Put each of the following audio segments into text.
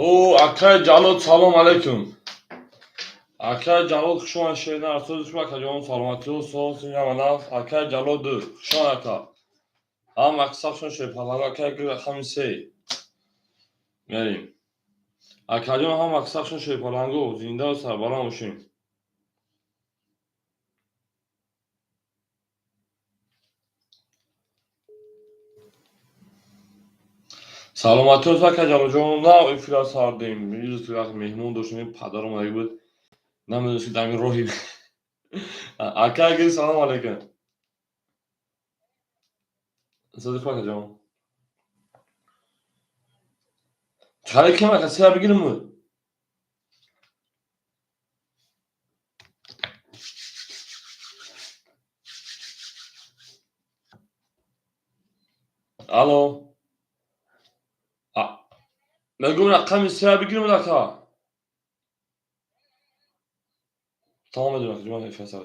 О, акай Ҷалол, салом алейкум. Акай Ҷалол, хуш омадед, шерина арсози шумо, акаҷон, саломатиҳо, соҳ, акай Ҷалол ду, хуш омад, ака. Ҳам аксаршон шерпаланго, акай гир рақами се. Мерим. Акаҷон, ҳам аксаршон шерпаланго, зинда ва сарбаланд бошем. Саломатиҳо, ака Ҷалолҷон, на эфира сардем. Ирӯз вақт меҳмон доштем, падар омада буд. Намедонист, ки дар ин роҳи. Ака гир, салом алейкум. Садиқ акаҷон. Чаре кем ака, сея бигирим? Алло. Мегӯм, рақами сея бигирим, ака. Тамом, медонам, акаҷон, ман эфир сар.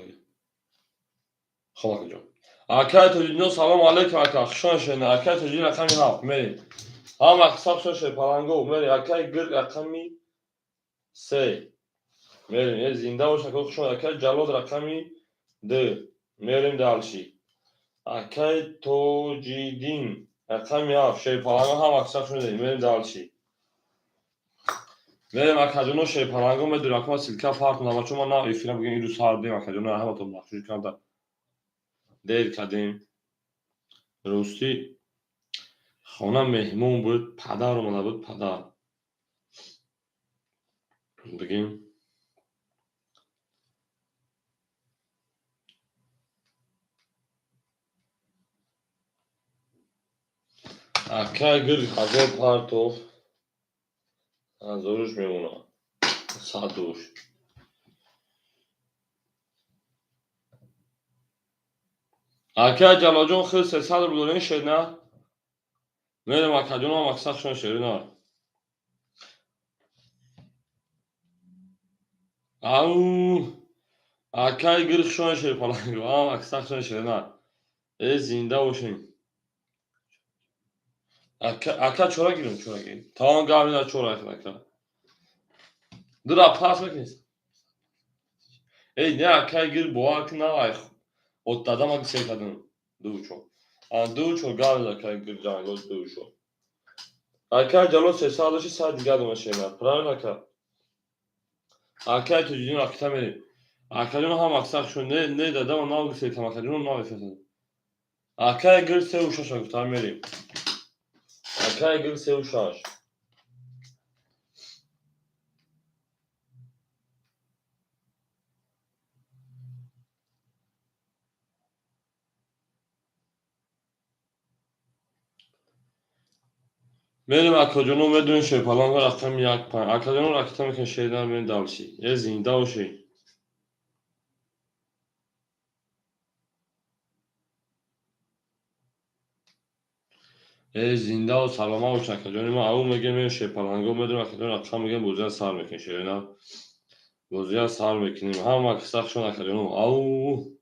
Хоб, акаҷон. Акай Тоҷиддин, салом алейкум, ака. Хуш омадед. Акай Тоҷиддин, рақами ҳафт, мерем. Ҳам аксар шер паланго, мерем. Акай гир рақами се. Мерем. Е, зинда бош, ака, хуш омадед. Акай Ҷалол, рақами ду. Мерем дальше. Акай Тоҷиддин, рақами ҳафт, шерпаланго, ҳам аксар шуд. Мерем дальше. Мерем, акаҷоно, шерпаланго, медонем, ака, ман ссылка фарқ кунам, чун ман на эфира бигем, ирӯз сардем, акаҷоно, ҳаматон махшуш кардам. Дер кардем. Ростӣ, хона меҳмон буд, падар омада буд, падар. Бигем. Акай гир ҳазор партов, ҳазоруш мемонад. Садуш. Акай Ҷалолҷон, хел 300 рубл дорем, шер на? Мерем, акаҷонам, аксаршон шерина. Ау, акай гир, хушон шерпаланго, ам аксаршон шерина. Э, зинда бошем. Ака, ака, чора гирем, чора гирем. Тамом, гап на, чора ака. Дура пас мекунӣ. Эй, не, акай гир, бовар кун, на, ай от дадам ак сел кардам. Ду чор. А ду чор гап акай гир ҷанго ду чор. Акай Ҷалол 300 дошти, сад дигар дома шена. Правильно, ака? Акай Тоҷиддин, ракета мерем. Акаҷон, ҳам аксар шуд. Не, не, дадам нав гусел кам, акаҷон, нав эфир. Акай гир сеу шаш гуфтам, мерем. Акай гир сеу шаш. Мерем, акаҷоно, медонем, шерпаланго, рақами як панҷ. Акаҷоно, ракета мекунем, шердан мерем дальше. Е, зинда бошед. Э, зиндаву саломат бош, акаҷони ман. Ау мегем, мерем шерпаланго, медонем, акаҷон, рақам мегем, бозия сар мекунем, шерина. Бозия сар мекунем. Ҳама сахшон, акаҷоно. Ау.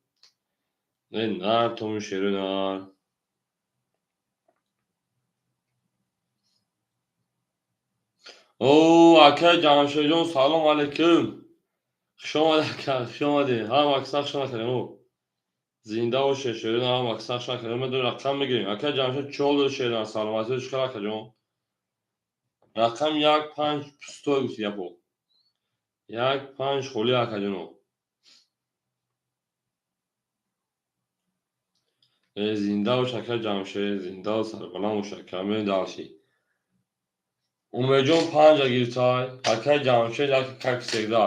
Не, нар томи шерина. О, акай Ҷамшедҷон, салом алейкум. Хуш омадед, ака, хуш омадед. Ҳама сахшон, акаҷоно. Зинда бошед, шерина, ҳама сахшон, акаҷон, медонем, рақам мегирем. Акай Ҷамшед, чӣ ҳол доред, шерина? Саломатӣ чӣ хел, акаҷон? Рақам як панҷ пустой гуфти япо. Як панҷ холӣ, акаҷоно. Э, зинда бош, акай Ҷамшед, зиндаву сарбаланд бош, ака. Мерем дальше. Умедҷон панҷа гирифтай. Акай Ҷамшед як, как всегда.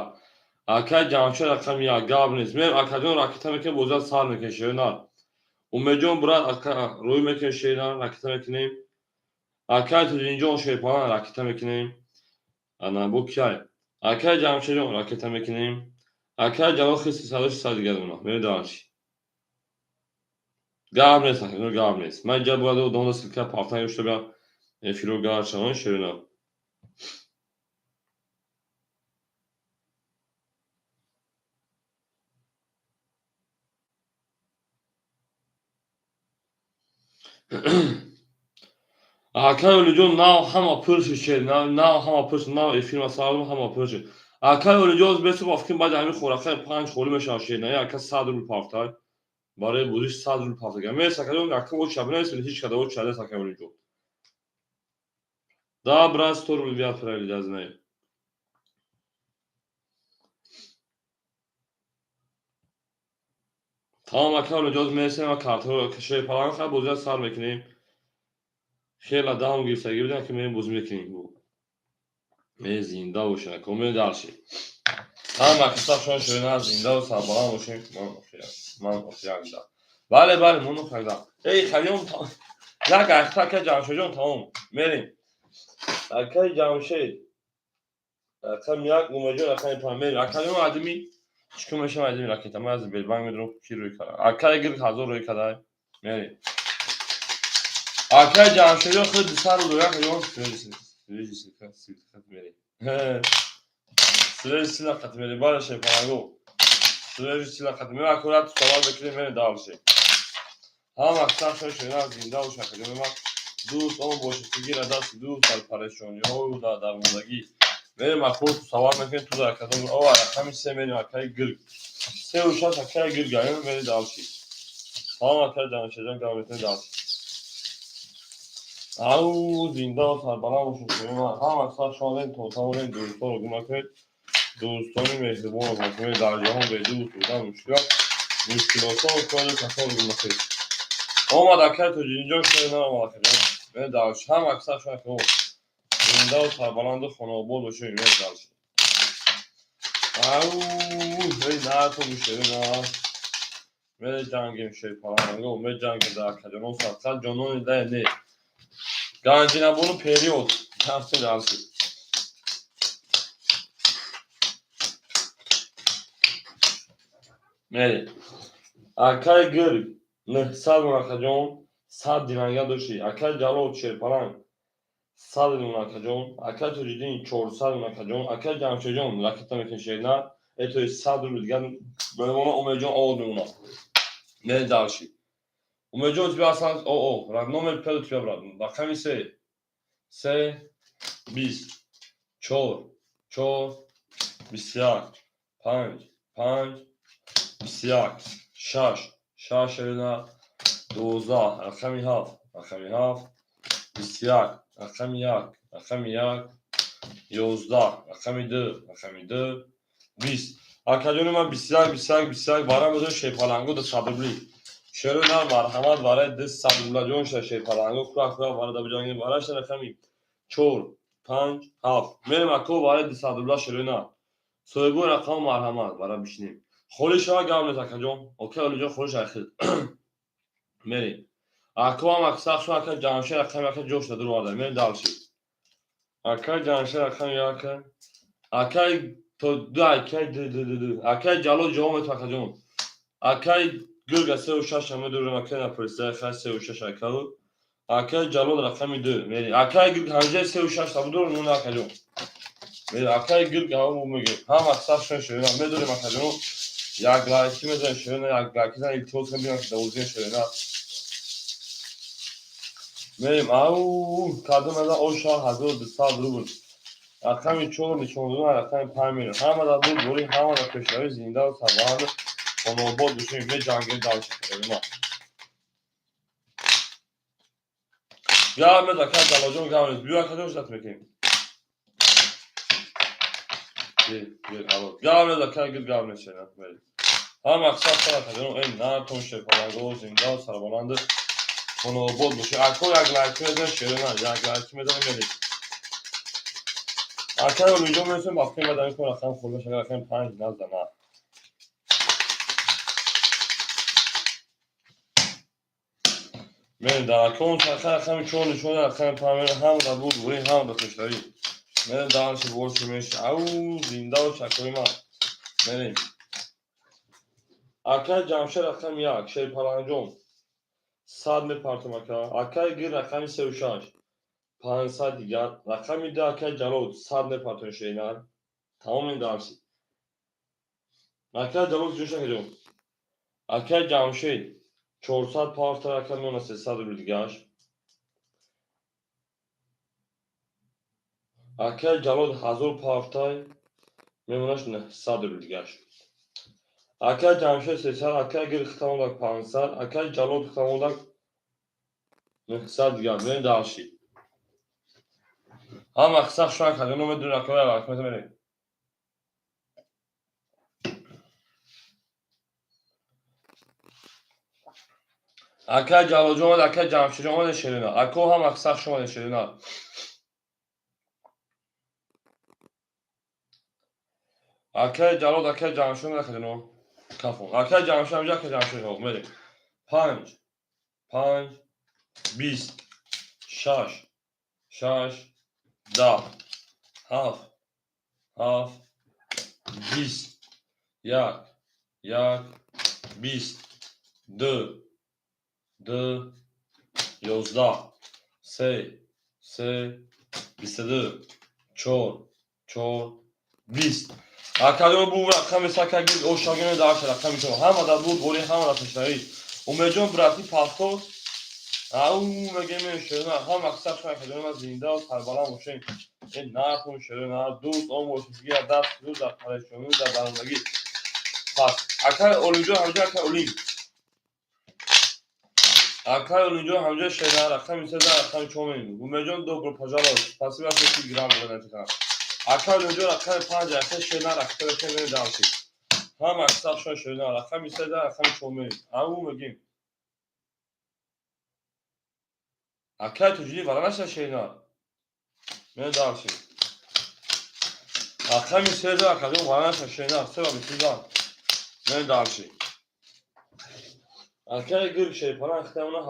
Акай Ҷамшед рақами як, гап нест. Мерем, акаҷон, ракета мекунем, бозия сар мекунем, шерина. Умедҷон, брат, ака, рӯй мекунем, шерина, ракета мекунем. Акай Тоҷинҷон, шерпалан, ракета мекунем. Ана бо киай? Акай Ҷамшедҷон, ракета мекунем. Акай Ҷалол хиси садоши сад дигар мона. Мерем дальше. Гап нест, акаҷон, гап нест. Ман инҷа бояд одамода ссылка партан ёшта биям, эфиро гард шаван, шерина. Акай Олиҷон, нав ҳама пур шуд, шер, нав ҳама пур шуд, нав эфир масалан ҳама пур шуд. Акай Олиҷон, бесу бафкин баъди ҳамин хӯрақаи панҷ холӣ мешавад, шер, на ака 100 рубл пафтай. Барои бозиш 100 рубл пафтага. Мерси, акаҷон, ака оча бинависед, ҳеҷ када оча нест, акай Олиҷон. Да, брат, 100 рубл биё отправили, да, знаю. Тамом, акай Олиҷон, мерсем ва картҳоро шер паланг хай бозиро сар мекунем. Хела дам гирифтагӣ будем, ки мерем бозӣ мекунем. Ме зинда бошем, ака, мерем дальше. Ҳама киса шон шуна зинда ва сарбаланд бошем. Ман охир, ман охир да. Бале, бале, ман охир да. Эй, халиём, як ахта, ака Ҷамшедҷон, тамом. Мерем. Акаи Ҷамшед. Рақам як, Умедҷон, рақами панҷ. Мерем. Акаҷон, адими чӣ кор мешавам, адими ракета. Ман аз Белбанк медонам, ки рӯй кардам. Акаи гирд ҳазор рӯй кардай. Мерем. Акаи Ҷамшедҷон худ 200 рубл, акаҷон, свежий силхат мерем. Свежий силахат мерем, бале, шефанаго. Свежий силахат мерем, аккурат савол мекунем, мерем дальше. Ҳама сахшон шуна зинда бош, акаҷон, ман дӯст он бошед, ки гира дасти дӯст дар парешониҳою дар дармондагӣ. Мерем, аккурат савол мекунем, ту дар кадом о рақами се мерем, акаи гирг. Сеу шаш, акаи гирг, аю мерем дальше. Салом, акаи Ҷамшедҷон, гап мекунем дальше. Ау, зинда ва сарбаланд бошед, шумо. Ҳама сахшон то тавонем дӯстонро гум накунед. Дӯстони меҳрибонро гум накунед. Дар ҷаҳон бе дӯст будан мушкил аст. Мушкилотҳо кори касонро гум накунед. Омад акаи Тоҷиддинҷон, шумо наомад, акаҷон. Мерем дальше. Ҳама сахшон зинда ва сарбаланду хонаобод бошед, мерем дальше. Ау, эй, натон мушери на. Меҷангем, шерпаланго, меҷангем дар акаҷонон садқа ҷонони дай не. Ганҷинабону период. Рафтем дальше. Мерем. Акаи гирг 900 мон, акаҷон, 100 динанга дошти. Акаи Ҷалол, шерпаланг, 100 мон, акаҷон. Акаи Тоҷиддин 400 мон, акаҷон. Акаи Ҷамшедҷон ракета мекунем, шерна. Этои 100 рубл дигар мемона, Умедҷон овод мемона. Мерем дальше. Умедҷон, у тебя осталось, о, о, номер пять у тебя, брат. Рақами се. Се, бист, чор, чор, 21, панҷ, панҷ, 21, шаш, шаш, шерина, 12, рақами ҳафт, рақами ҳафт, 21, рақами як, рақами як, 11, рақами ду, рақами ду, 20. Акаҷони ман, 21, 21, 21, барам бизор шерпалангу 200 рубли. Шеро на марҳамат, барои 200 рубла ҷон ша шерпалангу хура хура барои дабиҷанги бараша рақами чор, панҷ, ҳафт. Мерем, ако, барои 200 рубла шеро на. Соҳибои рақам марҳамат, бара бишинем. Холӣ шава, гап нест, акаҷон. Окей, Олиҷон, холӣ шава хел. Мерем. Ако ҳам аксар шо, ака Ҷамшед рақами ака ҷош да дур. Мерем дальше. Ака Ҷамшед рақами як. Акай то ду, акай ду, ду, ду, ду. Акай Ҷалол ҷавоб мету, акаҷон. Акай гирга сеу шаш ҳама дурем, акай напурсида, хай сеу шаш акау. Акай Ҷалол рақами ду. Мерем. Акай гирг ҳанҷаи сеу шаш табу дур нуна, акаҷон. Мерем. Акай гирг ҳама мегем. Ҳама аксар шон шуна медорем, акаҷон. Як лайки мезанем, шуна як лайки зан, илтимос кунем, бинам ки давозием, шуна. Мерем. Ау, кадом аза оша 1200 рубл. Рақами чор нишон додан, рақами панҷ мерем. Ҳама дар буд бори, ҳама дар пешравӣ, зинда ва сарбаланд, хонаобод бошем, меҷангем дальше. Ма. Гап мез, ака Ҷалолҷон, гап мез. Биё, акаҷон, ждать мекунем. Гап мез, ака гир, гап мез, шена. Ҳама мақсад сар, акаҷон, эй натон шерпаланго, зинда ва сарбаланд, хонаобод бошед. Ако як лайки мезанем, шерина, як лайки мезанем, мерем. Акай Олиҷон мерасем, вақти мадани кун рақам хӯрда шага, рақами панҷ назана. Мерем дар акон саха рақами чор нишон, рақами панҷ мерем, ҳама дар буд бурӣ, ҳама дар пешравӣ. Мерем дальше, больше меши. Ау, зинда бош, акои ман. Мерем. Акай Ҷамшед рақами як, Шерпаланҷон. 100 мепартам, ака. Акай гир рақами сеу шаш. 500 дигар. Рақами ду, акай Ҷалол, 100 мепартам, шеринар. Тамоми дарси. Акай Ҷалол ҷӯша каҷон. Акай Ҷамшед 400 партар, ака меона 300 рубл дигаш. Акай Ҷалол 1000 пафтай, мемонаш 900 рубл дигаш. Акай Ҷамшед 300, акай Гир хитамондак 500, акай Ҷалол хитамондак 900 дигар. Мерем дальше. Ҳама қисса хушон кардем, медонем акай рақамета мерем. Акай Ҷалолҷон омад, акай Ҷамшедҷон омад, Шерина. Ако ҳама қисса хуш омадед, Шерина. Акай Ҷалол, акай Ҷамшед омад, акаҷоно. Кафон. Акай Ҷамшед ҳамҷа, акай Ҷамшед ҳо, мерем. 5, 5, 20, 6, 6, 10, 7, 7, 20, 1, 1, 20, 2, 2, 11, 3, 3, 22, 4, 4, 20. Акаҷон, бу рақами сакаги ошагино дарша рақами шумо. Ҳама дар буд бори, ҳама дар пешравӣ. Умедҷон брати пахтор. Ау мегем шерина, ҳама қисса шумо акаҷон ма зинда ва сарбаланд бошем. Ин нархун шерина, дӯст он бошед, ки даст ду дар парешонӣ дар дарондагӣ. Пас акай Олимҷон ҳамҷа, акай Олим. Акай Олимҷон ҳамҷа шерина, рақами 3, рақами 4 мегӯ. Умедҷон, добро пожаловать. Спасибо, что грамм додед. Акай Олимҷон рақами 5, акай шерина, рақами 3 дальше. Ҳама қисса шумо шерина, рақами 3, рақами 4 мегӯ. Ау мегим. Акай Тоҷиддин вара наша шерина. Мен дальше. Рақами 3, акаҷон вара наша шерина, 3 ва 22. Мен дальше. Акай Гирк шерпалан хитамона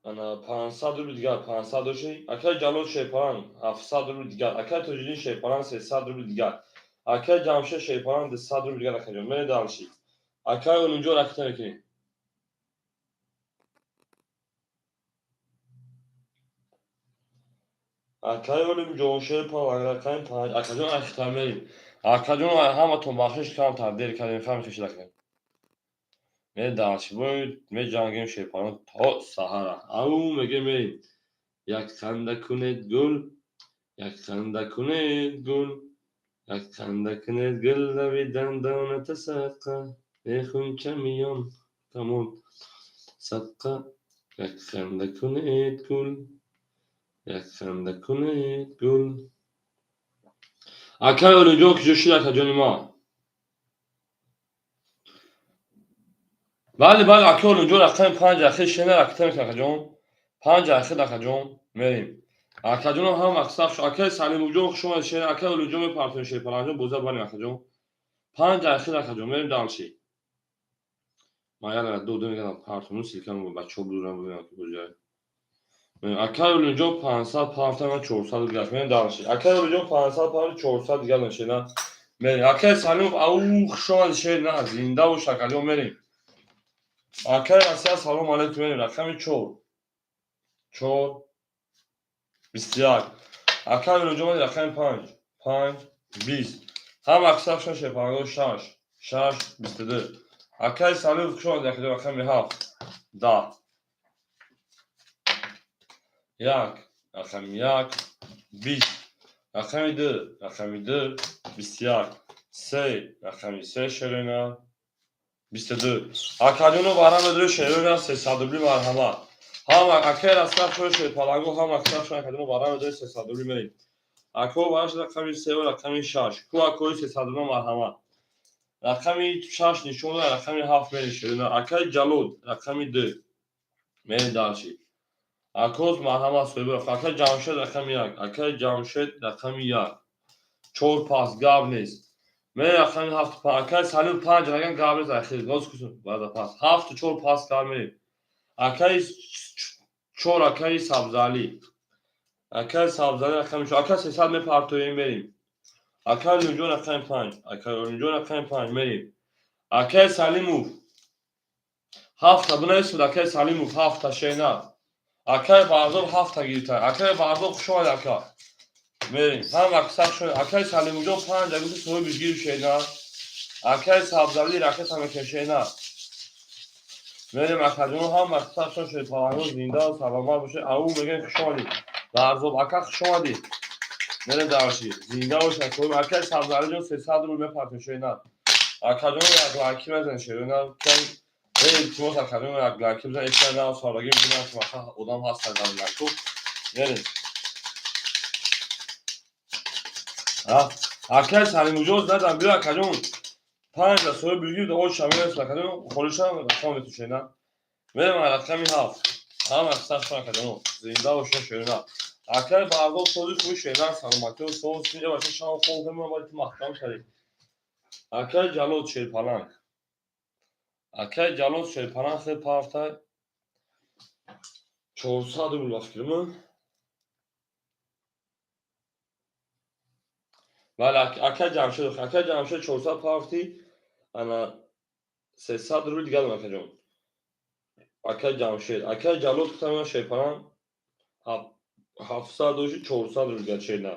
1500 рубл дигар, 500 доши. Акай Ҷалол шерпалан 700 рубл дигар. Акай Тоҷиддин шерпалан 300 рубл дигар. Акай Ҷамшед шерпалан 200 рубл дигар, акаҷон. Мен дальше. Акай Олимҷон ракета мекунем. Акай Олимҷон шерпалан рақами 5. Акаҷон ахита мерим. Акаҷон, ҳаматон бахшиш, камтар дер кардем, фаҳм хешида кардем. Ме дальше бой меҷангем шерпалан то саҳара. Ау мегем мерим. Як ханда кунед гул, як ханда кунед гул, як ханда кунед гул, лаби дандоната садқа, мехунча миён камон садқа, як ханда кунед гул, як ханда кунед гул. Акай Олимҷон куҷо шуд, акаҷони ма? Бале, бале, акай Олимҷон рақами 5, ахир шена ракета мекунад, акаҷон. 5 ахир, акаҷон, мерем. Акаҷоно ҳама қисса хуш. Акай Салимовҷон хуш омадед, шена. Акай Олимҷон мепартоем шерпаланҷон, боза барем, акаҷон. 5 ахир, акаҷон, мерем дальше. Ман як ду ду мегардам партону силка бачаҳо будурам бибинам ки куҷое. Акай Олимҷон 500 пафта, ман 400 дигар. Мерем дальше. Акай Олимҷон 500 пафта, 400 дигар шена. Мерем. Акай Салимов, ау хуш омадед, шена, зинда бош, акаҷон, мерем. Акай Россия, салом алейкум, мерем. Рақами 4. 4 21. Акай Олимҷон рақами 5. 5 20. Ҳама қисса хушон шерпаланго 6. 6 22. Акай Салимов хуш омадед, акаҷон, рақами 7. 10. 1, рақами 1, 20. Рақами 2, рақами 2, 21. 3, рақами 3 шерина. 22. Акаҷоно вара медори шерина 300 рубли, марҳамат. Ҳама акай Россия хуш шерпаланго, ҳама қисса хушон акаҷоно вара медори 300 рубли мерем. Ако вараш рақами 3 ва рақами 6. Ку акои 300 рубли, марҳамат. Рақами 6 нишон дод, рақами 7 мерем шерина. Акай Ҷалол рақами 2. Мерем дальше. Акоз марҳамат соҳиби. Акай Ҷамшед рақами 1. Акай Ҷамшед рақами 1. 4 пас гап нест. Мерем рақами 7. Акай Салим 5 рақам гап нест, ахир. Гоз кусун. Баъда пас. 7 4 пас гап мерем. Акай 4, акай Сабзалӣ. Акай Сабзалӣ рақами 4. Акай 300 мепартоем, мерем. Акай Олимҷон рақами 5. Акай Олимҷон рақами 5 мерем. Акай Салимов 7 бинависед, акай Салимов 7 шена. Акай Баҳзод 7 гирифта. Акай Баҳзод хуш омадед, ака. Мерем. Ҳама қисса хуш омадед. Акай Салимовҷон 5 гуфти соҳибиш гирифт, шена. Акай Сабзалӣ ракета мекашена. Мерем, акаҷон, ҳама қисса хуш шуд. Паланго зинда ва саломат бошед. Ау мегем хуш омадед. Варзоб ака, хуш омадӣ. Мерем дальше. Зинда бош, акои. Акаи Сабзалиҷон, 300 рубл мепартем, шоина. Акаҷон, як лайки мезан, шоина. Кам илтимос, акаҷон, як лайки бизан. Эфира нав сардаги бинам, ки маха одам ҳаст дар лайку. Мерем. Акаи Салимуҷон, задам, биё, акаҷон. Панҷ соҳиб бигир, оша мерес, акаҷон, холишам рақам метушена. Мерем рақами ҳафт. Ҳама сахт, акаҷон. Зинда бошед, шоина. Акаи Бардор, сози хуби, шоина, саломатӣ соз. Инҷа баша шам хоб мемонам, вале ту маҳкам шавӣ. Акаи Ҷалол, шерпаланг. Акаи Ҷалол, шерпаланг хел партай. 400 рубл ба фикримон. Бале, акаи Ҷамшед, акаи Ҷамшед, 400 пафти, ана 300 рубл дигар дорам, акаҷон. Акаи Ҷамшед, акаи Ҷалол гуфтам, шерпаланг 700 дошти, 400 рубл дигар, шерна.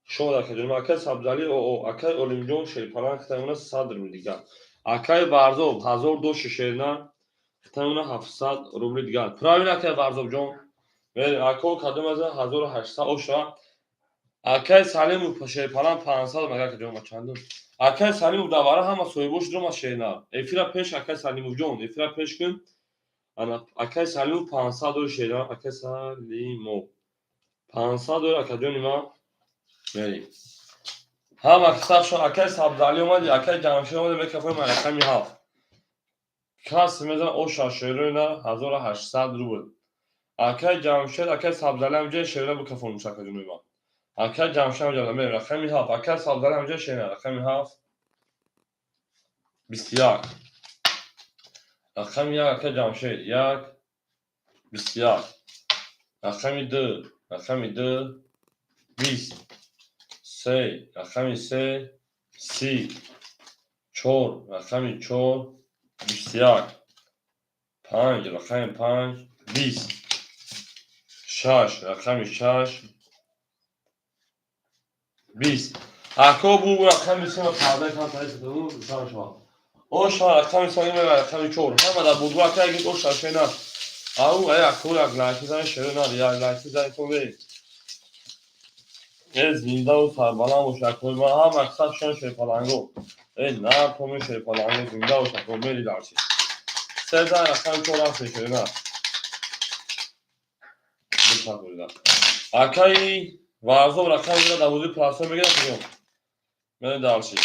Хуш омад, акаҷон. Акаи Сабзалӣ, оо, акаи Олимҷон, шерпаланг хитамона 100 рубл дигар. Акаи Варзоб, 1000 дошти, шерна, хитамона 700 рубли дигар. Правильно, акаи Варзобҷон. Ако кадом аз 1800 оша. Акаи Салимов, шерпаланг 500 мага, акаҷон, ма чандум. Акаи Салимов давара ҳама соҳибош дурома, шерна. Эфира пеш, акаи Салимовҷон, эфира пеш кун. Ана акаи Салимов 500 дори, шерна, акаи Салимов. 500 дори, акаҷони ма. Мерем. Ҳама сахшон, акаи Сабзалӣ омади, акаи Ҷамшед омади, мекафои ма рақами ҳафт. Кас мезан оша, шероина, 1800 рубл. Акаи Ҷамшед, акаи Сабзалӣ ҳамҷои шерона бикафон, акаҷони ма. Акаи Ҷамшед ҳамҷо мерем рақами ҳафт. Акаи Сабзалӣ ҳамҷои шерона рақами ҳафт. 21. Рақами як, акаи Ҷамшед, як, 21. Рақами ду, рақами ду, 20. Се, рақами се, 30. Чор, рақами чор, 21. Панҷ, рақами панҷ, 20. Шаш, рақами шаш, 20. Ако бу рақами се парда кан тари шава. Оша рақами се, рақами чор. Ҳама дар будгу ака гит оша, шена. Ау, ай ако як лайки зан, шена, як лайки зан то бе. Э, зиндаву сарбаланд бош, акои ма, ҳама сахшон, шерпаланго. Э, на томи шерпаланго, зинда бош, ако мери дарчи. Се зан рақами чор рафте, шена. Акаи Варзоб рақами дира давози пласо мегирад, куҷо? Мерем дальше.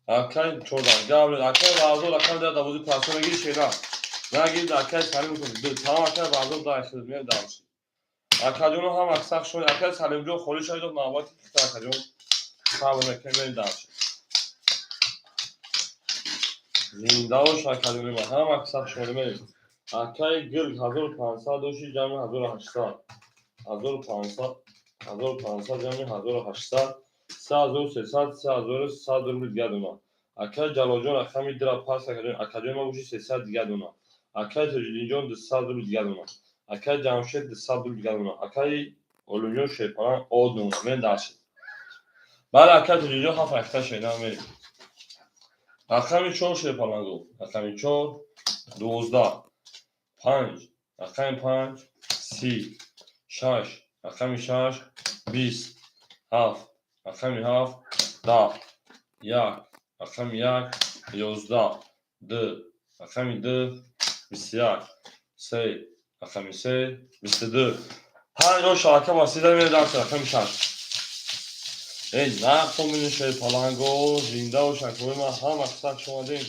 Акаи чордан гавлед, акаи Варзоб рақами дира давози пласо мегири, шена. Нагирид, акаи Салим ду. Тамом, акаи Варзоб дай мерем дальше. Акаҷоно ҳам аксар шуд. Акаи Салимҷон холӣ шавид, навбати хита, акаҷон. Сабр мекунем, мерем дальше. Зинда бош, акаҷони ман, ҳам аксар шуд, мерем. Акаи Гирг 1500 дошти, ҷамъи 1800. 1500, 1500 ҷамъи 1800, 3300, 3100 рубл дигар дона. Акаи Ҷалолҷон рақами дира пас, акаҷон ма боши, 300 дигар дона. Акаи Тоҷиддинҷон 200 рубл дигар дона. Акаи Ҷамшед 200 рубл дигар дона. Акаи Олимҷон шерпаланг од дона. Мерем дальше. Бале, акаи Тоҷиддинҷон, ҳафт рақиқа шена, мерем. Рақами чор, шерпаланго. Рақами чор, 12. Панҷ, рақами панҷ, 30. Шаш, рақами шаш, 20. Ҳафт, рақами ҳафт, 10. Як, рақами як, 11. Ду, рақами ду, 21. Се, рақами се, 22. Панҷ оша, ака васида, мерем рақами шаш. Эй, нақомини шерпаланго, зинда бош, акои ман, ҳама сах шомадем.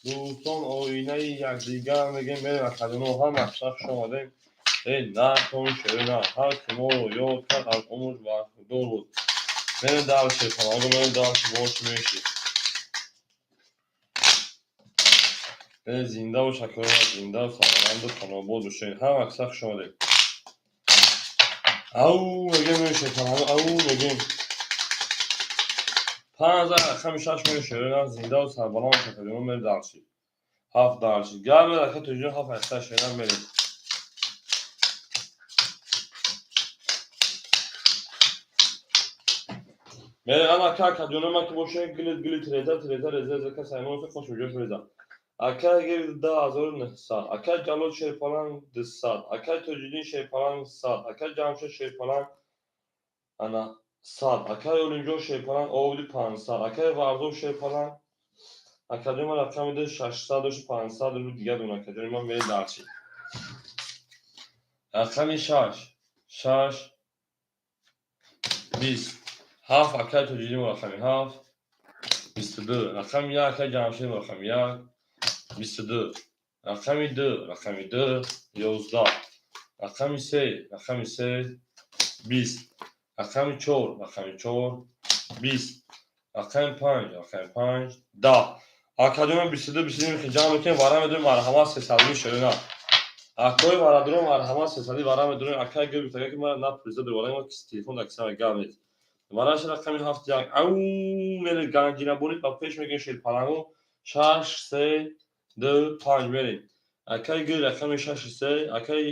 Дӯстон, оинаи якдигар мегем, мерем, акаҷоно, ҳама сах шомадем. Эй, нақоми шерина, ҳар ки моро ёд кард, аз умр бархдор буд. Мерем дальше, шерпаланго, мерем дальше, бош меши. Эй, зинда бош, акои ман, зинда, сарбаланду хонобод бошед. Ҳама сах шомадем. Ау, мегем, шерпаланго, ау, мегем. Панҷ рақами шаш мерем, шерина, зиндаву сарбаланд бош, акаҷоно, мерем дальше. Ҳафт дальше. Гап ака Тоҷиҷон, ҳафт рақиқа, шерина, мерем. Мерем, ана ака, акаҷоно ма ки бошед, гилит гилит, реза реза реза реза, ка саймон хош ҷош реза. Акай гир 2900. Акай Ҷалол Шерпаланг 200. Акай Тоҷиддин Шерпаланг 100. Акай Ҷамшед Шерпаланг ана 100. Акай Олимҷон Шерпаланг овди 500. Акай Варзоб Шерпаланг акаҷон ман рақами ду 600 дошти, 500 рубл дигар дон, акаҷони ман. Мерем дарчи. Рақами шаш, шаш, 20, ҳафт. Акай Тоҷиддин, рақами ҳафт, 22. Рақами як, акай Ҷамшед, рақами як, 22. Рақами ду, рақами ду, 11. Рақами се, рақами се, 20. Рақами чор, рақами чор, 20. Рақами панҷ, рақами панҷ, 10. Акаҷон, 22, 22 ҷамъ мекунем, вара медорем, марҳамат, сесадуми ширина. Акои варадурон, марҳамат, сесади вара медорем. Акай гир гуфтага, ки мара напурсида дурвара, ки телефон дар кисама гап нест. Вараша рақами ҳафт, як. Ау, мере, ганҷинабонӣ ба пеш мегӯем, шерпалангу. Шаш, се, ду, панҷ, мерем. Акай гир рақами шаши се, акай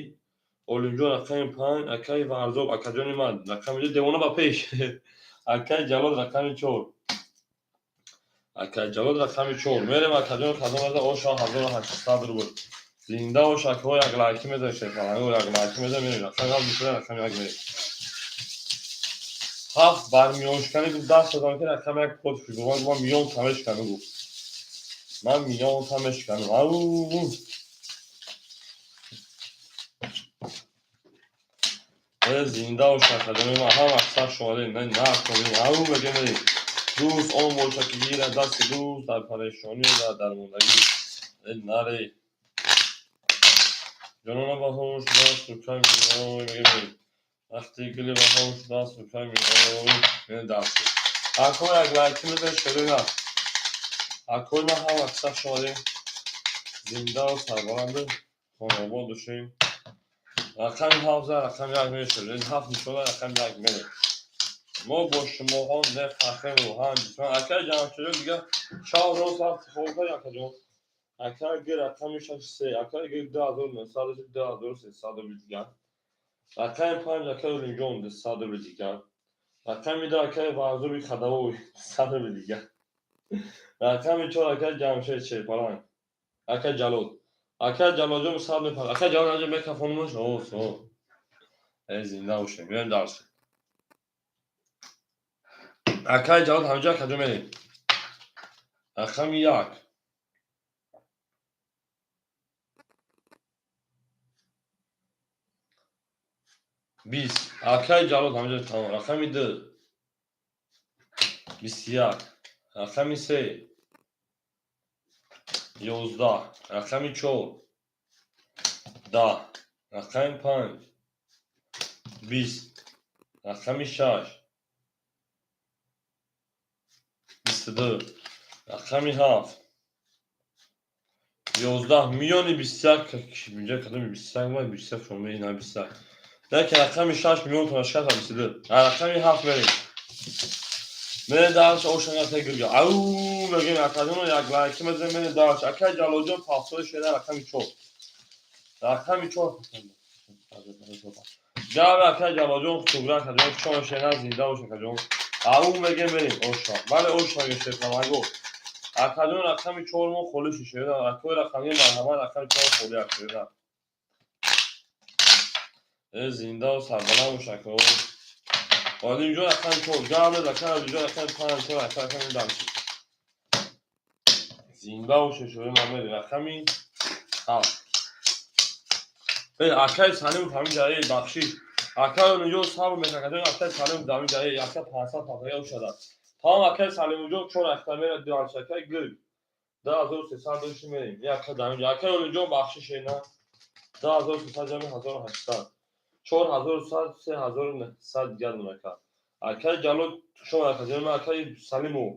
Олимҷон рақами панҷ, акай Варзоб, акаҷони ман, рақами ду, девона ба пеш. Акай Ҷалол рақами чор, акай Ҷалол рақами чор. Мерем, акаҷон, кадом аза оша 1800 рубл. Зинда бош, акаҳо, як лайки мезанем, шерпалангу, як лайки мезанем, мерем. Рақами ҳафт, бисёр, рақами як, мерем. Ҳафт бар миёншиканӣ гуфт, даст додам, ки рақами як против гуфт. Ман миён тамешканӣ гуфт, ман миён тамешканам. Ау, зинда бош, акаҷони ман, ҳама аксар шомадем, на накунем. Ау, мегем, мерем. Дӯст он боша, ки гирад дасти дӯст дар парешонию дар дармондагӣ. Наре, ҷонона, баҳор шудааст рукай миёй, мегем. Вақти гули баҳор шудааст рукай миёй. Дарси, ако, як лайки мезанед, ширина. Акои ман, ҳама аксар шомадем, зиндаву сарбаланду хонобод бошем. Рақами ҳафт, рақами як мешавад. Ҳафт нишона, рақами як, мерем. Мо бо шумоҳо не фахрем рӯҳан ҷисман. Акай Ҷамшедҷон, дига шав рост рафти хоб кард, акаҷон. Акай гир рақами шаш, се, акай гир 2900, 2300 рубли дигар. Рақами панҷ, акай Олимҷон, 200 рубли дигар. Рақами ду, акай Варзоби Хадавой, 100 рубли дигар. Рақами чор, акай Ҷамшед Шерпаланг, акай Ҷалол, акай Ҷалолҷон 100 мепар. Акай Ҷалол аҷа микрофонмош. О, э, зинда бошем. Меоем дарси. Акай Ҷалол, ҳамҷа, акаҷо, мерем. Рақами як, 20. Акай Ҷалол, ҳамҷа, тамом. Рақами ду, 21. Рақами се, 11. Рақами чор, 10. Рақами панҷ, 20. Рақами шаш, 22. Рақами ҳафт, 11. Миёни 21 инҷа кадоми 21? Ма 21 шумо ина 21 яке. Рақами шаш миёнтона шаша, 22. Рақами ҳафт, мерем, мерем дарш. Ошангатай гирга, ау, мегем. Акаҷоно, як лайки мезанем, мерем дарш. Акай Ҷалолҷон, пафсои шеда, рақами чор, рақами чор. Гав, акай Ҷалолҷон, тугра, акаҷон, чон шена, зинда бош, акаҷон. Ау, мегем, мерем. Оша, бале, оша мегем, акаҷон. Рақами чор мо холӣ шишеда. Акои рақами, марҳамат, рақами чор холӣ акшеда. Э, зиндаву сарбаланд бош, ако Олимҷон. Рақами чор гавлед, акай Олимҷон. Рақами панҷ, чор, ака, рақами дамши. Зинда боше, шои мамери. Рақами ҳафт. Э, акай Салимов ҳаминҷа. Э, бахшиш, акай Олимҷон, сабр мекунад. Акай Салимов ҳаминҷа. Э, ака, 500 папая шуда, тамом. Акай Салимовҷон, чор ахта мера дальше. Акай гир 2300 дошти, мерем. Яка даминҷа, акай Олимҷон, бахшиш, ина 2300 ҷами 1800, 4100, 3900 дигар мунака. Акай Ҷалол, шумо, акаҷон, акай Салимов,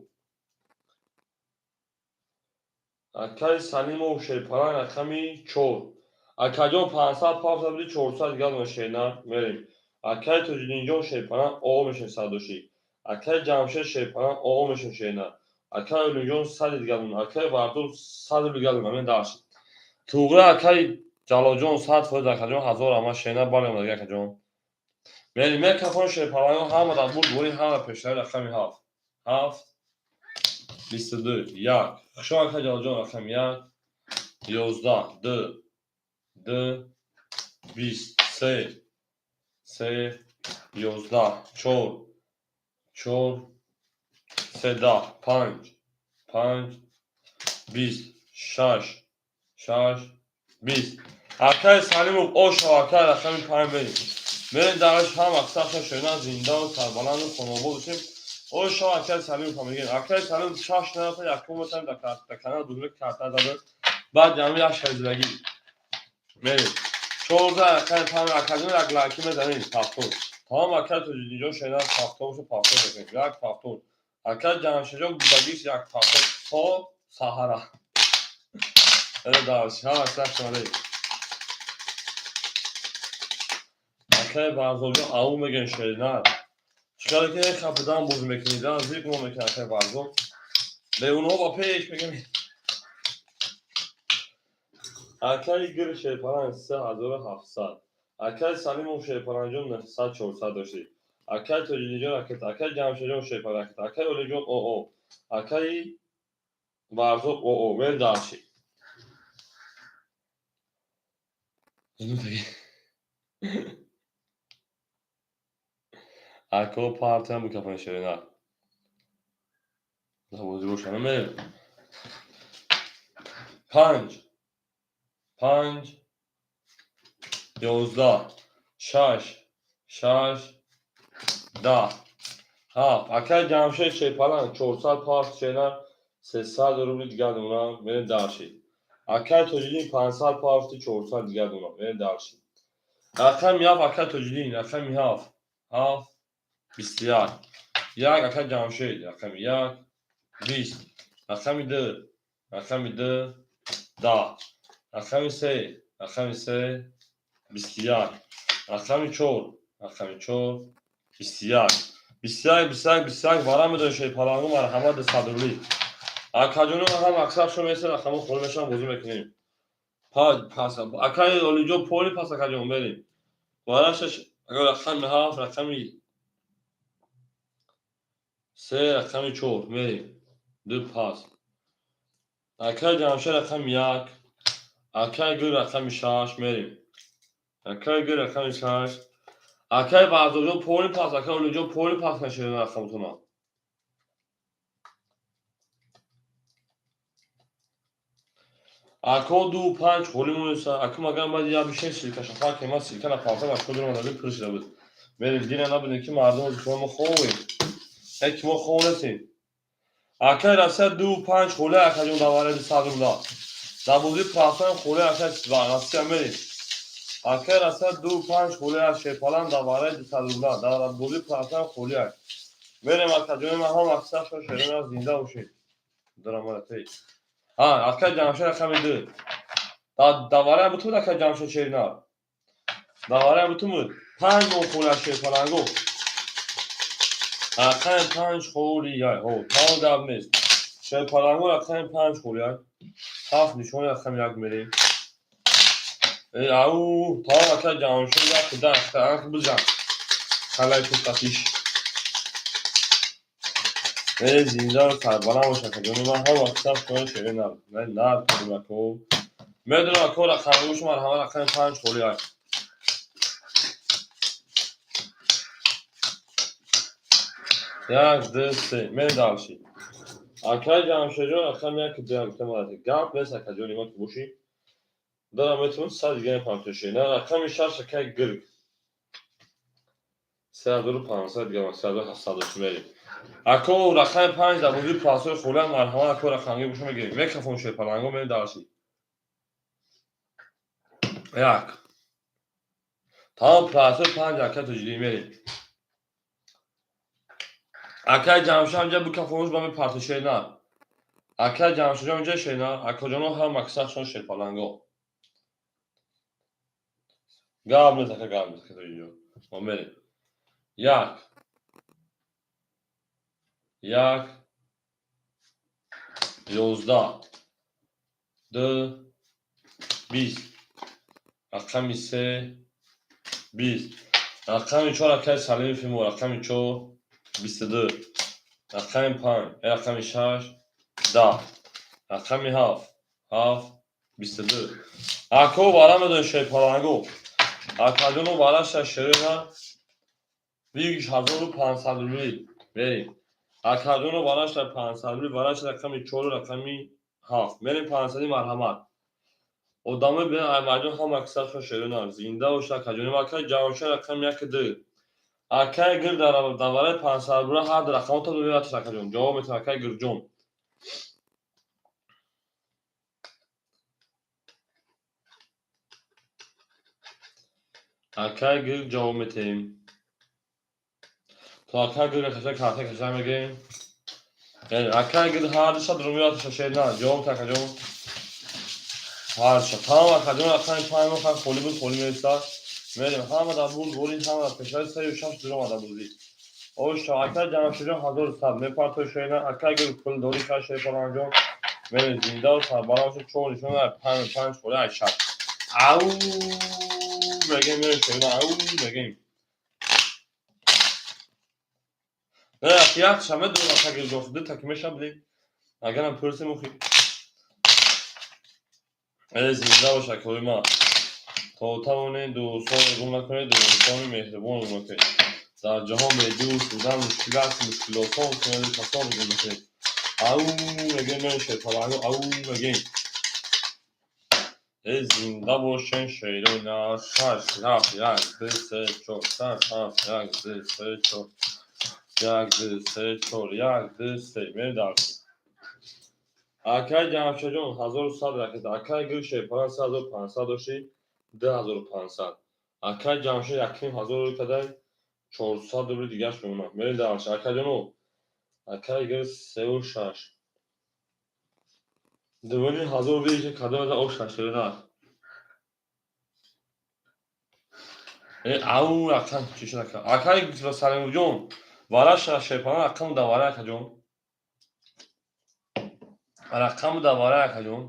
акай Салимов Шерпаланг, рақами чор. Акаҷон, 500 пафта буди, 400 дигар шена, мерем. Акай Тоҷиддинҷон Шерпаланг, оғо мешем, садошӣ. Акай Ҷамшед Шерпаланг, оғо мешем, шена. Акай Олимҷон, 100 дигар, акай Вардов, 100 дигар. Мен дарш туғра. Акай Ҷалолҷон, 100%, акаҷон, ҳазор ама, шена, бале, омадагӣ, акаҷон. Мерем, микрофон, шерпалангон, ҳама дар бурд бори, ҳама пешнави. Рақами ҳафт, ҳафт, 22, як. Хушо, акай Ҷалолҷон. Рақами як. 11, 2, 2, 20, 3, 3, 11, 4, 4, 3, 10, 5, 5, 20, 6, 6, 20. Акай Салимов, ошо, акай, рақами 5, берем. Мерем дараш. Ҳам аксарша шоина, зиндаву сарбаланду хонобод бошем. Ошо, акай Салимов ҳам мегӯем. Акай Салимов шаш нафар якум метавонем дар канал бузург карта зада, баъд ҷамъи як шайзилагӣ мерем. 14, рақами 5. Акаҷон, як лайки мезанем, повтор. Тамом, акай Тоҷиддинҷон, шоина, повторшо повтор мекунем. Як повтор. Акай Ҷамшедҷон, будагиш як повтор то саҳара. Эра дарш ҳам аксар шумалей. Акай Барзобҷон, ау мегӯем, шеринар. Чикаре ки хафидан бозӣ мекунид, зиқ мо мекунад, акай Барзоб. Беунҳо ба пеш мегӯем. Акаи Гир Шерпаланг, 3700. Акаи Салимов Шерпалангҷон, 900, 400 доштед. Акаи Тоҷиддинҷон ракета, акаи Ҷамшедҷон Шерпаланг ракета, акаи Олиҷон оо, акаи Барзоб оо. Мер дарши. Ако партиям бикафан, шерина. Бозӣ бошам. Мерем. 5, 5, 11, 6, 6, 10, 7. Акаи Ҷамшед Шерпаланг, 400 парт, шена, 300 рубли дигар дона. Мерем дарши. Акаи Тоҷиддин, 500 парти, 400 дигар дона. Мерем дарши. Рақами 7, акаи Тоҷиддин, рақами 7, 7, 21. 1, акаи Ҷамшед, рақами 1, 20. Рақами 2, рақами 2, 10. Рақами 3, рақами 3, 21. Рақами 4, рақами 4, 21. 21, 21, 21. Вара медонед, шерпалангу, марҳамат, 100 рубли. Акаҷоно, ҳам аксаршон меса рақамҳо холӣ мешаванд, бозӣ мекунем. Пас, акаи Олиҷон, поли пас, акаҷон, мерем. Варашаш рақами 7, рақами 3, рақами 4, мерем. Ду пас. Акаи Ҷамшед, рақами 1, акаи Гул, рақами 6, мерем. Акаи Гул, рақами 6. Акаи Баҳзоҷон, поли пас, акаи Олиҷон, поли пас кашида рақамтона. Ако ду панҷ холӣ монеса, аку магар баъд я бишен ссылка шафар ки ман ссылка напартам, аз куҷо омада пур шуда буд. Мерем, дина набудем ки мардум мо ховем. Э ки мо хов нестем. Акаи Россия, ду панҷ холӣ, акаҷон, даваради 100 рубла. Дар бозии платформ холӣ, акаи Россия, мерем. Акаи Россия, ду панҷ холӣ аз Шерпалан дар вараи 200 рубла. Дар бозии платформ холӣ ак. Мерем, акаҷони ман, ҳам аксаршон шерона, зинда бошед. Даромадатей. Ҳа, акаи Ҷамшед, рақами 2. Давараи бутун, акаи Ҷамшед Шеринар. Давараи бутун буд. Панҷ мон холӣ аз Шерпаланго. Рақами 5 холӣ яй. Ҳо, тамом, гап нест. Шерпаланго, рақами 5 холӣ яй. Ҳафт нишони, рақами 1, мерем. Э, ау, тамом, акаи Ҷамшед, як даҳ, анк бизан. Халай ту қатиш. Э, зинда сарбаланд бош, акаҷони ман, ҳам аксар шумо шерин нар кунем, ако. Медонам, ако, рақамгӯш, марҳамат, рақами 5 холӣ ай. Як, ду, се. Мерем дальше. Акаи Ҷамшедҷон, рақами 1, ду гуфтам, гап нест, акаҷони ман, ки бошӣ. Дорам метавон сад дига мепартошед. Рақами 6, акаи Гирг. 3500 дига, 3700 дошт, мерем. Ако, рақами 5 дар бозии платформи холиам, марҳамат, ако, рақамгӣ боша, мегирем. Микрофон, шерпаланго, мерем дальше. Як. Тамом, платформи 5, акаи Тоҷиддин, мерем. Акаи Ҷамшед инҷа бикафонуш ба мепартошед на. Акаи Ҷамшедҷон инҷа шена, акаҷоно, ҳам аксаршон шерпаланго. Гап нест, ака, гап нест, ака Тоҷиддинҷон. Мо мерем. Як. 1, 11, 2, 20. Рақами 3, 20. Рақами 4, акаи Салими Фимо, рақами 4, 22. Рақами 5, рақами 6, 10. Рақами 7, 7, 22. Ако вара медонӣ шерпаланго. Акаҷоно вараша шерена вигш 1500 рубли. Мерем. Акаҷоно вараша 500 рубли, вараша рақами 4, рақами 7. Мерем 500 марҳамат. Одамои бин аймаҷон ҳама кисашон шерена. Зинда боша акаҷони акай ҷавонша рақами 1 2. Акай гир дар давраи 500 рубли ҳар рақамото мебиратш акаҷон. Ҷавоб метавон акай гирҷон. Акай гир ҷавоб метаҳем. То акай гир каша карта каша мегирем. Акай гир ҳар душа румиятша шерна. Ҷавоб та акаҷон. Ҳар душа. Тамом акаҷон рақами 5 мо холӣ буд, холӣ меистад. Мерем ҳама дар буд борин ҳама дар пешаи 3 6 дуромада бозӣ. Оша акай ҷамшидҷон 1100 мепартои шерна. Акай гир пул дори ха шерпаланҷон. Мерем зинда ва сарбаланд шуд 4 нишон 5 5 холӣ ай 6. Ау мегем мерем шерна ау мегем. Не, як шаме ду акай гир ҷон ду таки мешабли. Агарам пурсем охи. Э зинда бош акои ма. То тавонед дӯстон гум накунед, дӯстони меҳрибон гум накунед. Дар ҷаҳон бе дӯст будан мушкил аст, мушкилотон кунед, касон гум накунед. Ау мегем мерем шерпаланго ау мегем. Э зинда бошен шерои на 6 7 1 2 3 4 6 7 1 2 3 4 1 2 3 4 1 2 3 мерем дар. Акай ҷамшедҷон 1100 ракета. Акай гир шерпаланг 3500 дошти 2500. Акай ҷамшед 1500 кадай 400 рубли дигарш мемонад. Мерем дарш. Акаҷоно акай гир 3 6. 2500 види кадом аз ош шашера. Э ау акан чӣ шуд ака? Акай Салимҷон вараша шерпаланг рақам давара акаҷон. Рақам давара акаҷон.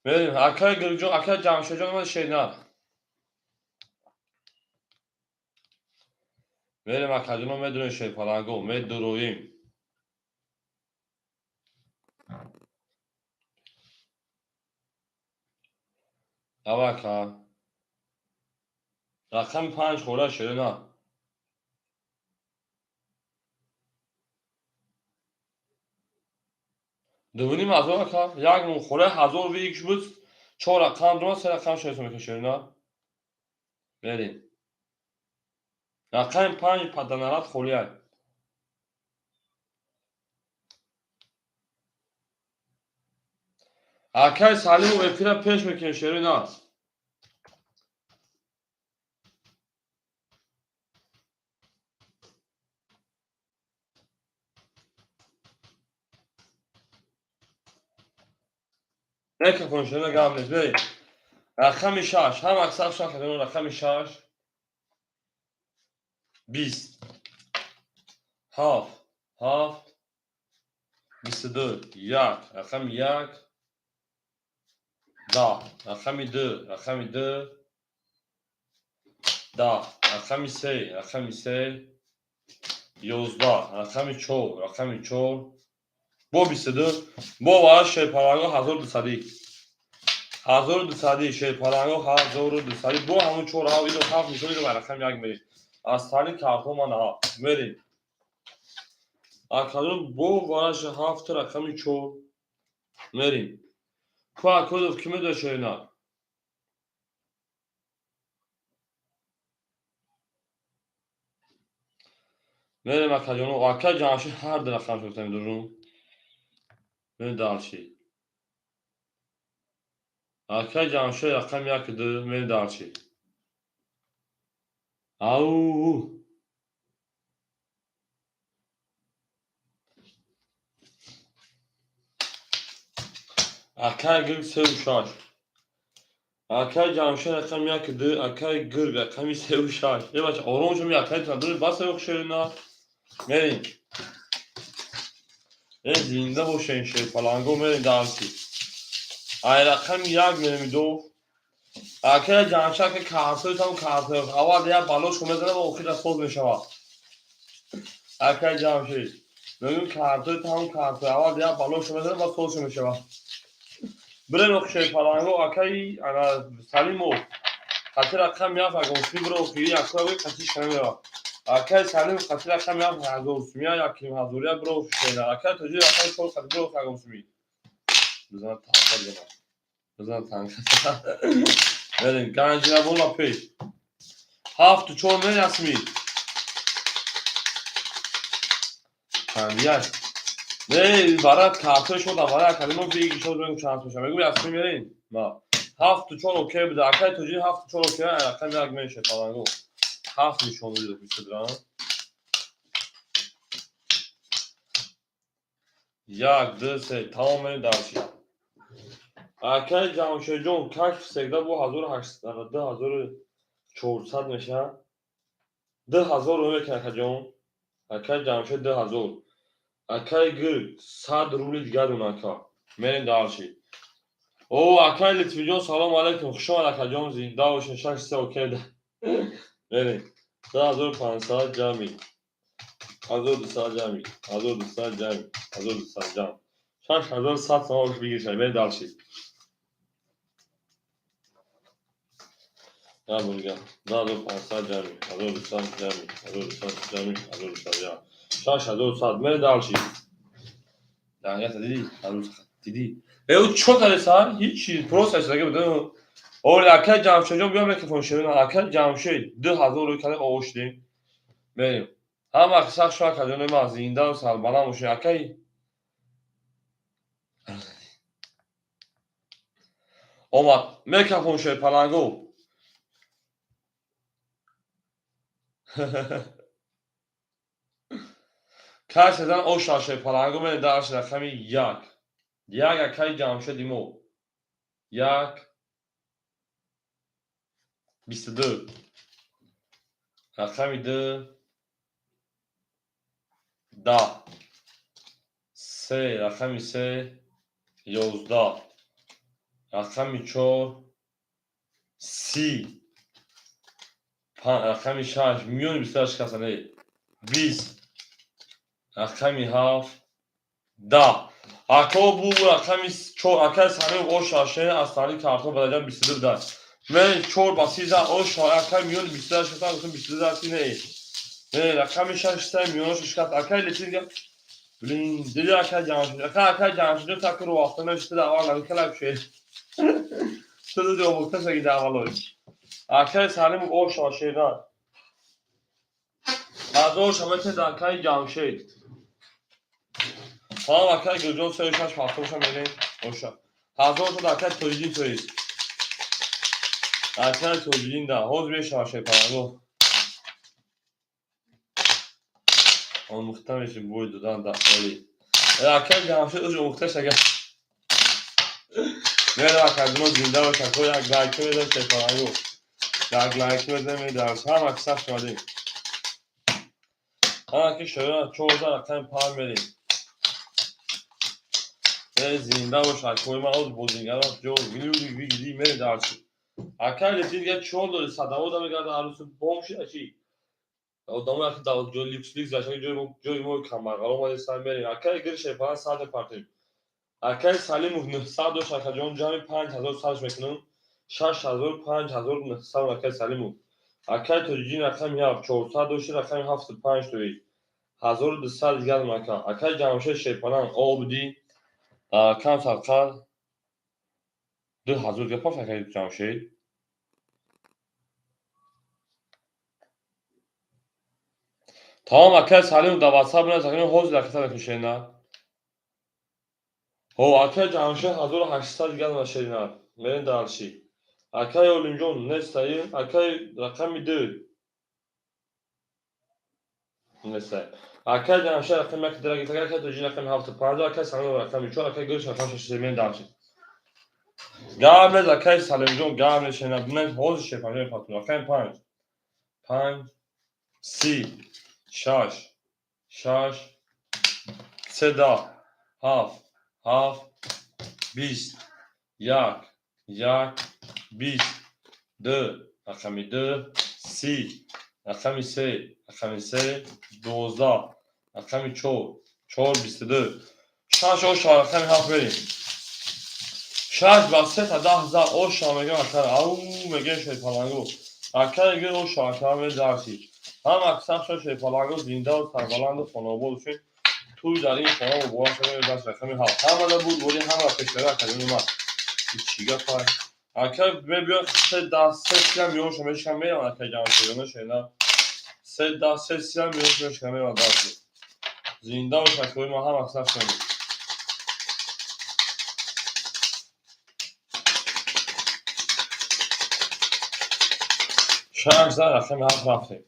Мерем акай Гирҷон, акай Ҷамшедҷон омад шернар. Мерем акаҷоно медурем шерпаланго, медуроем. Ава ака. Рақами 5 хора шерена. 2500 ака. Як мун хора 1000 вик буд. 4 рақам дума 3 рақам шерса мекунем шерена. Мерем. Рақами 5 паданарат холия. Акай Салимов эфира пеш мекунем шерена. Микрофон шерена гап нест. Мерем. Рақами 6. Ҳама аксар 6 рақами 6. 20. 7 7 22 1 рақами 1 10 рақами 2 рақами 2 10 рақами 3 рақами 3 11 рақами 4 рақами 4 бо 22 бо вара шерпаланго 1200 1200 шерпаланго 1200 бо ҳамун 4 ҳав идо 7 нишон идо рақами 1 мерем. Аз тани картон ман мерем. Акаҷон бо вараша 7 рақами 4 мерем. Ку акодов ки медояд шерина? Мерем акаҷоно. Ака Ҷамшид ҳар ду рақам шуфтем дурум. Мерем дарши. Ака Ҷамшид рақами 1 2 мерем дарши. Ау акай гирг 3 6. Акай Ҷамшид рақами 1 2, акай гирг рақами 3 6. Е бача ором шум акай тан бас шерина. Мерем. Э зинда бошен шерпаланго мерем дарси. Ай рақами 1 мерем ду. Акай Ҷамшид ака картои там карто. Аввал як балош мезана ва охир соз мешавад. Акай Ҷамшид. Мегӯем картои там карто. Аввал як балош мезана ва соз мешавад. Бирен охшои паланго, акаи ана Салимов. Қати рақами 7 ҳазор сумӣ биро охи, якои қатиш намева. Акаи Салим қати рақами 7 ҳазор сумия, яким ҳазория биро охшоина. Акаи Тоҷи рақами 4 қати биро охи ҳазор сумӣ. Бизан танка бизан. Бизан танка. Берин ганҷина бола пеш. 7 4 мен ясми. 51. Не, барат картои шуда, барат калима биги шуд мегум чанд меша. Мегум ясми мерин. Ма. 7 4 окей буда. Акаи Тоҷи 7 4 окей, рақами 1 меша паланго. 7 нишон дида писадран. 1 2 3 тамом мерин дарши. Акаи Ҷамшедҷон, как всегда бо 1800 2400 меша. 2000 рубл мекунад, акаҷон. Акаи Ҷамшед 2000. Акаи Гир 100 рубли дигар дун, ака. Мерем дарши. О, акаи Литвиҷон, салом алейкум. Хуш омад, акаҷон, зинда бошед. 6 3 окей да. Мерем. 2500 ҷамъи. 1200 ҷамъи. 1200 ҷамъи. 1200 ҷамъ. 6100 сомон бигиршай. Мерем дарши. Я бурга. 2500 ҷамъи. 1200 ҷамъи. 1200 ҷамъи. 1200 ҷамъ. 6100. Мерем дарши. Дангата диди? Диди? Э, ӯ чӣ кор кардеса? Ҳичи, просто шадаги буда. Оли акаи Ҷамшедҷон, биё микрофон ширина. Акаи Ҷамшед 2000 рӯй кардем, оғоз шудем. Мерем. Ҳама сахт шуд, акаҷони ман, зиндаву сарбаланд бошед. Акаи омад. Микрофон шуд паланго. Кай шудан оша шуд паланго мерем дарши рақами 1. 1 акаи Ҷамшеди мо. 1 22. Рақами 2 10. 3 рақами 3 11. Рақами 4 30. Рақами 6 миёни 28 каса не. 20. Рақами 7 10. Ако бу рақами 4 акаи Салим оша ше аз тари картон бадаҷан 22 буда. Мен 4 ба 30 оша акаи миёни 28 каса гуфтам 22 даси не. Не, рақами 6 сай миёнаш шикаст. Акаи Летинга блин, диди акаи Ҷамшед. Акаи Ҷамшед так ру вақта нешта да аввал намикала шед. Ту ду омӯхта шаги да аввалош. Акаи Салим оша шеда. Ҳазор шамете да акаи Ҷамшед. Салом акаи Гулҷон, 3 6 ҳафтоша мерем. Оша. Ҳазор шуд акаи Тоҷиддин тоист. Акаи Тоҷиддин да. Ҳозир мешава шепаранго. Омӯхта меши бой додан да оли. Акаи Ҷамшед ош омӯхта шага. Мерам акаҷон, зинда бош, ако як лайк медам шепаранго. Як лайк медам медарс. Ҳама кисах шудем. Ҳама ки шоя 14 рақами 5 мерем. Зинда бош, акои ман, оз бозингарон ҷо вигиди мерем дарси. Акаи Летин дига чор дори садавода мегарда арӯси бом шида чи? Одамо яки дар ҷои люкс люкс зашаги ҷои мо камбағал омаде сар мерем. Акаи Гир шепаран сад мепартем. Акаи Салимов 900 дошт, акаҷон, ҷамъи 5100 мекунам. 6000 5900 акаи Салимов. Акаи Тоҷиддин рақами 7 400 дошт, рақами 75 тои. 1200 дигар ака. Акаи Ҷамшед шепаран обди кам садқа 2000 дигар пафт акаи Ҷамшед. Тамом акаи Салимов дар WhatsApp бинавис, акаи ҳозир аката мекунем шерина. Ҳо, акаи Ҷамшед 1800 дигар на шерина. Мерем дарши. Акаи Олимҷон нестаи, акаи рақами 2 нестай. Акаи Ҷамшед рақами 1 дираги, акаи Тоҷиддин рақами 75, акаи Салимов рақами 4, акаи Гулш рақами 6 мерем дарши. Гап нез акаи Салимҷон, гап нез шерина. Бинед ҳозир шепанҷо мепартем. Рақами 5 5 30 6 6 3 10 7 7 20 1 1 20 2 рақами 2 30 рақами 3 рақами 3 12 рақами 4 4 22 6 оша рақами 7 мерем. Шаш ба сета даҳ за оша мегӯям ака, ау мегӯям шерпалангу. Ака мегӯяд оша ака медарси. Ҳам аксар шо шерпалангу зиндаву сарбаланду хонаобод бошед. Туй дар ин хона муборак шавад даст рақами ҳафт. Ҳамада буд бори ҳама пешравӣ академияи ман. Чӣ гапай? Ака мебиёд се даҳ се сиям миёншо мешикам меравад ака ҷамшедона шена. Се даҳ се сиям миёншо мешикам меравад дарси. Зинда бош акаҳои ман ҳам аксар шавед. Шаш за рақами ҳафт рафтем.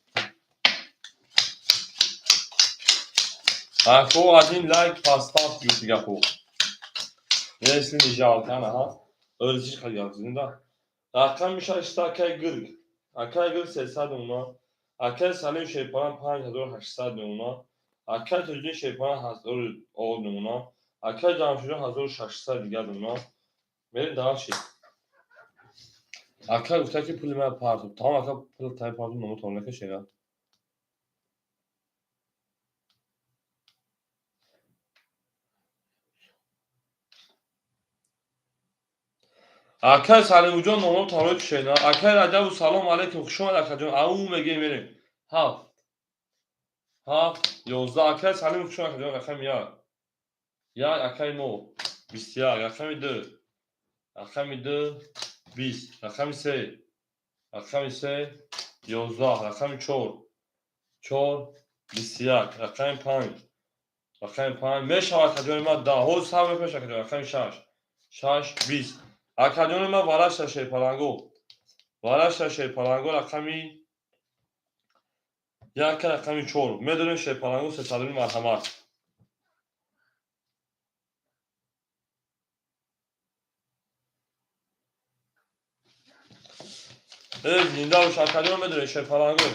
Ако один лайк поставь гуфти гапо. Если не жалко, аҳа. Ӯрзиш қад зинда. Рақами шашта акай гирг. Акай гирг 300 мемона. Акай Салим Шерпалан 5800 мемона. Акай Тоҷиддин Шерпалан 1000 мемона. Акай Ҷамшидҷон 1600 дигар мемона. Мерем дальше. Ака гуфта ки пули ман партоб. Тамом ака пул тай партоб номутон накашеда. Акай Салимуҷон номо таро кушена. Акай Раҷабу салом алейкум. Хуш омад акаҷон. Ау мегем мерем. Ҳафт. Ҳафт, 11. Акай Салим хуш омад акаҷон. Рақами як. Як акай мо. 21. Рақами ду. Рақами ду. 20. Рақами се. Рақами се. 11. Рақами чор. Чор. 21. Рақами панҷ. Рақами панҷ. Мешавад акаҷони ман 10. Ҳозир сабр мекунем акаҷон. Рақами шаш. Шаш, 20. Акаҷони ман вараша шерпалангу. Вараша шерпалангу рақами як рақами чор. Медонем шерпалангу сесадуми марҳамат. Зинда бош акаҷон медонем шерпалангу.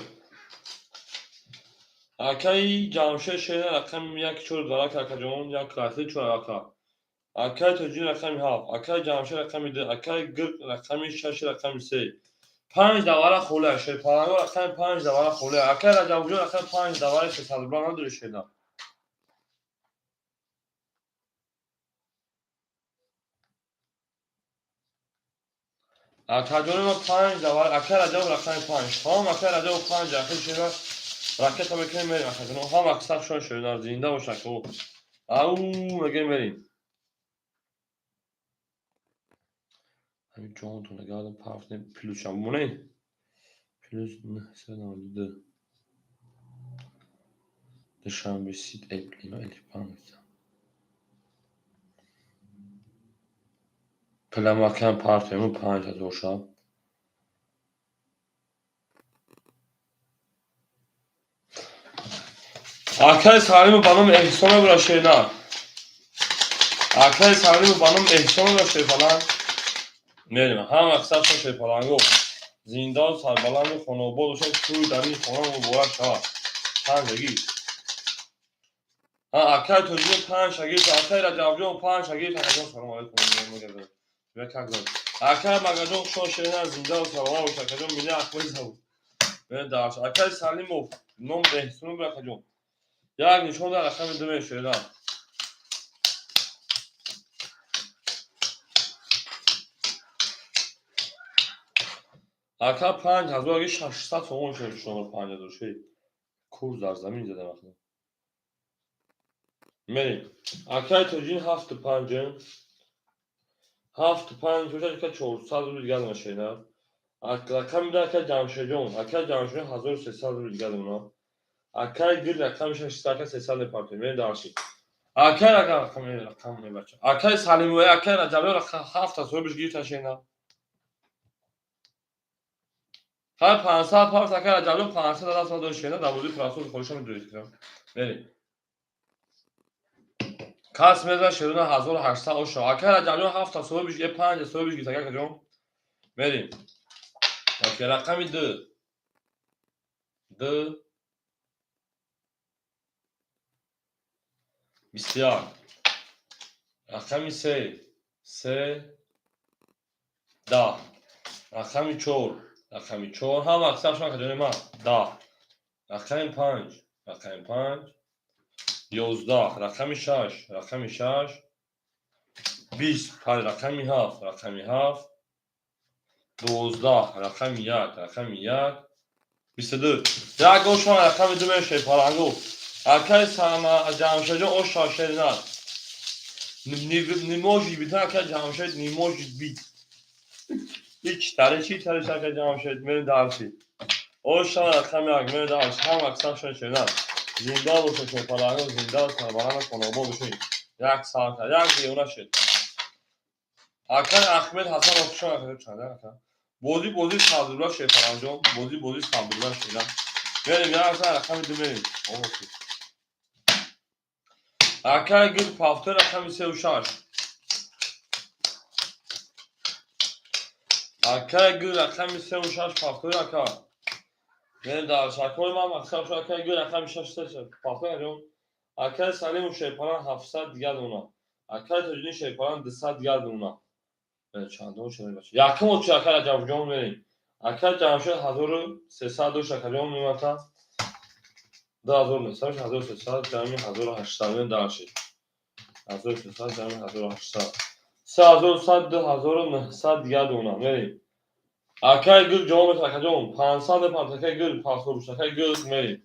Акаи Ҷамшед шера рақами як чор дарак акаҷон як лаҳзаи чор ака. Акаи Тоҷиддин рақами ҳафт, акаи Ҷамшед рақами ду, акаи Гирг рақами шаш рақами се. Панҷ давара холия, шерпалангу рақами панҷ давара холия. Акаи Раҷабуҷон рақами панҷ давара 300 рубла надори шена. Акаҷони ман панҷ давара, акаи Раҷаб рақами панҷ. Тамом акаи Раҷаб панҷ ахир шена ракета мекунем мерем акаҷон. Ҳам аксар шон шена зинда бош ака. Ау мегем мерем. Ҳамин ҷонтон агар партем плюсам монем. Плюс 992. Душанбе сит эплима элифпан. Пиламакам партему 5000 шаб. Акай Салиму ба номи Эҳсон мебура шена. Акай Салиму ба номи Эҳсон мебура шерпаланг. Мерем. Ҳам аксар шо шерпалангу. Зиндаву сарбаланду хонаобод бошад, туй дар ин хона муборак шавад. Панҷ шагирд. Акай Тоҷиддин панҷ шагирд, акай Раҷабҷон панҷ шагирд. Акаҷон салом алейкум. Акай Магаҷон хуш шена зиндаву сарбаланд бош акаҷон милли Ахмедов. Дарш. Акай Салимов ном Эҳсон мебура акаҷон. Як нишон дар рақами ду мешавад. Ака 5000 аги 600 сомон шуд шумо 5000 шуд. Курс дар замин задам ахна. Мерем. Акай Тоҷиддин ҳафту панҷ. Ҳафту панҷ бошад ака 400 рубл дигар мешавад. Рақами ду акай Ҷамшедҷон. Акай Ҷамшедҷон 1300 рубл дигар мемонад. Акай Гир рақами шаш ака 300 мепартем. Мерем дарши. Акай рақами рақам мебача. Акай Салимовай, акай Раҷабён ҳафт ҳазор гирифта шена. Ҳай 500 парт акай Раҷабён 500 даст дошт шена дар бозии прасол холиша медонед кирам. Мерем. Кас мезан шеруна 1800 оша. Акай Раҷабён ҳафт ҳазор панҷ ҳазор гирифта акаҷон. Мерем. Окей, рақами ду. Ду 21. Рақами се. Се 10. Рақами чор. Рақами чор. Ҳама аксар шумо акаҷони ман. 10. Рақами панҷ. Рақами панҷ. 11. Рақами шаш. Рақами шаш. 20, панҷ, рақами ҳафт, рақами ҳафт, 12, рақами як, рақами як, 22. Як ошма рақами ду мешавед, палангу. Акай Ҷамшедҷон, оша шеринат. Не может быть, акай Ҷамшед, не может быть. Ҳеч тари чи тари, акай Ҷамшед, мерем дальше. Оша рақами як, мерем дальше. Ҳама аксар шуна шеринат. Зинда бошед, шерпалангу, зинда, сарбаланд, хонобод бошед. Як сар як девона шед. Акай Ахмед Ҳасанов, хуш омадед, чанда ака? Бозӣ бозӣ 100 рубла, шерпалангҷон, бозӣ бозӣ 100 рубла, шеринат. Мерем, як сар рақами ду мерем. Акай гир пафтои рақами сеу шаш. Акай гир рақами сеу шаш пафтои ака. Мерем дар шакҳои ман мақсад шуд, акай гир рақами шаш се пафтои аҷон. Акай Салиму шерпалан 700 дигар дона. Акай Тоҷиддин шерпалан 200 дигар дона. Чандон шуд бача? Якум очи акай Раҷабҷон мерем. Акай Ҷамшед 1300 дошт, акаҷон мемата. 2900, 1300 ҷамъи 1800 меем дальше. 1300 ҷамъи 1800. 3100, 2900 дигар дона. Мерем. Акай гул ҷавоб метад, акаҷон. 500 мепард, акай гул, пасхор бошад, акай гул мерем.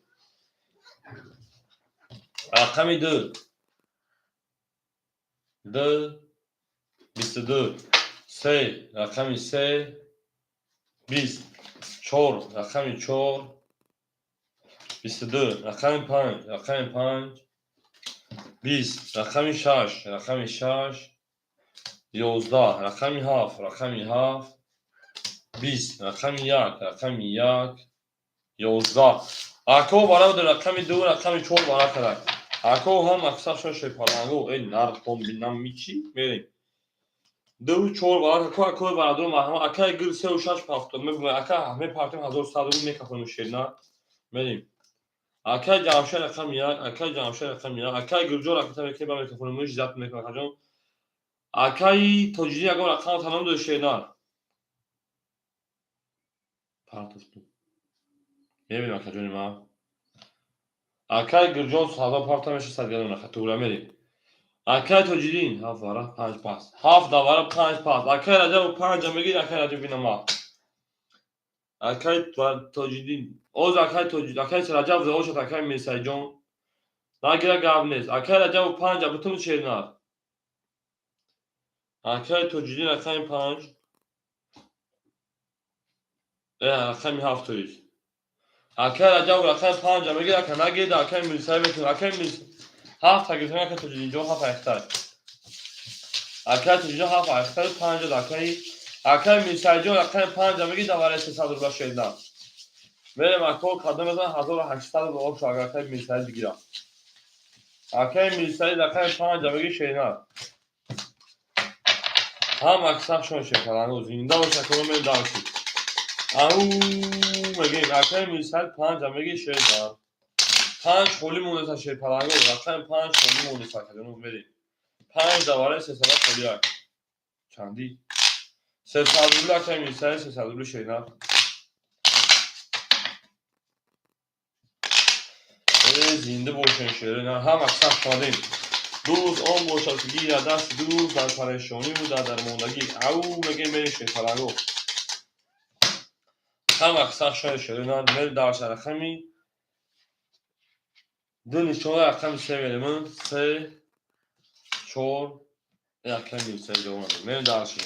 Рақами ду. Ду, 22. Се, рақами се, 20. Чор, рақами чор, 22. Рақами панҷ, рақами панҷ, 20. Рақами шаш, рақами шаш, 11. Рақами ҳафт, рақами ҳафт, 20. Рақами як, рақами як, 11. Ако бародар рақами ду, рақами чор бара кард. Ако ҳам аксаршон шепалангу, эй нархом бинам мичи мерем. Ду чор бара ко ако бародаро марҳамат, акай гул сеу шаш пафто мебинам, ака мепартем 1100 рубл мекафонем шерина мерем. Акай Ҷамшед рақами як, акай Ҷамшед рақами як, акай Гулҷон рақами мекунем, ба микрофони муш зиёд мекунам, акаҷон. Акаи Тоҷиддин ягон рақам тамом дошт, шерина. Партофтум. Мебинам, акаҷони ман. Акай Гулҷон садо парта меша садгадон ака тугра мерем. Акай Тоҷиддин ҳафт вара панҷ пас. Ҳафт давара панҷ пас. Акай Раҷаб панҷа мегир, акай Раҷаб бинама. Акай Тоҷиддин. Оз акай Тоҷид, акай Раҷаб зеошад, акай Мирсайҷон. Нагира гап нест. Акай Раҷаб панҷа бутун шернар. Акай Тоҷиддин рақами панҷ. Рақами ҳафт тоист. Акай Раҷаб рақами панҷа мегир, ака нагирда, акай Мирсай метун, акай Мирс ҳафта гирифтем, акай Тоҷиддинҷон ҳафт айхтар. Акай Тоҷиддин ҳафт айхтар, панҷа акай Мирсайҷон рақами панҷа мегир, давараи 300 рубла шерна. Мерем ако кадом мезан 1800 рубла ошу агар акай Мирсаид бигирам. Акай Мирсаид рақами панҷа мегир, шерна. Ҳам аксаршон шеркалангу зинда бош, акоро мерем дальше. Ау мегем акай Мирсаид панҷа мегир, шерна. Панҷ холӣ монеса, шерпалангу рақами панҷ холӣ монеса, акаҷоно мерем. Панҷ давараи сесада холӣ як. Чандӣ? 300 рубли акай Мирсаид, 300 рубли шерна. Э зинда бошен, шерина. Ҳам аксар шодем. Дӯст он бошад, ки гирад дасти дӯст дар парешониву дар дармондагӣ. Ау мегем мерем, шерпалангу. Ҳам аксар шояд, шерина мерем дальше рақами ду нишона рақами се мерем. Се чор акай Мирсаид ҷавоб надод. Мерем дальше.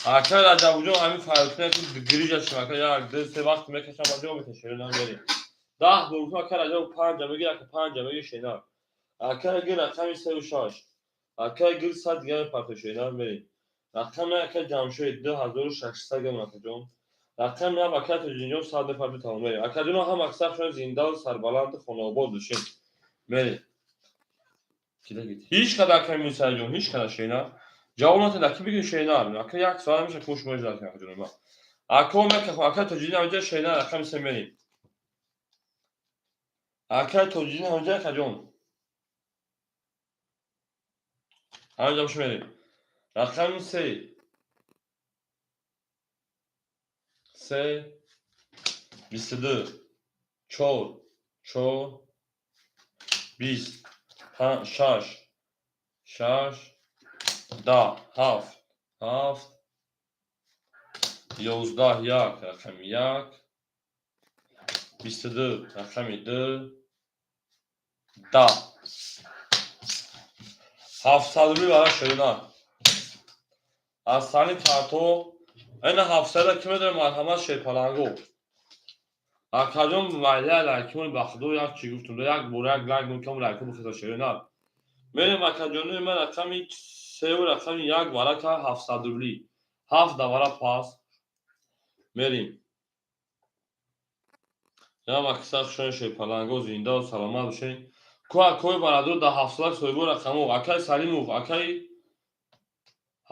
Акай Раҷабуҷон ҳамин фарёдкунак гирижа шим ака як ду се вақт мекашам ба ҷавоб метавон, шерина мерем. Даҳ бор гуфтам акай Раҷаб панҷа мегир, ака панҷа мегир, шерина. Акай гир рақами сеу шаш. Акай гир сад дигар мепартои, шерина мерем. Рақами акай Ҷамшед 2600 грам, акаҷон. Рақами ҳам акай Тоҷиддинҷон сад мепартои тамом мерем. Акаҷоно ҳам аксаршон зиндаву сарбаланду хонаобод бошед. Мерем. Ҳеҷ қадар акай Мирсаидҷон, ҳеҷ қадар шерина. Ҷавоб натед, аки бигир шерина. Ака як соат меша куш меҷад акаҷони ман. Ако мекахом, акай Тоҷиддин ҳамҷа шерина рақами се мерем. Акай Тоҷиддин ҳамҷа акаҷон. Ҳамҷа бош мерем. Рақами се. Се 22 чор чор 20 шаш шаш 10 7 7 11 1 рақами 1 22 рақами 2 10 700 рубли барои ширина. Аз сани карто ина 700 ки медонем, марҳамат шерпаланго. Акаҷон, майла лайкимон, ба худо як чӣ гуфтум, як бор як лайк мекам, лайкум бихеза ширина. Мерем, акаҷони ман, рақами севу рақами як варака 700 рубли. Ҳафт давара пас. Мерем. Ям аксар хушон шерпаланго, зиндаву саломат бошед. Ку акои барадор дар 700 соҳибо рақамо, акай Салимов, акай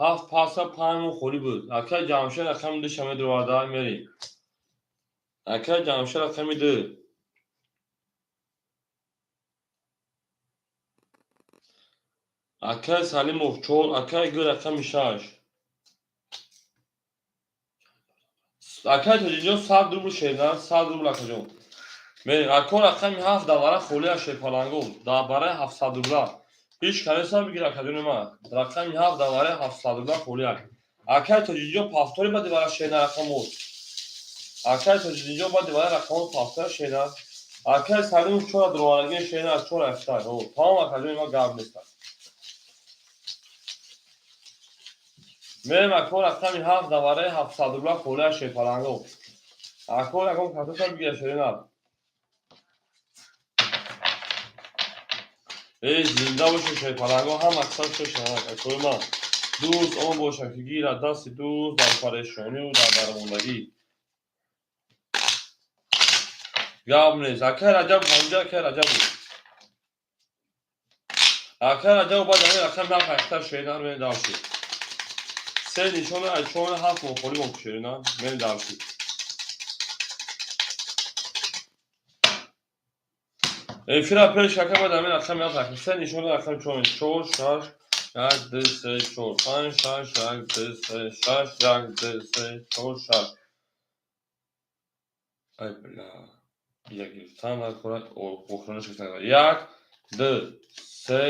ҳафт паса панҷ моҳ холӣ буд. Акай Ҷамшед рақами душа медуроварда, мерем. Акай Ҷамшед рақами ду. Акай Салимов чор, акай Г рақами шаш. Акай Тоҷиҷон 100 рубл шерна, 100 рубл акаҷон. Мерем, ако рақами ҳафт давара холӣ аз шерпаланго, дар бараи 700 рубла. Ҳеҷ канеса бигир, акаҷони ман. Рақами ҳафт давараи 700 рубла холӣ аст. Акай Тоҷиҷон повтори баъди вара шерна рақамот. Акай Тоҷиддинҷон баъди вара рақамот повтора шерна. Акай Салимов чора дуроварагии шерна, чора ифтай. Тамом, акаҷони ман, гап нест. Мерем, ако рақами ҳафт давараи 700 рубла холӣ аз шерпаланго. Ако ягон картоша бигира шерина. Эй, зинда бошед шерпаланго, ҳам мақсад шошанак, акои ман. Дӯст он бошад, ки гирад дасти дӯст дар парешонию дар дармондагӣ. Гап нест. Акай Раҷаб ҳамҷа, акай Раҷабу. Акай Раҷабу баъд ҳамин рақами ҳафт ҳақиқат шерина мерем дальше. Се нишона аз чор ҳафт моҳ холӣ монд шерина, мерем дальше. Эфира пеш ака баъд ҳамин рақами ҳафт ҳақиқат се нишона рақами чор чор шаш як ду се чор панҷ шаш як ду се шаш як ду се чор шаш. Ай бля. Як гирифтан накора, охиронаш гирифтан. Як, ду, се,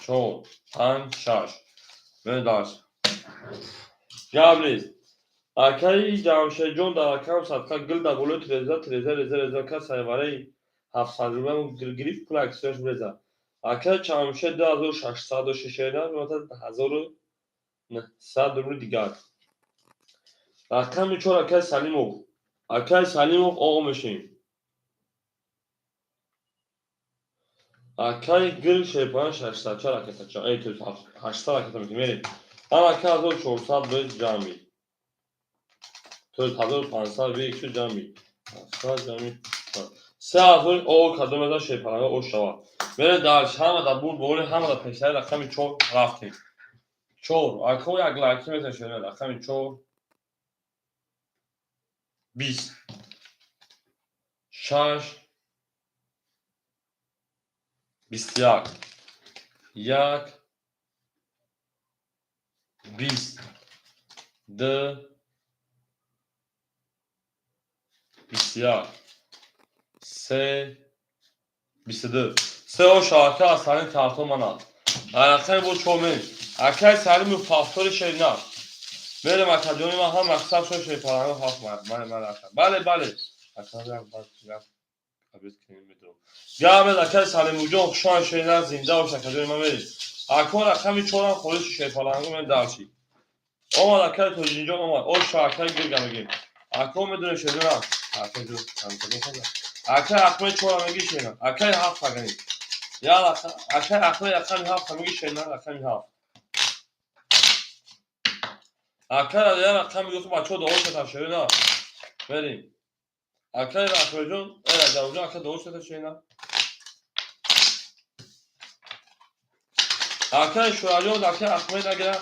чор, панҷ, шаш. Мерем дальше. Гап нест. Акаи Ҷамшедҷон дар рақам садқа гил дар болои треза, треза, реза, реза ка сайвараи 700 рубла гирифт, пул аксияш реза. Акаи Ҷамшед 2600 дошта шерина, 1900 рубли дигар. Рақами чор акаи Салимов. Акаи Салимов оғо мешавем. Акаи гил шерпан 604 ракета, эй, то 800 ракета мекунем, мерем. Ҳам ака 1400 бе ҷамъи. То есть 1500 бе иксу ҷамъи. 700 ҷамъи. 3000 о кадом еза шерпаланга о шава. Мерем дальше, ҳама дар бур боли, ҳама дар пешаи рақами чор рафтем. Чор, ако як лайки метавон шерина рақами чор. 20. Шаш. 21. Як. 20. Ду. 21. Се. 22. Се о шабака аз салим картон манад. Рақами бо чор мерем. Акай Салиму повтори шерина. Мерем, акаҷони ман, ҳам мақсад шо шерпаланго ҳафт ман ман ака. Бале, бале. Ака як баъд як обед кунем медорам. Гап нест, акай Салимуҷон, хушояд шерина, зинда бош, акаҷони ман, мерем. Ако рақами чорам холиш шерпаланго, мерем дальше. Омад акай Тоҷиддинҷон омад. О шо акай гирга мегем. Ако медонем шерина. Акай ҷон, акай Ахмед чора меги шерина. Акай ҳафт агани. Я акай Ахмед рақами ҳафт меги шерина, рақами ҳафт. Акай я рақами гуфт бачаҳо дуо шуда шерина. Мерем. Акай Ахмедҷон, э Раҷабҷон, ака дуо шуда шерина. Акай Шураҷон, акай Ахмед агира.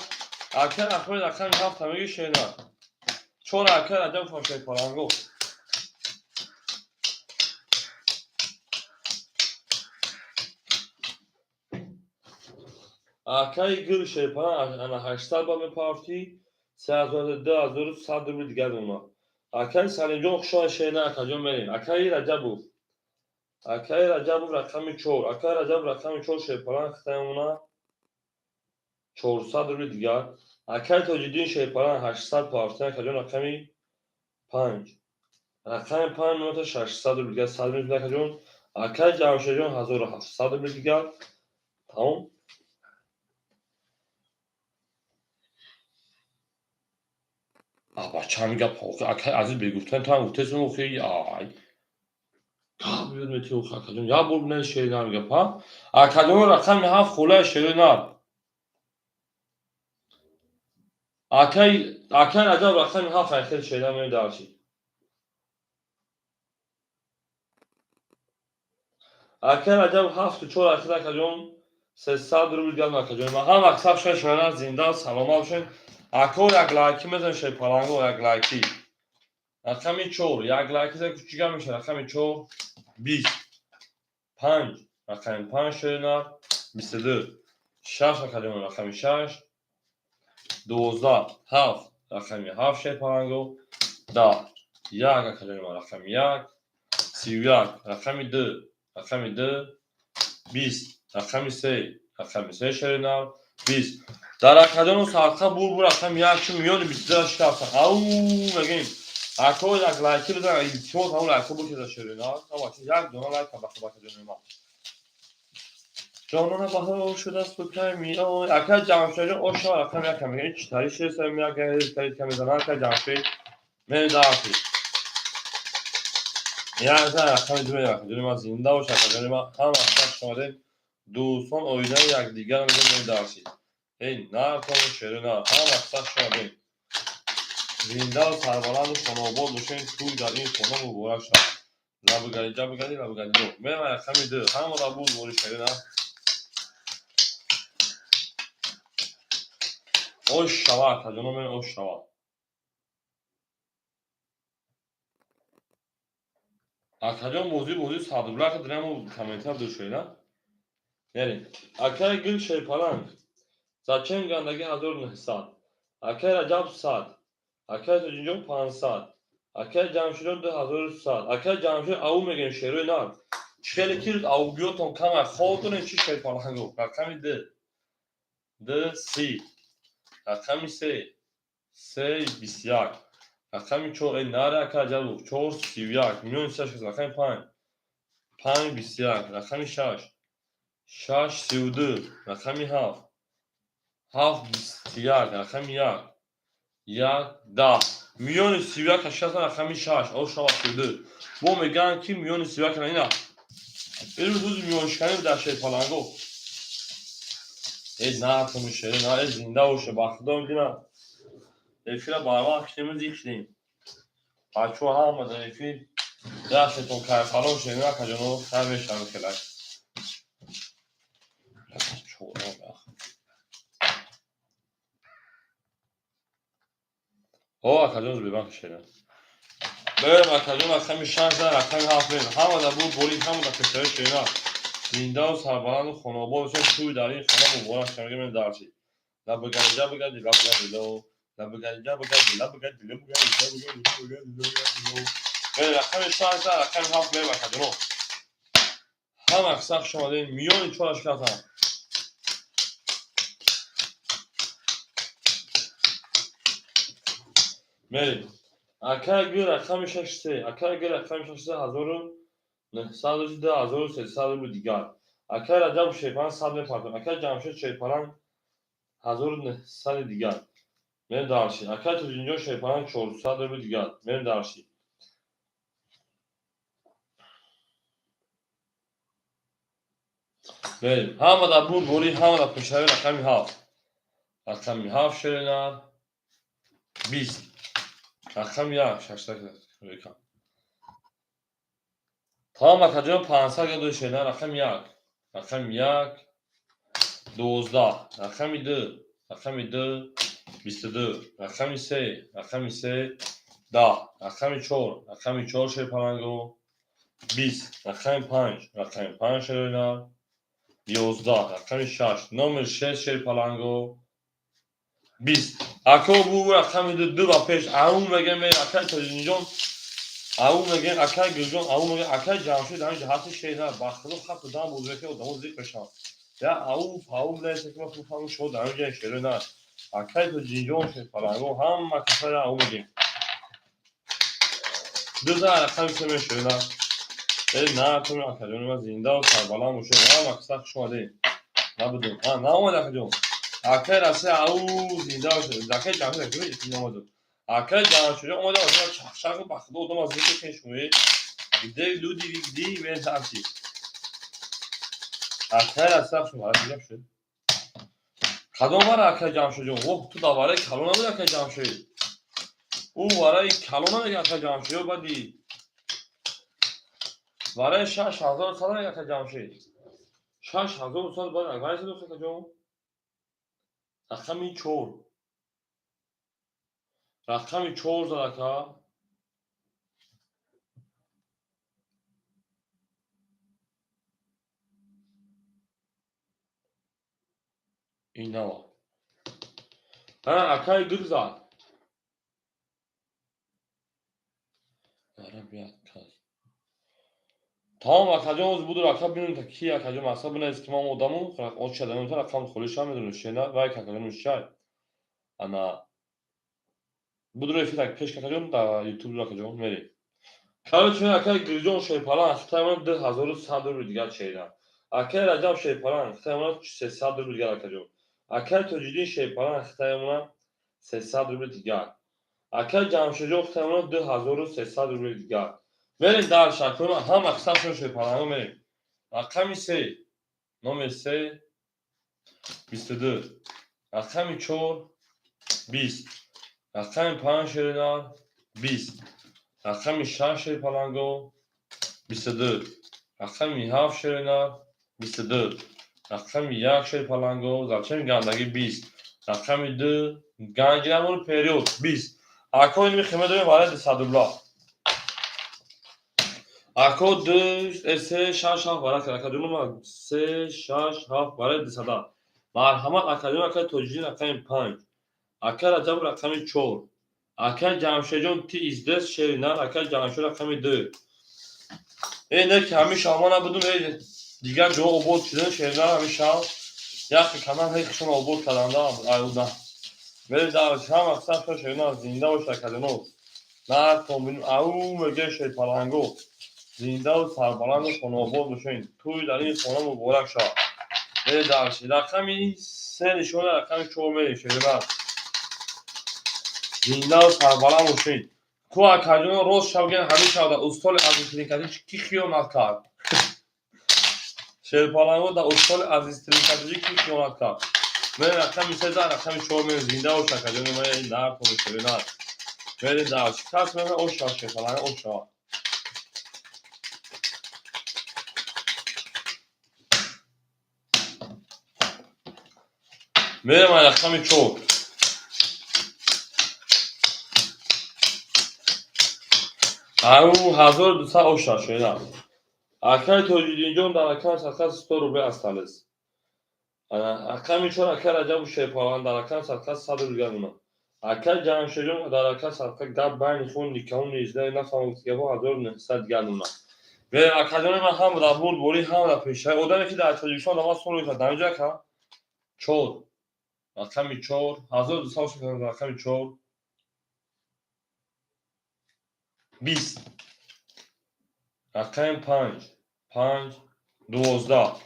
Акай Ахмед рақами ҳафт меги шерина. Чора акай Раҷаб шерпаланго. Акай гил шерпалан ана 800 ба мепарафтӣ, 3100 рубли дигар мемонад. Акай Салимҷон хушояд шерина, акаҷон, мерем. Акаи Раҷабов. Акаи Раҷабов рақами чор. Акаи Раҷабов рақами чор шерпалан хита мемонад. 400 рубли дигар. Акай Тоҷиддин Шерпаланг 800 партофтан, акаҷон. Рақами 5, рақами 5 минута 600 рубли дигар, 100 минут, акаҷон. Акай Ҷамшедҷон, 1700 рубли дигар, тамом. Бача, ҳамин гап, акай Азиз, бегуфтан ту ҳам гуфтесум, охи, ай гап ёд мети, охи, акаҷон, як бор бинед шери нар гап, ҳа, акаҷон. Рақами 7, хулаи шери нар. Акай Раҷаб, рақами 7, айхел шери нар медарши. Акай Раҷаб, 7-4, айхел, акаҷон, 300 рубл дигар, акаҷон. Ҳам аксар шуна шуна, зинда саломат бошед. Ако, як лайки мезан, шерпаланго, як лайки. Рақами 4, як лайки за кучига меша. Рақами 4, 20, 5, рақами 5, шеринар, 22, 6, акаҷон, рақами 6, 12, 7, рақами 7, шерпаланго, 10, 1, акаҷони ман, рақами 1, 31, рақами 2, рақами 2, 20, рақами 3, рақами 3, шеринар, 20. Дар акаҷону садқа бур, рақами 1 чун миёни 22 шикастан. Ау, мегӯем, ако, як лайки бизан, илтимос, ҳамун лайка бошеда, шеринар, як дона лайка баха, бакаҷони ман. Ҷонона баҳор шудасту кай меой, акай Ҷамшедҷон, оша, рақами 1 мегӯем, читари шеса як тари мезанам, акай Ҷамшед, медарси. Як рақами 2, акаҷони ман, зинда бош, акаҷони ман, ҳама хуш омадед, дӯстон, оилаи якдигар мегӯем, медарсид. Эй, нартон, шери нар, ҳама хуш омадед. Зиндаву сарбаланду хонаобод бошед, тӯй дар ин хона муборак шавад. Лабгари ҷабгари лабгари ду. Мерам рақами 2, ҳамаро буд бори шери нар. Ош шава, акаҷоно, мен ош шава. Акаҷон, бозӣ 100 рубла дирему комментар душена. Мерем. Акай Гул Шерпаланг. Зачем гандаги, 1900. Акай Раҷаб, 100. Акай Тоҷинҷон, 500. Акай Ҷамшидон, 2100. Акай Ҷамшид, ау мегӯем, шерои нар. Хеле ки аугиётон камай, хобтонем чи, шерпаланго. Рақами 2. 2, 30. Рақами 3. 3, 21. Рақами 4, эй, наре, акай Раҷабов, 4, 31. Миёни 6, рақами 5. 5, 21. Рақами 6. 6, 32. Рақами 7. 7, 21. Рақами 1. 1, 10. Миёни 31 шастан, рақами 6. О, шава, 32. Бо мегӯянд, ки миёни 31 ина. Ирӯз рӯзи миёншиканӣ дар шерпаланго. Эй, нартоми шери на, эй, зинда боше, ба худо дина. Эфира барвақт шидем, зиқ шидем. Бачаҳо ҳама дар эфир яшетон кайфалон шудем, акаҷоно, хай мешавам хелак. Чорам. О, акаҷон, Сбербанк шера. Берем, акаҷон, рақами 6, рақами 7 мерем. Ҳама дар буд борид, ҳама дар пешаи шерина. Зиндаву сарбаланду хонаобод бошед, тӯй дар ин хона муборак шавад, мегӯем, дарси. Лабгари ҷабгари лабгари ло. Лабгари ҷабгари лабгари лабгари лабгари лабгари лабгари. Берем, рақами 6, рақами 7 мерем, акаҷоно. Ҳама сахт шумадем, миёни чора шикастан. Мерем. Акай Гул, рақами 6, 3. Акай Гул, рақами 6, 3, 1900, 2300 рубли дигар. Акай Раҷаб Шерпаланг, 100 мепартам. Акай Ҷамшед Шерпаланг, 1900 дигар. Мерем дарши. Акай Тоҷинҷон Шерпаланг, 400 рубли дигар. Мерем дарши. Мерем. Ҳама дар буд борӣ, ҳама дар пешравӣ, рақами 7. Рақами 7, шеринар. 20. Рақами 1, шашта. Тамом, акаҷон, 500 га дошена, рақами 1. Рақами 1, 12, рақами 2, рақами 2, 22, рақами 3, рақами 3, 10, рақами 4, рақами 4, шерпаланго, 20, рақами 5, рақами 5, шерина, 11, рақами 6, номер 6, шерпаланго, 20. Ако бу, рақами 2, 2 ба пеш, ау мегем, акай Тоҷинҷон, ау мегем, акай Гулҷон, ау мегем, акай Ҷамшид, ҳамин ҷаҳати шерина, ба худо хату дам бозӣ мекунад, одамо зиқ мешаванд. Я ау фау несе ки ма фаҳму шумо дар ҷои шеро на. Акай Тоҷинҷон шерпаланго ҳама каса я ау мегем. Дуза рақами се мешавад на. Э на ту акаҷон ма зинда ва сарбаланд бошед. Ҳама каса хуш омадед. Набудем. А наомад акаҷон. Акай расе ау зинда бошед. Акай ҷамшед акай наомад. Акай ҷамшед омада оза чахчах ба худо одам аз зикр кунед шумо. Где люди, где мен ҳарчи. Акай расе хуш омад. Ҷамшед. Кадом вара акай Ҷамшедҷон? Воҳ, ту дар вараи калон набуди акай Ҷамшед. Ӯ вараи калон намега акай Ҷамшед, бади. Вараи 6100 намега акай Ҷамшед. 6100 баъд вараи сад акаҷон. Рақами 4. Рақами 4 зад ака. Инава. Акай гир зад. Тамом акаҷон оз буду рака бинем та ки акаҷон мақсад бинавис ки ман одаму оча дамем та рақам холиша медонӣ шена вай какаҷон чай. Ана будро эфир так пеш какаҷон да ютуб акаҷон мерем. Короче, акай Гирҷон шерпалан хитаймон 2100 рубл дигар чейда. Акай Раҷаб шерпалан хитаймон 300 рубл дигар акаҷон. Акай Тоҷиддин шерпалан хитаймона 300 рубл дигар. Акай Ҷамшедҷон хитаймона 2300 рубл дигар. Мерем дар шакуна ҳама қисмашон шерпаланго мерем. Рақами 3, номер 3 22, рақами 4 20, рақами 5 шеринар 20, рақами 6 шерпаланго 22, рақами 7 шеринар 22, рақами 1 шерпаланго зарчами гандагӣ 20, рақами 2 ганҷинамон период 20. Ако ин хима дорем барои 200 рубла. Ако 2 3 6 7 барак акаҷон ма 3 6 7 барои 200. Марҳамат акаҷон, акаи Тоҷиддин рақами 5, акаи Раҷаб рақами 4, акаи Ҷамшедҷон ти издес шеринар, акаи Ҷамшед рақами 2. Э не ки ҳамин шав ма набудум, э дигар ҷо обод шудан шеринар ҳамин шав. Яхи канал ҳеҷ хишон обод карданда аюда. Мерем дар ҳама қисм шеринар зинда бошад акаҷоно. На тон ау меге шерпаланго. Зиндаву сарбаланду хонаобод бошед. Тӯй дар ин хона муборак шавад. Мерем дар рақами 3 нишона рақами 4 мерем шеринар. Зиндаву сарбаланд бошед. Ку акаҷоно рост шав ген ҳамин шав дар устоли азизтарин кӣ хиёнат кард? Шерпаланго дар устоли азизтарин кӣ хиёнат кард? Мерем рақами 3 дар рақами 4 мерем зинда бош акаҷоно ма нар тон шеринар. Мерем дар кас мерем ош шавад шерпаланго ош шавад. Мерем рақами 4. Ау 1200 оша шена. Акай Тоҷиддинҷон дар рақами садқа 100 рубл остались. Рақами 4 акай Раҷабу шерпалан дар рақами садқа 100 рубл дигар монад. Акай Ҷамшедҷон дар рақами садқа гап байни хун никоҳу низда нафаҳмид гапо 1900 дигар монад. Мерем акаҷони ман ҳам дар бурдборӣ ҳам дар пешравӣ. Одаме ки дар Тоҷикистон дар ман суол мекунад дар инҷо ака 4 рақами 4 1200 оша рақами 4 20, рақами 5 5 12,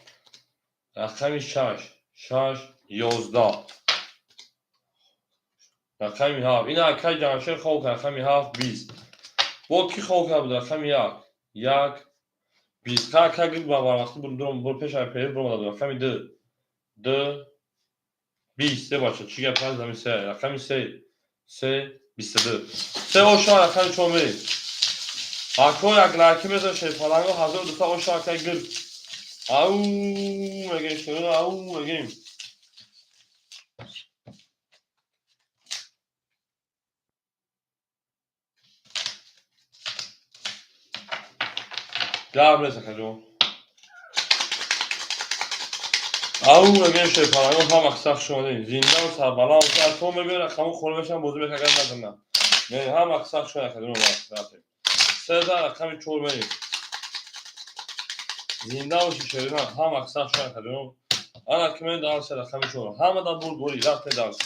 рақами 6 6 11, рақами 7 ин акаи Ҷамшед хоб кард рақами 7 20. Бо кӣ хоб кард буд рақами 1 1 20. Ка ака гир ба барвақти бур пеш ай период буромада рақами 2 2 20. Се бача чӣ гап ҳаст рақами 3 рақами 3 3 22 се оша рақами 4 мерем. Ако як лайки мезан шерпаланго 1200 оша акай гир. Ау мегем шерина ау мегем. Гап нест акаҷон. Ау мегем шерпаланго ҳама қисса хуш омадед. Зиндаву сарбаланд бошед. То мебинед рақаму хона мешавам бозӣ мекунам агар назанам. Ҳама қисса хуш омадед акаҷон. Сеза рақами 4 мерем. Зинда бошед шерина ҳама қисса хуш омадед акаҷон. Ана ки мен дарса рақами чор. Ҳама да бурд борӣ, рафте дарс.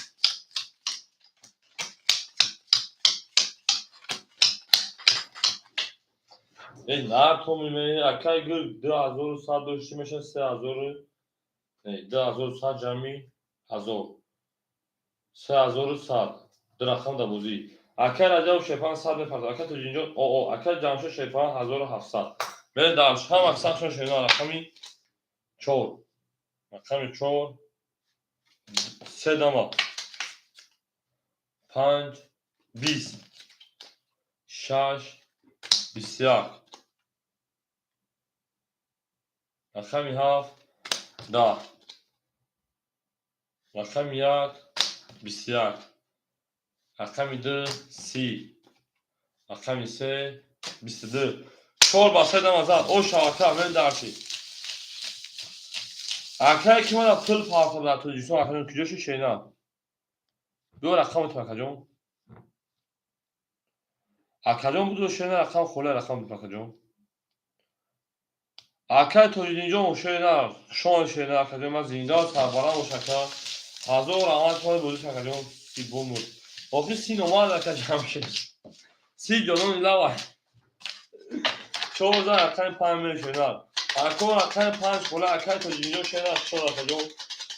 Эй, нар томи ме, акай гир 2100 дошти меша 3000, не, 2100 ҷамъи 1000. 3100. Ду рақам да бозӣ. Акай Раҷаб Шерпалан 100 мепартад. Акай Тоҷинҷон, о, акай Ҷамшед Шерпалан 1700. Мерем дарс. Ҳама сахшон шена рақами 4. Рақами 4. Се дама. 5, 20. 6, 21. Рақами 7, 10. Рақами 1, 21. Рақами 2, 30. Рақами 3, 22. 4 ба се дама зад. О шавака, мен дарши. Акае ки мана пул партоб дар Тоҷикистон, акаҷон, куҷо ши шена? Биё рақаматон, акаҷон. Акаҷон буду шена рақам холе рақам буд, акаҷон. Акай Тоҷиддинҷон шена, хушон шена, акаҷон, ман зинда сарбаланд бош, ака. Ҳазор раҳмат хоҳи бозӣ, акаҷон, си бумуд. Охир си номад, ака Ҷамшед. Си ҷонони лавай. Чор зан рақами 5 мер шена. Ако рақами 5 хола акай Тоҷиддинҷон шена, чор акаҷон.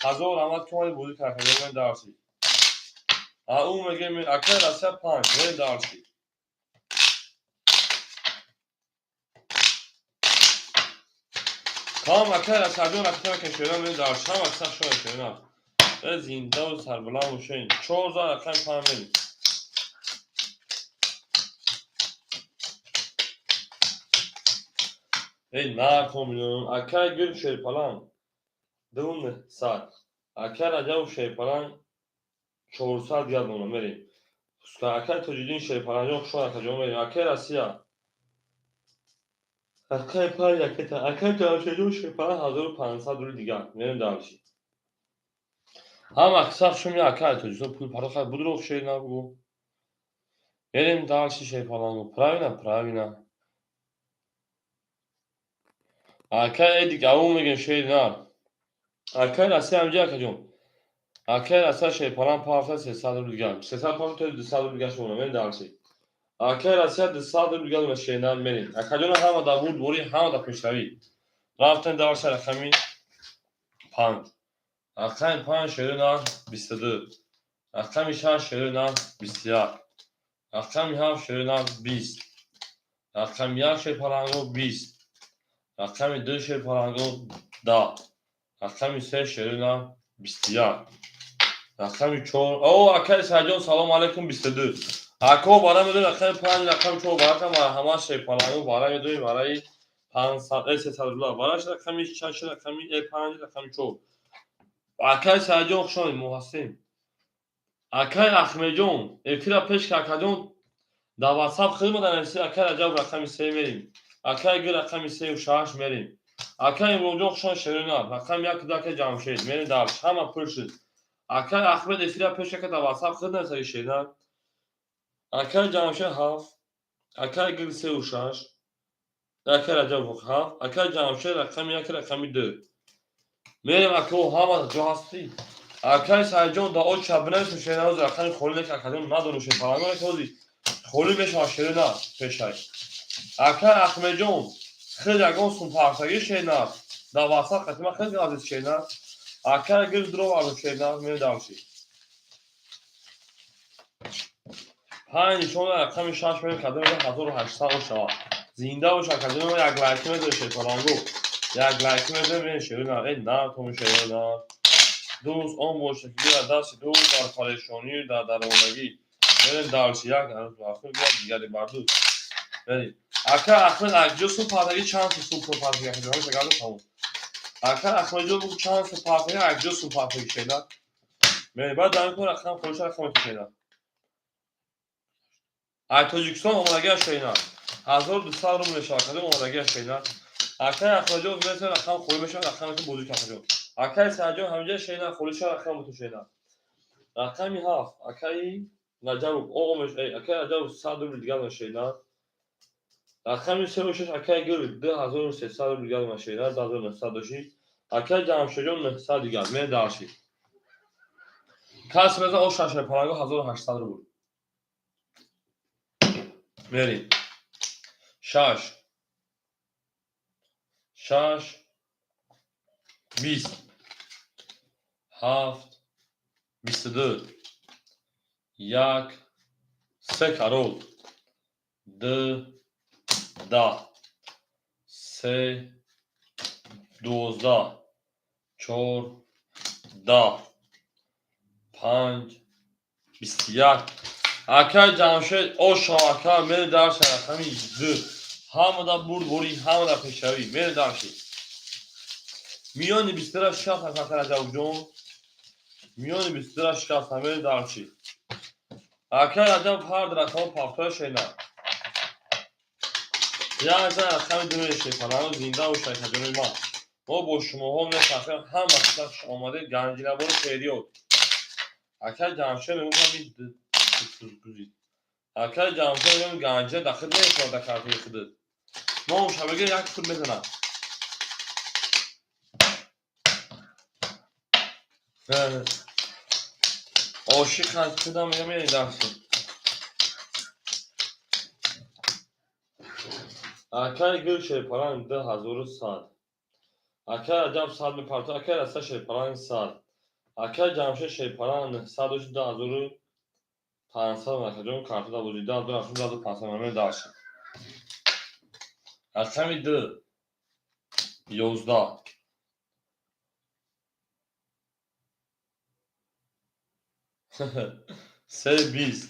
Ҳазор раҳмат ки омади бозӣ кард, акаҷон, мен дарси. А ӯ меге акай Россия 5, мен дарси. Тамом акай Расаҷон рақами кашена мен дарси. Ҳама сах шоя шена. Э зиндаву сарбаланд бошен. Чор зан рақами 5 мери. Эй накомилон. Акай гир Шерпалан 200. Акай Раҷабов Шерпалан 400 гардона мерем. Акай Тоҷиддин Шерпаланҷон хушон акаҷон мерем. Акай Россия. Акай 5 акай акай Ҷамшедҷон Шерпалан 1500 рули дигар. Мерем дарши. Ҳама сах шуми акай Тоҷикистон пул пардохт будро шер набугу. Мерем дарши Шерпалангу. Правильно, правильно. Акай Эдик аву мегем шер нар. Акай Россия ҳамҷа акаҷон. Акай Россия Шерпалан парта 300 рубл дигар. 300 парта 200 рубл дигар шумо мерем дарши. Акай Россия 200 рубл дигар шер нар мерем. Акаҷон ҳама дар бурд борӣ, ҳама дар пешравӣ. Рафтем дарши рақами 5. Рақами 5 шери нар 22. Рақами 6 шери нар 21. Рақами 7 шери нар 20. Рақами 1 Шерпаланго 20. Рақами 2 Шерпаланго 10. Рақами 3 шери нар 21. Рақами 4. О, акай Саҷон, салом алейкум 22. Ако бара медои рақами 5, рақами 4 барака марҳамат Шерпаланго бара медои барои 500 300 рубла. Бараш рақами 6, рақами 5, рақами 4. Акай Саҷон хушомед, мо ҳастем. Акай Ахмедҷон, эфира пеш ки акаҷон дар WhatsApp хидмат нависи акай Раҷаб рақами 3 мерем. Акай Гир рақами 3 ва 6 мерем. Акай Имронҷон хушомед шерина, рақами 1 акай Ҷамшед мерем дарш, ҳама пур шуд. Акай Ахмед эфира пеш ака дар WhatsApp хидмат нависи шерина. Акай Ҷамшед 7, акай Гир 3 ва 6, акай Раҷаб 7, акай Ҷамшед рақами 1 рақами 2. Мерем ако ҳама ҷо ҳастӣ. Акай Саидҷон да оча бинависем шерина рақами холӣ ки акаҷон надонем Шерпаланго ки ҳозир холӣ мешавад шерина пешай. Акай Ахмедҷон хел ягон сум партагӣ шерина дар WhatsApp қатима хел газид шерина. Акай гир дроварду шерина мерем дарши. 5 нишона рақами 6 мерем кадом 1800 шавад. Зинда бош акаҷон як лайк медои Шерпаланго. Як лайк медои мерем шерина. Эй на тому шерина. Дӯст он бошад ки гирад дасти дӯст дар парешонию дар даромадагӣ. Мерем дарси як ахир гирад дигари бар дӯст. Мерем. Ака Ахмед акҷо сум партагӣ чанд сум партагӣ акаҷон ҳамеша гарду тамом. Ака Ахмедҷон бугу чанд сум партагӣ акҷо сум партагӣ шена. Мерем баъд дар кун рақам холиша рақам шена. Ай Тоҷикистон омадагиаш шена. 1200 рубл мешавад акаҷон омадагиаш шена. Акай Ахмедҷон меса рақам холӣ мешавад рақаме ки бозӣ акаҷон. Акай Саидҷон ҳамҷа шена холиша рақам буту шена. Рақами 7 акай Раҷабов о акай Раҷабов 100 рубл дигар шена. Рақами 3 ва 6 акай Гир 2300 рубл дигар шена 2900 доши. Акай Ҷамшедҷон, 900 дигар. Мерем дальше. Кас меза о шаш паланго 1800 рубл. Мерем. Шаш. Шаш. 20. Ҳафт. 22. Як. Се король. Ду. 10. Се. 12. Чор. 10. Панҷ. 21. Акай Ҷамшед, ошо ака, мерем дальше, рақами ду. Ҳамада бурдборӣ, ҳамада пешравӣ. Мерем дальше. Миёни бистура шикаст, ака Раҷабҷон. Миёни бистура шикаст, мерем дальше. Акай Раҷаб ҳар рақама пафтоя шена. Як зан рақами ду мешепанану зинда боша, акаҷони ман. Мо бо шумоҳо мефахрем, ҳама хуш омадед ганҷинабори ферёд. Акай Ҷамшед мегӯям, акай Ҷамшед мегӯям, ганҷина дахил намешавад дар картаи худат. Номша бигир, як пул мезанад. Ошиқ аз худам мегӯям, мерем дальше. Акай Гул шерпаланг 2100. Акай Раҷаб 100 мепартояд, акай Раса шерпаланг 100. Акай Ҷамшед шерпаланг 900 дошт, 2500, акаҷон, картада бозӣ 2800, 2500. Мерем дальше. Рақами ду. 11. Се 20.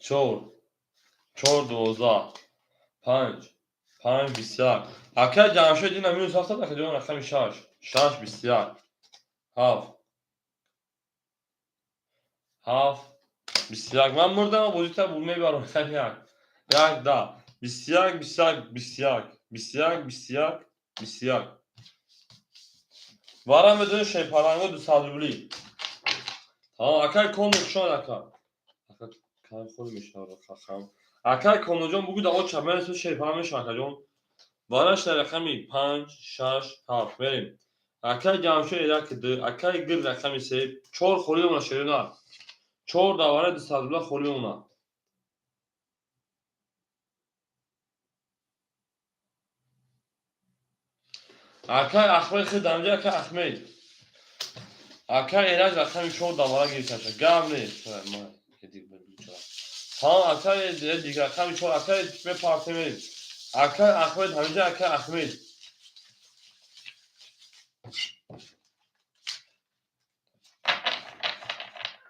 Чор. Чор 12. Панҷ. Панҷ 21. Акай Ҷамшед ина минус ҳафтад, акаҷон, рақами шаш. Шаш 21. Ҳафт. Ҳафт 21. Ман мурдам, бозита мебарам. Рақами як. Як 10. 21, 21, 21. 21, 21, 21. Вара медони шерпаланго 200 рублӣ. Тамом, акай Конур, хуш омад, ака. Ака кай худ мешавад хахам. Акай Конурҷон, бугӯ да оча мерасу шерпаланг мешавад, акаҷон. Вараш дар рақами панҷ, шаш, ҳафт. Мерем. Акай Ҷамшед як ду, акай Гир рақами се, чор холӣ мемонад, шерина. Чор давара 200 рубла холӣ мемонад. Акай Ахмед хел дамҷа, акай Ахмед. Акай Эраҷ рақами чор давара гирифташа. Гап нест. Тамом, акай дигар рақами чор, акай мепартем, мерем. Акай Ахмед ҳаминҷа, акай Ахмед.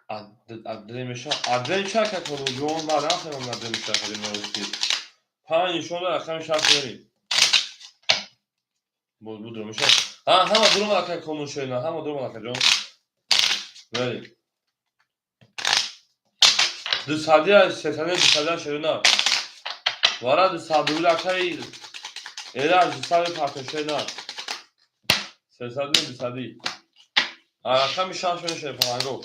Адрен мешавад. Адрен ча, ака Конурҷон? Ман нафаҳмам, адрен мешавад, акаҷон. Панҷ нишон дод, рақами шаш мерем. Боз будро мешавад. Ҳа, ҳама дуромад, акай Конур шерина, ҳама дуромад, акаҷон. Мерем. Дусадия, сесадия, дусадия, шерина. Вара 200 рубл, акай Эраҷ 200 мепартем, шерина. Сесади, дусадӣ. Рақами шаш мешавад, паланго.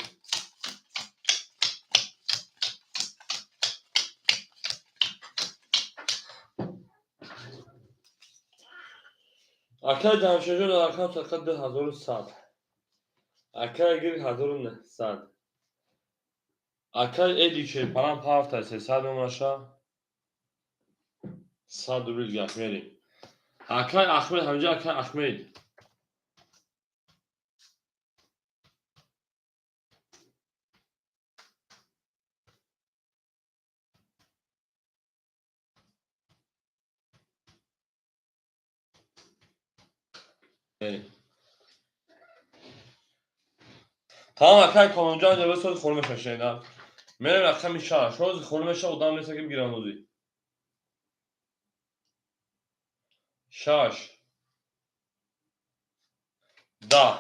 Акай Ҷамшедҷон рақам садқа 2100. Акай Гир 1900. Акай Эдик шерпаланг пафта 300 мемонаша. 100 рубл гап, мерем. Акай Ахмед ҳаминҷа, акай Ахмед. Мерем. Тамом, акай Конурҷон, ҷа бисоз хӯр мешавад, шунидам. Мерем рақами шаш. Ҳозир хӯр мешавад, одам нест, ки бигирам ҳозир. Шаш. 10.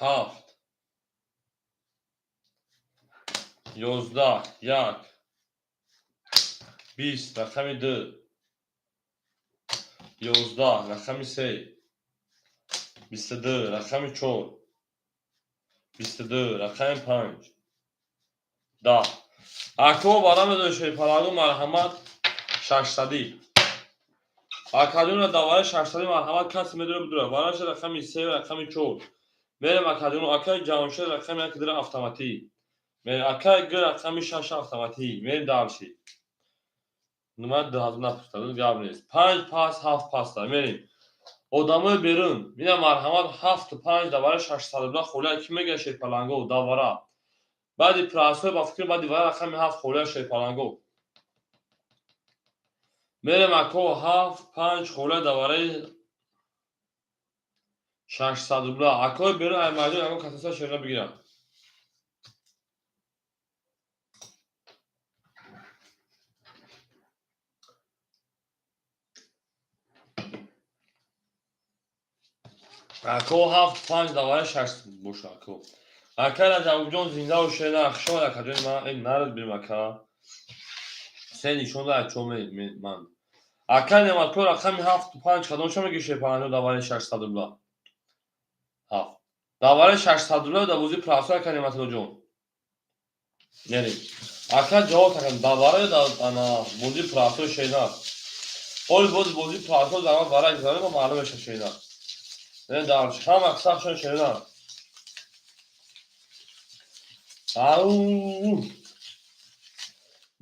Ҳафт. 11. Як. 20. Рақами ду. 11. Рақами се. 22. Рақами чор. 22. Рақами панҷ. 10. Ако бара медони шерпаланго, марҳамат, шашсадӣ. Акаҷон, давараи 600 марҳамат, касе медора, бидура. Вараша рақами се, рақами чор. Мерем, акаҷон. Акаи Ҷамшед, рақами як дира автоматӣ. Мерем, акаи Г, рақами шаш автоматӣ. Мерем дальше. Нума 2000 напурсад, гап нест. Панҷ пас, ҳафт паста. Мерем. Одамои берун, мина, марҳамат, ҳафту панҷ давараи 600 рубла холия ки мега, шерпаланго давара. Баъди прасой, ба фикр, баъди вара рақами ҳафт холия, шерпаланго. Мерем, ако, ҳафт панҷ холия давараи 600 рубла. Акои берун, ай майдон ягон касаса шерна бигирам. Ако, ҳафт панҷ давараи шаш боша, ако. Ака Раҷабҷон, зинда бошед, хушомад, акаҷони ман. Э, нарад бирем, ака. Се нишон да чо ман. Ака Неъматко, рақами ҳафту панҷ кадомша меги, шерпаланго, давараи 600 рубла? Ҳафт. Давараи 600 рубла да бозии прасой, ака Неъматуллоҷон. Мерем. Ака, ҷавоб такам, давараи да ана бозии прасой, шейнар. Ҳоли боз бозии прасой дар вара гузарем, маълум меша, шейнар. Не, дар ҳама сахшон, шейнар. Ау!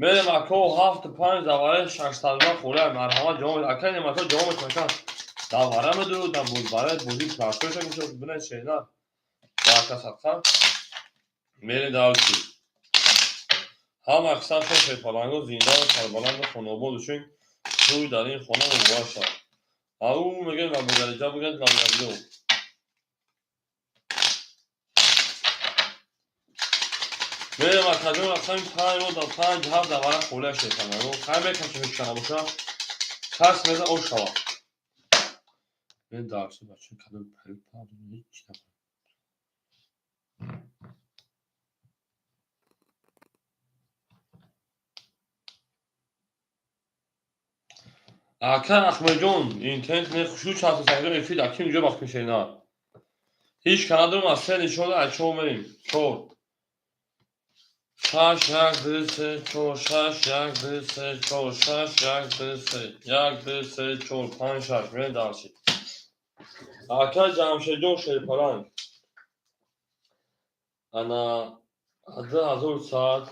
Мерем, ако, ҳафту панҷ давараи 600 рубла холия, марҳамат, ҷавоб. Ака Неъматулло, ҷавоб метавон, ака. Давара медуру дар боз барои бозии прасойша мешавад, бинед, шейнар. Ба ака садқа. Мерем дальше. Ҳама сахшон, шерпаланго, зинда ва сарбаланду хонобод бошед. Тӯй дар ин хона муборак шавад. Ау, мегӯем, лабогалиҷа бигӯяд, лабогалиҷо. Мерем, акаҷон, рақами панҷ ро панҷ ҳафт давара холия, шерпаланго. Хай мекашем, ҳеч набоша. Кас меза ош шавад. Мен дарси бача кадом пари ҳеч нафаҳмидам. Ака Ахмедҷон, интернет не хушрӯ чанд саҳифа эфир аким ҷо вақт мешавед. Ҳеч ка надорам, аз се нишон аз чор мерем. Чор. Шаш, як, ду, се, чор, шаш, як, ду, се, чор, шаш, як, ду, се, як, ду, се, чор, панҷ, шаш. Мерем дальше. Ака Ҷамшедҷон, шерпаланг. Ана 2100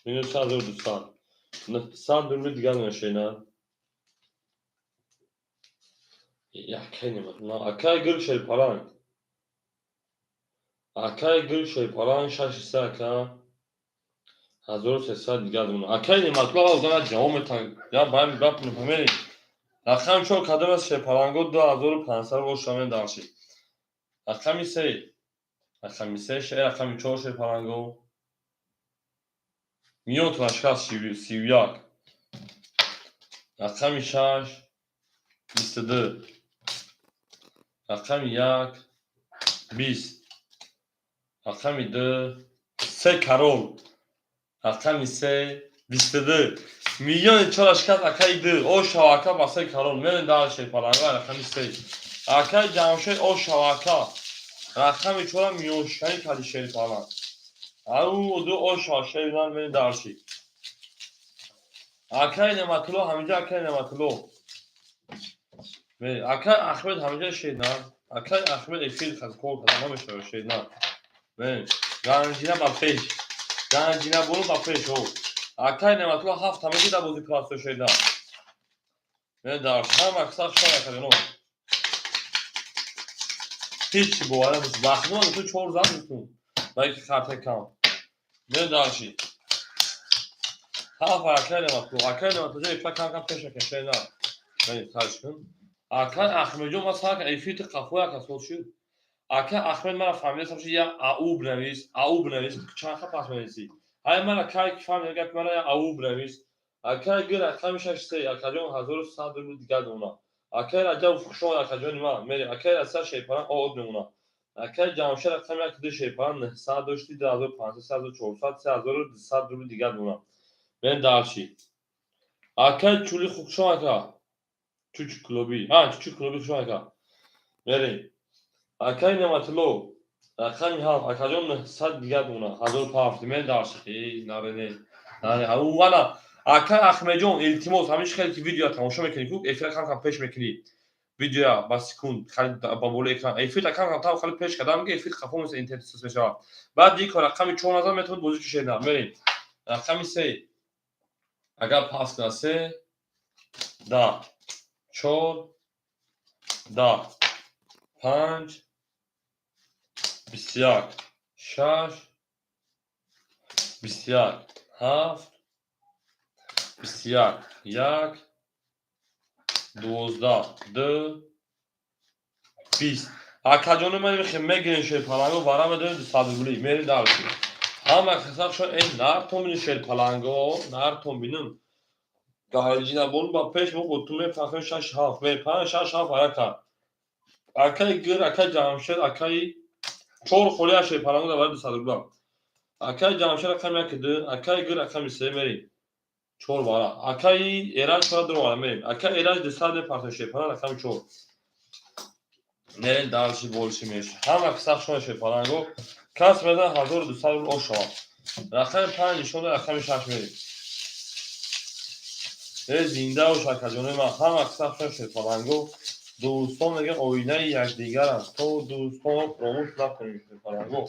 минус 1200. 900 рубли дигар мешавед. Якай немат. Акай гул, шерпаланг. Акай гул, шерпаланг, шаши се, ака. 1300 дигар мона. Акай Неъматулло, одам ҷавоб метавон. Я баъд гап мефаҳмед. Рақами чор кадом аст, шерпаланго, 2500 боша, мен дальше. Рақами се. Рақами се, рақами чор, шерпаланго. Миётон ашкас 31. Рақами шаш 22. Рақами як 20. Рақами ду се карол. Рақами се 22. Миллиони чор ашкас, акаи ду. О шава, ака, ба се карол. Мерем дальше, шерпаланго, рақами се. Акаи Ҷамшед, о шава, ака. Рақами чора миёншиканӣ карди, шерпаланг. Ау, ду о шава, шернар, мерем дальше. Акаи Неъматулло ҳаминҷа, акаи Неъматулло. Акаи Ахмед ҳаминҷа, шернар. Акаи Ахмед эфир кор карда намешава, шернар. Ганҷина ба пеш. Ганҷина боло ба пеш, о. Акаи Неъматулло, ҳафт ҳамаги дар бозии прасой, шернар. Мерем дальше. Ҳама сах шава, акаҷоно. Ҳеч бовар нест. Вақт ту чор зан битун. Балки харта кам. Мерем дальше. Ҳафт акаи Неъматулло. Акаи Неъматулло эфир кам кам пеш ака, шернар. Мерем харж кун. Акаи Ахмедҷон, ман сар эфир қафо як асол шуд. Ака Ахмед, мара фаҳмидастам, ши я ау бинавис, ау бинавис, чанд ха пас менависӣ. Ҳай мара кай ки фаҳмида гап, мара я ау бинавис. Акаи гир, рақами шаш се, акаҷон, 1100 рубл дигар мемона. Акаи Раҷаб, хушомад, акаҷони ман. Мерем. Акаи Раса, шерпаланг, од мемона. Акаи Ҷамшед, рақами як ду, шерпаланг, 900 дошти, 2500, 3400, 3200 рубл дигар мемона. Мерем дальше. Акаи Чули, хушомад, ака. Чучу клуби. А, Чучу клуби, хушомад, ака. Мерем. Акаи Неъматулло, рақами ҳафт, акаҷон, 900 дигар мемона. 1007. Мерем дальше. Э, наре не. Наре, ау, ана. Ака Ахмедҷон, илтимос, ҳамин хеле ки видео тамошо мекунӣ, ку эфира кам кам пеш мекунӣ. Видеоя ба секунд хали ба болои экран. Эфирта кам кам тав хали пеш кардам, ки эфир хафо меса, интернет сус мешавад. Баъд дик рақами 4 назар метавонад бозӣ кушед. Мерем. Рақами 3. Агар пас кунад 3, 10, 4, 10, 5, 21, 6, 21, 7, 21, 1, 12, 2, 20. Акаҷони ман мегирем шерпаланго, вара медонем 200 рубли. Мерем дальше. Ҳама хисабшон эй нартон бинем шерпаланго, нартон бинем. Галҷинабон ба пеш мо худтун мефахрем 6 7, 5 6 7 арака. Акаи гир, акаи Ҷамшед, акаи чор холия шерпаланго дар барои 200 рубла. Акаи Ҷамшед рақами 1 2, акаи гир рақами 3 мерем. 4 вара. Акаи Эраҷ чора ду вара мерем. Акаи Эраҷ 200 мепартоем шерпаланг рақами 4. Мерем дальше больше меш. Ҳама кисахшон шерпаланго. Кас мезан 1200 рубл ош шавад. Рақами 5 нишон дод, рақами 6 мерем. Э зинда бош, акаҷонои ман, ҳама кисахшон шерпаланго. Дӯстон мегӯянд оинаи якдигаранд. То дӯстонро фуромӯш накунем шерпаланго.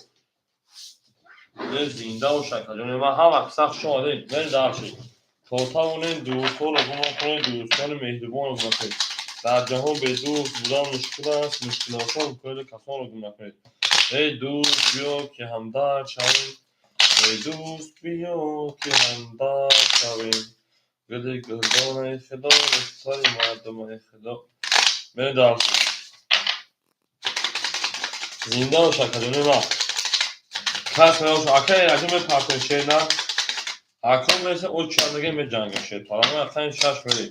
Э зинда бош, акаҷонои ман, ҳама кисахшон омадем. Мерем дальше. То тавонем дӯстонро гум накунем, дӯстони меҳрубонро гум накунем. Дар ҷаҳон бедӯст будан мушкил аст, мушкилосон кӯли касонро гум накунед. Эй дӯст, биё ки ҳамдард шавем, эй дӯст, биё ки ҳамдард шавем. Гули гулдонаи Худо, рухсори мардумаи Худо. Мерем дальше. Зинда бош, акаҷонои ман. Кас мебошад, акаи Эраҷон мепартоем шер на. Акон мерасем, оча мегӯем меҷангем шерпаланг. Рақами 6 мерем.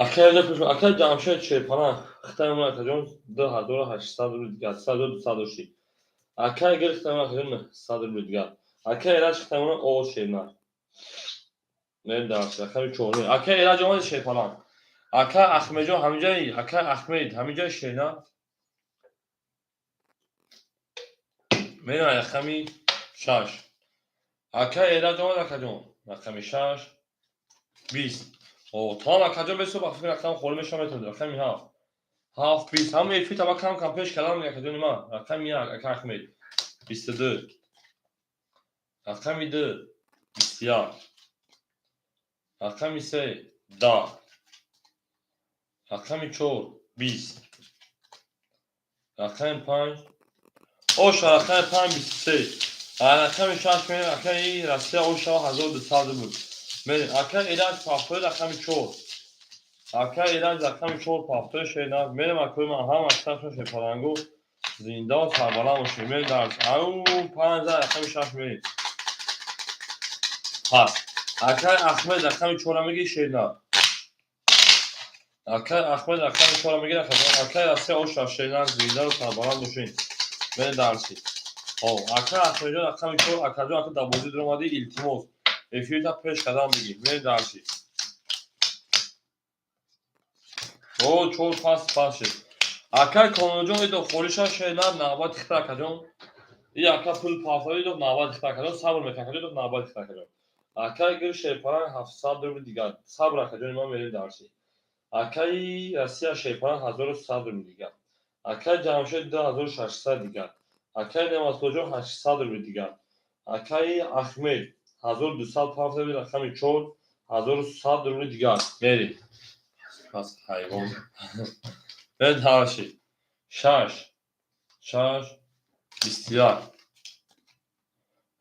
Акаи акаи Ҷамшед шерпаланг хитаи мон акаҷон 2800 рубли дигар, 3200 дошти. Акаи гир хитаи мон акаҷон 900 рубли дигар. Акаи Эраҷ хитаи мон о шерна. Мерем дальше. Рақами 4. Акаи Эраҷ омади шерпаланг. Ака Ахмедҷон ҳаминҷаи, ака Ахмед ҳаминҷаи шерна. Мерем рақами 6. Ака Эраҷ омад, акаҷон. Рақами 6 20. О, тамом акаҷон бесо ба фикр рақам холӣ мешава метавонед. Рақами 7. 7 20. Ҳама эфир таба кам кам пеш кардам акаҷони ман. Рақами 1 ака Ахмед 22. Рақами 2 21. Рақами 3 10. Рақами 4 20. Рақами 5 оша, рақами 5 23. Рақами 6 мерем, акаи Россия оша 1200 рубл. Мерем, ака Эраҷ пафтои рақами 4. Ака Эраҷ рақами 4 пафтои шена. Мерем, акои ман, ҳама кисашон шерпалангу зинда ва сарбаланд бошед. Мерем дальше. Ау 5 рақами 6 мерем. Пас. Акаи Ахмед рақами 4 мегири шена. Акаи Ахмед рақами 4 мегири акаи Россия оша шена, зинда ва сарбаланд бошед. Мерем дальше. Хоб, ака Ахмедҷон рақами 4, акаҷон, ака дар бозӣ дуромадӣ, илтимос. Эфирта пеш қадам бигир. Мерем дальше. О, 4 пас пас шуд. Акаи Комилҷон идо холиша шена, навбати хита акаҷон. И ака пул пафтои идо навбати хита акаҷон, сабр мекунад акаҷон, идо навбати хита акаҷон. Акаи гир шерпаланг 700 рубли дигар. Сабр акаҷони ман, мерем дальше. Акаи Россия шерпаланг 1100 рубли дигар. Акаи Ҷамшед 2600 дигар. Акаи Неъматуллоҷон 800 рубли дигар. Акаи Ахмед 1200 пафтаби рақами 4 1100 рубли дигар. Мерем. Пас ҳайвон. Мерем дальше. 6 6 21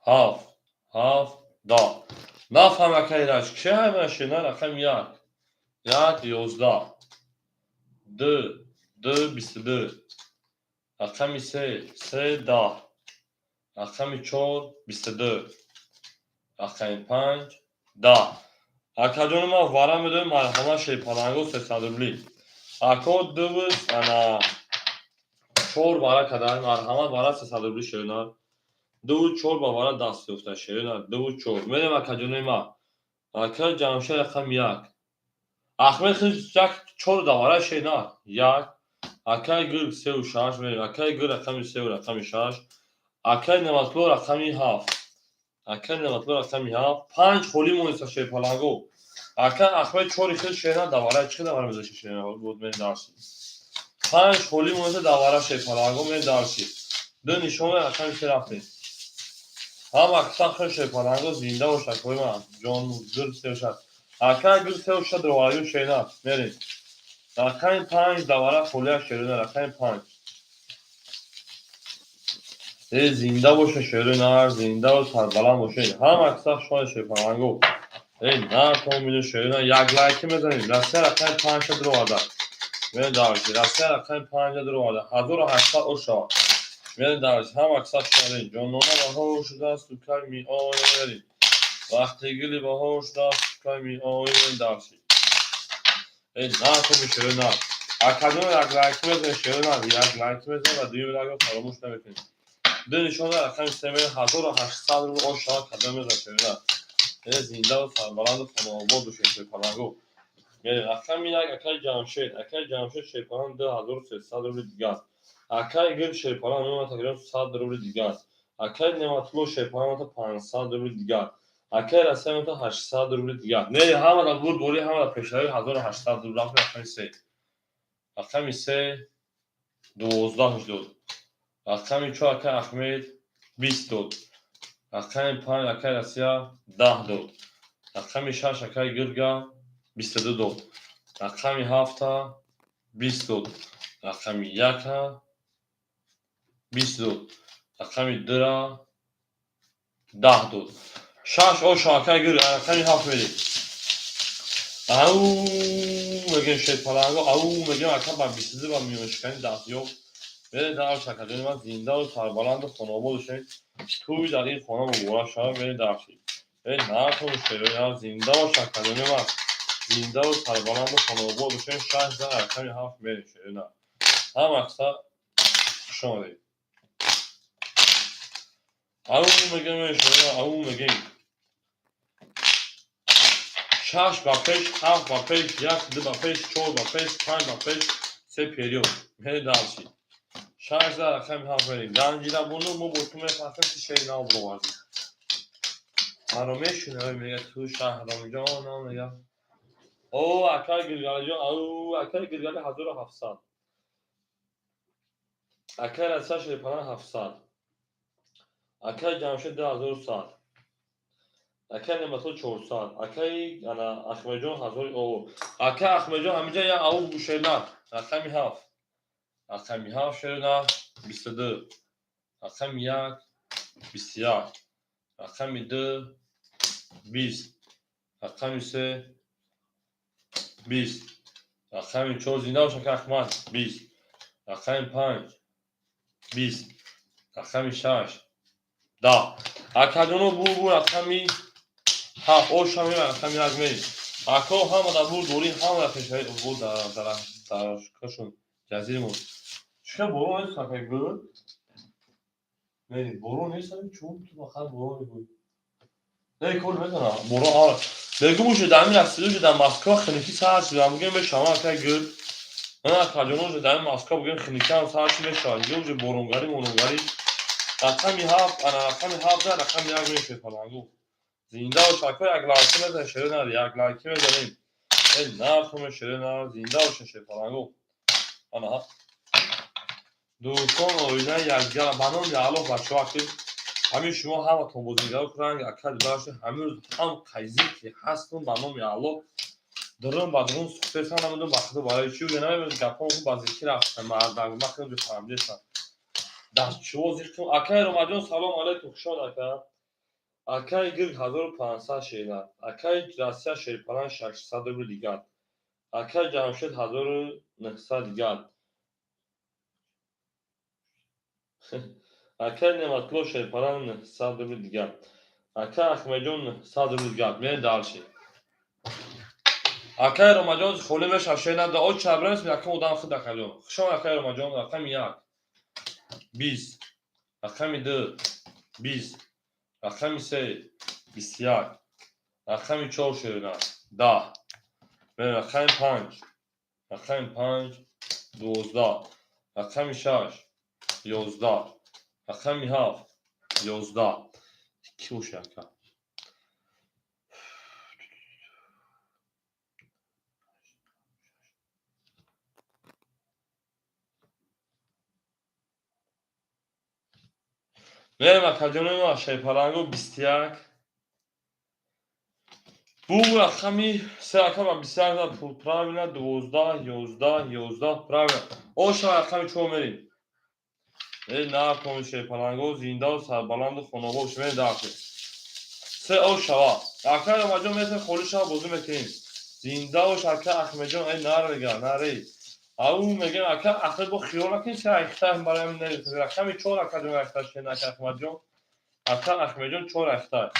7 7 10. Нафаҳм акаи Раҷ, ки ҳайвон шена рақами 1 1 11 2 2 22 рақами 3 3 10 рақами 4 22 рақами 5 10. Акаҷони ман вара медоем, марҳамат, шерпаланго 300 рубли. Ако дувз ана чор вара кадай, марҳамат, вара 300 рубли шерна. Дуву чор ба вара даст ёфта шерна, дуву чор. Мерем, акаҷони ман. Ака Ҷамшед рақами 1. Ахмед хиш як чор да вара шерна. 1 Акай Гирг сеу шаш мерем. Акай Гир рақами сеу рақами шаш. Акай Нематло рақами ҳафт. Акай Нематло рақами ҳафт. Панҷ холӣ монеста, шерпаланго. Ака Ахмед чори хел шена давара чӣ давара мезаша шена буд мен дарси. Панҷ холӣ монеста давара, шерпаланго, мен дарси. Ду нишона рақами се рафтем. Ҳама сахр, шерпаланго, зинда бош, акои ман. Ҷон гир сеу шаш. Ака гир сеу шаш дровараю шена мерем. Рақами панҷ давара холия, шерона, рақами панҷ. Э, зинда боша, шерои нар, зиндаву сарбаланд бошед. Ҳама сах шоя, шерпаланго. Э, нар томиду шерона як лайки мезанем. Россия рақами панҷа дуроварда. Мерем дарси. Россия рақами панҷа дуроварда. 1800 ошава. Мерем дарси. Ҳама сах шоя. Ҷонона баҳор шудааст, сукай меоя, мерем. Вақти гули баҳор шудааст, сукай меоя, мерем дарси. Э, нар томи шерои нар. Академия як лайки мезанем, шерои нар. Як лайки мезанем ва дуюми лайкро фаромӯш намекунем. Ду нишона рақами се мерем, 1800 рубл ошава кадом мезанем, шерои нар. Э, зиндаву сарбаланду хонаобод бошед, шерпаланго. Мерем. Рақами як акаи Ҷамшед. Акаи Ҷамшед шерпаланг 2300 рубли дигар. Акаи Гир шерпаланг мемонад тақрибан 100 рубли дигар. Акаи Нематулло шерпаланг мемонад 500 рубли дигар. Акаи Россия мемонад 800 рубли дигар. Не, ҳамада бурдборӣ, ҳамада пешравӣ, 1800 рубл рафтем рақами се. Рақами се 12 дод. Рақами чор акаи Ахмед 20 дод. Рақами панҷ акаи Россия 10 дод. Рақами шаш акаи Гирга 22 дод. Рақами ҳафта 20 дод. Рақами яка 20 дод. Рақами дура 10 дод. Шаш оша, акаи Гир, рақами ҳафт мерем. Ау мегӯем, шерпаланго, ау мегӯем, ака ба 22 ба миёншикани дастёб. Мерем дарш, акаҷони ман, зиндаву сарбаланду хонаобод бошед. Тӯй дар ин хона муборак шавад, мерем дарши. Э, натон шерои нар, зинда бош, акаҷони ман. Зиндаву сарбаланду хонаобод бошед. Шаш за рақами ҳафт мерем, шерои нар. Ҳама қисса хуш омадед. Ау мегӯем, шерои нар, ау мегӯем. Шаш ба пеш, ҳафт ба пеш, як, ду ба пеш, чор ба пеш, панҷ ба пеш, се период. Мерем дарши. Шаш за рақами ҳафт мерем. Ганҷирабону, мо бо ту мефаҳмем, ки шери нав бировардӣ. Маро мешунавӣ, мега ту Шаҳромҷон, мега. О, акаи Гиргалиҷон, ау, акаи Гиргали 1700. Акаи Россия шерпаланг 700. Акаи Ҷамшед 2100. Акаи Нематулло 400. Акаи ана Ахмедҷон ҳазори о. Акаи Ахмедҷон ҳаминҷа як ау шернар. Рақами ҳафт. Рақами ҳафт шернар 22. Рақами як 21. Рақами ду 20. Рақами се 20. Рақами чор, зинда бош, акаи Ахмад, 20. Рақами панҷ 20. Рақами шаш 10. Акаҷоно, бу рақами ҳафт оша мева, рақами як мерем. Ако, ҳама дар бурдборӣ, ҳама дар пешравӣ бо дарашкашон ҷазиримон. Чӣ борон нест, акаи гул? Не, борон нест, чун ту фақат борон мегӯӣ. Не, кор мезанам. Борон ара. Бегум, уже дар ҳамин расида, уже дар Москва хунукӣ сар шуда. Мегӯем мешавам, акаи гул. На, акаҷоно, уже дар ҳамин Москва бигӯем хунукӣ ҳам сар шуда мешавад. Инҷо уже боронгарӣ, моронгарӣ. Рақами ҳафт, ана рақами ҳафт, рақами як мешавад, палангу. Зинда бош, ако, як лайки мезанем, шеро нар, як лайки мезанем. Э, нархуме, шеро нар, зинда бошен, шерпалангу. Ана дӯстон, оинаи якдигар ба номи Аллоҳ, бачаҳо, ки ҳамин шумо ҳаматон бозигаро ранг ака дилаши ҳамин рӯз ҳам қайзӣ ки ҳастун, ба номи Аллоҳ, дурун ба дурун сухтесан, намедонам ба худо барои чӣ намедонам, гапҳо ба зикр рафтан мардак, ман хеле фаҳмидесам. Дастчиво зиқм. Акаи Ромаҷон, салом алайкум, хушомад, ака. Акаи Гирг 1500 шернар. Акаи Россия шерпаланг 600 рубли дигар. Акаи Ҷамшед 1900 дигар. Акаи Нематулло шерпаланг 900 рубли дигар. Акаи Ахмедҷон 900 рубли дигар. Мерем дальше. Акаи Ромаҷон холӣ мешавад, шер нада. О, чабранес, якум одам худ, акаҷон. Хушомад, акаи Ромаҷон, рақами як 20, рақами ду 20, рақами се 21, рақами чор шерна 10, рақами панҷ, рақами панҷ. 12, рақами 6, 11, рақами 7, 11. Ки боша ака? Мерем акаҷони ма шерпаланго 21. Бу рақами 3 ака ба 21 зад пул правильно, 12, 11, 11 правильно. Оша рақами 4 мерем. Э на коми шерпаланго зиндаву сарбаланду хонобод мерем дарсе. Се о шава. Ака Рамаҷон месем холӣ шава бозӣ мекунем. Зинда бош ака Ахмедҷон, э нарега, наре. Ау мегем ака Ахмед бо хиёл накунед, се айхта бароям нересад. Рақами 4 ака ҷон айхта шен ака Ахмедҷон. Ака Ахмедҷон 4 айхта.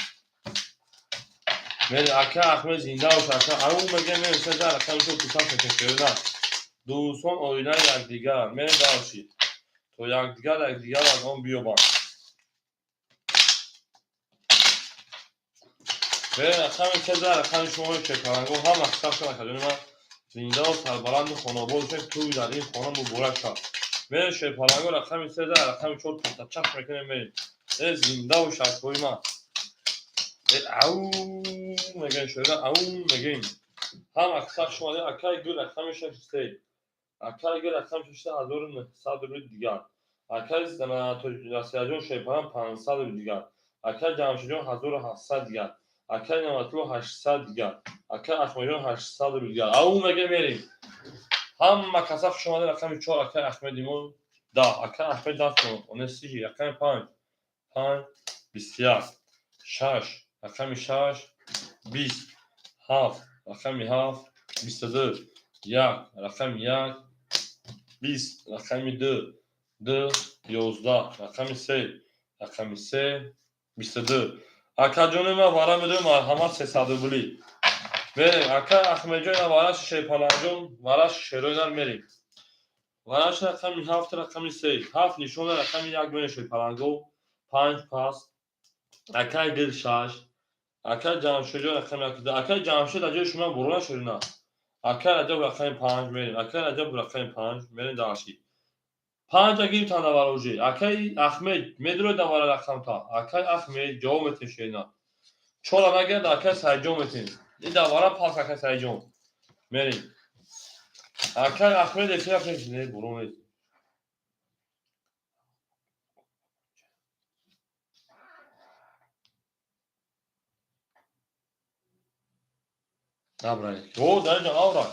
Мерем ака Ахмед зинда бош ака. Ау мегем мерем се дар рақами 4 кӯтоҳ мекунем на. Дӯстон оинаи якдигар. Мерем дарши. То якдигар якдигар аз он биёбанд. Мерем рақами 3 дар рақами шумо шерпаланго ҳама қисса акаҷони ман. Зиндаву сарбаланду хонобод бошед, тӯй дар ин хона муборак шавад. Мерем шерпаланго рақами 3 дар рақами 4 пуртачақ мекунем мерем. Э зинда бош акои ман. Э ау мегем шоира ау мегем. Ҳама қисса шумо акаи гул рақами 6 3. Акаи гул рақами 6 1900 рубли дигар. Акаи Насираҷон шерпаланг 500 рубли дигар. Акаи Ҷамшидҷон 1700 дигар. Акаи Неъматулло 800 дигар. Акаи Ахмедҷон 800 рубли дигар. Ау мегем мерем. Ҳама каса хуш омадед рақами 4 акаи Ахмеди мо 10. Акаи Ахмед 10 сомон. Онестиҷи рақами 5. 5 21. 6 рақами 6 20. 7 рақами 7 22. 1 рақами 1 20 рақами 2 2 11 рақами 3 рақами 3 22. Акаҷони ман вара медоем марҳамат 300 рубли. Мерем ака Ахмедҷон ина вараши шерпаланҷон вараши шероинар мерем. Вараши рақами 7 рақами 3 7 нишона рақами 1 мерем шерпаланго 5 пас. Акаи гил 6. Акаи Ҷамшедҷон рақами 1. Акаи Ҷамшед аҷои шумо бурона шерина. Акаи Раҷаб рақами 5 мерем. Акаи Раҷаб рақами 5 мерем дарши. 5 гирифтан даварожи. Акаи Ахмед медурои давара рақамта. Акаи Ахмед ҷавоб метин шерина. 4 нагирад акаи Сайҷон метин. Ин давара пас акаи Сайҷон. Мерем. Акаи Ахмед эфира пеш не бурон нест. Абрай. О, дар инҷо авра.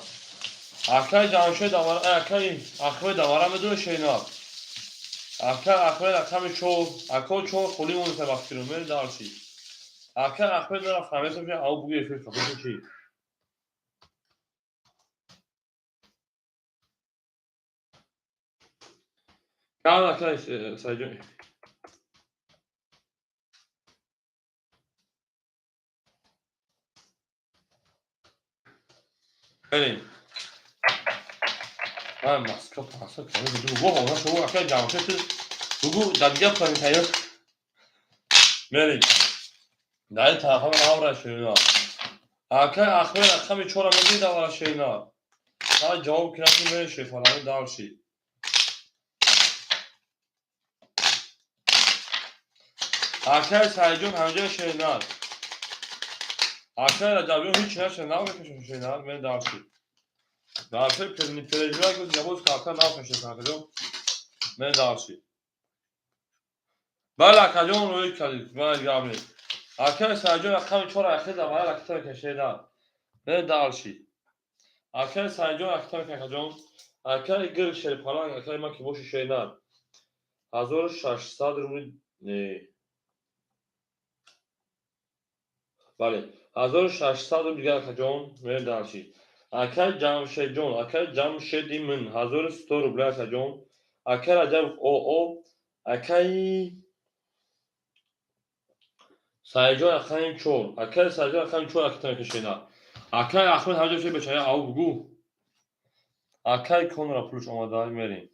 Акаи Ҷамшед давара, акаи Ахмед давара медурои шерина. Ака Ахмед рақами 4, ако 4 холӣ монда вақтиро мерем дарши. Ака Ахмед ра фаҳмесам ки ау буги эфир хафа чи. Кан ака Сайҷон. Мерем. Ай Москва 500 километр дур. Во, она шумо ака Ҷамшед бугу дар дигар планетаё. Мерем. Дар ин тарафа авра шерина. Ака Ахмед рақами 4 мегири давара шерина. Ҳа ҷавоб кунад ки мерем шерпаланги дарши. Акаи Сайҷон ҳамҷои шерина. Акаи Раҷабҷон ҳеч нашед намекашад шерина, мерем дарши. Дарши переживай, гуфт ябоз карта накашед акаҷон. Мерем дарши. Бале акаҷон рӯй кардид, ман гап нест. Акаи Сайҷон рақами 4 ахир давара ракета мекашед. Мерем дарши. Акаи Сайҷон ракета мекашед акаҷон. Акаи гир шерпаланг, акаи ман ки боши шерина. 1600 рубли не. Бале, 1600 рубли дигар акаҷон, мерем дарши. Акаи Ҷамшедҷон, акаи Ҷамшеди мин 1100 рубли акаҷон. Акаи Раҷаб ОО, акаи Сайҷон рақами 4, акаи Сайҷон рақами 4 ракета мекашена. Акаи Ахмед ҳамҷо шуд бечора ау бугу. Акаи конра пулш омада мерем.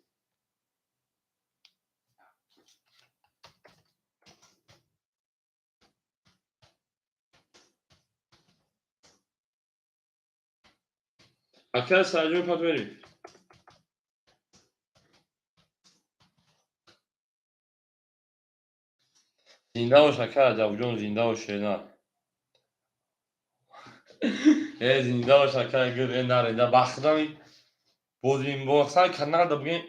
Акаи Сайҷон пат мерем. Зинда бош, ака Раҷабҷон, зинда бош, шернар. Э, зинда бош, ака гир, э, нареда бахтами бозинбоқсан каналда бугем,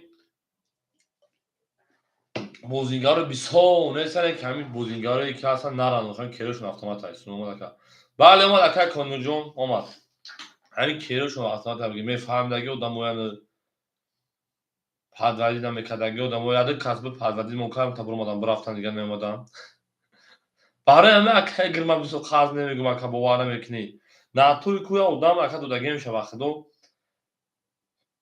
бозингаро бисёр нестане, ки ҳамин бозингарое ки ҳастан, наран, охан керошон автомат ҳаст. Омад, ака, бале, омад, ака Конурҷон омад. Ҳамин керошон автомат бугем, мефаҳмидаги одамоян, подводить намекардаги одамо. Яде кас буд, подводить мо кардам, та биромадан, бирафтан, дигар меомадан. Барои ҳамин, ака гир, ман бисёр қарз намегӯм, ака, бовар намекунӣ. Натури кӯя одам, ака, додагӣ мешава. Худо,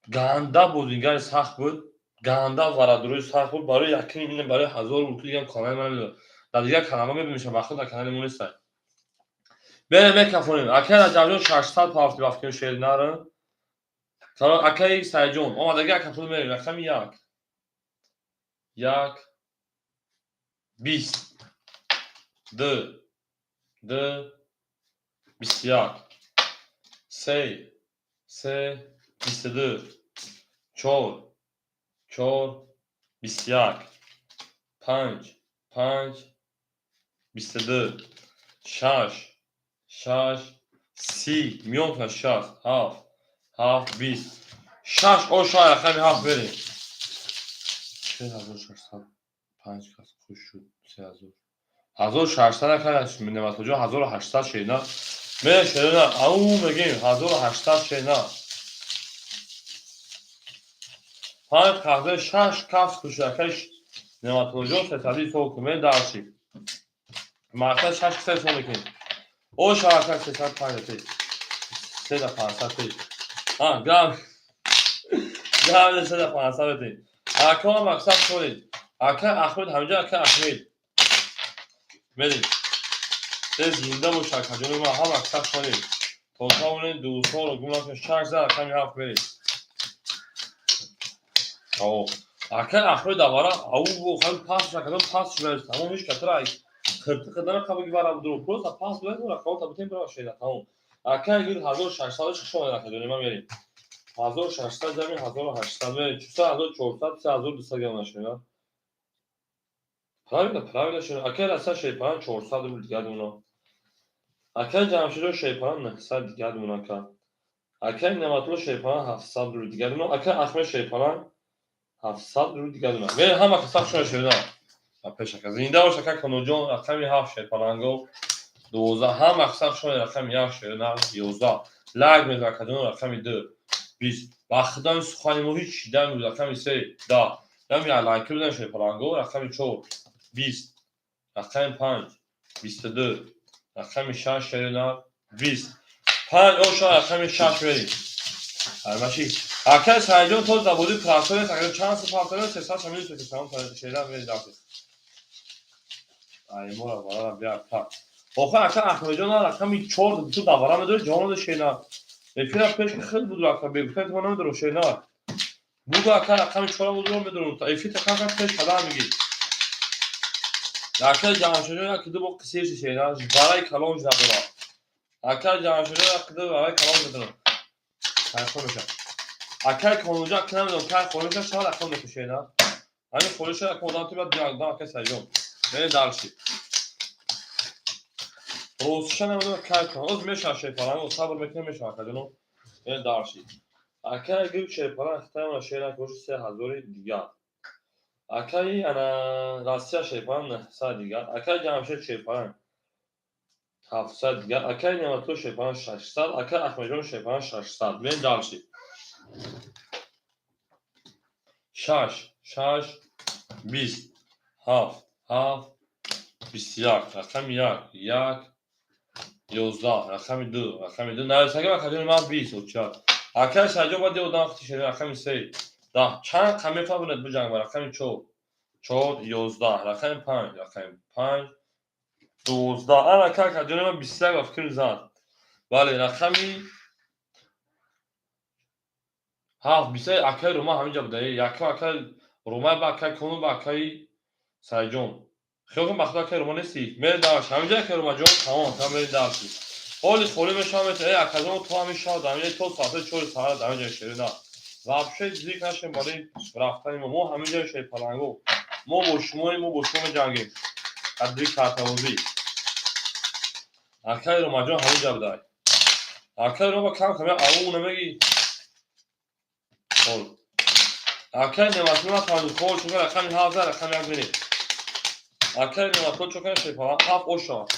ганда бозингари сахт буд, ганда варадурои сахт буд. Барои якми, барои 1000 рубл дигам канали ман дар дигар каналҳо мебинишам, вақто дар канали мо нестай. Берем, мекафонем. Акай Раҷабҷон, 600 пафти вақти шеринара. Акаи Сайҷон омадаги, ака, пул мерем. Рақами як, як, 20, ду, ду, 21, се, се, 22, чор, чор, 21, панҷ, панҷ, 22, шаш, шаш, 30, миёнка 60, ҳафт, ҳафт, 20, шаш, оша рақами ҳафт берем. 3600, панҷ кас хуш шуд. 3000, 1600 накард, Нематоҷон, 1800 шена ме, шена ау мегем, 1800 шена. Панҷ қаҳве, шаш каф кушакаш. Нематоҷон, сесади ҳисоб кун, ме дарши мақсад шаш киса ҳисоб мекунем. О, шарака 305 тез, седа 500 тез, гам гам, седа 500 бетем. Ака, мақсад шонед, ака Ахмед ҳаминҷа, ака Ахмед мерем. Се, зинда бош, акаҷони ман, ҳам мақсад шонед, то тавонед дӯстҳоро гум накунед. Шаш за рақами ҳафт мерем. Ака Ахмед аввала ау хали пас акадон пас шуда, тамом, ҳеч катра хирти қадана қабаги вара будро, просто пас буд, рақам табутем, бира шеда, тамом. Ака гир, 1600 шишон, акаҷони ман, мерем. 1600 ҷамъи 1800 мерем, чуса 1400, 3200 гам нашуда. Правильно, правильно шуд. Акай раса шейпаран 400 рубл дигар дуна. Акай Ҷамшидо шейпаран 900 дигар дуна, ака. Акай Нематулло шейпаран 700 рубл дигар дуна. Акай Ахмед шейпаран 700 рубл дигар дуна. Ве ҳама касаб шуна шуда. Пеш, ака. Зинда бош, ака Конуҷон, рақами ҳафт шейпаранго 12, ҳама касаб шуна, рақами як шена 11. Лайк мезан, акаҷон, рақами ду 20. Ба худои сухани мо ҳеч шида рақами се 10. Ям я лайки бизан шейпаранго, рақами чор 20, рақами панҷ 22, рақами шаш шерина 20, панҷ, оша рақами шаш мерем. Армаши акай Сайҷон то забоди трактор ака чанд сифат сесад шамил сесад шера мери дафти аймора варара бия та. Охир, ака Ахмеджон, рақами чор ту давара медори, ҷавоб шена эфира пеш хел буд, ака бегуфта ту намедорам, шена буду, ака, рақами чора буду, медорам эфир та кака пеш када меги. Ака Ҷамшидҷон, як ду бо қисир шена бараи калон надора. Ака Ҷамшидҷон, як ду бараи калон медорам, кайхо меша. Акай Конуҷа, ака, намедонам кай холӣ меша, шояд ака мекушена ҳамин холӣ шояд, ака одам ту баъд, ака Сайҷон, мерем дальше. Ростиша намедонам кай кун оз меша, шерпаланг, сабр мекунем, меша, акаҷоно, мерем дальше. Акай гир, шерпаланг хитаёна шера коши 3000-и дигар. Акаи ана Россия шерпаланг 900 дигар. Акаи Ҷамшед шерпаланг 700 дигар. Акаи Неъматулло шерпаланг 600. Акаи Ахмедҷон шерпаланг 600. Мерем дальше. Шаш, шаш, 20, ҳафт, ҳафт, 21, рақами як, як, 11, рақами ду, рақами ду, нависаги, акаҷони ман, 20 оча. Акаи Сайҷон бояд одам хати шери, рақами се, 10, чанд қа мефаҳмонед биҷанг, рақами чор, чор, 11, рақами панҷ, рақами панҷ, 12. Ана ака, акаҷони ман, 21 ба фикр зад. Бале, рақами ҳафт, 21, акаи Рома ҳаминҷа буда. Якам акаи Ромай ба акаи Кону ба акаи Сайҷон. Хиёл кун, ба худо, акаи Рома нестӣ. Мерем дальше. Ҳаминҷа, акаи Ромаҷон, тамом, тамом, мерем дальше. Ҳоли холӣ мешавам, э, акаҷон, то ҳамин шаб дар ҳаминҷа то соати 4 саҳар дар ҳаминҷа шерина. Вообще зик нашем барои рафтани мо. Мо ҳаминҷа шерпаланго. Мо бо шумоем, мо бо шумо меҷангем. Қадри картабозӣ. Акаи Ромаҷон ҳаминҷа будай. Акаи Рома кам кам ау намегӣ. Хол. Акаи Неъматулло нафаҳмид, хол чун рақами 7, рақами 1 мерем. Акаи Неъматулло чун кана шепала 7 ош шавад.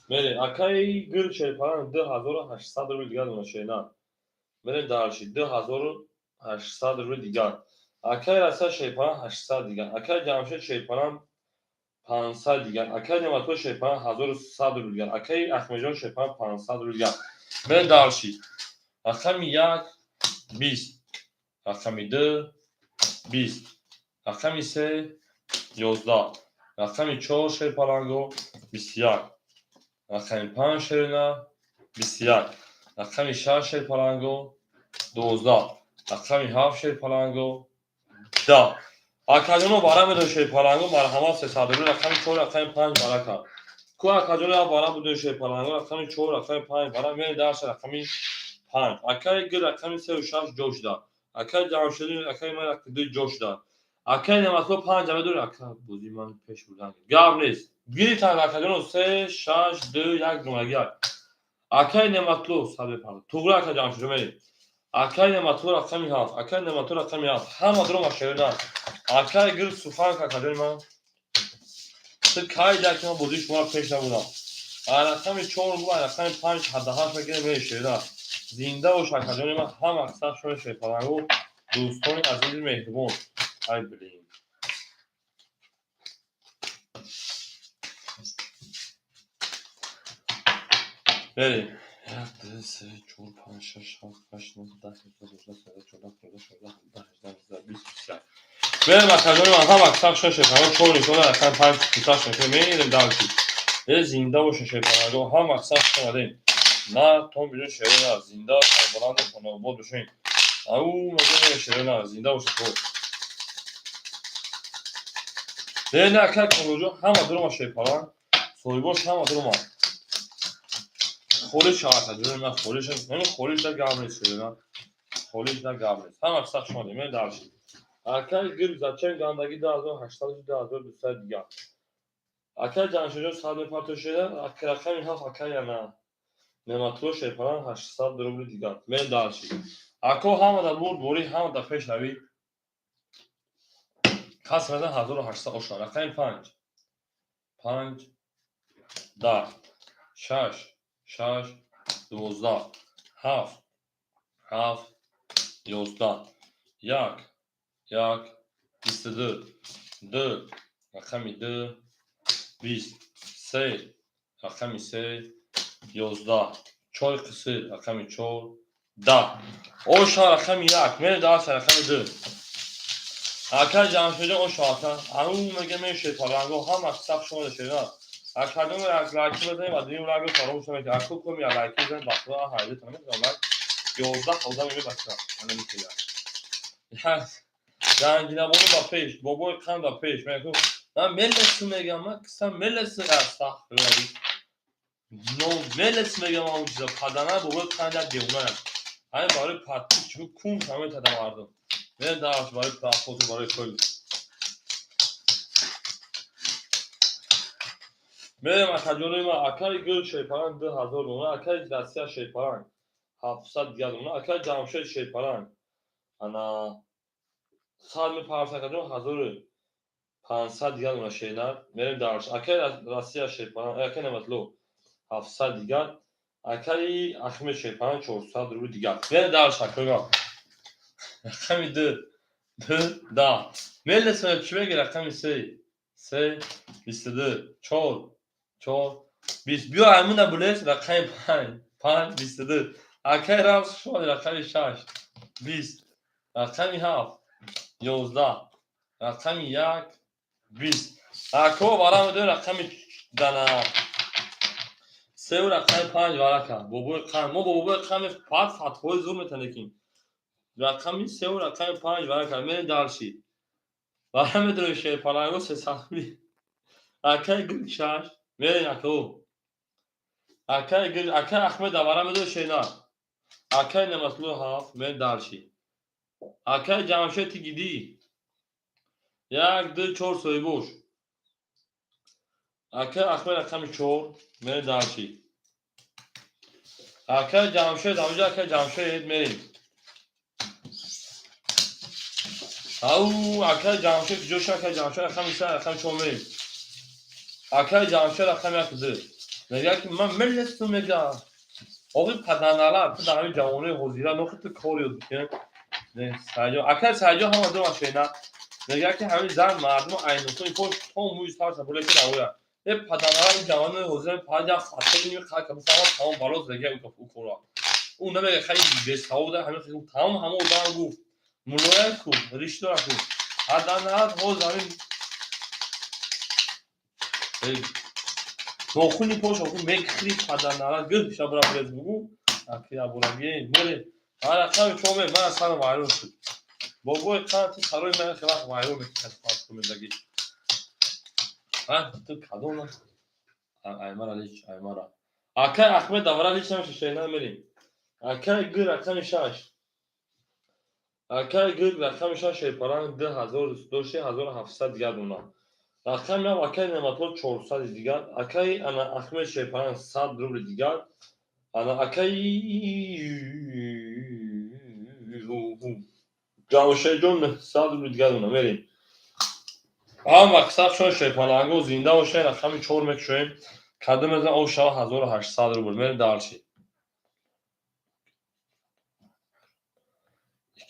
Мерем. Акаи гир шепала 2800 рубл дигар дона шена. Мерем дальше 2800 рубл дигар. Акаи Раса шепала 800 дигар. Акаи Ҷамшед шепала 500 дигар. Акаи Неъматулло шепала 1100 рубл дигар. Акаи Ахмеджон шепала 500 рубл дигар. Мерем дальше. Рақами 1 20. Рақами 2 20. Рақами 3 11. Рақами 4 шерпаланго 21. Рақами 5 шерина 21. Рақами 6 шерпаланго 12. Рақами 7 шерпаланго 10. Акаҷоно бара медон шерпаланго, марҳамат, 300 рубл. Рақами 4, рақами 5 барака. Ку акаҷоно бара будем шерпаланго, рақами 4, рақами 5 бара мерем дальше рақами 5. Акаи гир рақами 3 6 ҷо шуда. Акаи Ҷамшед, акаи ман 2 ҷо шуда. Акаи Неъматулло 5 медори, ака бозӣ ман пеш бурдан. Гап нест. Гиритан акаҷоно 3 6 2 1 думаги. Акаи Неъматулло сад мепардо. Туғри ака Ҷамшед мерем. Акаи Неъматулло рақами 7. Акаи Неъматулло рақами 7. Ҳама дуро машерина. Акаи гир сухан акаҷони ман. Ту кай дар ки ман бозии шуморо пеш набудам. Рақами 4 бу, рақами 5 ҳаддаҳашт мегирем мешерина. Зинда бош акаҷони ман, ҳама аксар шумо шерпалангу дӯстони азизи меҳрубон. Ай блин. Берем. 1, 2, 3, 4, 5, 6, 7, 8, 9, 10, 11, 12, 13, 14, 15, 16, 17, 18, 19, 20, 21. Берем акаҷони ман, ҳама аксар шумо шерпалангу 4 нишона рақами 5 куташ мекунем. Мерем дальше. Е зинда боша шерпалангу, ҳама аксар хуш омадем. На том биҷон шерина, зинда сарбаланду хонаобод бошем. Ау мегӯем шерина, зинда боша хуб. Не ака Комроҷон ҳама дурума шерпаланг, соҳибош ҳама дурума. Холиш шавад акаҷони ман, холиш, ҳамин холиш да гап нест шерина. Холиш да гап нест. Ҳама аксар хуш омадем. Мерем дальше. Акаи гир зачем гандаги 2800 2200 дигар. Акаи Ҷамшедҷон сад мепарто шеда, рақами 7 акаи ана Неъматулло шерпаланг 800 рубли дигар. Мерем дальше. Ако ҳама дар бурд борӣ, ҳама дар пеш равӣ. Кас мезан 1800 оша. Рақами 5. 5 10 6 6 12 7 7 11 1 1 22 2 рақами 2 20 3 рақами 3 11 4 қиср рақами 4 10 оша рақами 1 мерем дальше рақами 2. Ака Ҷамшедҷон оша ака. Ау мега мешед паланго ҳама саф шумо шеда. Акаҷон як лайки бизанед ва дуюм лайкро фаромӯш накунед. Ако ком як лайки бизанед, ба худо ҳайдатон намедонам лайк 11 одам мебача. Ана мекунад. Як ганҷинабону ба пеш, бобои қанд ба пеш. Мегӯ ман мелесу мегам, ман кисам мелесу астағфируллоҳ. Но мелес мегам он чиза падана бобои қанд як девона. Ҳамин барои подписчику кун наметада мардум. Мерем дальше барои просмотр, барои кул. Мерем акаҷони ман, акаи гул шерпаланг 2000 дона, акаи Россия шерпаланг 700 дигар дона, акаи Ҷамшед шерпаланг ана сад мепарса акаҷон 1500 дигар дона шерна. Мерем дальше. Акаи Россия шерпаланг, акаи Неъматулло 700 дигар, акаи Ахмед шерпаланг 400 рубл дигар. Мерем дальше акаи ман. Рақами 2 2 10. Мелесона чӣ меги рақами 3 3 22 4 4 20. Биё аймуна булес рақами 5 5 22. Акаи Рамз шумо рақами 6 20. Рақами 7 11. Рақами 1 20. Ако вара медои рақами дана 3 рақами 5 варака. Бобои қанд. Мо бобои қанд пат фатҳои зур метанеким. Рақами 3 рақами 5 варака. Мерем дальше. Вара медои шерпаланго 300. Акаи гул 6. Мерем ако. Акаи гул, акаи Ахмед вара медои шена. Акаи Неъматулло 7. Мерем дальше. Акай Ҷамшед, ти гидӣ. Як, ду, чор соҳибош. Акай Ахмед, рақами чор. Мерем дальше. Акай Ҷамшед, ҳамҷа, акай Ҷамшед, мерем. Ау, акай Ҷамшед куҷоша? Акай Ҷамшед, рақами се, рақами чор мерем. Акай Ҷамшед, рақами як, ду. Мегӯяд, ки ман мелестум, мега. Оғи паданала, ту дар ҳамин ҷавонои ҳозира нохи ту кор ёд бикун. Акай Сайҷон ҳама ду машина. Мегӯяд, ки ҳамин зан мардуму айнусои пош то мӯи сарша булеки равоя. Е паданала, ин ҷавонои ҳозира паҷа хатои хака бифаҳмад, тамом балоз мега ӯ кора. Ӯ намега, хай бесавода ҳамин тамом ҳама одам гуфт. Мулоя ку, риш дора ку. Паданалат ҳоз ҳамин нохуни пош оху мекхри, паданала гир шабра брез бугу. Аки абураги мере. Ман рақами чор ме, ман сарам вайрон шуд. Бобои қанти сарои ман хеле вақт вайрон мекунад фарқумедаги. А ту кадом аймара лич аймара. Акай Ахмед давра лич намеша, шайна мерем. Акай гир, рақами шаш. Акай гир, рақами шаш, шерпаланг 2000 дошти, 1700 дигар дона. Рақами ҳафт, акай Неъматулло, 400 дигар. Акай ана Ахмед шерпаланг, 100 рубли дигар. Ана акай Ҷамшедҷон, 900 рубли дигар дона, мерем. Ҳама мақсад шон шерпаланго зинда бошед, рақами чор мекушоем. Кадом мезан о шава 1800 рубл. Мерем дальше.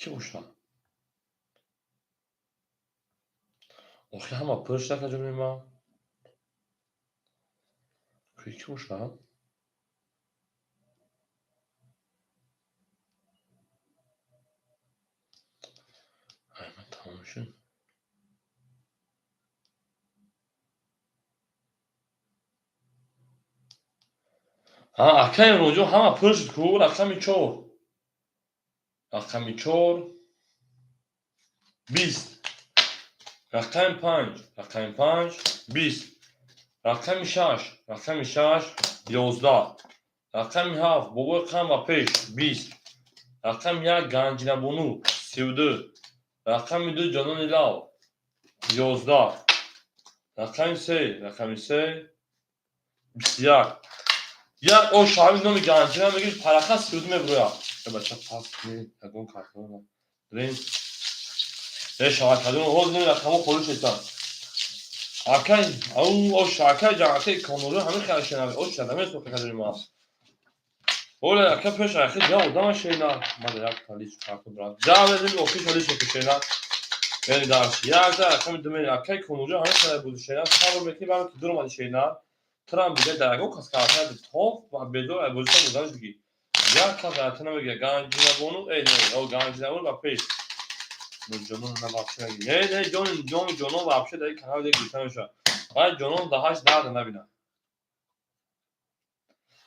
Ки бошад? Охи ҳама пур шуда каҷони ман? Ки бошад? Ай, ман тамом шуд. Ҳа, акай Имронҷон, ҳама пур шуд ку, рақами чор. Рақами чор 20. Рақами панҷ, рақами панҷ 20. Рақами шаш, рақами шаш 11. Рақами ҳафт, бобои қанд ба пеш, 20. Рақами як, Ганҷинабону, 32. Рақами ду, Ҷонони лав, 11. Рақами се, рақами се 21. Як о шаҳри номи Ганҷина мегирӣ, параха 32 мебурояд. Э бача, пас ягон картона. Рен. Э шабакадон ҳозир неми рақамҳо холӣ шуданд. Акай, ау ош акай ҷан, акай Конурӣ ҳамин хел шенави. Ош шада месохта кадони ма. Оле ака пеш ахи ҷа одама шена. Мада як талиш картон брат. Ҷа мезем охи шалиш шена. Мери дарс. Як за рақами ду мери акай Конурӣ ҳамин хел буд шена. Сабр мекунӣ баро ки дуромади шена. Трам дига дар ягон кас картона тоф ва бедор ай бозита буданаш диги. Як кас дар намегира Ганҷинабону, э не, о Ганҷинабону ба пеш. Ҷонон на вообще не, не, ҷон ҷон ҷонон вообще дар канал дига гирифта намешавад. Вай ҷонон даҳаш дарда набинад.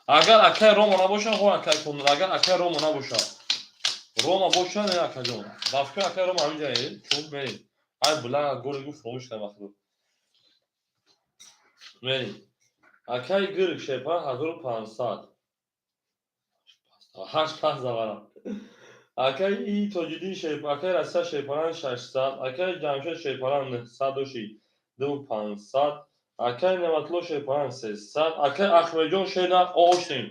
Агар акай Рома набошад, хо акай Конур, агар акай Рома набошад. Рома бошад, не акаҷон. Ба фикр акай Рома ҳамин ҷае, чун мерем. Ай була гори гуфт фаромӯш кардам вақто. Мерем. Акай гирк шепа 1500. Ҳашт панҷ заварам. Акай Тоҷиддин шеп, акай Россия шерпаланг 600, акай Ҷамшед шерпаланг 900 доши 2500, акай Неъматулло шерпаланг 300, акай Ахмедҷон шена оштем.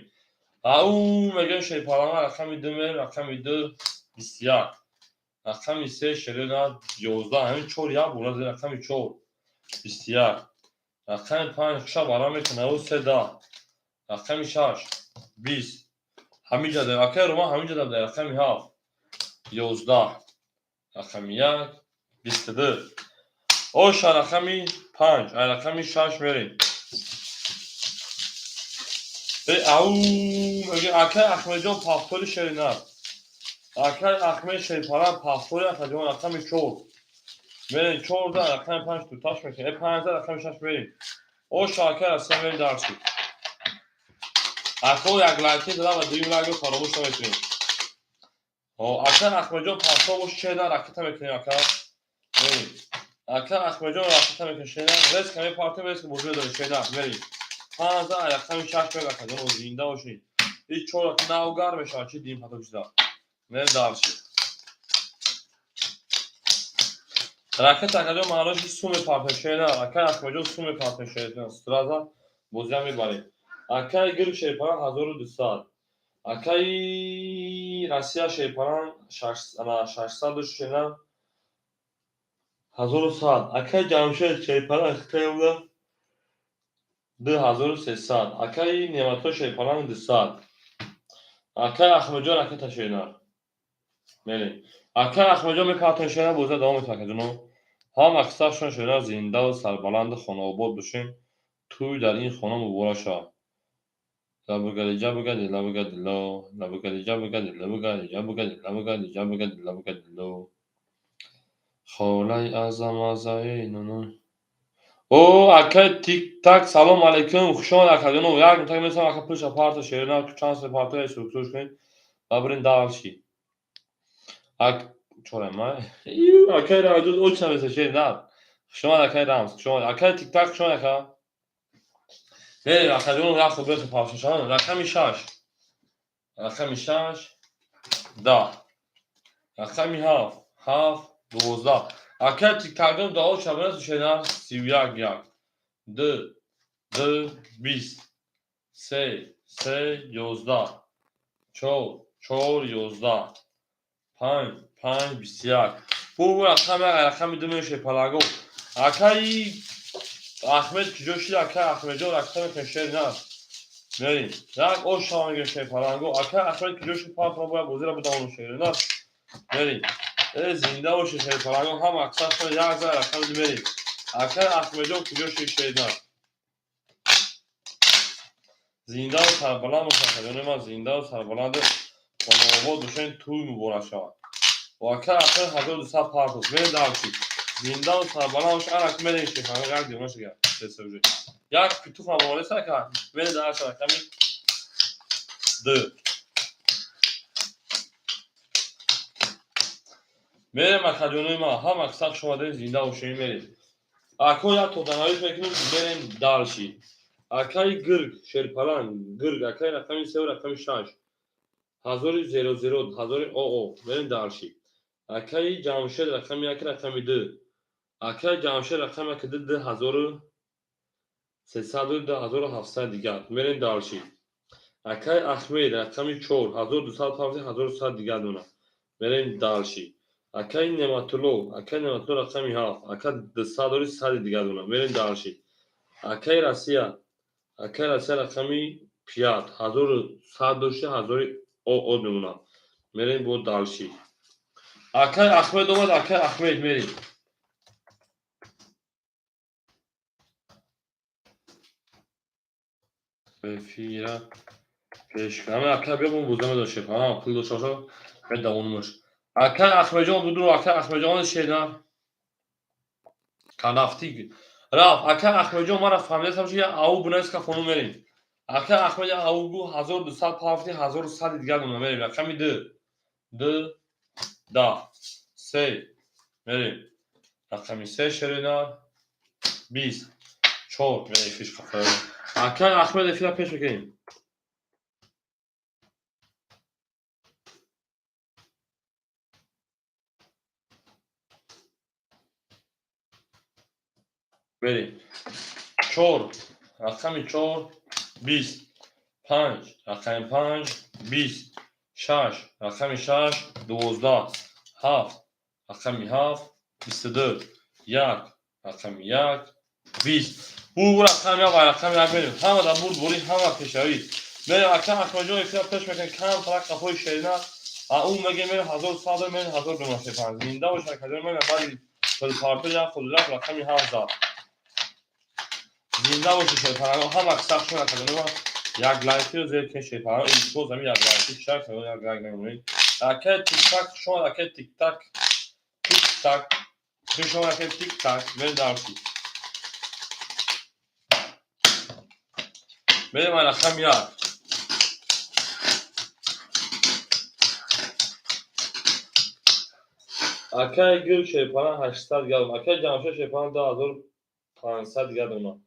Ау мегӯем шерпаланга рақами ду мерем, рақами ду 21. Рақами се шерена 11, ҳамин чор як бора рақами чор 21. Рақами панҷ шаб ара мекунад, ӯ се 10. Рақами шаш 20. Ҳамин ҷа акай Рома ҳамин ҷа дар рақами ҳафт 11. Рақами як 22. Оша рақами панҷ, ай рақами шаш мерем. Э ау мегӯем акай Ахмедҷон пафтори шеринар. Акай Ахмед шерпаланг пафтори акаҷон рақами чор. Мерем чорда рақами панҷ туташ мекунем. Э панҷда рақами шаш мерем. Оша акай Россия мерем дарси. Ако як лайки дадам ва дуюм лайкро фаромӯш намекунем. Ака Ахмедҷон пафтор бош чена ракета мекунем ака. Мерем. Ака Ахмедҷон ракета мекунем шена. Резко мепартем, резко бозӣ медорем шена. Мерем. Панҷда рақами шаш мерем акаҷон зинда бошед. И чор навгар мешавад чи дим паток шуда. Мерем дальше. Ракета акаҷон маънош суме партншена, акай Ахмеджон суме партншена, сразу бозиам мебарем. Акай гир шерпаран 1200. Акай Россия шерпаран 600 шена 1100. Акай Ҷамшед шерпаран хитаёмда 2300. Акай Неъматулло шерпаран 200. Акай Ахмеджон ракета шена. Мерем. Акай Ахмеджон мепартон шена, бозия давом метавад акаҷоно. Ҳам аксаршон шена зиндаву сарбаланду хонаобод бошем. Тӯй дар ин хона муборак шавад. Лабугалиҷа бугади лабугадило, лабугалиҷа бугади лабугалиҷа бугади лабугалиҷа бугади лабугадило. Холаи азамазаи нуну. О, акай Тик-так, салом алейкум, хуш омад акаҷоно. Як мутак месам ака пулша парта шерина, чанд се парта суктуш кунед. Ва бирин дальше. Ак чора ма. Акай Рамзон оч намеса шерина. Хуш омад акай Рамз, хуш омад. Акай Тик-так, хуш омад ака. Мерем акаҷоно, як хуб бехи павшашан. Рақами 6. Рақами 6 10. Рақами 7 7 12. Акай Тик-такдон дуо шабона шена 31 1 2 2 20 3 3 11 4 4 11 5 5 21. Бу рақами рақами 2 меше палаго. Акай Ахмед куҷо шид? Акай Ахмеджон ракта мекунем шер на. Мерем. Як ош шава мегирем шер паланго. Акай Ахмед куҷо шид? Партро бояд бозира будам шер на. Мерем. Э зинда бошед шер паланго, ҳам аксаршон як зар рақами 2 мерем. Акай Ахмеджон куҷо шид шер на. Зиндаву сарбаланд бошад акаҷони ман, зиндаву сарбаланд хонаобод бошед, тӯй муборак шавад. Ва акай Ахмед 1200 партост. Мерем дальше. Зиндаву сарбаланд бошед, ана мерем шер паланго, як девона шуд. Як петух маборад ака. Мерем дальше рақами 2. Мерем акаҷонои ман, ҳам аксар шумо доред зинда бошед, мерем. Ако як тоданавис мекунем, мерем дальше. Акай гирг, шерпаланг, гирг, акай рақами 3 рақами 6. 1000 1000 ОО. Мерем дальше. Акай Ҷамшед рақами 1 рақами 2. Акай Ҷамшед рақами 1 2 2300 2700 дигар. Мерем дальше. Акай Ахмед рақами 4 1200 1100 дигар дона. Мерем дальше. Акай Неъматулло, акай Неъматулло рақами 7, ака 200 дори 100 дигар дона. Мерем дальше. Акай Россия, акай Россия рақами 5 1100 дошта 1000 ОО мемонад. Мерем бо дальше. Акай Ахмед омад, акай Ахмед мерем. Эфира пеш. Ҳама акай биё мо боза медошем. Ҳа, пул дошта бошад, медавонумаш. Акай Ахмеджон буду, акай Ахмеджон шена. Канафти. Рафт, акай Ахмеджон мара фаҳмидасам ки ау бунайска фону мерем. Акай Ахмед ау гу 1200 пафти 1100 дигар дона мерем. Рақами 2 2 10 3 мерем. Рақами 3 шерина 20 4 мерем фиш қафа. Акай Ахмед эфира пеш мекунем. Мерем. 4 рақами 4 20 5 рақами 5 20 6 рақами 6 12 7 рақами 7 22 1 рақами 1 20. Бу рақами 1 ва рақами 1 мерем. Ҳама дар бурд бурӣ, ҳама пешравӣ. Мерем ака Ахмеджон эфира пеш мекунем, кам тарак қафои шерина. А ӯ меге мерем 1100 мерем 1205. Зинда бошад акаҷон, мерем баъди пулпарто як худ рафт рақами 7 зад. Зинда бошед шерпаланго, ҳам аксар шумо акаҷони ман як лайкиро зер кунед шерпаланго, илтимос ҳамин як лайки чак як лайк намонед. Акай Тик-так шумо, акай Тик-так, Тик-так, шумо акай Тик-так, мерем дальше. Мерем рақами 1. Акай Гир шерпаланг 800 дигар дона. Акай Ҷамшед шерпаланг 2500 дигар дона.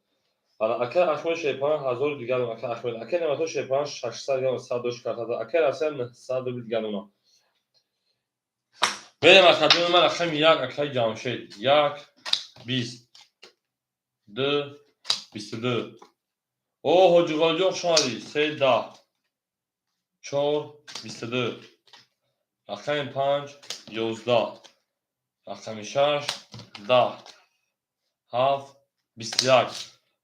Акай Ахмед шерпаланг 1000 дигар дона. Акай Ахмед, акай Неъматулло шерпаланг 600 дигар дона, 100 дош карта. Акай Россия 900 рубл дигар дона. Мерем, акаҷони ман, рақами 1, акаи Ҷамшед, 1, 20, 2, 22. О, Ҳоҷиғолиҷон, хуш омадӣ. 3, 10, 4, 22. Рақами 5, 11. Рақами 6, 10, 7, 21.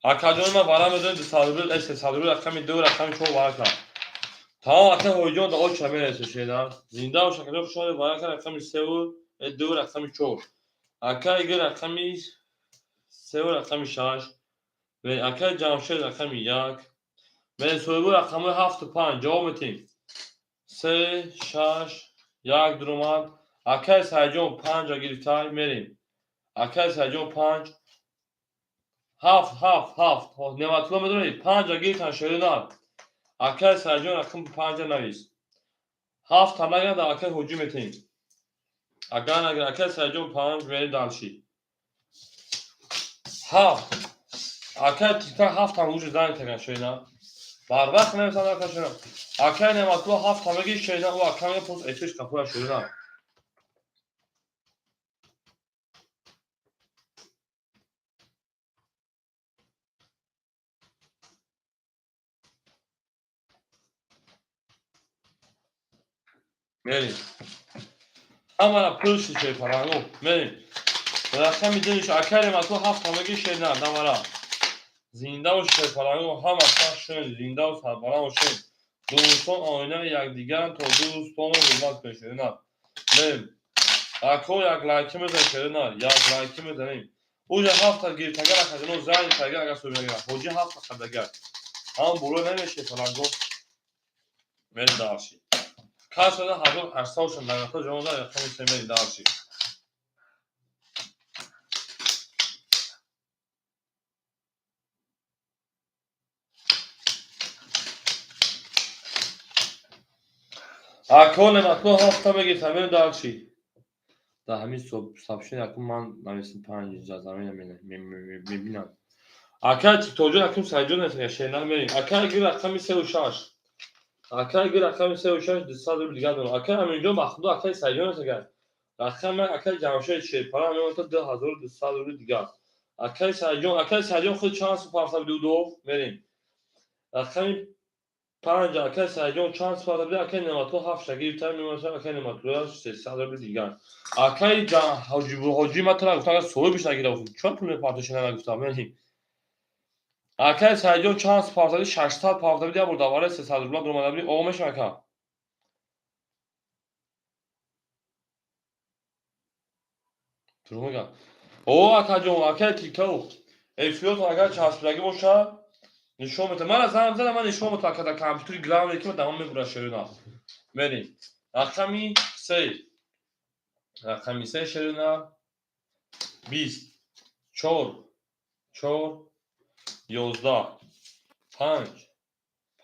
Акаҷони ман, вара медонед, 200 рубл, 300 рубл, рақами 2, рақами 4 вара кард. Тамом, ака Ҳоҷиҷон, да оча мересе шеда. Зинда бош, акаҷон, хуш омадед, вара кард рақами 3 2, рақами 4. Ака Игор, рақами 3, рақами 6. Акаи Ҷамшед, рақами 1. Мерем, соҳибои рақамҳои 7-у 5, ҷавоб метиҳем. 3, 6, 1 дуромад. Акаи Сайидҷон 5-а гирифтай, мерем. Акаи Сайидҷон 5, 7, 7, 7. Неъматулло, медонед, 5-а гирифтан, шеринар. Акаи Сайидҷон, рақами 5-а навис. 7-та нагирад, дар акаи Ҳоҷӣ метиҳем. Агар нагирад, акаи Сайидҷон 5, мерем дальше. 7. Акаи Тиктак 7-там уже занг карданд, шеринар. Барвақт намесанд, ака шеринар. Акаи Неъматулло 7-та мегири, шеринар, ӯ ака мега пост эфирш қафоя, шеринар. Мерем. Ҳамара пул шид, шерпаланго. Мерем. Рақами дилиш, акаи Неъматулло 7-та мегири, шеринар, дамара. Зинда бош, шерпаланго, ҳама шен, зиндаву сарбаланд бошед. Дӯстон оинаи якдигаранд, то дӯстонро ҳурмат кунед, шеринар. Мерем. Ако як лайки мезанем, шеринар, як лайки мезанем. Уҷа 7-та гирифтагар, акаҷоно, занг кардагар, агар соҳиб нагирад. Ҳоҷӣ 7-та хардагар. Ҳам боло намешед, паланго. Мерем дальше. Касада 1800 нагата ҷавон рақами 3, мерем дальше. Ако Неъматулло 7-та мегирифта, мерем дальше. Дар ҳамин сообщение акун ман нависем, 5 замина мебинам. Акаи Тиктокҷон, акун Сайидҷон нависем, шеринар, мерем. Акаи гир, рақами 3-у 6. Акаи гир, рақами 3-у 6, 200 рубл дигар дорам. Акаи Аминҷон, ба худо, акаи Сайидҷон нависагар. Рақами акаи Ҷамшед шерпара мемонад, 2200 рубл дигар. Акаи Сайидҷон, акаи Сайидҷон худ чанд сум парта буди удов? Мерем. Рақами 5, акаи Сайидҷон чанд сум парта буди? Акаи Неъматулло 7-та гирифта мемонад, акаи Неъматулло 300 рубл дигар. Акаи Ҳоҷӣ, ман тура гуфтам, агар соҳибиш нагира, чор пул мепартоши, нагуфтам, мерем. Акаи Сайидҷон чанд сум парта буди? 600 парта буди, як бор давараи 300 рубла дуромада буди. Оғо мешавад, ака? Дурӯғ мегӯям. О, акаҷон, акаи Тикток, эфиротон агар часпидагӣ бошад, нишон медиҳад. Мана занг зада, ман нишон медиҳам, ака, дар компютери главное ки ман давом мебурад, шерина. Мерем. Рақами 3. Рақами 3, шерина. 20, 4, 4, 11, 5,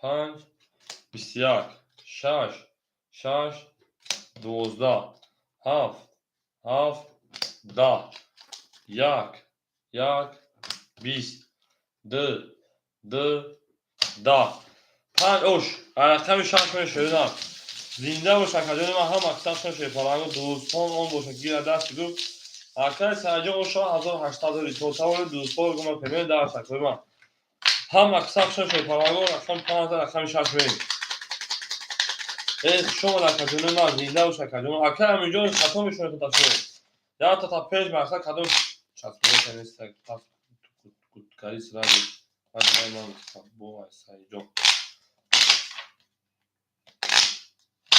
5, 21, 6, 6, 12, 7, 7, 10, 1, 1, 20, 2, 2, 10, 5 ош. Рақами 6 мешавад, шерина. Зинда бош, акаҷони ман, ҳама аксар шерпаланго, дӯстон он бошад, гира дасти гуфт. Акаи Сайидҷон ошо 1800 ритотавори дӯстон гума пемер дарс, акои ман. Ҳама аксар шерпаланго, рақами 5, рақами 6 мерем. Э, хуш омад, акаҷони ман, зинда бош, акаҷон. Акаи Аминҷон, хато мешунед ташмо. Якта та пеш мақсад кадом часпида нест, пас гудгари сразу. Ман бо Сайидҷон.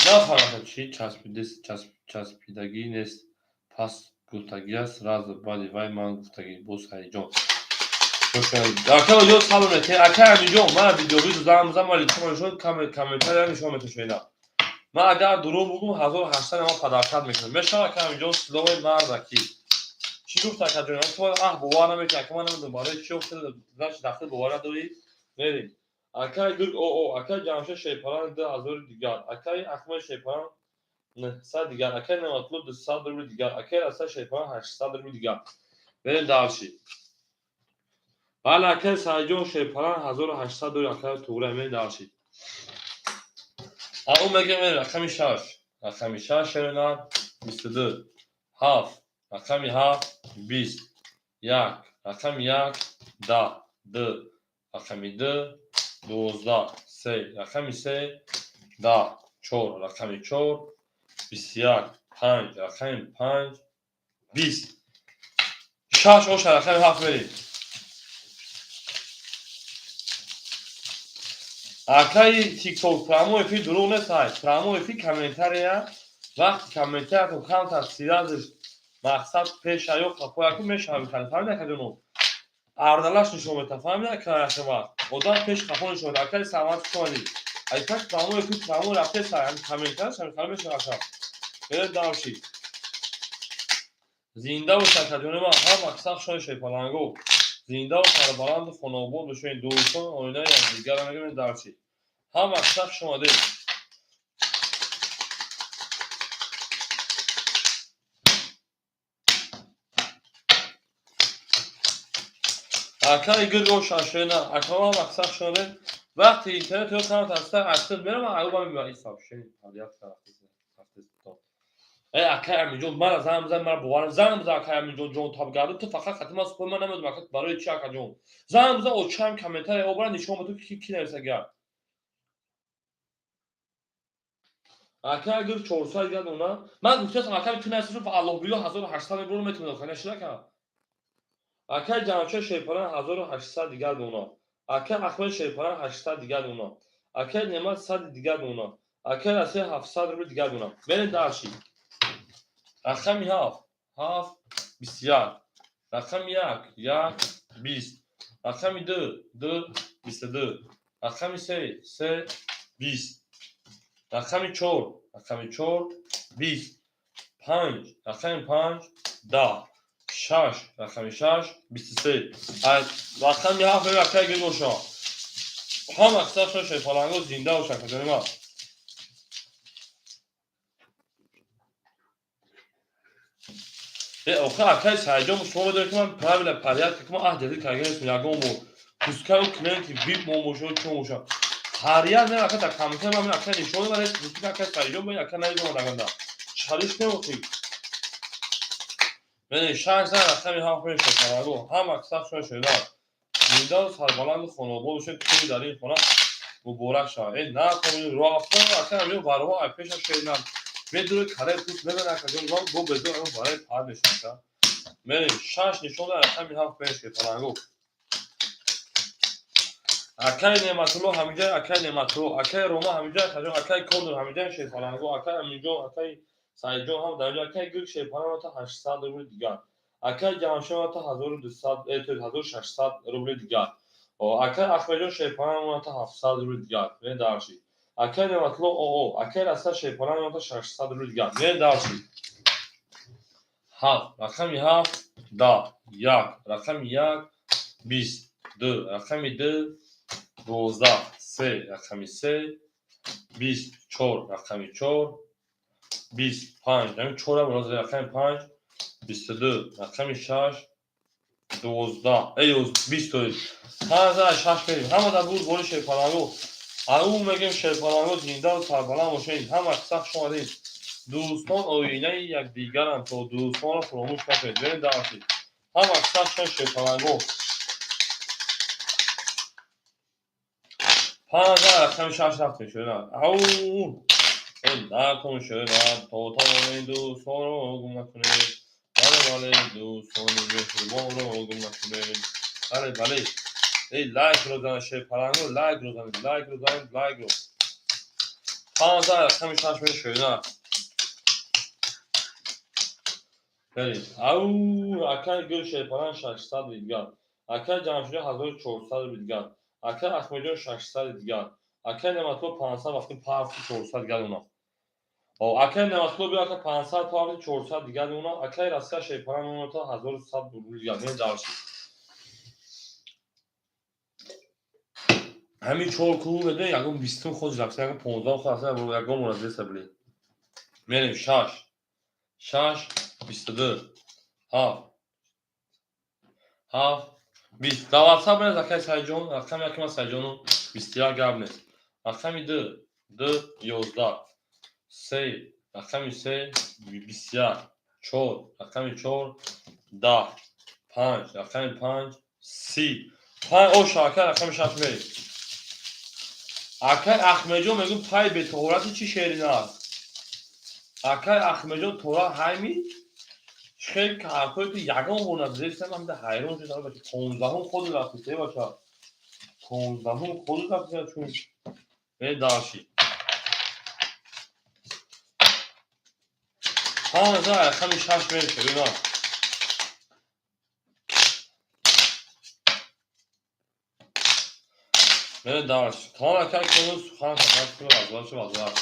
Нафаҳмам, чӣ часпидагӣ нест, пас гуфтагиаст сразу, баъди вай ман гуфтагӣ бо Сайидҷон. Ака ё салом метиҳед, акаи Аминҷон, ман видеовизу занг мезанам, ман лицома нишон, комментария нишон метошоидам. Ман агар дурӯғ бугум, 1800 ман подаркат мекунам. Мешавад, ака Аминҷон, силои мардаки. Чӣ гуфт, акаҷон? Ту аҳ бовар намекунӣ, ака, ман намедонам барои чӣ значит дахил бовар надорӣ? Мерем. Акаи Гург оо, акаи Ҷамшед шерпаран 2000 дигар, акаи Аҳмад шерпаран 900 дигар, акаи Неъматулло 200 рубл дигар, акаи Расул шерпаран 800 рубл дигар. Мерем дальше. Бале, акаи Сайидҷон шерпаран 1800 дори, акаи Туғра, мерем дальше. А ӯ мегӯяд, мерем рақами 6. Рақами 6, шеринар. 22, ҳафт, рақами ҳафт, 20, як, рақами як, 10, ду, рақами ду, 12, се, рақами се, 10, чор, рақами чор, 21, панҷ, рақами панҷ, 20. Шаш оша рақами ҳафт мерем. Акаи Тикток, прямой эфир дурӯғ нест, ай прямой эфир комментария, вақти комментариятон камтар сиразш мақсад пеша ё қафояку мешавад, фаҳмида, акаҷоно? Ардалаш нишон мета, фаҳмида, ака? Яхе вақт одам пеш қафо нишон мета. Акаи Самад, хуш омадӣ. Ай паш прямой эфир прямой рафтеса, комментарияш ҳамихала мешавад, ака. Беред давши. Зинда бош, акаҷони ман, ҳар мақсад шои шепаланго. Зиндаву сарбаланду хонаобод бошед. Дӯстон оинаи якдигарро мегӯем. Дарчи, ҳар мақсад хуш омадед. Акаи гирго шашена акама, мақсад хуш омадед. Вақти интернет ё камат аста актив мерам, аюба мебара сообщение. Э, акай Аминҷон, мара занг бизан, мара боварам, занг бизан, акай Аминҷон, ҷон табгарду, ту фақат хати ман супои, ман намедонам, ака, барои чи, акаҷон, занг бизан, очам комментария обара нишон биту, ки ки нависага. Ака, агар 400 гад она ман гуфтаам, ака, ту нависашу, аллоҳ било, 1800 мебуру метавонам, хана шидака. Акай Ҷамшед Шерпаран, 1800 дигар дона. Акай Аҳмед Шерпаран, 800 дигар дона. Акай Неъмат, 100 дигар дона. Акай Расия, 700 рубл дигар дона. Берем дарши. Рақами ҳафт, ҳафт, 21, рақами як, як, 20, рақами ду, ду, 22, рақами се, се, 20, рақами чор, рақами чор, 20, панҷ, рақами панҷ, 10, шаш, рақами шаш, 23. Рақами ҳафт акай гир боша. Ҳама қисашон шерпаланго, зинда боша, акаҷони ман. Охи, акай Сайҷон, шумо медонед, ки ман правила порядка, ки ман аҳд ҷадид карда нестам ягон бор. Пускай клиенти вип мо бошад, чо бошад, ҳар як не, ака, дар комментар ман ака нишон медиҳад, ки ака Сайҷон бо ака наидомад, аганда чалиш неохи. Бинед, шаш зан, рақами ҳафт мешавад. Параго, ҳама қисашон шуда. Зиндаву сарбаланду хонаобод бошед, кӯи дар ин хона муборак шавад. Э, на роҳ афтода, ака, ҳамин варҳо ай пеша шедам, медури караи пӯст мебарад, акаҷон, бо безор ҳамин вараи пар мешавад. Мерем, шаш нишон дар рақами ҳафт мешавад. Паранго, акаи Неъматулло ҳамиҷа, акаи Неъматулло, акаи Рома ҳамиҷа, акаҷон, акаи Кордор ҳамиҷа, шерпаланго, акаи Аминҷон, акаи Саидҷон ҳам дар ҷо. Акаи Гирк шерпаланг, 800 рубли дигар. Акаи Ҷамшед, 1200, 1600 рубли дигар. Акаи Аҳмедҷон шерпаланг, 700 рубли дигар. Мен дарши. Акаи Неъматулло оо, акаи Раса шерпаланг, 600 рубли дигар. Мен дарши. Ҳафт, рақами ҳафт, 10, як, рақами як, 20, ду, рақами ду, 12, се, рақами се, 20, чор, рақами чор, 20, панҷ, ҳамин чора, рақами панҷ, 22, рақами шаш, 12, 20, то панҷ, шаш мерем. Ҳама дар буд бори шерпаланго. Ау мегем, шерпаланго, зиндаву сарбаланд бошед. Ҳама қисса хуш омадед. Дӯстон оинаи якдигаранд, то дӯстонро фуромӯш накунед. Берем дарси. Ҳама қисса хуш, шерпаланго. Панҷ, рақами шаш рафтем, шуда. Ау, накун, шуда, то тавонед дӯстонро гум накунед. Бале, бале, дӯстони меҳрубонро гум накунед. Бале, бале. Эй, лайкро занед, шерпаланго, лайкро занед, лайкро занед, лайкро. Панҷ, рақами шаш мешуда. Берем. Ау, акаи Гул шерпаланг, 600 дигар. Акаи Ҷамшидҷон, 1400 рубли дигар. Акаи Аҳмедҷон, 600 дигар. Акаи Неъматулло, 500, вақти пафти 400 дигар дона. Акаи Неъматулло, биё, ака, 500 пафти 400 дигар дона. Акаи Раска шерпаланг, 1100 рубли дигар. Мен дарси. Ҳамин чор круг медонӣ, ягон бистум ходи рафта, ягон 15-ум ход рафта, ягон муразеса биле. Мерем, шаш, шаш, 22, ҳафт, ҳафт, 20. Дар ватсап бинед, акаи Сайҷон, рақами яки ман Сайҷону, 21, гап нест. Рақами ду, ду, 11, се, Рақами се 21, чор, рақами чор 10, панҷ, рақами панҷ 30, панҷ. Оша, ака, рақами шаш мерем. Акай Ахмедҷон мегӯ, пай бетоҳорати чӣ шерин аст? Акай Ахмедҷон, тора ҳайми хел ҳарфое ки ягон бор надидестам, ҳамда ҳайрон шудам. 15-ум ходи рафтисе баша, 15-ум ходи рафтиса чун дальше. 15, рақами шаш мерем, бина. Мере дальше. Тамом, акай кону сухан кардам, вазорат.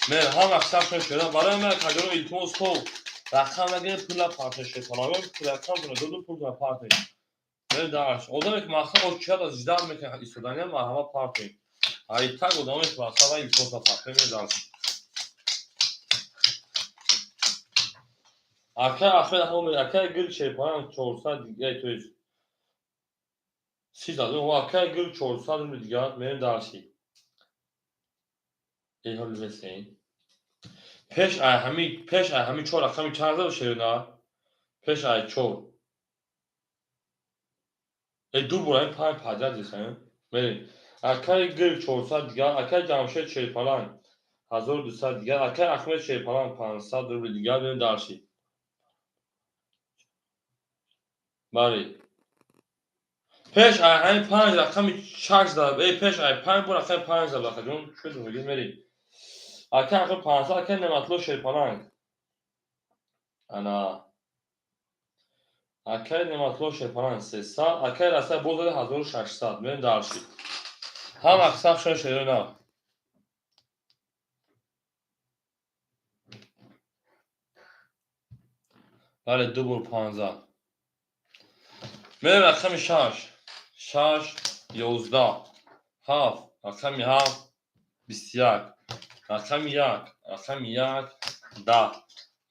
Мере ҳам аксар шуда барои ман, акаҷоно, илтимос, то рақам нагиред, пула партоед. Шайтонавем, рақам доду, пул партоед. Мере дальше. Одаме ки мақсад очият аз ждать мекунад истодания, марҳамат, партоед. Ай так одаме ки мақсад, илтимос, партоед. Мере дальше. Акай Ахмед, акай Гил Шерпаран 400 дига, то есть 30. Акай Гил 400 рубли дигар. Мерем дальше. Эҳол бесен. Пеш ай ҳами чор рақами чанд зада шерина? Пеш ай чор. Э, ду бор ай панҷ подряд десен. Мерем. Акай Гил 400 дигар, акай Ҷамшед Шерпалан 1200 дигар, акай Ахмед Шерпалан 500 рубли дигар. Мерем дальше. Бале. Пеш ай ҳамин панҷ рақами шаш зада, э, пеш ай панҷ бор рақами панҷ зада, акаҷон, шуд, мерем. Ака Ахмед 500, акай Неъматулло Шерпаланг. Ана. Акай Неъматулло Шерпаланг 300, акай Расай боз зада 1600. Мерем дальше. Ҳам аксар шуд шерина. Бале, ду бор 15. Мерем рақами шаш. Шаш, 11, ҳафт, рақами ҳафт, 21, рақами як, рақами як, 10,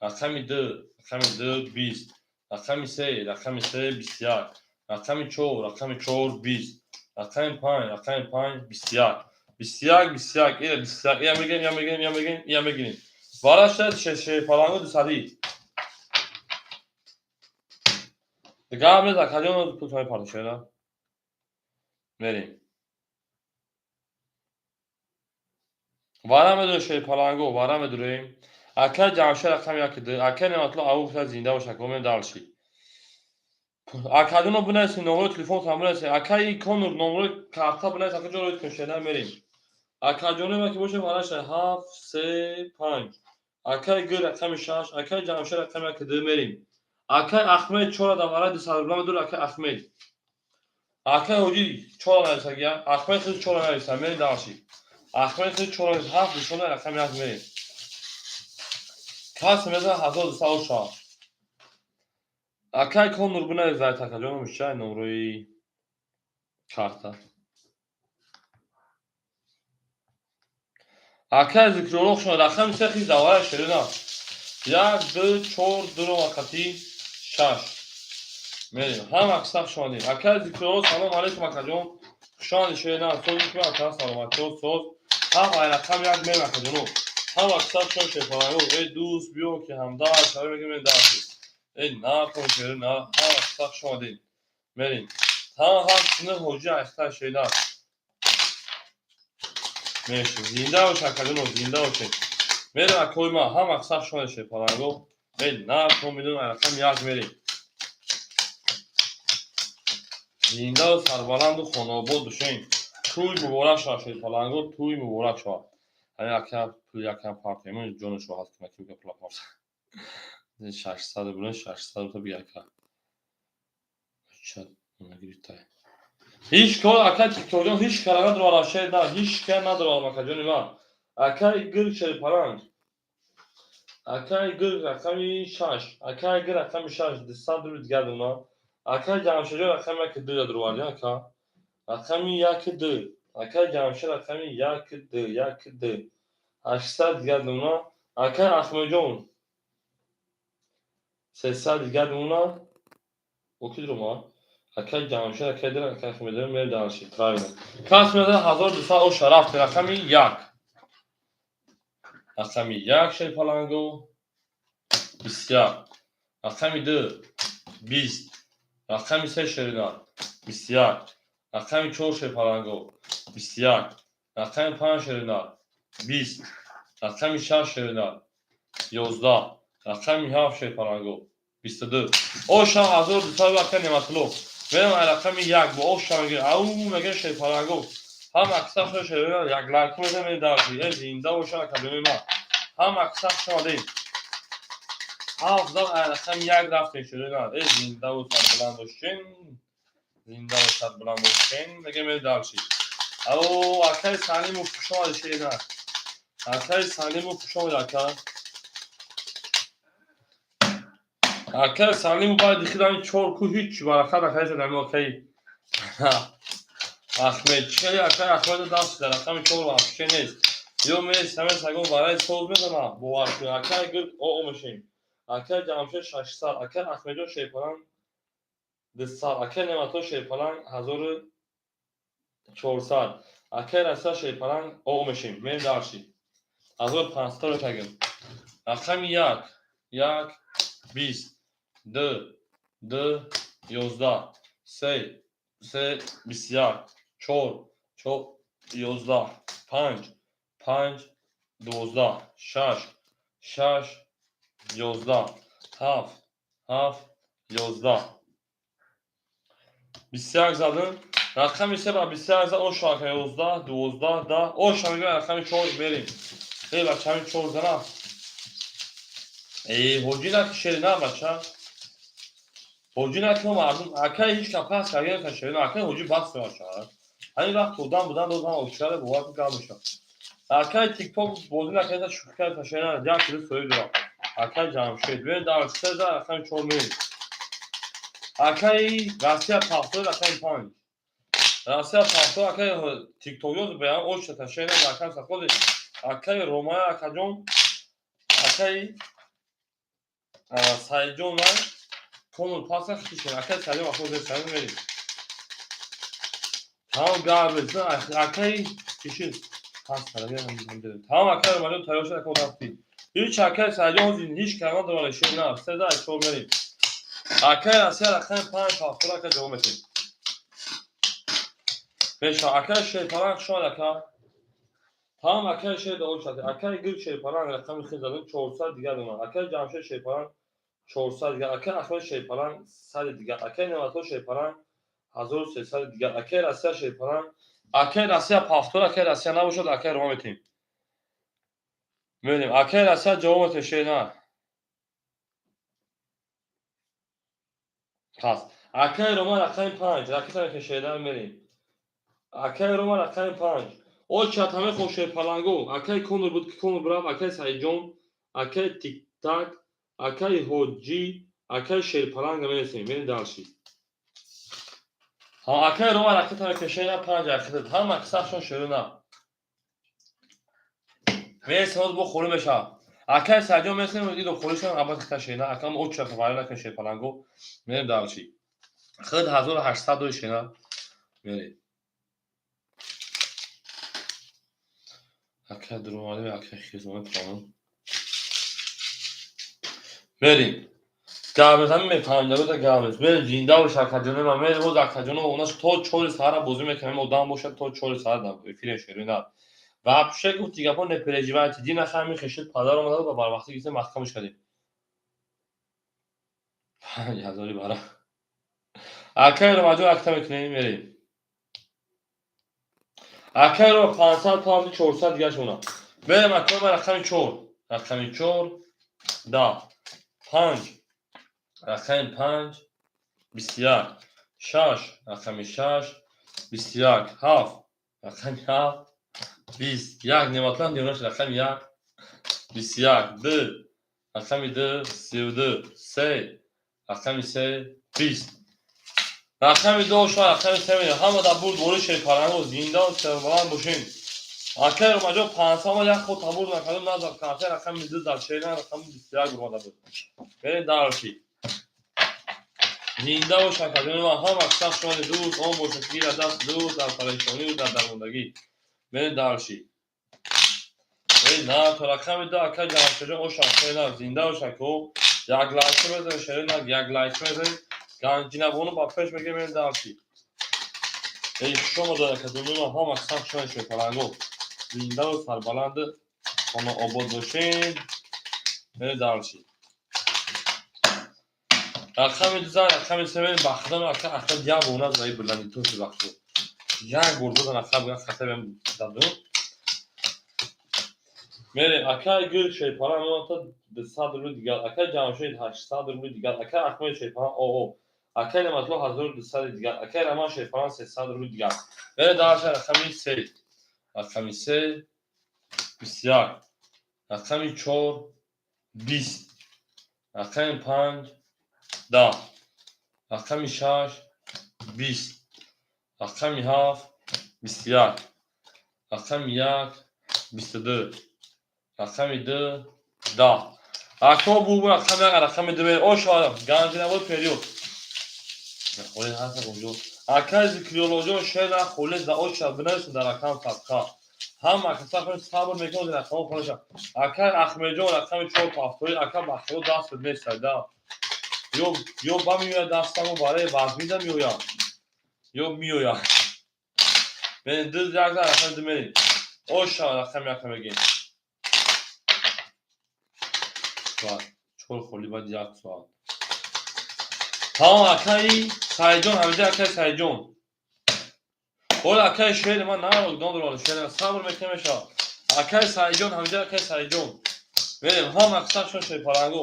рақами ду, рақами ду, 20, рақами се, рақами се, 21, рақами чор, рақами чор, 20, рақами панҷ, рақами панҷ, 21, 21, 21, ира 21, ия мегирем, ия мегирем, ия мегирем, ия мегирем. Вара шуд шерпалангу дусадӣ. Гап нест, акаҷон, пултони партошера. Мерем. Вара медорем, шерпалангу, вара медорем. Ака Ҷамшед рақами яки ду, ака Неъматулло Абу, зинда бош, ака, мерем дальше. Акаҷоно, бинависед номерои телефонтон, бинависед. Акаи Конур, номерои карта бинавис, акаҷон, роид кун, шена мерем. Акаҷоне ки бошем, вара шуда ҳафт, се, панҷ. Акаи Гул рақами шаш, акаи Ҷамшед рақами яки ду, мерем. Акаи Ахмед чора да вара 200 рубла медор, акаи Ахмед. Акаи Ҳоҷӣ чора нависагия. Ахмед хиз чора нависа, мерем дальше. Ахмед хиз чора нависа, ҳафт нишона, рақами як, мерем. Касе мезанад 1200 оша. Акай Конур, бинавис, акаҷон, мушчай номрои карта. Акай Зикрулло, шумо рақами се хиз давара шерина. Як, ду, чор, дуро вақати шаш. Мерем. Ҳам аксар шумо. Акай Зикрулло, салом алейкум, акаҷон. Хуш омадед, шерина. Соз ки, ака, саломатиё, соз. Ҳам ай рақами як мерем, акаҷоно. Ҳам аксар шумо шерпалангу. Эй дӯст, биё ки ҳамдард шавӣ, мегӯем дарси. Эй накун, шерина. Ҳам аксар хуш омадед. Мерем. Ҳам ҳафт нӯҳ, ҳоҷи айхтар, шерина. Мешем. Зинда бош, акаҷоно, зинда бошед. Мерем, акои ман, ҳам аксар шумо шерпалангу. Эй накун, медонам, ай рақами як мерем. Зиндаву сарбаланду хонаобод бошед. Тӯй муборак шавад, шерпалангу, тӯй муборак шавад. Ҳамин ака пул якам партоем, ҷону шоҳат кунад, ки пула парта. 600 рубл, 600 рубл бига, ака. Ҳеҷ кор, ака Тиктокҷон, ҳеҷ кара надорам, шер на, ҳеҷ кара надорам, акаҷони ман. Акаи Гул шерпаланг. Акаи Гул рақами шаш, акаи Гул рақами шаш, 200 рубл дигар дона. Акаи Ҷамшедҷон рақами яки ду дароварди, ака. Рақами яки ду. Акаи Ҷамшед рақами яки ду, яки ду. 800 дигар дона. Акаи Ахмедҷон 300 дигар дона. Оки дурума? Акаи Ҷамшед, акаи Дил, акаи Ахмедҷон, мерем дальше. Правильно. Кас мезанад 1200, оша, рафти рақами як. Рақами як, шерпаланго, 21. Рақами ду, 20. Рақами се, шеринар, 21. Рақами чор, шерпаланго, 21. Рақами панҷ, шеринар, 20. Рақами шаш, шеринар, 11. Рақами ҳафт, шерпаланго, 22. Ошам 1200, ака Нематулло. Мерам ай рақами як бо ошам ау мега, шерпаланго. Ҳама аксар шеринар як лайк мезанем дарси. Э, зинда боша, академияи ма. Ҳама аксар шомадем. Ҳафт зад, ай рақами як рафтем, шеринар. Э, зиндаву сарбаланд бошен. Зиндаву сарбаланд бошен. Мега мерем дарси. Ау, акаи Салимов, хуш омадед, шеринар. Акаи Салимов, хуш омадед, ака. Акаи Салимов баъди хидами чор ку ҳеҷ баракат накарда дами акаи Ахмед. Чӣ акаи Ахмеду даст дар рақами чор вообще нест. Ё мес ҳаме сагон барои соз мезана, бовар кунед. Акаи гирд оо мешем. Акаи Ҷамшед 600, акаи Ахмедҷон шерпаланг 200, акаи Неъматулло шерпаланг 1400, акаи Расия шерпаланг оо мешем. Мерем дарши. 1500 метагем. Рақами як, як, 20, ду, ду, 11, се, се, 21, чор, чор, 11, панҷ, панҷ, 12, шаш, шаш, 11, ҳафт, ҳафт, 11. 21 задем. Рақами се ба 21 зад, оша ака, 11, 12, 10. Оша мегӯяд рақами чор мерем. Э, бача, ҳамин чор зана. Э, ҳоҷӣ наки, шерина, бача. Ҳоҷӣ наки, мардум, акай ҳеҷ ка пас карда шерина, акай ҳоҷӣ бас бача. Ҳамин вақт одам будан додам окшаре бовар кун гап мешавад. Акай тикток бозӣ накарда, шӯхӣ карда, шерина, як кило соҳиб дорам. Акай Ҷамшед, бибин дар се за рақами чор мерем. Акаи Россия пахто рақами панҷ. Россия пахто, акаи тиктокёз баян очта шерина рақами сақози акаи Ромая, акаҷон, акаи Саидҷон конул паса хишен, акаи Саидҷон вақто зер мерем. Тамом гап акаи кишид пас тамом, акаи Ромаҷон тайёр шуд, ака рафтӣ. Ҳеҷ акаи Саидҷон ҳеҷ калима дорад, шер на се за чор мерем. Акаи Россия рақами панҷ ҳафтора, ака, ҷавоб метем. Мешавад. Акаи шерпаланг, хуш омад, ака. Тамом, акаи шер давом шуд. Акаи гир шерпаланг рақами хел задем, 400 дигар донад. Акаи Ҷамшед шерпаланг 400 дигар. Акаи Ахмед шерпаланг 100 дигар. Акаи Неъматулло шерпаланг 1300 дигар. Акаи Россия шерпаланг. Акаи Россия пафтор, акаи Россия набошад, акаи Рома метем. Мебинем. Акаи Россия ҷавоб метем, шер на. Пас. Акаи Рома рақами панҷ. Ракета мекунем, шерна мерем. Акаи Рома рақами панҷ. Очат ҳаме хоб шерпаланго. Акаи Конур буд ки Конур бирав, акаи Саидҷон, акаи Тиктак, акаи Ҳоҷӣ, акаи шерпаланга мересем. Мерем дарши. Ҳа, акаи Рома ракета мекунем, шерна панҷ ракета. Ҳама аксаршон шерна. Мересем, ҳозир бо холӣ мешавад. Акаи Саидҷон мересем, идо холӣ шавад, абад хита шерна. Акам оча вайрон накунем, шерпаланго. Мерем дарши. Худ 1800 дои, шерна. Мерем. Ака дуромадем, акаи хизмат тамом. Мерем. Гап ҳамин мефаҳмида гап нест. Мерем, зинда бош, акаҷони ман. Мерем боз, акаҷоно, онаш то чори саҳара бозӣ мекунем, одам бошад то чори саҳара дар эфире шерина. Вообще гуфти гапо, не переживайте. Дина хами хешид падар омада ва барвақти гирифта маҳкамаш кардем. 5000 бара. Акаи Ромаҷон акта мекунем, мерем. Акаи Рома 500 паунди 400 дигар шуна. Мерем, акаи ман рақами чор. Рақами чор, 10, панҷ, рақами панҷ, 21, шаш, рақами шаш, 21, ҳафт, рақами ҳафт, 21. Неъматулло девонаш рақами як, 21, ду, рақами ду, 32, се, рақами се, 20. Рақами ду ошо, рақами се мерем. Ҳама дар бурд бори, шерпаланго, зинда сербаланд бошем. Акаи Ромаҷон 500 ма як ход табур накардем, назад карта рақами ду зад, шерна рақами 21 омада буд. Мерем дарши. Зинда бош, акаҷони ман, ҳама аксар шумо дӯст он бошад, ки ира даст дӯст дар парешонию дар дармондагӣ. Мерем дарши. Эй, на, то рақами ду, акай Ҷамшедҷон, оша, шерина, зинда бош, ако. Як лайк мезанем, шерина, як лайк мезанем. Ганҷинабону ба пеш мегирем, мерем дарси. Эй, хуш омадед, акаҷонуна, ҳама сахт шудан, шерпаланго. Зиндаву сарбаланд, хонаобод бошед. Мерем дарси. Рақами ду зан, рақами се мерем, ба худо, ака, ака, як бор назаи бурдани ту бахшу. Як бор будан, ака, буган хата бем даду. Мерем, акай Гул шерпаланг мота 200 рубли дигар, акай Ҷамшед 800 рубли дигар, акай Аҳмед шерпаланг оо, акай Неъматулло 1200 дигар, акай Раман шерпаланг 300 рубли дигар. Мерем дальше, рақами се. Рақами се 21. Рақами чор 20. Рақами панҷ 10. Рақами шаш 20. Рақами ҳафт 21. Рақами як 22. Рақами ду 10. Ако бу рақами як, рақами ду мерем. Оша, Ганҷинабод период. Холе ҳаст онҷо. Акай Зикриёллоҷон, шера холе за оша бинависед дар рақам садқа. Ҳама каса хӯ сабр мекунад, рақамҳо хонаша. Акай Ахмедҷон, рақами чор ҳафтои, ака, бахтиёр даст нест да. Ё ба меояд дастамо барои вазмида меояд. Ё меояд. Мерем ду як за рақами ду мерем. Оша, рақами як мегем. Чор холи баъд як соат. Тамом, акаи Саидҷон, ҳамиҷа акаи Саидҷон. Ҳола акаи шери ман наодон дорам, шери сабр мекунем, мешавад. Акаи Саидҷон, ҳамиҷа акаи Саидҷон. Мерем, ҳама қисмашон шерпаланго.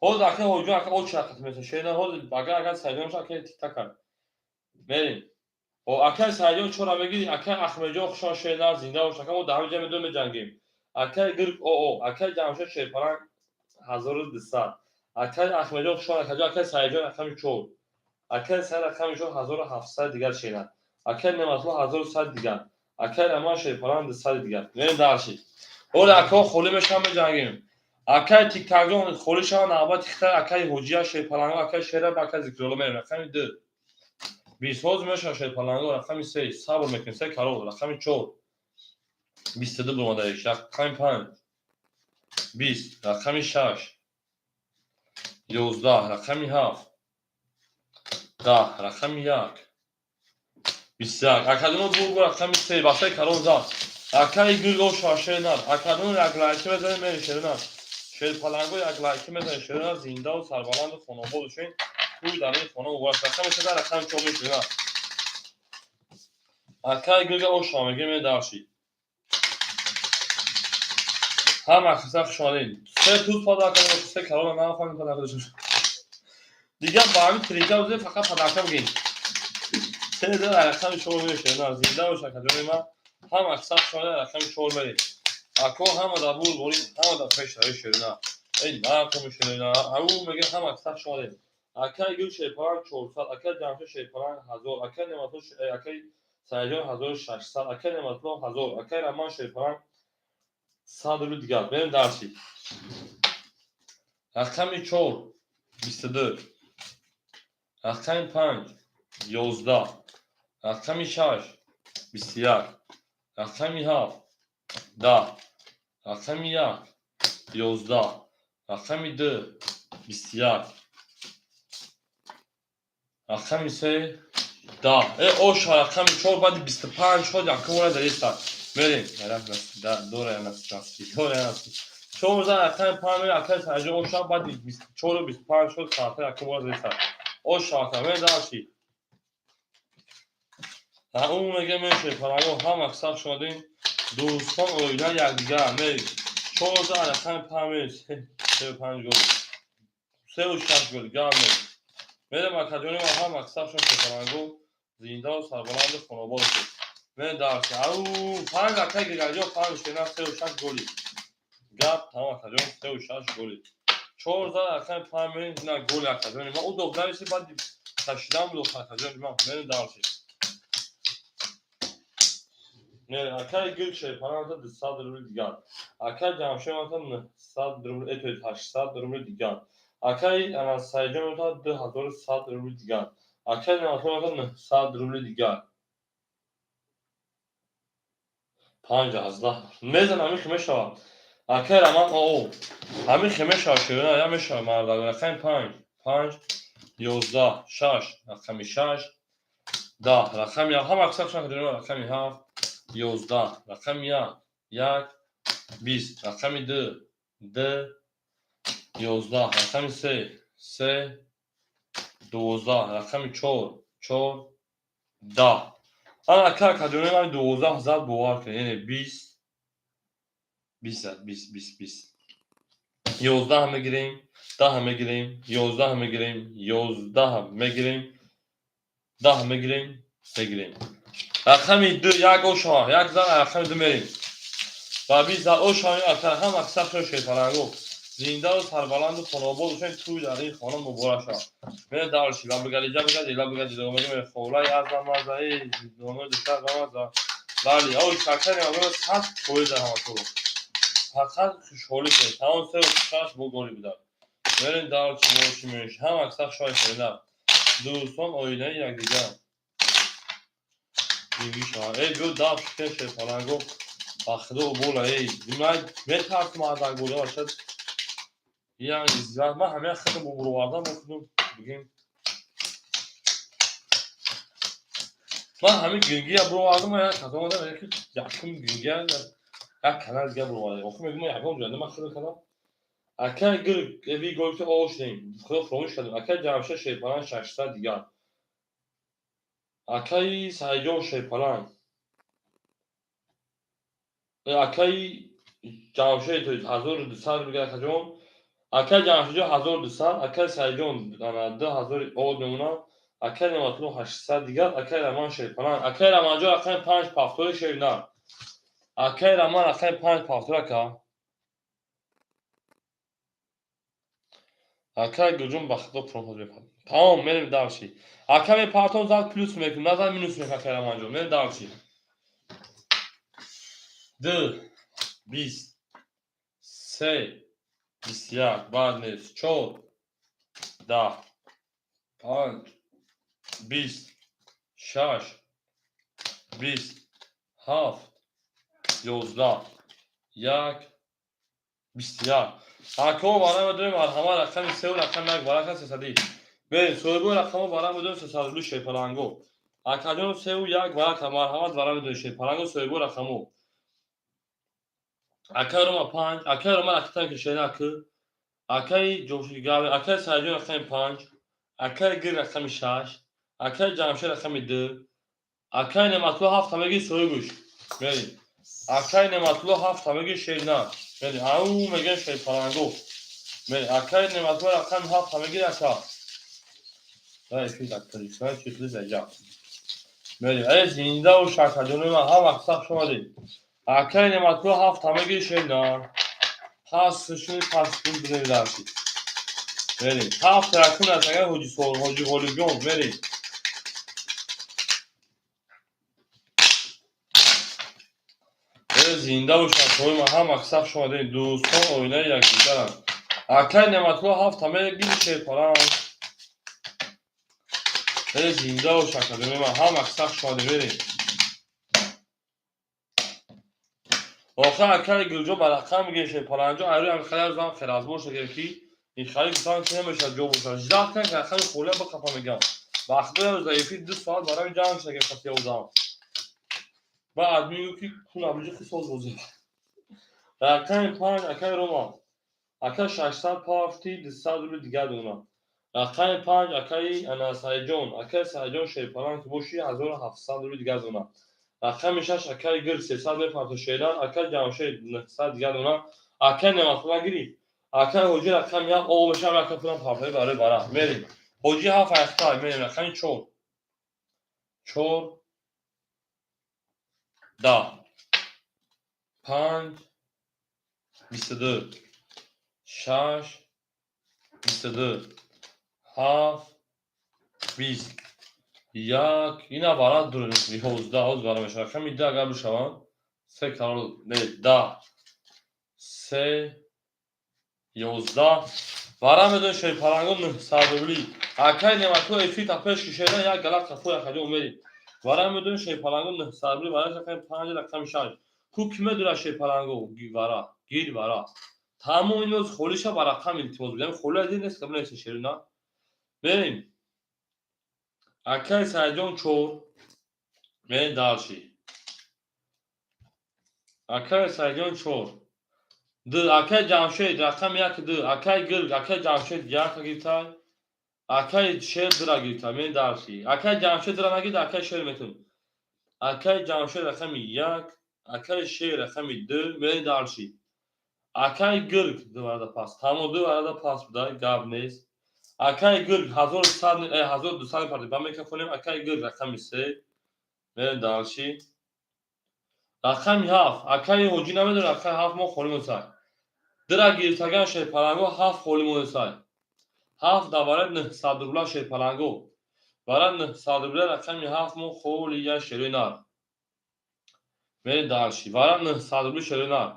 Ҳозир акаи Ҳоҷон, ака очи рақат меса. Шерина ҳозир агар акаи Саидҷон боша, акаи тиктака. Мерем. О, акаи Саидҷон чора мегири, акаи Ахмедҷон хушон, шерина, зинда бош, ака, мо дар ҳамиҷа медон меҷангем. Акаи Гирк оо, акаи Ҷамшед шерпаланг 1200. Акаи Ахмедҷон хушон, акаҷон, акаи Саидҷон рақами чор. Акаи Саид рақами чор 1700 дигар шерина. Акаи Неъматулло 1100 дигар. Акаи Раман шерпаланг 200 дигар. Мерем дальше. Ҳола акаҳо холӣ мешаванд, меҷангем. Акаи Тиктакҷон холӣ шаванд, навбати хитар акаи Ҳоҷия шерпаланго, акаи Шера ба акаи Зикрулло мерем. Рақами ду. 20 ҳозир мешавад, шерпаланго, рақами се, сабр мекунем, се карол, рақами чор. 22 буромадаиш, рақами панҷ. 20, рақами шаш. 11, рақами ҳафт. 10, рақами як. 21. Акадуно бургу рақами се, басаи карол зад. Акаи Гирго шашернар. Акадуно як лайки мезанем, мерем, шернар. Шерпаланго як лайки мезанем, шернар, зиндаву сарбаланду хонобод бошед. Тӯй дар ин хона муборак. Рақами се, рақами чор мешавад. Акаи Гирга оша мегем, дальше. Ҳама қисса хуш омадед. Се туз подарка, се карола нафаҳмем подарка дошта. Дигар ба ҳамин трика бузем, фақат подарка бигем. Се рақами чор мешавад. Зинда бош, акаҷони ман. Ҳама қисса хуш омадед, рақами чор мерем. Ако ҳама дар бур борӣ, ҳама дар пеш равӣ, шерина. Эй, нақум, шерина. Ау мегем, ҳама қисса хуш омадед. Акаи Гул шерпаланг 400, акаи Ҷамшед шерпаланг 1000, акаи Неъматулло, акаи Саидҷон 1600, акаи Неъматулло 1000, акаи Раман шерпаланг 100 рубли дигар. Мерем дальше. Рақами чор 22. Рақами панҷ 11. Рақами шаш 21. Рақами ҳафт 10. Рақами як 11. Рақами ду 21. Рақами се 10. Э, оша, рақами чор баъди 25 шод якум бора зариста. Мерем. Дора дора. Чор зан, рақами панҷ, акаи Саидҷон, оша, баъди 24 25 шод соата якум бора зариста. Оша, ака, мерем дальше. Ӯ мегем, шерпаланго, ҳама қисса хуш омадед. Дӯстон, оила, якдигар мерем. Чор зан, рақами панҷ мерем, сеу панҷ гол. Сеу шаш гол, гап нест. Мерем, акаҷони ман, ҳама қисса хуш, шерпаланго, зиндаву сарбаланду хонобод бошед. Мерем дальше. Ау, панҷ, акаи Гигарҷон, панҷ, шена, сеу шаш голи. Гап тамом, акаҷон, сеу шаш голи. Чор зан, рақами панҷ мерем, на голи, акаҷони ман. Удоб нависи, баъди кашидан будо, акаҷони ман. Мерем дальше. Мерем, акаи Гул шерпаланг 200 рубли дигар. Акаи Ҷамшед 900 рубли, то 800 рубли дигар. Акаи Саидҷон 2100 рубли дигар. Акаи Неъматулло 900 рубли дигар. Панҷ аздаҳ мезан, ҳамин хе мешавад. Акай Раман, о ҳамин хе мешавад, ширина я мешавад. Мардак, рақами панҷ, панҷ, 11, шаш, рақами шаш, 10, рақами як. Ҳама аксар шан, рақами ҳафт, 11, рақами як, як, 20, рақами ду, ду, 11, рақами се, се, 12, рақами чор, чор, 10. Ана, ака, акаҷонои ман, 12 зад, бовар кунед, яъне 20, 20 зад, 20, 20, 20. 11 мегирем, 10 мегирем, 11 мегирем, 11 мегирем, 10 мегирем, мегирем. Рақами ду, як ошава, як зан, рақами ду мерем ва 20 зад ошава. Ака, ҳам аксар шерпаланго, зиндаву сарбаланду хонаобод бошед. Тӯй дар ин хона муборак шавад. Мере дальше. Ла бигалиҷа бигади, ла бигади, мега холаи азамаза, э донои духтар бамаза. Бале, ой, шакари ман 100% ҳаматонро. Фақат хушҳолӣ кунед. Тамом, сеу шаш бо голи буда. Мерем дальше, бо чӣ меш. Ҳам аксар шоҳи ширина. Дӯстон оилаи якдигар. Дигӣ шавад. Эй, биё дав шикен, шерпаланго. Ба худо бола, эй. Ман метарсам аз акболи бошад. Ян иззат, ман ҳамин худам бубуровардам, бо худам бигем. Ман ҳамин гингия буровардам, як хато омадам, яки якум гингия як канал дига буровардам. Охир мегӯм, ман ягон ҷоянда ман худам кардам. Акай гир эви гол ки ошдем. Худо, фуромӯш кардем. Акай Ҷамшед шерпаланг, 600 дигар. Акаи Сайҷон шерпаланг. Акаи Ҷамшед 1200 мегӯяд, акаҷон. Акаи Ҷамшедҷон 1200, акаи Сайҷон 2000 овод мемонад. Акаи Неъматулло 800 дигар, акаи Раман шерпаланг. Акаи Раманҷон, рақами панҷ, пафтори шернар. Акаи Раман, рақами панҷ, пафтор, ака. Акаи Гулҷон, ба худо пурон мепартом. Тамом, мерем дальше. Ака мепартом, зад плюс мекунем, назад минус мекунем, акаи Раманҷон. Мерем дальше. Ду, 20, се, 21, баъд нест, чор, 10, панҷ, 20, шаш, 20, ҳафт, 11, як, 21. Акао, вара медонем, марҳамат, рақами сеу, рақами як, варақа сесадӣ. Берем, соҳибои рақамҳо, вара медонем, 300 рубли, шерпаланго. Акаҷон, сеу як варақа, марҳамат, вара медонем, шерпаланго, соҳибои рақамҳо. Акаи Рома панҷ, акаи Рома рақами кишена к, акаи Ҷошигави, акаи Сайҷон рақами панҷ, акаи Гир рақами шаш, акаи Ҷамшед рақами ду, акаи Неъматулло ҳафт ҳамагӣ соҳибуш. Мерем. Акаи Неъматулло ҳафт ҳамагӣ шерна. Мерем. Ау мегӯям, шерпаланго. Мерем. Акаи Неъматулло рақами ҳафт ҳамагӣ, ака. Дай эфир дар Тоҷикистон чиқли заҷа. Мерем. Эй, зиндаву шакаҷонои ман, ҳар вақт сахт шумадед. Акаи Неъматулло ҳафт ҳамагӣ шерна. Пас шуни, пас пул бидем дарси. Мерем. Ҳафт якум аст, агар Ҳоҷи Ҳоҷи Ғолибҷон, мерем. Э, зинда бошад, шумои ман, ҳам аксар шумадед, дӯстон оилаи якдигаранд. Акаи Неъматулло ҳафт ҳамагӣ шерпаланг. Э, зинда бош, акаҷонои ман, ҳам аксар шумадед, мерем. Охир акаи Гулҷон ба рақам мегӯяд, шерпаланҷон, айрӯи ҳамин хари зан херазбор шуда ки ин хари гуфтан ки намешавад ҷо бошад. Ждать кан, ки рақами холия бақафа мегӯям. Ба худо, як рӯз дар эфир 2 соат барои ҷанг шуда ки қати одам. Баъд админ гуфт, ки кун абиҷи хисоз бозӣ. Рақами панҷ, акаи Рома. Ака, 600 пафти, 200 рубли дигар донам. Рақами панҷ, акаи ана Сайҷон. Акаи Сайҷон шерпаланг ки бошӣ, 1700 рубли дигар донам. Рақами шаш, акаи Гир, 300 мепарту шеран, акаи Ҷамшед 900 дигар донам. Акаи Неъматулла гирифт. Акаи Ҳоҷӣ рақами як, о мешавам, ака пулам партои барои бара. Мерем. Ҳоҷӣ ҳафт аяхтай, мерем, рақами чор. Чор, 10, панҷ, 22, шаш, 22, ҳафт, 20, як, ина барад 11, ҳоз бара мешавад. Рақами ду агар бишаванд, се карол, не, 10, се, 11. Вара медонед, шерпаланго, 900 рубли. Акаи Неъматулло эфир та пеш кишедан як гала қафо якаҷо мерем. Вара медонед, шерпаланго, 900 рубли, вара рақами панҷ, рақами шаш. Ку ки медура шерпаланго вара, гир вара. Тамом иноз холиша ба рақам илтимос будем. Холи аз нест қабл нест шерина. Мерем. Акай Саидҷон 4. Мерем дальше. Акай Саидҷон 4. 2 акай Ҷамшед рақами 1 2. Акай Гирг, акай Ҷамшед 1 гирифтай. Акай Шер 2 гирифтай. Мерем дальше. Акай Ҷамшед 2 нагирд, акай Шер метун. Акай Ҷамшед рақами 1, акай Шер рақами 2. Мерем дальше. Акай Гирг 2 варада пас. Тамом 2 варада пас будай, гап нест. Акай Гирг 1100 1200 парти ба мекафонем. Акай Гирг рақами 3. Мерем дальше. Рақами 7. Акай Ҳоҷӣ намедонад, рақами 7 мо холӣ монсай. Дира гирифтаган шерпаланго 7 холӣ монсай. 7 даварат 900 рубла шерпаланго. Вара 900 рубла рақами 7 мо холия шерои нар. Мерем дальше. Вара 900 рубли шерои нар.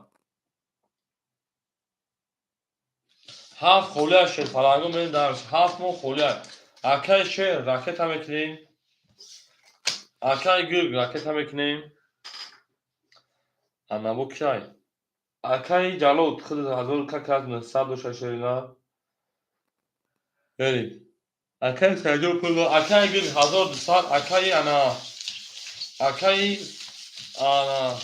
7 холия шерпаланго мерем дальше. 7 мо холия. Акай Шер ракета мекунем. Акай Гирг ракета мекунем. Анабо кай? Акай Ҷалод худ 1000 как 900 доша шерина. Мерем. Акай Саидҷон пул, акай Гирг 1200, акай ана акай ана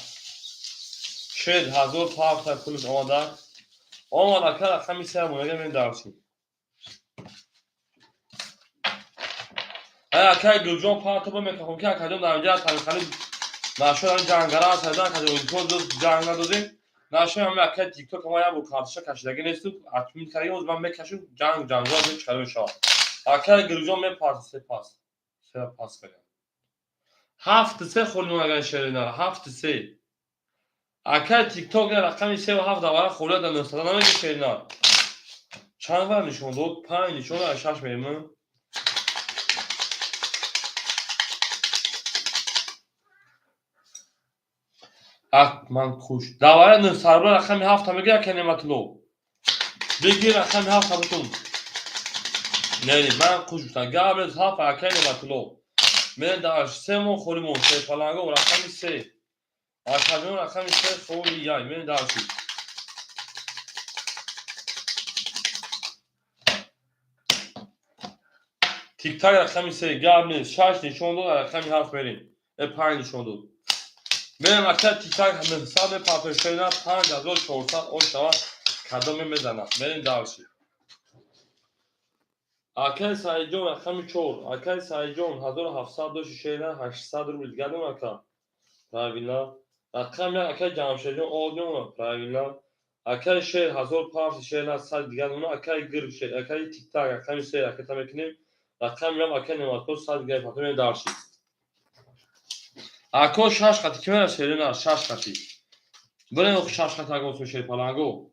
Шер 1000 парта пулш омада. Омад ака рақами 3 монага мерем дальше. Ай акай Гулҷон парта ба мекахом ки акаҷон дар инҷа танхали нашоям ҷангара сайдан акаҷон интор ҷанг надодем. Нашоям акай тикток ма як бор карташа кашидаги несту атмин кардаги оз ман мекашам ҷанг ҷанҷол чикара мешавад. Акай Гулҷон мепарта се пас. Се пас кардам. 7-3 холӣ монаган шерина 7-3. Акай тикток рақами 3 ва 7 давара холия дар 900 намеги шерина. Чанд вар нишон дод? 5 нишон дод, 6 мерем. Ак ман хуш. Давара 900 рубла рақами 7 меги акай Неъматулло. Бигир рақами 7 бутун. Не, ман хуш гуфтам. Гап нест 7 акай Неъматулло. Мен дар 3 мо холӣ мон шерпаланго рақами 3. Акаҷон рақами 3 холӣ яй. Мен дальше. Тиктак рақами 3 гап нест. 6 нишон дод, рақами 7 мерем. 5 нишон дод. Мерем акай тиктак 900 мепартои шерина 5400 ош шава кадоме мезанад. Мерем дальше. Акай Саидҷон рақами 4. Акай Саидҷон 1700 доши шерина 800 рубл дигар нем ака. Правильно. Рақами 1 акай Ҷамшедҷон одиёна правильно. Акай Шер 1000 парти шерина 100 дигар нем. Акай Гирг шер, акай Тиктак рақами 3 ракета мекунем. Рақами 1 акай Неъматулло 100 дигар партои мерем дальше. Ако 6 қати ки мера шерина 6 қати. Бирем 6 қати агон шерпаланго.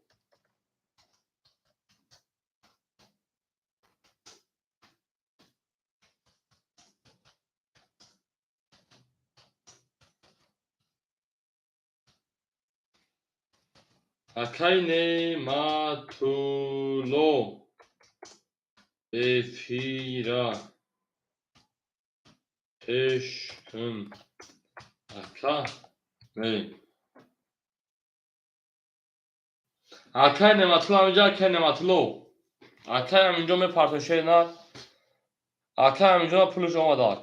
Акай Неъматулло эфира пеш кун. Ака мерем. Акай Неъматулло ҳаминҷо акай Неъматулло. Акай ҳаминҷо мепартон шерина. Акай ҳаминҷо пулаш омадак.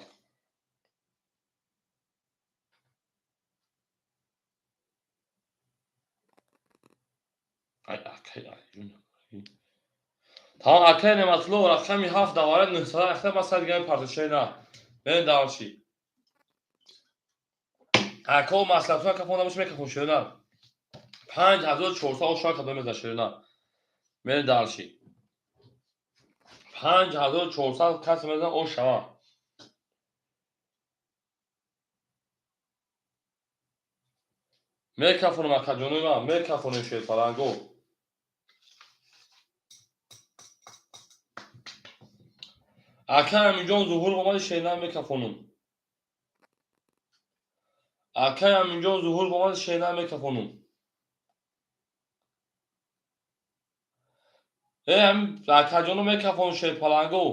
Ай акай ай. Тамом акай Неъматулло рақами 7 давара 900 ахта ба сад дигар мепартон шерина. Мерем дальше. Ако маслиҳатҳо кафонда бош мекафон шерина. 5400 ошоа кадом мезан шерина. Мерем дальше. 5400 кас мезан ош шава. Мекафонам акаҷонои ман, мекафонем шерпаланго. Акай Аминҷон зуҳур омади шерина мекафонум. Акай Аминҷон зуҳур омади шерина мекафонум. Акаҷоно мекафонум шерпаланго.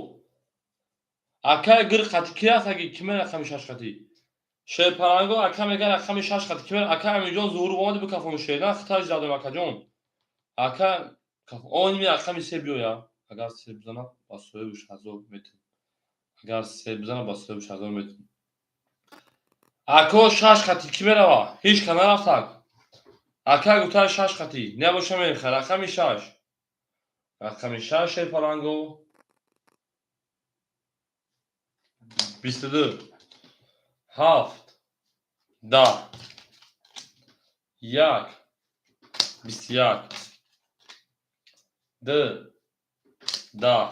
Акай гир қати ки аст аги ки мерақами 6 қати? Шерпаланго, ака мега, рақами шаш хати ки ака Амирҷон зуҳур омади, бикафон шер на хитаж дадем, акаҷон. Ака онми рақами се биёя, агар се бизана, ба соҳибаш 1000 метем. Агар се бизана, ба соҳибаш 1000 метем. Ако, шаш хати ки мерава? Ҳеҷ ка нарафтак. Ака гуфта, шаш хати набоша, меха рақами шаш, рақами шаш, шерпаланго, 22, ҳафт, 10, як, 21, ду, 10,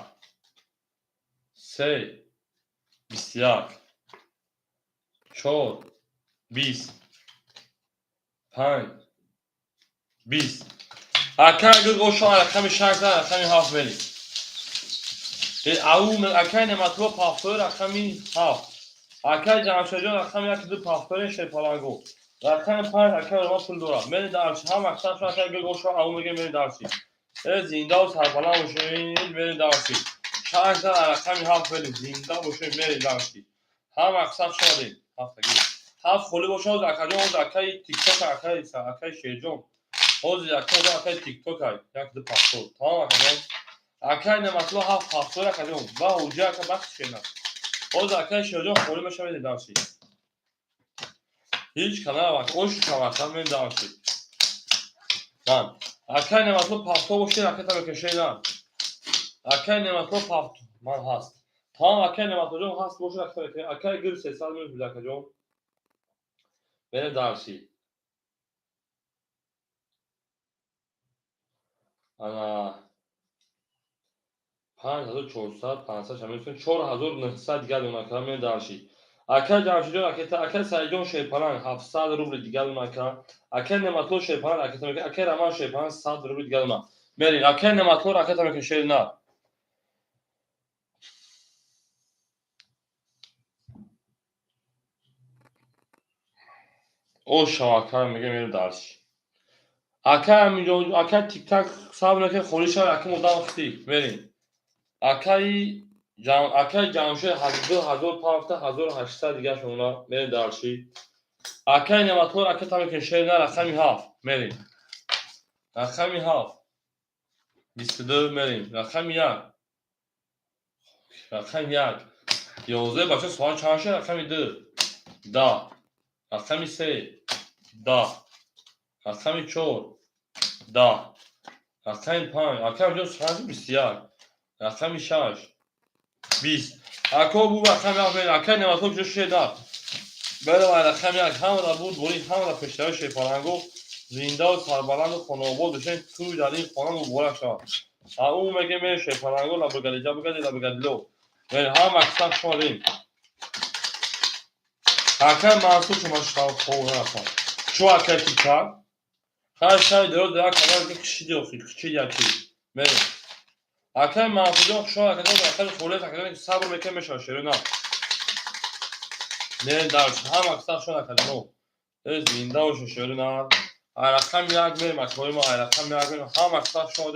се, 21, чор, 20, панҷ, 20. Акай гӯшо, рақами шаш, рақами ҳафт мери. Ау, акай Нематулло, пафтори рақами ҳафт. Акай Ҷамшедҷон, рақами як, ду, пафтори, шерпаланго, рақами панҷ. Акай Рома пул дорад, мери дарси. Ҳам аксар акай гӯшо, ау меге, мери дарси. Э, зиндаву сарбаланд бошед, мери дарси. Шаш, рақами ҳафт мери. Зинда бошед, мери дарси. Ҳам аксар шодем. Ҳафтаги ҳафт холӣ боша. Ҳозир, акаҷон, ҳозир акаи Тикток, акаи Шерҷон, ҳозир ака, акаи Тикток, як, ду, пафтор, тамом, акаҷон. Акаи Нематулло, ҳафт, пафтор, акаҷон, ба ҳуҷа, ака бахти шена. Ҳозир акаи Шерҷон холӣ мешавед, дарси. Ҳеҷ канал ош шавака, мен дарси. Ман акаи Нематулло, пафтор бошед, аката мекашед. Акаи Нематулло, пафт ман ҳаст, тамом. Акаи Нематуллоҷон, ҳаст бошед, аката мекашед. Акаи гир 300 минут буд, акаҷон, берем дарси. Ана 5400, 500 шамил, 4900 дигар донака, мен дарши. Акай Ҷамшидҷон, акай, акай Саидҷон, шерпаланг, 700 рубли дигар донака. Акай Нематулло, шерпаланг, ракета мека. Акай Раман, шерпаланг, 100 рубли дигар дона. Мерин, акай Нематулло, ракета мека, шер на. О шав, акай мега, мерим дарши. Акай Аминҷон, акай Тиктак, сабр накунед, холӣ шав, акай модам хити. Мерин. Акаи Ҷамшед, 2000 пафта, 1800 дигар шумона, мерин дарши. Акаи Нематулло, ракета мекунед, шер на, рақами ҳафт мерин. Рақами ҳафт, 22 мерин. Рақами як, рақами як, 11. Бача, соат чанд шуд? Рақами ду, 10, рақами се, 10, рақами чор, 10, рақами панҷ. Акаи Аминҷон, соат 21, рақами шаш, 20. Ако бу, рақами ҳафт мерин. Акаи Нематулло куҷо шеда? Беравай, рақами як. Ҳамара буд бори, ҳамара пештари, шерпаланго. Зиндаву сарбаланду хонаобод бошед, тӯй дар ин хона муборак шавад. Ау меге, мери, шерпаланго, лабагалиҷа бигади, лабагадило. Мери, ҳама аксар шумо. Акай Мансур, шума хоб нарафтам. Чӯ, акай Тикак, хай, шаби дароз як кабар кишиди, охи кишиди яки. Мери, акай Мансурҷон, хушҳол, акаҷон, акаи холес, акаҷон, сабр мекунем, мешавад, шеро на. Мерем дарс. Ҳама аксар шумо, акаҷоно. Э, зинда бошед, шеро на. Ай рақами як мерем, акаҳои мо, ай рақами як мерем. Ҳама аксар шумо,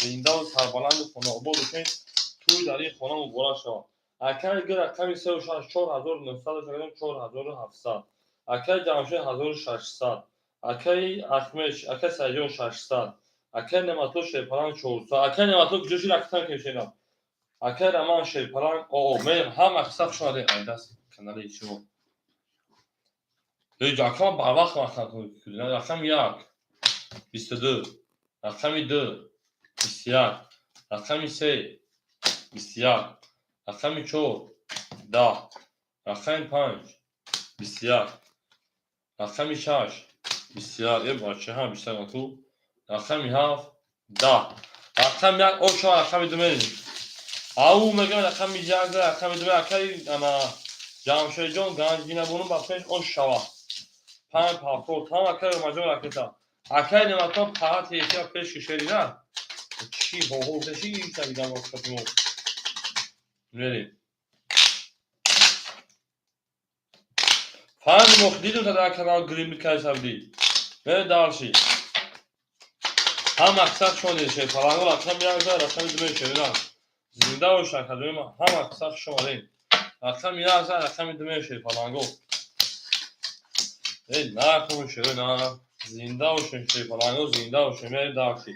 зиндаву сарбаланду хонаобод бошед, тӯй дар ин хона муборак шавад. Акаи гир, рақами сеу шаш, 4900, 4700. Акаи Ҷамшед, 1600. Акаи Ахмед, акаи Саидҷон, 600. Акаи Нематулло, шерпаланг, 400. Акаи Нематулло куҷо шид? Акатан кешедам. Акаи Раман, шерпаланг, оо, мерем. Ҳама аксар хуш омадед, ай даст канали шумо. Ҳеҷ акама барвақт вақт. Рақами як, 22, рақами ду, 21, рақами се, 21, рақами чор, 10, рақами панҷ, 21, рақами шаш, 21. Э, бача, ҳама бисту як ту. Рақами ҳафт, 10, рақами як, о шо, рақами ду мерем. Ау мегӯям, рақами як, рақами ду. Акаи ана Ҷамшедҷон, ганҷинабону, ба пеш ош шава. Панҷ, ҳафтод, тамом. Акаи Ромаҷон, ракета. Акаи Нематон, қаҳати эфира пеш кишери на чӣ ҳоҳо чӣ дигар мо мерем. Фаҳмидем, ох, дидем, та дар канал грим микайсабди. Мерем дарши. Ҳама аксар шумо дидед, фаланго, рақами як, рақами ду мешавед. Зинда бошед, академия. Ҳама аксар шумо. Рақами як, рақами ду мешавед, фаланго. Эй, накун шерина, зинда бошем, шерпаланго, зинда бошем, эй, дальше.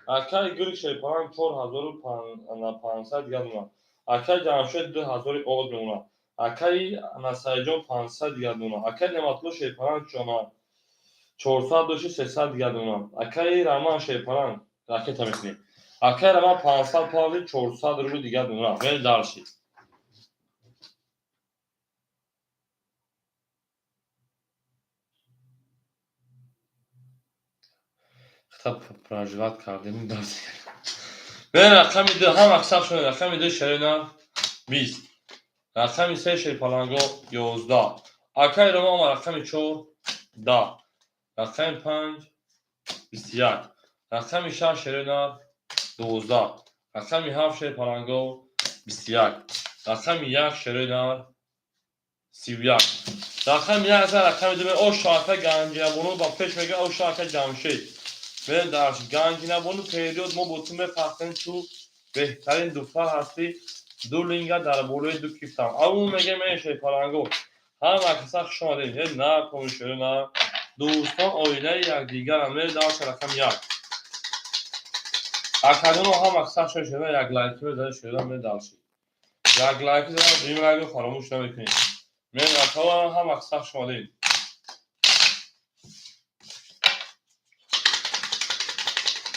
Акай гир шерпаланг 4500 дигар дона. Акай Ҷамшед 2000 оғоз мемонад. Акай Насайҷон 500 дигар дона. Акай Неъматулло шерпаланг чона 400 доши 300 дигар дона. Акай Раман шерпаланг ракета мекунем. Акай Раман 500 павли 400 рубли дигар дона. Вел дальше. Хата проживать кардем дарси. Вел рақами 2 ҳам аксар шуд, рақами 2 шерина 20. Рақами 3 шерпаланго 11. Акай Роман рақами 4 10. Рақами 5 21. Рақами 6 шерина 12. Рақами 7 шерпаланго 21. Рақами 1 шерина 31. Рақами 1 рақами 2 о шоака Ганҷинабону ба пеш мега о шоака Ҷамшед. Бе дар Ганҷинабону период мо бо ту мефахтем, ту беҳтарин духтар ҳастӣ, ду линга дар болои ду кифтам. Аву мега ме шерпаланго. Ҳама каса хуш омадед. Э на кун шерина. Дӯстон оилаи якдигаранд. Ме дар рақами 1. Акадоно ҳама каса хуш шуда як лайки мезанед шуда ме дарши. Як лайки зада дуюм лайкро фаромӯш намекунед. Ме акава ҳама каса хуш омадед.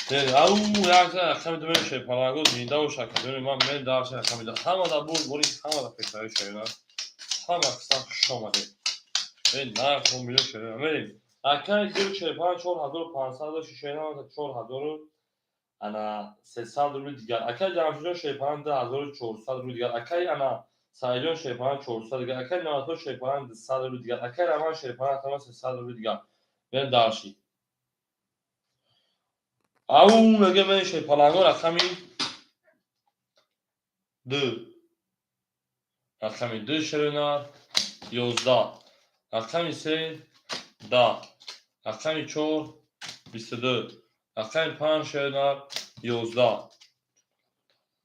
Ау як рақами ду мешавад паланго зинда бош акадони ман ме дарши рақами ду. Ҳама да бурд борин ҳама да пешравӣ шавед. Ҳама каса хуш омадед. Э на кун шавед. Мерем. Акай гир шерпаланг 4500 доши шерина 4000 ана 300 рубли дигар. Акай Ҷамшидҷон шерпаланг 2400 рубли дигар. Акай ана Саидҷон шерпаланг 400 дигар. Акай Неъматулло шерпаланг 200 рубли дигар. Акай Раман шерпаланг 300 рубли дигар. Бен дарши. Ау мега мен шерпаланго рақами 2. Рақами 2 шерина 11. Рақами 3 10. Рақами 4 22. Рақами 5 шерина 11.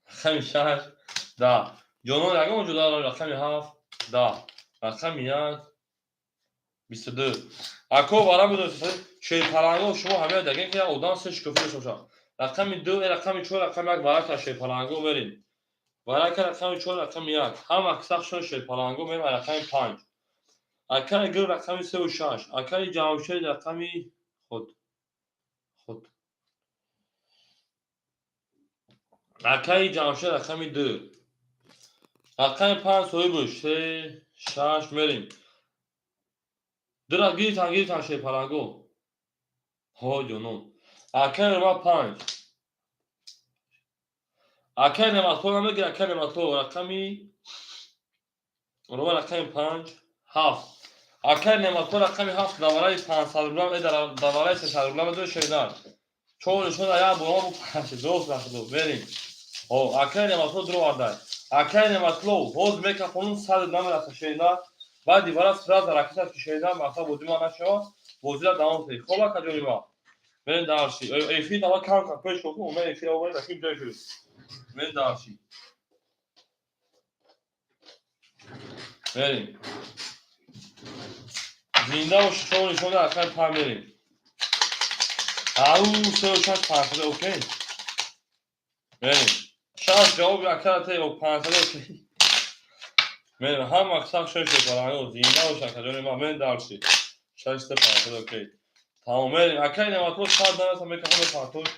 Рақами 6 10. Ҷонон ягон ҷуда рақами 7 10. Рақами 1 22. Ако вара бидонед шерпаланго шумо ҳамея дагем ки як одам се шукуфа дошта бошад. Рақами 2, рақами 4, рақами 1 варака шерпаланго мерем. Варака рақами 4, рақами 1. Ҳама аксар шумо шерпаланго мерем рақами 5. Акаи гир рақами 3 ва 6. Акаи Ҷамшед рақами худ. Худ. Акаи Ҷамшед рақами 2. Рақами 5 соҳибаш 3 6 мерем. Дира гиритан гиритан шерпаланго. Ҳо ҷонон. Акаи Рома 5. Акаи Неъматулло намегир, акаи Неъматулло рақами Рома рақами 5 7. Акаи Неъматулло рақами 7 давраи 500 рубла, давраи 300 рубла медои шердар. Чор нишон як бор бу панҷ дост нахудо. Мерем. Ҳо, акаи Неъматулло дуровардай. Акаи Неъматулло ҳоз мекафонун 100 намераса шердар. Баъди вара сразу ракета ки шердар мақсад бозӣ ма нашава, бозиро давом кунед. Хоб ака ҷони ма. Мерем дарши. Эфир тава кам кам пеш кун, ме эфир оварем, эфир ҷой шуд. Мерем дарши. Мерем. Зинда бош, чор нишон акай 5 мерем. Ау, 3 6 500 окей. Мерем. 6 ҷавоби акара те 500 окей. Мерем ҳама аксар шош шерпаланго зинда бош ака ҷони ма, мерем дарши. 6 500 окей. Тамом мерем. Акай Неъматулло 100 намеса мекафон партош.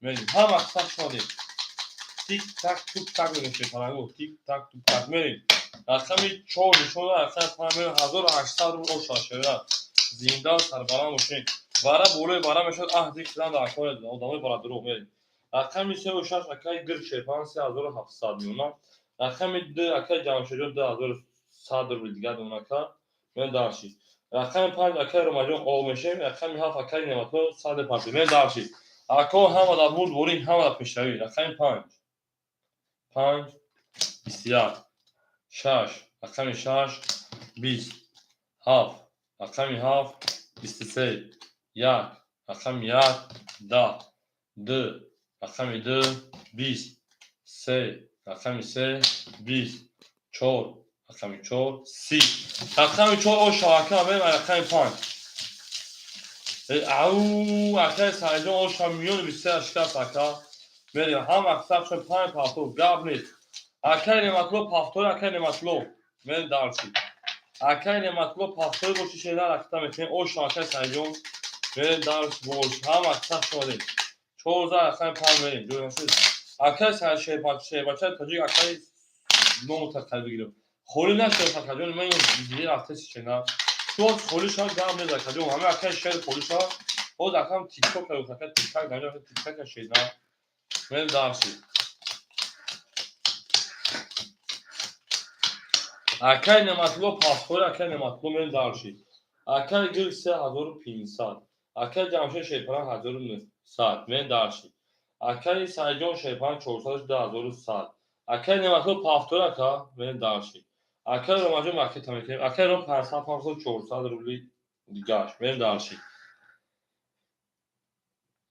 Мерем. Ҳама аксар шодем. Тик так тук так мегӯем шерпаланго. Тик так тук так мерем. Рақами 4 нишон рақами 5 мерем 1800 рубл оша шера. Зинда сарбаланд бошед. Вара болои вара мешавад аҳ зикр шудан дар кори одамои барадурӯғ мерем. Рақами 3 ва 6 акай гир шерпаланг 3700 миёна. Рақами 2 акай Ҷамшедҷон 2100 рубл дигар дона ака. Мерем дарши. Рақами 5 акай Ромаҷон об мешавем. Рақами 7 акай Неъматулло 100 партӣ. Мерем дарши. Ако ҳама дар бурд борин, ҳама дар пешравӣ. Рақами 5 5 21 6 рақами 6 20 7 рақами 7 23 1 рақами 1 10 2 рақами 2 20 3 рақами 3 20 4 рақами 4 30. Рақами 4 о шавака мерем рақами 5. Ау, акай Саидҷон оша миёни 23 шикаст ака. Мерем, ҳам аксар шуд 5 пафтор, гап нест. Акай Неъматулло пафтори, акай Неъматулло. Мерем дарси. Акай Неъматулло пафтори боши шена ракта мекунем. Оша акай Саидҷон. Мерем дарс бош. Ҳам аксар шудем. 14 рақами 5 мерем. Ҷой нашуд. Акай Саид шербача тоҷик акай ному тақал бигирем. Холӣ нашуд акаҷон, ман зири рафтаси шена. Шумо холӣ шавад гап нест акаҷон. Ҳама акай шер холӣ шавад. Боз акам тикток акай тиктак наҷа тиктака шена. Мерем дарси. Акай Неъматулло пафтори, акай Неъматулло мерем дарси. Акай Гул 3500. Акай Ҷамшед Шерпаран 1900. Мерем дарси. Акай Саидҷон Шерпаран 400 2100. Акай Неъматулло пафтори ака мерем дарси. Акай Ромаҷон макета мекунем. Акай Ром 500 500 400 рубли дигаш. Мерем дарси.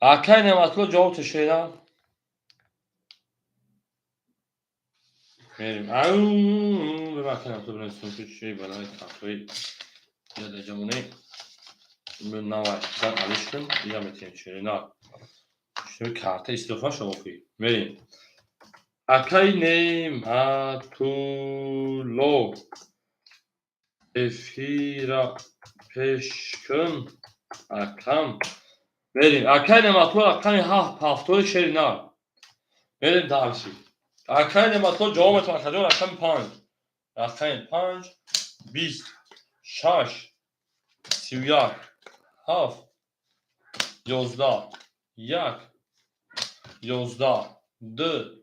Акай Неъматулло ҷавоб тешена. Мерем. Ау, бибакай Неъматулло бинависем ки чи балаи картои ядаҷамоне. Навай зан алиш кун, ия метиҳем шерина. Шуни карта истифода шумо фи. Мерем. Акай Неъматулло эфира пеш кун акам. Мерем. Акай Неъматулло рақами 7 пафтори шери нар. Мерем дарси. Акай Неъматулло ҷавоб метавон акаҷон рақами 5. Рақами 5 20 6 31 7 11 1 11 2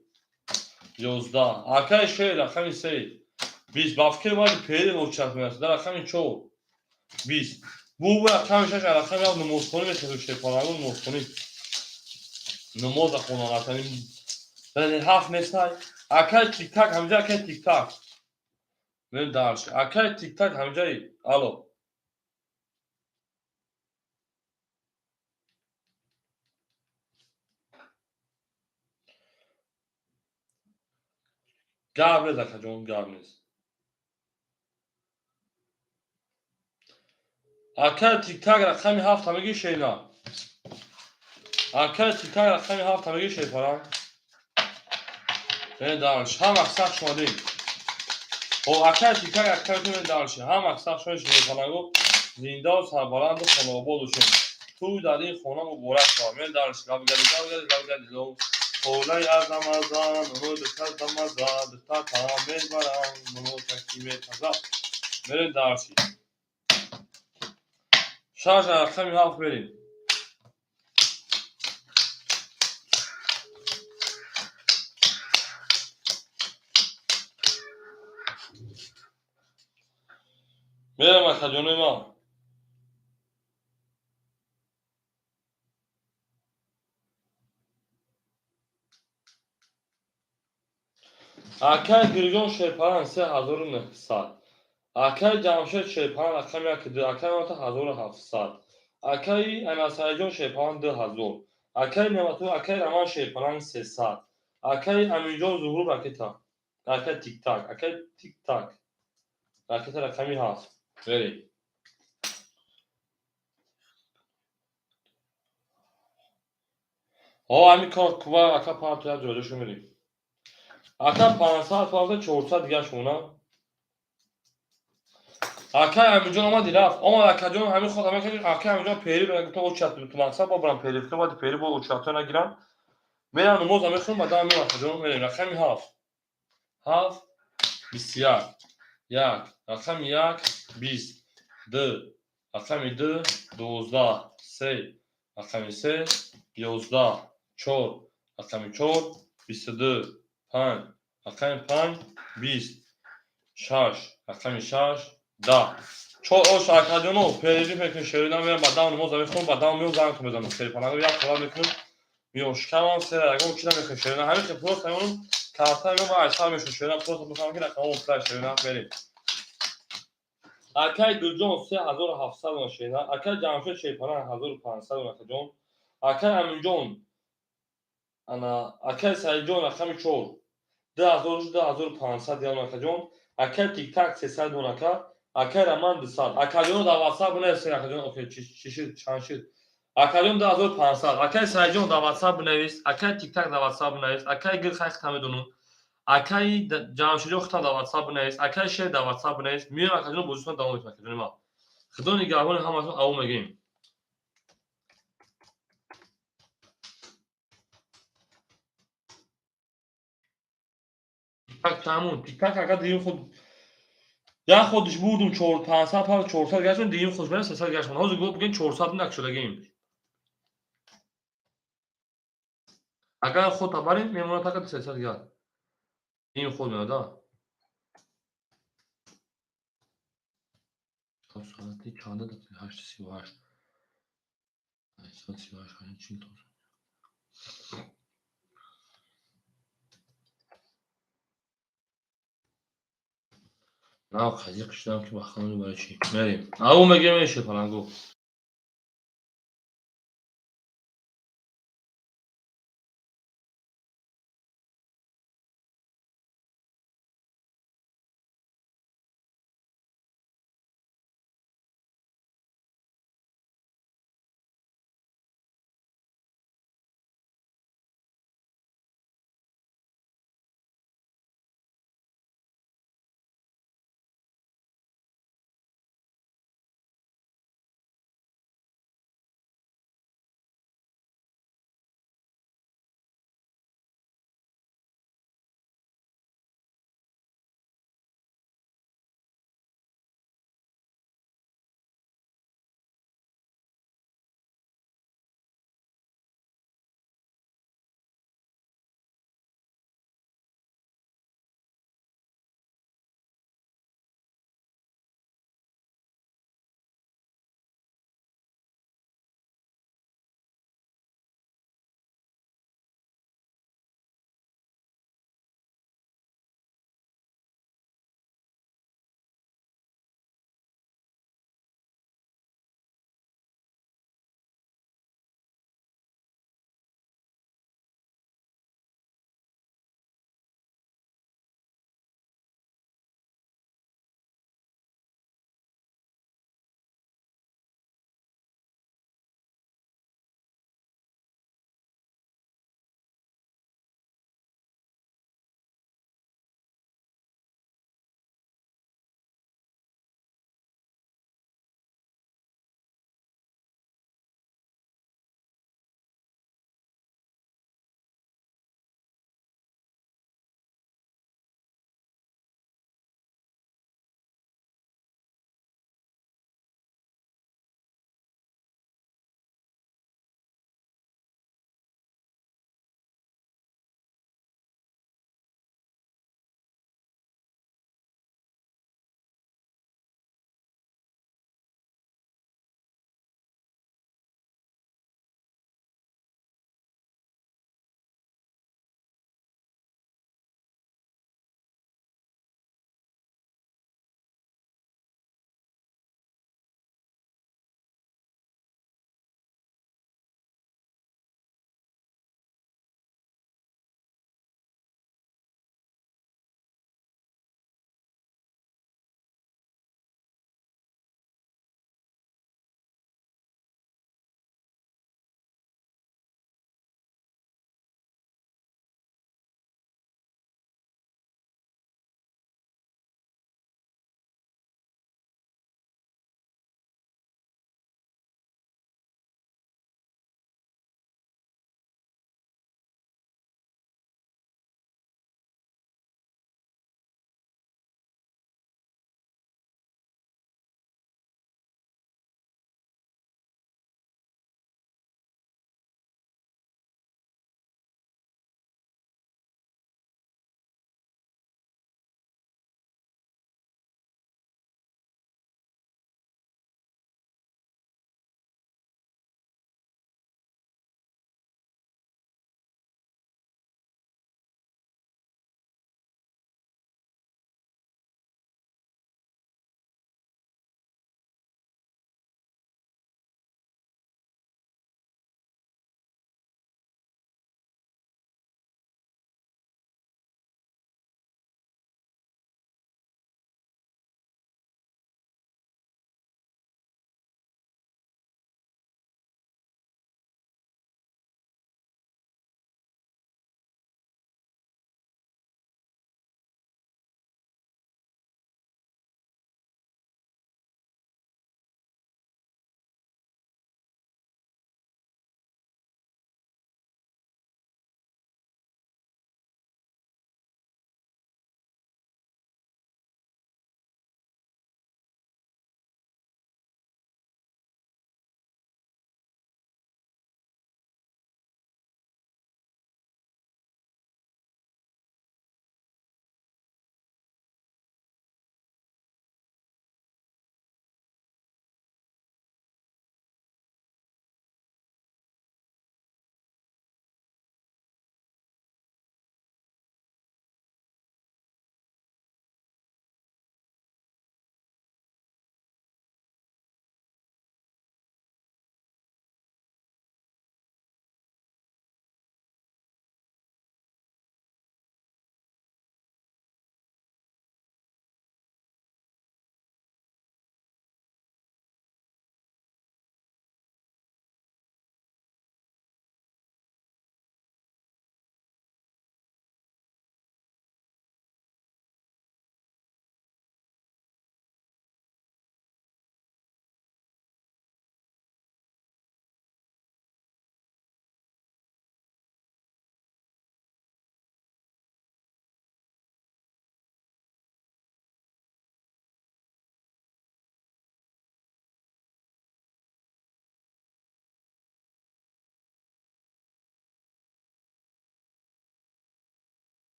11. Акай шер рақами 3 20. Ба фикри ман пери очат мерасад. Дар рақами 4 20. Бу рақами 6 рақами 7 намозхонӣ мехезад шерпалангу намозхонӣ. Намоза хонан рақами 7 нестай. Акай тиктак ҳамҷа акай тиктак. Мерем дарс. Акай тиктак ҳамҷаи. Алло. Гап нест акаҷон, гап нест. Акай тиктак рақами 7 ҳамагӣ шена. Акай тиктак рақами 7 ҳамагӣ шерпаран. Мерем дарс. Ҳам аксар шумодем. Хоб, акай тиктак рақами мерем дарс. Ҳам аксар шумо шерпарангу зиндаву сарбаланду хонаобод бошед. Тӯй дар ин хона муборак шавад. Мерем дарс. Лабгади, лабгади, лабгади, лоб. Холаи азам азан, духтар маза, духтар таам мебарам, нуно таки метаза. Мерем дарси. 6 рақами 7 мерем. Мерем акаҷонои ман. Акай Гирҷон Шерпаран 3900. Акай Ҷамшед Шерпаран рақами 1 2, акай Неъматулло 1700. Акай Анасаидҷон Шерпаран 2000. Акай Неъматулло, акай Раман Шерпаран 300. Акай Аминҷон Зуҳур ракета. Акай тиктак, акай тиктак. Ракета рақами 7. Мерем. О, ҳамин кор кува ака панҷ як ҷоҷошо мерем. Ака 500 500 400 дигаш мона. Акай Аминҷон омади рафт. Омад акаҷон ҳамин ход ҳамин акай Аминҷон пери гуфтам очат ту мақсад бо барам пери гуфтам баъд пери бо очатҳо нагирам. Мерам намоз мехонам баъд меам акаҷон мерем рақами 7. 7 21 1 рақами 1 20 2 рақами 2 12 3 рақами 3 11 4 рақами 4 22 5 рақами 5 20 6 рақами 6 10. Чор ош акаҷоно пережив мекунем шерина мерам баъдам намоз мехонам баъдам меом занг мезанам шерпаланго як талаб мекунем меом шикамам сера ягон чи намекунем шерина ҳамин хел просто меонам карта меом ва айсар мешум шерина просто мефаҳмам ки рақамон пулай шерина мерем. Акай Гулҷон 3700 она шерина, акай Ҷамшед Шерпаран 1500 она акаҷон, акай Аминҷон ана акай Саидҷон рақами 4 2000 2500 диҳам акаҷон, акай Тиктак 300 дон ака, акай Раман 200. Акаҷоно дар WhatsApp бинависед акаҷон, окей, чӣ шуд, чанд шуд? Акаҷон, 2500. Акаи Саидҷон, дар Ватсап бинавис. Акаи Тиктак, дар Ватсап бинавис. Акаи Гир, хай, хита медонам. Акаи Ҷамшидҷон, хита дар Ватсап бинавис. Акаи Шер, дар Ватсап бинавис. Меоям, акаҷон, бозитон давом метавон. Акаҷони ман, худо нигаҳбони ҳаматон. Аву мегӯем. Тиктак чамун? Тиктак, ака, дуюм худ як ходиш бурдум, 500, пар 400 гаштем, дуюм худ мера 300 гаштем. Ҳозир гуфт, бигӯем, 400 накшудагим. Агар худ табарем, мемонад тақа 300 гар. Ин худ меода. Соати чанда? 8:38. 8:38, чил. На қазиқ шудам, ки ба хона барои чӣ мерем. Ау мегем, меше палангу.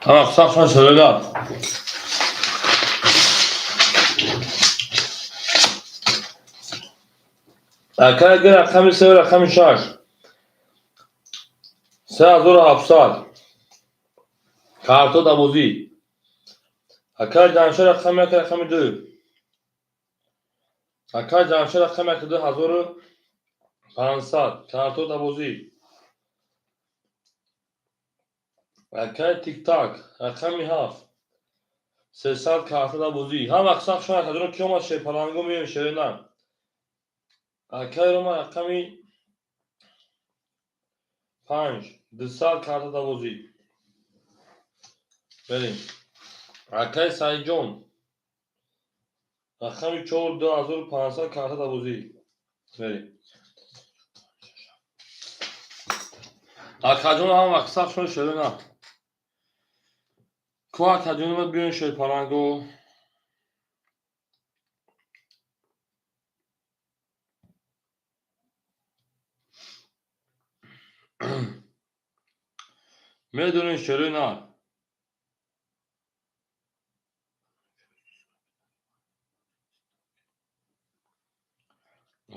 Ҳама қисақ шерина. Акай гир рақами се, рақами шаш. 3700. Карто да бозӣ. Акай Ҷамшед рақами як, рақами ду. Акай Ҷамшед рақами як, 2500. Карто да бозӣ. Акай Тиктак рақами ҳафт. 300 карта да бозӣ. Ҳама қисақ шуна акаҷоно ки омад шерпаланго меоем шерина. Акай Рома рақами панҷ. 200 карта да бозӣ. Берем. Акай Сайҷон рақами чор, 2500 карта да бозӣ. Берем. Акаҷон ҳама қисақ шуна шерина. Ку акаҷонима биён шерпаланго. Медонем шерина.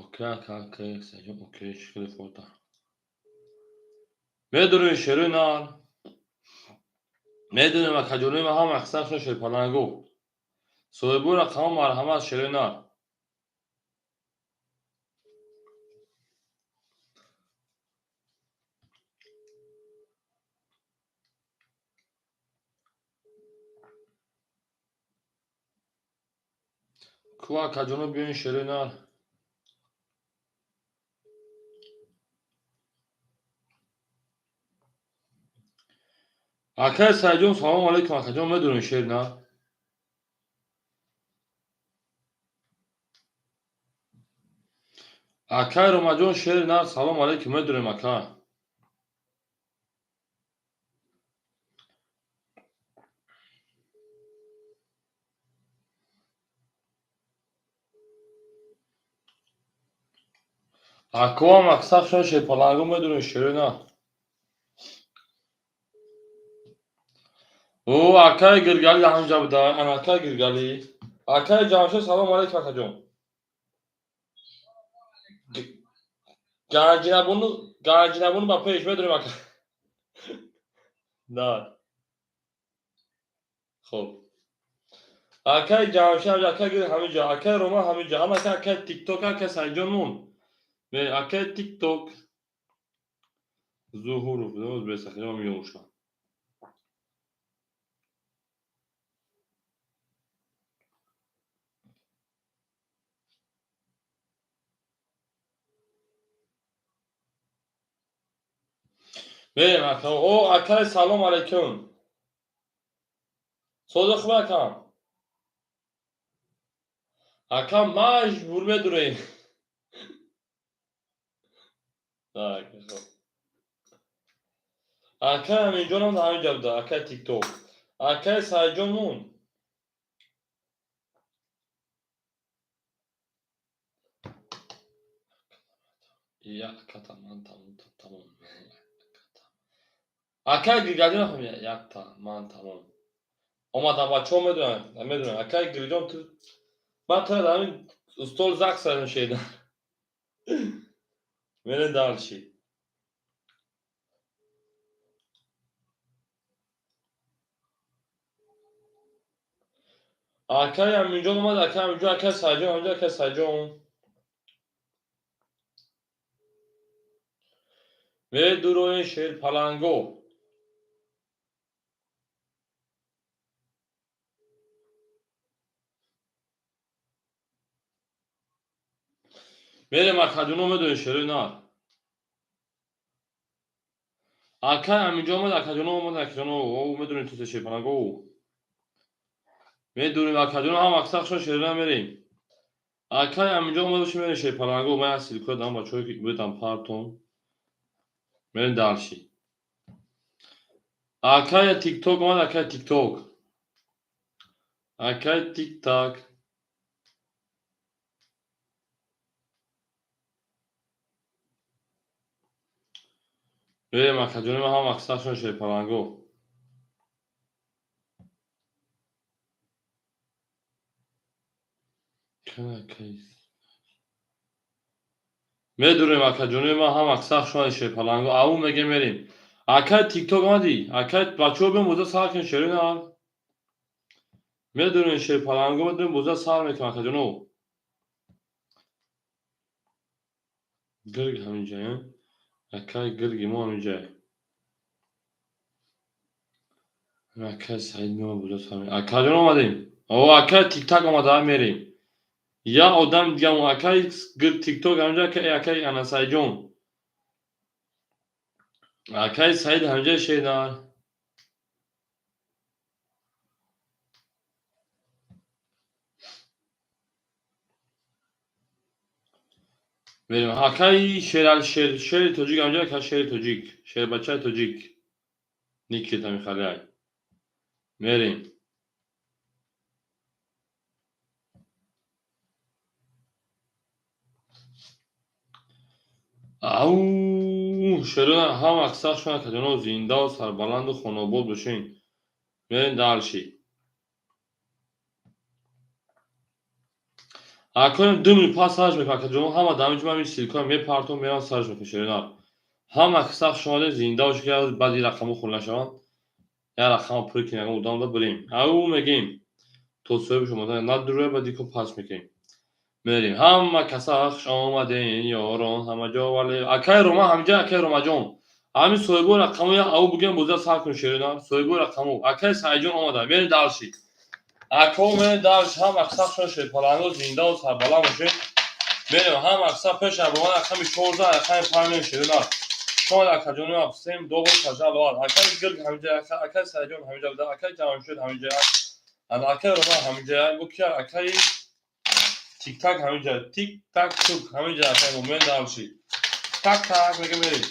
Окей, окей, Сайҷон, окей, шикли фото. Медонем шерина. Медонем акаҷонима ҳама қисақ шуна шерпаланго. Соҳибои рақамҳо марҳамат шерина. Ку акаҷоно биён шерина. Акай Сайҷон салом алейкум акаҷон медонем шерина. Акай Ромаҷон шерина салом алейкум медонем ака. Акоам аксар шуна шерпаланго медонем шерина. О, акай Гиргали ҳаминҷа буда. Ана акай Гиргали. Акай Ҷамшед салом алейкум акаҷон. Ганҷинабону ганҷинабону ба пеш медонем ака. На. Хоб. Акай Ҷамшед акай Гир ҳаминҷа, акай Рома ҳаминҷа, ана акай Тикток, акай Сайҷон мон. Акай Тикток. Зуҳуров, бесахиём ёша. Берем ака. О, акай салом алейкум. Сози хуб акам. Ака маҷбур медурем. Так, хоб. Акай Аминҷонам ҳаминҷа буда, акай Тикток. Акай Сайҷон мон. Яката ман тамом тамом. Акай Гиргалӣ нахом якта ман тамом. Омадам бачаҳо медонанд, медонанд. Акай Гирҷон ту ман ту ҳамин стол зак сарам шеда. Мерем дальше. Акай Аминҷон омад, акай Аминҷон, акай Сайҷон, ҳаминҷо акай Сайҷон. Медуроен шерпаланго. Мерем акаҷоно медонем шерина. Акай Аминҷон омад, акаҷоно омад, акаҷоно. О, медонем ту шерпаланго. Медонем акаҷоно ҳам аксаршон шерина мерем. Акай Аминҷон омад, мерем шерпаланго. Ман як силкоя дам бачаҳое ки будам партон. Мерем дальше. Акай Тикток омад, акай Тикток. Акай Тиктак. Мерем, акаҷони ман, ҳама аксаршон шерпаланго. Медурем, акаҷони ман, ҳама аксаршон шерпаланго. Ау меге, мерем. Акай Тикток омадӣ? Акай, бачаҳо, биён, боза сар кунем, шерина. Медурем, шерпаланго, медурем, боза сар мекунем, акаҷоно. Гирг ҳаминҷа, акай гирги мо ҳаминҷае. Акай Саид меомад, боза сар. Акаҷон, омадем. О, акай Тиктак омада, мерем. Я одам дигам, акай Тикток ҳаминҷа, акай ана Саидҷон. Акай Саид ҳаминҷа, шернар. Мерем. Акай Шерал, шер, шери тоҷик ҳаминҷа, акай шери тоҷик, шербачаи тоҷик. Никита Михаляй. Мерем. Ау, шерона, ҳама аксаршон, акаҷоно, зиндаву сарбаланду хонобод бошен. Мерем дальше. Акоем 2 минут пас сарш мекунам, акаҷон, ҳама дар ҳаминҷо ман ссылка мепартом, мерам, сарш мекунам, шерона. Ҳама аксар шумода зинда бошед, ки баъди рақамҳо хӯр нашаванд. Як рақама пур кунем, ягон одам да бирем. Ау мегем. То соҳибаш омада надура, баъди ко пас мекунем. Мерем. Ҳама каса хуш омаден, ёрон, ҳама ҷо вале. Акай Рома ҳаминҷа, акай Ромаҷон. Ҳамин соҳибои рақамҳо як ау бигем, боза сар кунем, шерина. Соҳибои рақамҳо. Акай Саидҷон омада. Мерем дальше. Ако, мерем дальше, ҳама аксаршон шерпаланго, зиндаву сарбаланд бошед. Мерем, ҳама аксар пеш абомад рақами 14, рақами 5 мерем, шерина. Шояд, акаҷони, всем добро пожаловать. Акай Гирг ҳаминҷа, акай Саидҷон ҳаминҷа буда, акай Ҷамшед ҳаминҷа, ана акай Рома ҳаминҷа, бу кия, акай Тиктак ҳаминҷа, тик так тук ҳаминҷа, акай мо мерем дальше. Так так мега, мерем.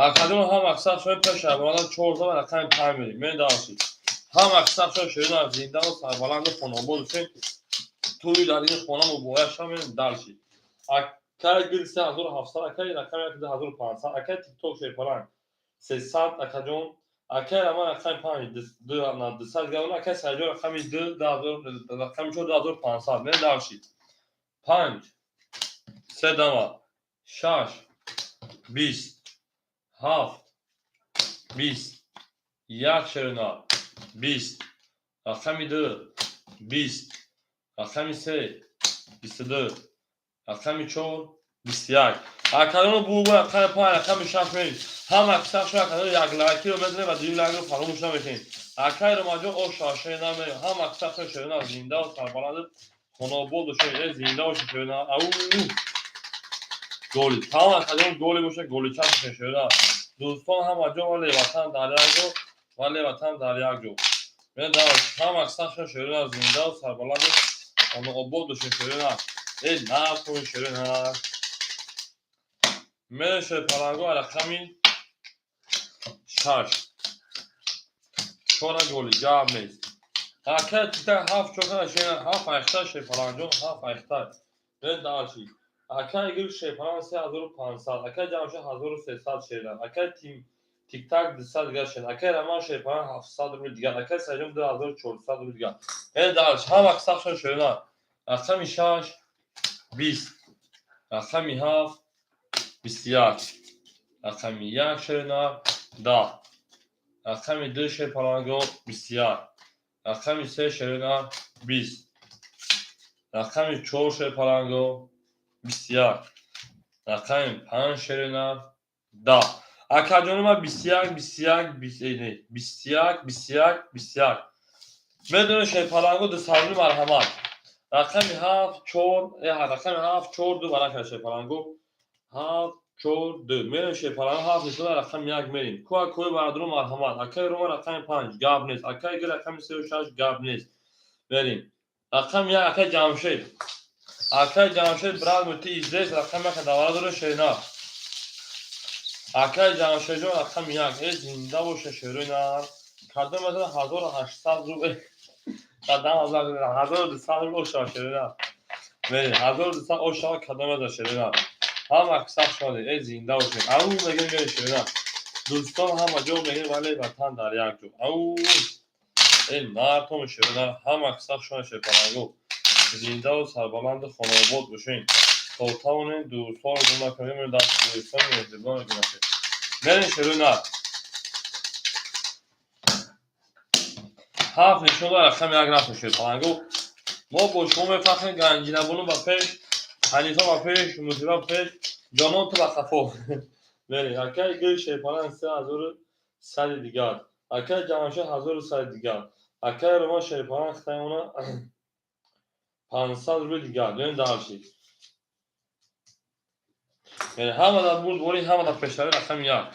Акаҷон, ҳама аксар шояд пеш абомада 14 ва рақами 5 мерем. Мерем дальше. Ҳама аксар шояд, шерина, зиндаву сарбаланду хонобод бошед. Тӯи дар ин хона муборак шава, мерем дальше. Акай Гил 3700, акай рақами 1500, акай Тикток шерпаланг 300, акаҷон, акай Раман рақами 5 200 гавна, акай Саидҷон рақами 2 рақами 4 2500. Мерем дальше. 5 се дама 6 20 7 20 1, шерина, 20, рақами 2 20, рақами 3 22, рақами 4 21. Акароно, бу рақами 5, рақами 6 мерем. Ҳама аксар шумо, акароно, як лайкиро мезанем ва дуюм лайкро фаромӯш намекунем. Акай Ромаҷон, о шашена мерем. Ҳама аксар шумо, шерина, зиндаву сарбаланду хонобод бошед. Э, зинда бошед, шерина. Ау, голи. Тамом, акаҷон, голи бошад, голича бошед, шерина. Дӯстон, ҳама ҷо, вале ватан дар як ҷо, вале ватан дар як ҷо. Ҳама аксар шумо, шерина, зиндаву сарбаланду хонобод бошед, шерина. Э, накун, шерина. Мерем, шерпаланго, рақами 6 чора голи, гап нест. Акай тита ҳафт чор шера, ҳафт айхта, шерпаланҷон, ҳафт айхта. Мерем дальше. Акай Гил шерпаланг 3500, акай Ҷамшед 1300 шера, акай Тиктак 200 дигар шера, акай Раман шерпаланг 700 рубл дигар, акай Саидҷон 2400 рубл дигар. Мерем дальше. Ҳама аксар шерина. Рақами 6 20, рақами 7 21, рақами 1, шерина, 10, рақами 2, шерпаланго, 21, рақами 3, шерина, 20, рақами 4, шерпаланго, 21, рақами 5, шерина, 10. Акаҷони ман, 21, 21, 21, 21, 21. Медонед, шерпаланго, дусарни, марҳамат. Рақами ҳафт чор, рақами ҳафт чор ду барака, шерпаланго, ҳафт чор ду. Мерем, шерпаланго, ҳафт нишона, рақами 1 мерем. Ку акои бародаро, марҳамат. Акаи Рома рақами 5, гап нест. Акаи Гир рақами сею шаш, гап нест. Мерем. Рақами 1, акаи Ҷамшед. Акаи Ҷамшед, брат мой, ты здесь, рақами 1 давара дора, шерина. Акаи Ҷамшедҷон, рақами 1. Э, зинда боша, шерина. Кадом мазан 1800 рубл. Қадам 1200 рубл ошава, шерина. Мерем. 1200 ошава, кадом мазан, шерина. Ҳама қисса хуш омадед. Эй, зинда бошед. Ау мегӯем, мерем, шерина. Дӯстон ҳама ҷо мегӯем, вале ватан дар як ҷо. Ау, эй, нартон, шерина. Ҳама қисса хуш омадед, шерпаланго. Зиндаву сарбаланду хонаобод бошед. То тавонем дӯстҳоро гум накунем, дар дӯстони меҳрибон гум накунем. Мерем, шерина. Ҳафт нишон рақами як рафтем, шерпаланго. Мо бо шумо мефахрем. Ганҷинабону ба пеш, Ҳанифа ба пеш, Мусиба ба пеш, ҷонон ту ба қафо. Мерем. Акаи гул шерпаланг 3100 дигар. Акаи Ҷамшед 1100 дигар. Акаи Роман шерпаланг хитаимона 500 рубли дигар. Дӯем дальше. Яъне ҳама дар бурдборӣ, ҳама дар пешравӣ. Рақами як.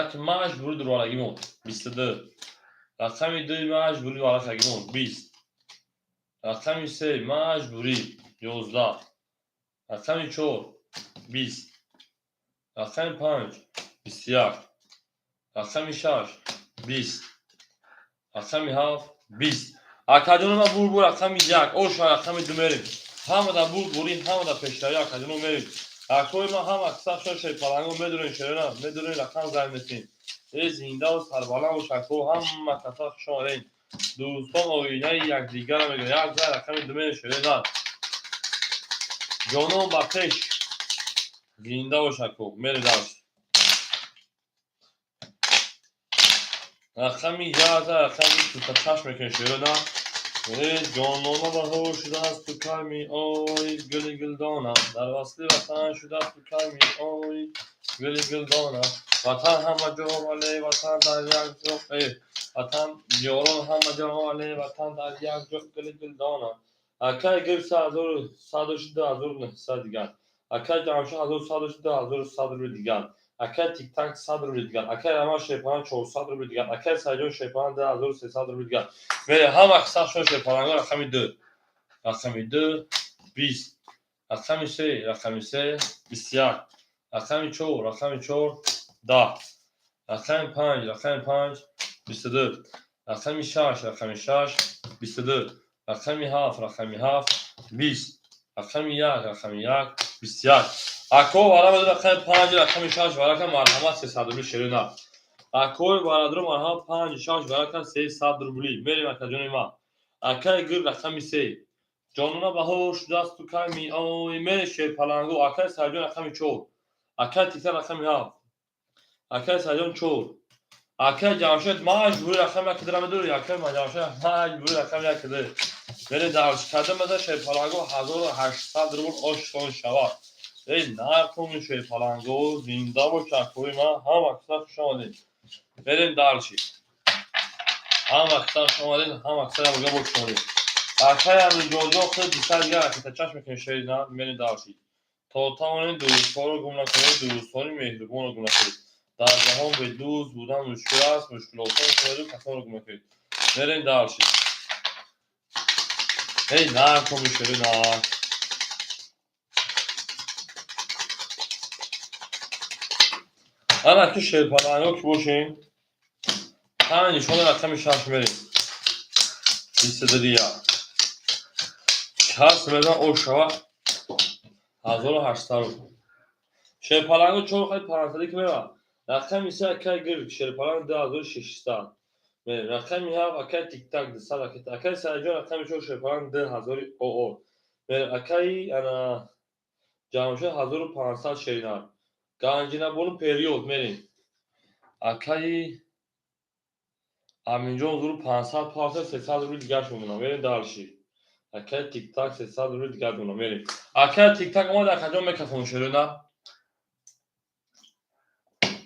Як маҷбури дурварагимон 22. Рақами дуи маҷбури варақагимон 20. Рақами се маҷбурӣ 11. Рақами чор 20. Рақами панҷ 21. Рақами шаш 20. Рақами ҳафт 20. Акаҷоно, ман бурбур рақами як. Оша рақами ду мерем. Ҳама дар бурдборӣ, ҳама дар пешравӣ, акаҷоно, мерем. Акои ман ҳама қисса шерпаланго медонем, шерона медонем, рақам зай метем. Э, зиндаву сарбаланд бош, ако, ҳама каса хуш омадем. Дӯстон оинаи якдигарро мегӯянд. Як зай рақами ду мерем, шерона. Ҷонон ба пеш. Зинда бош, ако. Мерем дальше. Рақами як зай рақами тутачашм мекунем, шерона. Э, ҷонона, баҳор шудааст, ту кай меоӣ, гули гулдонам? Дар васли ватан шудааст, ту кай меоӣ, гули гулдонам? Ватан ҳама ҷо, вале ватан дар як ҷо. Э, ватан ёрон ҳама ҷо, вале ватан дар як ҷо, гули гулдонам. Акаи гул 3100 шуд, 2900 дигар. Акаи Ҷамшед 1100 шуд, 1100 рубли дигар. Акаи Тиктак 100 рубли дигар. Акаи Раман шерпаланг 400 рубли дигар. Акаи Сайҷон шерпаланг 2300 рубли дигар. Мере, ҳама қисса шуд, шерпаланго. Рақами ду. Рақами ду 20. Рақами се, рақами се 21. Рақами чор, рақами чор 10. Рақами панҷ, рақами панҷ 22. Рақами шаш, рақами шаш 22. Рақами ҳафт, рақами ҳафт 20. Рақами як, рақами як 21. Ако вара рақами панҷ, рақами шаш варака, марҳамат, 300 рубли, шерина. Акои бародаро, марҳамат, панҷ, шаш варака, 300 рубли. Мерем, акаҷони ман. Акаи гул рақами се. Ҷонона, баҳор шудааст, ту кай меоӣ? Мере, шерпаланго. Акаи Сайҷон рақами чор. Акаи Тита рақами ҳафт. Акаи Сайҷон чор. Акаи Ҷамшед маҷбури рақами як кидра медори. Акаи Ҷамшед маҷбури рақами як кида. Мере дальше. Кадом маза, шерпаланго, 1800 рубл ошон шавад. Эй, наркуни, шерпаланго, зинда бош, акои ман, ҳама қисса хуш омадед. Мерем дальше. Ҳама қисса хуш омадед, ҳама қисса ямга бош омадед. Акаи Аминҷонҷон худ дусад дигар ракета мекунем, шерина. Мерем дальше. То тавонем дӯстҳоро гум накунед, дӯстони меҳрубонро гум накунед. Дар ҷаҳон бе дӯст будан мушкил аст, мушкилотон кунеду касонро гум накунед. Мерем дальше. Эй, наркуни, шерина. Ана ки шерпаланго ки бошем, панҷ нишони рақами шаш мерем. 22 як. Кас мезан ош шава 1800 рубл. Шерпаланго чор хел пансади ки меравад. Рақами се акаи гир шерпаланг 2600. Мерем. Рақами ҳафт акаи Тиктак 200 ракета. Акаи Сайҷон рақами чор шерпаланг 2000 оо. Мерем. Акаи ана Ҷамшед 1500, шеринар. Ганҷинабону период мерем. Акаи Аминҷон зуру 500 парса, 300 рубли дигар мемонам. Мерем дальше. Акаи Тиктак 300 рубли дигар мемонам. Мерем. Акаи Тиктак омад, акаҷон, мекафон, шерина.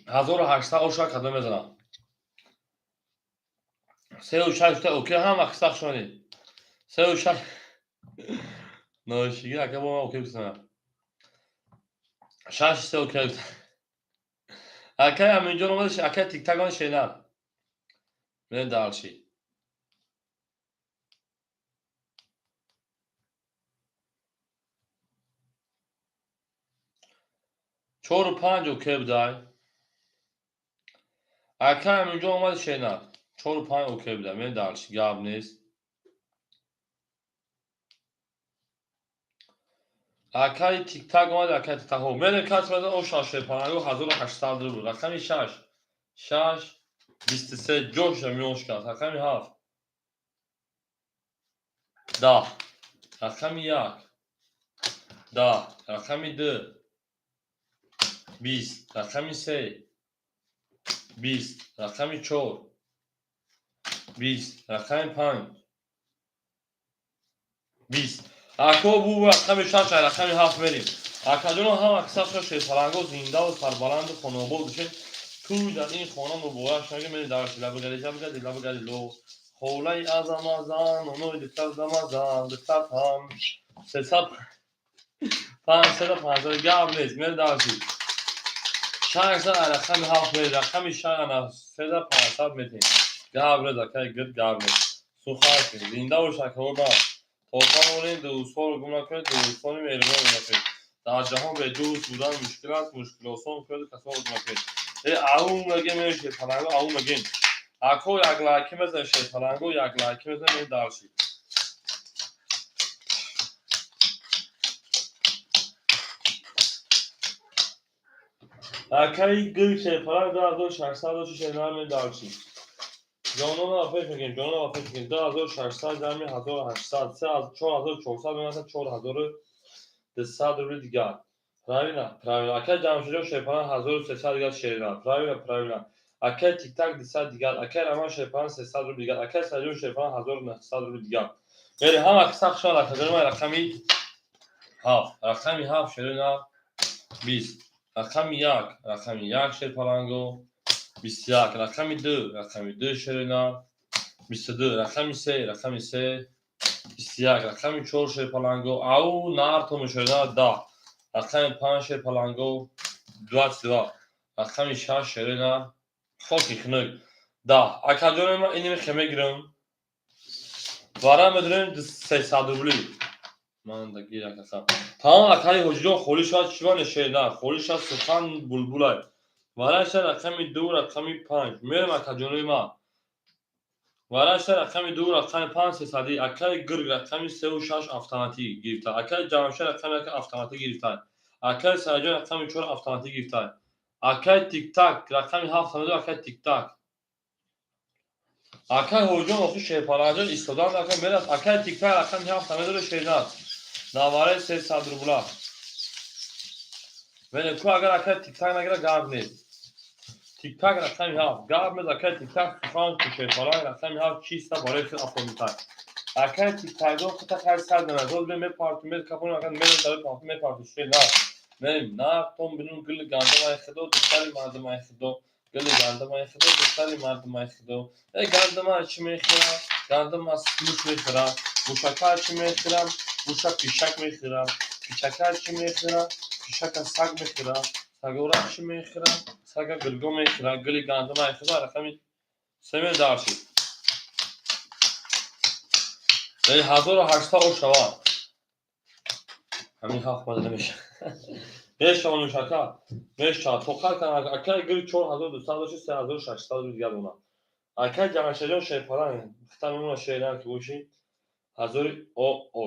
1800 оша кадом мезанам. Сеу шаш та окей, ҳама қисса хуш омадед. Сеу шаш ношиги ака бо ман окей гуфтам. Шаш се окей гуфтам. Акаи Аминҷон омад, акаи Тиктак омад, шерина. Мерем дальше. Чору панҷ окей будай. Акаи Аминҷон омад, шерина. Чору панҷ окей будай. Мерем дальше. Гап нест. Акаи Тиктак омад, акаи Тиктак. Хоб, мерем, кас мезан оша шерпаланго 1800 рубл. Рақами шаш. Шаш, 23, ҷоша миён шикаст. Рақами ҳафт. 10. Рақами як. 10. Рақами ду. 20. Рақами се. 20. Рақами чор. 20. Рақами панҷ. 20. Ако бу рақами шаш, рақами ҳафт мерем. Акаҷоно, ҳама кисашо шерпаланго зиндаву сарбаланду хонобод бошед. Туй дар ин хона муборак шаги. Мерем дар лабгари лабгари лабгари ло холаи азамазан онои дусад замазан дусад ҳам сесад панҷсада панҷсад гап нест. Мерем дарси шашсад, рақами ҳафт мерем. Рақами шаш ана седа панҷсад метем. Гап нест, акаи гирд, гап нест. Сухан зинда бош, акаҳо. Тотамонед, дӯстҳоро гум накунед, дӯстони меҳрибон гум накунед. Дар ҷаҳон бе дӯст будан мушкил аст, мушкилосон кунеду касонро гум накунед. Э, аун мегем, э, шерпаланго, аун мегем. Ако, як лайки мезан, шерпаланго, як лайки мезан, ме дарши. Акаи гил шерпаланг 2600 доши шернар ме дарши. Ҷонона пеш мекунем, ҷонона пеш мекунем. 2600 ҷамъи 1800, се 4400 мемонад, 4200 рубли дигар. Правильно, правильно. Акай Ҷамшидҷон шерпаланг 1300 дигар шерина. Правильно, правильно. Акай Тиктак 200 дигар, акай Раман шерпаланг 300 рубли дигар, акай Саидҷон шерпаланг 1900 рубли дигар. Мери ҳама киса хушон, акаҷони ман. Рақами ҳафт, рақами ҳафт шерина 20, рақами як, рақами як шерпаланго 21, рақами ду, рақами ду шерина 22, рақами се, рақами се 21, рақами чор шерпаланго ау нартому шерина 10, рақами панҷ шерпаланго 22, рақами шаш шерина хоки хунук 10. Акаҷони ман, иними хе мегирам, вара медонем 300 рубли ман дагиракаса тамом. Акаи ҳоҷиҷон, холӣ шавад чиване шерина, холӣ шавад сухан булбулай. Вараша рақами ду, рақами панҷ мерем, акаҷонои ман. Вараша рақами ду, рақами панҷ сесадӣ. Акаи гирг рақами сеу шаш автоматӣ гирифта, акаи Ҷамшед рақами як автоматӣ гирифта, акаи Саидҷон рақами чор автоматӣ гирифта, акаи Тиктак рақами ҳафт самеду акаи Тиктак, акаи ҳоҷиҷон охи шерпаланҷон истодан ака мерас. Акаи Тиктак рақами ҳафт самедуро шернат навараи 300 рубла мене ку. Агар акаи Тиктак нагира, гап нест. Тиктак рақами ҳафт гап мез. Акаи Тиктак сухан шерпаланг рақами ҳафт чиста барои худ афтодитай. Акаи Тиктакҷон, хута хайр сар намезод мепарту мекапон ака мерем дарои памф мепарту шер на мерем нартон бинун. Гили гандумай худо, духтари мардумай худо, гили гандумай худо, духтари мардумай худо. Э, гандума чӣ мехӯрам? Гандума муш мехӯрам. Мушака чӣ мехӯрам? Муша пишак мехӯрам. Пишака чӣ мехӯрам? Пишака саг мехӯрам. Сагора чӣ мехӯрам? Сага гирго мехӯрам. Гили гандумай худо рақами семе даршид. Яъне 1800 о шавад. Ҳамин ҳафт мада намешавад. Мешавад, мушака мешавад. Тоқат кан, акаи гир 4200 дошти, 3600 рӯ дигар донам. Акаи Ҷамшедҷон шерпаланг хита мемона шеринар ки бошӣ ҳазори о о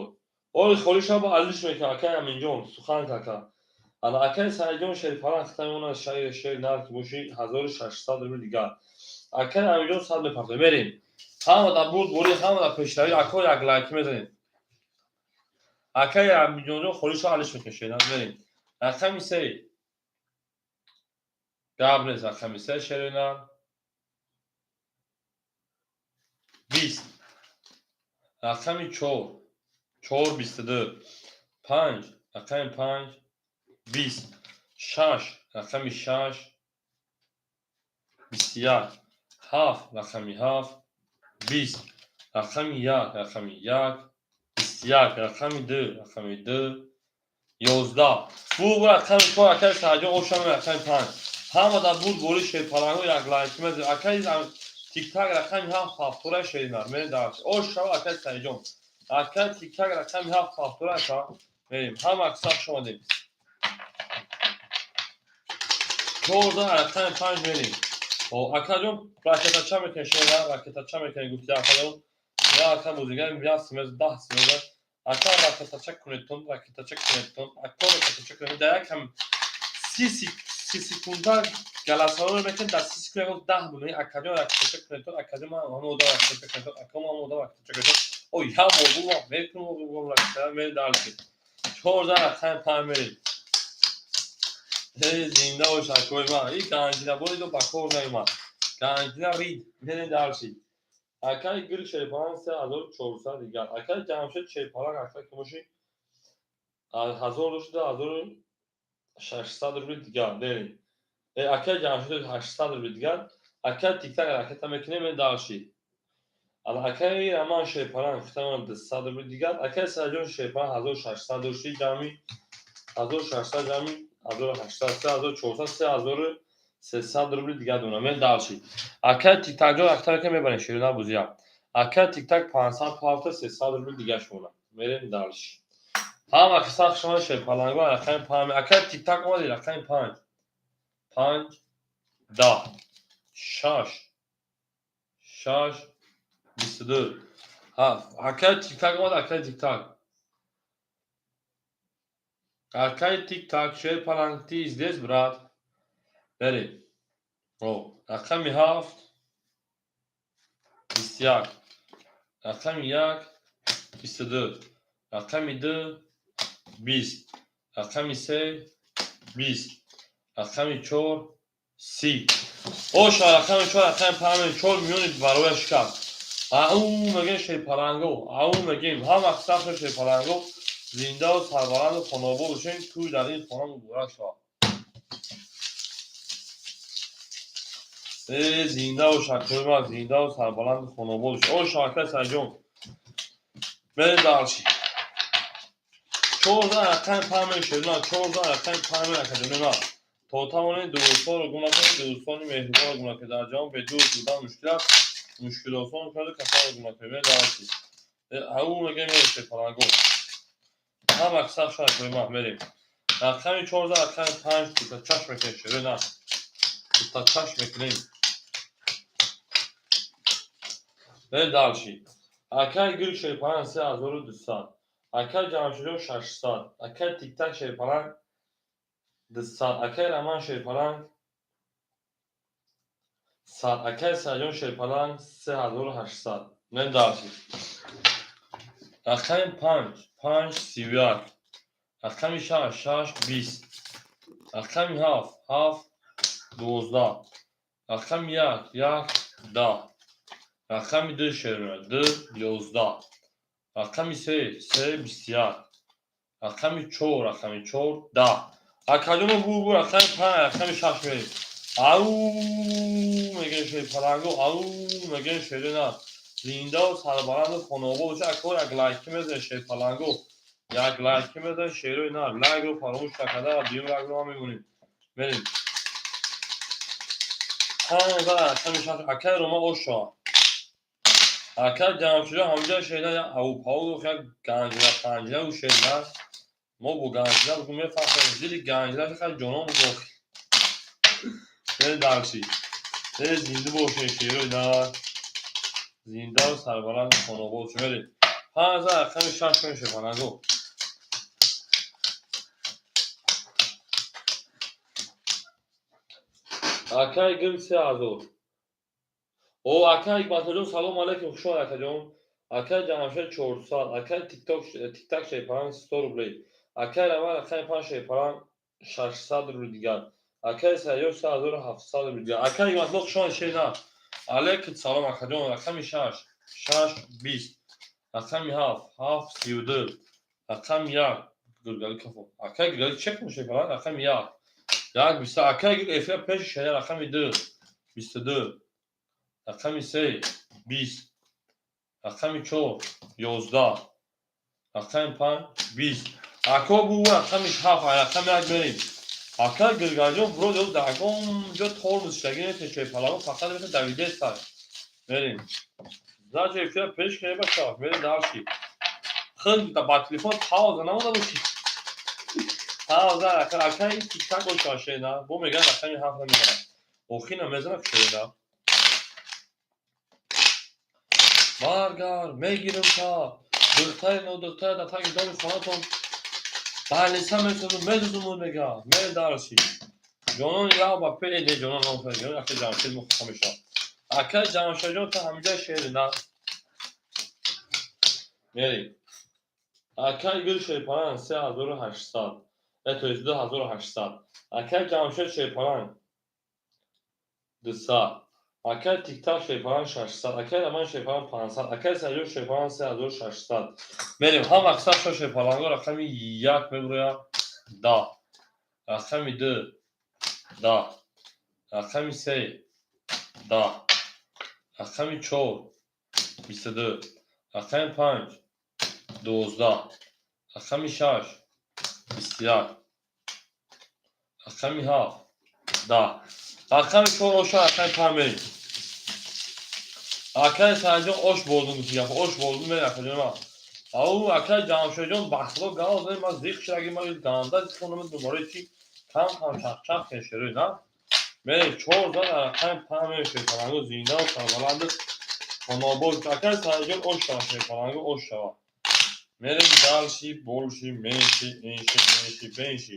ори холӣ шава алиш мекунам. Акаи Аминҷон сухан кака ана акаи Саидҷон шерпаланг хита мемона шеринар ки бошӣ 1600 рубли дигар. Акаи Аминҷон сад мепартоем. Мерем, ҳама дар бурд борӣ, ҳама дар пешравӣ. Ако, як лайки мезанем. Акаи Аминҷонҷон холӣ шава алиш мекунем шеринар. Мерем, рақами се гап нест. Рақами се шеринар 20, рақами чор, чор 22, панҷ, рақами панҷ 20, шаш, рақами шаш 21, ҳафт, рақами ҳафт 20, рақами як, рақами як 21, рақами ду, рақами ду 11. Бу рақами чор. Акаи Саидҷон ошам рақами панҷ. Ҳама дар бурд бори шерпаланго як лайки мезанем. Акаи Тиктак рақами ҳафт ҳафтора шеринар мерем дар ош шава. Акаи Саидҷон, акаи Тиктак рақами ҳафт ҳафтора ака мерем. Ҳама аксар хуш омадем. 14, рақами панҷ мерем. Акаҷон, ракетача мекунем, шеринар ракетача мекунем. Гуфти акаҷон, я ака бозигар як смс 10 смс. Ака, ракетача кунедтон, ракетача кунедтон, ака, ракетача кунед. Дар якам 30 секунда голосование мекунед, дар 30 секунда ягон 10 бумед. Акаҷон, ракетача кунедтон, акаҷон, ман ҳама одам ракетача кунедтон, ака, ман ҳама одам ракетача кунедтон. О, як бор мекунем ракета, мерем дальше. 14 рақами 5 мерем. Зинда бош, акои ман. И ганҷина боридо ба кор наёмад, ганҷина рид. Мерем дальше. Акаи гир шерпаланг, 3400 дигар. Акаи Ҷамшед шерпаланг, ака, ки боши, 1000 дошта, 1600 рубли дигар дерем. Акаи Ҷамшед, 800 рубли дигар. Акаи Тиктак, ракета мекунем, мерем дальше. Акаи Раман шерпаланг, хитаман, 200 рубли дигар. Акаи Саҷон шерпаланг, 1600 дошти, ҷамъи 1600, ҷамъи 1800, 3400, 3300 рубли дигар дона. Мерем дальше. Акаи Тиктакҷон, ракета мебарем, ширина бузия. Акаи Тиктак, 500 пафта, 300 рубли дигар шумона. Мерем дальше. Ҳама киса шумо шерпалангон, рақами 5. Акаи Тиктак омади, рақами 5, 5, 10, 6, 6, 22, 7. Акаи Тиктак омад. Акаи Тиктак, акаи Тиктак шерпаланг, ты здесь, брат? Берем. О, рақами 7, 21, рақами 1, 22, рақами 2, 20, рақами 3, 20, рақами 4, 30. Оша, рақами 4, рақами 5, 4 миллиони барояш шикаст. Ау мегем, шерпаланго, ау мегем. Ҳама қисматро, шерпаланго, зиндаву сарбаланду хонобод бошем. Тӯй дар ин хона муборак шавад. Э, зинда бош, акои ман, зиндаву сарбаланду хонобод бош. Оша, ака Саҷон, мерем дальше. 14 рақами 5 мешавад, 14 рақами 5. Акаҷони ман, то тавонед, дӯстонро гум накунед, дӯстони меҳрубонро гум накунед. Дар ҷаҳон бе дӯст будан мушкил аст, мушкил осон кунеду касонро гум накунед. Мерем дальше. Ау мегем, мерем, паланго. Ҳама қисса шуд, акои ман, мерем. Рақами 14, рақами 5, дута чашм мекунем, шере на, дута чашм мекунем. Мерем дальше. Акаи гир шерпаланг, 3200, акаи Ҷамшидҷон, 600, акаи Тиктак шерпаланг, 200, акаи Раман шерпаланг, 100, акаи Саҷон шерпаланг, 3800. Мерем дальше. Рақами 5, 5, 31, рақами 6, 6, 20, рақами 7, 7, 12, рақами 1, 1, 10, рақами 2, шерона, 2, 11, рақами 3, 3, 21, рақами 4, рақами 4, 10. Акаҷоно, бу рақами 5, рақами 6 мерем. Ау мегем, шерпаланго, ау мегем, шерина. Зиндаву сарбаланду хонобод боша. Ако, як лайки мезанед, шерпаланго, як лайки мезанед, шерои на, лайкро фаромӯш накарда ва дуюм лайкро ҳам мемонем. Мерем. 5, рақами 6. Акаи Рома, оша. Акаи Ҷамшидҷон, ҳамҷа шерида як авупау, як ганҷина панҷина у шерина. Мо бо ганҷина бугу мефаҳмем, дили ганҷина шахад ҷонон бугу. Мерем дальше. Э, зинда бошед, шерои на, зиндаву сарбаланду хонобод бошед. Мерем. 5, рақами 6 мешавад, паланго. Акаи гир, 3000. О, акаи Ҳикматуллоҷон, салом алейкум, хуш омад, акаҷон. Акаи Ҷамшед, 400, акаи Тикток, Тиктак шерпаланг, 100 рублей, акаи Раман, рақами 5 шерпаланг, 600 рубли дигар, акаи Сайёр, 3700 рубли дигар. Акаи Ҳикматулло, хуш омад, шер на. Алейкум салом, акаҷон. Рақами 6, 6, 20, рақами 7, 7, 32, рақами 1, гургали кафо. Акаи гургали чек шерпаланг, рақами 1, 1, 20. Акаи гир эфира пеши шера, рақами 2, 22, рақами 3, 20, рақами 4, 11, рақами 5, 20. Ако, бу рақами 7, рақами 1 мерем. Ака Гиргаҷон, вроде дар ягон ҷо тормоз шидаги нест, шерпаланго, фақат мета давидеста. Мерем. Значит, эфира пеш кунем, бача, мерем дальше. Хел ба телефон пауза намонда боши. Пауза, акаи Тиктак боша, шена. Бо меган, рақами 7 намезанад. Охина мезанад, шена. Баргар, мегирам та. Духтари нодухтар дар таги доми хонатон балиса месозу медузумуд мега. Мерем дарси. Ҷонон як ба пе не ҷонон ном ҷонон ака Ҷамшед мо хафа мешавад. Ака Ҷамшедҷон та ҳамиҷа шери на. Мерем. Акай Гул Шерпаланг 3800. То есть 2800. Акай Ҷамшед Шерпаланг 200. Акай Тиктак Шерпаланг 600. Акай Раман Шерпаланг 500. Акай Саҷод Шерпаланг 3600. Мерем. Ҳам аксар шо шерпаланго рақами як мебурояд 10. Рақами ду 10. Рақами се 10. Рақами чор 22. Рақами панҷ 12. Рақами шаш 21. Рақами ҳафт 10. Рақами чор оша рақами панҷ мерем. Акай Саидҷон ош болдум гуфти гапа ош болдум мерем акаҷон ман. Ау акай Ҷамшедҷон бахтиро гав задем ман зиқ шудаги ман ганда зиқ барои чи кам кам чақчақ кешерӯй на. Мерем чор зад рақами панҷ мерем шерпалангу зиндаву сарбаланду хонобод. Акай Саидҷон ош шава шерпалангу ош шава. Мерем дальше больше меньше инши инши бенши.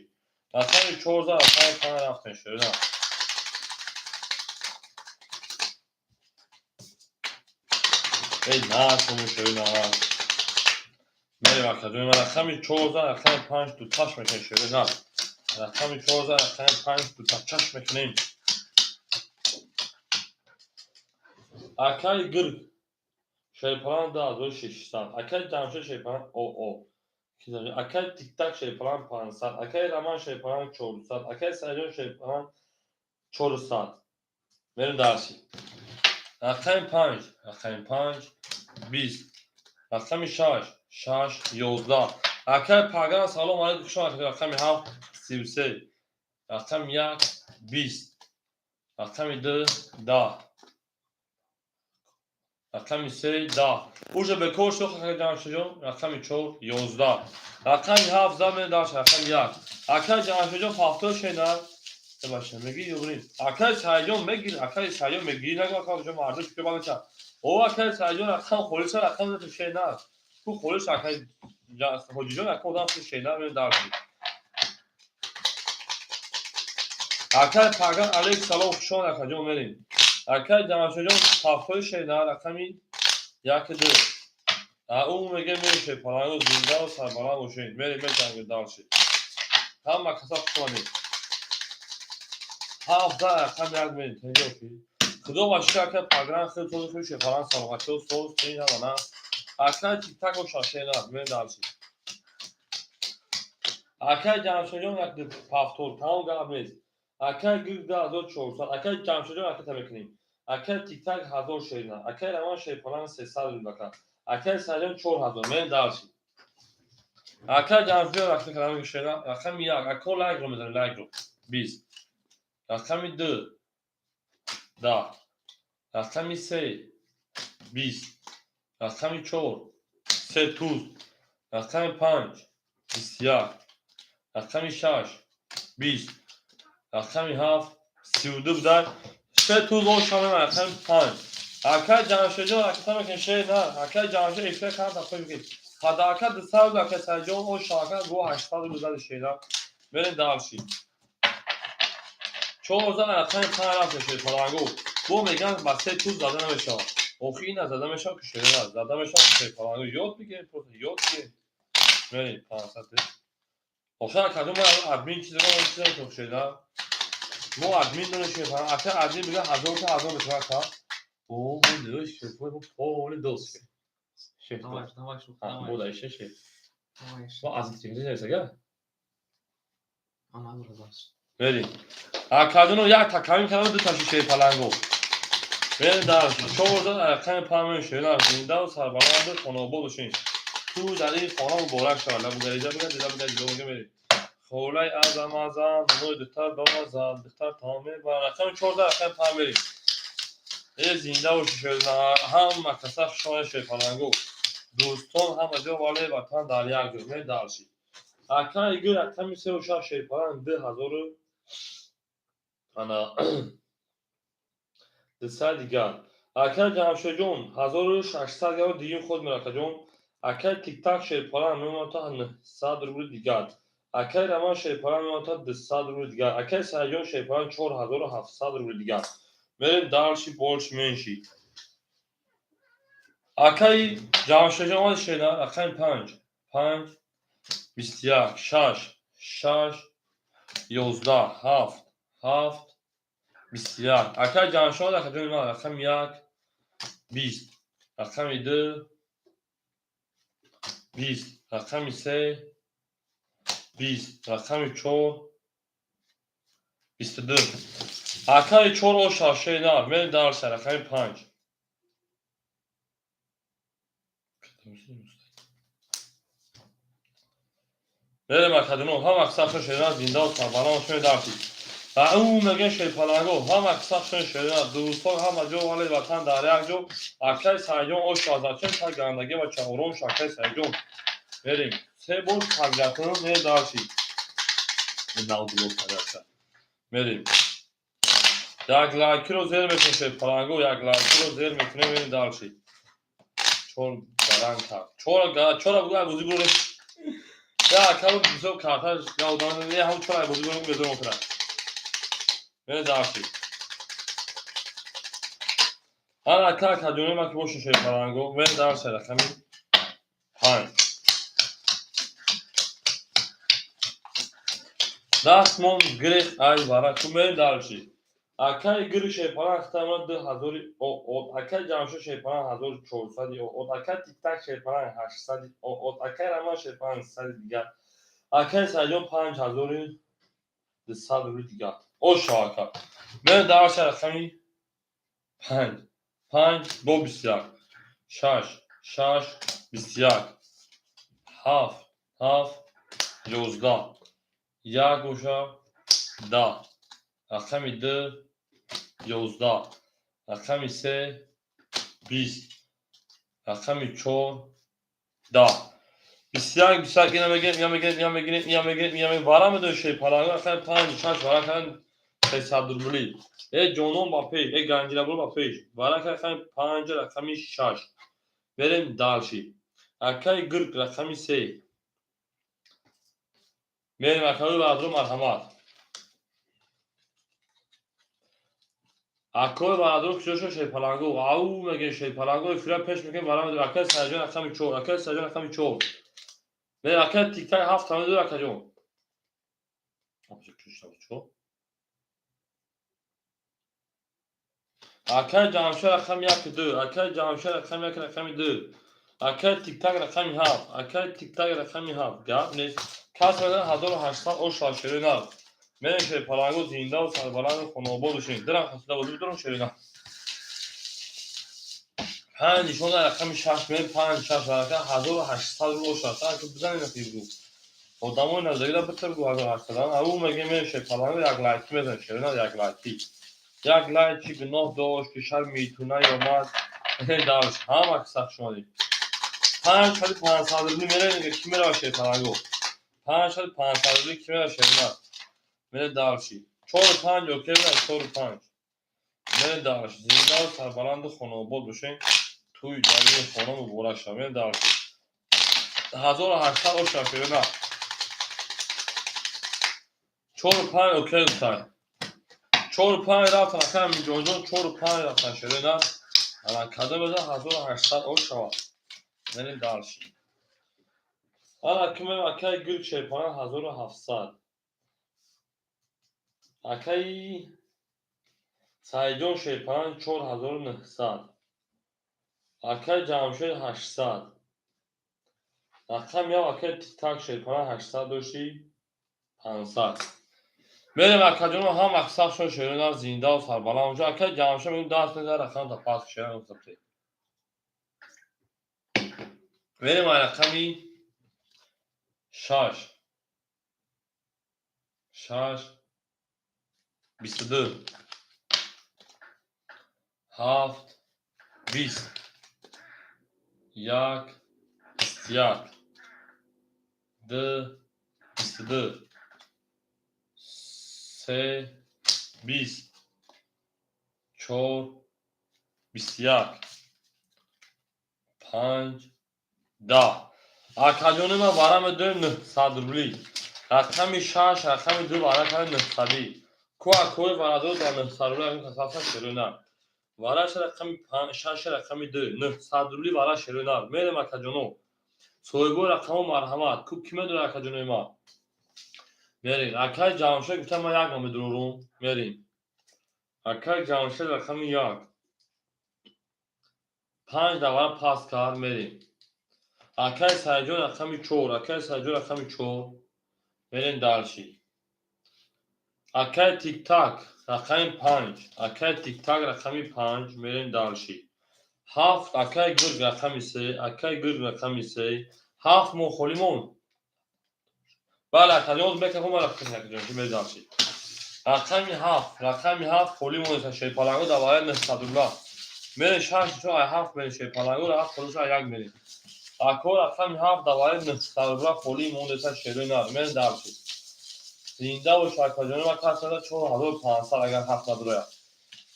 Рақами чор зад рақами панҷ рафтем шерӯй на. Эй на шерӯй на. Мерем акаҷон ман рақами чор зад рақами панҷ дуташ мекунем шерӯй на. Рақами чор зад рақами панҷ дутачаш мекунем. Акай Гирг Шерпаланг 2600. Акай Ҷамшед Шерпаланг оо. Акай Тиктак Шерпаланг 500. Акай Раман Шерпаланг 400. Акай Саидҷон Шерпаланг 400. Мерем дарси. Рақами панҷ, рақами панҷ 20. Рақами шаш, шаш 11. Акай Паган салом алейкум хуш омадед. Рақами ҳафт 33. Рақами як 20. Рақами ду 10. Рақами се 10. Уже бекор шуд акай Ҷамшедҷон. Рақами чор 11. Рақами ҳафт зад мерем дарси рақами як. Акай Ҷамшедҷон пафтор шена. Баша мегири ё нӣ? Акай Саидҷон мегири, акай Саидҷон мегири нагу акай мардум фикр бака. О акай Саидҷон рақам холиса рақам зад шена. Ку холис акай Ҳоҷиҷон ака одам шена мерем дарси. Акай Паган алейк салом хуш омад акаҷон мерем. Акай Ҷамшедҷон пафтори шена рақами як ду. Ӯ меге мерем шерпалангу зиндаву сарбаланд бошед. Мерем меҷангем дарси. Ҳама каса хуш омадед. Ҳафт зад рақами як мерем. Тенҷо ки. Худо ба шукр акай Паган хеле сози хуби шерпаланг саломатиҳо соз тин ҳама на. Акай Тиктак боша шена мерем дарси. Акай Ҷамшедҷон як пафтор тамом гап нест. Акай Гирг 2400. Акай Ҷамшедҷон аката мекунем. Акай Тиктак 1000 шена. Акай Раман Шерпаланг 300 рубл ака. Акай Саидҷон 4000 мерем дарси. Акай Ҷамшедҷон рақами кардам шена рақами як. Ако лайкро мезанем лайкро. 20. Рақами ду 10. Рақами се 20. Рақами чор се туз. Рақами панҷ 21. Рақами шаш 20. Рақами ҳафт 32 будай. Се туз ошама рақами панҷ. Акай Ҷамшедҷон ракета мекунем шер на. Акай Ҷамшед эфир кан тафта мекунем. Падака 200 рубл акай Саидҷон оша ака го 800 рубл зади шера. Мерем дарси. Чор зад рақами панҷ рафтем шерпалангу. Бо меган ба се туз зада намешавад. Охи ина зада мешавад ки шера зада мешавад ки шерпалангу ёд бигирем просто ёд бигирем. Мерем 500. Охи акаҷон мо админ чизро чизро то шера. Мо админ дорем шерпаланг. Ака админ бига 1000 та 1000 мешавад ака. О, мо нӯш шерпаланг полный дост. Давай, давай, давай. Бо даиша шер. Давай. Мо аз телевизор несага? Ана разаш. Мерем. Акаҷоно як такамим кардам ду таши шерпалангу. Мерем дарси. Чор зад рақами панҷ мерем шера. Зиндаву сарбаланду хонобод бошед. Ту дар ин хона муборак шавад. Лабугарижа бигар, дила бигар, ҷило бигар мерем. Холаи азам азам, нои духтар бамазам, духтар тамом мебарад. Рақами чор зад рақами панҷ мерем. Э зинда бошед шер. Ҳама каса хуш омадед шерпалангу. Дӯстон ҳама ҷо вале ватан дар як ҷо. Мерем дарси. Акай Гул рақами сеу шаш шерпаланг 2000 ана 200 дигар. Акай Ҷамшедҷон 1600 гав дигим худ мера акаҷон. Акай Тиктак шерпалан мемонад 900 рубли дигар. Акай Раман шерпалан мемонад 200 рубли дигар. Акай Саидҷон шерпалан 4700 рубли дигар. Мерем дальше, больше, меньше. Акаи Ҷамшедҷон омади, шена, рақами панҷ, панҷ, 21, шаш, шаш, 11, ҳафт, ҳафт, 21. Акаи Ҷамшед, акаҷони ман, рақами як, 20, рақами ду, 20, рақами се, 20, рақами чор, 22. Акаи чор оша, шена, мерем дальше, рақами панҷ. Мерем, акаҷоно, ҳама сахшон шерина, зиндаву сарбаланд шуне дарси. Ва ӯ мегӯян шерпаланго, ҳама сахшон шерина, дӯстон ҳама ҷо, вале ватан дар як ҷо. Акаи Саидҷон ош азачем та гандагӣ ва чаҳорум, акаи Саидҷон. Мерем. Се бор пагратун, мерем дальше. Мерем. Як лайкиро зер мекунем, шерпаланго, як лайкиро зер мекунем, мерем дальше. Чор гаранг кард. Чора чора бугӯ, бозӣ бурем. Я акаро бисёр карташ я одам я ҳам чора бозӣ бурем, безор мекунад. Мерем дальше. Ана ака, акаҷони ман ки бошед, шерпаланго, мерем дальше, рақами панҷ. Дастмон гирех ай вараку, мерем дальше. Акаи гири шерпалан хитама 2000 оот, акаи Ҷамшед шерпалан 1400 оот, акаи Тиктак шерпалан 800 оот, акаи Раман шерпалан 100 дигар, акаи Саидҷон 5200 рубли дигар. Оша, ака. Мерем дальше, рақами панҷ. Панҷ бо 21. Шаш, шаш, 21. Ҳафт, ҳафт, 11. Як боша, 10. Рақами ду, 11. Рақами се, 20. Рақами чор, 10. 21, 21, ина мегирем, ина мегирем, ина мегирем, ина мегирем, ина мегирем. Вара медони, шерпаланго, рақами панҷ, шаш вара кардан 300 рубли. Э ҷонон, ба пеш, э ганҷирабур, ба пеш. Вара кардан рақами панҷ, рақами шаш. Мерем дальше. Акаи гирк, рақами се. Мерем, акаи баъдро, марҳамат. Акои баъдро куҷо шуд, шерпаланго? Ау мегӯем, шерпаланго, эфира пеш мекунем, вара медорем. Акаи Саидҷон рақами чор, акаи Саидҷон рақами чор. Мерем, акаи Тиктак ҳафт медорем, акаҷон. Акаи Ҷамшед рақами як, ду, акаи Ҷамшед рақами як, рақами ду, акаи Тиктак рақами ҳафт, акаи Тиктак рақами ҳафт. Гап нест. Кас медонад 1800 ош шерои нав. Мерем, шерпаланго, зиндаву сарбаланду хонаобод бошем. Дирам хасида бозӣ бидорам, шерои нав. Панҷ нишон, рақами шаш, мерем, панҷ, шаш варака 1800 рубл ош аст. Ака, бизанед гу. Одамои наздагида битар гу 1800. Ау мегӯем, мерем, шерпаланго, як лайки мезанем, шерои нав, як лайки. Як лайк чӣ гуноҳ дошт, ки шар миту наёмад. Дальше. Ҳама сахт шумодем. Панҷ қади 500 рубли мерем, ки мерава, шерпаланго? Панҷ қади 500 рубли ки мерава, шерои нав? Мере дальше. Чору панҷ окей, чору панҷ. Мере дальше. Зиндаву сарбаланду хонаобод бошем. Тӯи даруни хона муборак шавад. Мерем дальше. 1800 оша, шерои нав. Чору панҷ окей гуфтанд. Чору панҷ рафтан, акай Аминҷонҷон, чору панҷ рафтан, шерои нав. Ана кадом мезан 1800 ош шавад. Мерем дальше. Ана ки мерем, акаи гирк шерпалан 1700. Акаи Саидҷон шерпалан 4900. Акаи Ҷамшед 800. Рақами як, акаи Тиктак шерпалан 800 дошти, 500. Мерем, акаҷоно, ҳама сахшон, шерои нав, зиндаву сарбаланд бошад. Акаи Ҷамшед мегӯем, даст мезанад, рақамта пас шерои нав. Мерем ай рақами шаш. Шаш, 22. Ҳафт, 20. Як, 21. Ду, 22. Се, 20. Чор, 21. Панҷ. 10. Акаҷони ман, вара медорем 900 рубли. Рақами 6, рақами 2 вара кардем 900-ӣ. Ку акои варадор дар 900 рубли акун касалса, шерои нар. Вараша рақами 6, рақами 2, 900 рубли вара, шерои нар. Мерем, акаҷоно. Соҳибои рақамо, марҳамат. Ку кӣ медорад, акаҷонои ман? Мерем. Акаи Ҷамшед гуфта, ман як медурорум. Мерем. Акаи Ҷамшед, рақами 1. Панҷ давра пас кард, мерем. Акаи Сайҷон, рақами 4, акаи Сайҷон, рақами 4. Мерем дальше. Акаи Тиктак, рақами 5, акаи Тиктак, рақами 5, мерем дальше. 7, акаи Гург, рақами 3, акаи Гург, рақами 3, 7 мо холӣ монд. Бале, акаҷон, мекафо мара акаҷон, ки мерем дальше. Рақами 7, рақами 7 холӣ монд, шерпаланго дар вараи 900 рубла. Мерем шаш, чор, ай ҳафт мерем, шерпаланго ҳафт холӣ, ай як мерем. Ако, рақами 7 дар вараи 900 рубла холӣ мондеса, шерои нар. Мерем дальше. Зинда бош, акаҷони ман, касада 4500, агар ҳафт надурояд.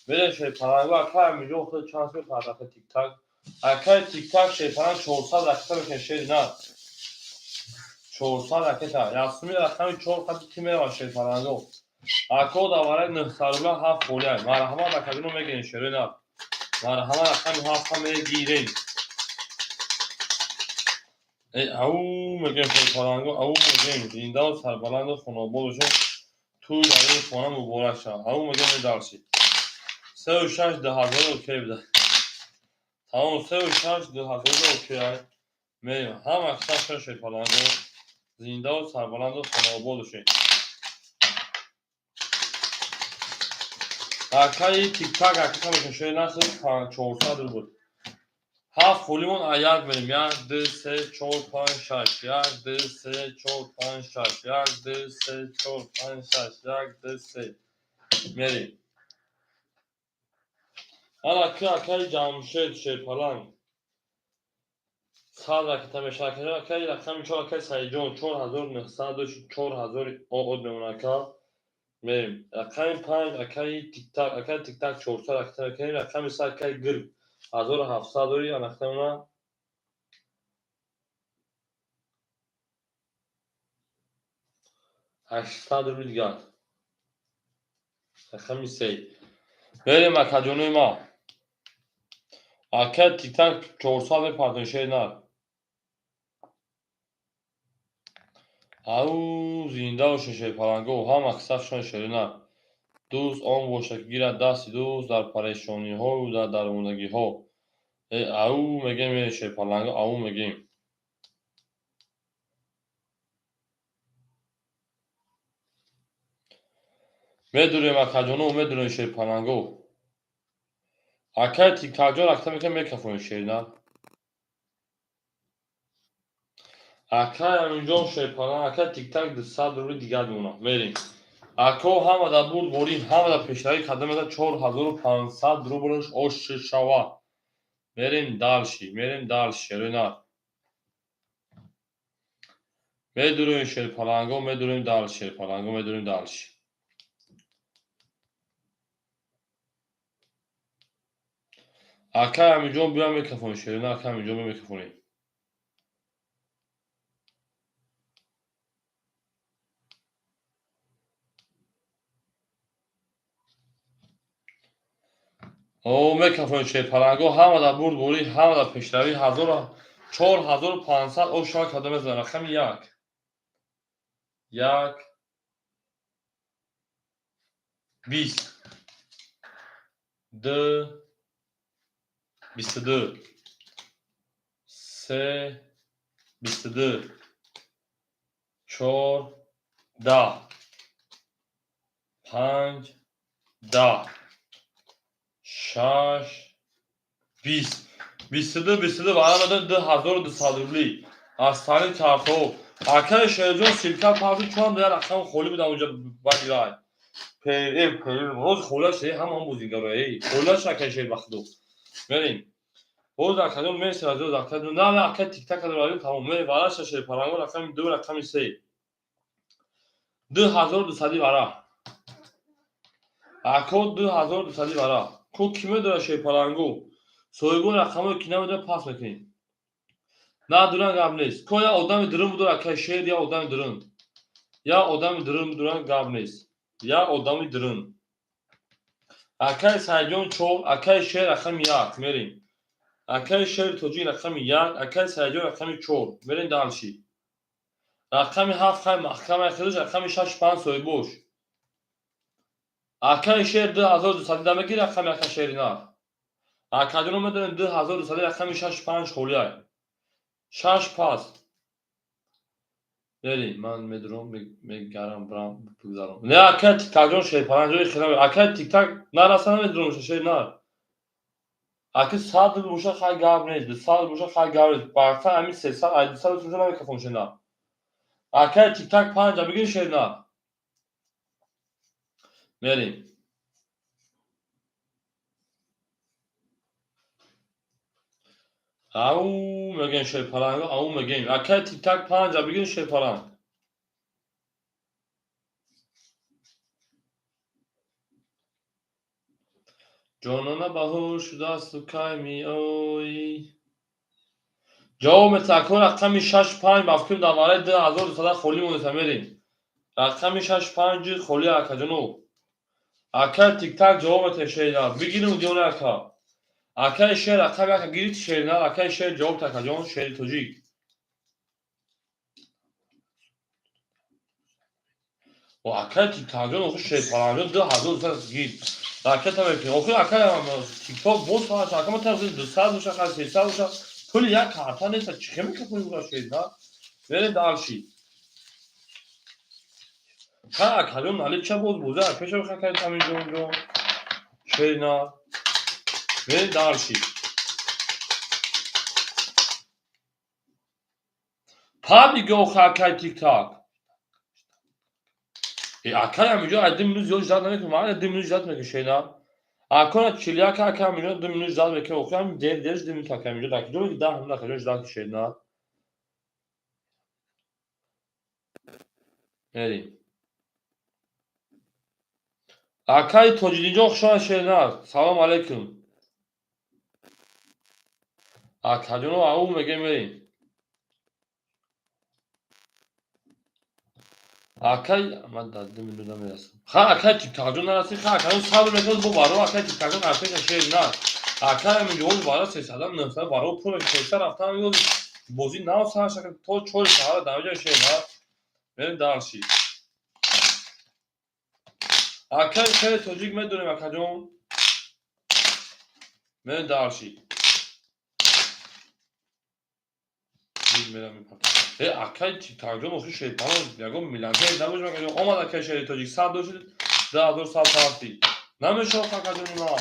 Мерем, шерпаланго, акай Амиҷон худ чанд сум мепарад, акай Тиктак. Акай Тиктак, шерпаланг 400 ракета мекунед, шери нар. 400 ракета. Ясуми, рақами 4 қади ки меравад, шерпаланго. Ако, дар вараи 900 рубла ҳафт холиай. Марҳамат, акаҷоно, мегирем, шерои нар. Марҳамат, рақами 7-ҳа мегирем. Э, ау мегӯем, шерпаланго, ау мегӯем, зиндаву сарбаланду хонобод бошед. Тӯй дар ин хона муборак шавад. Ау мегӯем, дальше. Сеу шаш 2000 окей буда. Тамом, сеу шаш 2000 окей. Мерем. Ҳама шаш шерпаланго, зиндаву сарбаланду хонобод бошед. Акаи Тиктак акака мекашед, нахи 400 рубл. Ҳафт холимон, а як мерем. Як, ду, се, чор, панҷ, шаш. Як, ду, се, чор, панҷ, шаш. Як, ду, се, чор, панҷ, шаш. Як, ду, се. Мерем. Ана ки акаи Ҷамшед, шерпаланг. 100 ракета мешавад. Акаи рақами 4, акаи Саидҷон, 4900, 4000 од мемонад, ака. Мерем. Рақами 5, акаи Тиктак, акаи Тиктак 400 ракета мекунем. Рақами 3, акаи Гирг, 1700 дори, анахтамона 800 рубли дигар. Рақами 3. Мерем, акаҷонои ма. Акаи Тиктак 400 мепартоем, шери нар. Ау, зинда бошед, шерпаланго, ҳама сафшон, шери нар. Дӯст он бошад, ки гирад дасти дӯст дар парешониҳою дар дармондагиҳо. Э, ау мегӯем, э, шерпаланго, ау мегӯем. Медурем, акаҷоно, медурем, шерпаланго. Акаи Тиктакҷон ракта мекунем, мекафонем, шери нар. Акаи Аминҷон, шерпаланг, акаи Тиктак 200 рубли дигар мемонад. Мерем. Ако, ҳама дар бурдборӣ, ҳама дар пешравӣ карда меояд, 4500 рублш ош шавад. Мерем дальше, мерем дальше, шерои нар. Медурем, шерпаланго, медурем дальше, шерпаланго, медурем дальше. Акаи Амиҷон, биё, мекафонем, шерои нар, акаи Амиҷон, биё, мекафонем. О, мекафонем, шерпаланго, ҳама дар бурдборӣ, ҳама дар пешравӣ, 4500 ош шава карда мезанад. Рақами 1. 1, 20, 2, 22, 3, 22, 4, 10, 5, 10, 6, 20, 22, 22 вара 2200 рубли аз тани картҳо. Акаи Шерҷон, ссылка паҳви чанд як рақам холӣ будам унҷа, баъди вай. Ҳозир холиаш ҳама бозигаро холиаш, акаи Шер, ба худо. Мерем. Боз, акаҷон, мерси аз акаҷон. На, на, акаи Тиктак кадо, тамом. Мерем вараша, шерпаланго, рақами 2, рақами 3. 2200 вара. Ако, 2200 вара. Ку ки медорад, шерпаланго? Соҳибони рақамҳое ки намедонад, пас мекунем. Надуран, гап нест. Ко я одами дурун будур, акай шер, я одами дурун. Я одами дурун будуран, гап нест. Я одами дурун. Акай Сайҷон чор, акай шер рақами як, мерем. Акай шери тоҷик рақами як, акай Сайҷон рақами чор. Мерем дальше. Рақами ҳафт хай маҳкамаи худаш, рақами шаш панҷ соҳибош. Акай шер 2200 да мегир рақами ака шери нар. Акаҷоно медонем, 2200 рақами шаш панҷ холиай. Шаш пас. Мерем, ман медурам, мегарам, брам, бигзарам. Не, акай Тиктакҷон, шерпаланҷои хира. Акай Тиктак нараса, намедурам, шер нар. Аки 100 рубл боша, хай гап нест, 200 рубл боша, хай гап нест. Барта ҳамин 300, ай 200 рубл намекафом, шер нар. Акай Тиктак панҷа бигир, шер нар. Мерем. Ау мегем, шерпаланг, ау мегем. Акай Тиктак панҷа бигир, шерпаланг. Ҷонона, баҳор шудасту, кай меоӣ? Ҷавоб метако рақами шаш панҷ ба фикрам дар вараи 2200 холӣ монеса, мерем. Рақами шаш панҷ холӣ, акаҷоно. Акай Тиктак ҷавоб метаҳ, шернар. Бигирим диёне, ака. Акай шер рақами ака гирифт, шернар, акай шер ҷавоб та, акаҷон, шери тоҷик. О, акай Тиктакҷон, охи шерпаланҷон 2200 гир. Ракета мекунем. Охи акай Тикток боз ҳаст, ака ма тараф 200 боша, хай 300 боша. Пули як карта нест, чӣ хел мекунӣ ура, шернар? Мерем дальше. Ха, акаҷон, налича боз боза, пеша бихай ҳаминҷо ҷон. Шернар. Мерем дальше. Пабига охи акай Тиктак. Э, акай ҳаминҷо ай 2 минут зиёд ждать намекунам. Ман 2 минут ждать мекунам, шернар. Акона 41 ака ҳаминҷо 2 минут ждать мекунам. Охи ҳамин дер дерш 2 минут ака ҳаминҷо дар киҷо 10 минут акаҷон ждать шернар. Мерем. Акай Тоҷиддинҷон, хушомад, шернар. Салом алейкум. Акаҷоно, ау мегем, мерем. Акай ман дар 2 минут намерасам. Ха, акай Тиктакҷон нарасид, ха, акаҷон сабр мекунад бо баро, акай Тиктакҷон арпеша шер нар. Акай ҳаминҷо ҳози бара 300, 900 баро пур пештар рафтам, ёзи бозӣ нав сар шакл то 4 саҳара дар ҷои шер нар. Мерем дальше. Акай шери тоҷик медонем, акаҷон. Мерем дальше. Мерам мепартам. Э, акай Тиктакҷон, охи шерпалон ягон миллионер набошем, акаҷон. Омад акай шери тоҷик, 100 дошт, 2100 тарафти. Намешавад, акаҷони ман.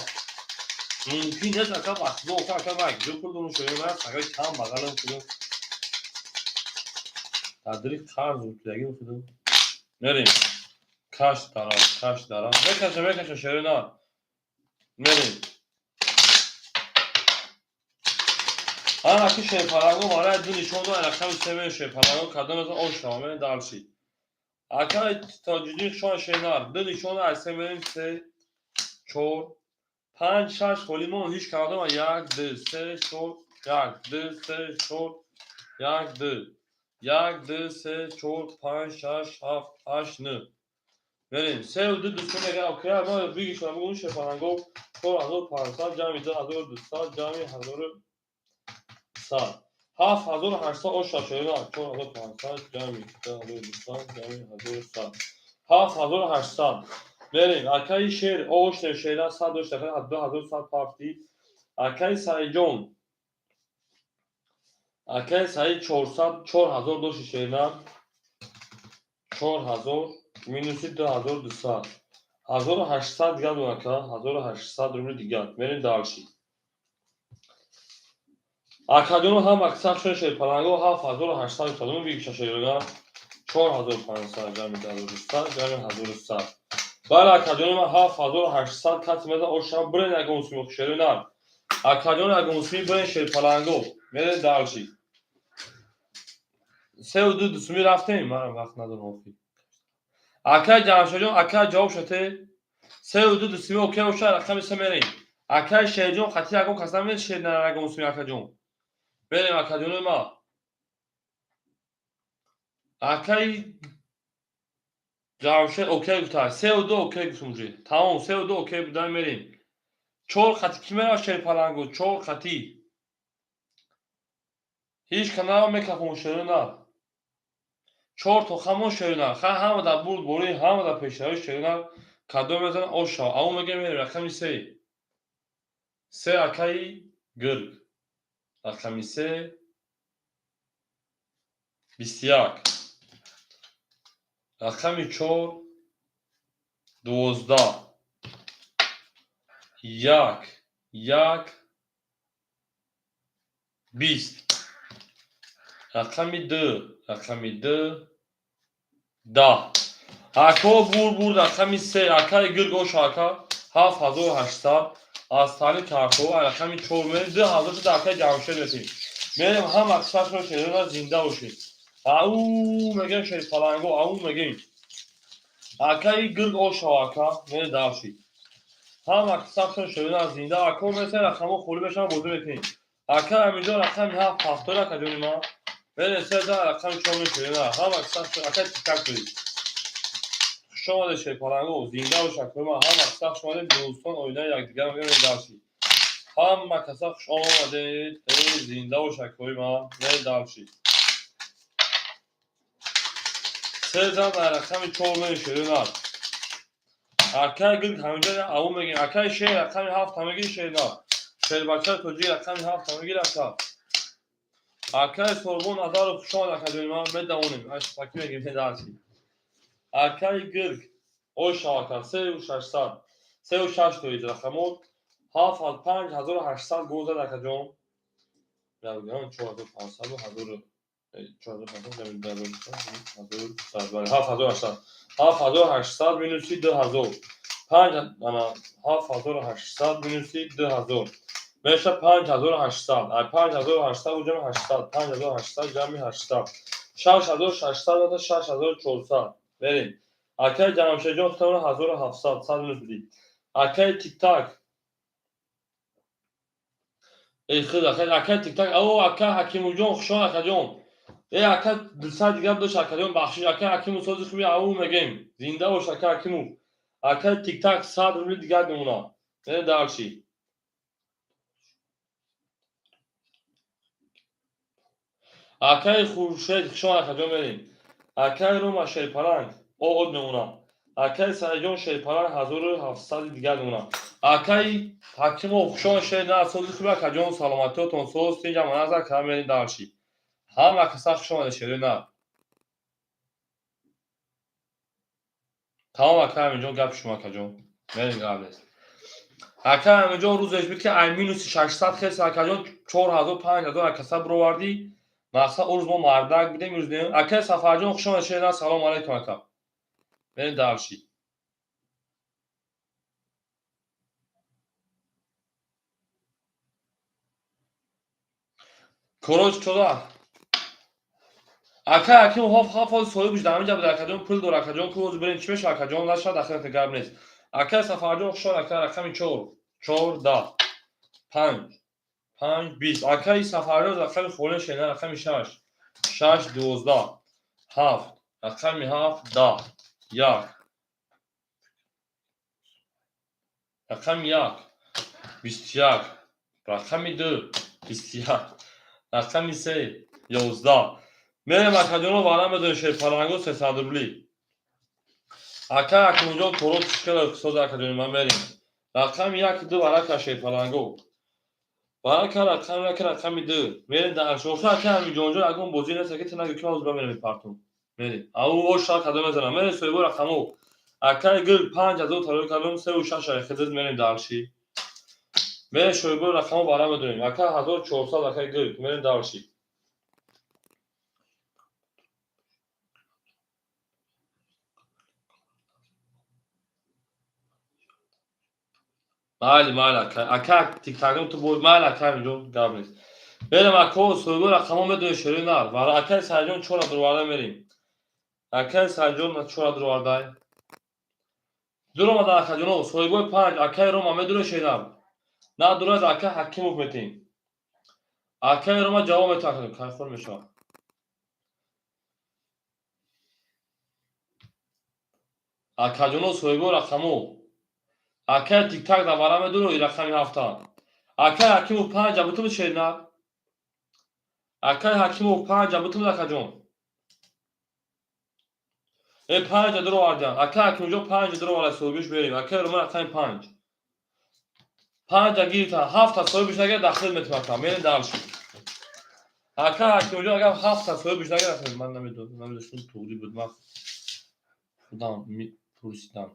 Мумкин нест, ака, вақтида охи ака ман киҷо пул дорам, шоя ман сагай кам бағалам худам. Дар дили қарз утудагим худам. Мерем. Каш дарав, каш дарав. Мекашам, мекашам, шери нар. Мерем. Ана аки шерпаланго барои ду нишон дод, рақами се мерем, шерпаланго кадом аз ош шава, мерем дальше. Акай Тоҷиддин шон, шернар, ду нишон аз се мерем, се, чор, панҷ, шаш холӣ мон, ҳеҷ кадом, як, ду, се, чор, як, ду, се, чор, як, ду, як, ду, се, чор, панҷ, шаш, ҳафт, ҳашт, нӯ. Мерем. Сеу ду дӯстон мегӯяд, окей, ма бигишам, бугун шерпаланго 4500 ҷамъи 2200 ҷамъи 1100. 7800 оша, шернар, 4500 ҷамъи 2200 ҷамъи 1100. 7800. Мерем. Акаи шер, ош шернар 100 дошт, 2100 пафти. Акаи Саиҷон. Акаи Саид 400, 4000 дошти, шернар. 4000 минуси 2200. 1800 дигар дон, ака, 1800 рубли дигар. Мерем дальше. Акаҷоно, ҳам аксар шуна, шерпаланго 7800 садум бигиша, шерга 4500 ҷамъи 2200 ҷамъи 1100. Бале, акаҷоно, ман 7800 кати мезан ошам, бирен ягон суми шери нар. Акаҷоно, ягон суми бирен, шерпаланго. Мерем дальше. Сеу ду дусуми рафтем, манам вақт надорам охи. Акай Ҷамшедҷон, акай ҷавоб шуде. Сеу ду дусуми окей боша, рақами се мерем. Акай Шерҷон, хати ягон кас намед, шер нар ягон суми, акаҷон. Мерем, акаҷонои ман. Акаи Ҷамшед окей гуфта. Сеу ду окей гуфтум уже. Тамом, сеу ду окей будан, мерем. Чор хати кӣ меравад, шерпалангу? Чор хати. Ҳеҷ канал мекафон, шерона. Чор то хамон, шерона. Ха, ҳама дар бурд бори, ҳама дар пешравӣ, шерона. Кадом мезана, ош шав. Ау мегем, мерем рақами се. Се, акаи гирг. Рақами се 21. Рақами чор 12. Як, як, 20. Рақами ду, рақами ду 10. Ако бур, рақами се, акаи гирг, оша, ака, 7800 аз тани карто. Рақами чор мерем, 2000 шуда, акаи Ҷамшед метем. Мерем, ҳама қисматро, шерона, зинда бошед. Ау мегем, шерпаланго, ау мегем. Акаи гирг, ошав, ака, мерем дальше. Ҳама қисматро, шерона, зинда. Ако месен, рақамҳо холӣ мешаванд, бозӣ мекунем. Ака ҳаминҷо рақами ҳафт ҳафтод, акаҷони ман. Мерем се за рақами чор, мешерона. Ҳама қисматро, ака тиктак доред. Хуш омадед, шерпаланго, зинда бош, акои ман. Ҳама қисмат хуш омадед, дӯстон, оилаи якдигар, мерем дальше. Ҳама каса хуш омадед, зинда бош, акои ман. Мерем дальше. Се зан дар рақами чор мерем, шерона. Акаи гирг ҳаминҷо ау мегем. Акаи шер рақами ҳафта мегири, шерона. Шербачаи тоҷик рақами ҳафта мегири, ака. Акаи Сорбон Назаров, хуш омад, акаҷони ман, медавонем. Ашпакӣ мегем, дальше. Акаи гирг ошав, ака, сеу шашсад. Сеу шаш тоиз рақамот. Ҳафт 5800 гол зад, акаҷон. 4500, ҳазору 7800, 7800 минуси 2000, панҷ, ана, 7800 минуси 2000 меша 5800. Ай 5800 ҷамъи 800, 5800 ҷамъи 800, 6600 ата 6400. Мерем. Акаи Ҷамшедҷон хутамона 1700, сад минус бидӣ. Акаи Тиктак, эй худ, акаи Тиктак, о, ака Ҳакимуҷон, хушон, акаҷон. Э, ака, 200 дигар дошт, акаҷон, бахшиш. Ака Ҳакиму, сози хуби, ау мегем. Зинда бош, ака Ҳакиму. Акаи Тиктак 100 рубли дигар мемона. Мерем дальше. Акаи Хуршед, хушон, акаҷон, мерем. Акаи Рома шерпаланг од мемона. Акаи Саидҷон шерпаланг 1700 дигар мемона. Акаи Ҳакимов, хушон, шер на, сози хуби, акаҷон, саломатиётон соз, тинҷа маназар кара, мерем дальше. Ҳама каса хуш омадед, шерои нар. Тамом, ака Аминҷон, гапи шумо, акаҷон. Мерем, гап нест. Ака Аминҷон, рӯзеш буд, ки ай минуси 600 хес, акаҷон, 4000, 5000 акаса бировардӣ. Мақсад, он рӯз мо мардак будем, имрӯз не. Акаи Сафарҷон, хуш омадед, шер на, салому алайкум, ака. Мерем дальше. Короче, чода. Ака Ҳакимов ҳафт ҳози соҳиб шуда, ҳаминҷа буда, акаҷон, пул дора, акаҷон, ку ҳозир бирем, чӣ мешавад, акаҷон, нашавад, ахират гап нест. Акаи Сафарҷон, хушон, ака, рақами чор, чор, 10, панҷ, панҷ, 20. Акаи Сафарҷон рақами холӣ, шена, рақами шаш, шаш, 12, ҳафт, рақами ҳафт, 10, як, рақами як, 21, рақами ду, 21, рақами се, 11. Мерем, акаҷоно, вара медонем, шерпаланго, 300 рубли. Ака Акмуҷон, коро тишкала иқтисоди, акаҷони ман, мерем. Рақами як, ду, варака, шерпаланго. Варака, рақами як, рақами ду. Мерем дар шоха, ака Амиҷонҷон, ягон бозӣ нест, аки тина ки ман мерем мепартум. Мерем. Ау оша кадом мезанам. Мерем, соҳибо рақамо. Акаи гул 5000 талои кардам, сеу шаш хидид, мерем дальше. Мерем, шоҳибо рақамо, вара медонем. Ака 1400, акаи гул, мерем дальше. Майли, майли, ака. Ака тиктакам ту бо майли, ака Амиҷон, гап нест. Мерем, ако, соҳибо рақамо медонем, шерои нар. Вара акаи Саидҷон чора дуроварда, мерем. Акаи Саидҷон чора дуровардай. Дур омада, акаҷоно, соҳибои панҷ, акаи Рома медонед, шернар. На дурад, ака Ҳакимов метем. Акаи Рома ҷавоб метавад, кайхор мешавад. Акаҷоно, соҳибо рақамо. Акай Тиктак давара медуро рақами ҳафта. Акай Ҳакимов, панҷа бутум, шернар. Акай Ҳакимов, панҷа бутум, акаҷон. Э, панҷа дуро вардан. Акай Ҳакимҷон, панҷа дуро вара, соҳибиш берем. Акай Роман, рақами панҷ. Панҷа гирифтан, ҳафта соҳибиш нагирад, дахил метавонам. Мерем дальше. Ака Ҳакимҷон, агар ҳафта соҳибиш нагирад, ман намедонам, намедонам, туғри буд, ман худам пурсидам.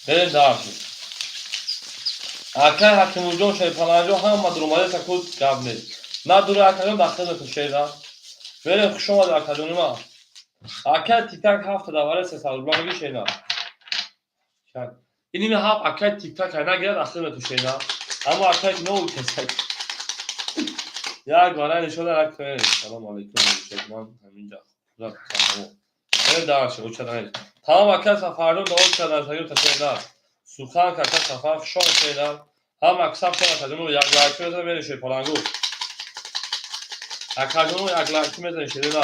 Мерем дальше. Акай Ҳакимуҷон, Шерпаланҷон, ҳама дуромадаеса, ку гап нест. Надура, акаҷон, дахил метон, шерам. Мерем, хуш омадед, акаҷони ман. Акай Тиктак, ҳафта даваре 300 рубла меги, шерам. Иними ҳафт акай Тиктак нагирад, дахил метон, шерам. Аммо акай нову касак. Як бара нишон як. Салом алейкум, ман ҳаминҷа. Мерем дальше, учаданед. Тамом, акай Сафарҷон, да очадан сагир ташердар. Сухан кака Сафар, шон шерам. Ҳам аксар шон, акаҷоно, як лайк мезанем, мерем, шерпалангу. Акаҷоно, як лайк мезанем, шерина.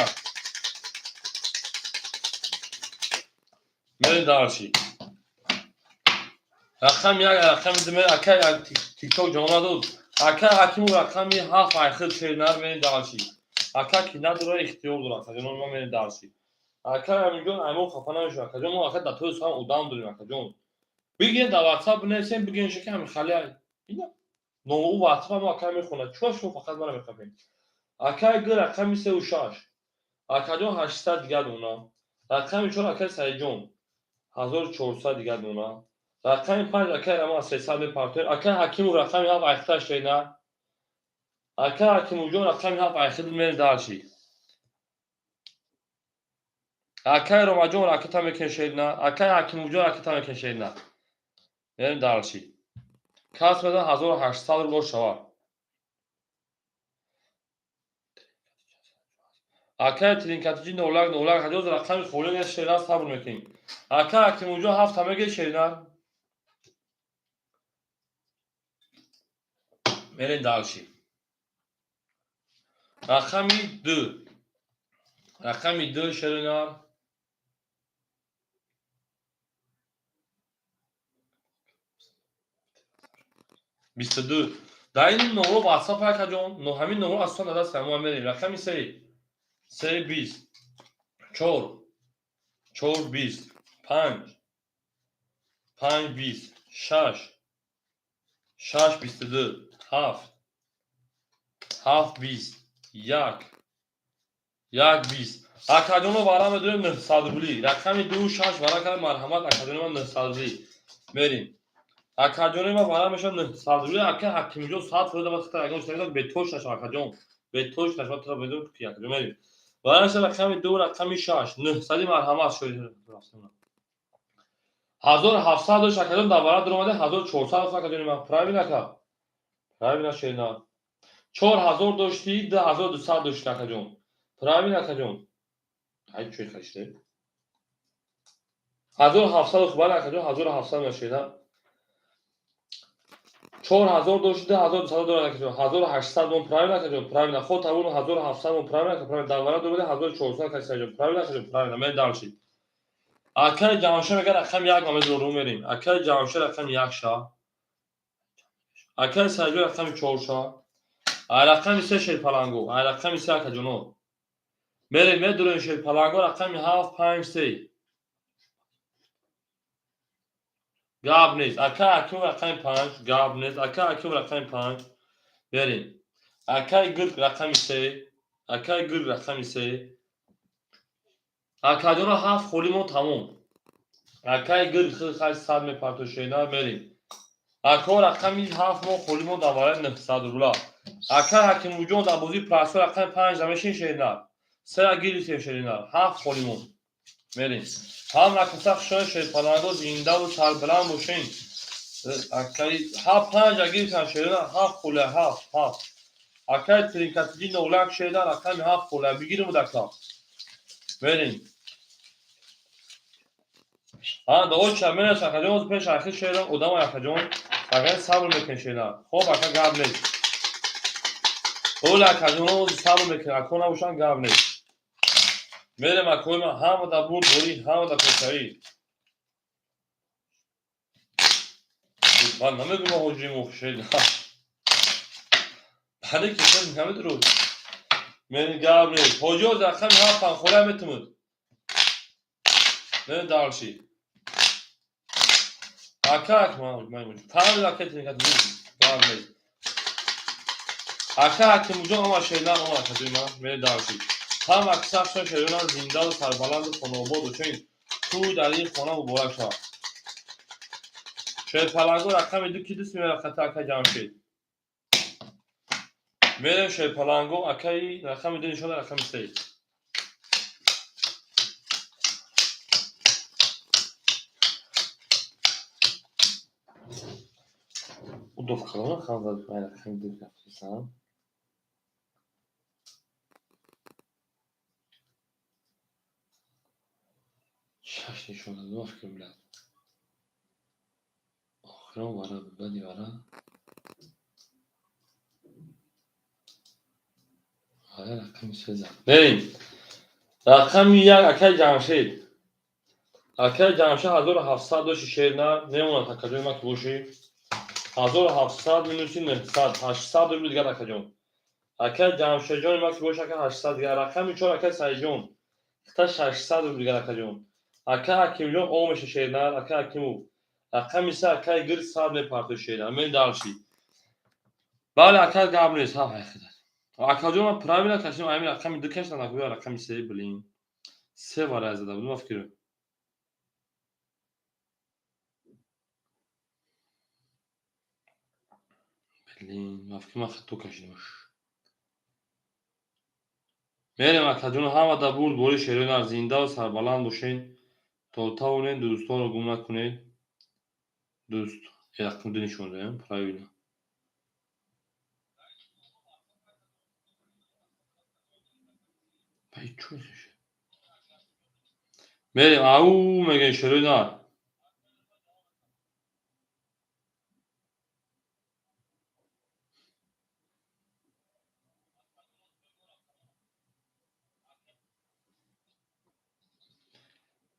Мерем дальше. Рақами як, рақами ду, акай Тикток ҷон надод. Акай Ҳакимов, рақами ҳафт айхил, шеринар, мерем дальше. Ака ки надора, ихтиёр дорад, акаҷон, ма мерем дальше. Акай Аминҷон, аймон хафа намешавад, акаҷон, мо ака дар тои сам одам дорем, акаҷон. Бигирен, дар WhatsApp бинависем, бигирен, шаки ҳами хали ина. Ному WhatsApp мо акай мехонад. Чура шумо фақат мара мехапем? Акай г, рақами сеу шаш. Акаҷон, 800 дигар дона. Рақами чор, акай Саидҷон, 1400 дигар дона. Рақами панҷ, акай Раман, 300 мепартоем. Акай Ҳакимов, рақами ҳафт айхташ шена. Акай Ҳакимовҷон, рақами ҳафт айхид, мерем дальше. Акай Ромаҷон, ракета мекунем, шерина. Акай Ҳакимовҷон, ракета мекунем, шерина. Мерем дальше. Кас мезан, 1800 рубл шавад. Акай Тринкатиҷи, нолак нолак ҳаҷоз, рақами холӣ нест, шерина, сабр мекунем. Акай Ҳакимовҷон, ҳафта мегиред, шерина. Мерем дальше. Рақами ду. Рақами ду, шерина. 22. Дар ин номро WhatsApp, акаҷон, но ҳамин номро асосан дар дасти ҳамон мерем. Рақами се. Се бист. Чор. Чор бист. Панҷ. Панҷ бист. Шаш. Шаш 22. Ҳафт. Ҳафт бист. Як. Як бист. Акаҷоно, вара медорем 900 рубли. Рақами ду шаш вара карда, марҳамат, акаҷони ман, 900 рубли. Мерем. Акаҷони ман, вара мешавад 900 рубли. Ака Ҳакимҷон, 100% ма хата ягон чиз бетош нашава, акаҷон. Бетош нашава, тра медонам ки, акаҷон, мерем. Вара мешавад рақами ду, рақами шаш. 900, марҳамат, шоид. 1700 дошт, акаҷон, дар вара дуромада 1400 акаҷони ман. Правильно, ака? Правильно, шерина. 4000 доштӣ, 2200 дошти, акаҷон. Правильно, акаҷон? Ай, чӯй хаште. 1700, бале, акаҷон, 1700 мешина. 4000 дошти, 2200 дорад, акаҷон. 1800 мон, правильно, акаҷон? Правильно. Ход табун 1700 мон, правильно, ака? Правильно. Дар вара дуромада 1400, акаҷон. Правильно, акаҷон? Правильно. Мен дальше. Акаи Ҷамшед мегӯяд, рақами як мамедро рӯ мерем. Акаи Ҷамшед, рақами як ша. Акаи Саидҷон, рақами чор ша. Ай рақами се, шерпаланго. Ай рақами се, акаҷоно. Мерем, медурем, шерпаланго, рақами ҳафт, панҷ, се. Гап нест. Акаи Ҳакимов, рақами панҷ, гап нест. Акаи Ҳакимов, рақами панҷ. Берем. Акаи Гирк, рақами се. Акаи Гирк, рақами се. Акаҷоно, ҳафт холӣ мо тамом. Акаи Гирк хай сад мепартошена, мерем. Ако, рақами ҳафт мо холӣ мо дар барои 900 рубла. Акаи Ҳакимуҷон, дар бозии прасо рақами панҷ намешин, шерина. Сера гирифтем, шерина. Ҳафт холӣ мо. Мерем. Ҳам рақаса хушон, шерпаланго, зиндаву сарбаланд бошен. Акаи ҳафт, панҷа гирифтам, шерина, ҳафт холия, ҳафт, ҳафт. Акаи Тринкатиҷи, нолак, шерина, рақами ҳафт холия. Бигирим, ака. Мерем. А, да оча мерас, акаҷон, пеш ахир шерам, одама, акаҷон. Агар сабр мекунем, шерина. Хоб, ака, гап нест. Ола, акаҷон, сабр мекунем, ако набошанд, гап нест. Мерем акои ман, ҳама дар бурдборӣ, ҳама дар пешравӣ. Ман намедонам ҳоҷии мо шер. Бале ки шер намедурӯд. Мерем гап нест. Ҳоҷиҳо рақами ҳафт панхола метумуд. Мерем дальше. Ака панҷ ака гап нест. Ака Ҳакимуҷон омад, шернар омад акаҷои ман. Мерем дальше. Ҳама аксаршон шерёнан зиндаву сарбаланду хонаобод бошед. Тӯй дар ин хона муборак шавад. Шерпаланго рақами ду ки дуст меояд хата ака Ҷамшед. Мерем шерпаланго акаи рақами ду нишон рақами се. Удов калон рақам зад рақами ду рафтисан. Шаш нишон дод фикр билад. Охирон вара баъди вара. Вара рақами се зад. Мерем. Рақами як акаи Ҷамшед. Акаи Ҷамшед 1700 дошти шернар, мемонад акаҷони ман ки бошӣ. 1700 минуси 900, 800 рубл дигар акаҷон. Акаи Ҷамшедҷони ман ки бошӣ ака 800 дигар. Рақами чор акаи Саидҷон. Хита 600 рубл дигар акаҷон. Ака Ҳакимҷон омеша шернар, ака Ҳакимов. Рақами се акаи Гир сад мепартои шернар. Мерем дальше. Бале ака гап нест, ҳа ҳақиқат. Акаҷон ман правильно кашидам, ами рақами ду кашидам, акӯя рақами се, блин. Се варая зада будам, ман фикр. Блин, ман фикр ман хато кашидам. Мерем акаҷон, ҳама дар бурд бори шерёнар зиндаву сарбаланд бошед. То тавонед дӯстонро гум накунед. Дӯст, рақами ду нишон даем, правильно. Мерем, ау мегӯем шерёнар.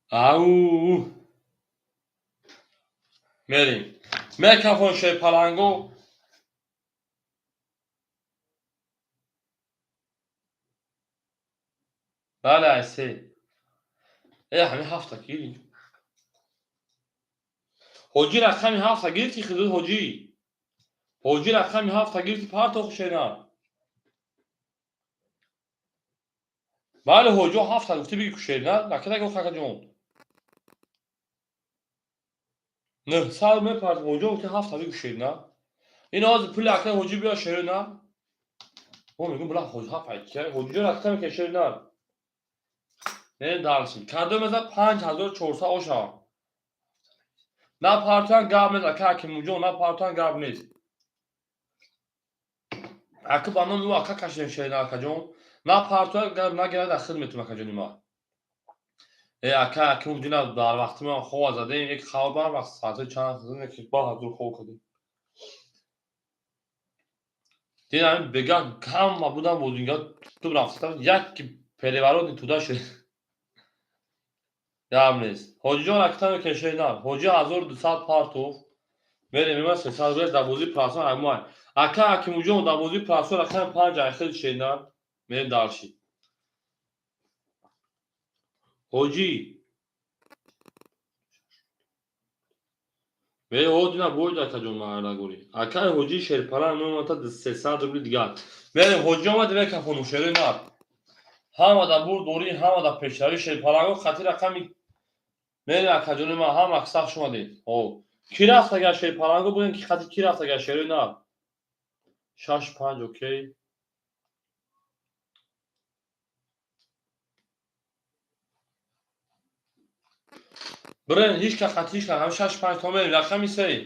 Ау мерем. Мекафон шерпаланго. Бале ай се. Э ҳамин ҳафта ки. Ҳоҷӣ рақами ҳафта гирифти хизуд ҳоҷӣ. Ҳоҷӣ рақами ҳафта гирифти партохи шернар. Бале ҳоҷиҳо ҳафта гуфти биги ку шернар, накада гуфт акаҷон. 900 мепарт ҳоҷиҳо гуфти ҳафта биги шернар. Ин ҳозир пули акаи ҳоҷӣ биё шернар. Мо мегӯем била ҳоҷи ҳафт ай ки ҳоҷиҷон акта мекунад шернар. Не дальше. Кадом мезад 5400 оша. На партуан гап нест, ака Ҳакимуҷон, на партуан гап нест. Ака ба номи ӯ ака кашидем шернар акаҷон. На партуан гап нагирад ахир метум акаҷони ман. Э ака Ҳакимов дина дар вақти ман хова задем, як хабар бар вақт соати чанд ки ба ҳазур хов кардем. Дина ҳамин бегаҳ ҳама будам бозингар туб рафтам, як переворотни туда шуд. Гап нест. Ҳоҷиҷон акта мекунад шернар. Ҳоҷи 1200 партов. Мерем има 300 рубл дар бозии прасон аймай. Ака Ҳакимуҷон дар бозии прасон рақами 5 айхел шернар. Мерем дальше. Ҳоҷӣ. Ме ҳодина боид акаҷон маҳаллагорӣ. Акаи ҳоҷӣ шерпалан меомада 300 рубли дигар. Мерем ҳоҷӣ омад мекафону шернар. Ҳама дар бурдборӣ, ҳама дар пешравӣ шерпаланго хати рақами мерем акаҷони ман ҳама аксар шумадед. Ҳо. Ки рафт агар шерпаланго будем ки хати ки рафт агар шернар. 6 5 окей. Брен ҳеч ка хати ҳеч ка ҳам 6 5 то мерем рақами 3.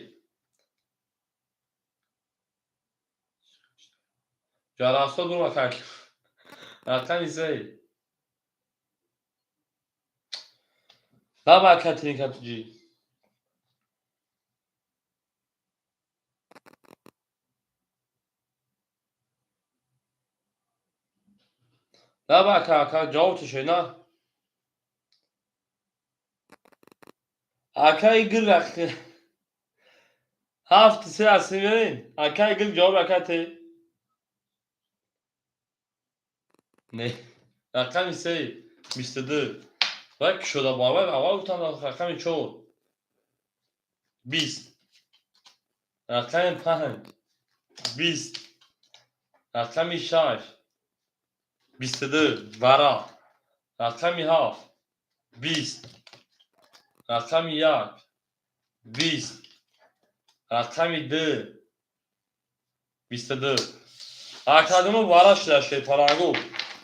Ҷарафсо дур ака. Рақами 3. Лаба ака тринкатуҷи. Лаба ака ака ҷавоб тише на. Акаи гул ҳафт се ҳастем, мерем. Акаи гул ҷавоб ака те. Не. Рақами се 22. Вай кушода бовай аввал гуфтам рақами чор. 20. Рақами панҷ. 20. Рақами шаш. 22. Варақ. Рақами ҳафт. 20. Рақами як. 20. Рақами ду. 22. Акадуно вара шуда шерпалангу.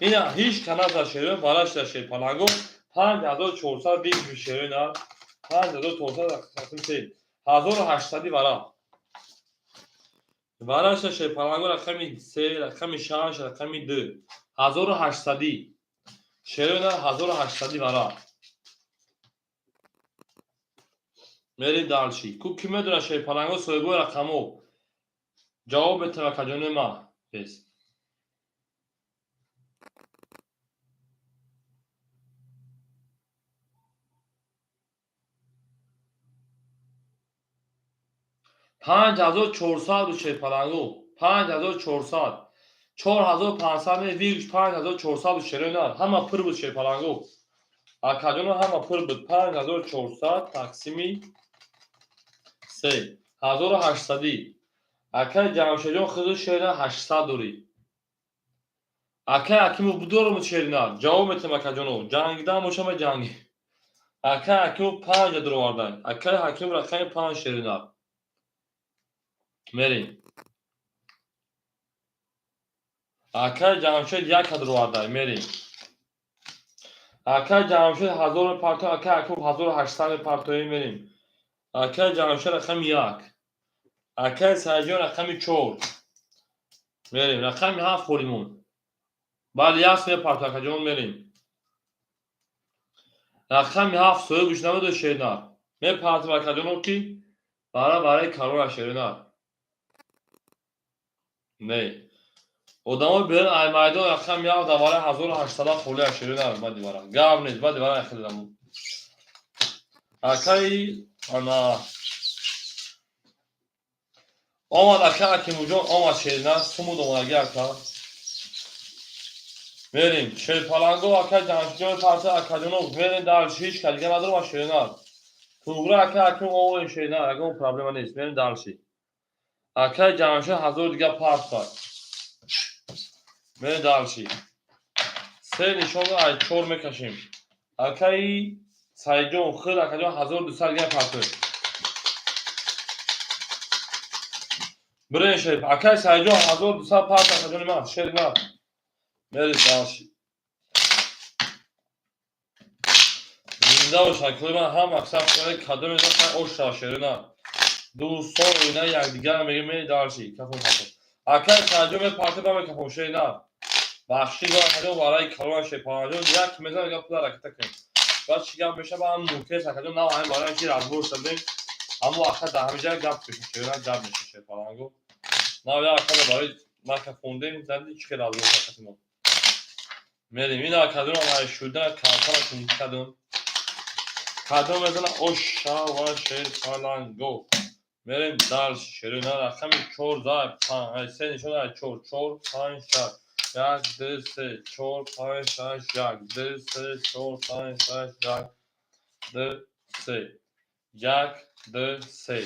Ина ҳеҷ каназа шерои вара шуда шерпалангу. 5420 шерои на. 5400 тақсим се. 1800 вара. Вара шуда шерпалангу рақами се, рақами шаш, рақами ду. 1800. Шерои на 1800 вара. Мерим дальше. Ку ки медона шерпалангу соҳибои рақамо? Ҷавоб метавон акаҷони ма. Бес. 5400 буд шерпалангу. 5400. 4500 не, вигш 5400 буд шерои нар. Ҳама пур буд шерпалангу. Акаҷоно ҳама пур буд. 5400 тақсими се. 1800. Акаи Ҷамшедҷон хизу шерина 800 дорӣ. Акаи Акимов будорум шерина. Ҷавоб метем акаҷоно. Ҷангидан бошам ҷанги. Акаи Акимов панҷ дуровардан. Акаи Ҳакимов рақами панҷ шерина. Мерем. Акаи Ҷамшед як дуровардан. Мерем. Акаи Ҷамшед 1000 мепартоем, акаи Акимов 1800 мепартоем, мерем. Акаи Ҷамшед рақами як. Акаи Саидҷон рақами чор. Мерем. Рақами ҳафт холимон. Бале, як мепартоем, акаҷон, мерем. Рақами ҳафт соҳибаш намедои шеринар. Мепартоем акаҷоно ки бара барои карора шеринар. Не. Одамои берун ай майдон рақами ҳафт дар барои 1800 холия шеринар баъди вара. Гап нест, баъди вара хеле. Акаи ана омад ака Акимуҷон омад шеринар, сумуд омадаги ака. Мерем. Шерпаланго ака Ҷамшидҷон парта акаҷоно мерем дальше, ҳеҷ ка дига надорам шеринар. Туғра ака Аким омадем шеринар, ягон проблема нест. Мерем дальше. Акаи Ҷамшид 1000 дига парт кард. Мерем дальше. Се нишон ай чор мекашем. Акаи Саидҷон худ акаҷон 1200 дига парт кард. Бирен шериф. Акаи Саидҷон 1200 парт акаҷони ман, шеринар. Мерем дальше. Зинда бош акои ман, ҳам аксар кадоме ош шава шеринар. Дӯстон ина якдигар мегӯем, мерем дальше. Кафон кафон. Акаи Саидҷон мепарте ба мекафон шеринар. Бахши дор акаҷон барои калона шерпаланҷон як мезан мегӯям пула ракета кунем. Баъд чӣ гап мешава ҳам мумкин акаҷон нав ҳамин барои ки разбор шудем. Ҳамон ака дар ҳамин ҷа гап меша шеринар, гап меша шерпалангу. Нав як акада барои мака хондем, зади чӣ хел разбор шакатимо. Мерем. Ин акаҷон ай шуда калтара кадом. Кадом мезана ошава шерпаланго. Мерем дальше шеринар рақами чор зарб панҷ се нишон ай чор чор панҷ шаш. Як ду се чор панҷ шаш як ду се чор панҷ шаш як ду се як ду се.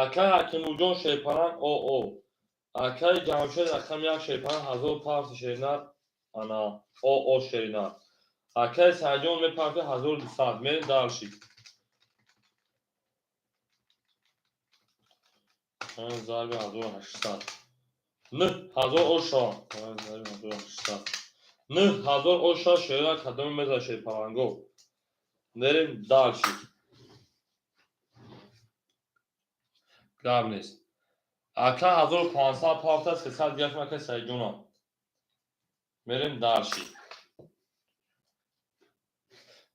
Акаи Ҳакимуҷон шерпаланг оо. Акаи Ҷамшед рақами як шерпаланг 1000 парти шеринар ана оо шеринар. Акаи Саидҷон мепарте 1200. Мерем дальше. Панҷ зарби 1800. 9000 оша. Панҷ зарби 1800. 9000 оша шеринар кадоме меза шерпаланго. Мерем дальше. Гап нест. Ака 1500 парта 300 дигаф ака Саидҷонам. Мерем дальше.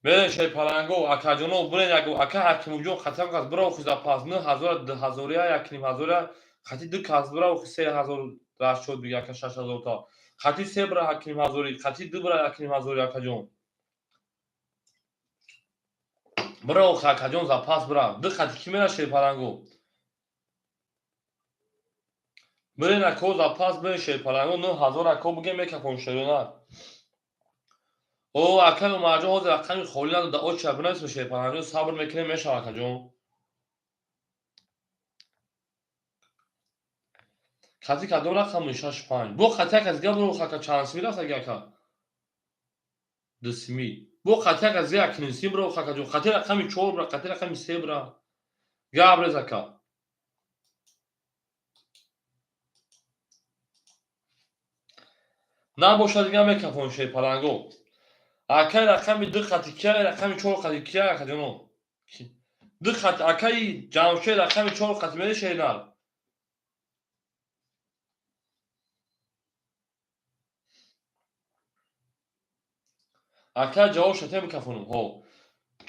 Мерем шерпаланго акаҷоно бирен як ака Ҳакимуҷон хатам кас бира охиза пас 9000 2000 як ним ҳазория хати ду кас бира охи 3000 расчод бига ака 6000 та. Хати се бира як ним ҳазори, хати ду бира як ним ҳазори акаҷон. Бира охи, акаҷон, запас бира. Ду хати ки мера, шерпалангу? Бирен, ако, запас бирен, шерпалангу. 9000, ако, бигем, мекафон шерона. О, акай Умарҷон, ҳозир рақами холӣ надода. Оча бинависем, шерпалангҷон, сабр мекунем, мешава, акаҷон. Хати кадом рақами? Шаш, панҷ. Бо хати як аз дига биро, ака. Чанд сими рафт аги, ака? Ду сими. Бо хати як аз дига, якним биро, акаҷон. Хати рақами чор бира, хати рақами се бира. Гап рез, ака. Набошад, дига мекафон, шерпаланго. Акай, рақами ду хати кия, рақами чор хати кия, акаҷоно? Ду хати, акаи Ҷамшед, рақами чор хати мери, шернар. Ака, ҷавоб шате, микафонум. Ҳо,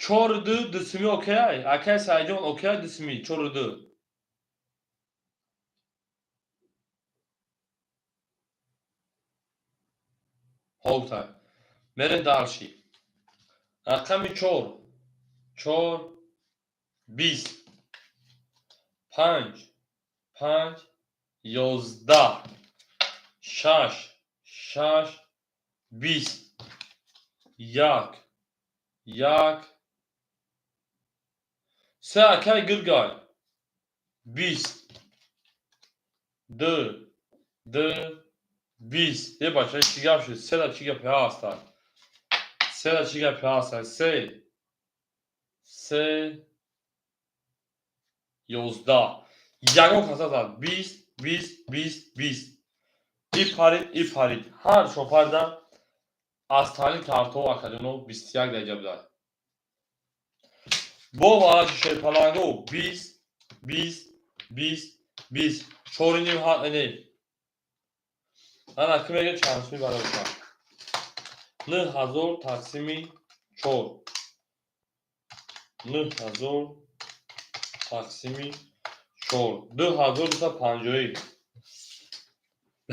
чору ду, дусими, окей, акай Саидҷон, окей, дусими, чору ду. Ҳо, гуфтай. Мерем дальше. Рақами чор, чор, 20, панҷ, панҷ, 11, шаш, шаш, 20, як, як, се. Акай Гиргай, 20, ду, ду, 20. Е, бача, чӣ гап шуд? Сера чӣ гапе ҳаста? Сера чӣ гапе ҳаста? Се, се, 11. Ягон каса зад. 20, 20, 20, 20. И парид, и парид, ҳар шо паридан. Аз таълим картҳо, акаҷоно, 21 дараҷа будад. Бо вараши шерпаланго, 20, 20, 20, 20, чориним. Не, ана ки мега, чанд суми барои 9000 тақсими чор? 9000 тақсими чор, 2250-ӣ.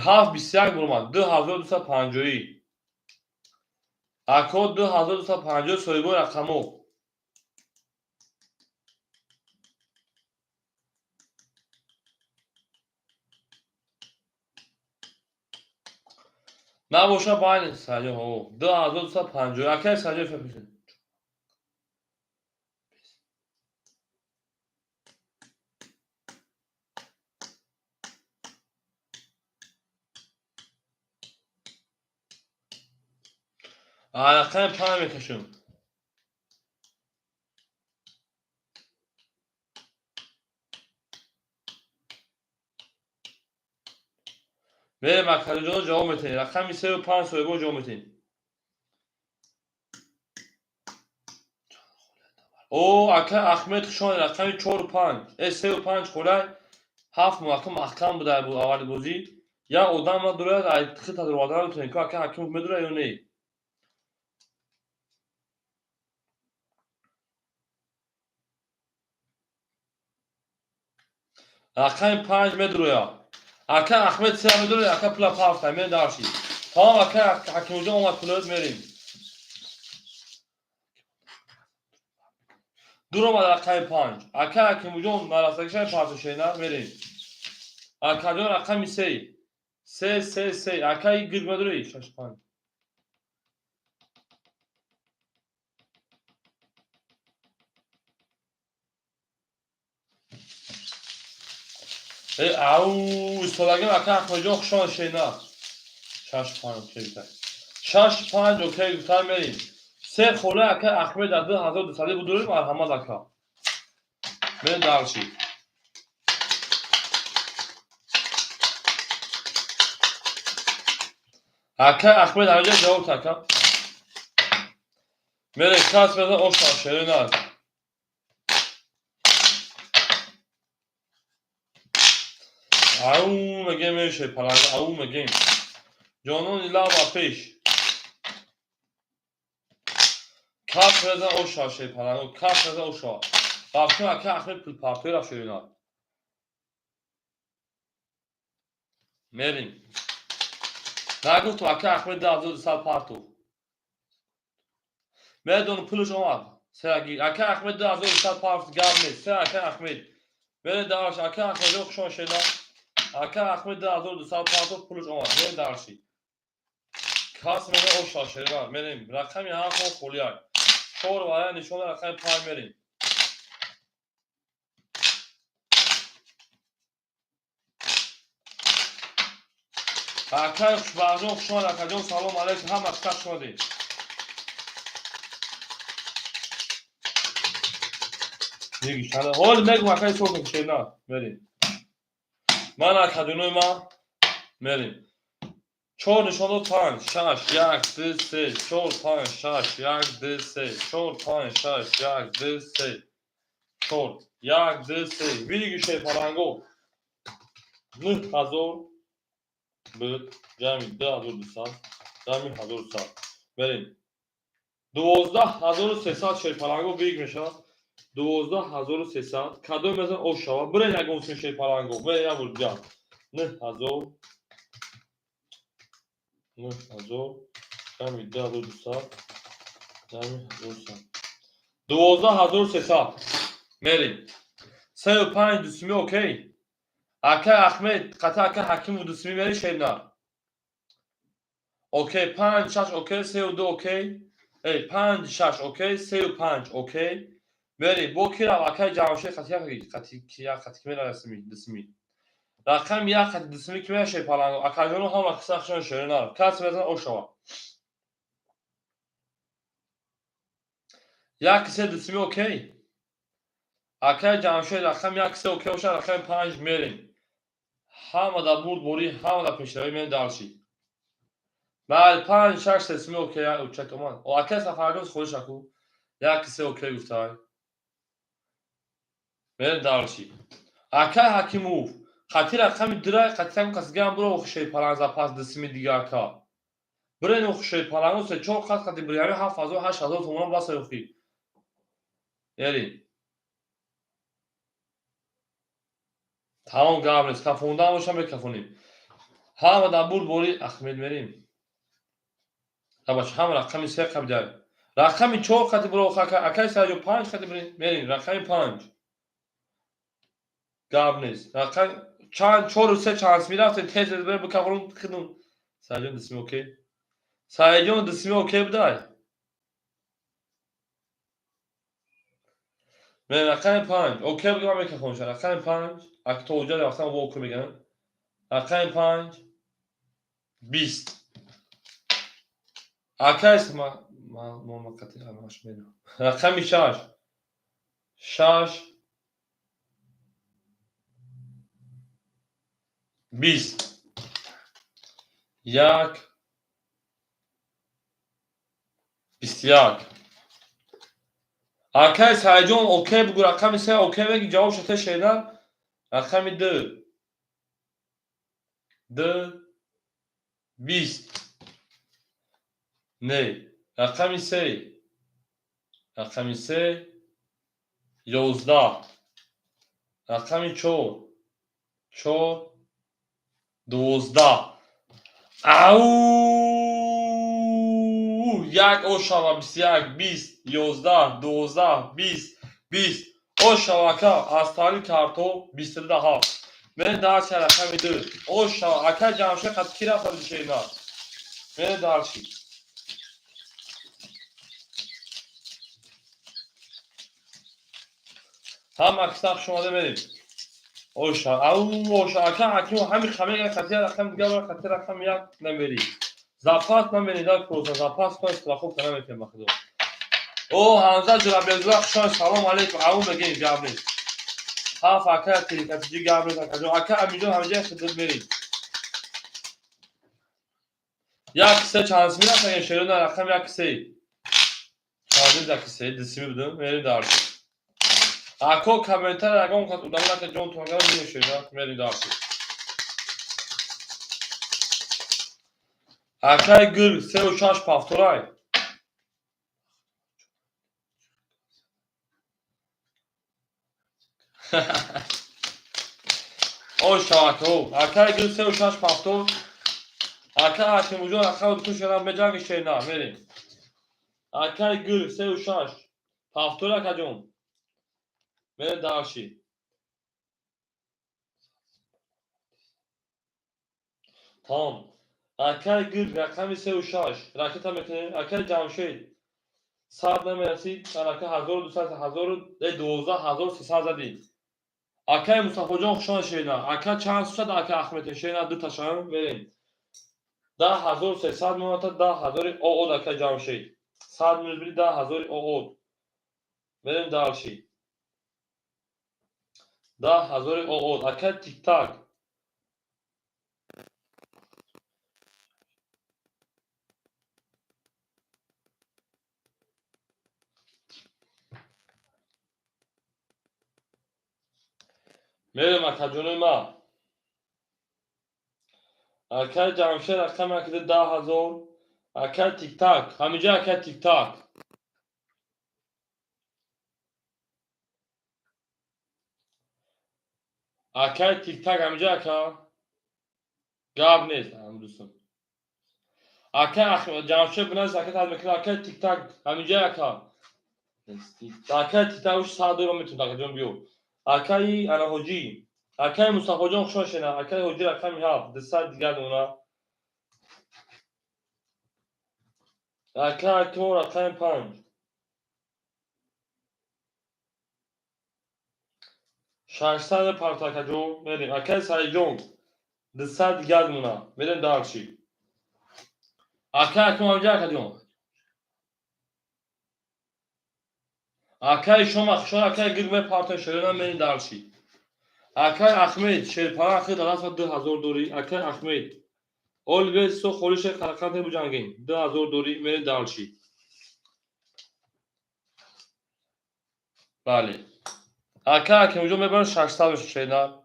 Ҳафт 21 буромад, 2250-ӣ, ако, 2250. Соҳибои рақамо. Набоша, байни саҷо 2250. Акай саҷо фепишед. Рақами панҷ мекашем. Мерем, акаҷон, ҷавоб метиҳем. Рақами сею панҷ, соҳибо, ҷавоб метиҳем. О, ака Ахмед, хушомадед. Рақами чору панҷ, э, сею панҷ холай, ҳафт муваффақ маҳкам буда аввали бозӣ. Як одам надорад, хита дуроварда наметавонем ку. Ака Ҳакимов медорад ё не? Рақами панҷ медурояд. Ака Ахмед, се медурояд. Ака, пула пафта ме дарши. Тамом, ака Ҳакимовҷон, омад пулот, мерем. Дур омад рақами панҷ. Ака Ҳакимовҷон, нарасагиша партошена. Мерем, акаҷон. Рақами се, се, се, се. Акаи гирд медурои? Шаш, панҷ. Ау, истодагим. Ака Ахмедҷон, хушомад. Шена, шаш, панҷ, окей. Шаш, панҷ, окей гуфтан. Мерем. Се хола, ака Ахмед, аз 2200 будурем. Марҳамат, ака, мерем дальше. Ака Ахмед, ҳамиҷа ҷавоб ака. Мерем, кас мезан ошам шерина. Ау мегем, меше паланга, ау мегем. Ҷонони лаба пеш. Каф мезан оша, шерпаланго, каф мезан оша. Рафтем, ака Ахмед пулпартои рафт, шерина. Мерим. Нагуфтум, ака Ахмед 2200 парту. Медонам, пулаш омад. Се ака Ахмед 2100 пафт, гап нест. Се ака Ахмед. Мерем дальше. Ака Ахмед, хушон шеда. Ака Ахмед 2200 пафт, пулш омад. Мерем дальше. Кас мере оша шеда. Мерем. Рақами ҳафт холияй. Чор варя нишона, рақами панҷ мерем. Акай Хушбахтҷон, хуш омад, акаҷон, салом алейкум, ҳама хуш омадед. Ҳол мегум, акай сокин шена, мерем. Ман акаҷонои ман мерем. Чор нишон дод, панҷ, шаш, як, ду, се, чор, панҷ, шаш, як, ду, се, чор, панҷ, шаш, як, ду, се, чор, як, ду, се. Выигрыш шерпаланго. 9000 буд, ҷамъи 2200, ҷамъи 1100. Мерем. 12 300 шерпаланго выигрыш мешавад. 12 300. Кадом мезан ош шавад? Бирен ягон син шерпаланго. Бирен як бор ҷамъ. 9000, 9000, ҷамъи 2200, ҷамъи 1100. 12 300. Мерем. Сею панҷ дусими окей. Ака Ахмед, қата ака Ҳакимов дусими мери шернар. Окей, панҷ, шаш окей, сею ду окей. Эй, панҷ, шаш окей, сею панҷ окей. Мери, бо ки рав акай Ҷамшед қати як қати як қати ки мера расими дусими. Рақами як қати дусими ки мера шерпаланго. Акаҷоно ҳама қисса хушон шернар. Кас мезан ошава. Як се дусими окей. Акай Ҷамшед рақами як се окей боша, рақами панҷ мерем. Ҳама дар бурдборӣ, ҳама дар пешравӣ, мерем дальше. Бале, панҷ, шаш сесими окей, учак омад. О, акай Сафарҷон холиш аку. Як се окей гуфтай. Мерем дальше. Акай Ҳакимов, хати рақами дирай, хати ягон кас дигаам биро шерпаланг запас дусими дига ака. Бирен шерпаланго се чор қат қати бирями 7000, 8000 сомона баса охи. Мерем. Тамом, гап нест. Кафондан бошам, мекафонем. Ҳама дар бурдборӣ, Ахмед мерем. Абаш ҳама рақами се қабидай. Рақами чор қати биро акай Саҷо, панҷ қати мерем. Рақами панҷ. Гап нест. Рақами чанд чору се чанд мерафтем, тез тез бирем бикафонем хидум. Саҷон дусими окей. Саҷон дусими окей будай. Мерем рақами панҷ. Окей бугам, мекафонем. Рақами панҷ. Ак то уҷа рафтам воку меган. Рақами панҷ. 20. Акай ма ма ма қати амаш мерам. Рақами шаш. Шаш. 20. Як. 21. Акай Саидҷон окей бугу, рақами се окей меги, ҷавоб шата шедан. Рақами ду. Ду. 20. Не. Рақами се. Рақами се. 11. Рақами чор. Чор. 12. Ау! Як ошава, 21, 20, 11, 12, 20, 20. Ошава, ака, аз таърих карто 27. Мерем дальше, рақами ду. Ошава, ака Ҷамшед қати ки рафта шена? Мерем дальше. Ҳама киса хуш омада, мерем. Оша, ау, оша, ака Ҳаким ҳами хамега қати рақам дигар қати рақами як намери. Запас намери, да просто запас кун, страховка наметем ба худо. О, Ҳамза Ҷурабекзода, хуш омад, салом алейкум, ау мегем, гап нест. Ҳаф ака тирикатиҷи, гап нест, акаҷон. Ака Аминҷон ҳамҷа хидмат мерем. Як се чанд сими рафтагем шерона, рақам як се. Чанд як се, дусими будем, мерем дальше. Ако комментар ягон кас удам нака ҷон туагар мешена, мерем дальше. Акай гул сеу шаш повторай. Ош шавако. Акай гул сеу шаш повтор. Ака Ҳакимуҷон рақами ду шена меҷанги шена, мерем. Акай гул сеу шаш. Повтор, акаҷон. Мерем дальше. Тамом. Акай гирд, рақами сеу шаш. Ракета мекунем. Акай Ҷамшед. 100 намерасид. Анака 1200, ҳазору 12 300 задӣ. Акай Мустафоҷон, хушон шена. Ака, чанд сусад, ака Ахмед шена, ду ташам мерем. 10 300 моната, 10 000 оод, ака Ҷамшед. 100 минус бири, 10 000 оод. Мерем дальше. 10 000 оод. Ака Тиктак. Мерем, акаҷонои ма. Акай Ҷамшед, рақами акида 10 000. Акай Тиктак. Ҳаминҷа, акай Тиктак. Акай Тиктак, ҳаминҷа, ака. Гап нест, дӯстон. Акай Ҷамшед бинавис, ака тад мекунад. Акай Тиктак, ҳаминҷа, ака. Акай Тиктак уш 100 доллар метавонад, акаҷон, биё. Акаи ана ҳоҷӣ. Акаи Мустафоҷон, хушон шена. Акаи ҳоҷӣ, рақами ҳафт. 200 дигар дона. Ака Акимо, рақами панҷ. 600 парто, акаҷон, мерем. Акаи Саидҷон, 200 дигар дона. Мерем дальше. Акаи Акимо, ҳаминҷа, акаҷон. Акаи Шома, хушон, акаи гирд мепартои шерона, мерем дальше. Акаи Ахмед, шерпара ахир дар 2000 дорӣ. Акаи Ахмед. Оливер со холише қарақанте буҷангин. 2000 дорӣ, мерем дальше. Бале. Ака Акимҷон мебарам, 600 шена.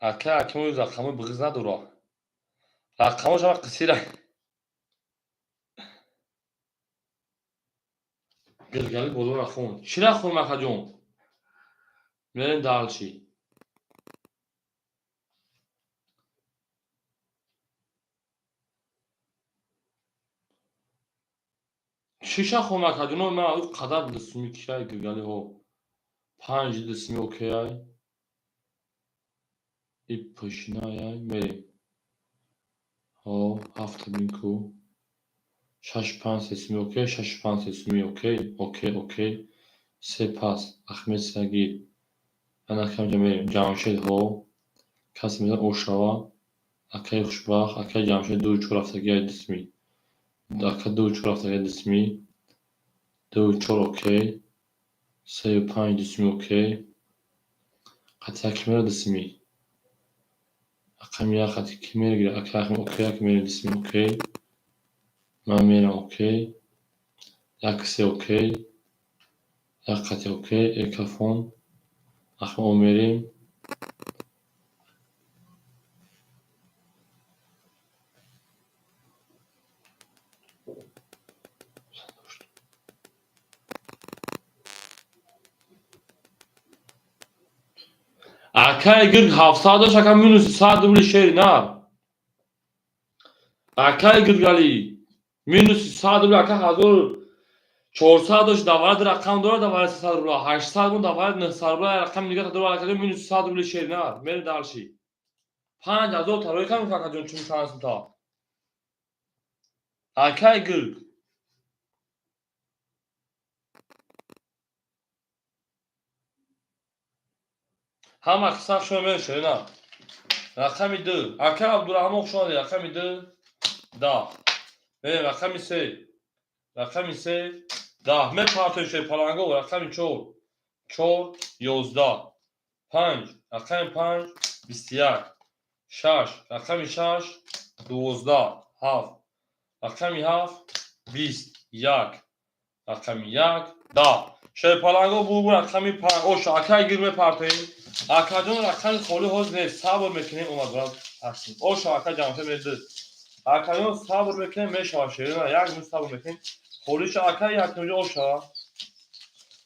Ака Акимои рақамои биғиз надора. Рақамош ҳама қисира. Гилгали болора хон. Чира хон, акаҷон? Мерем дальше. Чиша хон, акаҷон? Ман ӯ қадар дисми кияй гилгалиҳо. Панҷ дисми окейай. И пошинаяй, мерем. Ҳо, ҳафта бин ку. Шаш панҷ сесуми окей, шаш панҷ сесуми окей, окей, окей. Се пас, Ахмед Сагир. Ана камҷа мерем. Ҷамшед, ҳо. Касе мезанад ошава. Акаи хушбахт, акаи Ҷамшед, ду чор ҳафтагиай дисми. Ака, ду чор ҳафтагиай дисми. Ду чор окей. Сею панҷ дисми окей. Қатъи ки мера дисми. Рақами як қатъи ки мегирад? Ака Ахмед окей, як мерем дисми окей. Ман мерам окей. Як се окей. Як қатъи окей. Экафон. Ахмед о мерем. Акаи гирд 700 дошт, ака, минуси 100 рубли, шери нар. Акаи гирдгалӣ минуси 100 рубли, ака, 1400 дошт, даварад рақам дорад, даварад 300 рубла, 800 бун, даварад 900 рубла, рақами дига дорад, акаҷон, минуси 100 рубли, шери нар. Мерем дальше. 5000 тарои кам, акаҷон, чун шансита. Акаи гирд. Ҳама қисса шумо мешавед, на. Рақами ду. Ака Абдураҳмон, хуш омадед. Рақами ду, 10. Мерем рақами се. Рақами се, 10. Мепартои паланго, рақами чор. Чор, 11. Панҷ. Рақами панҷ, 21. Шаш. Рақами шаш, 12. Ҳафт. Рақами ҳафт, 20. Як. Рақами як, 10. Шерпаланго бу рақами панҷ. Оша, акай гир мепартоем. Акаҷон, рақами холӣ ҳозир нест. Сабр мекунем, омад брат. Оша, ака Ҷамшед медид. Акаҷон, сабр мекунем, мешавад, шерина. Як минут сабр мекунем. Холиша, ака якумҷо, оша.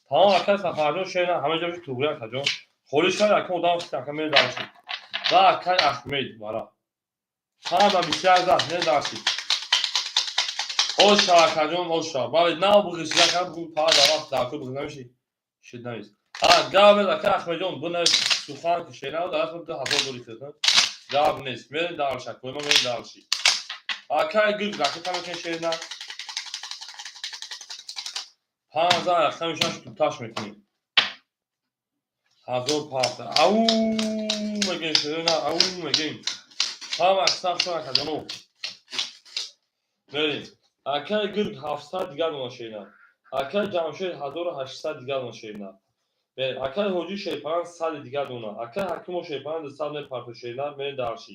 Тамом, ака Сафарҷон, шерина, ҳама ҷо туғри, акаҷон. Холӣ шуд, ака одам ака мере дальше. Ва акай Ахмед вара. 5 ба 21 зад, мере дальше. Оша, акаҷон, оша. Бале, нав буғиши, ака бугу па дар вақт дар ку буғ намеши. Шид навис. А, гап нест, ака Ахмедҷон, бунавис сухан ки шенав дар вақт 2000 дори кирд. Гап нест. Мерем дальше, акои ма мерем дальше. Акай гирд, рака мекунем шена. 5 за рақами 6 туташ мекунем. 1000 пафта. Ау мегем шена, ау мегем. Ҳама аксар шуд, акаҷоно. Мерем. Акай гирд 700 дигар дона шена. Акай Ҷамшед 1800 дигар дона шена. Мерем. Акай Ҳоҷи Шерпаранд 100 дигар дона. Акай Ҳакимов Шерпаранд 200 мепарту шена, мерем дальше.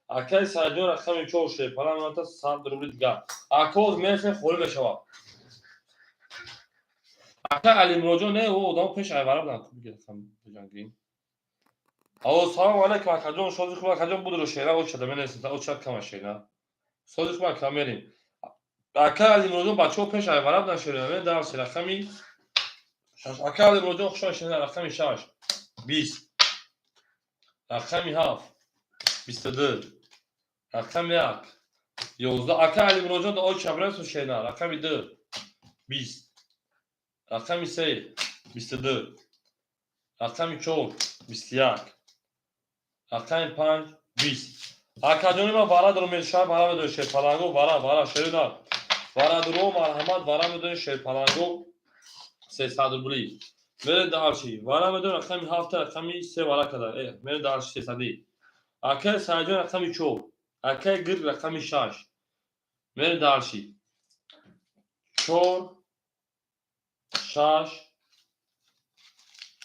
Акай Саидҷон рақами 4 Шерпаранд меонта 100 рубли дигар. Акоз мерасем, холӣ мешавад. Акай Алимуроҷон, не, ӯ одам пеш айвара буданд. Хуб гирифтам биҷангин. Алло, салом алейкум, акаҷон, шози хуб, акаҷон, будро шена, очада менависем, очад кама шена. Сози хуб, ака, мерем. Акай Алимуроҷон, бачаҳо пеш айвара буданд шена, мерем дальше, рақами 6. Акай Алимуроҷон, хуш омадед, шена, рақами 6. 20. Рақами 7. 22. Рақами 1. 11. Акай Алимуроҷон, оча бирасу шена, рақами 2. 20. Рақами 3. 22. Рақами 4. 21. Рақами 5. 20. Акаҷони ман вара дорам, мешавад, вара медонед, шерпаланго, вара, вара, шерина. Вара дуро, марҳамат, вара медонед, шерпаланго, 300 рубли. Мерем дальше. Вара медонед, рақами 7, рақами 3 вара када. Мерем дальше, 300. Акай Саидҷон рақами 4. Акай Гирд рақами 6. Мерем дальше. 4, 6.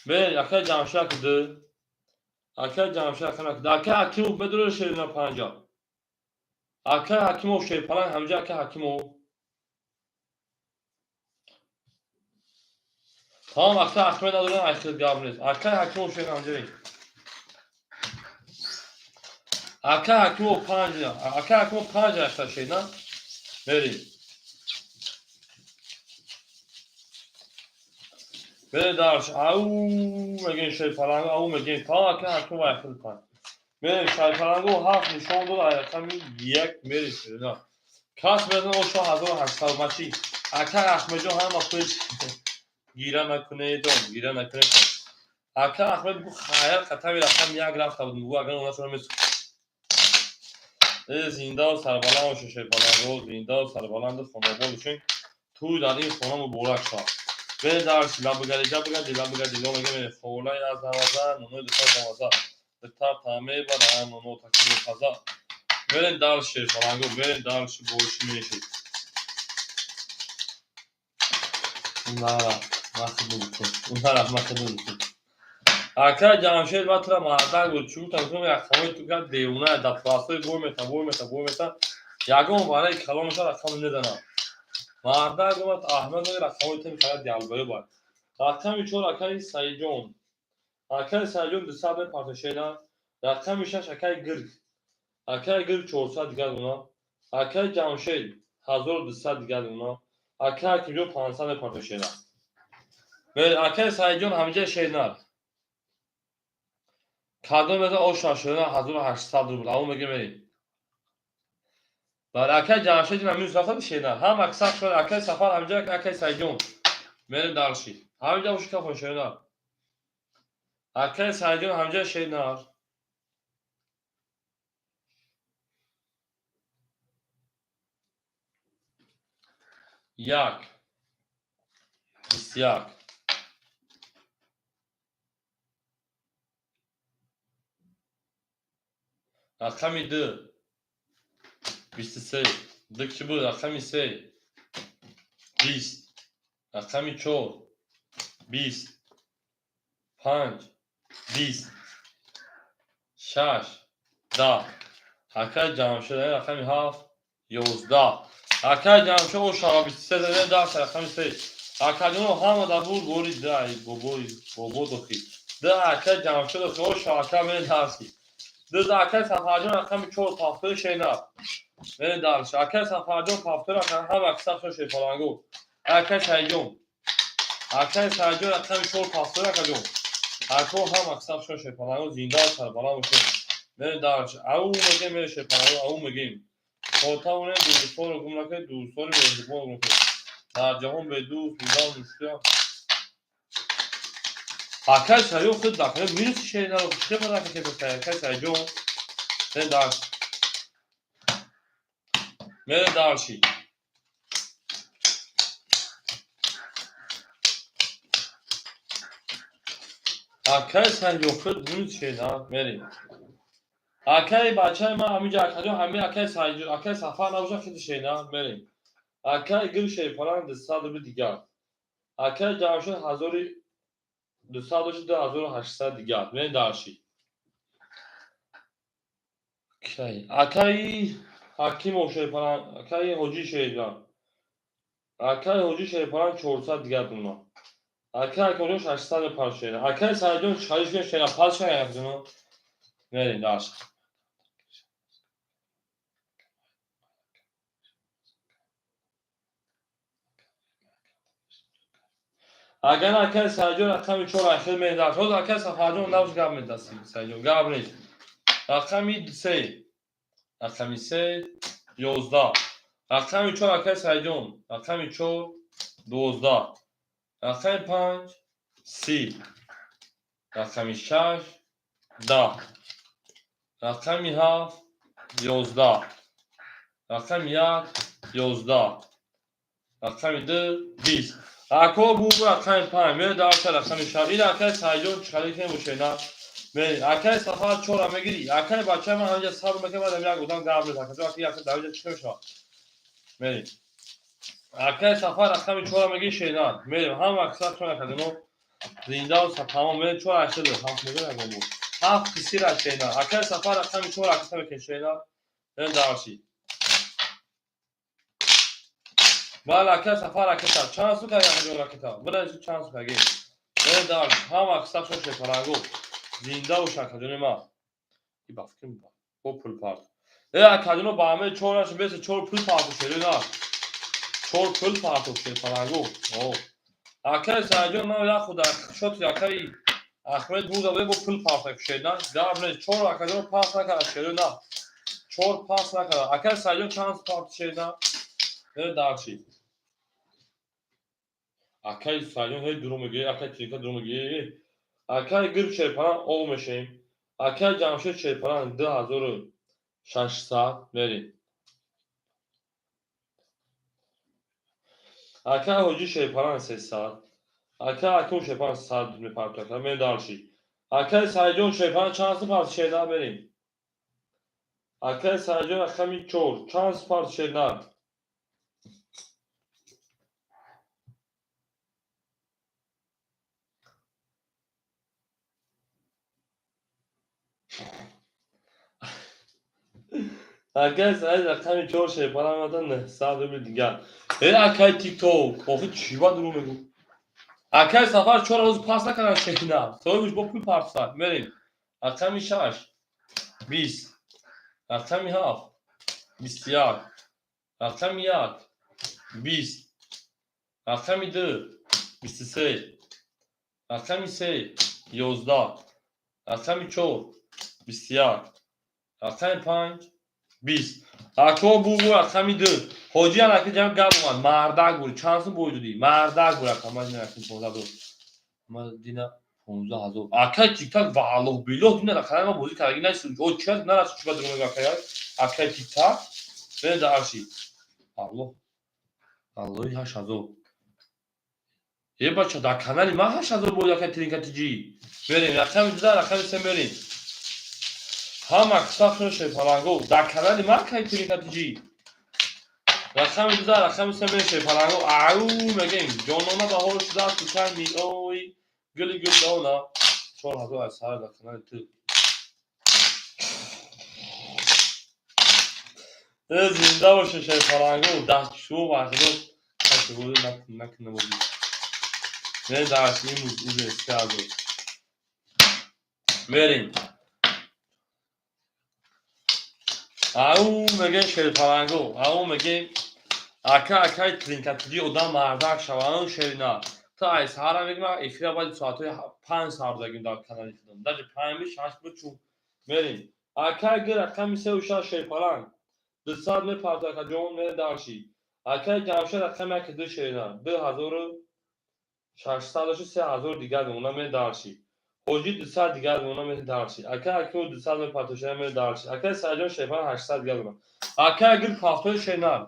Мерем, акай Ҷамшед 2. Акай Ҷамшед рақами 2. Акай Ҳакимов медонед шерина 5. Акай Ҳакимов шерпаланг ҳамҷа акай Ҳакимов. Тамом, акай Ахмед надорам, айхел гап нест. Акай Ҳакимов шер ҳамҷа. Акай Ҳакимов 5. Акай Ҳакимов 5 рақта шена. Мерем. Мерем дальше. Ау мегем шерпаланг, ау мегем. Тамом, акай Ҳакимов айхел 5. Мерем шерпалангу 7 нишон дод, ай рақами 1 мерем шена. Кас мезан оша 1800 мачи. Акай Ахмедҷон ҳама пеш гира накунедон, гира накунедон. Ака Ахмед гу хайр қатави рақам 1 рафта буд, гу агар онашро месухт. Зиндаву сарбаланд бошед, шерпаланго, зиндаву сарбаланду хонобод бошед. Тӯй дар ин хона муборак шавад. Бере дальше, лабигариҷа бигади, лабигади, ло мега мере холаи аз наваза, нонои дута замаза. Дута та мебара, ноно такиро паза. Берем дальше, шерпаланго, берем дальше, больше мешид. Нара, нара, махидул. Акай Ҷамшед батра мардак буд, чун там кум рақамои ту гап девона, дар пластҳои бой мета, бой мета, бой мета. Ягон вараи калонша рақам недана. Мардак омад, Аҳмад мега рақамои ту фақат ялбаю бад. Рақами 4 акай Саидҷон. Акай Саидҷон 200 мепартошена. Рақами 6 акай Гирд. Акай Гирд 400 дигар дона. Акай Ҷамшед 1200 дигар дона. Акай Ҳакимҷон 500 мепартошена. Акай Саидҷон ҳамҷа шенар. Кадом меза оша шена 1800 рубл. Ау мега мерем. Бале, акай Ҷамшед ина минус рафта шена. Ҳам аксар шуд, акай Сафар ҳамҷа, акай Саидҷон. Мерем дальше. Ҳамҷа уш кафон шена. Акай Саидҷон ҳамҷа шенар. 1 21. Рақами 2 23. 2 ки буд? Рақами 3 20. Рақами 4 20. 5 20. 6 10. Акай Ҷамшед рақами 7 11. Акай Ҷамшед о шава 23 зада 10 рақами 3. Акаҷоно ҳама дар бур гори дай бобои бобо дохи. Да акай Ҷамшед дохи о шава ака мере дарси. Ду акай Сафарҷон рақами 4 пафтори шена. Мере дальше. Акай Сафарҷон пафтори рақами ҳама аксар шерпалангу. Акай Саидҷон. Акай Саидҷон рақами 4 пафтори акаҷон. Ако ҳам аксар шо шерпаланго, зинда сарбаланд бошед. Мерем дальше. Ау мегем, мерем шерпаланго, ау мегем. Хотамонем, дӯстонро гум накунед, дӯстони меҳрубонро гум накунед. Дар ҷаҳон бедӯст будан мушкил. Акай Саён худ дар минуси шеринаро чӣ бадар акай Саёҷон. Мерем дальше. Мерем дальше. Акай Саён худ минуси шерина мерем. Акай бачаи ман ҳаминҷа акаҷон ҳамин акай Саёҷон, акай Сафар набошад, хеле шерина мерем. Акай гил шерпаланг 200 рубли дигар. Акай Ҷамшед 1200 дошт, 2800 дигар. Мерем дальше. Акаи Ҳакимов шерпаланг, акаи Ҳоҷӣ шерина. Акаи Ҳоҷӣ шерпаланг 400 дигар дуна. Акаи Акамҷон 600 мепар шерина. Акаи Саидҷон чалиш шерина, пас шая акаҷон. Мерем дальше. Агар акаи Саидҷон рақами 4 ахир медад, ҳозир акаи Сафарҷон набуд, гап медаст Саидҷон, гап нест. Рақами 3, рақами 3, 11. Рақами 4 акаи Саидҷон, рақами 4, 12. Рақами 5, 30. Рақами 6, 10. Рақами 7, 11. Рақами 1, 11. Рақами 2, 20. Ако бу рақами 5, мере дальше рақами 6. Ин акаи Саидҷон чӣ ки бошед, мере. Акаи Сафар 4 мегири. Акаи бачаи ман ҳаминҷа сабр мекунад, баъдам як одам гап мезанад. Акаҷон, аки як дар инҷа чӣ мешавад? Мере. Акаи Сафар рақами 4 мегири, шена. Мерем. Ҳама аксар чон акаҷоно зинда ва тамом мерем 4 8 7 мегирем ягон буд. 7 кисира шена. Акаи Сафар рақами 4 акса мекунед, шена. Мерем дальше. Бале, акаи Сафар ракета. Чанд сум карди акаҷон ракета? Бира чанд сум карди? Мерем дальше. Ҳама аксар шон шерпаланго. Зинда бош акаҷони ман. И ба фикр бо пул парт. Э акаҷоно ба ҳамаи чор наша беса чор пул парту шери на. Чор пул парту шерпаланго. О. Акаи Саидҷон ман як худ шоти акаи Ахмед бурда бо пул парта шерна. Гап нест. Чор акаҷоно пас накарда шери на. Чор пас накарда. Акаи Саидҷон чанд парт шерна? Мерем дальше. Акаи Саидҷон ҳей дурӯғ мегӯяд, акаи Тирика дурӯғ мегӯяд. Акаи Гирб шерпаланг ов мешавем. Акаи Ҷамшед шерпаланг 2600 мерем. Акаи Ҳоҷӣ шерпаланг 300. Акаи Аким шерпаланг 100 мепартояд. Мерем дальше. Акаи Саидҷон шерпаланг чанд сум парт шерна мерем. Акаи Саидҷон рақами 4 чанд сум парт шерна? Акаи Саид рақами 4 шерпаланг мада 900 рубли дигар. Э акаи Тикток, охи чӣ ба дурӯғ мегӯ? Акаи Сафар 4 рӯз пас накардан шерина. Соҳибаш бо пул партсад. Мерем. Рақами 6, 20. Рақами 7, 21. Рақами 1, 20. Рақами 2, 23. Рақами 3, 11. Рақами 4, 21. Рақами 5, 20. Ако бугу рақами 2. Ҳоҷи анаки ҷам гап омад. Мардак буд. Чанд сум бой додӣ? Мардак буд ака. Ман дина рақами 15 буд. Ман дина 15 000. Акай Тиктак валлоҳ биллоҳ дина рақами ман бозӣ кардаги нест. О чи аст? Нарас чӣ ба дурӯғ мегӯ акай? Акай Тиктак. Мерем дальше. Аллоҳ. Аллоҳи 8000. Е бача, дар канали ман 8000 буд акай Тринка ТЖ. Мерем рақами 2, рақами 3 мерем. Ҳама қисматшон шерпаланго. Дар канали ман акай Тринка ТЖ. Рақами 2, рақами 3 мерем шерпаланго. Ау мегем. Ҷонона баҳор шудааст, кӯчаи миёи гули гулдона. 4000 аз сар дар канали ту. Э зинда боша шерпаланго. Дастшӯ ваҳдо категория накунна бозӣ. Мерем дальше, имрӯз уже 3000. Мерем. Ау мегем шерпаланго. Ау мегем ака акаи Тринка ТЖ одам мардак шава. Ау шерина. Ту ай саҳара мегӣ, ман эфира баъди соатҳои 5 саҳар дагим дар канали худам. Даже панҷми шаш буд, чун мерем. Акай гир рақами сеу шаш шерпаланг. 200 мепарта, акаҷон, мере дальше. Акай Ҷамшед рақами яки ду шерина. 2600 дошти, 3000 дигар мемона, мере дальше. Ҳоҷи 200 дигар мемона, мере дальше. Акай Акимов 200 мепарта, шерина, мере дальше. Акай Саидҷон шерпаланг 800 дигар мемона. Акай гир пафтои шеринар.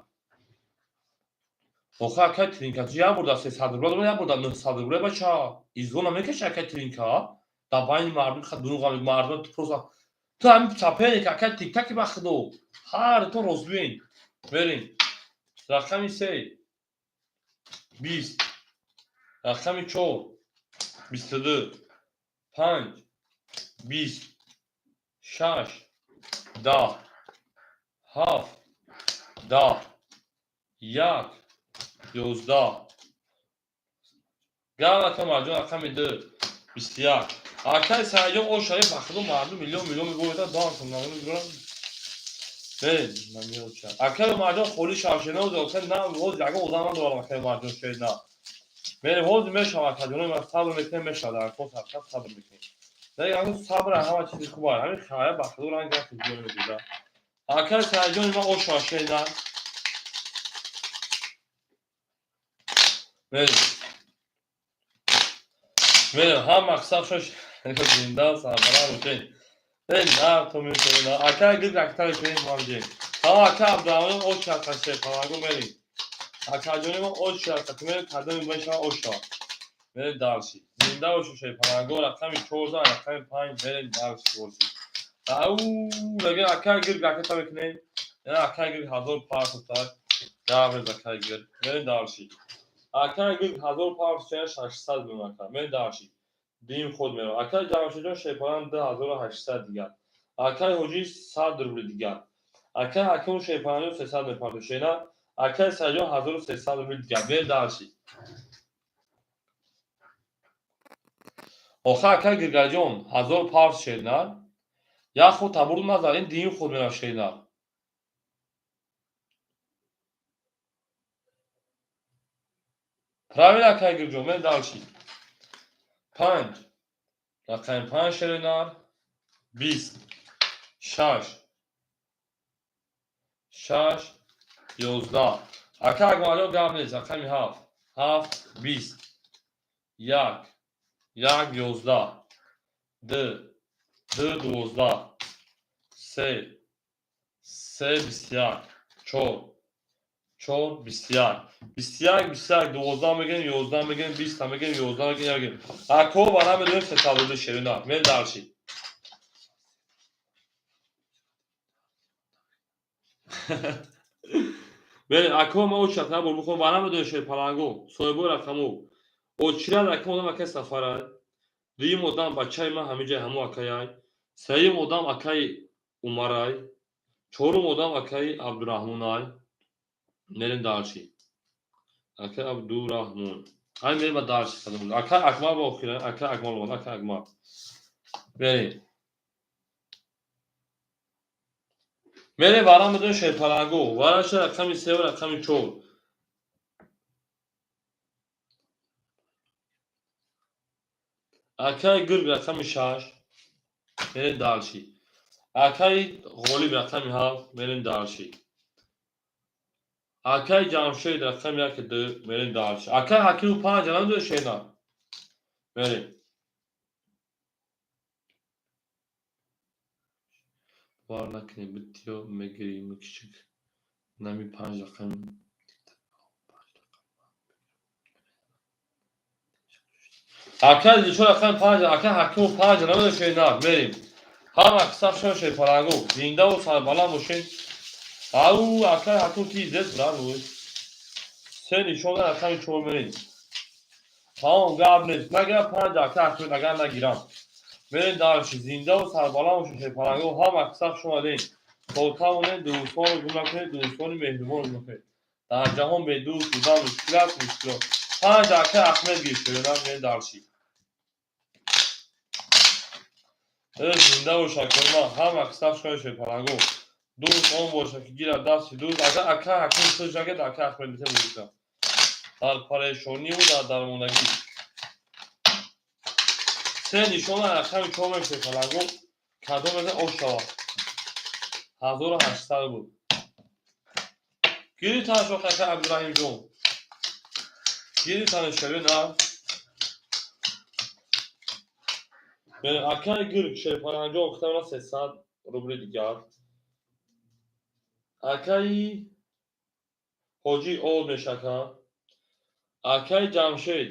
Охи акай Тринка, ту як бор дар 300 рубля дорам, як бор дар 900 рубля, бача. Изо намекаши, акай Тринка? Дар байни мардум ха дурӯға мардум, ту просто ту ҳамин соперник, акай тиктаки, ба худо. Ҳар то ростбин. Мерем. Рақами се 20, рақами чор 22, панҷ 20, шаш 10, ҳафт 10, як 11. Гап, ака Марҷон, рақами ду 21. Акай Саидҷон, о шариф, ба худо, мардум миллион миллион мегӯяд, дам кун. Акай Марҷон холи шавшена, на ҳозир ягон одам надорам, акай Марҷон шена. Мерем, ҳозир мешавад, акаҷоно, ман сабр мекунем, мешавад, акон сабр сабр мекунем. Не, ягон сабр ҳама чизи хуб аст. Ҳамин хая, ба худо, ранг рафт медида. Акай Саидҷони ман о шавшена. Мерем. Мерем, ҳам мақсад шош зинда сарбаланд бошед. Э, на, то мешавад. Акай гир ракта мекунем мамҷи. Ҳа, ака Абдурахмон оч ҳаста, палаго мерем. Акаҷони мо оч ҳаста, мерем, кадоми мешава оша. Мерем дальше. Зинда бошед, шерпаланго, рақами 14, рақами панҷ, мерем дальше бошед. Ау, мегӯ акай гир ракета мекунем. Яна акай гир ҳазор партофта. Гаврез акай гир. Мерем дальше. Акай гир ҳазор партофта, 600 мемон ака. Мерем дальше. Дим худ мерам. Акай Ҷамшедҷон шерпаланг 2800 дигар. Акай Ҳоҷӣ 100 рубли дигар. Акай Ҳакимов шерпаланг 300 мепартофт шена. Акай Саидҷон 1300 рубли дигар. Мерем дальше. Охи акай Гиргаҷон ҳазор парт шернар. Як худ табурд назар, ин дим худ мерав шернар. Правильно, акай Гирҷон, мерем дальше. Панҷ. Рақами панҷ шеринар. 20. Шаш. Шаш. 11. Ака Акмалҷон, гап нест. Рақами ҳафт. Ҳафт. 20. Як. Як. 11. Ду. Ду. 12. Се. Се. 21. Чор. Чор. 21. 21. 21. 12 мегирем, 11 мегирем, 20-та мегирем, 11 мегирем, як мегирем. Ако вара медонем 300 рубли шерина. Мерем дальше. Мерем, ако ма очат набор бихом, вара медонем шерпаланго, соҳибои рақамо. Очирад рақам одам акай Сафарай. Дуюм одам бачаи ман ҳамиҷаи ҳамо акаяй. Сеюм одам акаи Умарай. Чорум одам акаи Абдураҳмонай. Мерем дальше. Акай Абдураҳмон. Ай, мерем ба дальше. Акай Акмал ба охира, акай Акмал омад, акай Акмал. Мерем. Мерем, вара медонем шерпаланго. Вараша рақами севу рақами чор. Акай Гирг рақами шаш. Мерем дальше. Акай Ғолиб рақами ҳафт. Мерем дальше. Акай Ҷамшед рақами яки ду. Мерем дальше. Акай Ҳакиму панҷ намедонед шена. Мерем. Бовар накунед, битиё мегирӣ кичик. Нами панҷ рақами. Акай Дилшод рақами панҷ, акай Ҳакиму панҷ намедонед шена. Мерем. Ҳама сафшон шерпаланго. Зиндаву сарбаланд бошед. Ау, акай Ҳаким ки зед, брат мой. Се нишона рақами чор мерем. Тамом, гап нест. Нагирам панҷ, акай Ҳаким, агар нагирам. Мерем дальше. Зиндаву сарбаланд бошед, шерпаланго. Ҳама саф шумадем. То тавонед дӯстонро гум накунед, дӯстони меҳрубонро гум накунед. Дар ҷаҳон бе дӯст будан мушкил аст, мушкил. Панҷ акай Ахмед гирифт шерина, мерем дальше. Э, зинда бош, акои ман, ҳама саф шумо шерпаланго. Дӯст он бошад, ки гирад дасти дӯст. Агар акай Ҳаким сӯз нагирад, акай Ахмед бите мегирифтам. Дар парешониву дар дармондагӣ. Се нишона рақами чор мешавад, палангон, кадом мезан ош шавад. 1800 буд. Гирифтан шо, ака Абдураҳимҷон. Гирифтан шави на. Акаи гирг шерпаланҷон хитамна 300 рубли дигар. Акаи ҳоҷӣ од мешака. Акаи Ҷамшед.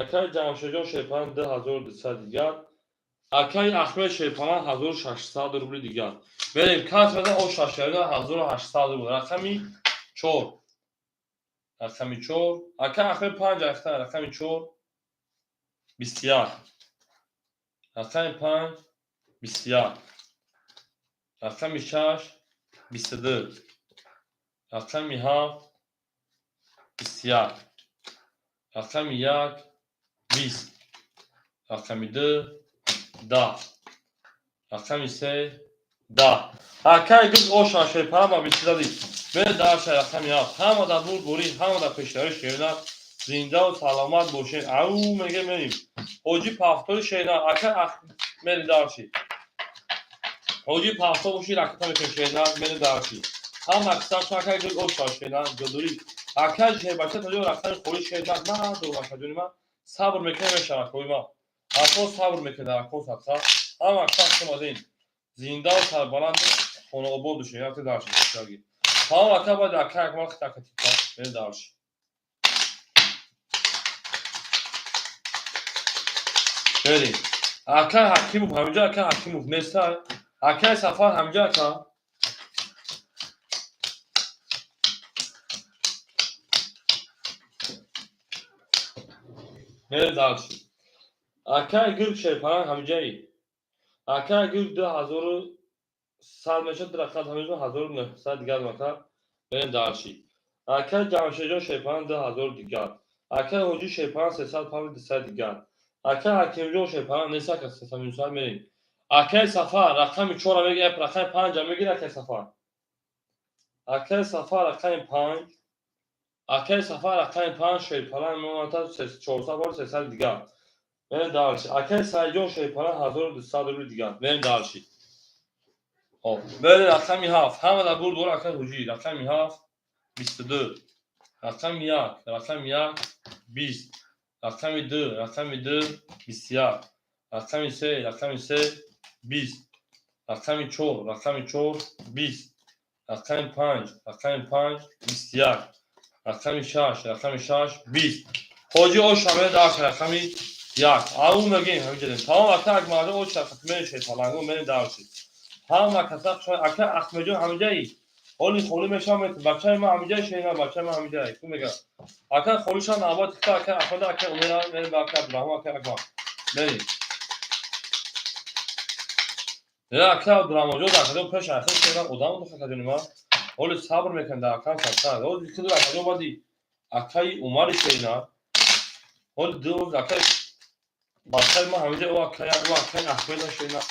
Акаи Ҷамшедҷон шерпалан 2200 дигар. Акаи Ахмед шерпалан 1600 рубли дигар. Берем, кас мезан о шашавина 1800 рубл. Рақами чор. Рақами чор. Акаи Ахмед панҷ ахта, рақами чор. 21. Рақами панҷ 21. Рақами шаш 22. Рақами ҳафт 21. Рақами як 20. Рақами ду 10. Рақами се 10. Акаи гуз оша шерпара ба бисту дадӣ. Бере дарша рақами ҳафт. Ҳама дар бурдборӣ, ҳама дар пешравӣ, шерна, зиндаву саломат бошед. Ау меге мерим. Ҳоҷи пафтори шерна, ака мери дарши. Ҳоҷи пафто боши, ракета мекунем, шерна, мери дарши. Ҳама кисаршо акаи гуз оша шерна, ҷодурӣ. Акаи шербача таҷо рақами холи шерна, надорам, акаҷони ман. Сабр мекунем, мешавад акои ман. Ако сабр мекунед, ако садқа. Ҳама кисар шумадин. Зиндаву сарбаланд, хонаобод бошед. Рафте дарши. Тамом, ака, баъд ака Акмал хитака типа мери дарши. Берем. Акай Ҳакимов ҳаминҷо, акай Ҳакимов нестай. Акай Сафар ҳаминҷо, ака. Мерем дальше. Акай гирг шерпаланг ҳаминҷаи. Акай гирг 2100 мешад, рақам ҳаминҷо 1900 дигар мака. Мерем дальше. Акай Ҷамшедҷон шерпаланг 2000 дигар. Акай Ҳоҷӣ шерпаланг 300 павли 200 дигар. Акай Ҳакимҷон шерпаланг нест, ака, 300 мерем. Акай Сафар рақами чора мегирад, рақами панҷа мегирад акай Сафар. Акай Сафар рақами панҷ. Акай Сафар рақами панҷ шерпаланг мемонад 400 бор 300 дигар. Мерем дальше. Акай Саидҷон шерпаланг 1200 рубли дигар. Мерем дальше. Хоб, берем рақами ҳафт. Ҳама дар бурд бор, акай Ҳоҷӣ. Рақами ҳафт 22. Рақами як, рақами як 20. Рақами ду, рақами ду 21. Рақами се, рақами се 20. Рақами чор, рақами чор 20. Рақами панҷ, рақами панҷ 21. Рақами шаш, рақами шаш 20. Ҳоҷӣ оша мере дарш рақами як. Ау мегем ҳаминҷа. Тамом, ака Акмалҷон оша мере шерпалангон мере дарши. Ҳама каса ака Ахмедҷон ҳаминҷаи. Ҳоли холӣ мешавам, бачаи ман ҳаминҷаи шерна, бачаи ман ҳаминҷаи. Ку мега. Ака холиша навбат хита ака Ахмеда, ака Умера, мерем ба ака Абдурраҳмон, ака Акмал. Мерем. Я ака Абдурраҳмонҷон дар кадом пеш ахир шерна одам буд, акаҷони ман. Ҳоли сабр мекунем дар акам садқа. Ҳоли киду акаҷон баъди акаи Умари шерна. Ҳоли ду акаи бачаи ман ҳаминҷа, о акаи, о акаи Ахмеда шерна.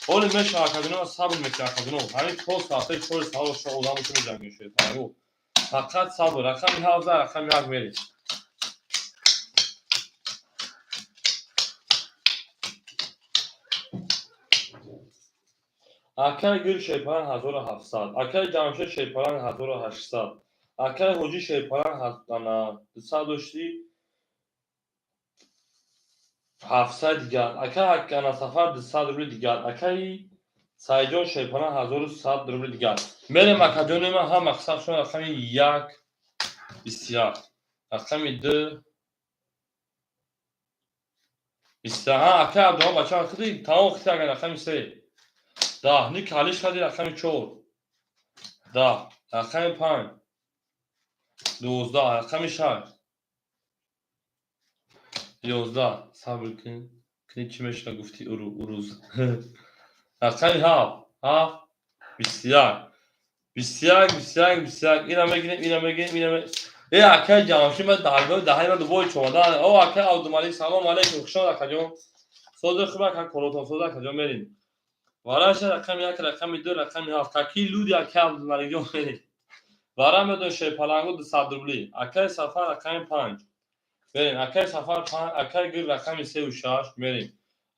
Ҳоли мешава, акаҷони ман, сабр мекунем, акаҷоно. Ҳамин то соатаи чори саҳар шо одам меҷангем, шерпалангу. Фақат сабр. Рақами ҳафт, рақами як мерем. Акаи Гир шерпаланг 1700. Акаи Ҷамшед шерпаланг 1800. Акаи Ҳоҷӣ шерпаланг 200 дошти 700 дигар. Акаи Ана Сафар 200 рубли дигар. Акаи Саидҷон шерпаланг 1100 рубли дигар. Мерем, акаҷони ман, ҳама қисам шумо рақами як 21. Рақами ду 21. Ҳа, акаи Абдурраҳмон бачаам хиди тамом хити, агар рақами се 10. Ни калиш хади рақами чор 10. Рақами панҷ 12. Рақами шаш 11. Сабр кун. Кни чӣ мешава гуфти урӯз. Рақами ҳафт, ҳафт 21. 21, 21, 21. Ина мегирем, ина мегирем, ина. Э, акаи Ҷамшид, ман даргоҳи даҳаи ман дубои чомадан. О, акаи Абдумалик, салом алейкум. Хуш омад, акаҷон. Сози хуб, ака, коротон соз, акаҷон, мерем. Вараша рақами як, рақами ду, рақами ҳафт. Какие люди, акаи Абдумаликҷон, мерем. Вара медон шерпалангу 200 рубли. Акаи Сафар рақами 5. Мерем. Акаи Сафар 5, акаи Гир рақами 3 6 мерем.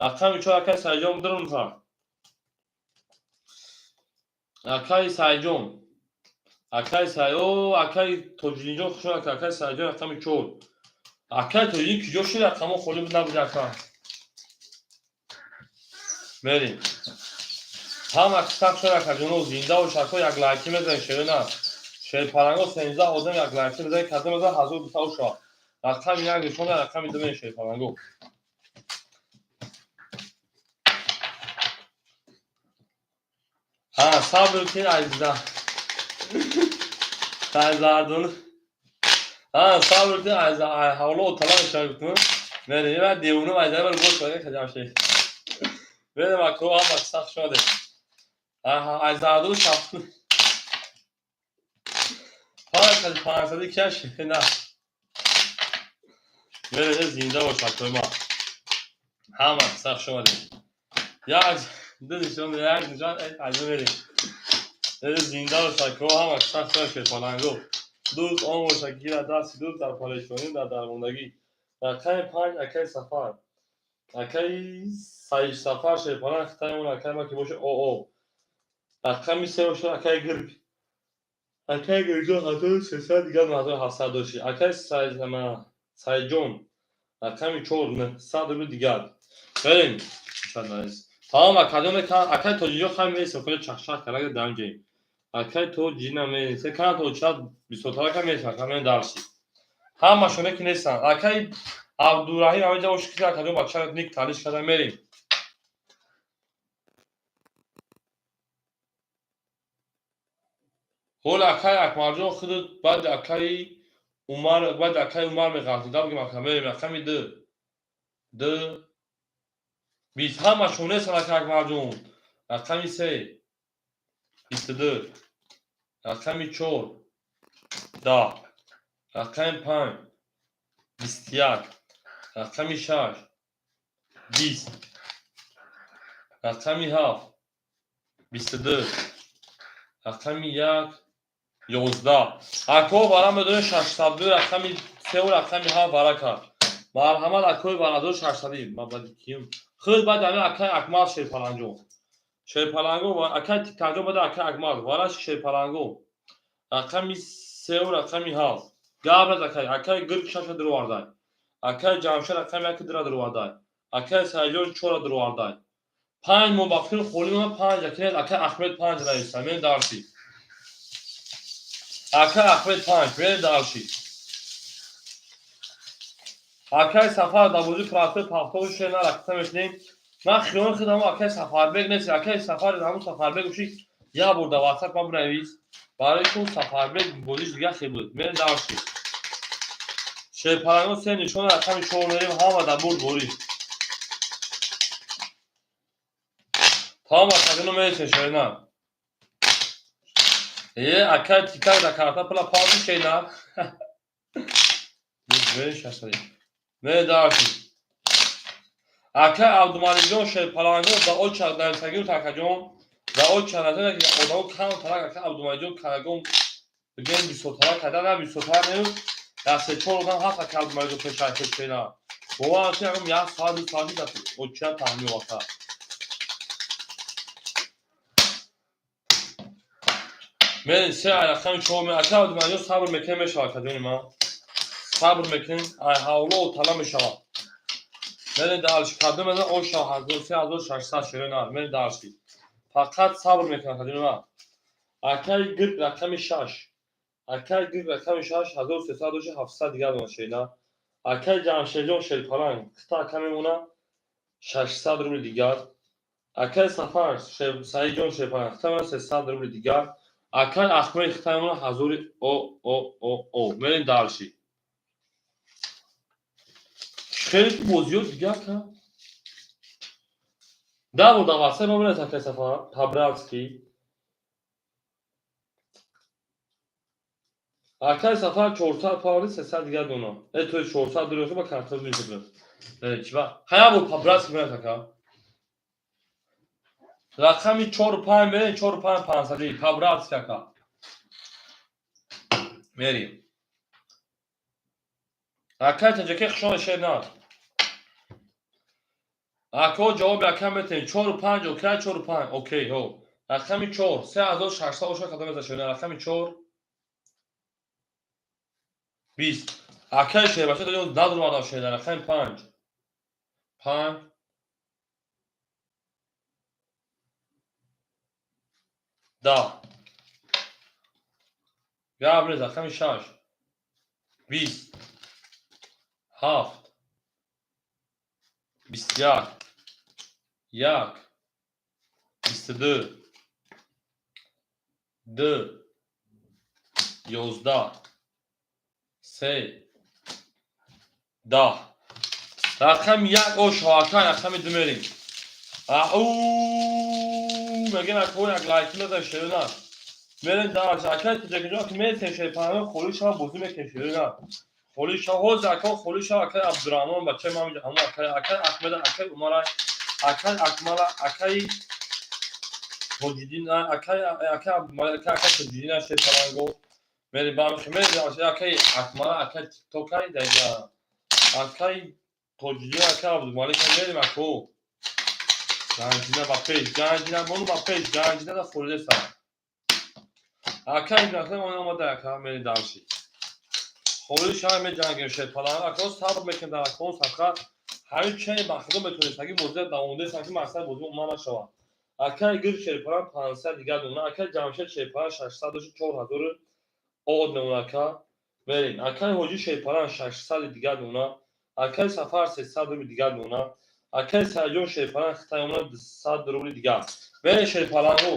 Рақами 4 акаи Сайҷон дурмха. Акаи Сайҷон. Акаи Сай, о, акаи Тоҷиддинҷон хуш омад, акаи Сайҷон рақами 4. Акаи Тоҷиддин куҷо шуд? Рақамо холӣ буд набуд ака. Мерем. Ҳама қисақ шуд акаҷоно, зинда бош ако, як лайки мезанем шерина. Шерпаланго 13 одам як лайки мезанем, кадом мезанем 1200 шава. Рақами 1 нишон, рақами 2 мерем шерпаланго. Ҳа, сабр ки азиза. Зардон. Ҳа, сабр ки аз ҳавло тала мешавад. Мерем, ва девона майдан бар бош кунем хаҷам шейх. Мерем ако, ҳама сахт шуде. Аҳа, аз зардон шафт. Панҷ панҷсади каш на. Мерем, зинда бош ако ма. Ҳама сахт шуде. Як ду нишон, як нишон, аз мерем. Зинда бош ако, ҳама сахт шуде шерпаланго. Дӯст он боша ки гирад дасти дӯст дар парешонӣ, дар дармондагӣ. Рақами 5 акаи Сафар. Акаи Сафар шерпаланг хитаи он акаи ма ки боша оо. Рақами 3 боша акаи Гирг. Акаи Гиргҷон 1300 дигар 1700 дошти. Акаи Сайҷон рақами 4 900 рубли дигар. Берем. Тамом акаҷон, акаи Тоҷиҷон хай мересем, худи чахчах карда дар ҷоем. Акаи Тоҷина мересе, кана то чат бисёртарака мересем, ака мен дарси. Ҳамашоне ки нестанд. Акаи Абдураҳим ҳамаҷа бош ки акаҷон бача ник талиш карда мерем. Ҳол акаи Акмалҷон худат баъд акаи Умар, баъд акаи Умар меғалтида бигем ака мерем рақами 2. 2 20 ҳамашон нестанд ака Акмалҷон. Рақами 3 22, рақами 4 10, рақами 5 21, рақами 6 20, рақами 7 22, рақами 1 11. Ако вара медонем 602 рақами 3 ва рақами 7 вара кард. Марҳамат акои барадор 600 ма баъди киюм. Худ баъд ами акаи Акмал шерпаланҷон. Шерпаланго ва акаи Тиктанҷон баъд акаи Акмал вараш шерпаланго. Рақами 3 ва рақами 7. Гап наз акай, акаи Гирг 6 дурвардай. Акаи Ҷамшед рақами 1 дира дурвардай. Акаи Сайҷон 4 дурвардай. 5 мо ба фикр холӣ мо 5 акаи акаи Ахмед 5 нависта. Мен дарси. Акаи Ахмед 5, мен дарси. Акаи Сафар дар бозии прафе пахтои шена рақса мешнем. Ман хиёни худам акаи Сафарбек нест. Акаи Сафар ҳамун Сафарбек уши як бор дар WhatsApp ман бинавис. Барои шун Сафарбек бозиш дигар хел буд. Мен дарси. Шерпалангон се нишон рақами 4 мерем, ҳама дар бурд борӣ. Тамом акаҷоно мересем шерина. Е, акаи Тикак дар карта пула павди шерина. Мерем шашсади. Мерем дарси. Акаи Абдумаликҷон шерпалангон дар оча нависагӣ акаҷон. Дар оча назар ки одамо кам тарак акаи Абдумаликҷон карагон бигем бисёртарак карда на бисёртарак не дар се чор одам ҳаст акаи Абдумаликҷон пешай пешена. Бовар кунед ягон як соат ду соати дар оча таҳмил ака. Мерем се рақами 4 ме акаи Абдумаликҷон сабр мекунем мешавад акаҷони ман. Сабр мекунем ай ҳавло тала мешавад. Мерем дарши кадом мезан оша 3600 шерина. Мерем дарши. Фақат сабр мекунам акаҷони ман. Акаи Гирг рақами 6. Акаи Гирг рақами 6 1300 доши 700 дигар дона шерина. Акаи Ҷамшедҷон шерпаланг хита ака мемона 600 рубли дигар. Акаи Сафар Саидҷон шерпаланг хита мемона 300 рубли дигар. Акаи Ахмед хита мемона 1000 о о о о. Мерем дарши. Хеле ки бозиҳо дигар ка. Да бор дар WhatsApp ма бинавис акаи Сафар по-братски. Акаи Сафар 400 павли 300 дигар дона. Э то 400 дурӯхи ба карта мешуд. Э чи ба? Хая бор по-братски бинавис ака. Рақами 4 5 мерем 4 5 500 по-братски ака. Мерим. Акай таҷаке хушон шер на. Ако ҷавоби ака метавонед. 4 5 окей, 4 5 окей, ҳо. Рақами 4 3600 оша кадом меза шер. Рақами 4 20. Акай шер бача додем надурмадам шер. Рақами 5 5 10. Гап нест. Рақами 6 20 7 21 1 22 2 11 3 10. Рақами 1 ошо ака, рақами 2 мерим. Ау мегем ако як лайк мезан шерина. Мерем дар ака таҷакиҷон ки метем шерпанаҳои холи шава бозӣ мекунем шерина. Холи шава ҳозир ака холи шава акаи Абдурраҳмон бачаи ман ҳамон акаи акаи Аҳмеда акаи Умара акаи Акмала акаи Тоҷиддин акаи акаи Абдумалик акаи Тоҷиддин шерпаланго мерем ба мерем акаи Акмала акаи Тиктокай даига акаи Тоҷиддин акаи Абдумалик мерем ако ганҷина ба пеш ганҷина бону ба пеш ганҷина да холидеса акаи Ибраҳим омада ака мерем дарши холи шава меҷангем шерпаланг ако сабр мекунем дар акон сабқа ҳамин чени ба худо метонест аги бозия давомдест аки мақсад бозӣ умма нашавад. Акаи гир шерпаланг 500 дигар дона, акаи Ҷамшед шерпаланг 600 дошт 4000 од мемона ака. Мерем. Акаи Ҳоҷӣ шерпаланг 600 дигар дона, акаи Сафар 300 рубли дигар дона, акаи Сайҷон шерпаланг хитай омона 200 рубли дигар. Мерем шерпалангу.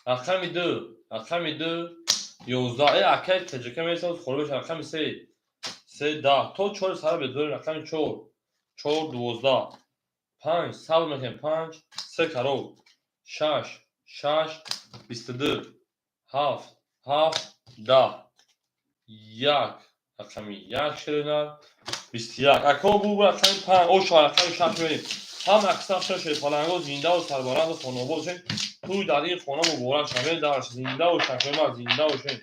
Рақами 2, рақами 2 11. Акаи таҷака мерасад холӣ бошад. Рақами 3 3 10 то 4 сара бедорем. Рақами 4 4 12 5 сабр мекунем 5 3 кароб 6 6 22 7 7 10 1 рақами 1 шерина 21. Ако бу рақами 5 ошо рақами 6 мерем. Ҳам аксар шерпаланго зиндаву сарбаланду хонобод бошед. Туй дар ин хона муборак шавед. Дар зиндаву шакрема зинда бошед.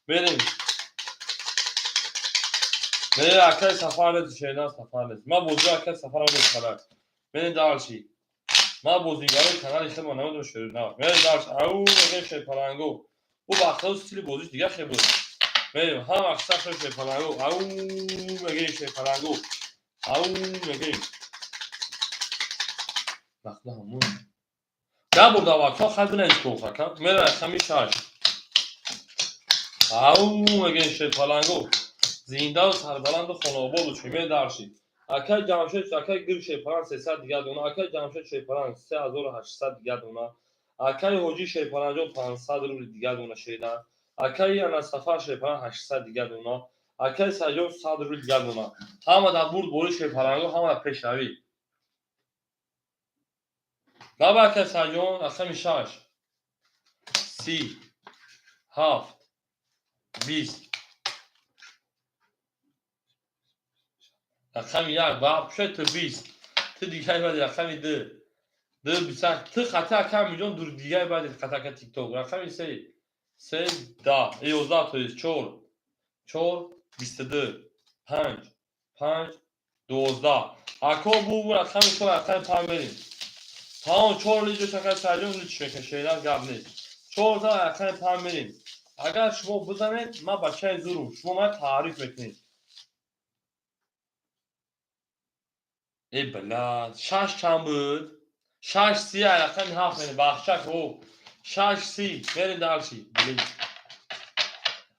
Мерем. Мерем акаи Сафар нест шерина Сафар нест. Ман бозиро акаи Сафар мекунам. Мерем дарши. Ман бозигарои канали худмон намедонам шерина. Мерем дарш. Ау мегем шерпаланго. Ӯ бахтиёр стили бозиш дигар хел буд. Мерем ҳам аксар шерпаланго. Ау мегем шерпаланго. Ау мегем. Вақта ҳамон. Гап бурда вақто хай бинавис кофака. Мерем рақами 6. Ау мегем шерпаланго. Зиндаву сарбаланду хонобод бошед. Мерем дарши. Акаи Ҷамшед, акаи Гир шерпаланг 300 дигар дона, акаи Ҷамшед шерпаланг 3800 дигар дона, акаи Ҳоҷӣ шерпалангҷон 500 рубли дигар дона шерина, акаи ана Сафар шерпаланг 800 дигар дона, акаи Сайҷон 100 рубли дигар дона. Ҳама дар бурд бори шерпаланго, ҳама дар пешравӣ. Габа акаи Сайҷон рақами 6 30 7 20 рақами 1 вообще ту 20 ту дигари баъди рақами 2 2 21 ту хати ака Амиҷон дур дигари баъди хати ака Тикток рақами 3 3 10 11 то есть 4 4 22 5 5 12 ако бу рақами 4 рақами 5 мерем. Тамом 4 лиҷо шакар Сайҷон лич мекунад шерина гап нест. 4 та рақами 5 мерем. Агар шумо бизанед ман бачаи зурум шумо ман таъриф мекунед. Э бля, 6 чанд буд? 6 30 рақами 7 мерем. Бахшак о. 6 30 мерем дарши. Блин.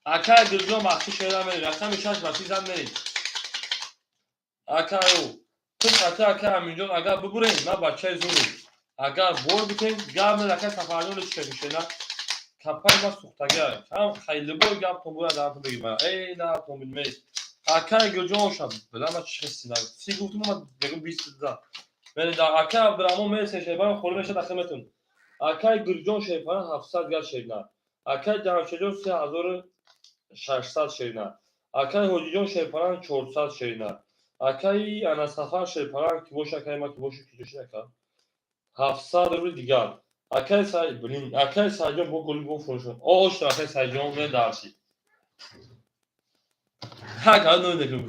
Акаи Гулҷон бахши шера мерем. Рақами 6 бахши зан мерем. Акаи о. Ту хати акаи Аминҷон агар бибурем ман бачаи зурум. Агар бой битем гап нест акаи Сафарҷон лич мекунад шера. Капаи ман сӯхтагиа. Ҳам хайлибой гаптон бояд даҳантон бигирам. Эй наҳатон билмей. Акаи Гулҷон оша била ман чӣ хел сина. 30 гуфтум ман мегӯм 20 зад. Мерем дар акаи Абдурраҳмон мересем шерпаланг холӣ мешавад дар хидматон. Акаи Гулҷон шерпаланг 700 газ шерина. Акаи Ҷамшедҷон 3600 шерина. Акаи Ҳоҷиҷон шерпаланг 400 шерина. Акаи ана Сафар шерпаланг ки боша акаи ман ки боша ки ҷоши ака 700 рубли дигар. Акай Сай, блин, акай Сайҷон бо голи бо фурӯшон. О, шуд, акай Сайҷон, ме дарши. Ҳа, нӯ некун.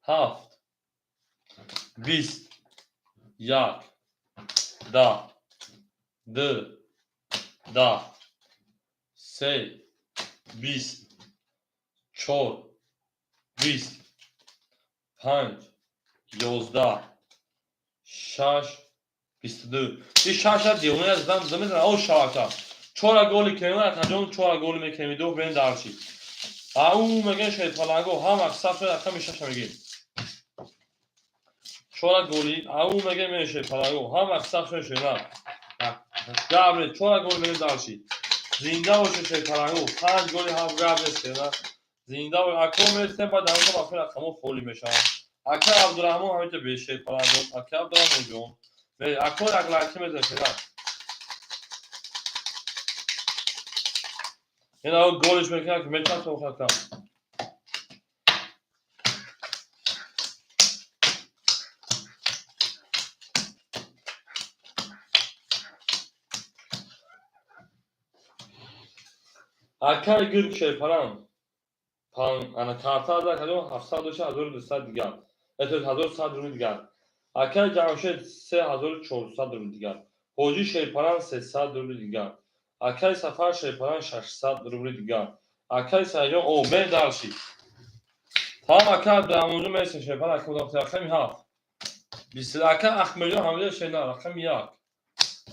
Ҳафт. 20. 1. 10. 2. 10. 3. 20. 4. 20. 5. 11. 6. 22. И шаша девона зан замезана. О, шавака. Чора голи кемина, акаҷон, чора голи мекунем. Ду бен дарши. Ау мегӯян шерпаланго, ҳама саф рақами шаша мегӯем. Чора голи, ау мегӯян шерпаланго, ҳама саф шена. Габре, чора голи мегӯем дарши. Зинда боше шерпаланго, панҷ голи ҳам габре шена. Зинда боше. Ако мерсем баъд ҳамон ба рақамо холӣ мешаванд. Ака Абдурраҳмон ҳаминҷо бе шерпаланго, ака Абдурраҳмонҷон. Ако як лайки мезанем шена. Ина голиш мекунад, ки мечасбам хатам. Акай гирк шерпаланг. Ана карта ада кадом 706 200 дигар. Это 1100 рубли дигар. Акай Ҷамшед 3400 рубли дигар. Ҳоҷи шерпаланг 300 рубли дигар. Акай Сафар шерпаланг 600 рубли дигар. Акай Сайҷон, о, бе дарши. Тамом, ака Абдурраҳмонҷон мерсем шерпаланг, ака рақами ҳафт. 20. Ака Ахмедҷон ҳамида шена, рақами 1.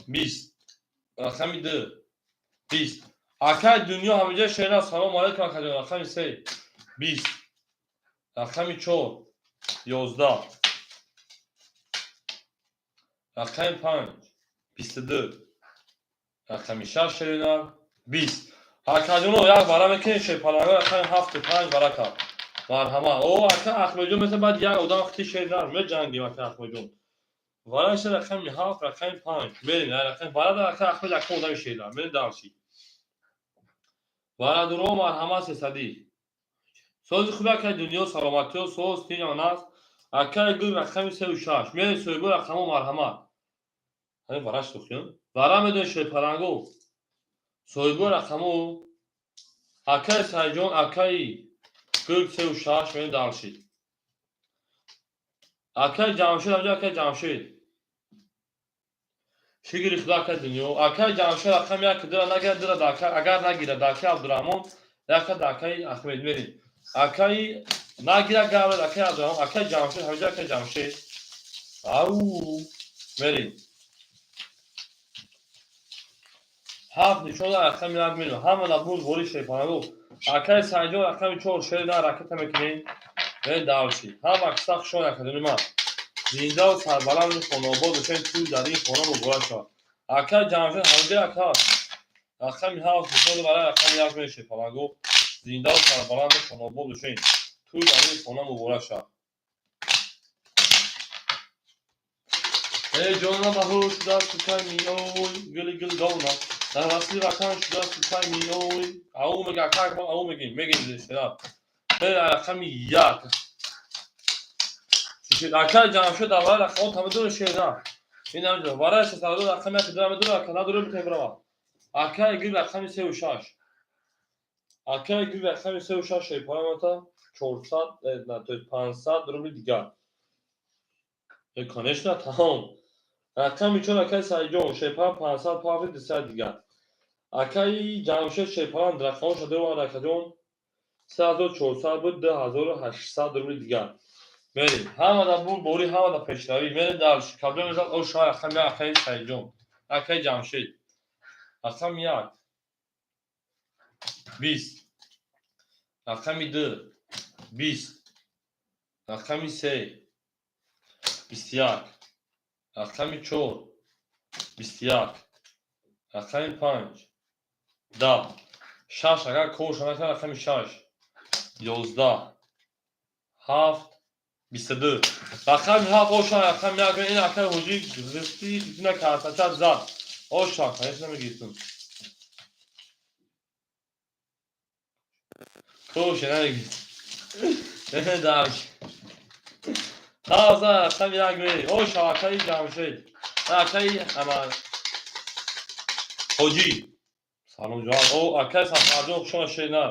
20. Рақами 2. 20. Акай Дунё ҳамиҷа шена, салом алейкум, акаҷон, рақами 3. 20. Рақами 4. 11. Рақами 5. 22. Рақами 6 шерина 20. Акаҷоно, як бара мекунем шерпаланго, рақами ҳафту панҷ бара кард. Марҳамат. О, ака Ахмедҷон меса баъд як одам хти шерина меҷангим, ака Ахмедҷон. Вараша рақами ҳафт, рақами панҷ. Мерем, рақами варада ака Ахмед якум одами шерина. Мерем дарши. Варадуро марҳамат сесадӣ. Сози хуби акай Дунё, саломатиё, соз тинҷ аст. Акай Гул рақами сеу шаш. Мерем соҳибо рақамо марҳамат. Ҳамин вараш тухён. Вара медонӣ шерпаланго. Соҳибо рақамо акай Сайҷон, акаи Гул сеу шаш мерем дарши. Акай Ҷамшед, ҳамҷо акай Ҷамшед. Шукри Худо, акай Дунё. Акай Ҷамшед рақами як дура нагирад, дура дака, агар нагирад дакаи Абдурраҳмон, яка дакаи Ахмед мерем. Акаи нагирад гаврад акаи Абдурраҳмон, акаи Ҷамшед, ҳамҷо акаи Ҷамшед. Ау, мерем. Ҳафт нишона рақами як мерем. Ҳама набуд вори шерпаланго. Акаи Сайҷон рақами чор шер на ракета мекунем. Мерем дарши. Ҳама киса хушон акадони ман. Зиндаву сарбаланду хонаобод бошед, тӯй дар ин хона муборак шавад. Акаи Ҷамшед ҳамҷо ака. Рақами ҳафт нишона барои рақами як мерем шерпаланго. Зиндаву сарбаланду хонаобод бошед. Тӯй дар ин хона муборак шавад. Эй ҷонам баҳор шудааст кӯчаи миёй, гули гулдона. Дар васли ватан шудааст кӯчаи миёй. Ау мега ака Акбар, ау мегем, мегем шера. Эй рақами як. Акаи Ҷамшед аввал рақамо тамадур шера. Ин ҳамҷо вараи сесаду рақами як дураме дур ака надур битем брава. Акаи гул рақами сеу шаш. Акаи гул рақами сеу шаш шерпаламата 400, на, то есть 500 рубли дигар. Конечно, тамом. Рақами чор акаи Сайҷон шерпалан 500 пафи 200 дигар. Акаи Ҷамшед шерпалан рақамоша дурван акаҷон 3400 буд, 2800 рубли дигар. Мерем. Ҳамада бур бори, ҳамада пешравӣ. Мерем дальше. Кабдо мезад о шоҳ рақами як акаи Сайҷон. Акаи Ҷамшед. Рақами як. 20. Рақами ду. 20. Рақами се. 21. Рақами чор. 21. Рақами панҷ. 10. Шаш агар корша накард рақами шаш. 11. Ҳафт. 22. Рақами ҳафт оша рақами як ин акаи ҳоҷӣ гирифти ина картача зад. Оша, конечно мегирифтум. Коше намегирифт. Дальше. Ҳафт рақами як мерем. Оша акаи Ҷамшед. Акаи ама Ҳоҷӣ. Салом ҷон. О, акай Сафарҷон, хуш омадед на.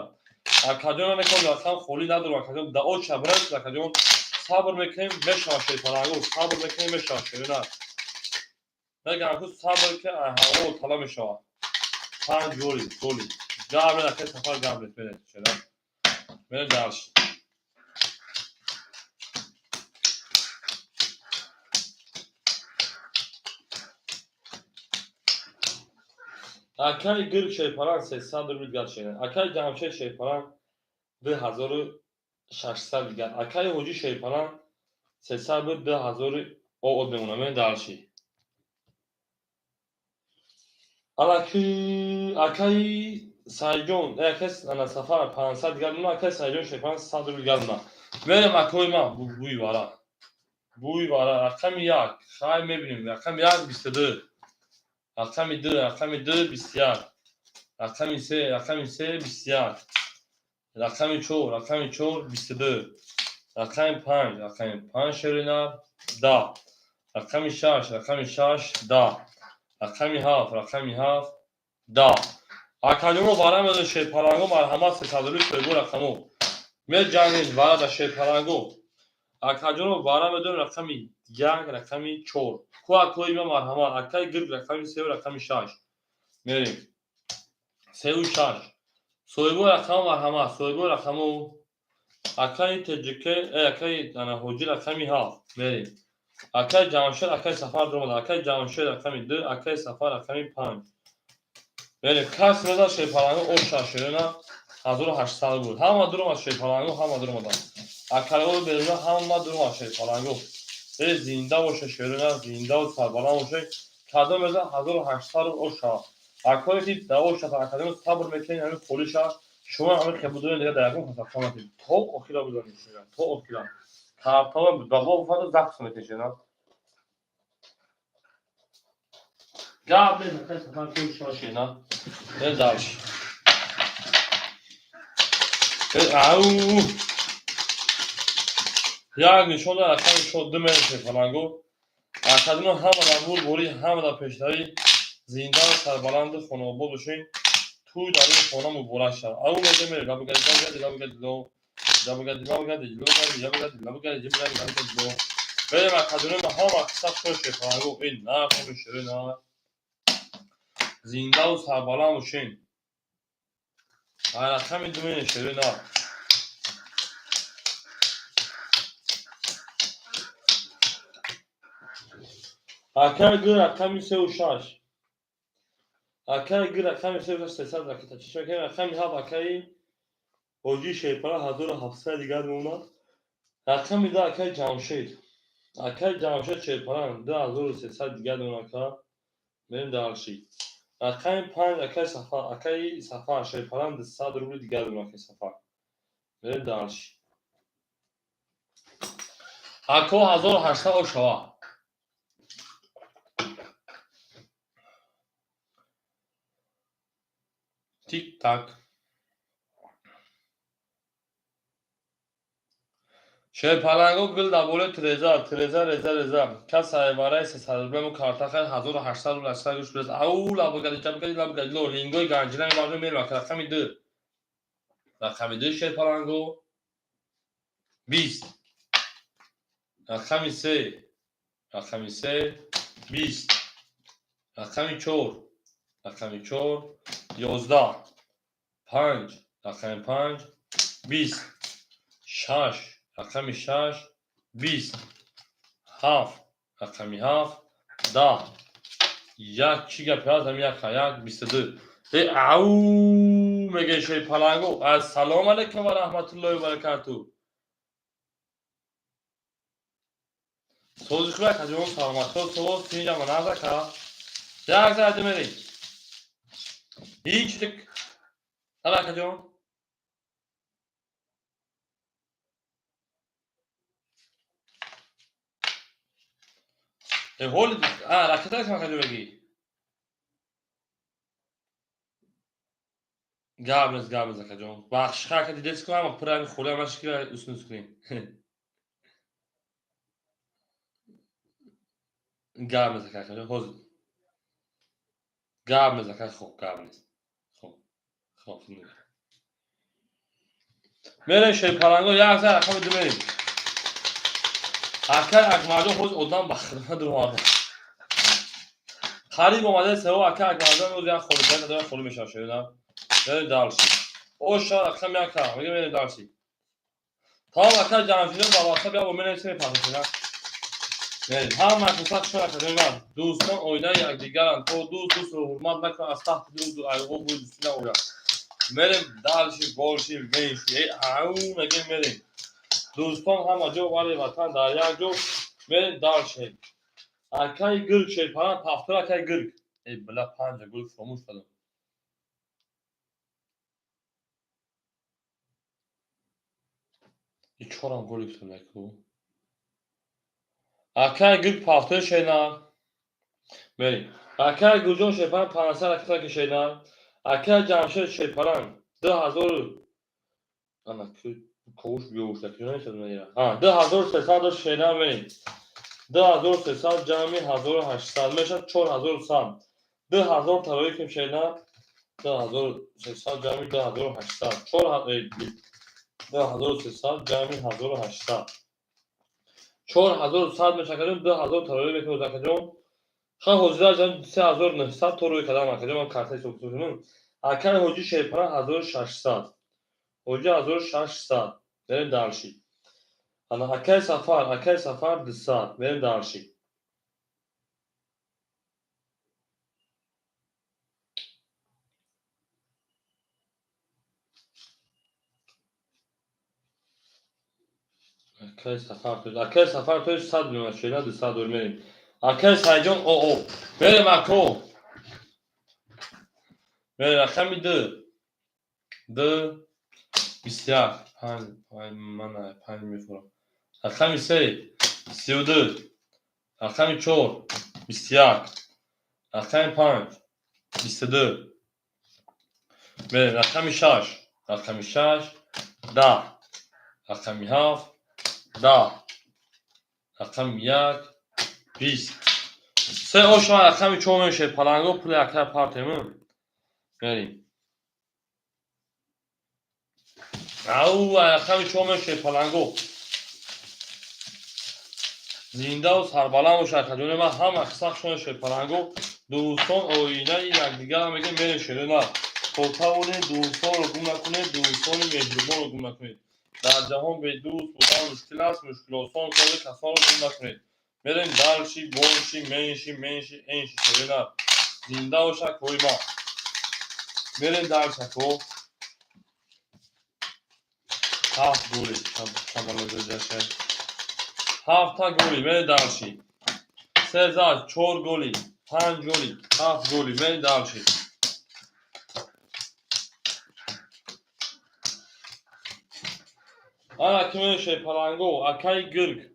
Акаҷон намекунам, рақам холӣ надорам акаҷон. Да оча брат акаҷон. Сабр мекунем, мешавад шерпаланго. Сабр мекунем, мешавад шерина. Мегам ку сабр ки ҳаво тала мешавад. Панҷ голи, голи. Габрел акай Сафар Габрел мере шера. Мере дарш. Акай Гирк шерпаланг 300 рубл дигар шера. Акай Ҷамшед шерпаланг 2600 дигар. Акай Ҳоҷӣ шерпаланг 300 буд, 2000 од мемонад. Мерем дарши. Алаки акай Сайҷон, акай ана Сафар 500 дигар мемонад, акай Сайҷон шерпаланг 100 рубл дигар мемонад. Мерем акои ман бӯи вара. Бӯи вара рақами 1. Хай мебинем. Рақами 1 22. Рақами 2, рақами 2 21. Рақами 3, рақами 3 21. Рақами 4, рақами 4 22. Рақами 5, рақами 5 шерина 10. Рақами 6, рақами 6 10. Рақами 7, рақами 7 10. Акаҷоно вара медон шерпаланго, марҳамат 300 рубл соҳибо рақамо. Меҷангем вара да шерпаланго. Акаҷоно вара медон рақами 1, рақами 4. Ку акои ма марҳамат, акаи Гирк рақами 3 рақами 6. Мерем. 3 ва 6. Соҳибо рақамо марҳамат, соҳибо рақамо. Акаи ТJK, акаи ана Ҳоҷӣ рақами 7. Мерем. Акаи Ҷамшед, акаи Сафар дуромад. Акаи Ҷамшед рақами 2, акаи Сафар рақами 5. Мерем. Кас мезад шерпаланго оша шерина 1800 буд. Ҳама дуромад шерпаланго, ҳама дуромаданд. Акалҳои беруна ҳама дуромад шерпаланго. Зинда боша шерина, зинда ва сарбаланд боша. Кадом мезад 1800 оша. Акое ки да оша академ сабр мекунед, ҳамин холиша шумо ҳамин хебудони дига дар ягон каса қаматед. То охира бизанед шерина, то охира. Картова ба бо фата запис мекунед шерина. Гап нест, акай Сафар кӯ шумо шерина. Дальше. Ау! Як нишон дар рақами шо ду мерем шерпаланго. Академо ҳама дар бурборӣ, ҳама дар пешравӣ, зинда ва сарбаланду хонаобод бошед. Тӯй дар ин хона муборак шавад. Ау мега мерем. Лабгади, лабгади, лабгади, ло. Лабгади, лабгади, лабгади, лабгади, лабгади, лабгади, лабгади, ло. Мерем академо ҳама қисса шо шерпаланго. Ин нархоми шерина. Зинда ва сарбаланд бошед. Рақами ду мерем шерина. Акай Гир рақами 3 ва 6. Акай Гир рақами 3 ва 6 300 ракета. Чӣ мекунем? Рақами 7 акаи Ҳоҷӣ шерпаланг 1700 дигар мемонад. Рақами 2 акаи Ҷамшед. Акаи Ҷамшед шерпаланг 2300 дигар мемонад ака. Мерем дарши. Рақами 5 акаи Сафар, акаи Сафар шерпаланг 200 рубл дигар мемонад акаи Сафар. Мерем дарши. Ако 1800 ошава. Тик-так. Шерпаланго гул дар болои тиреза, тиреза, реза, реза. Кас айвараи 300 рубля мо карта харид 1800 рубл 800 гӯш бурез. Ау, лабгади, ҷабгади, лабгади, ло, лингои ганҷина мебардем мерем рақами 2. Рақами 2 шерпаланго 20. Рақами 3. Рақами 3 20. Рақами 4. Рақами 4 11. 5. Рақами 5 20. 6. Рақами 6 20. 7. Рақами 7 10. Як чӣ гап ҳаст? Ҳамин як як 22. Ау мегӯяд шерпаланго. Ассалому алайкум ва раҳматуллоҳи ва баракатуҳ. Сози хуб акаҷон, саломатҳо, соз тинҷа маназ ака. Як зарда мерем. Ҳеҷ тик. Ҳала акаҷон. Ҳоли ракета акаҷон мегӣ. Гап нест, гап нест акаҷон. Бахшиш ака дидес ку ҳама пур ҳами холи ҳамаш ки уснус кунем. Гап нест акаҷон, ҳозир. Гап нест, ака, хоб, гап нест. Хоб, хоб. Мерем, шерпаланго, як зан рақами ду мерем. Акай Акмарҷон, ҳоз одам ба хидмат дуромада. Қариб омада сево акай Акмарҷон, ӯз як холӣ надора, холӣ мешавад шерина. Мерем дальше. Оша рақами яка, мегем, мерем дальше. Тамом, акай Ҷамшидон, ба ватсап як бор менависем, мепартошена. Мерем. Ҳама хусат шуна кардем. Дӯстон оинаи якдигаранд. То дӯст дӯстро ҳурмат накунад, аз таҳти ду айғо бӯи дӯстӣ наояд. Мерем дальше, больше, меньше. Ау, мегем, мерем. Дӯстон ҳама ҷо, вале ватан дар як ҷо. Мерем дальше. Акаи Гирг шерпаран пафтор, акаи Гирг. Эй, била, панҷа гул фуромӯш кардам. И чорам голи гуфтам яку. Акаи Гирг пафтори шена. Мерем. Акаи Гулҷон шерпаран 500 ракета шена. Акаи Ҷамшед шерпаран 2000, ана ковуш биёвуш, 2300 шена мерем. 2300 ҷамъи 1800 мешавад 4100. 2000 тарои ким шена, 2300 ҷамъи 2800, 2300 ҷамъи 1800 4100 мешавад. 2000 тарои мекунем, акаҷон. Ха, ҳозира 3900 то рӯй кардам, акаҷон, ман карта ҳисоб кунам. Акаи Ҳоҷи шерпаран 1600, Ҳоҷи 1600. Мерем дальше. Ана акаи Сафар, акаи Сафар 200. Мерем дальше. Акаи Сафар, акаи Сафар то 100 мемонад шена, 200 дор мерем. Акаи Сайҷон, оо, мерем, ако. Мерем рақами ду. Ду, 21, панҷ, мана панҷ мефурам. Рақами се, 32, рақами чор, 21, рақами панҷ, 22. Мерем рақами шаш, рақами шаш, 10, рақами ҳафт, 10, рақами як, 20. Се ошма рақами чор мешавад. Паланго, пули акай партем. Мерем. Ау, рақами чор мешавад, паланго. Зиндаву сарбаланд бошад, акаҷони ман, ҳама қисса шуна паланго. Дӯстон оинаи якдигар мегӯем, мерем, шерина. То тавонед, дӯстонро гум накунед, дӯстони меҳрубонро гум накунед. Дар ҷаҳон бедӯст будан мушкил аст, мушкилосон сози касонро гум накунед. Мерем дальше, больше, меньше, меньше, энши, шерина. Зинда бошад кори ман. Мерем дальше, ако. Ҳафт голи шабалозаша. Ҳафта голи, мерем дальше. Се зад, чор голи, панҷ голи, ҳафт голи, мерем дальше. Ана ки мешавад, паланго, акаи Гирг.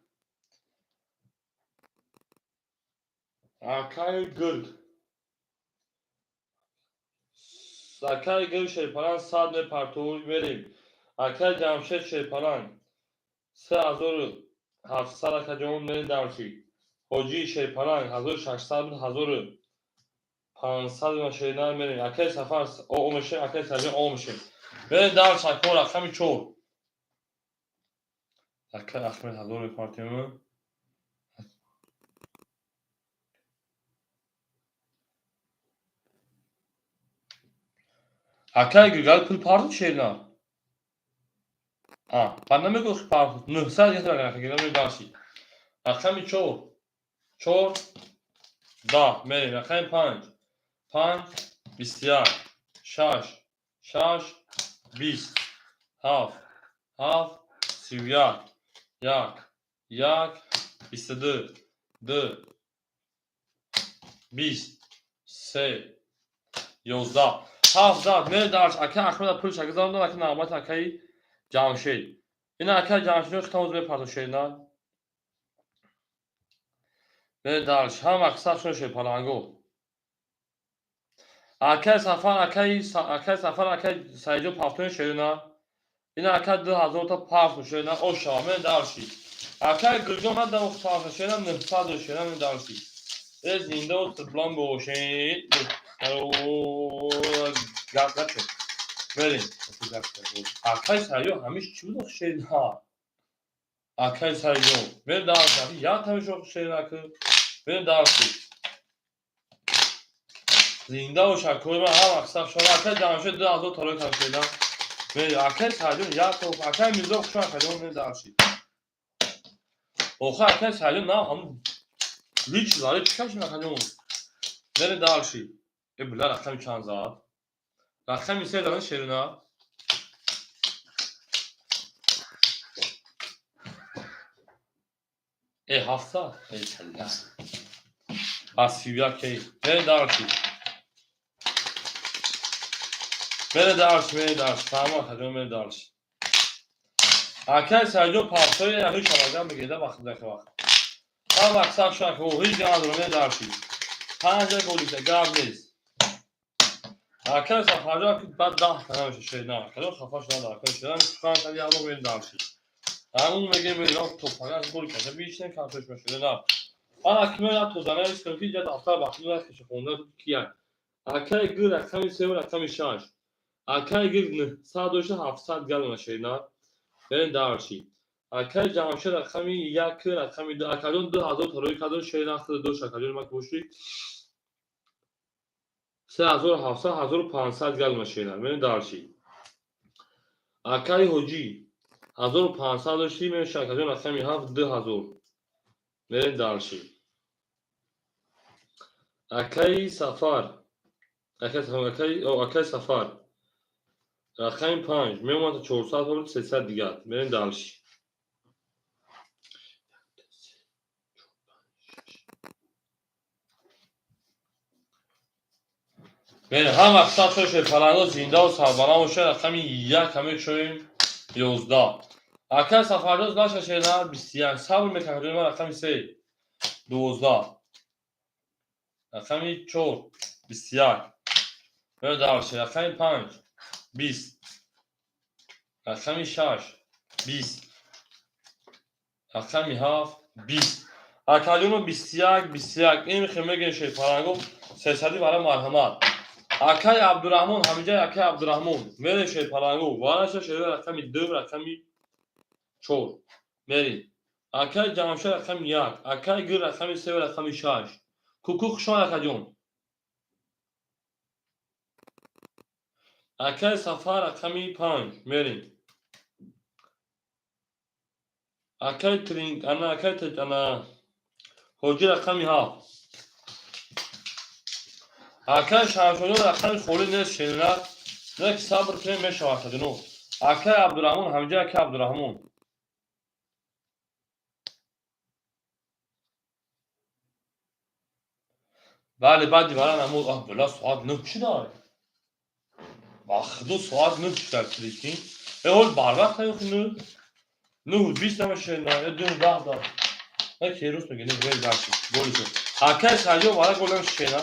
Акаи Гирг. Акаи Гирг шерпаланг 100 мепартовӣ, мерем. Акаи Ҷамшед шерпаланг 3700, акаҷон, мерем дальше. Ҳоҷии шерпаланг 1600 буд, 1500 машина мерем. Акаи Сафар о мешавем, акаи Саҷон о мешавем. Мерем дальше, ако, рақами чор. Акаи Ахмед 1000 мепартем. Акаи Гиргал пул парту шерна. А, бад намегӯ парту. 900 гирифта, ака Гиргал, мерем дальше. Рақами чор. Чор, 10, мерем. Рақами панҷ. Панҷ, 21, шаш, шаш, 20, ҳафт, ҳафт, 31, як, як, 22, ду, 20, се, 11. Ҳафт зад, мерем дальше. Акаи Ахмеда пулша гузарондам, ака навбати акаи Ҷамшед. Ина акаи Ҷамшедро хитомоз мепарто, шерина. Мерем дальше. Ҳама қисса шуна, паланго. Акаи Сафар, акаи Сафар, акаи Саидҷон пафтони, шерина. Ина ака 2000 та парту, шерина, ошава, мерем дальше. Акаи Гулҷон ҳада парту, шерина, 900, шерина, мерем дальше. Э, зиндаву сарбаланд бошед. Гап начо. Мерем. Акай Сайё ҳамиш чӣ буд шерина? Акай Сайё. Мерем дальше. Я тамишо шерина ки. Мерем дальше. Зинда бош, акои ман, ҳам аксар шумо. Акай Ҷамшед 2000 тарои кам шерина. Мерем. Акай Сайё як то акай Мирзо хуш акай мерем дальше. Охир акай Сайё на ҳам лич лари чӣ кашим акаҷон. Мерем дальше. Э била, рақами чанд зад? Рақами се доран шерина. Э 700. Эй калла. Аз 31 эй. Мерем дальше. Мерем дальше, мерем дальше. Фаҳмо акаҷон, мерем дальше. Акай Сайҷон партои ҳеҷ шаваган мегеда вақт дака вақт. Ҳам аксар шак, ҳеҷ гап надорам, мерем дальше. Панҷа голиша, гап нест. Акай Сафарҷон баъд 10 та намеша шерина. Акаҷон хафа шуда акай шерина. Сухан кади ҳамо, мерем дальше. Ҳамун мегем мерем то пага голи каша бичнем картош мешуда. Ана ки мера тозана истам ки ҷа дафтар бахшида каша хонда кияк. Акай гир рақами се рақами шаш. Акай гир 900 дошта 700 галона шерина. Мерем дальше. Акай Ҷамшед рақами як рақами ду. Акаҷон 2000 тарои кардон шерина худ дошт акаҷон мак боши. 3700, 1500 галона шерина. Мерем дальше. Акай Ҳоҷӣ 1500 дошти, мерем акаҷон рақами ҳафт 2000. Мерем дальше. Акай Сафар. Акай Сафар, акай Сафар. Рақами панҷ меомад 400 рубл 300 дигар. Мерем дальше. Мерем ҳам аксар шои паланго зиндаву сарбаланд бошад. Рақами як ҳаме шоем 11. Акай Сафарҷон наша шена 21. Сабр мекунам ман рақами се 12. Рақами чор 21. Мерем дальше. Рақами панҷ 20. Рақами шаш 20. Рақами ҳафт 20. Акаҷоно 21 21. Ин хел мегӯем шерпаланго сесади барои марҳамат. Акай Абдураҳмон ҳамиҷа акай Абдураҳмон мерем шерпаланго вараша шер рақами ду рақами чор мерем. Акай Ҷамшед рақами як. Акай Гир рақами се рақами шаш. Куку хушомад акаҷон. Акай Сафар рақами панҷ мерем. Акай Тринг ана акай ана Ҳоҷӣ рақами ҳафт. Акай Шамшоҷон рақами холӣ нест шерина. Не ки сабр кунем мешавад акаҷоно. Акай Абдураҳмон ҳамиҷа акай Абдураҳмон. Бале, баъди вара намуд. Аҳ, била, соат нӯҳ шудай. Ба худо соат нӯҳ шудай, прикинь. Э ҳол барвақт наёхи нӯҳ. 9:20 намешена, э 2:10 да. Э керус меге, не вел дальше. Голи шуд. Акай Сайҷон вара голем шена.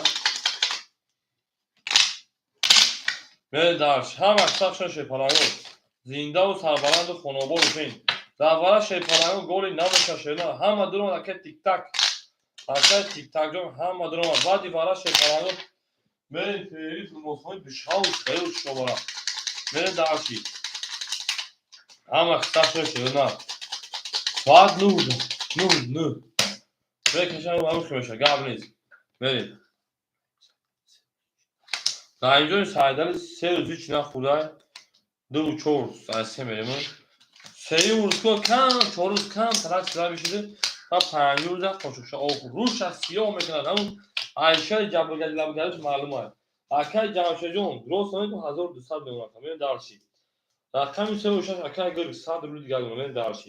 Мерем дальше. Ҳам аксар шон шерпаланго. Зиндаву сарбаланду хонобод бошед. Дар вара шерпаланго голи намеша шена. Ҳама дуромад акай тиктак. Акай Тиктакҷон ҳама дуромад. Баъди вара шерпаланго мерем феҳрист намозхони бишаву хелу шобара. Мерем дальше. Ҳама аксар шон шена. Соат нӯҳ нӯҳ нӯҳ. Мекашам ҳамин хел мешавад, гап нест. Мерем. Дар инҷои Сайдали се рӯз ҳеҷ нахӯрдай. Дуву чор се мерем. Сеюм рӯзко кам, чор рӯз кам тарак сира бишида. Та панҷум рӯза қошуқша об рӯша сиёҳ мекунад. Ҳамун Айшаи ҷабргади маълум аст. Акай Ҷамшедҷон рост намекун 1200 мемонад. Мерем дальше. Рақами севу шаш акай Гирг 100 рубли дигар мемонад. Мерем дальше.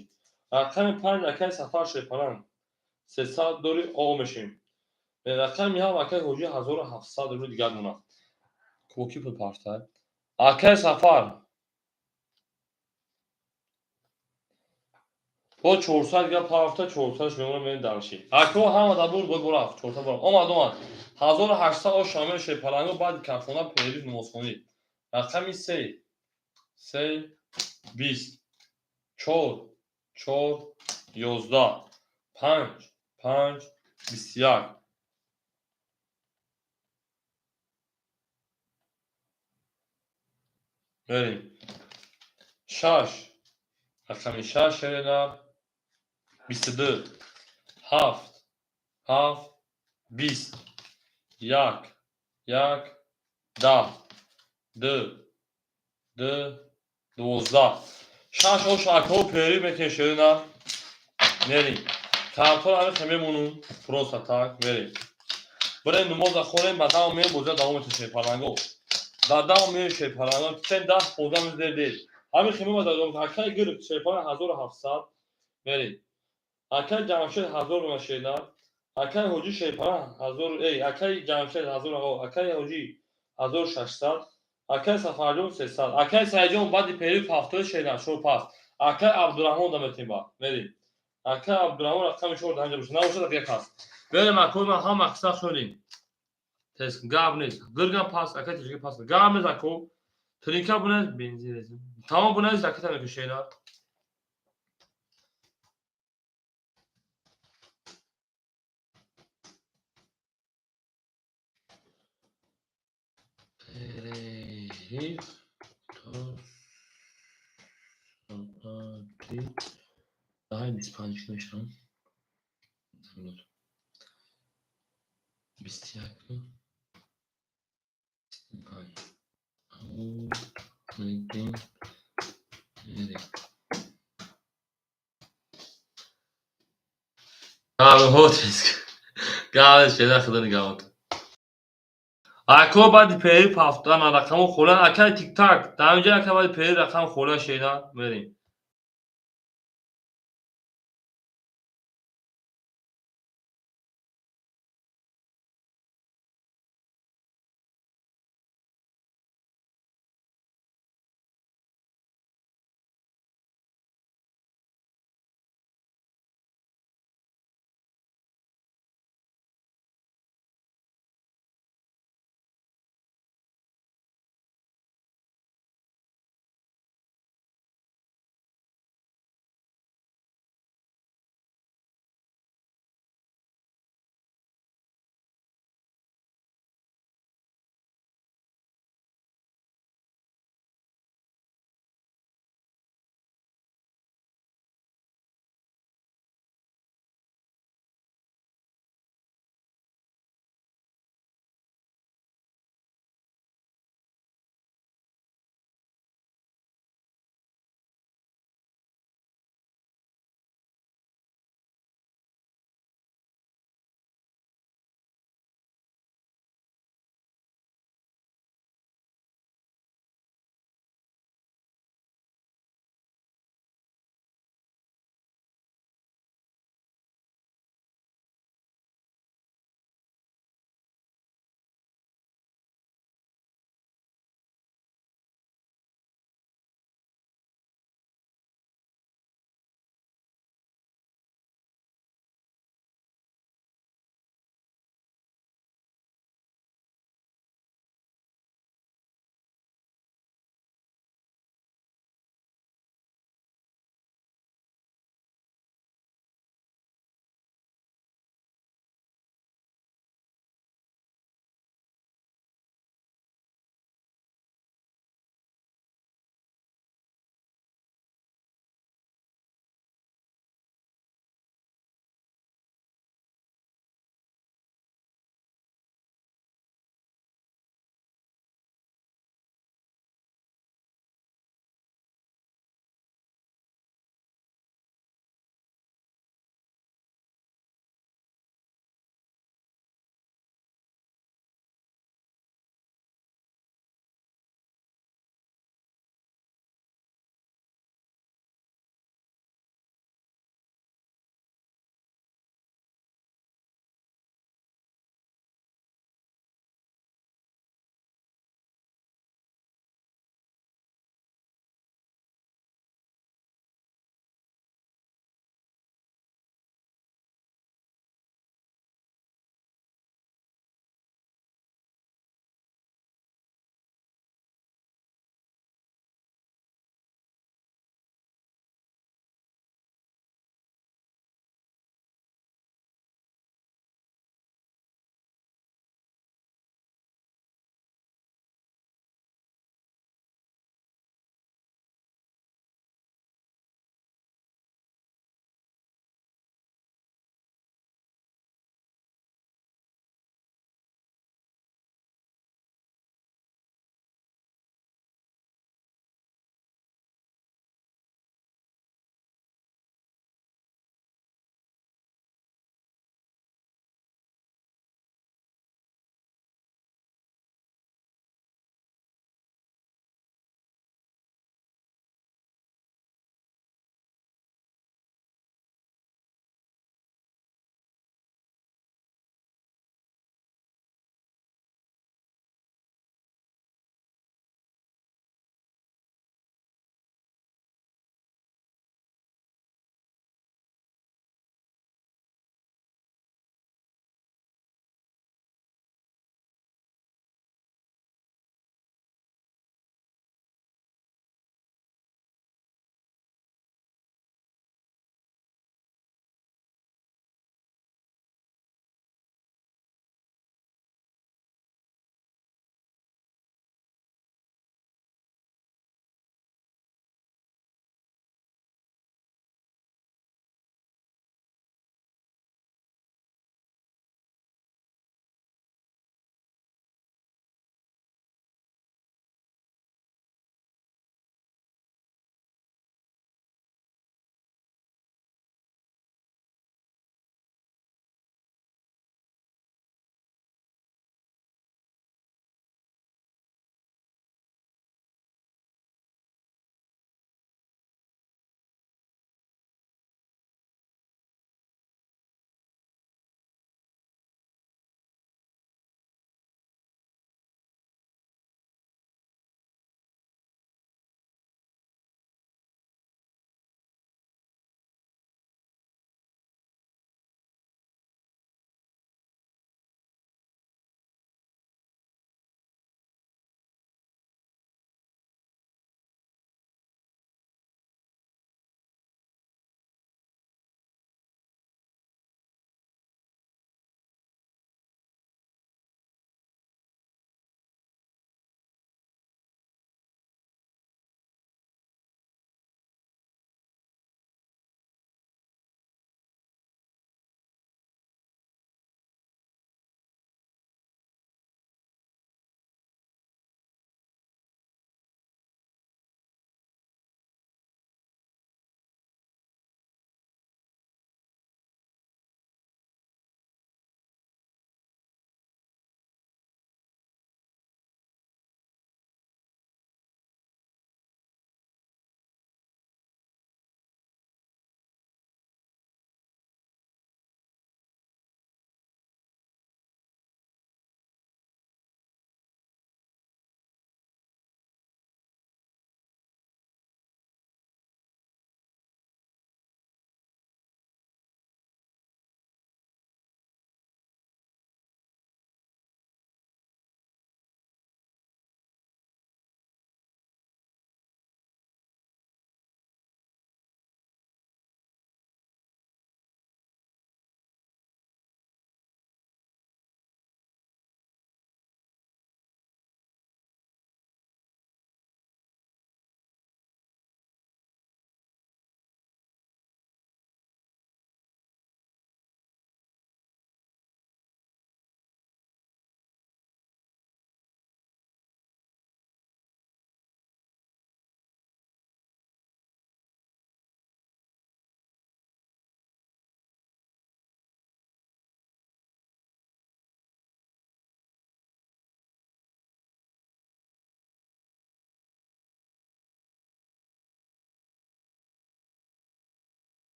Рақами панҷ акай Сафар шерпаланг 300 дори о мешем. Рақами ҳафт акай Ҳоҷӣ 1700 рубли дигар мемонад. Коки пул партай. Акай Сафар бо 400 дигар парафта 400-ш мемонад, мерем дальше. Ако ҳама да бур бо рафт 400 бор. Омад, омад. 1800 о шамел шерпаланго баъди кафона перерыв намозхонӣ. Рақами се се 20 чор чор 11 панҷ панҷ 21. Мерем. 6. Рақами 6 шеренар. 22. 7. 7. 20. 1. 1. 10. 2. 2. 12. 6 ош акаҳо перерыв мекунем шерина. Мерем. Картҳоро ҳамин хел мемонум. Просто так мерем. Бирем намоза хонем, ба давом меем, бозиа давом метем шерпаланго. Дар давом меем шерпаланго. Чен 10 15 минут дер дер. Ҳамин хел меомад дар акаи гир шерпаланг 1700 мерем. Акаи Ҷамшед 1000 бона шерина. Акаи Ҳоҷӣ шерпаланг 1000, эй, акаи Ҷамшед 1000, акаи Ҳоҷӣ 1600, акаи Сафарҷон 300, акаи Саидҷон баъди перерыв 70 шерина, шо пас. Акаи Абдурраҳмон да метем ба. Мерем. Акаи Абдурраҳмон рақами 4 дар ҳамҷа бошад. Набошад, як ҳаст. Берем акои ман ҳама қисса шудем. Тез гап нест. Гиргам пас, акаи тежги пас. Гап нест ако. Тринка бунез бензин резим. Тамом бунез ракета мекушена. Перерыв то соати 10:25 мешавам. Минут. 21. 25. Мекунем. Мерем. Гап шеда худо нигаҳбон. Ако баъди перерыв ҳафтана рақамҳо хӯла акаи тик-так дар инҷа ака баъди перерыв рақам хӯла шеда мерем.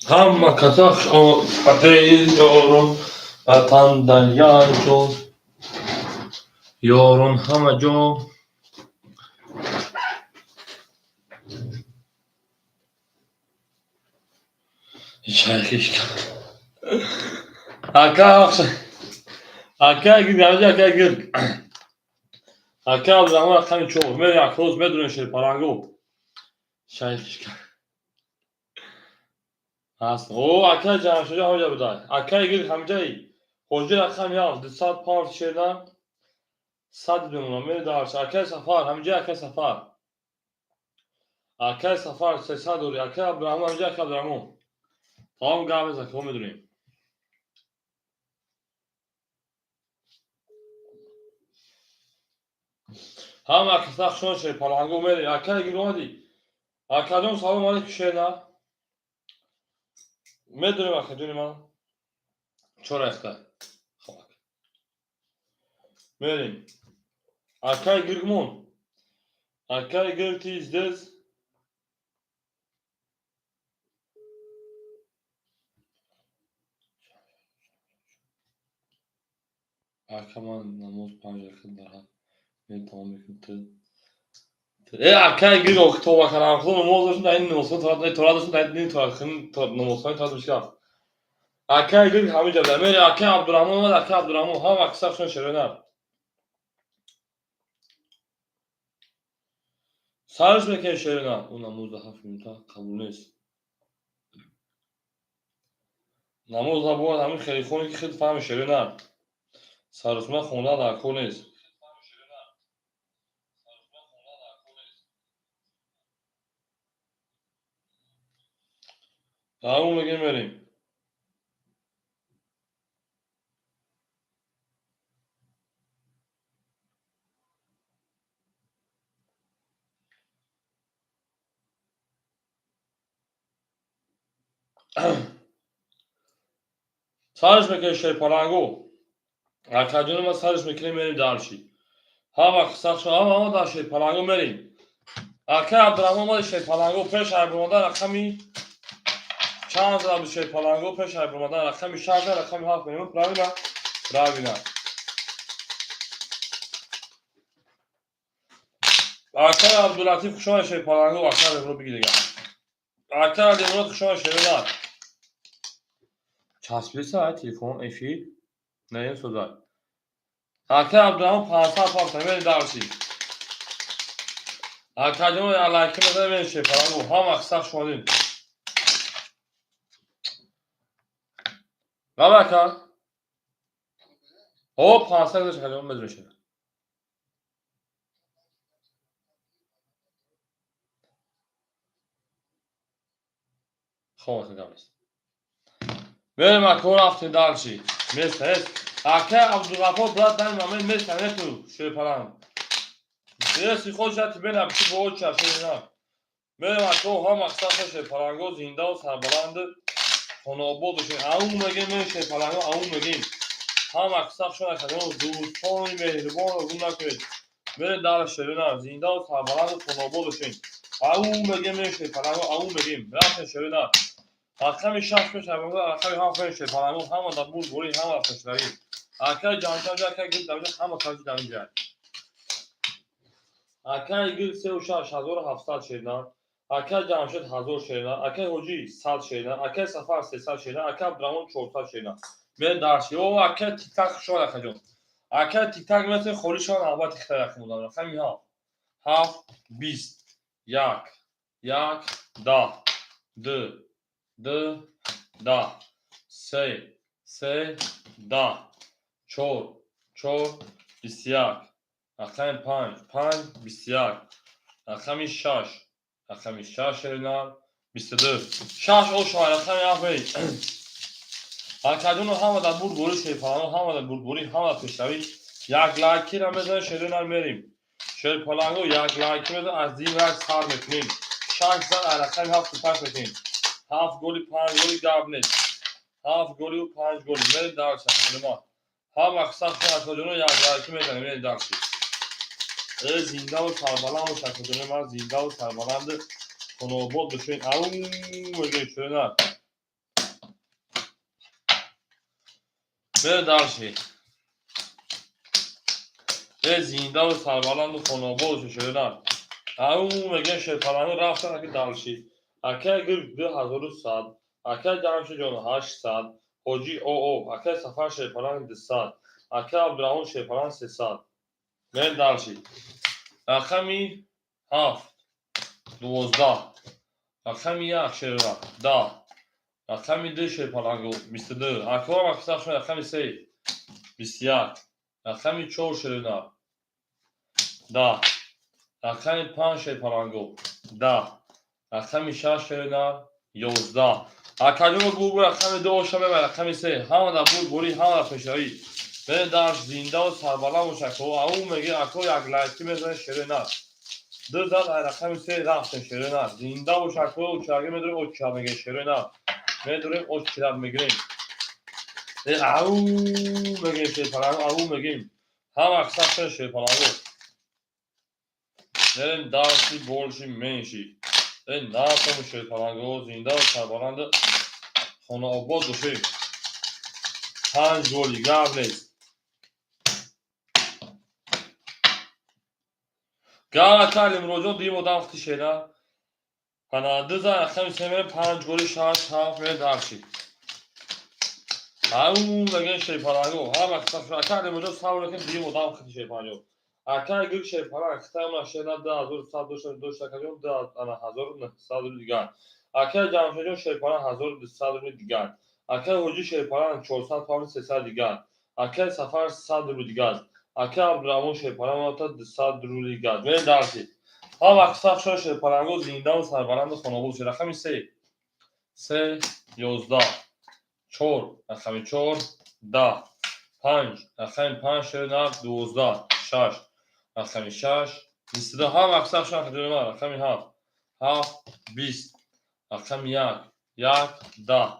Ҳама каса ёрон, ватанда як ҷо, ёрон ҳама ҷо. Шайхишка. Ака, ака гир, ака гир. Ака Абдурахмон рақами чор. Мери акроз медонем шерпаланго. Шайхишка. Аст. О, ака Ҷамшиҷон ҳамҷа будай. Ака гир ҳамҷаи. Ҳоҷи рақами ҳафт, 200 паунд шердан. 100 бимонам. Мери дарш. Акай Сафар, ҳамҷа акай Сафар. Акай Сафар 300 дори. Акай Абдурахмон ҳамҷа акай Абдурахмон. Тамом гап мезан, ко медонем. Ҳама каса хушон шерпаланго мери. Акай гир омадӣ. Акаҷон, салом алейкум, шерна. Медонем, акаҷони ман. Чора яхта. Хоб. Мерем. Акай Гиргмон. Акай Гир, ты здесь? Ака, ман намоз 5 дақиқа дар ҳад метавон мекунам. Ту э акай Гир, тоба кардам. Худо намоз доштум, дар ин намозхон тора доштум, дар ин намозхони тора мушкил аст. Акай Гир ҳамиҷа буда. Мери, акай Абдурахмон омад, акай Абдурахмон ҳама каса хушон шерона. Сарш мекунем шерона. Ӯ намоз 7 минута қабул нест. Намоз бояд ҳамин хеле хоне ки худ фаҳми шерона. Сарусма хондан дар кор нест. Давом мегем, мерем. Сарш мекунем шерпаланго. Акаҷони ма, сарш мекунем, мерем дарши. Ҳама сахшо, ҳама ҳама дар шерпаланго мерем. Акай Абдурахмон омади шерпаланго, пеш айбромадан рақами чанд зада буд шерпаланго, пеш айбромадан рақами шаш, рақами ҳафт мерем. Правильно? Правильно. Акай Абдулатиф, хуш омадед шерпаланго, акай Алимурод биги дигар. Акай Алимурод, хуш омадед шерона. Часписа ай телефон эфир? Не, созай. Акай Абдурахмон 500 пафта, мерем дарси. Акаҷон, лайки мезанем, мерем шерпаланго. Ҳама сахт шумодем. Раба ака? О, 500 гузашт, акаҷон, медонем шера. Хоб, ака, гап нест. Мерем, ако рафтем дальше. Место нест. Ака Абдуғаффор, брат, дар момент место нету шерпаланг. Если хочешь, я тебе напишу по очи, шерина. Мерем, ако, ҳама сахт шерпаланго, зиндаву сарбаланд, хонобод бошем. Ау мегем, мерем шерпаланго, ау мегем. Ҳама сахт шон акаҷон, дӯстони меҳрибонро гум накунед. Мерем дар шерина, зиндаву сарбаланду хонобод бошем. Ау мегем, мерем шерпаланго, ау мегем. Рафтем шерина. Рақами шаш пеш рақами ҳафт мерем шерпаланго, ҳама дар бурдборӣ, ҳама дар пешравӣ. Акай Ҷамшед, акай Гир дар ҳама каси дар инҷа. Акай Гир 36,700 шерина. Акай Ҷамшед 1000 шерина. Акай Ҳоҷӣ 100 шерина. Акай Сафар 300 шерина. Акай Абдурахмон 400 шерина. Мерем дарши. О, акай Тиктак, хуш омад, акаҷон. Акай Тиктак метавонед холӣ шавад, албатта хита яқин будам. Рақами ҳафт. Ҳафт, 20, як, як, 10, ду, ду, 10, се, се, 10, чор, чор, 21, рақами панҷ, панҷ, 21, рақами шаш, рақами шаш шерина, 22, шаш ошава, рақами ҳафт мерем. Акаҷоно, ҳама дар бурдборӣ шерпаланго, ҳама дар бурдборӣ, ҳама дар пешравӣ. Як лайкира мезанем, шерина, мерем. Шерпаланго, як лайки мезанем, аз дин рак сар мекунем. Шаш зан аз рақами ҳафту панҷ мекунем. Ҳафт голи, панҷ голи, гап нест. Ҳафт голию панҷ голи. Мерем дарси, акаҷони. Ҳама сахт акаҷоно, як лайки мезанем, мерем дарси. Э, зиндаву сарбаланд бош, акаҷони ман, зиндаву сарбаланду хонобод бошед. Ау мегӯем, шерина. Мерем дальше. Э, зиндаву сарбаланду хонаободу шеринар. Ау мегӯям, шерпаланги рафтан аки дальше. Акай гир 2100, акай Ҷамшиҷон 800, Ҳоҷи оо, акай Сафар шерпаланг 200, акай Абдураҳмон шерпаланг 300. Мерем дальше. Рақами ҳафт 12, рақами як, шерра, 10, рақами ду, шерпалангу, 22. Акорам аксар. Рақами се 21, рақами чор, шеринар, 10, рақами панҷ, шерпалангу, 10, рақами шаш, шеринар, 11. Акаҷоно, бурбу рақами ду оша мебар, рақами се. Ҳамада бурбурӣ, ҳамада пешравӣ. Берем дальше. Зиндаву сарбаланд бош, ако. Ау меги, ако, як лайки мезанед, шеринар. Ду зад ай рақами се рафтем, шеринар. Зинда бош, ако. Очаги медорем, оча мегем, шеринар. Медорем, очират мегирем. Ау мегем, шерпаланг, ау мегем. Ҳама аксар, шерпалангу. Мерем дальше, больше, меньше. Э, натому, шерпаланго, зиндаву сарбаланду хонаобод бошем. Панҷ голи, гап нест. Гап, Алимроҷон, дуюм одам хти шера. Ана ду зан рақами се мерем, панҷ голи, шаш, ҳафт, мерем дальше. Ау мегем, шерпаланго. Ҳама ака Алимроҷон, сабр кун, дуюм одам хти шерпаланго. Акай гир шерпаланг хитамна шера 2100 дошта дошта акаҷон, ду ана 1900 рубли дигар. Акай Ҷамшедҷон шерпаланг 1200 рубли дигар. Акай Ҳоҷӣ шерпаланг 400 павли 300 дигар. Акай Сафар 100 рубли дигар. Акай Абдураҳмон шерпаланг 200 рубли дигар. Мерем дальше. Ҳама аксар шо, шерпаланго, зиндаву сарбаланду хонобод. Рақами се, се 11, чор, рақами чор 10, панҷ, рақами панҷ, шернар, 12, шаш, рақами шаш 22. Ҳама аксар шо, рақами ҳафт, ҳафт 20, рақами як, як 10,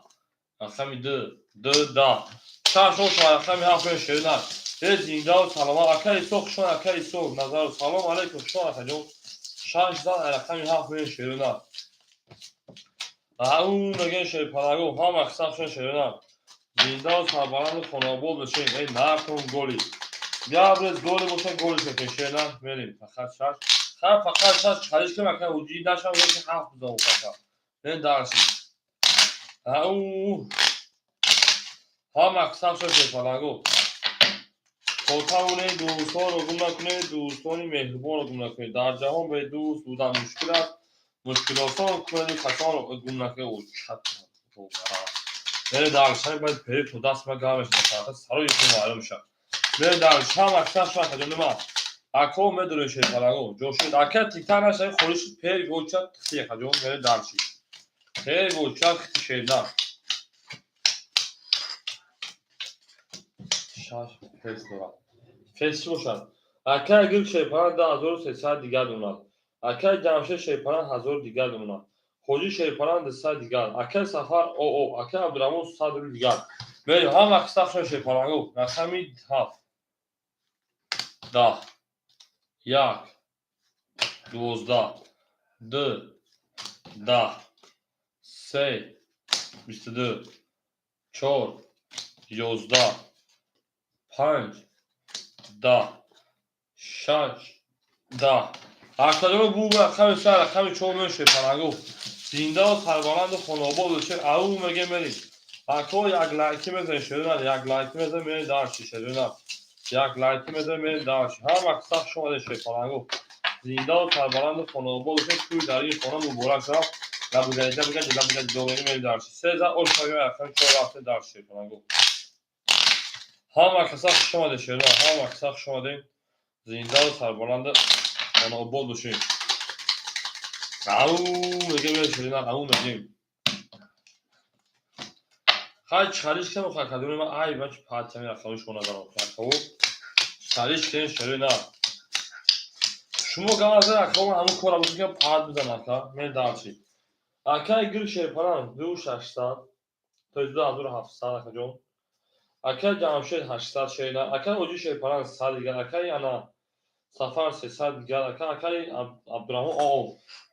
рақами ду, ду 10, шаш оша, рақами ҳафт, шернар. Э, зиндаву саломат, ака Исо, хушон, ака Исо Назару, салом алейкум, хушон, акаҷон. Шаш зан рақами ҳафт, шеринар. Ау мегӯем, шерпалаго, ҳама аксар шон, шеринар. Зиндаву сарбаланду хонаобод бошем. Э, накун голи. Габрез голи боша, голи шекен, шеринар. Мерем фақат шаш. Ха, фақат шаш чалиш кем, ака ҳуҷӣ нашам, ки ҳафт бизан ака. Мерем дальше. Ау ҳама аксар шон, шерпалаго. То тавонед, дӯстонро гум накунед, дӯстони меҳрубонро гум накунед. Дар ҷаҳон бе дӯст будан мушкил аст. Мушкилосон кунеду касонро гум накунед. Мере дальше, бояд пери то даст ма гап мешавад, сарои хун маълум мешавад. Мере дальше, ҳама аксар шуд, акаҷон ма. Ако медоред, шерпалаго, ҷошид. Ака тиктар нашавед, холӣ шуд, пери гоча тихти, акаҷон, мере дальше. Пери гоча тихти, шернар. Шаш фес дорад. Фес чӣ бошад? Акай гир шерпаланг 2300 дигар мемонад. Акай Ҷамшед шерпаланг 1000 дигар мемонад. Ҳоҷӣ шерпаланг 200 дигар. Акай Сафар оо, акай Абдураҳмон 100 рубли дигар. Мерем, ҳама аксар шон, шерпаланго. Рақами ҳафт 10, як 12, ду 10, се 22, чор 11, панҷ 10, шаш 10. Акаҷоно, бу рақами се, рақами чор мешед, шерпаланго. Зиндаву сарбаланду хонаобод бошед. Ау мегем, мерем. Ако, як лайки мезанед, шеринар, як лайки мезанед, мерем дальше, шеринар. Як лайки мезанед, мерем дальше. Ҳама аксар хуш омадед, шерпаланго. Зиндаву сарбаланду хонаобод бошед. Тӯи дари хона муборак шавад. Лабугаида бигаҷи, лабугаҷи довери, мерем дальше. Се за ош, рақами чор рафте дальше, шерпаланго. Ҳама каса хуш омадед, шеринар, ҳама каса хуш омадед. Зиндаву сарбаланду хонаобод бошед. Ау мегем, шеринар, ау мегем. Хай, чалиш кем, хакадуни ма, ай ма чи патями рақами шумо назарам, акаву. Чалиш кем, шеринар. Шумо гамаза, акаву, ҳамун кора бузгем, пат бизан, ака, мен дальше. Акай гир шерпаланг 2600, то есть 2700, акаҷон. Акай Ҷамшед 800, шеринар. Акай Ҳоҷӣ шерпаланг 100 дигар. Акай ана Сафар 300 дигар. Ака, акай Абдураҳмон оо.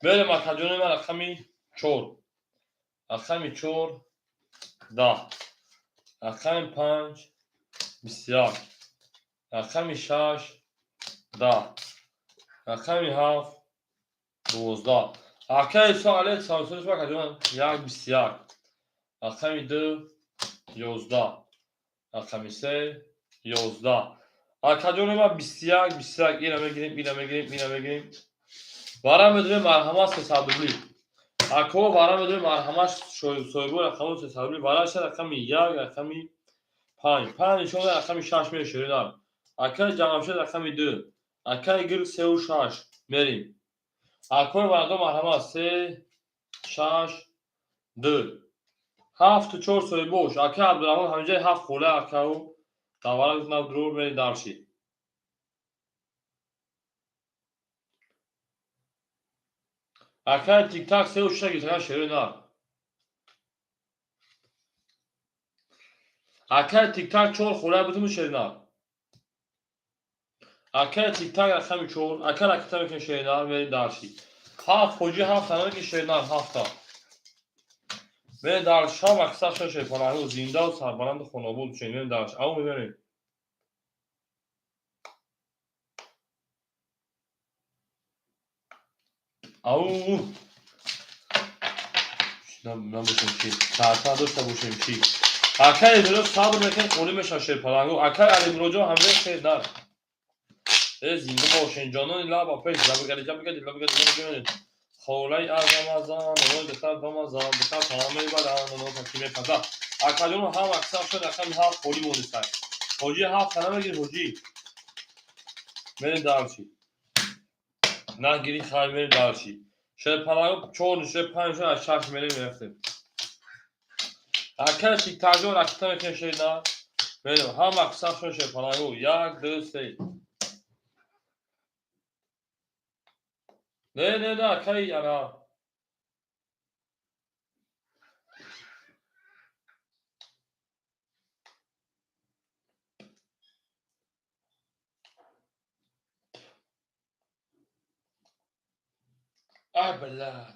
Мерем, акаҷони ман, рақами чор. Рақами чор 10. Рақами панҷ 21, рақами 6, 10, рақами 7, 12. Акаи Исо алайҳи салом акаҷон, 1, 21, рақами 2, 11, рақами 3, 11. Акаҷони ма, 21, 21, ина мегирем, ина мегирем, ина мегирем. Вара медонем, марҳамат, 300 рубли. Ако, вара медонем, марҳамат, соҳибо рақами 300 рубли. Вараша рақами 1, рақами 5, 5 нишон, рақами 6 мешӯринар. Акаи Ҷамшед, рақами 2, акаи Гирг, 3-у 6 мерим. Акои варадо, марҳамат, 3, 6, 2, 7-у 4 соҳибош. Акаи Абдураҳмон ҳамиҷаи 7 хола акау давара нав дурур мерим дарши. Акаи Тиктак, 3-у 6 гирифтаган, шерои нар. Акаи Тиктак, 4 хола бутуму, шери нар. Акаи Тиктак, рақами 4, ака ракета мекунем, шери нар, мерим дарши. 7 хоҷи, 7 тана ки, шери нар, 7-та. Мерим дарши, шам аксар шо шерпалаҳу зиндаву сарбаланду хонобод бошед, мерим дарши. Ау мебарем. Ау! Набошем чӣ? Саатта дошта бошем чӣ? Акаи Эмиро сабр мекунед, холӣ мешавад, шерпалангу. Акаи Алимуроҷон ҳамҷои шер нар. Э, зинда бошен, ҷонони лаба пеш, лабгади, ҷабгади, лабгади, лабгади. Холаи азамазан, оно духтар бамазан, духтар тама мебаранд, оно таки мепазад. Акаҷон, ҳам аксар шуд, рақами 7 холӣ монистад. Ҳоҷӣ, 7 тана мегири, ҳоҷӣ. Мерем дарчи. Нагири, хайр, мерем дарчи. Шерпалангу 4 нишои, 5 нишои, аз 6 мерем, мерафтем. Акаи Тиктакҷон ракета мекунем, шери нар. Мерем, ҳам аксар шуд, шерпалангу. 1, 2, 3. Не, не, не, акаи ана. Ай, блядь.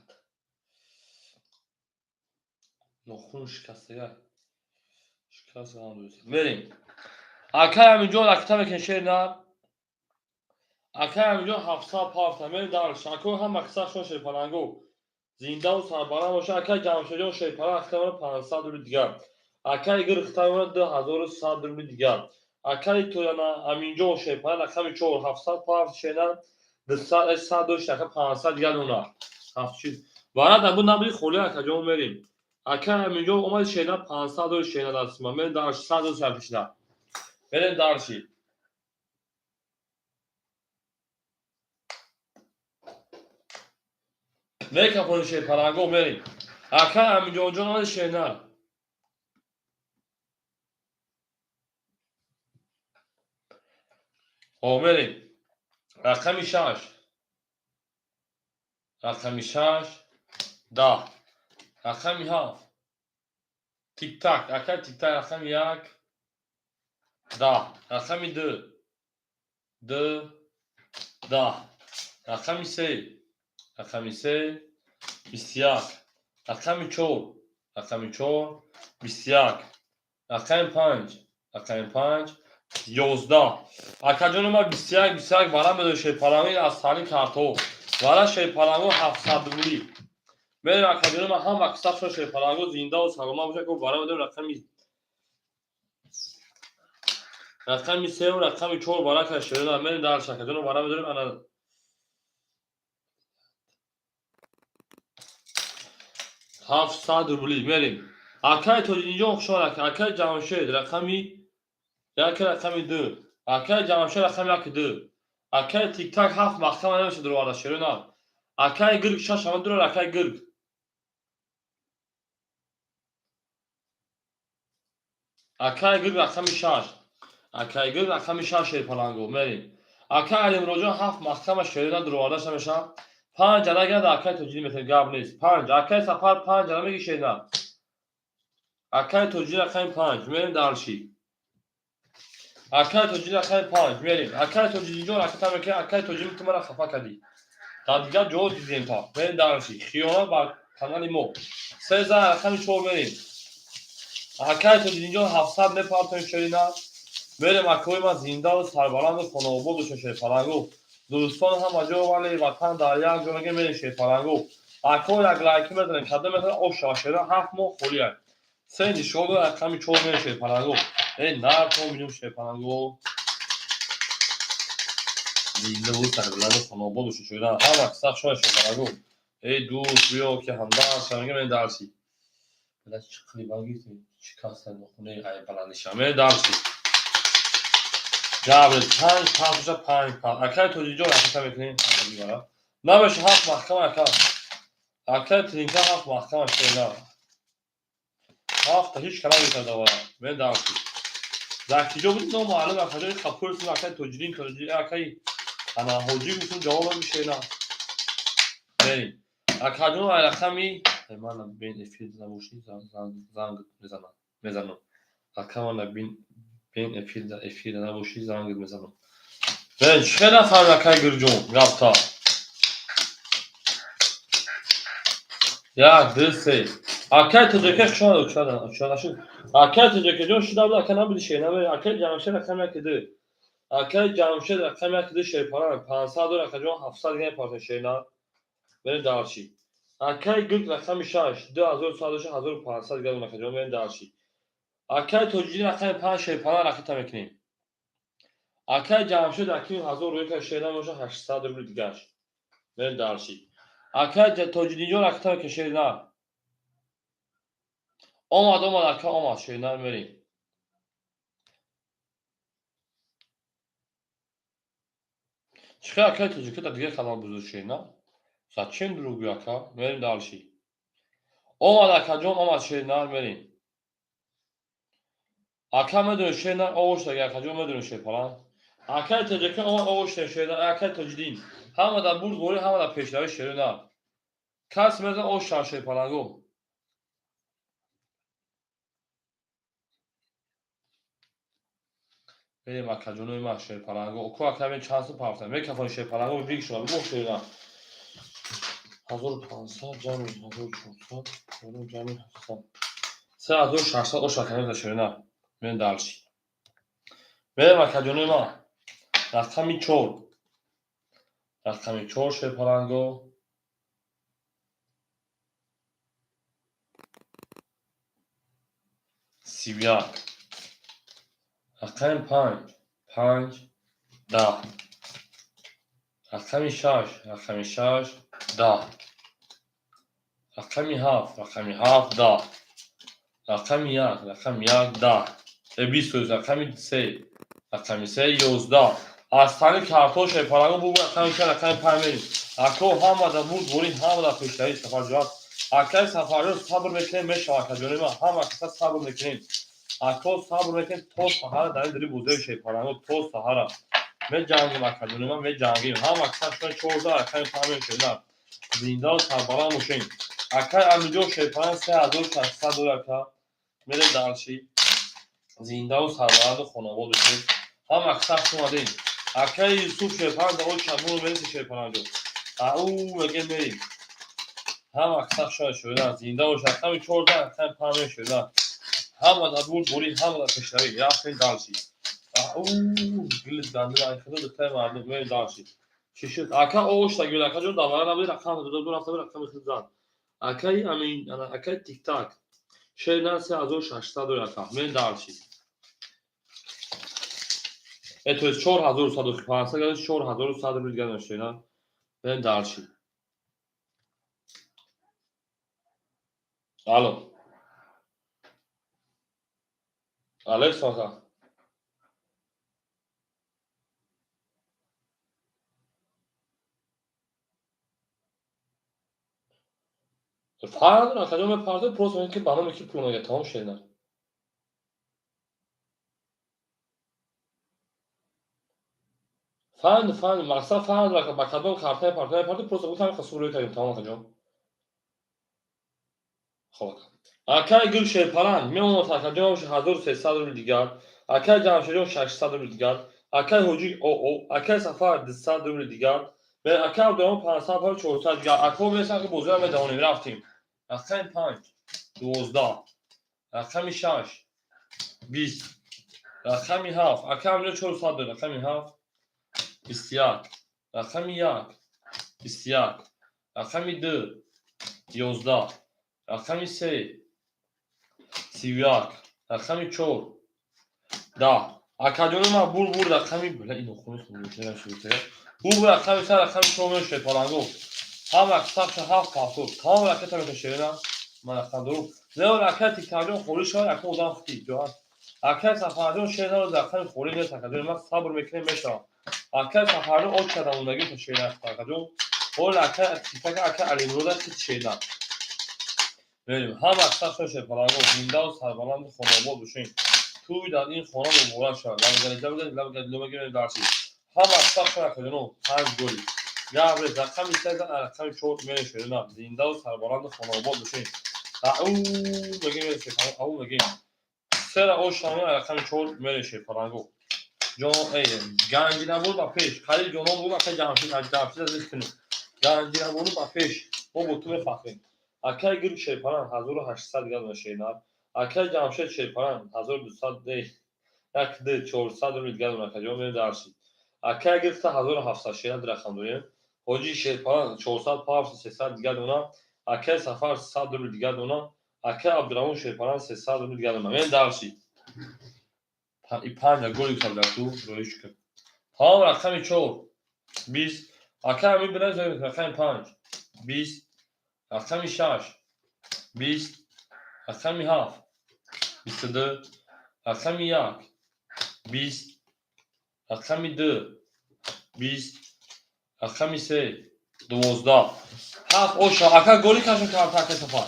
Нохун шикастага. Шикастаган дӯст. Мерем. Акаи Аминҷон ракета мекунем, шери нар. Акаи Аминҷон, 700 пафта. Мерем дарш. Ако, ҳам аксар шон, шерпалангу. Зиндаву сарбаланд бошад. Акаи Ҷамшедҷон, шерпаланг ракета мекунем, 500 рубли дигар. Акаи Гир ракета мекунем, 2100 рубли дигар. Акаи Тояна Аминҷон, шерпаланг рақами 4, 700 пафт, шернар. 200 100 дошт, ака 500 дигар дона. 7 чиз. Варад абу набуди холи, акаҷон, мерем. Ака Аминҷон омад, шерна, 500 дошт, шерна дастима. Мерем дарш, 100 дошт сарпишна. Мерем дарши. Мекапони, шерпаланго, мерем. Ака Аминҷонҷон омад, шерна. О, мерем. Рақами 6. Рақами 6, 10. Рақами 7. Тиктак. Ака Тиктак, рақами 1, 10. Рақами 2. 2, 10. Рақами 3. Рақами 3, 21. Рақами 4. Рақами 4, 21. Рақами 5. Рақами 5, 11. Акаҷони ма, 21, 21 вара медои, шерпаланги аз сари картҳо. Вара, шерпалангу, 700 рубли. Мерем, акаҷони ма, ҳам аксар шо, шерпалангу, зиндаву саломат бошад, ко вара медоем, рақами 3-у рақами 4 вара ка, шерина, мерем дарш, акаҷони, вара медорем ана 700 рубли, мерем. Акаи Тоҷиддинҷон, хушомад, ака. Акаи Ҷамшед, рақами 1, рақами 2. Акаи Ҷамшед, рақами 1, 2. Акаи Тиктак, 7 маҳкама намешад дуроварда, шерина. Акаи Гирг, 6 ҳама дурар, акаи Гирг. Акаи Гирг, рақами 6. Акаи Гирг, рақами 6, шерпалангу, мерем. Акаи Алимроҷон, 7 маҳкама, шерина, дуровардаш намешавад. 5 ана гирад, акаи Тоҷиддин метавонад, гап нест. 5. Акаи Сафар, 5 ана меги, шерина. Акаи Тоҷиддин, рақами 5, мерем дарши. Акаи Тоҷиддин, рақами 5, мерем. Акаи Тоҷиддинҷон ракета мекунад, акаи Тоҷиддин, ту мара хафа кардӣ. Дар дигар ҷо дидем та. Мерем дарши. Хиёнат бар канали мо. 13, рақами 4, мерем. Акаи Тоҷиддинҷон, 700 мепартоем, шерина. Мерем, акои ман, зиндаву сарбаланду хонаобод бошед, шерпалангу. Дӯстон ҳама ҷо, вале ватан дар як ҷо мега. Мерем, шерпалангу. Ако, як лайки мезанем, кадом мезанем, об шава. Шера 7 моҳ холия. Се нишон, рақами 4 мерем, шерпалангу. Э, нархо минум, шерпалангу. Зиндаву сарбаланду хонаобод бошед, шера. Ҳама киса шоя, шерпалангу. Эй дӯст, биё ки ҳамдарс мега. Мерем дарси. Чӣ қилибан гирифтем, чӣ каса нохунаи ғайбаландиша. Мерем дарси. Габрел панҷ панҷ боша, панҷ панҷ. Акай Тоҷиҷон, рақиса мекунем, намеша. Ҳафт маҳкам, ака. Акай Тринка, ҳафт маҳкам, шена. Ҳафта ҳеҷ кала мекардавара. Мен дарси. Дар киҷо буди, номаълум, акаҷои қапурсим. Акай Тоҷидин, акай ана Ҳоҷӣ гуфтум, ҷавоб мешена. Мерим, акаҷон. Ай рақами мана бин, эфир набошӣ, занг мезанам, мезанам. Ака, мана бин, бин, эфир набошӣ, зангит мезанам. Бен, чӣ хел нафаҳми, акай Гирҷон, гапта? Як, ду, се. Акай Тоҷака, шуд. Акай Тоҷакаҷон, шуда буд, ака, набуди, шер набуди. Акай Ҷамшед, рақами яки ду. Акай Ҷамшед, рақами яки ду, шерпаран 500, акаҷон, 700 дига мепартем, шерна. Берем дарчи. Акай Гирд, рақами 6, 2100, 1500 дига, акаҷон. Берем дарчи. Акай Тоҷидин, рақами 5, шерпаран рақита мекунем. Акай Ҷамшед, акими ҳазор рӯяка, шерна меоша, 800 рубли дигаш. Берем дарчи. Акай Тоҷидинҷон, рақита мекунем, шерна. Омад, омад, ака, омад, шерна. Мерем. Чӣ хел, акай Тоҷика, дар дигар канал бузург, шерна? Зачем дурӯғгӯй, ака? Мерем дальше. Омад, акаҷон, омад, шерна. Мерем, ака. Медонӣ, шерна, овоштаги, акаҷон, медонӣ, шерпаланд. Акай Тоҷика омад, овоштаги, шерна. Акай Тоҷидин, ҳама дар бурдборӣ, ҳама дар пешравӣ, шерна. Кас мезан, ош шав, шерпалангу. Мерем, акаҷонои ман, шерпаланго. Ку, ака, мен чанд сум пафтам мекафони, шерпаланго, бигшона, бигӯ, шерна. 1500 ҷамъи 1400 ҷамъи 700, 3600 ош, акаҷон, шерна. Мерем дальше. Мерем, акаҷонои ман. Рақами 4, рақами 4, шерпаланго. 31. Рақами 5, панҷ, 10. Рақами 6, рақами 6, 10. Рақами 7, рақами 7, 10. Рақами 1, рақами 1, 10, 20. Рақами 3, рақами 3, 11. Аз тани картош, шерпаланго, бугу. Рақами 4, рақами 5, мерем. Ако, ҳама дар бурдборӣ, ҳама дар пешравӣ. Сафарҷоат, акай Сафарҷон, сабр мекунем, мешава, акаҷони ман. Ҳама каса сабр мекунем, ако, сабр мекунем то саҳара. Дар ин дили бузурги, шерпаланго, то саҳара меҷангем, акаҷони ман, меҷангем. Ҳама каса шуна. 14, рақами 5, мешавад. Зиндаву сарбаланд бошем. Акай Амиҷон, шерпаланг, 3600 дор, ака. Мерем дальше. Зиндаву сарбаланду хонобод бошед. Ҳама каса хуш омадем. Акаи Юсуф, шерпаланг, даои шаборо мереси, шерпаланҷо. Ау меге, мерем. Ҳама каса хуш шуда. Зинда бошад. Рақами 14, рақами 5, мешуда. Ҳама дар бурдборӣ, ҳама дар пешравӣ. Рафтем дальше. Ау, гили дандина айхида, духтари мардум. Мерем дальше. Чӣ шуд, ака? Овоштагил, акаҷон, давара набуди. Рақам ду рафта, рақами хел зад. Акаи Амин, акаи Тиктак, шерна, 3600 дор, ака. Мерем дальше. То есть 4100, 500 градус, 4100 рубли дигар шена. Мерем дальше. Алло, алейкум, ака. Фарқ надорад, акаҷон, мепартои, просто мегӯям, ки ба номи ки пул мегирад, тамом, шена. Фаҳмидем, фаҳмидем, мақсад фарқ надорад, ба кадом карта мепартои, мепартои, просто гуфтам, хасум рӯй кардем, тамом, акаҷон. Хоб, ака. Акаи Гул, шерпаланг меомад, акаҷон, 1300 рубли дигар. Акаи Ҷамшедҷон, 600 рубли дигар. Акаи Ҳоҷӣ оо, акаи Сафар, 200 рубли дигар. Акаи Абдурahмон, 500, 400 дигар. Ако, мерасам, ки бозиро медавонем, рафтем. Рақами 5, 12. Рақами 6, 20. Рақами ҳафт, ака, ҳамҷо 400 дорем. Рақами ҳафт, 21, рақами як, 21, рақами ду, 11, рақами се, 31, рақами чор, 10. Акаҷони ман, бур, бур, рақами била ино хуни. Бур, бур, рақами се, рақами чор мешавед. Паланго ҳама сахша ҳафт пафтод, тамом ракета мекашед. Ман рақам дорум, не, ракет тиктарҷон холӣ шавад, акун одам хити ҷоҳат. Акай Сафарҷон, шер нароз, рақами холӣ нест, акаҷон ман, сабр мекунем, мешавам. Акай Сафарҷон, оч кардам, мондагӣ та шер наст, акаҷон. Ҳол акай тиктака, акай Алимурода хит шерна мерем. Ҳама сахша шер. Паланго, зиндаву сарбаланду хонобод бошем, тӯй дар ин хона муборак шавад. Лабгари дарси ҳама сахша, акаҷоно, панҷ голи габре. Рақами се, рақами чор мерешед. Зиндаву сарбаланду хонобод бошем. Ау мегем, ау мегем, сера ошами, рақами чор мерешед. Паланго ҷон, ганҷи набуд ба пеш, қариб ҷонон буд. Акай Ҷамшид, Ҷамшид зикр кунем. Ганҷи набуд ба пеш, мо бо ту мефахрем. Акай Гирк шерпалан, 1800 газ шернар. Акай Ҷамшед шерпалан, 1200, як, ду, 400 рубл газ. Акаҷон, мерем дарси. Акай гирифта 1700 шерна рақам дорем. Ҳоҷи шерпалан 400 пафт, 300 дигар дона. Акай Сафар 100 рубл дигар дона. Акай Абдураҳмон шерпалан 300 рубл дигар дона. Мерем дарси. Панҷа голи кардату роиш кард. Тамом, рақами чор, 20. Акай ами бина, рақами панҷ, 20, рақами шаш, 20, рақами ҳафт, 22, рақами як, 20, рақами ду, 20, рақами се, 12. Ҳафт оша, ака, голи кашон кард. Акай Сафар,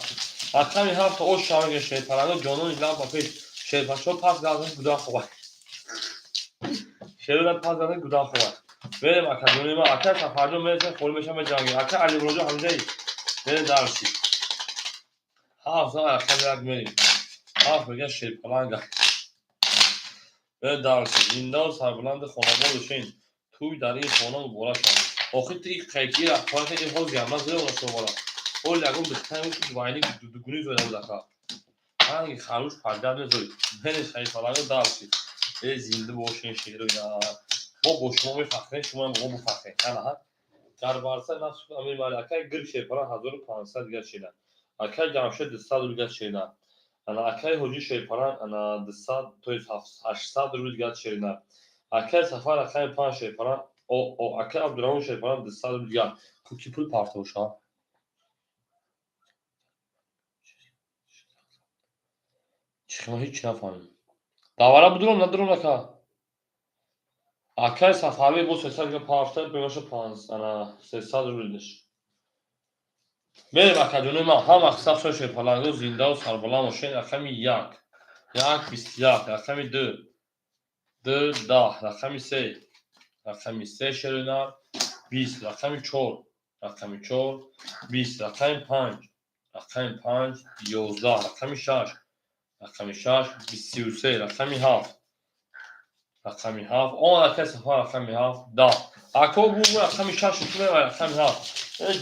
рақами ҳафт оша мега. Шерпаланго, ҷонони лаб ба пеш. Шерпашо пас газан гуда хобад, шерона пас газан гуда хобад. Мерем, акаҷони ман. Ака Сафарҷон мересем, холӣ мешам, меҷангем. Ака Алимуроҷон, ҳамҷаи мерем дарси. Ҳафт, рақами як мерем. Ҳафт меган шерпаланга. Мерем дарси. Зиндаву сарбаланди хонабод бошен, тӯй дар ин хона муборак шавад. Охир ту қайки рафтан, ин ҳоз гамма зиёд шумора. Ҳол ягон духтаре ки вайни дугуни зоида буд, ака. Ранги харуш парда мезоид. Мерем, шерпаланга, дарси. Э, зинда бошен, шеро, я. Мо бо шумо мефахрем, шумо мо бифахрем. Ана дар барса нафс амир мали. Акай Гирк шерпалан, 1500 дигар шена. Акай Ҷамшед, 200 рубл дигар шена. Ана акай Ҳоҷи шерпалан, ана 200, то есть 800 рубл дигар шена. Акай Сафар, рақами панҷ шерпалан, о, акай Абдураҳмон шерпалан, 200 рубл дигар. Ки пул партоша? Чихма ҳеч нафаҳмидам. Давара будурам, надурам, ака. Акай Сафарӣ бо 300 дигар партофта, бемаша панҷ, ана 300 рублиш. Мерем, акаҷони ман, ҳама саф шерпаланго, зиндаву сарбаланд бошед. Рақами як, як, 21, рақами ду, ду, 10, рақами се, рақами се, шеринар, 20, рақами чор, рақами чор, 20, рақами панҷ, рақами панҷ, 11, рақами шаш, рақами шаш, 33, рақами ҳафт, рақами ҳафт он, акай Сафар, рақами ҳафт, 10. Ако бу, рақами шаш, рақами ҳафт.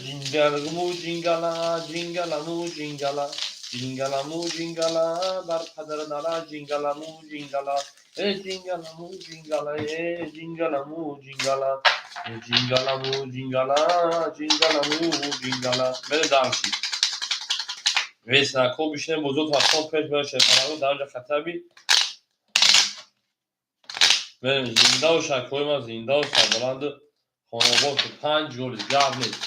Ҷингаламу ҷингала, ҷингаламу ҷингала, ҷингаламу ҷингала, бар падар дара, ҷингаламу ҷингала, э ҷингаламу ҷингала, э ҷингаламу ҷингала, э ҷингаламу ҷингала, ҷингаламу ҷингала. Мере дарси. Веснако бишинем, бозот вақтон пеш мере. Шерпаланго дар ҷа хатаби мерем. Зиндаву шакҳои ман, зиндаву сарбаланду хонобод. Панҷ голи гап нест,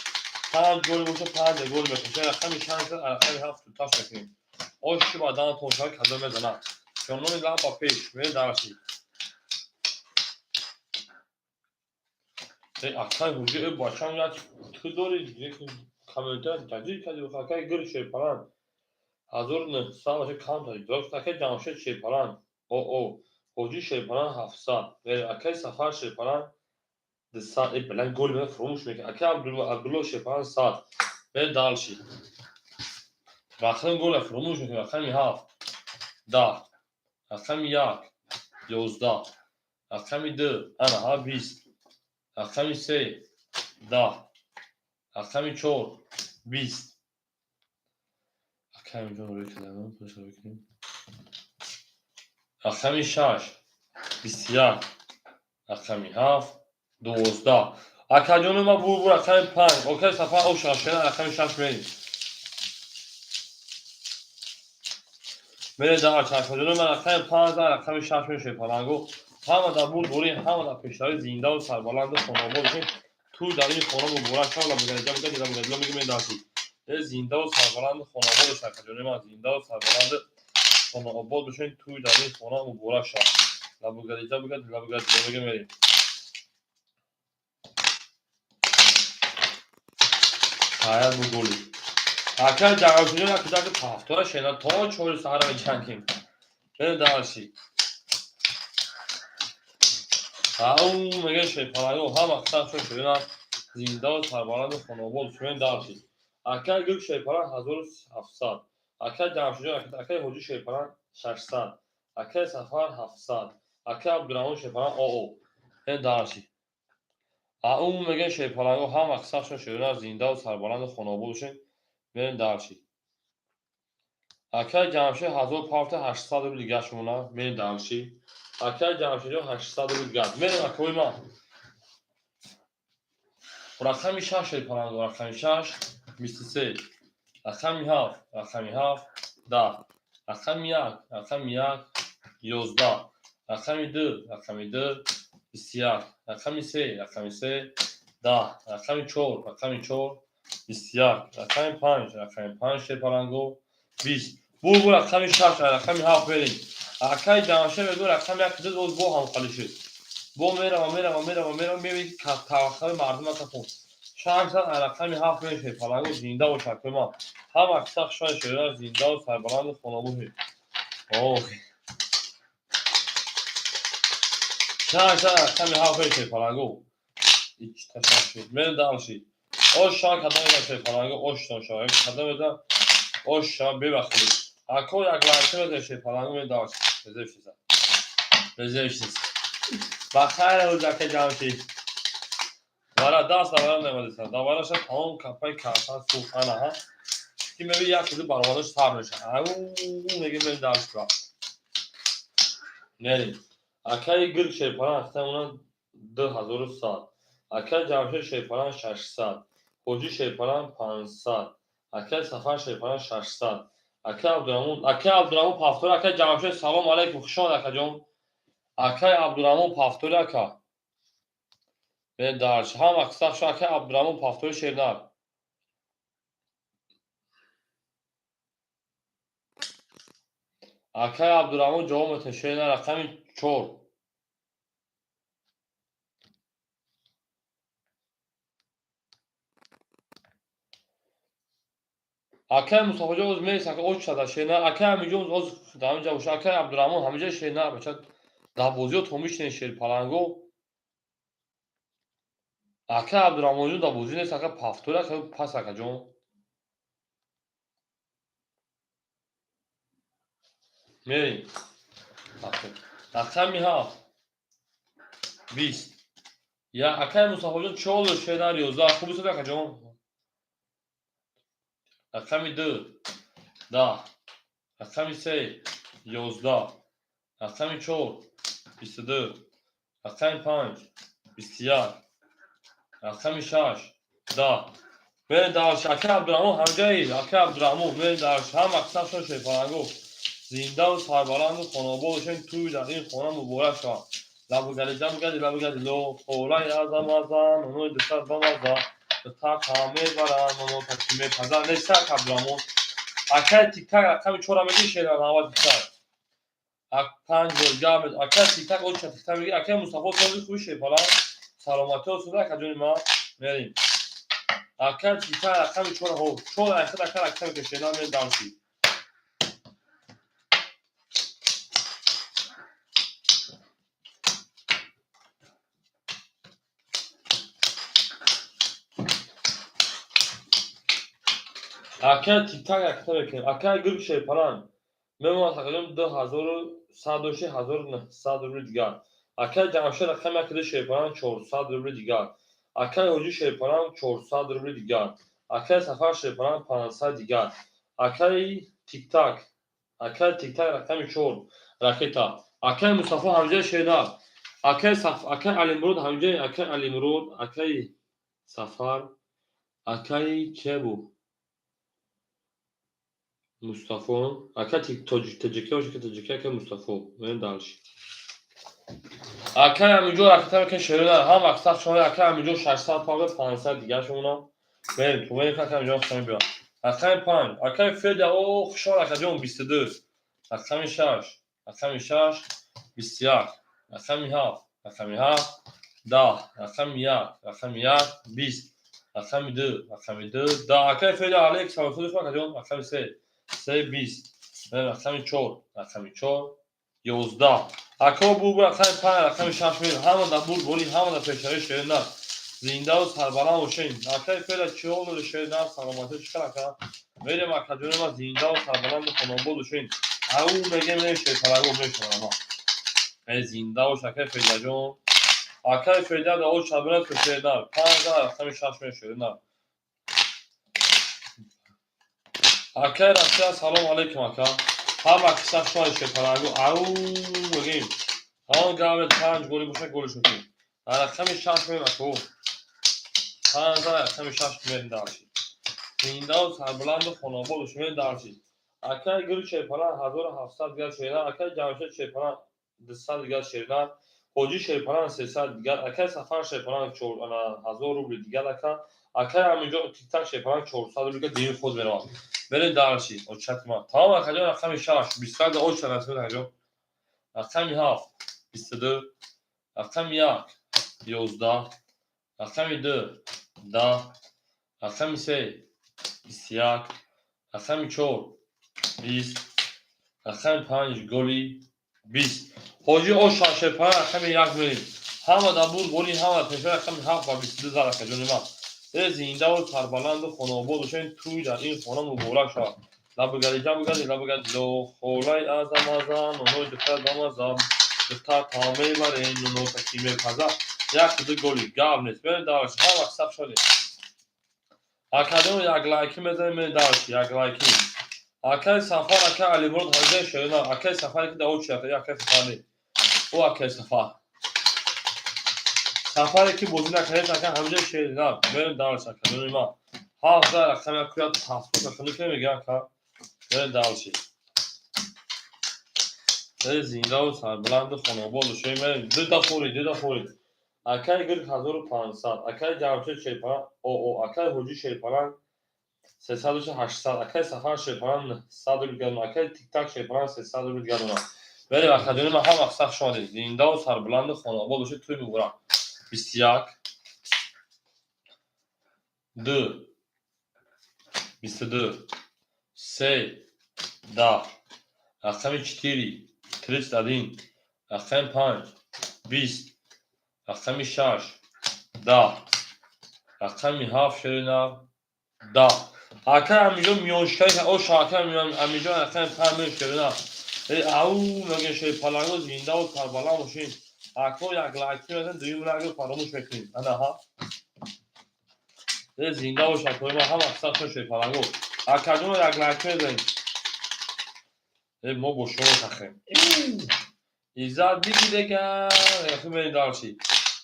панҷ голи боша, панҷ гол мекунем. Рақами шаш, рақами ҳафт туташ мекунем. Оши баданатон шава, кадом мезанад. Ҷонони лаб ба пеш, мере дарси. Акай ҳуҷи, э бачам, як ту дори комментар таҷдид кардӣ. Акай Гир шерпаланд, 1900 баша, кам таҷдид. Акай Ҷамшед шерпаланд, о о Ҳоҷи шерпаланд, 700. Акай Сафар шерпаланд, 200. Э, баланд голи мена фуромӯш мекунад. Акай Абдулло шерпаланд, 100. Мере дальше. Рақами гола фуромӯш мекунад. Рақами ҳафт, 10, рақами як, 11, рақами ду, ана ҳа, 20, рақами се, 10, рақами чор, 20. Акай, инҷо рӯй кардам, рӯй кунем. Рақами шаш. 21, рақами 7, 12. Акаҷони ма бур рақами 5. Окай Сафар оша шена рақами 6 мерем. Мере дар чашмаҷони ма рақами 5 рақами 6 мешавед паланго. Ҳама дар бурдборӣ, ҳама дар пешравӣ, зиндаву сарбаланду хонобод бошед. Тӯй дар ин хона муборак шавад. Лабугариҷа мегӯяд, лабугариҷа мегӯяд, медарсид. Зиндаву сарбаланду хонобод бошед, акаҷони ман, зиндаву сарбаланду хонаобод бошед. Тӯй дар ин хона муборак шавад. Лабугариҷа мегӯяд, лабугариҷа мегӯяд, мерем. Хаят бугули. Ака ҷаҳоншиҷон акидаки пафтора шена то чори саҳара меҷангем. Бе дарси. Ау мега шепалаго ҳама қисам шо шудан зиндаву сарбаланду хонобод шудан дарси. Ака гул шепалан 1700. Ака ҷамшиҷон акаи ҳоҷи шепалан 600. Акаи Сафар 700. Акаи Абдурраҳмон шепалан оо. Бе дарси. Ау мега шепалаго ҳама қисам шо шудан зиндаву сарбаланду хонобод шудан берем дарси. Акаи Ҷамшид 1000 парта 800 рубл дигар шумона мерем дарси. Акаи Ҷамшидҷон 800 рубл дигар. Мерем акои ман. Рақами 6 шепаланго, рақами 6 23. Рақами 7, рақами 7 10. Рақами 1, рақами 1 11. Рақами 2, рақами 2 21. Рақами 3, рақами 3 10. Рақами 4, рақами 4 21. Рақами 5, рақами 5 шепаланго 20. Бур рақами 6, рақами 7 мерем. Акаи Ҷамшед мегӯяд рақами 1 ду боз бо ҳамхалӣ шуд. Бо мерава, мерава, мерава, мерава, мебинед ки таваққаи мардум акафон. 600 рақами 7 мерем шепаланго, зинда бош акои ман. Ҳама қисса хушҳол шуда, зиндаву сарбаланду хонобод. Ох. 600 рақами 7 мерем шепаланго. Ичта шаш шуд. Мерем дальше. Ош шава кадом меда шепаланго, ош шава кадом меда ош шава бебахшид. Ако як лайка меда шепаланго мерем дальше. Безебшиса. Безебшиса. Ба хайр ҳуҷака Ҷамшид. Вара даст давара намадиса. Давараша тамом капаи карта сухана ҳа. Ки меби як чизи баробараш сар меша. Ау меги мерем дальше ва. Мерем. Акаи гирк шепалан ахтамона 2100. Акаи Ҷамшид шепалан 600. Ҳоҷи шепалан 500. Акаи Сафар шепалан 600. Акаи Абдурраҳмон, акаи Абдурраҳмон пафтори, акаи Ҷамшид салом алейкум, хуш омад акаҷон. Акаи Абдурраҳмон пафтори ака. Бе дарш ҳама қисса шо акаи Абдурраҳмон пафтори шернар. Акаи Абдурраҳмон ҷавоб метавад шернар рақами 4. Акаи Мустафоҷон оз мерес ака оч шада шернар. Акаи Амиҷон оз дар ҳаминҷа боша. Акаи Абдурраҳмон ҳаминҷа шернар бача дар бозиҳо то мишинед шерпаланго. Акаи Абдурраҳмонҷон дар бозӣ нест, ака пафтори ака пас акаҷон. Мерем. Рақами 7 20. Я акаи Мустафоҷон 4 шернар 11. Хуб истод акаҷон. Рақами 2 10. Рақами 3 11. Рақами 4 22. Рақами 5 21. Рақами 6 10. Мерем дальше. Акаи Абдурраҳмон ҳамҷаи, акаи Абдурраҳмон мерем дальше. Ҳама қисса шо шепаланго. Зиндаву сарбаланду хонобод бошед. Тӯй дар ин хона муборак шавад. Лабугалиҷа мегади лабугади ло холаи азамазан онои дусад бамаза тақа мебаранд оно таки мепазан нест ака Абдурраҳмон. Акаи Тиктак рақами 4 мегӯи шернар навад тиктак. Ак 5 бор гап мез. Акаи Тиктак оча тиктак мегӯи. Акаи Мустафо сози хуби шепалан. Саломатӣ осуда акаҷони ман. Мерем. Акаи Тиктак рақами 4 ҳо. 4 айхид ака рақами ки шернар мерем дальше. Акаи Тиктак якта мекунем. Акаи гург шепалан мемонад акаҷон 2100 дошти 1900 рубли дигар. Акаи Ҷамшед рақами 1 ду шепалан 400 рубли дигар. Акаи Ҳоҷи шепалан 400 рубли дигар. Акаи Сафар шепалан 500 дигар. Акаи Тиктак, акаи Тиктак рақами 4 ракета. Акаи Мустафо ҳамҷаи Шернар, акаи акаи Алимурод ҳамҷаи, акаи Алимурод, акаи Сафар, акаи кия бу, Мустафо, акаи Таҷикия боша ки Таҷикия, акаи Мустафо. Мерем дальше. Акаи Амиҷон ракета мекунед, Шернар, ҳам аксар шумо. Акаи Амиҷон 600 паве, 500 дигар шумона. Мерем ту, мерем, акаи Амиҷон хушон биё. Рақами 5, акаи Федя, о, хушон, акаҷон, 22. Рақами 6, рақами 6, 21. Рақами 7, рақами 7, 10. Рақами 1, рақами 1, 20. Рақами 2, рақами 2, 10. Акаи Федя, алейк салом, акаҷон. Рақами 3, 3, 20. Рақами 4, рақами 4, 11. Ако бу, рақами 5, рақами 6 мер. Ҳама да бурд бори, ҳама да пешари, Шернар. Зиндаву сарбаланд бошед. Акаи Федя, чӣ ҳол дори, Шернар? Саломатӣ чӣ хел, ака? Мерем, акаҷони ма, зиндаву сарбаланду хонобод бошед. Ау мегем, шерпалаго мешавам. Э, зинда бош, акаи Федяҷон. Акаи Федя да о чабират ку, Шернар. 5, рақами 6 мер, Шернар. Акаи Россия, салом алейкум, ака. Ҳама қисса шумо, шерпалаго. Ау мегем. Ҳамон гавре 5 голи боша, голи шуд. Рақами 6 мер, ако. 5, рақами 6 мерин дальше. Зиндаву сарбаланду хонобод бошед, мерин дальше. Акаи Гул Шерпалан 1700 дигар, Шернар. Акаи Ҷамшед Шерпалан 200 дигар, Шернар. Ҳоҷӣ Шерпалан 300 дигар. Акаи Сафар Шерпалан 1000 рубли дигар, ака. Акаи Амиҷон Тиктак Шерпалан 400 рубли дигар, худ меравад. Мерем дальше. Очати ман. Тамом, акаҷон, рақами 6, 21 оча расид, акаҷон. Рақами 7, 22. Рақами 1, 11. Рақами 2, 10. Рақами 3, 21. Рақами 4, 20. Рақами 5, голи 20. Ҳоҷӣ Оша Шерпалан, рақами 1 мерем. Ҳама да бурд бори, ҳама пеша. Рақами 7 ва 22 зар, акаҷони ман. Э, зиндаву сарбаланду хонобод бошед, тӯй дар ин хона муборак шавад. Лабигади ҷабигади лабигади ло холаи азамаза нонои духтар дамаза духтар та мебарем, нонота ки мепаза. Як ду голи, гап нест. Мерем дальше. Ҳама саб шудем. Акаҷон, як лайки мезанем, мерем дальше, як лайки. Акаи Сафар, акаи Алимурод ҳаҷаи Шерина, акаи Сафаре ки дао чи, акаи Сафар не. О, акаи Сафар. Сафаре ки бозӣ накардед, ака, ҳамҷаи Шерина. Мерем дальше, акаҷони ман. 7 рақами акуят 70 рақами мега, ака. Мерем дальше. Э, зиндаву сарбаланду хонобод бошед. Мерем дута хӯрид, дута хӯрид. Акаи Гирк 1500, акаи Ҷамшед Шерпалан, о, акаи Ҳоҷӣ Шерпалан 300, 800, акаи Сафар Шерпалан 900 рубл гардона, акаи Тиктак Шерпалан 300 рубл гардона. Мерем, акаҷони ман, ҳама сахт шодед. Зиндаву сарбаланду хонобод бошед, тӯй муборак. 21, 2, 22, 3, 10. Рақами 4, 31. Рақами 5, 20. Рақами 6, 10. Рақами 7, Шеринар, 10. Акаи Амиҷон миёншикаи оша, акаи Амиҷон, рақами 5 мер, Шеринар. Э, ау мега, шерпаланго, зиндаву сарбаланд бошед. Ако як лайки мезанем, дуюм лайкро фаромӯш мекунем. Анаҳа. Э, зинда бош, акои ман, ҳама сахт шерпаланго. Акаҷон, як лайки мезанем. Э, мо бо шумо тахем. Иззат бигидеган, мерем дальше.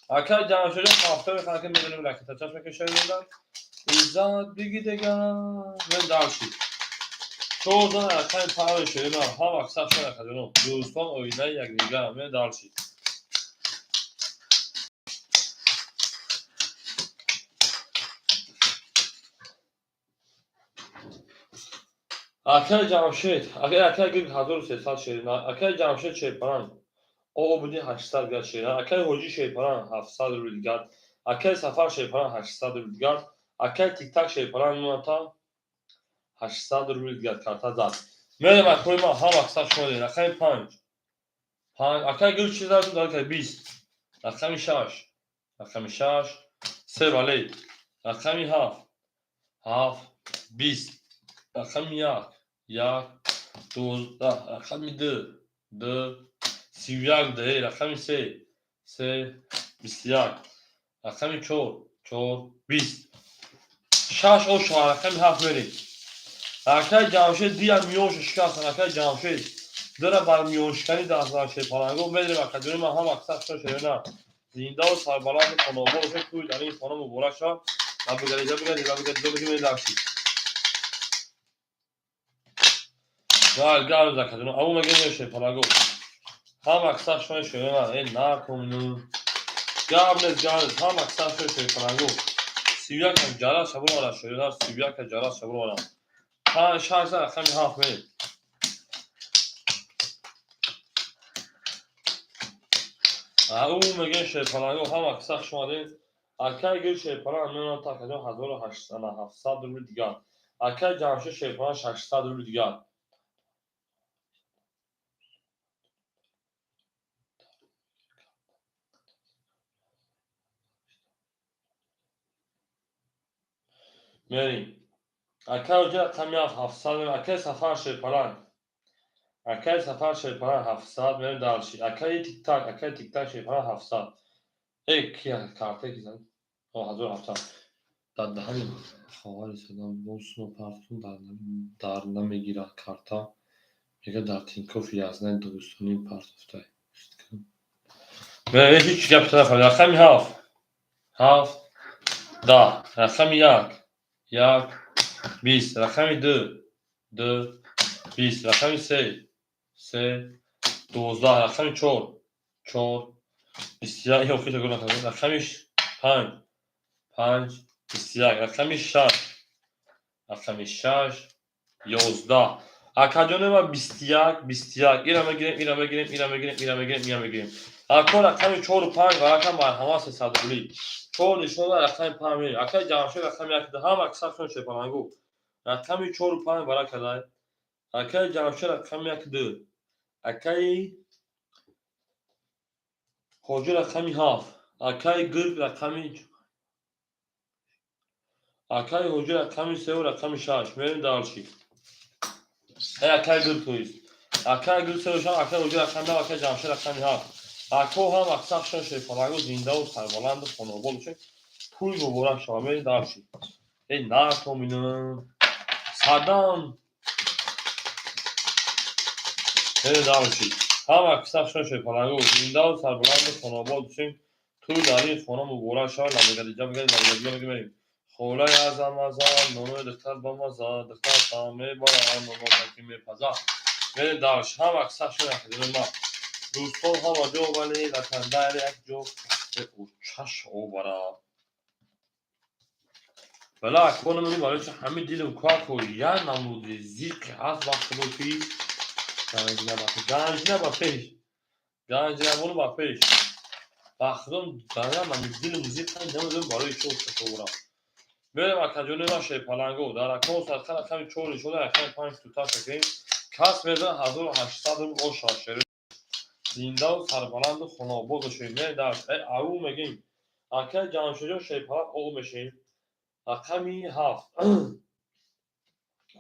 Акаи Ҷамшедҷон ҳафта мехоҳад, ки медонем ракета чашм мекашад. Иззат бигидеган, мерем дальше. 14, рақами 5, Шерина, ҳама сахт шуд, акаҷоно. Дӯстон оинаи якдигаранд. Мерем дальше. Акаи Ҷамшед, акаи Гирк 1300, Шерина, акаи Ҷамшед Шерпалан обуди 800 дигар, Шерина, акаи Ҳоҷӣ Шерпалан 700 рубл дигар, акаи Сафар Шерпалан 800 рубл дигар, акаи Тиктак Шерпалан ната 800 рубл дигар карта зад. Мерем, акои ман, ҳама сахт шумо. Рақами 5, 5, акаи Гул чи зад? Акаи 20. Рақами 6, рақами 6, 3 вале. Рақами 7, 7, 20. Рақами 1, 1, 12. Рақами 2, 2, 31 д. Рақами 3, 3, 21. Рақами 4, 4, 20. 6 оша, рақами 7 мерем. Акаи Ҷамшед дия миёша шикастан, акаи Ҷамшед. Дура бар миёншиканӣ даст зан шерпаланго. Медонем, акаҷони ман, ҳама аксар шо шерона, зиндаву сарбаланду хонобод бошед. Тӯи дар ин хона муборак шавад. Ва бигарида бигари ва бигарида бигими дарси. Гал закаҷоно аву мегем, шерпаланго, ҳама аксар шои шерона. Э, накунну гап нест, гап нест. Ҳама аксар шои шерпаланго. 31 ҷара шабур шерона, 31 ҷара шабур. Панҷ, шаш, рақами ҳафт мерем. Ӯ мегӯяд, шерпаланго, ҳама киса хуш омадед. Акай гул шерпаланг мемонад такаҷон 1700 рубли дигар. Акай Ҷамшед шерпаланг 600 рубли дигар. Мерем. Акай оҷа рақами ҳафт, 700. Акай Сафар шерпаланг, акай Сафар шерпаланг 700. Мерем дальше. Акаи Тиктак, акаи Тиктак шерпаланг 700. Э, ки карта ки зад? 1700. Дар даҳани ховари садам босуно партун дар намегирад карта. Мега, дар Тинькофф язнаи Догистони партофтай. Ҳеҷ гап нафаҳмид. Рақами ҳафт, ҳафт, 10. Рақами як, як, 20. Рақами ду, ду, 20. Рақами се, се, 12. Рақами чор, чор, 21. Рақами панҷ, панҷ, 21. Рақами шаш, рақами шаш, 11. Акаҷони ма, 21, 21. Ира мегирем, ира мегирем, ира мегирем, ира мегирем, ира мегирем. Ако рақами чору панҷ варакам, марҳамат, 300 рубли. Чор нишон, рақами панҷ мегирем. Акаи Ҷамшед рақами як, ҳама аксаршон шепалангу. Рақами чору панҷ баракадай. Акаи Ҷамшед рақами як, ду. Акаи Ҳоҷи рақами ҳафт. Акаи Гирг рақами, акаи Ҳоҷи рақами севу рақами шаш. Мерем дальше. Акаи Гирг, то есть акаи Гирг севу шаш, акаи Ҳоҷи рақами ҳафт, акаи Ҷамшед рақами ҳафт. Ако ҳам аксаршон шерпалангу, зиндаву сарбаланду хонобод бошед. Пул муборак шавад. Мерем дальше. Э, накоминам садам. Мерем дальше. Ҳама аксаршон шерпалангу, зиндаву сарбаланду хонобод бошед. Тӯй дар ин хона муборак шавад. Ламегариҷа бигардем, ламегариҷа бигардем. Холаи азамаза, нонои духтар бамаза, духтар та мебара, нонодаки мепаза. Мерем дальше. Ҳама аксаршон якдима ма дӯстон ҳама ҷо, вале лакандар як ҷо чаш овара. Бала, акбо намедонам барои чи ҳамин дилам куако як намуди зиқи ҳаст. Вақте бо ки ганҷина ба ганҷина ба пеш, ганҷинабону ба пеш бахудом дар дилам зиқ, намедонам барои чӣ овара. Мерем, акаҷони ма, шерпаланго. Дар акон садқа рақами чор нишона, рақами панҷ тута шакем. Кас мезан 1800 рубл оша шер. Зиндаву сарбаланду хонобод бошед. Мерем дарс. Ау мегем. Акаи Ҷамшедҷон шерпаланг оғ мешем. Рақами ҳафт.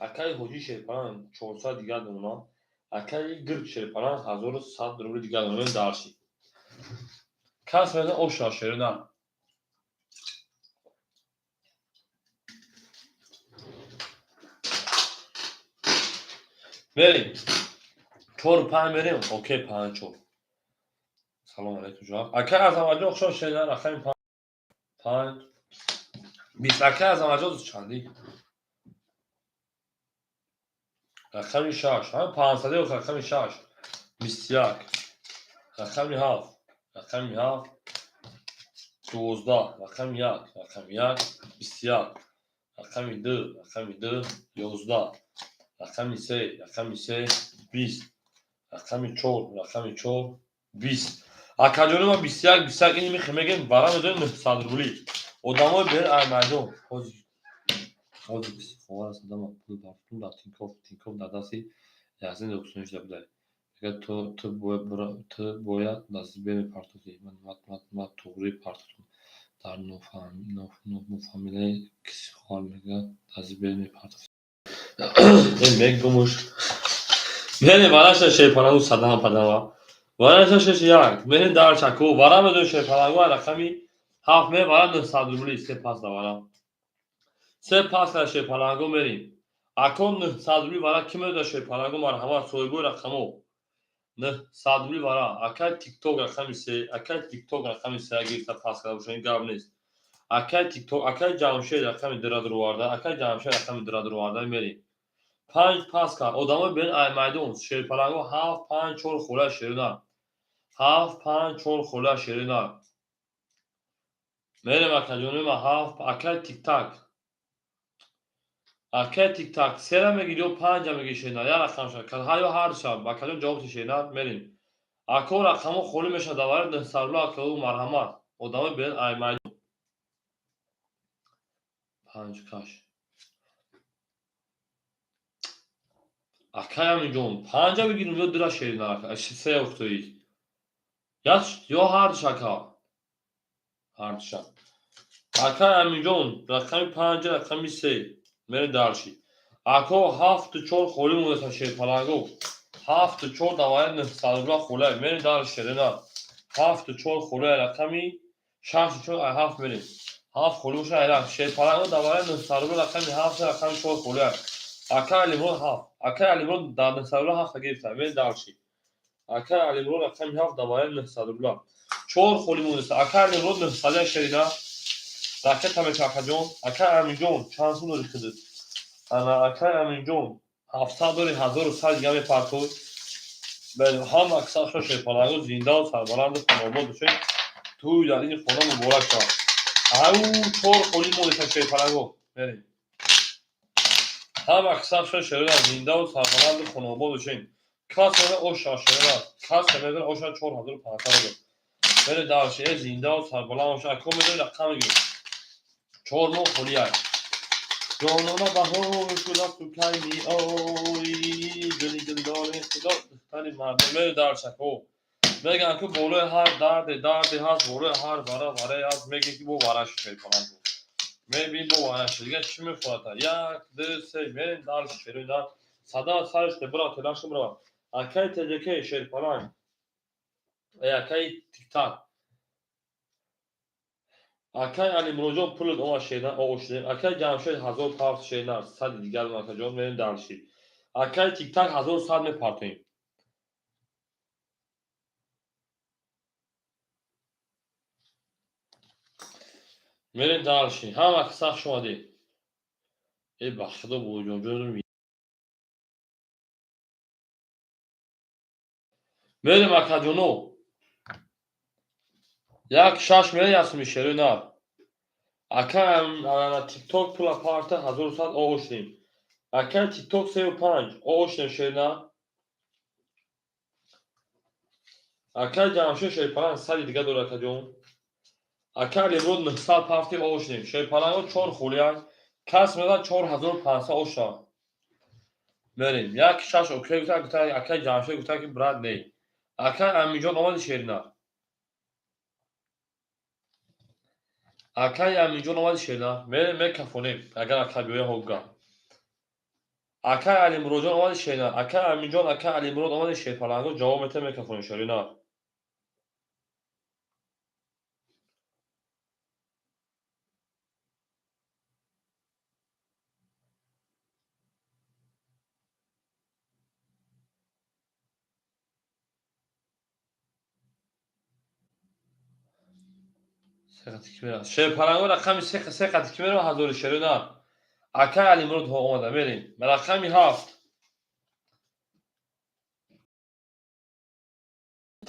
Акаи Ҳоҷи шерпаланг 400 дигар дона. Акаи Гирд шерпаланг 1100 рубли дигар дона. Мерем дальше. Кас мезан оша шерина. Мерем. Чору панҷ мерем. Окей, панҷ, чор. Салом алейкум, ҷонаб. Акаи Азамаҷон, хуш шедан. Рақами панҷ, 20. Акаи Азамаҷон чандӣ? Рақами шаш. Панҷсади, рақами шаш. 21. Рақами ҳафт. Рақами ҳафт. 12. Рақами як. Рақами як. 21. Рақами ду. Рақами ду. 11. Рақами се. Рақами се. 20. Рақами чор. Рақами чор. 20. Акаҷони ма, 21, 21. Ини мехе мегем, вара медонем 900 рубли. Одамои бер аймайдон. Ҳозир ховар садама пул бартун дар Тинькофф, Тинькофф дар дасти Ясин Догистони буда. Мегӯяд, ту бояд дар Сбер мепартофтӣ. Ман туғри партофтам. Дар нофамилияи киси хоҳар мегӯяд, дар Сбер мепартофтӣ. Мегумуш. Мерем вараша шерпалангу садама падама. Вараша шеш як. Мерем дар чаку. Вара медонем шерпалангу рақами ҳафт ме вара 900 рубли се пас да вара. Се пас да шерпалангу мерем. Ако 900 рубли вара ки медонад шерпалангу, марҳамат, соҳибои рақамо. 900 рубли вара. Акай Тикток рақами се, акай Тикток рақами се гирифта пас карда бошад, ин гап нест. Акай Тикток, акай Ҷамшед рақами дира дуроварда, акай Ҷамшед рақами дира дуроварда, мерем. Панҷ пас кард. Одамои бен ай майдон, шерпаланго ҳафт, панҷ, чор хола шерина. Ҳафт, панҷ, чор хола шерина. Мерем, акаҷони ма, ҳафт, акай Тиктак. Акай Тиктак, сера мегири ё панҷа мегири, шерина, як рақам шад. Ҳа ё ҳар шаб, акаҷон, ҷавоб шерина, мерем. Ако рақамҳо холӣ мешавад, давари 900 рубла, акау марҳамат. Одамои бен ай майдон. Панҷ каш. Акай Аминҷон, панҷа бигирем ё дира, шерина, се ухтои. Ё ҳардуш, ака. Ҳардуша. Акай Аминҷон, рақами панҷа, рақами се. Мерем дальше. Ако ҳафту чор холӣ мондааст, шерпаланго. Ҳафту чор давари 900 рубла холия. Мерем дальше, шерина. Ҳафту чор холия, рақами шашу чор, ай ҳафт мерем. Ҳафт холӣ боша, ай шерпаланго давари 900 рубла, рақами ҳафт, рақами чор холия. Акай Алимрон ҳафт. Акай Алимрон дар 900 рубла ҳафта гирифта. Мерем дальше. Акай Алимрон рақами ҳафт давари 900 рубла. Чор холӣ мондааст. Акай Алимрон 900 шерина. Ракета меша, акаҷон. Акай Аминҷон, чанд сум дори худат? Ана, акай Аминҷон, 700 дори, 1100 дига мепартой. Бале, ҳама аксаршо шерпаланго зиндаву сарбаланду хонобод бошед. Тӯй дар ин хона муборак шавад. Ау, чор холӣ мондааст, шерпаланго. Мерем. Ҳама аксаршо шерона зиндаву сарбаланду хонобод бошед. Кас мега оша, шерона. Кас мега оша, 4500 рубл. Мере дальше, э, зиндаву сарбаланд боша. Ако медори рақам мегирем. Чор моҳ холияй. Ҷонона, баҳор шудасту кай меоӣ, гули гулдори худо, духтари мардум. Мере дальше, ако. Мегӯянд, ки болои ҳар дарде дарде ҳаст, болои ҳар вара варае ҳаст, мегӯяд, ки бо вара шерпаланг. Мебини, бо вара шид. Дига чӣ мехоҳад? Як, ду, се, мерем дальше, шерона. Сада сараш бира, телашу бира. Акай ТДК шерпаланг. Э, акай Тиктак. Акай Алимроҷон, пулат омад, шерина, оғо шудем. Акай Ҷамшед 1000 парт, шерина, сади дигар, акаҷон, мерем дальше. Акай Тиктак 1100 мепартоем. Мерем дальше. Ҳама сахт шумадед. Э, ба худо, бобоҷон. Мерем, акаҷоно. Як шаш мерем, ясми шерина. Ака Тикток пула парта, 1100, оғо шудем. Акай Тикток сею панҷ, оғо шудем, шерина. Акай Ҷамшед шерпаланг сади дига дорад, акаҷон. Акай Алимрод 900 парти, оғо шудем. Шерпаланго чор холияй. Кас мега 4500 оша. Мерем. Як шаш окей гуфта, акай Ҷамшед гуфта, ки брат, не. Акай Аминҷон омади, шерина. Акай Аминҷон омади, шерина. Мерем, мекафонем. Агар ака биёя ҳогга. Акай Алимуроҷон омади, шерина. Акай Аминҷон, акай Алимурод омади, шерпаланго ҷавоб метаҳем, мекафонем, шерина. Шерпаланго рақами се қати ки мерам ҳазори, шерина. Акай Алимурод омада, мерем. Рақами ҳафт.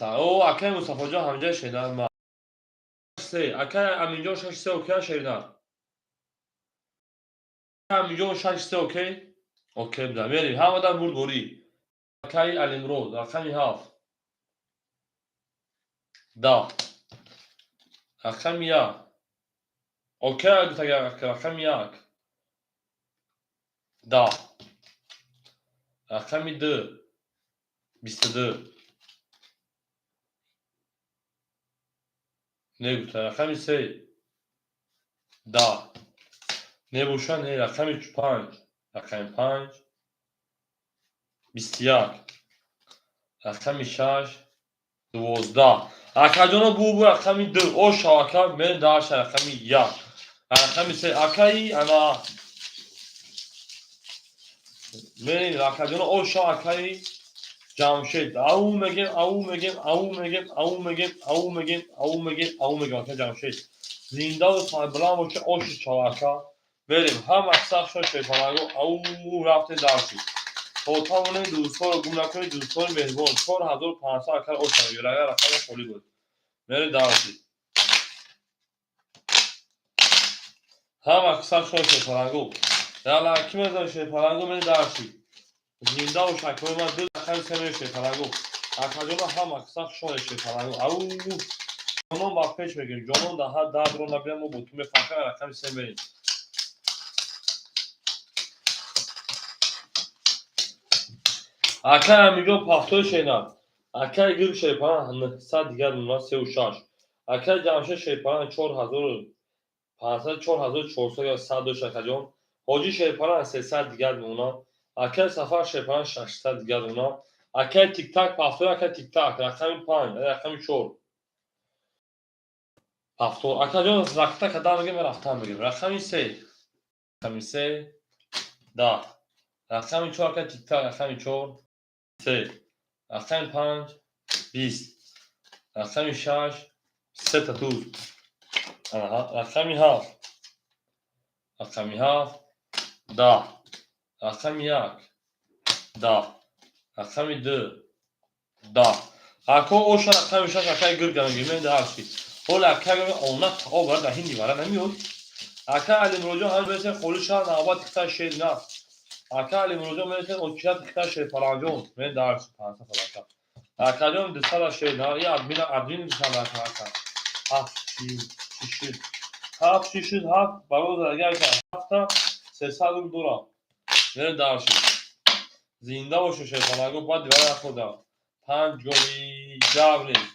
О, акай Мустафоҷон ҳамҷа, шерина. Се. Акай Аминҷон шаш се окей, шерина. Аминҷон шаш се окей? Окей буда. Мерем. Ҳамадан бурдборӣ. Акай Алимурод рақами ҳафт. Да. Рақами як. Окей гуфта, рақами як. Да. Рақами ду. 22. Не гуфта. Рақами се. Да. Небоша, не. Рақами панҷ. Рақами панҷ. 21. Рақами шаш. 12. Акаҷоно, бубу рақами ду. Оша, ака, мерем дальше, рақами як. Рақами се. Акаи ана. Мерем, акаҷоно, оша, акаи Ҷамшед, ау мегем, ау мегем, ау мегем, ау мегем, ау мегем, ау мегем, ау мегем. Ака Ҷамшед, зиндаву сарбаланд боша, оши шава, ака. Берем, ҳама сахшон шерпаланго, ау рафте дарши. То тавонем дӯстҳоро гум накунед, дӯстони меҳрибон, 4500, ака, оша мегирад, агар рақами холӣ буд. Мерем дарши. Ҳама сахшон шерпаланго. Яла ки мезанем шерпаланго, мерем дарши. Зинда бош, акои ман, ду рақами се мерем шерпаланго. Акаҷона, ҳама сахшон шерпаланго. Ау ҷонон ба пеш мегирем. Ҷонон дар ҳар дардро набинам, мо бо ту мефахрем, рақами се мерем. Акай Амиҷон, пафтои шенам. Акай Гирг шерпалан 900 дигар мемонад, сеу шаш. Акай Ҷамшед шерпалан 4500, 4400 ё 100 дошт, акаҷон. Ҳоҷӣ шерпалан 300 дигар мемонад. Акай Сафар шерпалан 600 дигар мемонад. Акай Тиктак пафтор, акай Тиктак рақами панҷ, рақами чор. Пафтор. Акаҷон, ракта кадам мегем, рафтан мегем. Рақами се. Рақами се 10. Рақами чор, акай Тиктак, рақами чор се. Рақами панҷ 20. Рақами шаш сета туз. Рақами ҳафт. Рақами ҳафт 10. Рақами як 10. Рақами ду 10. Ако оша рақами шаш, акай гирга мегирем, дарши. Ҳола акай она тао бар дар ҳинди вара намеёд. Ака Алимроҷон ҳам мересем холи шаҳр навбат тихта шер на. Ака Алимроҷон мересем очият тихта шер паланҷон. Мен дарши 500 ака. Акаҷон, 200 шер на. И админ админ 200 ака ака. Ҳафт шишид. Ҳафт шишид ҳафт бароз агар ҳафта 300 рубл дорам. Мерем дарши. Зинда боша шерпаланго, баъд дивара нахӯрдам. Панҷ голи гап нест.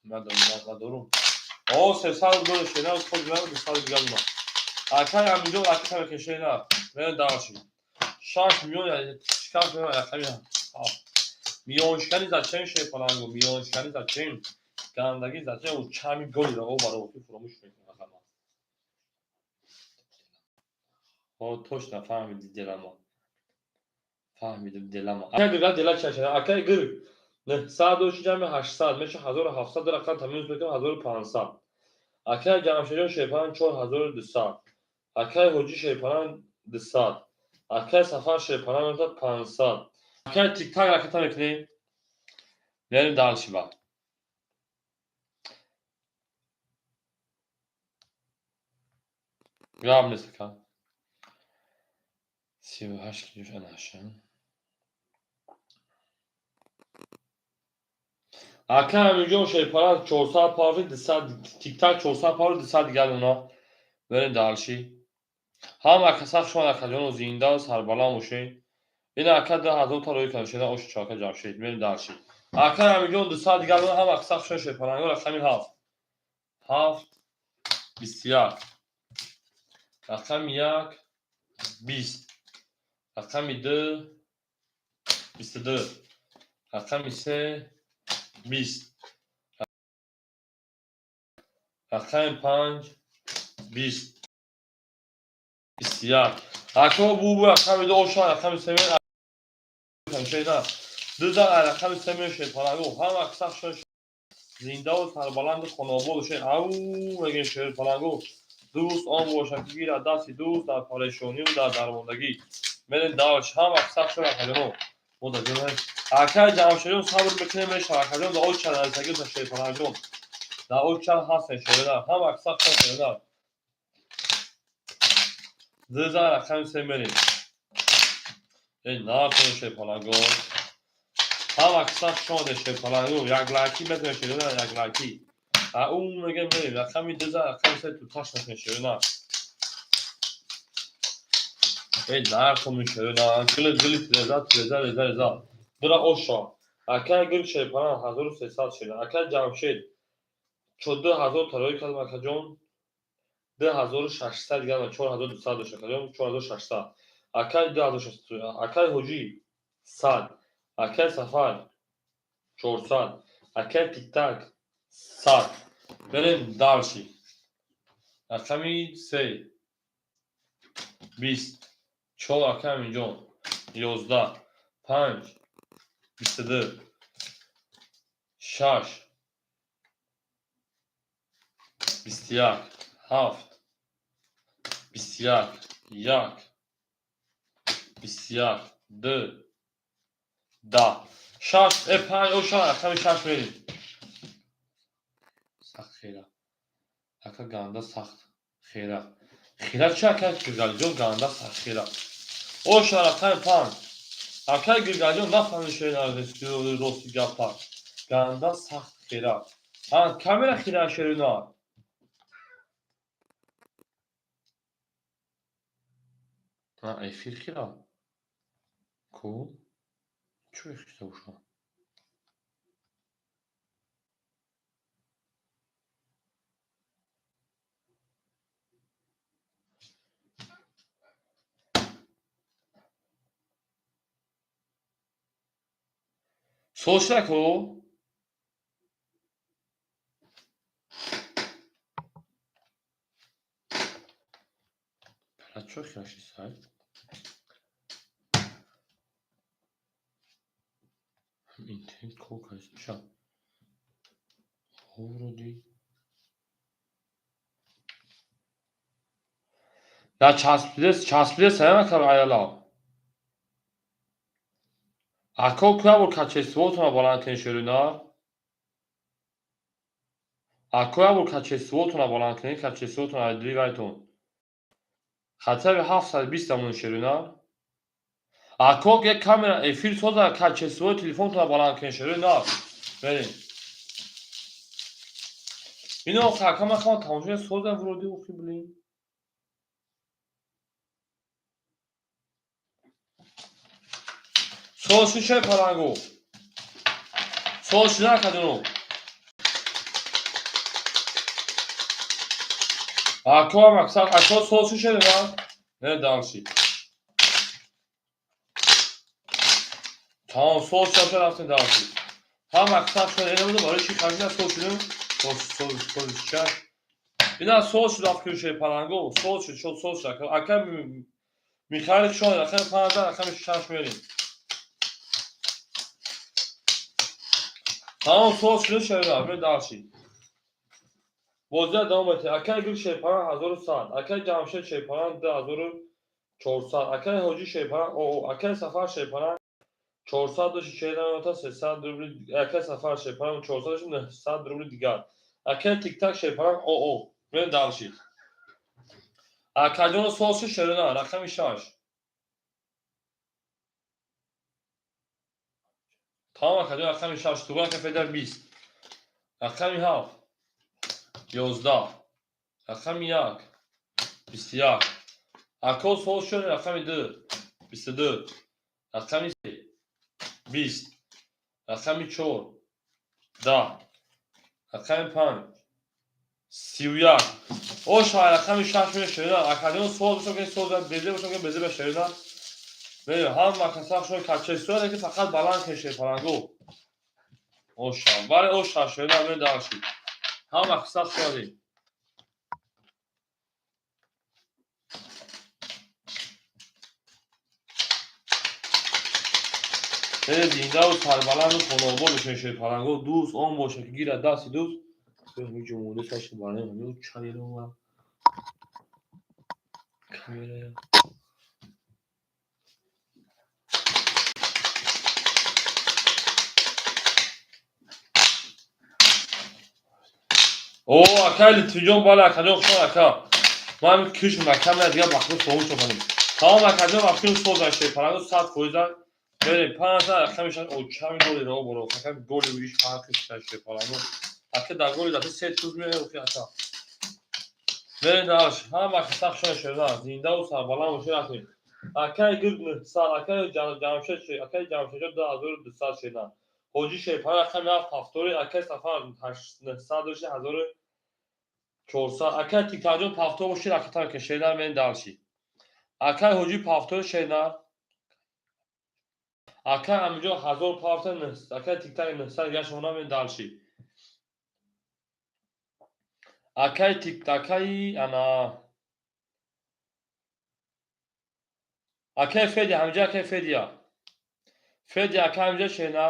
Надорум. О, 300 рубл дора шена, худ ман 200 дигар мемонад. Акай Амиҷон ракета мекашед на. Мерем дарши. 6 миллион шикаст мемонад рақами ҳафт. Миллионшикани зачем, шерпаланго? Миллионшикани зачем? Гандагӣ зачем? Ӯ чами голи ро баро фуромӯш мекунад. О, точно фаҳмиди делама. Фаҳмидим делама. Акай гирга дела чашана. Акай гир. 900 доши ҷамъи 800 меша 1700 рақам тамиз мекунам 1500. Акай Ҷамшедҷон шерпалан 4200. Акай Ҳоҷӣ шерпалан 200. Акай Сафар шерпалан мешавад 500. Акай Тиктак ракета мекунем. Мерем дальше ба. Гап нест, ака. 38 килош анаша. Ака Амиҷон шерпалан 400 паври 200, Тиктак 400 паври 200 дигар мемонад. Мерем дальше. Ҳама каса хуш омад, акаҷоно, зинда сарбаланд бошед. Ин ака 2000 та роӣ карда шуда оши чака Ҷамшед. Мерем дальше. Ака Амиҷон 200 дигар мемонад, ҳама каса хуш омад шерпаланго, рақами ҳафт. Ҳафт 21. Рақами як 20. Рақами ду 22. Рақами се 20. Рақами панҷ 20. 21. Ако бу рақами ду оша рақами се шена. Дуза рақами се мешед паланго. Ҳама каса хуш зиндаву сарбаланду хонобод бошед. Ау мегем шерпаланго. Дӯст он бошад, ки гирад дасти дӯст дар парешонию дар дармондагӣ. Мерем дальше. Ҳама каса хуш акаҷоно. Мо дар ҷои акай Ҷамшедҷон сабр мекунем, мешавад. Акаҷон, дар оча нарисагӣ шерпаланҷон. Дар оча ҳастен шерена. Ҳама каса хуш шерена. Дуза рақами се мерем. Эй накун шерпаланго. Ҳама каса хуш омадед шерпаланго. Як лайки метавонед шерена, як лайки. Ау мегем мерем. Рақами дуза рақами се туташ накунед шерена. Эй накун шерена. Гили гили реза реза реза реза. Дура оша. Акай гир шерпалан 1300 шерена. Акай Ҷамшед 2000 тарои кардам, акаҷон. 2600 дигар 4200 дошт, акаҷон, 4600. Акай 2600. Акай Ҳоҷӣ 100. Акай Сафар 400. Акай Тиктак 100. Берем дальше. Рақами се 20. Чор, акай Аминҷон 11. Панҷ 22, 6, 21, 7, 21, 1, 21, 2, 10, 6, 5, оша, рақами 6 мерем. Сахт хера. Ака ганда сахт хера. Хера чи ака Гиргалиҷон ганда сахт хера. Оша рақами 5. Ака Гиргалиҷон нафаҳмид шеъри рости гапа. Ганда сахт хера. А камера хера шерина. А эфир хера. Ку? Чӣ хиста уша? Соша ку? Бара чӣ хера шисай? Интернет кор кард. Вроде. На часпида, часпида саяма кар аяла. Ако куя качествотона баланд кунед шерина? Ако я бор качествотона баланд кунед, качествотона дривайтон. Хотя бы 720 амон шерина. Ако як камера эфир соза качествои телефонтона баланд кунед шерина. Берин. Ино хакама хама тамошо соза вроде охи блин. Соз шуд палангу. Соз шуда кадуну. Ако мақсад ако соз шуд на? Не дальше. Тамом соз шуд рафтем дальше. Ҳам мақсад шуд ина буд барои чӣ хазина соз шудем? Соз соз соз ча. Ина соз шуд рафт шуд палангу. Соз шуд шуд соз шуд. Ака Михаил шуд рақами 5 рақами 6 мерем. Тамом соз шуд шева, ме дальше. Бозия давом метиҳад. Акай Гул Шерпаран 1100, акай Ҷамшед Шерпаран 2400, акай Ҳоҷӣ Шерпаран оо, акай Сафар Шерпаран 440 минута 300 рубли, акай Сафар Шерпаран 400 900 рубли дигар. Акай Тиктак Шерпаран оо, ме дальше. Акаҷон соз шуд шерина, рақами 6. Тамом акаҷон рақами 6, туган кафеда 20. Рақами 7. 11. Рақами 1. 21. Ако соз шуд рақами 2. 22. Рақами 3. 20. Рақами 4. 10. Рақами 5. 31. Оша рақами 6 мешавад. Акаҷон соз бошад ки соз безе бошад ки безе бошад. Бе ҳам макасақ шуд качествое ки фақат баланд кеше палангу. Оша. Бале оша шуда ме дальше. Ҳам мақсад шудем. Зиндаву сарбаланду хонаобод бошед шерпаланго. Дӯст он бошад ки гирад дасти дӯст. Ҷумҳурӣ саши баланд чайрова камера. О, акай Литвиҷон, бале акаҷон, хуш ака. Ман кишм камера дигар бахту соҳуш шудам. Тамом акаҷон, вақти соза шерпаланго 100%. Берем 5 рақами 6. О, чами голи ро боро. Рақами голи иш фарқи шерпаланго. Ака дар голи дафъа се туз меояд охи ака. Берем дальше. Ҳама сахт шуда шуда. Зиндаву сарбаланд бошед рафтем. Акай Гул 900, акай Ҷамшед, акай Ҷамшед 2200 шуда. Ҳоҷӣ Шерпаланг рақами 7 ҳафтори, акай Сафар 900 дошт 1400. Акай Тиктарҷон пафтор бошед, акатан ки шеда мен дальше. Акай Ҳоҷӣ пафтор шеда. Акай Амиҷон 1000 пафта, акай Тиктар 900 гашона мен дальше. Акай Тик, акай ана акай Федя, ҳамҷа акай Федя. Феди ака ҳамҷа шена.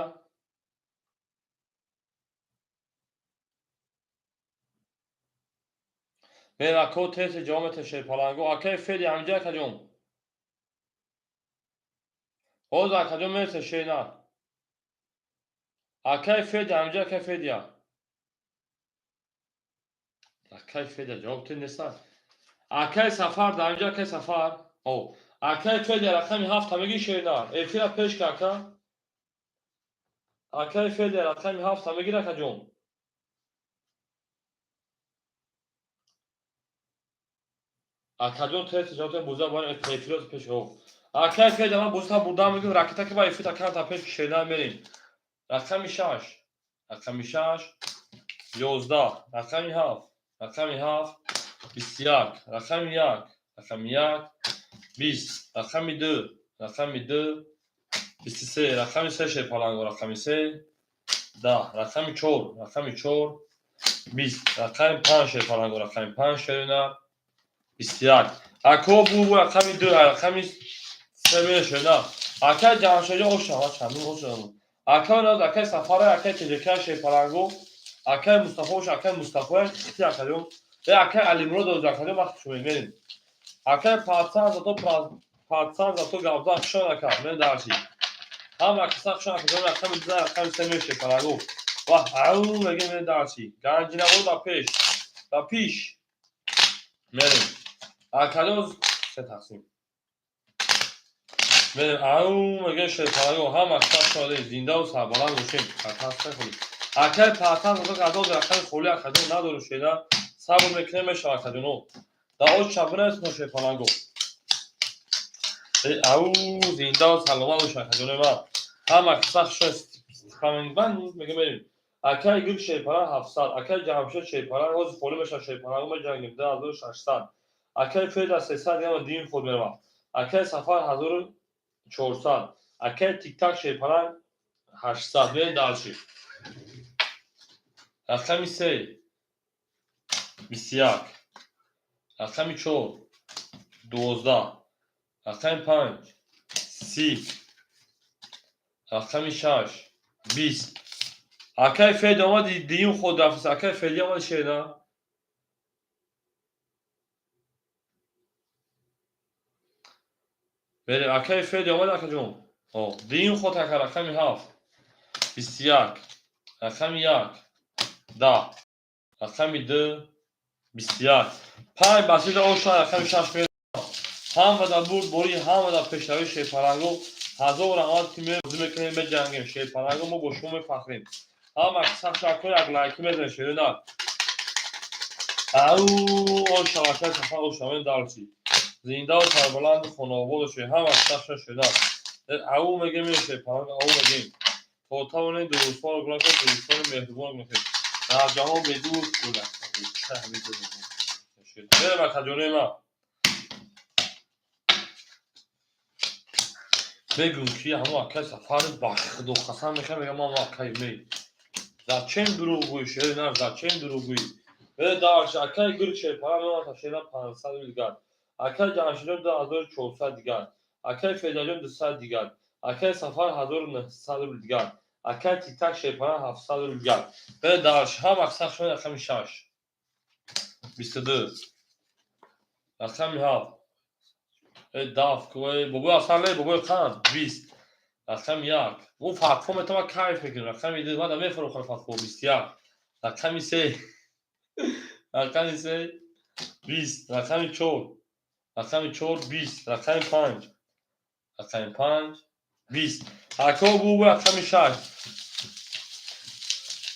Мерем ако тез ҷавоб мета шерпаланго. Акаи Феди ҳамҷа акаҷон. Ҳозир акаҷон мераса шена. Акаи Феди ҳамҷа акаи Федия. Акаи Федия ҷавоб те неста. Акаи Сафар дар ҳамҷа акаи Сафар. О, акаи Федия рақами 7 меги шена. Эфира пеш ка ака. Акаи Федия рақами 7 мегир акаҷон. Акаҷон тез ҷавоб те буза бар эфира пеш о. Акаи Федия ман буза бурда мегим ракета ки ба эфира канта пеш шена мерем. Рақами 6, рақами 6, 11, рақами 7, рақами 7, 21, рақами 1, рақами 1, 20, рақами 2, рақами 2, 23, рақами 3 шерпаланго, рақами 3, 10, рақами 4, рақами 4, 20, рақами 5 шерпаланго, рақами 5 шерина, 21. Ако бу рақами 2, рақами 3 мешена. Акай Ҷамшедҷон оша, чандум оша. Акай наз, акай Сафара, акай ТЖК шерпаланго, акай Мустафо оша, акай Мустафо, хити акаҷон. Э акай Алимурод оша, акаҷон вақт шумо мерем. Акай пацан зато пацан зато гавза хушон ака, мен дарси. Ҳама киса хушон акаҷон, рақами 2, рақами 3 меше паланго. Вах, ау меге мен дарси. Ганҷинаво да пеш. Да пиш. Мерем. Акаҷон се тақсим. Мерем, ау меге шерпаланго, ҳама киса хушон зиндаву сарбаланд бошем. Акаста холи. Акай пацан зато гавза рақами холи акаҷон надору шеда. Сабр мекунем мешава акаҷоно. Да оч чабунас но шерпаланго. Э ау зиндаву саломат бошем акаҷоно ман. Ҳама киса хушон стипаменгбан меге мерем. Акай Гул шерпаланг 700, акай Ҷамшед шерпаланг ҳозир холи мешава шерпаланго меҷангем 2600. Акай Феда 300 яма дин худ мерава. Акай Сафар 1400, акай Тиктак шерпаланг 800. Мерем дальше. Рақами 3 21, рақами 4 12, рақами 5 30, рақами 6 20. Акай Феди омади дуюм худ рафт. Акай Феди омади шена. Мерем, акай Феди омади акаҷон. О, дуюм худ ака рақами 7 21, рақами 1 10, рақами 2 21. 5 басида оша рақами 6 мерем. Ҳама дар бурдборӣ, ҳама дар пешравии шерпаланго. Ҳазор раҳмат ки мебозӣ мекунем, меҷангем. Шерпаланго мо бо шумо мефахрем. Ҳама сахшако як лайки мезанем шерина. Ау оша акай Сафар оша мен дарси. Зиндаву сарбаланду хонаобод бошед. Ҳама сахша шена. Ау мегем шерпаланго, ау мегем. То тавонем дӯстонро гулан кунем, дӯстони меҳрубон мекунем. Дар ҷаҳон бедӯст буда. Мерем акаҷонои ман. Мегӯм ки ҳамон акай Сафар ба худо қасам мехӯрам, мегӯям ман акай ме. Зачем дурӯғгӯӣ шерина, зачем дурӯғгӯӣ? Э дальше акай Гул шерпаланг мемонад шерина 500 дигар. Акай Ҷамшедҷон 2400 дигар. Акай Федаҷон 200 дигар. Акай Сафар 1900 рубл дигар. Акай Тиктак шерпаланг 700 рубл дигар. Э дальше ҳама сахшон рақами 6 22, рақами 7 э даф э бобои асал э бобои қанд 20, рақами 1 ӯ фатво метава кайф мекунем. Рақами 2 ман мефурӯхам фатво 21, рақами 3, рақами 3 20, рақами 4, рақами 4 20, рақами 5, рақами 5 20. Ако бу рақами 6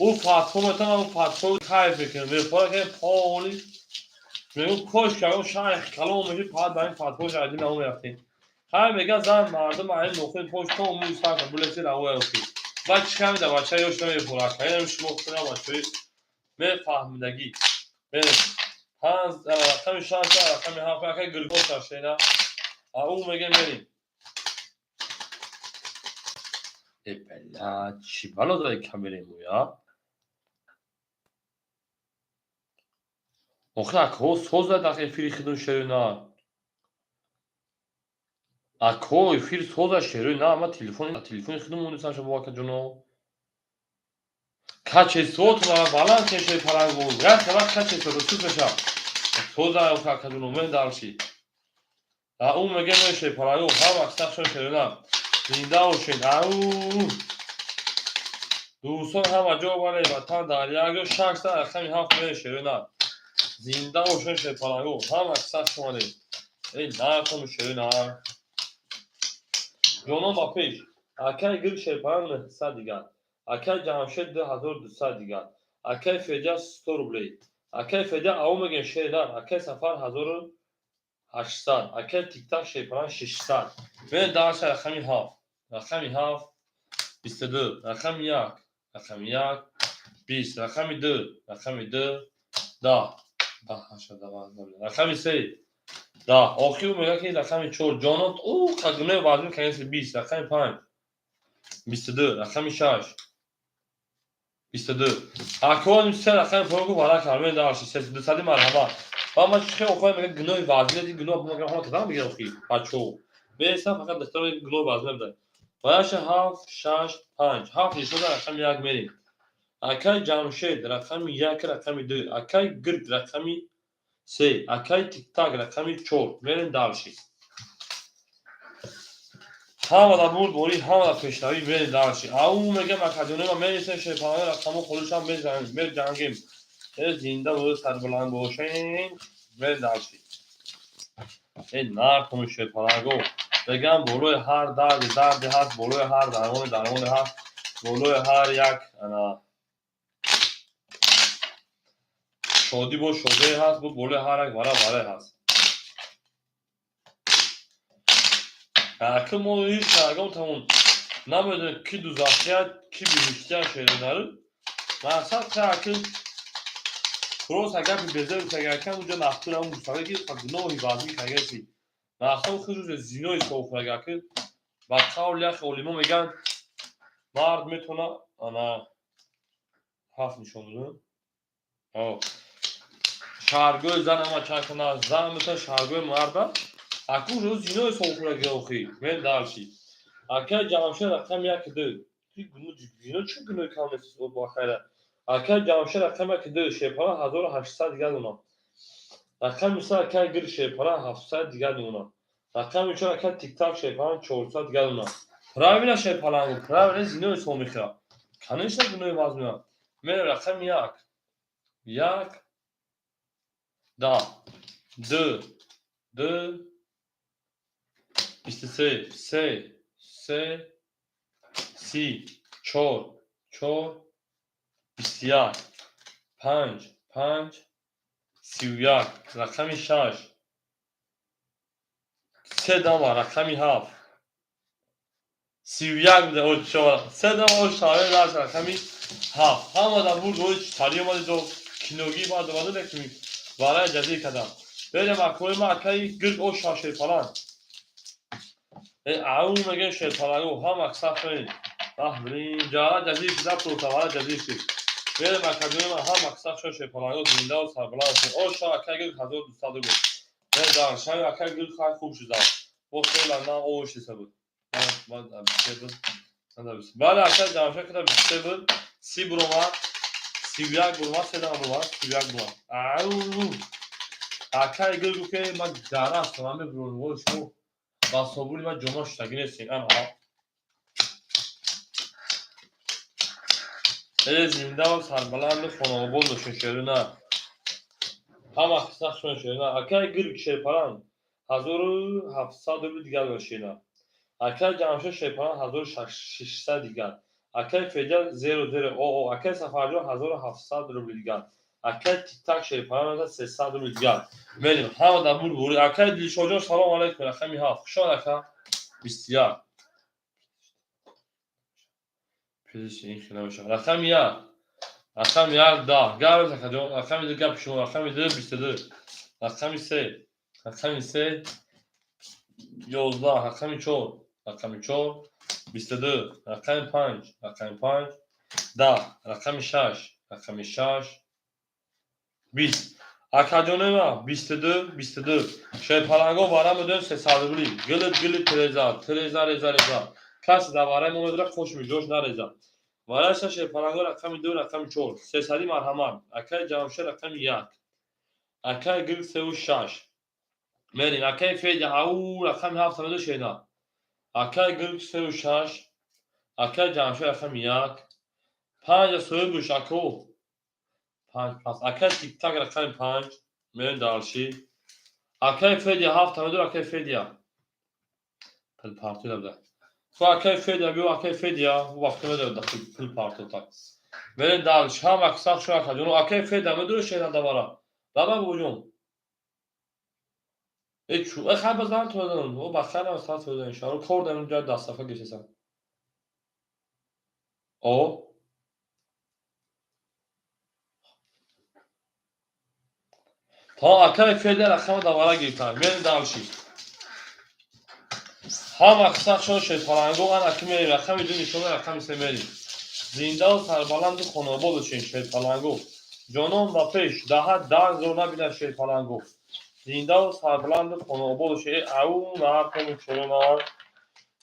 ӯ фатво метава, ӯ фатво кайф мекунем. Мефора ки поли мегӯ кош кардам шайх калом мешид, фақат ба ин фатвош ади нао мерафтем. Хай мега зан мардум ин нохуни пош то мӯи сар булеси равоя охи. Баъд чӣ камида бача ёш намефурад. Хайнам шумо худам бачаи мефаҳмидагӣ. Мерем. Панҷ рақами 6, рақами 7 акай гулгош шена. А ӯ меге мерем. Э бля, чӣ бало даи камераи моя? Охир акҳо созад ах эфири хидун шерина. Ако, эфир соза, шерои на, ма телефони худам мондисам шо, акаҷоно. Качествотона баланд кеше, палангу. Як вақт качество суд меша. Соза, акаҷоно, мен дальше. А ӯ меге меше, палангу, ҳама сахшон, шерона. Зинда бошед. Ау! Дӯстон, ҳама ҷо бале, ватан дар як ҷо, 600 рақами 7 меше, шерона. Зинда бошед, шерпалангу. Ҳама сахт шумодед. Эй, нархом, шерона. Ҷонон, ба пеш. Акай Гир шерпаланг 900 дигар. Акай Ҷамшед 2200 дигар. Акай Федя 100 рублей. Акай Федя ау мегем, шернар. Акай Сафар 1800. Акай Тиктак шерпаланг 600. Бе дальше, рақами 7. Рақами 7 22. Рақами 1. Рақами 1 20. Рақами 2. Рақами 2 10. 10 8 10. Рақами 3 10. Охир мегӯяд, ки рақами 4 ҷонон ӯ қагунаи вазн канеси 20. Рақами 5 22. Рақами 6 22. Акон се рақами поён гуфт, вара кармен дальше 200, марҳамат. Ва ма чӣ хел охоя мегӯяд, гуноҳи вазн, гуноҳ мегӯям, ҳама кадам мегӯяд, охи бачо. Беса фақат дастаро гуноҳи вазн буда. Ваяша 7 6 5 7 нишода, рақами 1 мерем. Акай Ҷамшед рақами 1, рақами 2, акай Гирд рақами 3, акай Тиктак рақами 4. Мерем дальше. Ҳамада бурдборӣ, ҳамада пешравӣ, мерем дальше. Ау мегӯям, акаҷонома, мересем, шерпаланги рақамо холишам мезанем, меҷангем. Э, зинда бо сарбаланд бошем, мерем дальше. Э, нархом, шерпаланго. Мегӯям, болои ҳар дарди дарде ҳаст, болои ҳар дармони дармоне ҳаст, болои ҳар як ана шодӣ бо шодие ҳаст, бо болои ҳар як вара варае ҳаст. Аки мо ҳеҷ ягон тамон намедонем, ки дузахия, ки биҳиштия, шеринару. Мақсад ки аки просто гапи безеб кагакам уҷа нахтур ам гуфтага, ки гуноҳи вазин кагаси. Нахтам худузе зинои софрага, ки ба қавли яхе олимо мегӯянд, мард метавона ана 7 нишон дод. Шаргои зан ама чанд кунад, зан метавона шаргои марда. Аку уже зинои софрага, охи. Мен дальше. Акай Ҷамшед рақами 1 2. Зино чӣ гуноҳи кам нест, бо хайра. Акай Ҷамшед рақами 1 2 шерпала 1800 дигар дона. Рақами 3 акай Гир шерпала 700 дигар дона. Рақами 4 акай Тиктак шерпала 400 дигар дона. Правильно, шерпалангу, правильно, зинои со мехӯрад. Конечно, гуноҳи вазн. Мен рақами 1. 1 10 2 2 23 3 3 30 4 4 21 5 5 31. Рақами 6 се дама, рақами 7 31 буда, о се дама, о шаре дашт, рақами 7. Ҳама дар бурд ой тари омадидо киногӣ баъд омада лекин вараи ҷазир кардам. Берем, акои ма, акаи Гирд, о шерпаланг. Э, ау мегӯем, шерпалангу, ҳама сафрин. Аҳ, блин, ҷара ҷазир шуда, просто вара ҷазир шуд. Берем, акаҷои ма, ҳама сафшон, шерпалангу, зиндаву сарбаланд. О ша акаи Гирд 1200 рубл. Э, дар шаби акаи Гирд хай хуб шудам. Бо хела на овоштиса буд. Ман 23 буд. Бале, акаи Ҷамшед када 23 буд. 30 буромад. 31 буромад, се дама буромад, 31 буромад. Ау! Акаи Гирд гуфт, ки ман ҷара ҳастам, ман мебурам, шумо ба собури ман ҷома шуштагӣ нестем. Ана. Э, зиндаву сарбаланду хонаобод бошед, шерина. Ҳама сахшон, шерина. Акаи Гирд шерпаланг 1700 рубл дигар дошт, шерина. Акаи Ҷамшед шерпаланг 1600 дигар. Акаи Федя зеро зеро о о акаи Сафарҷон 1700 рубл дигар. Акаи Тиктак шерпаланг 300 рубл дигар. Мерем, ҳама дар бур бури. Акаи Дилшодҷон, салом алайкум, рақами 7. Хуш омад, ака. 21. Пеш ин хела мешавад. Рақами 1. Рақами 1 10. Гап акаҷон, рақами 2 гапи шумо, рақами 2 22. Рақами 3. Рақами 3 11, рақами 4. Рақами 4 22, рақами 5, рақами 5 10, рақами 6, рақами 6 20. Акаҷонема, 22, 22. Шерпаланго вара медоем 300 рубли. Гилит, гилит, треза, треза, реза, реза. Каси дар вараи мо медора, хошми ҷош нареза. Вараша шерпаланго рақами 2, рақами 4. 300 марҳамат. Акаи Ҷамшед рақами 1. Акаи Гил сеу шаш. Мерим. Акаи Федя ау рақами 7 медо шена. Акаи Гил сеу шаш. Акаи Ҷамшед рақами 1. Панҷа соҳибуш ако. Панҷ пас. Акаи Тиктак рақами 5. Мерим дальше. Акаи Федя 7 медо, акаи Федя. Пул парту дабда. Хо, акаи Федя биё, акаи Федя вақт медо пул парту так. Мерим дальше. Ҳама сах шо, акаҷон. Акаи Федя медо шена давара. Давай, бобоҷон. Э чу, э хай базан то дадам. О бахайр ам сат додан иншоалло. Кор дам ҷа дастафа гирифтесам. О то акаи Федя рақама давара гирифтам. Мерим дальше. Ҳама сах шо шерпаланго ана ки мерим рақами 2 нишона, рақами 3 мерим. Зиндаву сарбаланду хонаобод бошем, шерпаланго. Ҷонон ба пеш, даҳа дар зор набинад шерпаланго. Зиндаву сарбаланду хонаобод бошем. Э ау нартону чорона.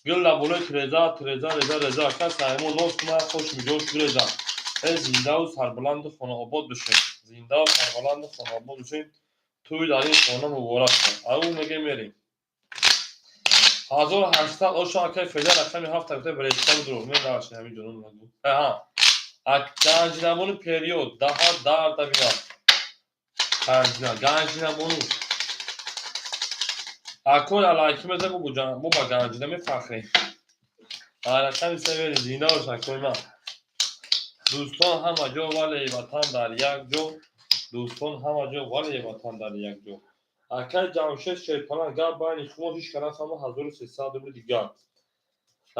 Гил дар болои треза, треза, реза, реза. Кас аймо нос кунад, хош миҷош гуреза. Э зиндаву сарбаланду хонаобод бошем. Зиндаву сарбаланду хонаобод бошем. Тӯй дар ин хона муборак шавад. Ау меге мерем. 1800 оша акаи Федя рақами 7 гуфта бречка будро. Мен дальше ҳамин ҷонон нагу. Аҳа. Ганҷинабону период даҳа дар табинат. Ганҷина, ганҷинабону. Акои алайки меза мо ба ганҷина мефахрем. Рақами 3 мерем, зинда бош, акои ман. Дӯстон ҳама ҷо, вале ватан дар як ҷо. Дӯстон ҳама ҷо, вале ватан дар як ҷо. Акаи Ҷамшед шерпаланг гап байни шумо ҳеҷ кас нафаҳма, 1300 рубли дигар.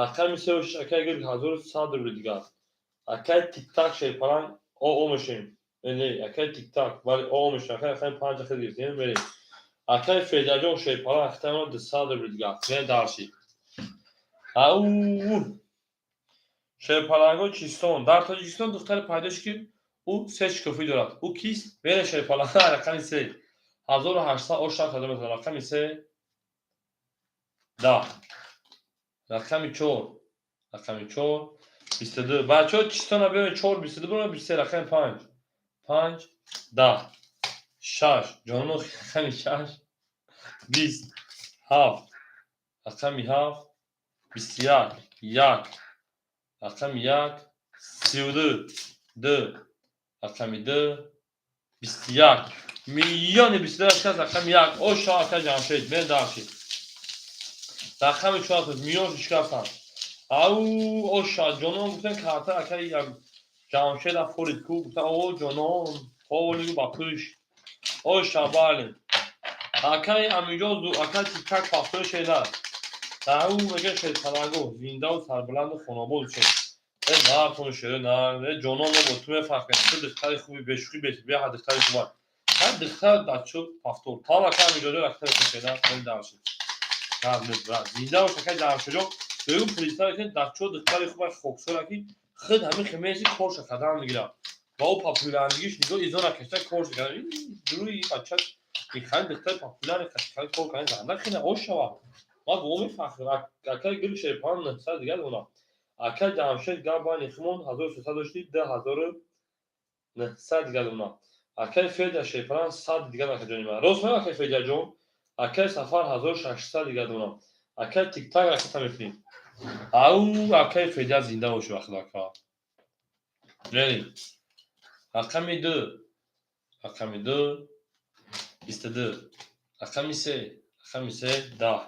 Рақами сеу шаш акаи Гирг 1100 рубли дигар. Акаи Тиктак шерпаланг о мешем. Не, акаи Тиктак, бале, о мешем. Акаи рақами 5 хел гирифтем, мерем. Акаи Федяҷон шерпаланг ахтамон 200 рубли дигар. Мерем дальше. Ау шерпаланго чистон. Дар Тоҷикистон духтаре пайдо шуд, ки ӯ се шукуфӣ дорад. Ӯ кист? Мерем, шерпаланг рақами 3. 1800 ош шаш метавонад. Рақами 3 10. Рақами 4. Рақами 4 22. Бачаҳо чистона биёед, 4 22 бирон, 23, рақами 5. 5 10 6 ҷоно рақами 6 20 7 рақами 7 21 1 рақами 1 32 2 рақами 2 21 миллиони 22 шикаст, рақами 1 оша ака Ҷамшед. Мен дальше рақами 4 миллион шикастанд. Ау оша ҷонон гуфтан карта ака Ҷамшед афорид ку гуфтан о ҷонон ҳоли ба пӯш оша бале акаи Амиҷон ака Тиктак пафтои шеда. Ау мега шерпаланго зиндаву сарбаланду хонобод шед. Э нартон шеда на э ҷонон мо бо ту мефахрем. Ту духтари хуби, бешӯхӣ беҳад духтари хуба. Ҳар духтар дачо пафтор. Там ака Амиҷонҷон рақами шеда хеле дальше. Зинда бош, ака Ҷамшедҷон. Бегу представь кунед, дачо духтари хуба, хоксора, ки худ ҳамин хемеси корша қадам мегирад. Ва ӯ популярнигиш нигоҳ изо накашта корша кардам. Дуруи бача хали духтари популярни хали кор кардан занда хина ошава. Ма бо мефахрем. Акаи Гул шерпалан 900 дигар донам. Акаи Ҷамшед гап байни хумон 1300 дошти, 2900 дигар донам. Акаи Федя шерпалан 100 дигар, акаҷони ман. Рост мегӯям, акаи Федяҷон? Акаи Сафар 1600 дигар донам. Акаи Тиктак ракета мекунем. Ау акаи Федя зинда боши вақт ака. Мерем. Рақами 2. Рақами 2 22. Рақами 3. Рақами 3 10.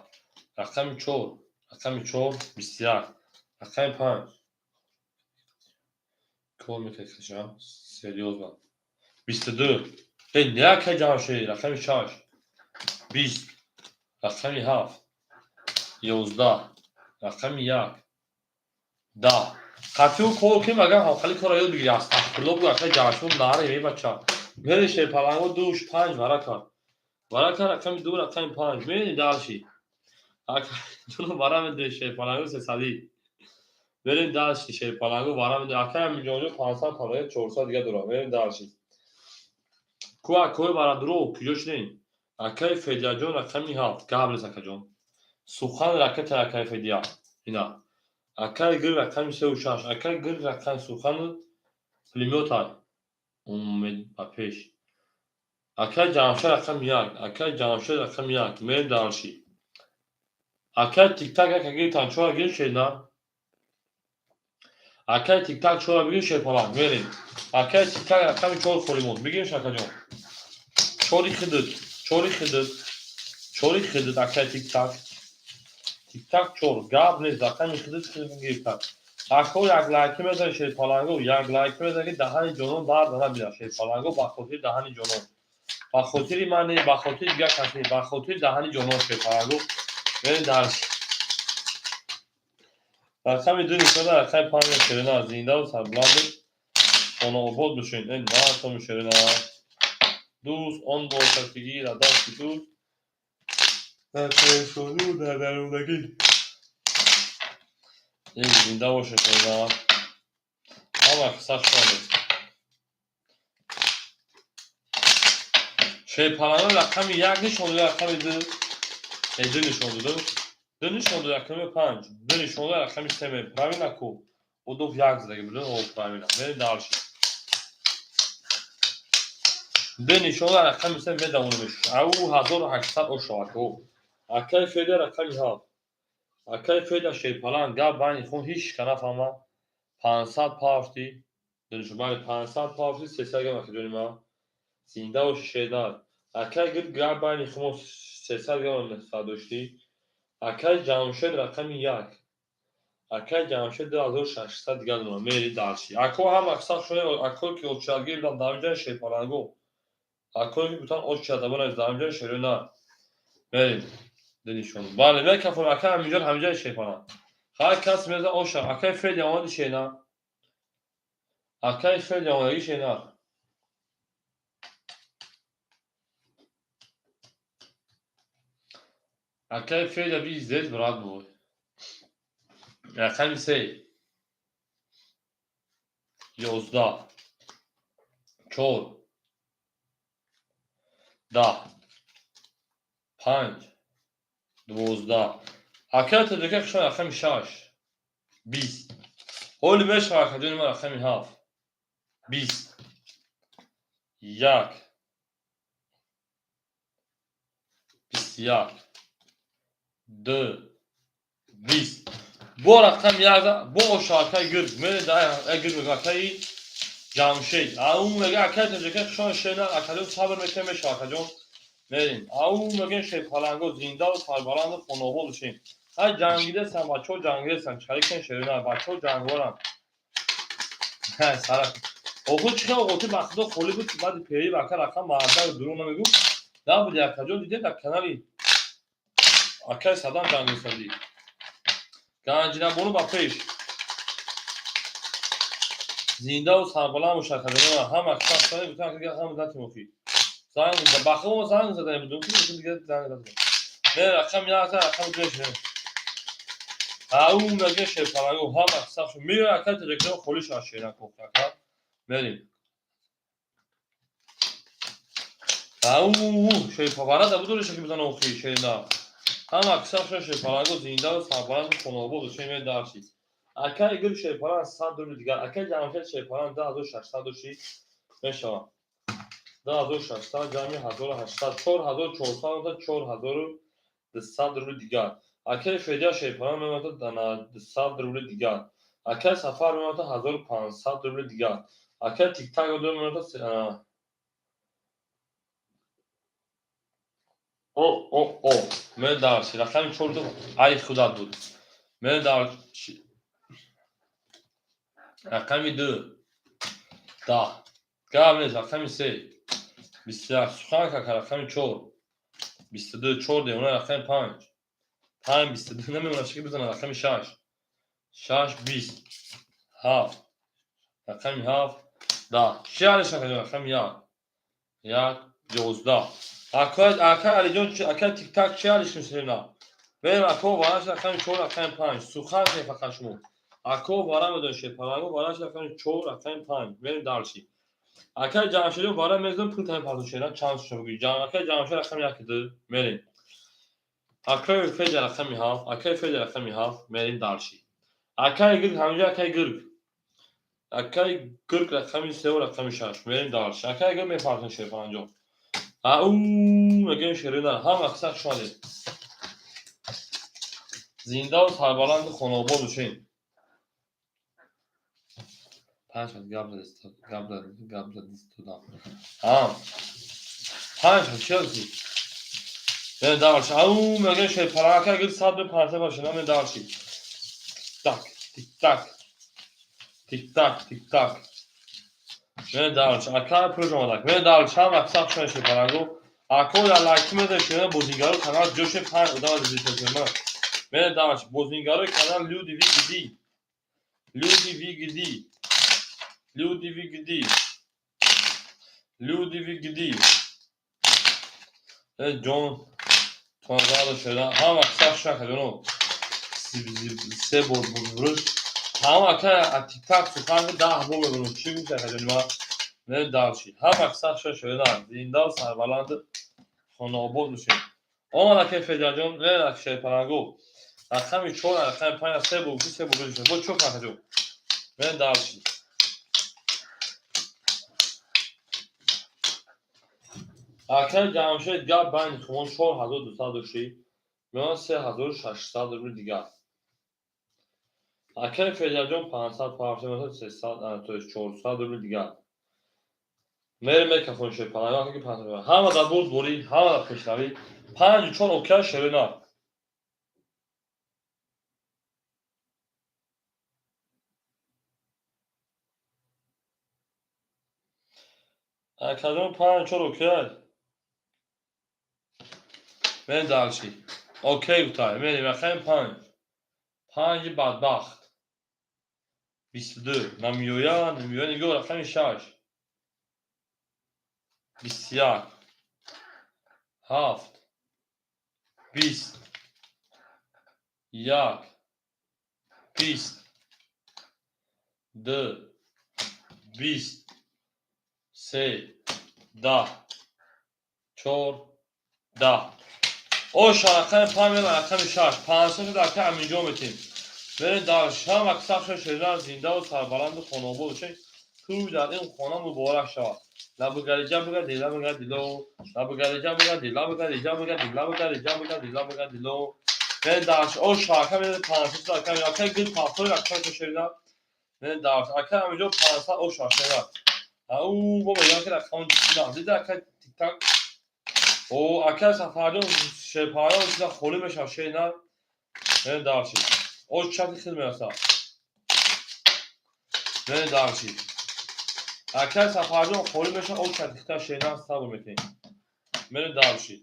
Рақами 4. Рақами 4 21. Рақами 5. Кор мекунед, серьёзно. 22. Э не, акаи Ҷамшед, рақами 6. 20. Рақами 7. 11. Рақами 1. 10. Қатъиу кор кунем, агар ҳамхали корро ёд бигирӣ. Астағфирулло бугӯ, акаи Ҷамшед, наре мебача. Мери шерпаланго душ панҷ вара кард. Вара кард рақами 2, рақами 5. Мебини дальше. Вара медиҳ шерпаланго 300. Мерем дальше, шерпаланго вара медиҳ. Акаи Амиҷонҷон 500 паланго 400 дига дорад. Мерем дальше. Ку акои барадуро, куҷо шудем? Акаи Федяҷон, рақами 7. Гап нест, акаҷон. Сухан ракета, акаи Федя. Ина. Акаи Гир, рақами 3-6. Акаи Гир, рақами сухан пулемётай. Умед ба пеш. Акаи Ҷамшед, рақами 1. Акаи Ҷамшед, рақами 1. Мерем дальше. Акаи Тиктак яка гиртан, чора гир шед, на? Акаи Тиктак чора бигир, шерпалак, мерем. Акаи Тиктак рақами 4 холӣ монд. Бигирш, акаҷон. Чори хидит, чори хидит, чори хидит, акаи Тиктак. Тиктак чор, гап нест, рақами хидит гирифтан. Ако, як лайки мезани, шерпаланго, як лайки мезани, ки даҳани ҷонон дард набинад. Шерпаланго, ба хотири даҳани ҷонон. Ба хотири ман не, ба хотири дигар кас не, ба хотири даҳани ҷонон, шерпаланго. Мерем дальше. Рақами 2 нишода, рақами 5 шерина, зиндаву сарбуланду хонаобод бошед. Э, натом, шерина. Дӯст он бошад, ки гирад дасти дӯст дар парешониву дар дармондагӣ. Э, зинда бошед, шерина. Ҳама қисса шуд. Шерпаланго, рақами 1 нишон дода, рақами 2. Э, 2 нишон дода. 2 нишон дода, рақами 5. 2 нишон дода, рақами 3 мерем. Правильно ку? Удов як задаги буд. О, правильно. Мерем дальше. 2 нишон дода, рақами 3 медавонем. Ау, 1800 ошавад. О. Акаи Федя, рақами 7. Акаи Федя шерпаланг, гап байни хун ҳеч ка нафаҳма. 500 пафти. Бале, 500 пафти, 300 грамм, акаҷони ман. Зинда боши, шернар. Акаи Гир, гап байни хумо 300 грамм доштӣ. Акаи Ҷамшед, рақами 1. Акаи Ҷамшед 2600 дигар дорам. Мери дальше. Ако, ҳама қисса шуна, акое ки очиятгир буданд дар инҷа, шерпаланго. Акое ки гуфтанд очията бонавис дар инҷа, шерона. Мерем. Дилишон. Бале, мекафон, ака ҳаминҷо, ҳаминҷа, шерпаланг. Ҳар кас меза оша. Акаи Федя омади, шена. Акаи Федя омадагӣ, шена. Акаи Федя, пиздец, брат мой. Рақами 3. 11. 4. 10. 5. 12. Акаи Тоҷика хушон, рақами 6. 20. Ҳоли мешавад, акаҷони ман, рақами 7. 20. 1. 21. 2. 20. Бо рақами як бо оша, акаи Гирд. Мере да Гирд мега, акаи Ҷамшед. Ау мега, акаи Тоҷика хушон, шена, акаҷон, сабр мекунем, мешавад, акаҷон. Мерем. Ау мегӯем, шерпаланго, зиндаву сарбаланду хонаобод бошем. Ҳай, ҷангидастан, бачаҳо ҷангидастан. Чӣ кен, шерина, бачаҳо ҷангворанд. Сара. Охир чӣ хел оғоти ба худо холӣ буд, баъди пери ака рақам мардак дурӯғ намегӯ. Набуди, акаҷон, дидед дар канали акаи Садам ҷангистадӣ. Ганҷинабону ба пеш. Зиндаву сарбаланд бош, акаҷон. Ҳама қисса гуфтан, ҳама датим охи. Занг ба худо занг задаем будум, ки дигар занг задем. Не, рақами 1, рақами 2 шуд. Ау мега, шерпаланго, ҳама қисса шуд. Меоя, акаи Тоҷикистон холӣ шавад, шера ака. Мерем. Ау шерпаварада будури шаки бизан охи шерина. Ҳама қисса шуд, шерпаланго, зиндаву сарбаланду хонаобод бошем, мерем дальше. Акаи Гир шерпаланг 100 рубли дигар. Акаи Ҷамшед шерпаланг 2600 дошти мешавад. 2600 ҷамъи 1800, 4400, 4200 рубли дигар. Акаи Федя шерпаланг мемонад 200 рубли дигар. Акаи Сафар мемонад 1500 рубли дигар. Акаи Тиктак мемонад о о о Ме дальше. Рақами 4 ай худат буд. Ме дальше. Рақами 2. 10. Гап нест, рақами 3. 21. Сухан кака, рақами 4. 22, 4 девона, рақами 5. 5, 22 намемонад, чӣ бизанад, рақами 6. 6, 20. 7. Рақами 7, 10. Чӣ алиш, рақами 1. 1, 11. Ака Алиҷон, ака Тиктак чӣ алиш мешавем? Берем, ако вараш, рақами 4, рақами 5. Сухан ке фақат шумо. Ако вара медонед, шерпаланго вараш, рақами 4, рақами 5. Берем дальше. Акай Ҷамшедо бара мезанам, пул тами партон шена, чанд шуша бугӯй. Акай Ҷамшед рақами яки ду, мерем. Акай Феҷа рақами ҳафт, акай Феҷа рақами ҳафт, мерем дальше. Акай Гирг ҳаминҷо, акай Гирг. Акай Гирг рақами севу рақами шаш, мерем дальше. Акай Гирг мепартон шерпанҷо. Ау, мегӯем шерина, ҳама қисса хуш омадед. Зиндаву сарбаланду хонаобод бошед. Панҷ хат гап гап задистодам. А. Панҷ хат чӣ ҳасти? Мерем дальше. Ау, мегӯем шерпаланг, акай Гирг сад бе панҷсад бошед, мерем дальше. Так, тик так. Тик так, тик так. Мерем дальше. Акай пулш омадак. Мерем дальше. Ҳама қисса хуш омадед шерпалангу. Ако дар лайки мезанед шена, бозингаро канал ҷоше панҷ одам азизитасема. Мерем дальше. Бозингарои канал люди вы где. Люди вы где. Люди вы где. Люди вы где. Э ҷон тонзада шуда. Ҳама қисса хуш омадед. Се бор бурш. Ҳама ака тик-так сухан 10 бор мебурам. Чӣ гуфт акаҷони ман? Мерем дальше. Ҳама қисса хуш шуда. Зиндаву сарбаланду хонаобод бошед. Омад акай Феҷаҷон, мерем ака шерпалангу. Рақами чор, рақами панҷ, се бор гуфти, се бор гузошта. Бо чӣ кунам акаҷон? Мерем дальше. Акай Ҷамшед гап байни хумон 4200 дошти. Меомад 3600 рубли дигар. Акай Феҷаҷон 500 пафта меомад 300, то есть 400 рубли дигар. Мерем мекафон шерпаланг, ки 500. Ҳама дар бурдборӣ, ҳама дар пешравӣ. Панҷу чор окей шерина. Акаҷон панҷ чор окей. Мерем дальше. Окей гуфтай. Мерем рақами панҷ. Панҷи бадбахт. 22. Намеояд, намеояд, нигоҳ рақами шаш. 21. Ҳафт. 20. Як. 20. Ду. 20. Се. 10. Чор. 10. Оша рақами панҷ мерем рақами шаш. 500 шуд ака Аминҷон метем. Мерем дальше. Ҳама қисса хуш шуда, зиндаву сарбаланду хонаобод бошед. Тӯй дар ин хона муборак шавад. Лабугалиҷа бугади, лабугади ло. Лабугалиҷа бугади, лабугалиҷа бугади, лабугалиҷа бугади, лабугади ло. Мерем дальше. Оша ака мерем 500 шуд ака. Ака гил пафтори рақами шерина. Мерем дальше. Ака Аминҷон 500 оша шерина. Ау, бо мегӯям ки рақам дида ака тик-так. О, ака Сафарҷон шерпалон чиза холӣ мешавад шерина. Мерем дальше. Ош чати хел мерасад. Мерем дальше. Ака Сафарҷон холӣ мешавад, ош чати хита шерина сабр метем. Мерем дальше.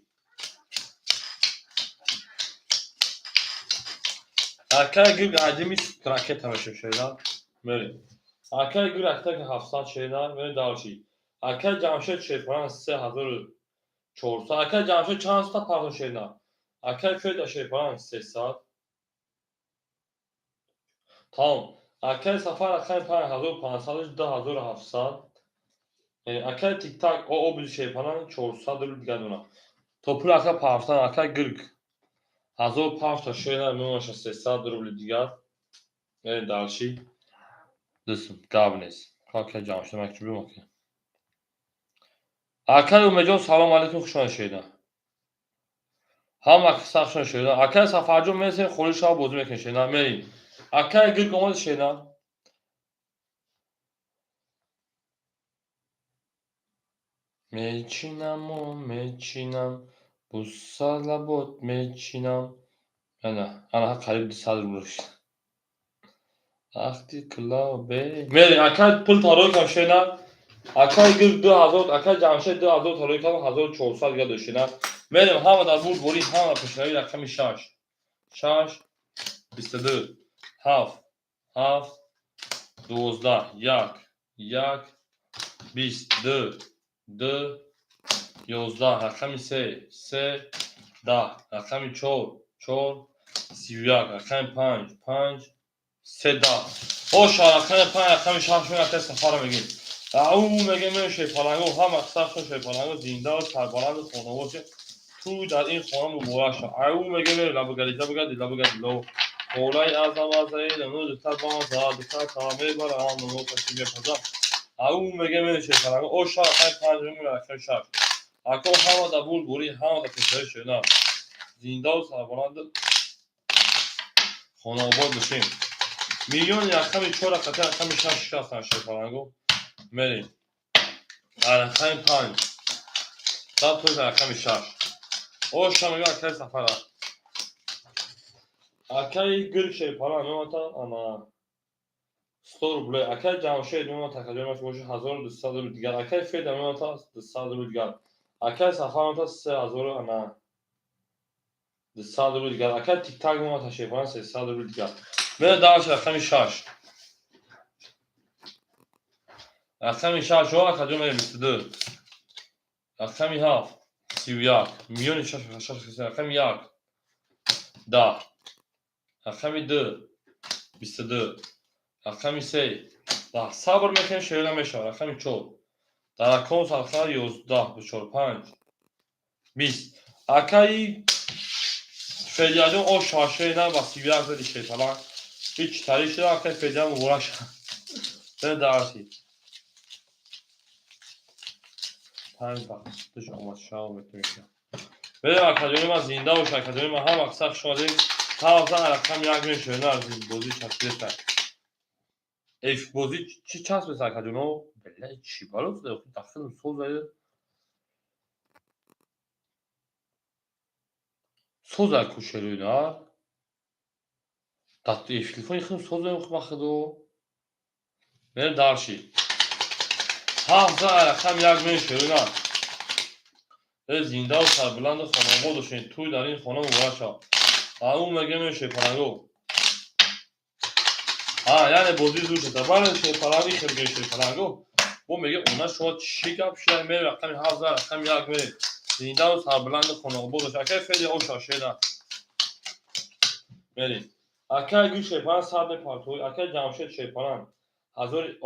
Акай гирг аҷими ракета мешавад шерина. Мерем. Акай гирг ракета 700 шерина. Мерем дальше. Акай Ҷамшед шерпалан 3400. Акай Ҷамшед чанд сута партон шерина? Акай Феда шерпалан 300. Тамом. Акай Сафар рақами 5500, 2700. Акай тик-так обиди шерпалан 400 рубл дигар дона. То пул ака пафтан, акай Гирг ҳазор пафта шерина мемонаша 300 рубли дигар. Мерем дальше. Дустум, гап нест. Акай Ҷамшед ман чӣ бимон ки. Акай Умедҷон салом алейкум, хуш омадед шерина. Ҳама қисса хуш омадед шерина. Акай Сафарҷон мерасем холӣ шава бозӣ мекунем шерина. Мерем. Акай Гирг омади шерина. Мечинаму мечинам, бусалабот мечинам. Ана, ана қариб 200 рубл шуд. Ахти кулобе. Мерем, акай пул тарой кам шерина. Акай Гирг 2000, акай Ҷамшед 2000 тарой кам, 1400 дигар дошт шерина. Мерем, ҳама дар бурдборӣ, ҳама пешравӣ рақами шаш. Шаш, 22, ҳафт, ҳафт, 12, як, як, 20, ду, ду, 11, рақами се, се, 10, рақами чор, чор, 31, рақами панҷ, панҷ, се, 10. Оша рақами панҷ, рақами шаш, акай Сафара мегӯем. Ау меге меше паланго, ҳама сахт ше паланго, зинда ва сарбаланд хонавоше. Ту дар ин хона муборак ша. Ау меге ме лабгади лабгади лабгади ло. Холай азам азаи ну дутар ба за дутар та мебара ну каши мепаза. Ау меге меше паланго, о ша хай панҷ мега шаш. Ако ҳама да бур бури, ҳама да пешаи шена. Зинда ва сарбаланд хонаобод бошем. Миллион рақами чор рақами рақами шаш шикастан шепаланго. Мерем. Рақами панҷ. Зад то рақами шаш. Оша мега акаи Сафара. Акаи гир шепалан мемата ана 100 рубле. Акаи Ҷамшед мемата акаҷонаш боши 1200 рубл дигар. Акаи Феда мемата 200 рубл дигар. Акаи Сафар мемата 3000 ана 200 рубл дигар. Акаи Тиктак мемата шепалан 300 рубл дигар. Мере дальше рақами шаш. Рақами шаш о акаҷон мере 22. Рақами ҳафт 31. Миёни шаш шаш рақами як 10. Рақами ду 22. Рақами се 10. Сабр мекунем, шерина мешавад. Рақами чор. Дар аккаунт сархара 11 чор панҷ 20. Акаи Федияҷон о шашена ба 31 зади шепалан. Ҳеч тари шуда, акаи Федия муборак шад. Бе дарси. Панҷ вақтш омад шав метавонем. Берем акаҷони ман зинда бош, акаҷони ман ҳама сахт шумо дидем. Ҳама рақам як мешавад, на аз бозӣ часпида. Эф бозӣ чӣ часпеса акаҷоно? Бела чӣ бало дахил соза. Соза кушелуй на? Дар телефони худам соза махудо. Мерем дальше. Ҳафт рақам як мешавад, на? Э зинда ва сарбаланду хонаобод бошед. Тӯй дар ин хона муборак шавад. Ау меге меше паланго. А, яъне бозӣ зуд шуда. Бале шепаланги хел меше паланго. Бо меге она шумо чӣ гап шуда? Мерем рақами ҳафт рақами як мерем. Зинда ва сарбаланду хонаобод бошед. Акаи Феди оша шеда. Мерем. Акаи Гул шепалан сад мепартои, акаи Ҷамшед шепалан ҳазори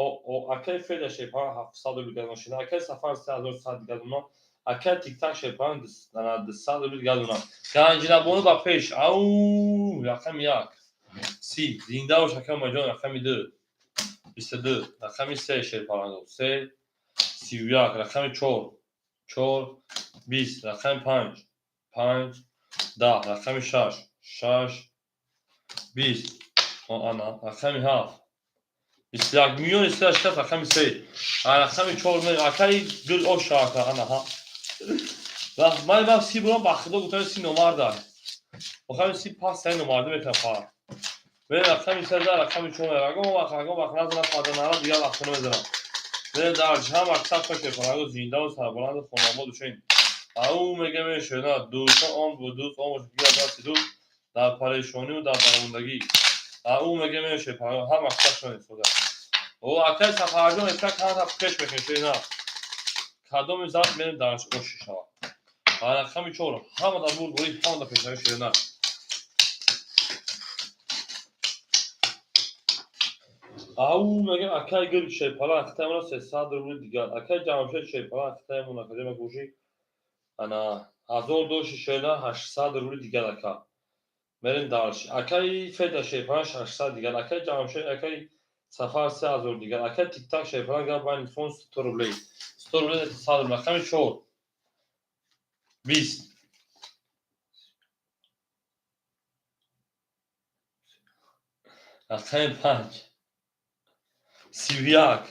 акаи Феда шепалан 700 рубл дигар шуда, акаи Сафар 3100 дигар дона, акаи Тиктак шепалан 200 рубл дигар дона. Ганҷинабону ба пеш. Ау, рақами як. 30. Зинда бош акаи Умайҷон, рақами ду. 22. Рақами се шепаланго. Се 31. Рақами чор. Чор 20. Рақами панҷ. Панҷ 10. Рақами шаш. Шаш 20. Ана рақами ҳафт. 21. Миёни се шаст рақами се. Рақами чор акаи гул оша ака ана ҳа. Ман си бурам ба худо гуфтам си номарда. Охами си пас сай номарда мекунам фақат. Мерем рақами се за рақами чор ягон вақт ягон вақт назанам паданара дигар вақт намезанам. Мерем дар ҳама саб шепаланго зинда ва сарбаланду хонаобод бошед. Ау меге мешавад на дӯстон он бу дӯст он бошад дигар дасти дӯст дар парешонию дар баромондагӣ. Ау меге мешавад паланго ҳама саб шуд соза. О акаи Сафарҷон эфта канта пеш мекунем шуд на. Кадоми зад мерем дар оши шавад. Рақами чор ҳама дар бур бурид, ҳама дар пешравӣ шуд на. Ау мегем акаи Гул шепалан хитаи 300 рубл дигар. Акаи Ҷамшед шепалан хитаи мон акаҷа гӯши ана ҳазор доши шеда 800 рубл дигар ака. Мерем дальше. Акаи Феда шепалан 600 дигар. Акаи Ҷамшед, акаи Сафар 3000 дигар. Акаи Тиктак шепалан гап байни фон 100 рублей. 100 рублей 100 рублей. Рақами чор. 20. Рақами панҷ. 31.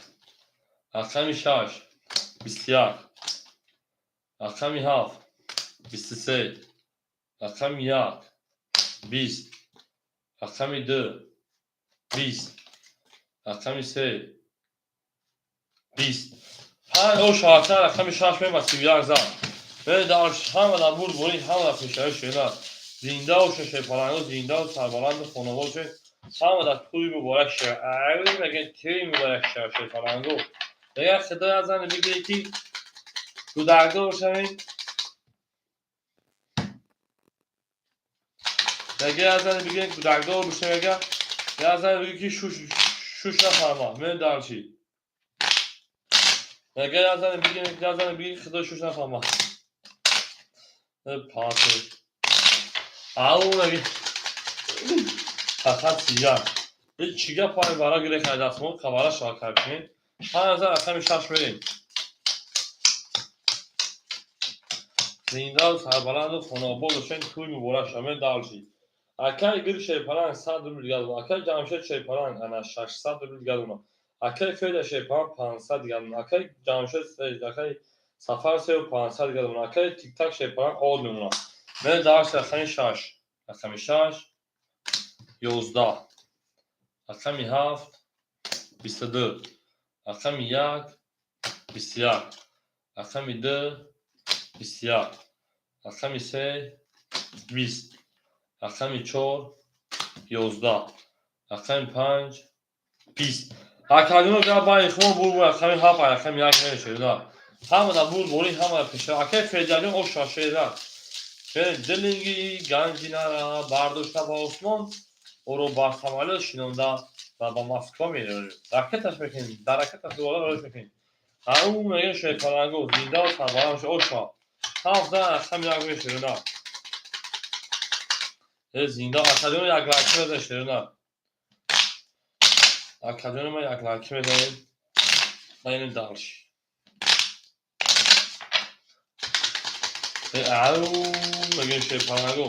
Рақами шаш. 21. Рақами ҳафт. 23. Рақами як. 20. Рақами ду. 20. Рақами се. 20. Панҷ о шаҳрча рақами шаш мема 31 зад. Мере дар ҳама дар бур бурид, ҳама дар пешравӣ шуда. Зинда бошед шепаланго, зинда ва сарбаланду хонавод бошед. Ҳама дар тӯй муборак шавад. Ай мегӯяд тӯй муборак шавад шепаланго. Дигар худои аз зане бигиред ки кӯдакдор шавед. Мегӯяд аз зане бигиред кӯдакдор бошед, мегӯяд. Як зане бигиред ки шуш шуш нафарма. Мерем дальше. Мега як зане биги, як зане биги, худо шуш нафаҳма. Пато. Ау, меги. Фақат сия. Чӣ гап пай вара гирехай дастмон, хабара шава кайф кунем. 5 ҳазар рақами 6 мерем. Зиндаву сарбаланду хонаобод бошен, тӯй муборак шава, мен дальше. Акай гир шерпаланг 100 рубл дигар дона. Акай Ҷамшед шерпаланг ана 600 рубл дигар дона. Акай Феда шерпаланг 500 дигар дона. Акай Ҷамшед, акай Сафар 3500 дигар дона. Акай Тиктак шерпаланг од мемона. Мен дальше рақами 6. Рақами 6 11. Рақами 7 22. Рақами 1 21. Рақами 2 21. Рақами 3 20. Рақами 4 11. Рақами 5 20. Акадино гап байни шумо бур бур рақами 7, рақами 1 намешавад. Ҳама да бур борӣ, ҳама да пеша. Акай Федаҷон оша шера. Дилинги ганҷинара бардошта ба осмон, ӯро бар самолёт шинонда ва ба Москва меравем. Ракеташ мекунем, дар ракеташ дубора рош мекунем. Ау мега шерпаланго, зиндаву сарбаланд боша, оша. 7 рақами 1 мешавад. Зинда акадино як лайки мезанем шерона. Акадино ма як лайки мезанем. Байнем дальше. Ау мегӯем шерпаланго.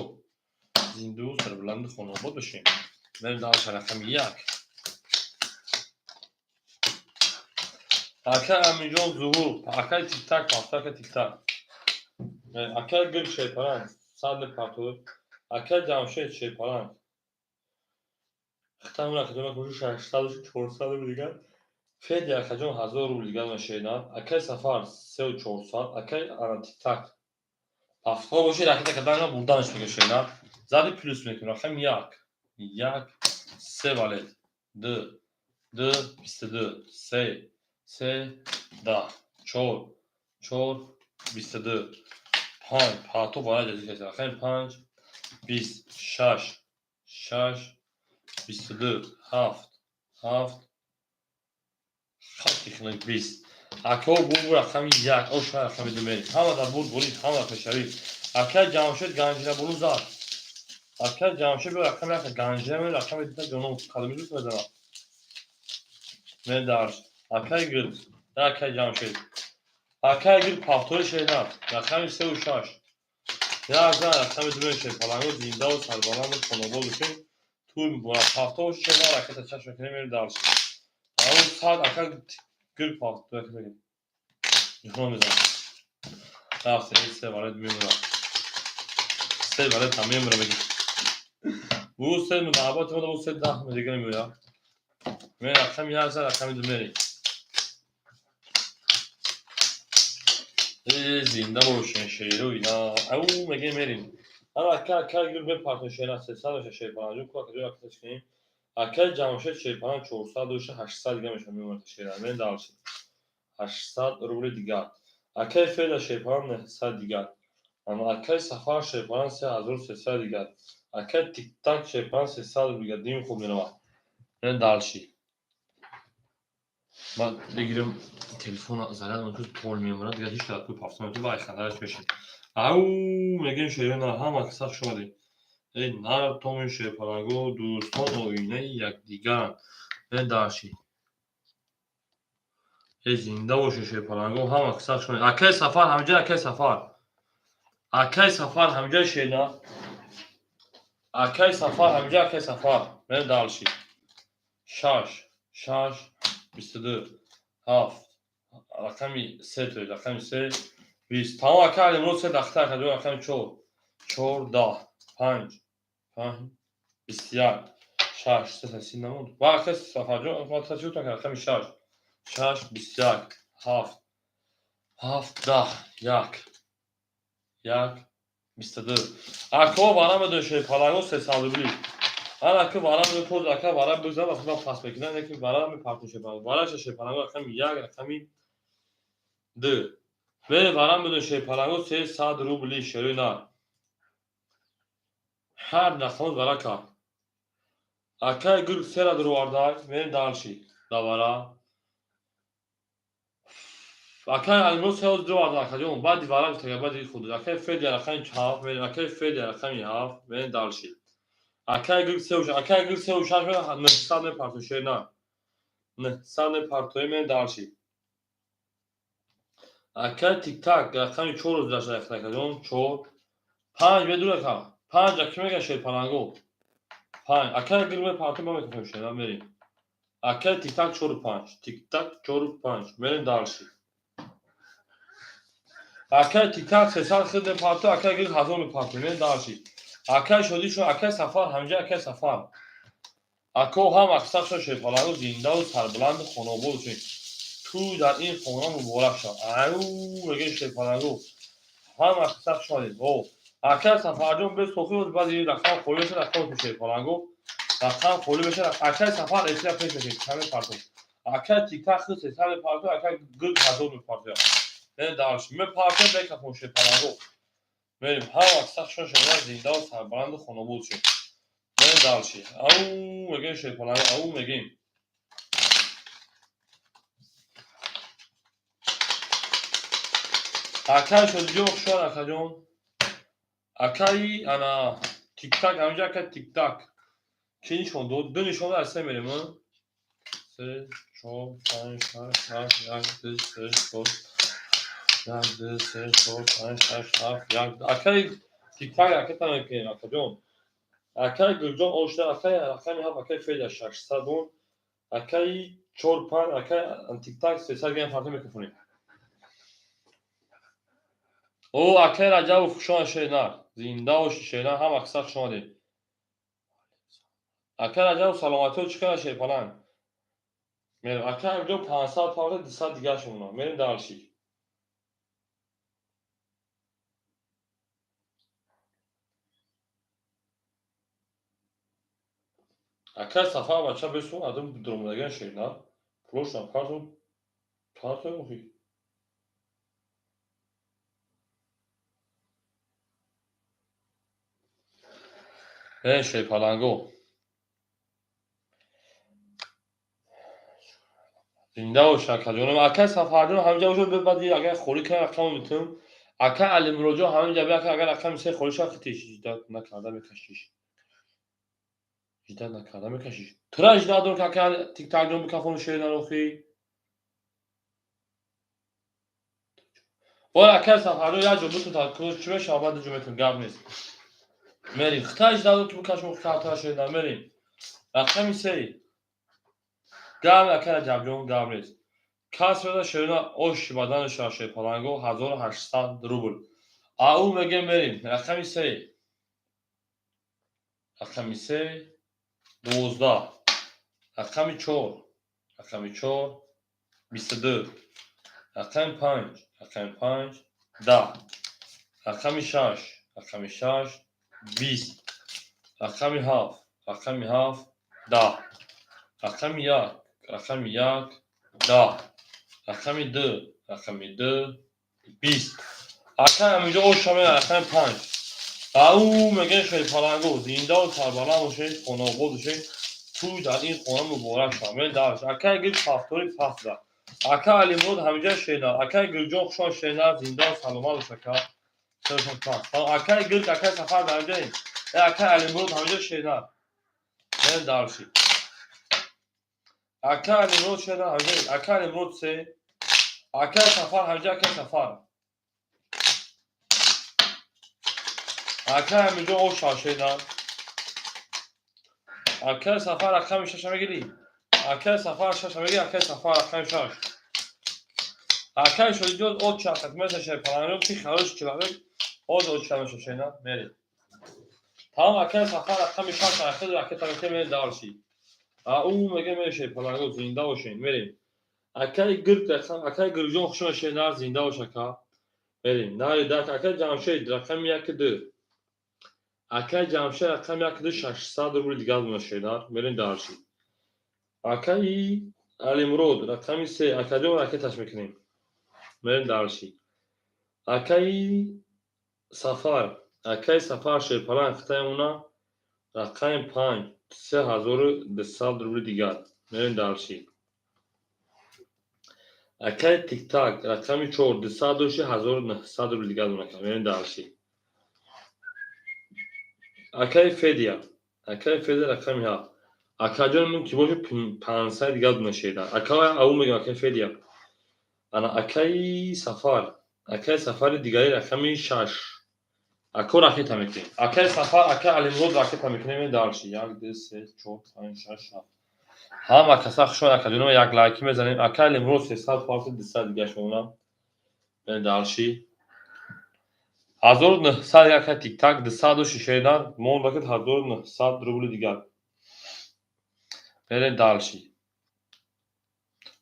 Зиндаву сарбаланду хонаобод бошем. Мерем дальше рақами 1. Акай Аминҷон Зуҳур, акай Тиктак, пафтака Тиктак. Акай Гир шерпаланг, 100 партур. Акай Ҷамшед шерпаланг. Хитам рақадона кушу 600 400 рубл дигар. Феди акаҷон 1000 рубл дигар мешавад. Акай Сафар 3400, акай ана Тиктак. Ҳафтҳо боши ракета кардан бурданаш мекашед. Зади плюс мекунем. Рақами 1. 1 3 валет. 2 2 22 3 3 10 4 4 22 5 пато бара ҷазӣ кашед. Рақами 5 20 6 6 22 7 7 хати хунак 20. Акао бур рақами 1, оша рақами 2 мерем. Ҳама дар бур бурид, ҳама пешравӣ. Акай Ҷамшед ганҷина буру зад. Акай Ҷамшед бо рақами 1 ганҷина мер, рақами 2 ҷоном кадоми дуст мезанад. Мер дарс. Акай гир, акай Ҷамшед. Акай гир пафтори шена, рақами 3 ва 6. Як зан рақами 2 мешавад. Паланго зиндаву сарбаланду хонобод бошем. Тӯй муборак. Пафтор шена ракета чашм мекунем, мерем дарс. Ау сад акай гир пафтор ракета. Ҷон мезанад. Рафт, се валет мемонад. Се валет ҳам мемонад меги. Бу се муҳаббати мо бу се 10 дигар меояд. Ме рақами 1 зан рақами 2 мерем. Зинда бошен шеро ина. Ау меге мерем. Ана ака ака гир бепартон шера 300 меша шерпаланҷо ку ака ҷо аксаш кунем. Акай Ҷамшед шерпаланг 400 доша 800 дигар меша мемонад шера. Мен дальше. 800 рубли дигар. Акай Феда шерпаланг 900 дигар. Ана акай Сафар шерпаланг 3300 дигар. Акай Тиктак шерпаланг 300 рубли дигар. Дим хуб меравад. Мен дальше. Ман бигирам телефона заряд мекунам, пол мемонад, дигар ҳеҷ кад кӯ пафта мекунам, вай хандараш мешид. Ау мегӯем шерона ҳама каса хуш омадед. Эй нар томи шерпаланго дӯстон оинаи якдигаранд. Мен дальше. Эй зинда бошед шерпаланго ҳама каса хуш омадед. Акай Сафар ҳамҷа, акай Сафар. Акай Сафар ҳамҷа шена. Акай Сафар ҳамҷа, акай Сафар. Мен дальше. 6 6 22 7 рақами 3 то рақами 3 20. Тамом ака Алимурод се дахта ака ҷон рақами 4 4 10 5 5 21 6 3 си намуд. Ва ака Сафарҷон ма та чӣ гуфтам рақами 6 6 21 7 7 10 1 1 22. Ако вара медон шерпаланго 300 рубли. Ана ака вара медон поз ака вара бизан ва худам пас мекунам, яки вара мепартон шерпаланго. Вара шерпаланго рақами 1 рақами 2. Мере вара медон шерпаланго 300 рубли шерои нар. Ҳар нақамот вара кард. Акай гир сера дуровардай, мерем дальше. Давара. Акай Алимрод сеоз ду варда акаҷон, баъди варақ тага баъди худ. Акай Федя рақами 7 мерем, акай Федя рақами 7 мерем дальше. Акай Гирг сеу, акай Гирг сеу шаш мерем, 900 мепартои шерна. 900 мепартои мерем дальше. Акай Тик-так рақами 4 дашт акаҷон, 4 5 медур ака. 5 аки мега шерпаланго. 5 акай Гирг мепартои ма мекунем шерна мерем. Акай Тик-так 4 5, Тик-так 4 5 мерем дальше. Акай Тик-так 300 хид мепартои, акай Гирг 1000 мепартои мерем дальше. Акай Шодӣ шо, акай Сафар ҳамҷа акай Сафар. Ако ҳам аксар шо шерпаланго зиндаву сарбаланду хонобод шед. Ту дар ин хона муборак шав. Ау мегӯем шерпаланго. Ҳам аксар шодед. О, акай Сафарҷон без сохи баъди рақам холӣ мешавад, рақам шерпаланго. Рақам холӣ мешавад. Акай Сафар эсира пеш мешавад, каме партов. Акай Тик-так хид 300 мепартояд, акай Гирг 1000 мепартояд. Мерем дальше. Мепартояд бекафон шерпаланго. Мерем ҳам аксар шо шерпаланго зиндаву сарбаланду хонобод шед. Мерем дальше. Ау мегӯем шерпаланго, ау мегӯем. Акай Шодиҷон хушояд акаҷон. Акаи ана Тик-так ҳамҷа акай Тик-так. Чӣ нишон дод? Ду нишон дод, аз се мерем. 3 4 5 6 7 1 2 3 4 1 2 3 4 5 6 7 1. Акаи Тик-так ракета мекунем акаҷон. Акаи Гулҷон ошда, акаи рақами 7, акаи Федя 600 он, акаи 4 5, акаи Тик-так 300 грамм фарқ мекунем. О, акаи Раҷабов хушомад шернар. Зинда бошӣ шернар, ҳам аксар хуш омадед. Акаи Раҷабов саломатиҳо чӣ қадар шерпаланг? Мерем, акаи Амирҷон 500 павла 200 дигараш мемонад. Мерем дальше. Акаи Сафар бача бесу адам дуромадаган шернар. Пулошам парту парту охи. Э, шерпаланго. Зинда бош акаҷонам. Акаи Сафарҷон ҳаминҷа бошад, баъди агар холӣ кунам рақамро метавонам. Акаи Алимуроҷон ҳаминҷа бия, агар рақами 3 холӣ шавад, хити ждать накарда мекашиш. Ждать накарда мекашиш. Тура ждать дор, ки акаи Тик-такҷон бикафону шер нарохӣ. Бора акаи Сафарҷон як ҷо битун та чӣ мешавад, баъд ҷо метавон гап нест. Мерем. Хита ждать дор, ки бикашем хитатара шер на мерем. Рақами 3. Гап акаи Раҷабҷон гап нест. Кас меда шерна ош бадани шава шерпаланго 1800 рубл. Ау мегем мерем. Рақами 3. Рақами 3 12. Рақами 4. Рақами 4 22. Рақами 5. Рақами 5 10. Рақами 6. Рақами 6 20. Рақами 7. Рақами 7 10. Рақами 1. Рақами 1 10. Рақами 2. Рақами 2 20. Акаи ҳаминҷо оша меяд рақами 5. Ау мегӯем шерпаланго зиндаву сарбаланд бошед, хонобод бошед. Тӯй дар ин хона муборак шавад. Мерем дальше. Акаи Гирг ҳафтори паст зад. Акаи Алимурод ҳаминҷа шернар. Акаи Гулҷон хушомад шернар, зиндаву саломат бош ака. Акаи Гирг, акаи Сафар дар ҳаминҷаем. Акаи Алимурод ҳаминҷа шернар. Мерем дальше. Акаи Алимурод шернар ҳаминҷа. Акаи Алимурод 3. Акаи Сафар ҳаминҷа, акаи Сафар. Акаи Амирҷон оша шернар. Акаи Сафар рақами 6 мегирӣ? Акаи Сафар 6 мегирӣ, акаи Сафар рақами 6. Акаи Шодиҷон от чақат меса шерпаланго ти хорош человек. От от ча шернар мерем. Тамом акаи Сафар рақами 6 ахир ракета мекунем мерем дальше. Ау мегӯем мерем шерпаланго зинда бошем мерем. Акаи Гирг акаи Гиргҷон хушомад шернар, зинда бош ака. Мерем. Нари дак акаи Ҷамшед рақами 1 2. Акаи Ҷамшед рақами 1 2 600 рубл дигар мона шернар. Мерем дальше. Акаи Алимурод рақами 3 акаҷон ракеташ мекунем. Мерем дальше. Акаи Сафар, акаи Сафар шерпаланг хитаемона рақами 5 3200 рубли дигар. Мерем дальше. Акай Тиктак рақами чор, 200 дошти, 1900 рубли дигар дона. Мерем дальше. Акай Федя, акай Федя рақами ҳафт. Акаҷон, мун ки боши, 500 дигар дона шеда. Акай ау мегам, акай Федя. Ана акаи Сафар, акаи Сафари дигари рақами шаш. Ако ракета мекунем. Акаи Сафар, акаи Алимурод ракета мекунем. Дальше. Як, ду, се, чор, панҷ, шаш, ҳафт. Ҳама каса хушон, акаҷоно, як лайки мезанем. Акаи Алимурод 300 фарси, 200 дигар шумона. Дальше. 1900, акаи Тиктак 200 дошти, шедан мон бакет 1900 рубли дигар. Мерем дальше.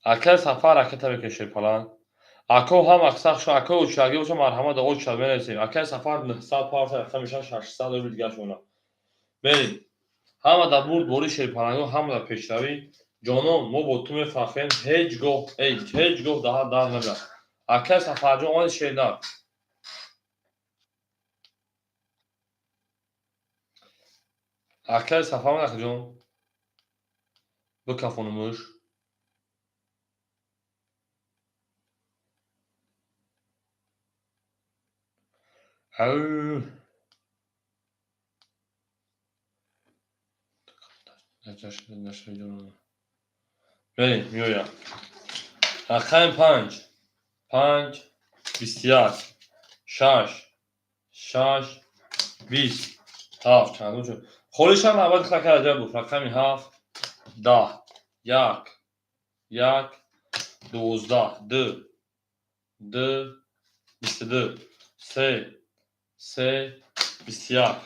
Акаи Сафар ракета мекунем, шерпаланг. Ако ҳама каса хушон, ако очаги боша, марҳамат, оча менависем. Акаи Сафар 900 парса, рақами шаш, 800 рубли дигар шумона. Мерем. Ҳама дар бурдборӣ, шерпалангҳо, ҳама дар пешравӣ. Ҷонон, мо бо ту мефахрем, ҳеҷ гоҳ, ҳеҷ гоҳ даҳа дар намеравад. Акаи Сафарҷон омади, шернар. Акаи Сафар омад, акаҷон. Бикафонумуш. Ау. Мерем, меоям. Рақами панҷ. Панҷ, 21, шаш, шаш, 20, ҳафт. Чандум шуд? Холишам навбати хака аҷаб буд. Рақами ҳафт, 10, як, як, 12, ду, ду, 22, се, се, 21,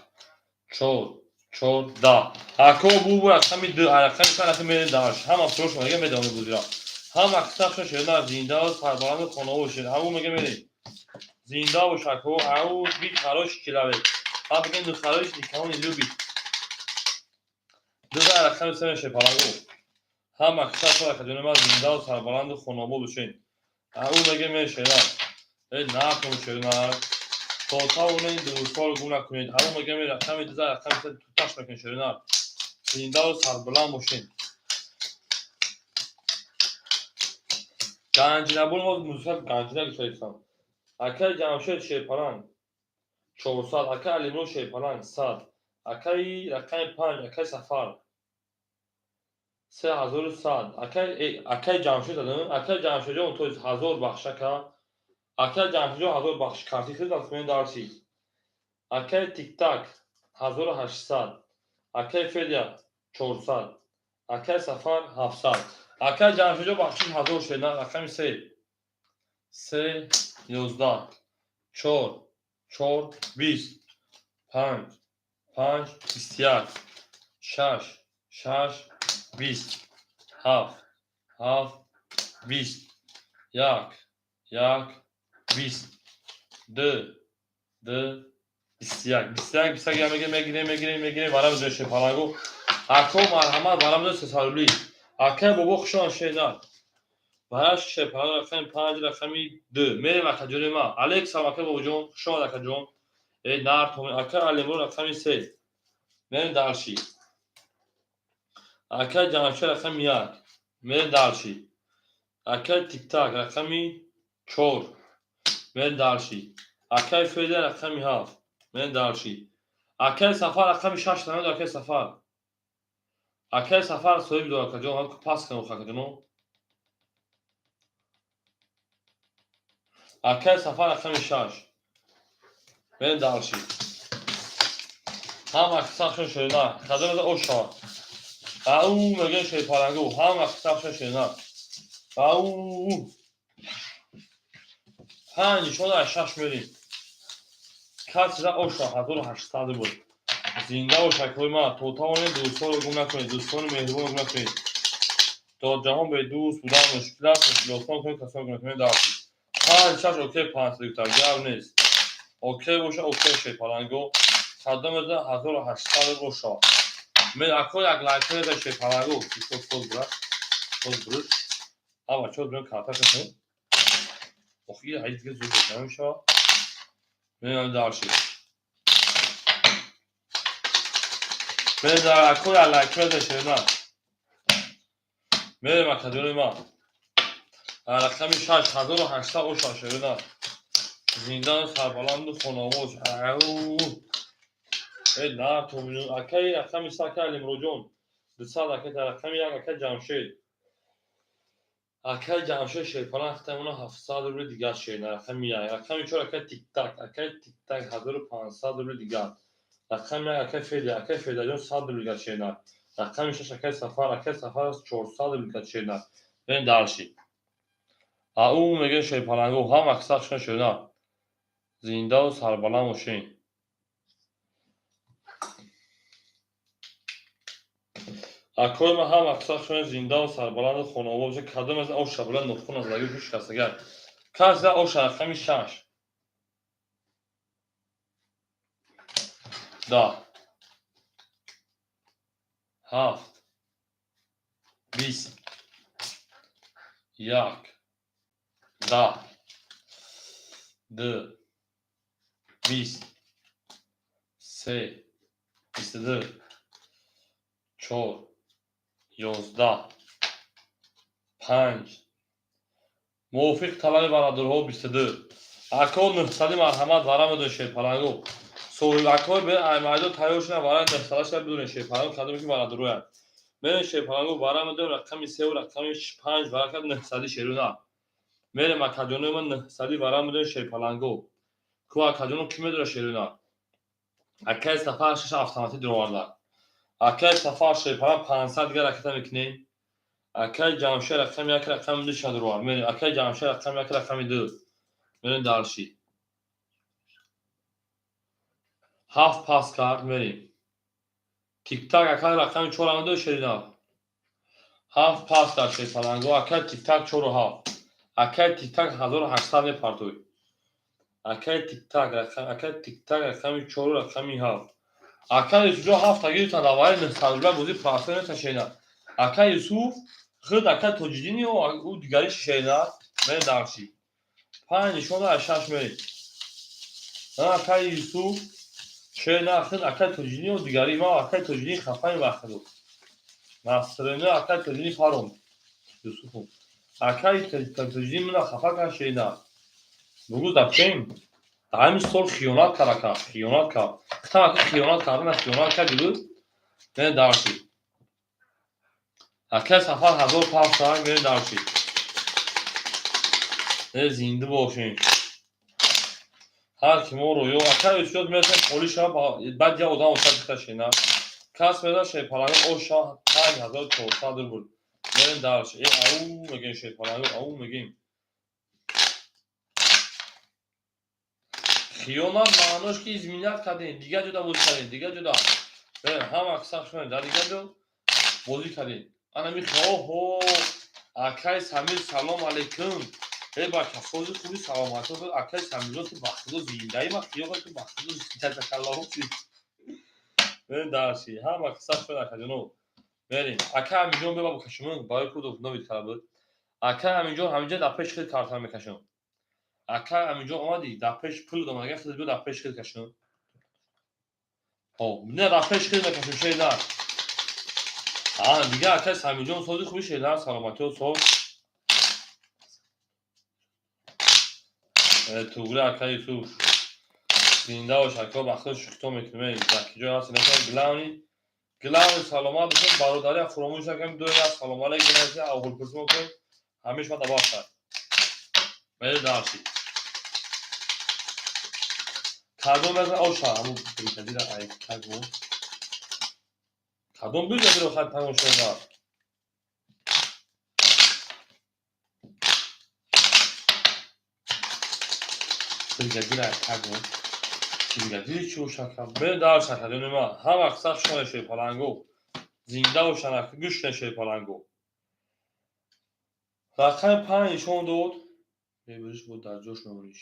чор, чор, 10. Ако бу рақами ду, рақами чанд рақами мерем дальше. Ҳама фурӯш мега медонӣ бузира. Ҳама қисса шуда, зинда, сарбаланду хона бошед. Ау мега мерем. Зинда бош, ако, ау бит хороший человек. А бигем, ну хороший никого не любит. Дуза рақами се меше палаго. Ҳама қисса шуда, акаҷони ман, зинда, сарбаланду хонобод бошед. Ау мега мешера. Э накун, шера. То тавонед дӯстҳоро гум накунед. Ау мега ме рақами дуза, рақами се туташ мекунед, шерина. Зиндаву сарбаланд бошед. Ганҷинабон мо мусаф ганҷина гузоштам. Акаи Ҷамшед шерпаланг 400, акаи Алимурод шерпаланг 100, акаи рақами панҷ, акаи Сафар 3100, акаи Ҷамшед задам, акаи Ҷамшедҷон то 1000 бахшака, акаи Ҷамшедҷон 1000 бахш карти хирдам мен дарси. Акаи Тиктак 1800, акаи Федя 400, акаи Сафар 700. Акаи Ҷамшедҷон бахшиш 1000 шед, рақами се. Се, 11, чор, чор, 20, панҷ, панҷ, 21, шаш, шаш, 20, ҳафт, ҳафт, 20, як, як, 20, ду, ду, 21, 21, 21 мегирем, мегирем, мегирем, мегирем, вара мезанем, шерпалангу. Ако марҳамат, вара мезанем сесарулӣ. Акаи бобо хушон, шернар. Бараш шерпаланг рақами панҷ, рақами ду. Мерем, акаҷони ман. Алексам, акаи бобоҷон, хуш омад, акаҷон. Э нар томи, акаи Алимурод рақами се. Мерем дальше. Акаи Ҷамшед рақами як. Мерем дальше. Акаи Тиктак рақами чор. Мерем дальше. Акаи Федя рақами ҳафт. Мерем дальше. Акаи Сафар рақами шаш намед, акаи Сафар. Акаи Сафар соҳиб дор, акаҷон, пас кун, акаҷоно. Акаи Сафар рақами шаш. Мерем дальше. Ҳама қиссахшон шерина. Хазар ош шавад. Ау мегӯян шерпалангу. Ҳама қиссахшон шерина. Ау. Панҷ нишон аз шаш мерем. Касра ош шавад, 1800 буд. Зинда бош, акои ман, то тавонед дӯстҳоро гум накунед, дӯстони меҳрубонро гум накунед. То ҷаҳон бедӯст будан мушкил аст, мушкил осон кунед, касоне гум накунед дарси. Панҷ шаш, окей, 500 гуфтам, гап нест. Окей боша, окей, шерпаланго. Садо меза 1800 боша. Мен ако як лайк меза, шерпаланго, чоз соз бурад. Чоз буруш. А бачаҳо биён карта кунед. Охи ҳай дига зуд намешавад. Мерам дальше. Мерам ако як лайк меза, шерна. Мерем, акаҷони ман. Рақами шаш, 1800 оша, шерина. Зиндану сарбаланду хонавоз. Э, на, акаи рақами се, акаи Алимроҷон. 200 ака, рақами як, акаи Ҷамшед. Акаи Ҷамшед шерпалан хитамона 700 рубли дигар, шерина, рақами як. Рақами чор, акаи Тиктак, акаи Тиктак 1500 рубли дигар. Рақами як, акаи Федя, акаи Федяҷон 100 рубли дигар, шерина. Рақами шаш, акаи Сафар, акаи Сафар 400 рубли дигар, шерина. Бирем дальше. Ау мегӯяд шерпалангу, ҳама аксар шуна, шерина. Зиндаву сарбаланд бошед. Акои ман, ҳама аксар шуна, зиндаву сарбаланду хонавода бошед. Кадом аз оша була нухун аз лаги гӯш касагар. Каса оша, рақами шаш. 10, ҳафт, 20, як, 10, ду, 20, се, 22, чор, 11, панҷ. Мувофиқ талаби бародарҳо 22. Ако нӯҳсади, марҳамат, вара медонед, шерпалангу. Соҳибакҳои бе аймайдо тайёр шуда, вара нӯҳсадаша бидонед, шерпалангу, кадоме ки бародарояд. Мерем, шерпалангу, вара медонем, рақами севу рақами панҷ вара кард нӯҳсади, шерuna. Мерем, акаҷонои ман, нӯҳсади вара медонем, шерпалангу. Ку акаҷоно кӣ медонад, шерuna? Акаи Сафар шаш автоматӣ дуроварда. Акаи Сафар, шерпаланг, 500 дигар ракета мекунем. Акаи Ҷамшед рақами як, рақами ду ша дуровард. Мерем, акаи Ҷамшед рақами як, рақами ду. Мерем дальше. Ҳафт пас кард, мерем. Тиктак, акаи рақами чор ам ду, шерина. Ҳафт пас кард, шерпалангу. Акаи Тиктак чору ҳафт. Акаи Тиктак 1800 мепартоед. Акаи Тиктак, акаи Тиктак рақами чору рақами ҳафт. Акаи Юсуфҷон ҳафта гирифтанд, аввали 900 рубля бозӣ простой неста, шерина. Акаи Юсуф худ акаи Тоҷиддин ё ӯ дигари, шерина. Мерем дальше. Панҷ нишон аз шаш, мерем. Акаи Юсуф, шерина, худ акаи Тоҷиддин ё дигари ма, акаи Тоҷиддин хафаи вақтро. Настроение акаи Тоҷиддин паром. Юсуфу. Акаи Тоҷиддин мана хафа кард, шерина. Бугӯ зачем? Дар ҳамин сол хиёнат кард, ака, хиёнат кард. Хитам ака хиёнат кард, хиёнат кард, бугӯ. Мерем дальше. Акаи Сафар ҳазор пас кард, мерем дальше. Э, зинда бошем. Ҳар ки моро ё акаи Юсуф мерасем холӣ шава, баъд як одам осад дихта, шена. Кас меда, шерпаланг, оша 5400 рубл. Мерем дальше. Э, ау мегӯем, шерпаланг, ау мегӯем. Хиёнат маънош ки изменять кардем, дигар ҷода бозӣ кардем, дигар ҷода. Ҳама аксар шуна дар дигар ҷо бозӣ кардем. Ана ми оҳо, акаи Самир, салом алейкум. Э, бача, сози хуби, саломатӣ, акаи Самирҷон, ту ба худо зиндаи, ма хиёл ту ба худо зинда. Дальше. Ҳама қисса шуд, акаҷоно. Мерем. Ака Аминҷон, беба букашум, барои кудо нови талаб. Ака Аминҷон ҳаминҷа дар пеш хел карта мекашам. Ака Аминҷон, омадӣ, дар пеш пул додам, агар хел биё, дар пеш хел кашам. Хоб, не, дар пеш хел мекашам, шейна. А, дигар акаи Самирҷон, сози хуби, шейна, саломатиё, соз. Туғри, ака Юсуф. Зинда бош, ака, ба худо шӯхито мекунем. Дар ки ҷой ҳасти, нахоҳем, главный, главный саломат бошем, бародари фуромӯш накунем, дуи як салом алейкум бинависем, аввалпурсӣ мекунем, ҳамеш ма добавка. Мерем дальше. Кадом аз оша, ҳамун бригадира ай кагу. Кадом бригадиро хай тамошо? Бригадира кагу. Бригадири чӣ бошад? Мерем дальше, акаҷони ман. Ҳама қисса шуна, шерпалангу. Зинда бошанд, гӯш кунед, шерпалангу. Рақами панҷ нишон дод. Мебуриш, бо дар ҷош мемониш.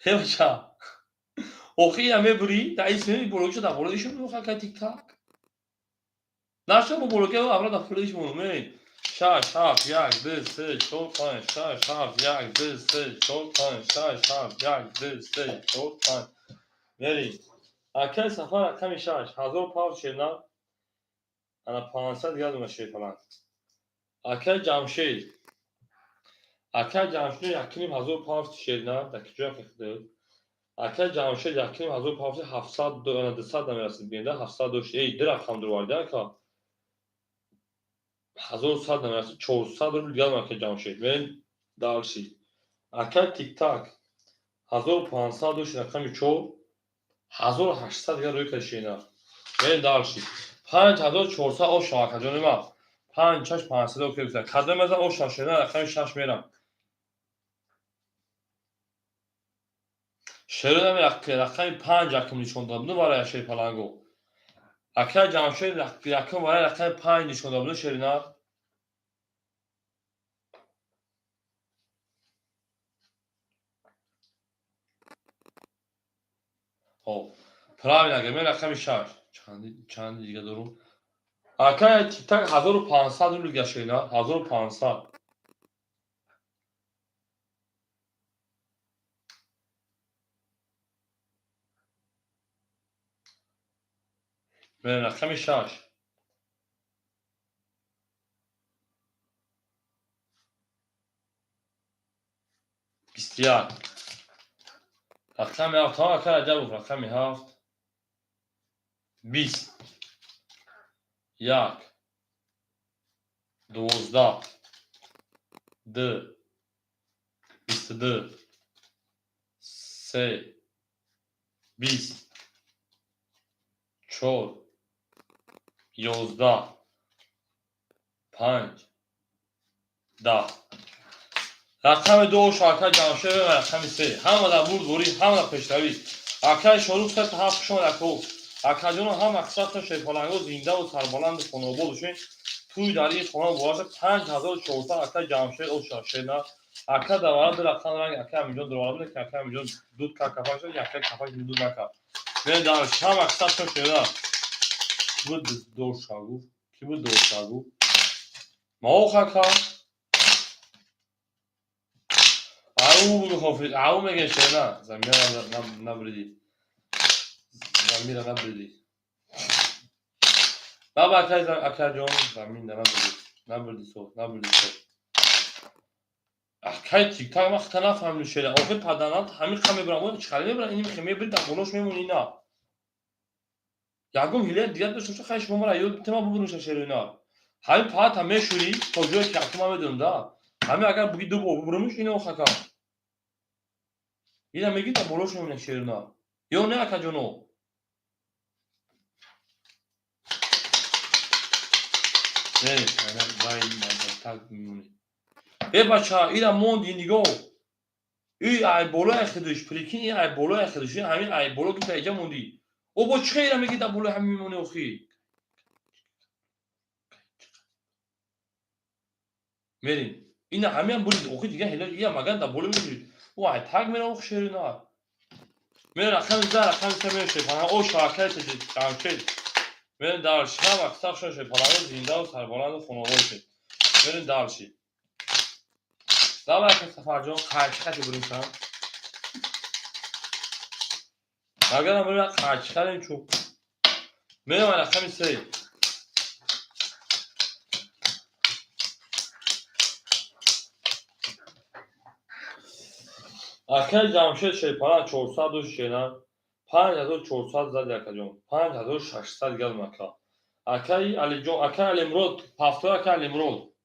Хе, бача. Охи ина мебурӣ, дар ин сини болокиша дар болои ишон мехоҳад ка тик-так. Наша бо болоки аввал дар болои ишон мемонем. Шаш, ҳафт, як, ду, се, чор, панҷ, шаш, ҳафт, як, ду, се, чор, панҷ, шаш, ҳафт, як, ду, се, чор, панҷ. Мерем. Акаи Сафар рақами шаш, ҳазор павз, шерна. Ана 500 дигар дона, шерпаланг. Акаи Ҷамшед. Акай Ҷамшед 1500 пафти шерина, дар киҷоя хихд. Акай Ҷамшед 1500 пафти 700, 200 намерасид, бинда 700 дошт. Эй, ду рақам дурварда ака. 1100 намерасид, 400 рубл дигар акай Ҷамшед. Мен дальше. Акай Тиктак 1500 дошт, рақами 4, 1800 дигар рӯй кард шерина. Мен дальше. 5400 оша акаҷони ман. 5 6 500 окей гуфта. Кадом мезан оша шерина, рақами 6 мерам. Шерина рақами 5 якум нишон дод. Ну варая шер паланго. Акай Ҷамшед якум варая рақами 5 нишон дод. Ну шерина. Хоб. Правильно, агар мен рақами 6. Чанди дига дорум? Акай Тиктак 1500 рубл дига шерина, 1500. Мен рақами 6. 21. Рақами 7, ҳа, акай Раҷабов, рақами 7. 20. 1. 12. 2. 22. 3. 20. 4. 11. 5. 10. Рақами 2 оша акай Ҷамшед, рақами 3. Ҳама дар бурдборӣ, ҳама дар пешравӣ. Акай Шорух се та ҳафт шумо яко. Акаҷоно ҳам мақсадтон шерпаланго зиндаву сарбаланду хонобод бошед. Тӯй дар ин хона муборак шад. 5400 акай Ҷамшед оша шерна. Ака давара ду рақам ранг акай Аминҷон дурвара буд, ки акай Аминҷон дуд кард кафаш, акай кафаш дуд накард. Мен дар ҳам мақсадтон шерна. Ки буд доршагу? Ки буд доршагу? Маох ака. Ау мехофи, ау меге шерна. Замира набриди. Замира набриди. Баба акай акаҷон замин набриди. Набриди со, набриди со. Акай Тиктак ман хата нафаҳмидам шера. Охир паданат ҳамин қа мебарам, о чӣ қадар мебарам, ин мехе мебари дар болош мемони ина. Ягон ҳилаи дигар дошта боша, хай шумо мара ёд тема бубуруша шеро ина. Ҳамин паата мешӯрӣ то ҷое ки аку ман медонам да. Ҳамин агар буги ду бор бубурумш ино хака. Ина меги дар болош мемони шеро ина. Ё не акаҷоно? Не, вай так мемонӣ. Э бача, ина монди нигоҳ. И ай болои хидиш, прикинь, и ай болои хидиш, ҳамин ай боло ки дар иҷа монди. О бо чӣ ира меги дар болои ҳамин мемонӣ охи? Мерим. Ина ҳамиам бурид, охи дига ҳила ия магар дар боло мебурид. О ай так мера ох шерина. Мера рақами за, рақами се мера шепана, о шаракай Ҷамшед. Мерем дарши, ҳама мақсад шепана, зиндаву сарбаланду хонобод бошед. Мерем дарши. Давай ака Сафарҷон, қайчи хати буринсан. Магарам бурин қайчи хадем чӯб. Мерем рақами 3. Акай Ҷамшед шерпана 400 дошт шена. 5400 зади акаҷон. 5600 гал мака. Акай Алиҷон, акай Алимрод, пафтор акай Алимрод.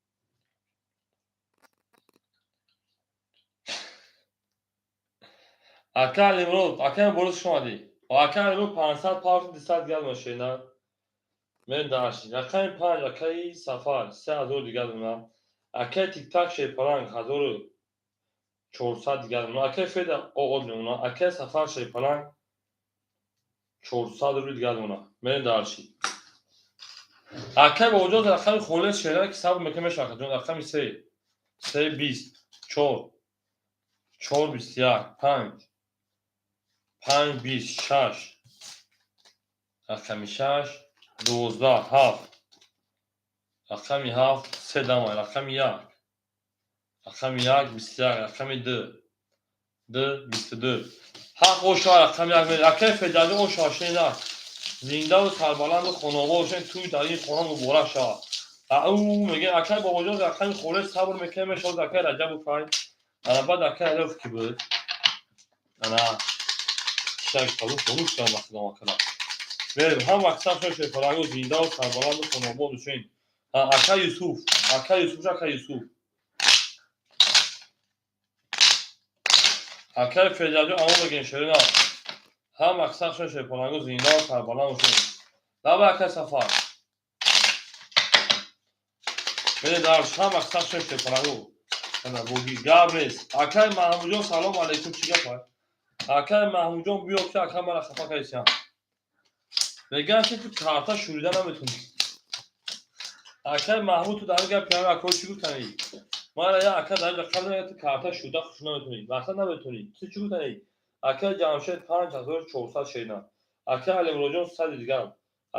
Акай Алимрод, акай Борис шумадӣ. Акай Алимрод 500 пафт 200 гал машина. Мен дашти. Рақами 5 акай Сафар 3000 дигар мона. Акай Тиктак шерпаланг 1400 дигар мона. Акай Феда оғоз мемона. Акай Сафар шерпаланг 400 рубл дигар мона. Мен дашти. Акай Бобоҷон рақами холе шера ки сабр мекунем мешавад акаҷон. Рақами 3. 3 20 4 4 21 5 5 20 6 рақами 6 12 7 рақами 7 3 дама рақами 1 рақами 1 21 рақами 2 2 22 ҳақ оша рақами 1 акай Федаҷон оша шена. Зиндаву сарбаланду хонобод бошед, тӯй дар ин хона муборак шавад. Ау мегӯяд, акай Бобоҷон, рақами холе сабр мекунем, мешавад. Акай Раҷабу фай, ана баъд акай Алиев ки буд, ана шак фарӯш кардам, вақти акара мерем. Ҳам вақт шефаранго, зиндаву сарбаланду хонобод бошен. Акай Юсуф, акай Юсуф, акай Юсуф, акай Федаҷон, амо бигем, шерина. Ҳам мақсад шон, шефаранго, зиндаву сарбаланд бошен. Лаба, акай Сафар, бере дарш. Ҳам мақсад шон, шефаранго, боги гап нест. Акай Маҳмудҷон, салом алейкум. Чӣ гап, акай Маҳмудҷон? Биё, ки ака мара хафа кардисиям. Мегӯянд, ки ту карта шурида наметонӣ. Акай Маҳмуд, ту дар ин гап пиям, акои чӣ гуфтанӣ? Мара я ака дар инҷа қабл, ту карта шурида хуш наметонӣ, мақсад наметонӣ. Ту чӣ гуфтанӣ? Акай Ҷамшед, 5400 шерина. Акай Алимроҷон, 100 дигар.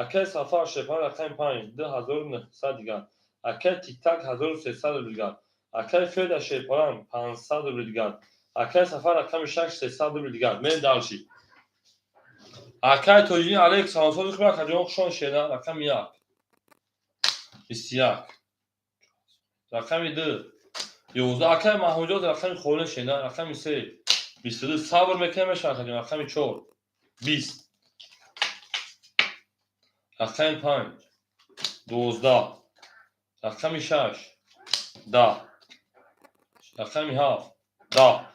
Акай Сафар шепан, рақами 5, 2900 дигар. Акай Тиктак, 1300 рубл дигар. Акай Феда шерпаран, 500 рубл дигар. Акай Сафар, рақами 6, 300 рубл дигар. Мен дальше. Акай Тоҷиддин, алейк саломсози хуб, акаҷон, хушон, шена. Рақами 1, 21, рақами 2, 11. Акай Маҳмудҷон, рақами холе, шена. Рақами 3, 22. Сабр мекунем, мешавад, акаҷон. Рақами 4, 20, рақами 5, 12, рақами 6, 10, рақами 7, 10.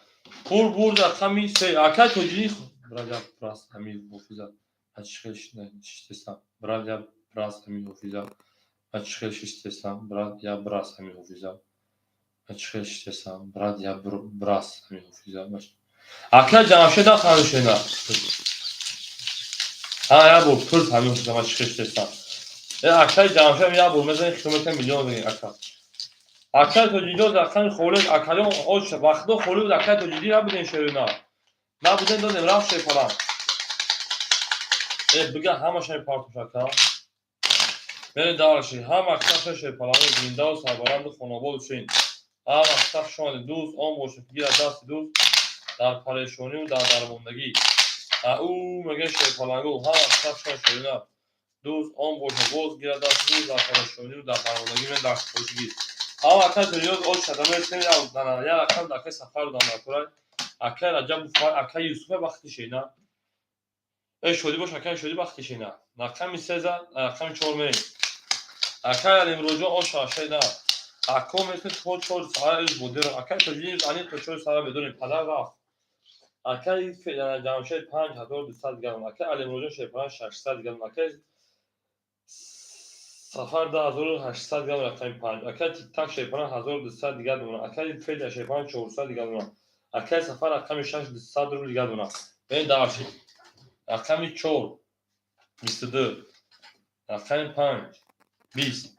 Пур бурд, рақами 3. Акай Тоҷиддин, брат, я брас ҳами ҳофиза, ма чӣ хел шиштесам, брат, я брас ҳами ҳофиза, ма чӣ хел шиштесам, брат, я брас ҳами ҳофиза, ма чӣ хел шиштесам, брат, я брас ҳами ҳофиза. Акай Ҷамшед, аханушена, ҳа, як бор пурс ҳами ҳофиза, ма чӣ хел шиштесам. Э, акай Ҷамшед, як бор мезанӣ, хиёл мекунам, миллион мегирӣ, ака. Акай Тоҷиддин, рақами холе, акаҷон, вақтҳо холӣ буд. Акай Тоҷиддин, набудем, шерина, набудем, додем, рафт шепалан. Э, бига, ҳамаша мепартош, ака. Мере дальше. Ҳама қисса, шерпалани, зиндаву сарбаланду хонобод бошен. Ҳама қисса шомади. Дӯст он бошад, ки гирад дасти дӯст дар парешонию дар дармондагӣ. Ӯ мегӯяд, шерпалангу, ҳама қисса шума, шерина. Дӯст он бошад, боз гирад дасти дӯст дар парешонию дар дармондагӣ. Мен дар хошигӣ. Ҳама акай Тоҷиёз ош шадамесем, я рақам акай Сафару дамакурай, акай Раҷабу, акай Юсуфа, вақти шена. Э, шодӣ бош, акай, шодӣ, вақти шена. Рақами 3, рақами 4 мерем. Акай Алимроҷон, оша шена. Ако месни то 4 саҳар из бодиро. Акай Тоҷиддин, ани то 4 саҳар медонем, падар рафт. Акай Ҷамшед, 5200 дигар. Акай Алимроҷон шерпаран, 600 дигар. Акай Сафар, 2800 дигар, рақами 5. Акай Тиктак шерпаран, 1200 дигар дона. Акай Федя шерпаран, 400 дигар дона. Акай Сафар, рақами 6, 200 рубл дигар дона. Бен дальше. Рақами 4, 22, рақами 5, 20.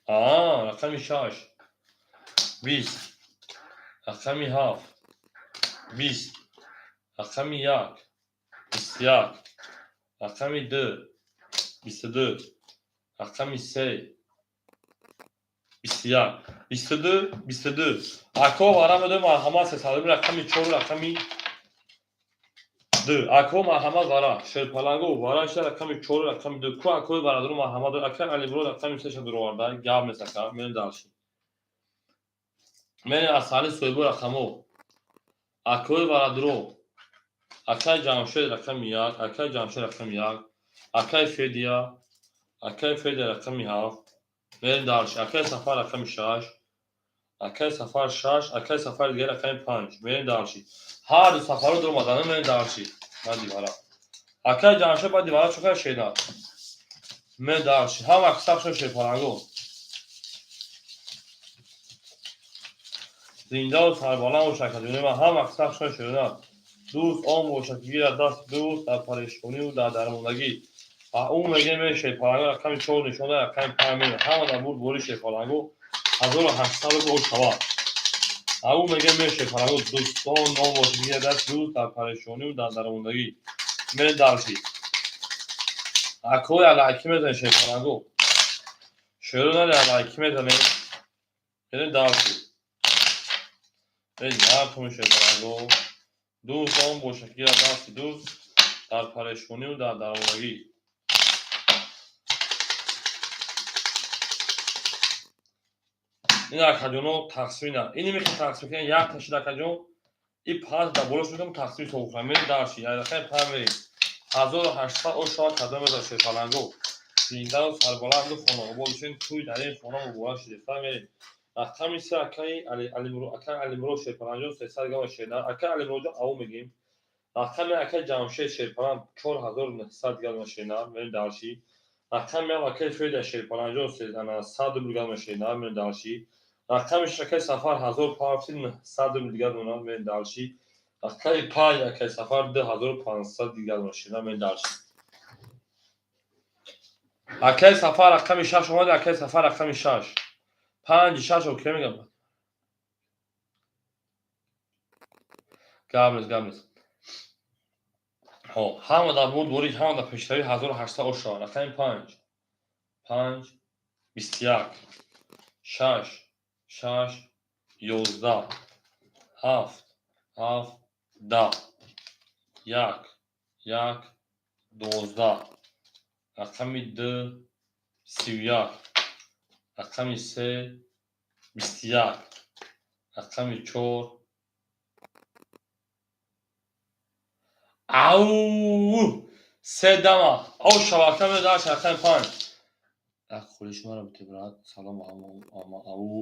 Рақами 6, 20, рақами 7, 20, рақами 1, 21, рақами 2, 22, рақами 3, 21, 22, 22. Ако вара медоем, марҳамат, 300. Рақами 4, рақами 2. Ако, марҳамат, вара шерпалангу, вара шуда, рақами 4, рақами 2. Ку акои бародару, марҳамат. Ака Алибро, рақами 3 ша дуроварда, гап нест, ака. Мерем дальше, мерем аз саҳни соҳибо рақамо. Акои бародаро, акай Ҷамшед, рақами 1, акай Ҷамшед, рақами 1, акай Федия, акай Федия, рақами 7. Мерем дальше. Акай Сафар, рақами 6, акай Сафар, 6, акай Сафар дигар, рақами 5. Мерем дальше. Ҳар ду сафаро дуромадана. Мерем дальше. Баъди вара, акай Ҷамшед, баъди вара чӯкай шена. Мерем дальше. Ҳама қисабшо, шерпаланго, зиндаву сарбаланд бош, акаҷони ман. Ҳама қисабшо, шерина. Дӯст он бошад, ки гирад дасти дӯст дар парешонию дар дармондагӣ. Ӯ мегӯяд, ме, шерпаланго, рақами 4 нишон, рақами 5 мерем. Ҳама дар бурд бори, шерпаланго, 1800 рубл ош шавад. Ӯ мегӯяд, ме, шерпаланго, дӯстон он бошад, ки гирад дасти дӯст дар парешонию дар дармондагӣ. Мерем дальше. Акои алайкӣ мезанем, шерпаланго, шеро наре, алайкӣ мезанем. Мерем дальше. Нархоми, шерпаланго, дӯст он бошад, ки гирад дасти дӯст дар парешонию дар дармондагӣ. Ин акаҷоно тақсим ина. Ини мехи тақсим кунем, як ташид акаҷон. И панҷ да болош мекунам, тақсим ҳисоб кунам. Мерем дальше. Я рақами панҷ мерем. 1800 ошава кадом меза шерпаланго. Зиндаву сарбаланду хонаобод бошед, тӯй дар ин хона муборак шудед. Мерем. Рақами се, акаи акаи Алимурод шерпаланҷон, 300 грамм шернар. Акаи Алимуродҷон, ав мегем. Рақами акаи Ҷамшед шерпалан, 4900 грамм шернар. Мерем дальше. Рақами ҳам акаи Феда шерпаланҷон, 100 рубл грамм шернар. Мерем дальше. Рақами шаш, акаи Сафар, 1000 пафти, 900 рубл дигар донад. Мерем дальше. Рақами панҷ, акаи Сафар, 2500 дигар шернар. Мерем дальше. Акаи Сафар рақами шаш омад, акаи Сафар рақами шаш. Панҷи шаш окей мегам. Гап нест, гап нест. Ҳо, ҳама дар бурдборӣ, ҳама дар пешравӣ, 1800 ошава. Рақами панҷ. Панҷ, 21, шаш, шаш, 11, ҳафт, ҳафт, 10, як, як, 12, рақами ду, 31, рақами се, 21, рақами чор. Ау, се дама ошава каме даш. Рақами панҷ. Як холиш маро бите, брат. Салом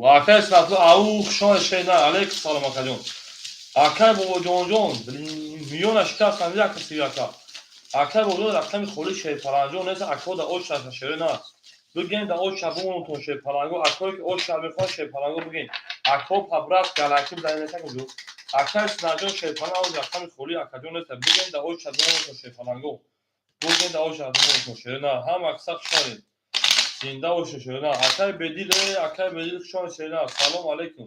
акай Исрафил, ау, хушомад, шейна. Алейкум салом, акаҷон. Акай Бобоҷонҷон, миёна шикастам, яка сивяка. Акай Бобоҷон, рақами холи шерпаланҷон нест, ако да оша шере на. Бигем да оша бумонтон шерпаланго, акое ки оша мехоҳад шерпаланго бигем. Ако пабрат галакӣ бизанед несакун. Акай Синаҷон шерпаланг, рақами холи акаҷон нест. Бигем да оша бумонтон шерпаланго. Бигем да оша бумонтон шере на. Ҳама аксар хушомадед. Зинда бошед, шере на. Акай Бедил, акай Бедил, хушомадед, шере на. Салом алейкум.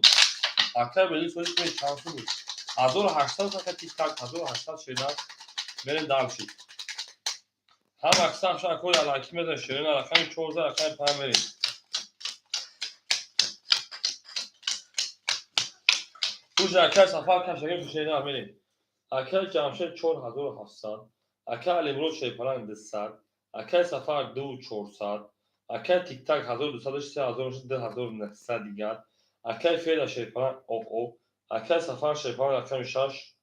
Акай Бедил, соли чанд сум буд? 1800, ака тик-так, 1800 шере на. Мерем дальше. Ҳама аксар акои алакӣ мезанед, шере на. Рақами 14, рақами панҷ мерем. Уже акай Сафар кашагим, шере на, мерем. Акай Ҷамшед, 4700, акай Алимурод шерпаланг, 200, акай Сафар, 2400, акай Тиктак, 1200, 3000, 2900 дигар, акай Феда шерпаланг, оо, акай Сафар шерпаланг, рақами шаш,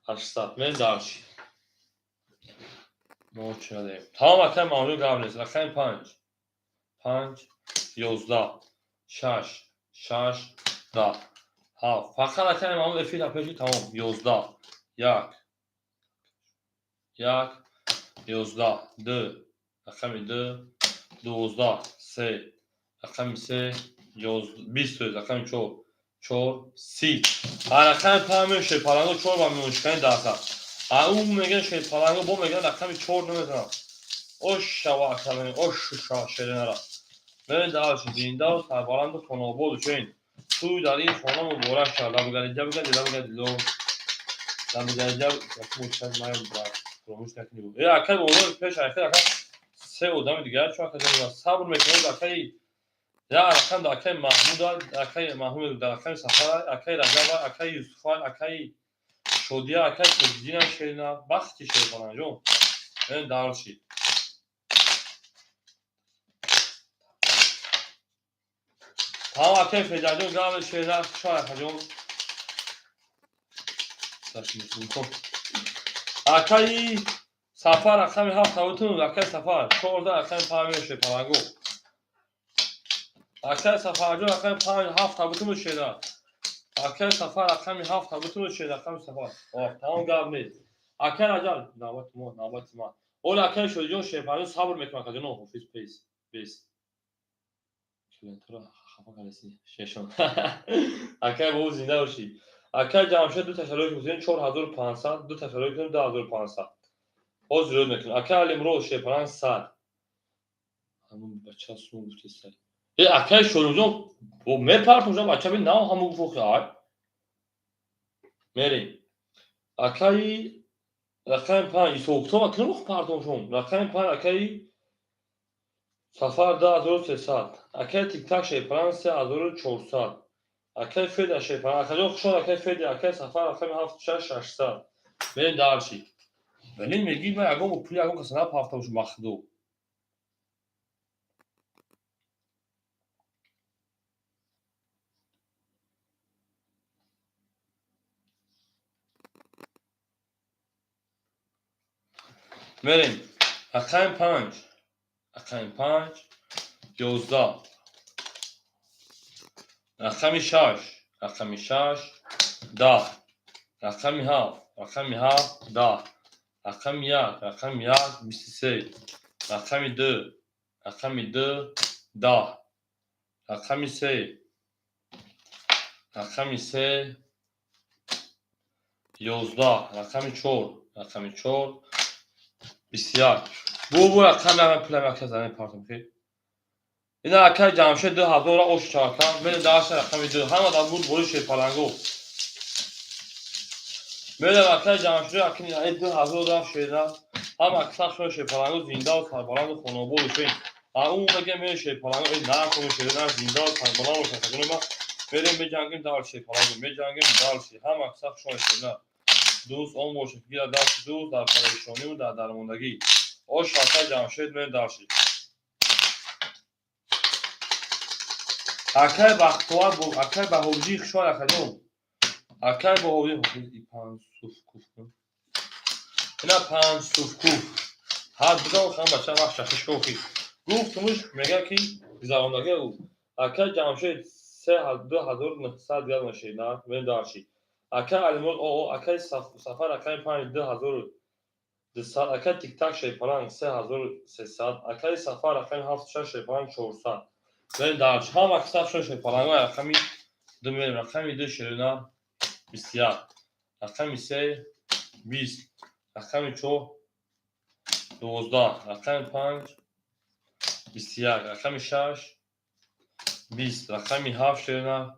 800. Мерем дальше. Мо чӣ надорем. Тамом, акай Мавлуд, гап нест. Рақами панҷ. Панҷ, 11, шаш, шаш, 10, ҳафт. Фақат акай Мавлуд эфир пеши тамом. 11, як, як, 11, ду, рақами ду, 12, се, рақами се, 20, рақами чор, чор, 30. Рақами панҷ меояд шерпаланго, чор ба меоншикани 10. А ӯ мегӯяд шерпаланго, бо мегӯяд рақами чор намезанам. Ош шава академи, ош шава шеренара. Мерем дальше, зиндаву сарбаланду хонаободу чунин. Тӯй дар ин хона муборак шавад. Лабгариҷа бигӯяд, лабгариҷа, лабгариҷа, фаромӯш накунӣ. Э, акай боло пеш айхел ака се одами дигар чун акаҷон сабр мекунед, акаи як рақам дар акаи Маҳмуд, акаи Маҳмуд дар рақами Сафар, акаи Раҷаб, акаи Юсуфа, акаи Шодия, акаи Тоҷиддина шерина, бахти шерпаланҷон. Мерем дальше. Тамом, акаи Федаҷон, гап шерина, хуш акаҷон. Акаи Сафар рақами ҳафт тавутун, акаи Сафар, 14, рақами панҷ мешед паланго. Акаи Сафарҷон, рақами панҷ, ҳафт табутун шеда. Акаи Сафар рақами ҳафт табутун шеда, рақами Сафар. Тамом, гап нест. Акаи Раҷаб, навбати мо, навбати ман. Ола акаи Шодиҷон шерпаланҷон, сабр мекунам, акаҷон, ҳофиз, пес, пес. Клиентро хафа кардеси, шешон. Акаи бобо, зинда бошӣ. Акаи Ҷамшед, ду ташарруф мекунем, 4500, ду ташарруф мекунем, 2500. Боз зиёд мекунем. Акаи Алимурод шерпаланг, 100. Ҳамун бача сум гуфти сай. Э, акаи Шодиҷон, мепартам бача бин, нав ҳамун гуфт, ай. Мерем. Акаи рақами панҷ исоктоба кунам партом шум. Рақами панҷ, акаи Сафар, 2300. Акаи Тиктак шерпаланг, 3400. Акаи Феда шерпаланг, акаҷон, хушон, акаи Феда, акаи Сафар рақами ҳафт, шаш, 600. Мерем дальше. Вале мегӯи ман ягон пули ягон каса напафта бошам, ба худо. Мерем. Рақами 5. Рақами 5, 11. Рақами 6. Рақами 6, 10. Рақами 7. Рақами 7, 10. Рақами 1. Рақами 1, 23. Рақами 2. Рақами 2, 10. Рақами 3. Рақами 3, 11. Рақами 4. Рақами 4, 21. Бу рақами ҳама пулам яка замин партом ки. Ина акай Ҷамшед 2000 ош чака. Мене даша рақами 2. Ҳама дар буд бори шерпаланго. Мене акай Ҷамшед акини 2000 рафт шера. Ҳама аксар шуна шерпаланго, зиндаву сарбаланду хонобод бошед. А ӯ мега мене шерпаланго э накун шера, зиндаву сарбаланд бошад. Ма мерем меҷангим дар шерпаланго, меҷангим дальше. Ҳама аксар шуна шера. Дӯст он бошад, ки гирад дасти дӯст дар парешониву дар дармондагӣ. Ош акай Ҷамшед, мерем дальше. Акай Бахтовар, акай Баҳоҷӣ, хушҳол акаҷон. Акай Баҳоҷӣ, панҷ суф куф. Ина панҷ суф куф. Ҳар бидон хан бача вақт шахиш кохи. Гуфтумуш мега ки гузарондагӣ ӯ. Акай Ҷамшед 2900 гап нашед, на, мерем дальше. Акай Алимурод, о, акай Сафар, акай 5, 2200, акай Тиктак шерпаланг 3300, акай Сафар, акай 7, 6 шерпаланг 400. Мерем дальше. Ҳама аксар шуна шерпаланг рақами 2 мерем, рақами 2 шерина 21, рақами 3, 20, рақами 4, 12, рақами 5, 21, рақами 6, 20, рақами 7 шерина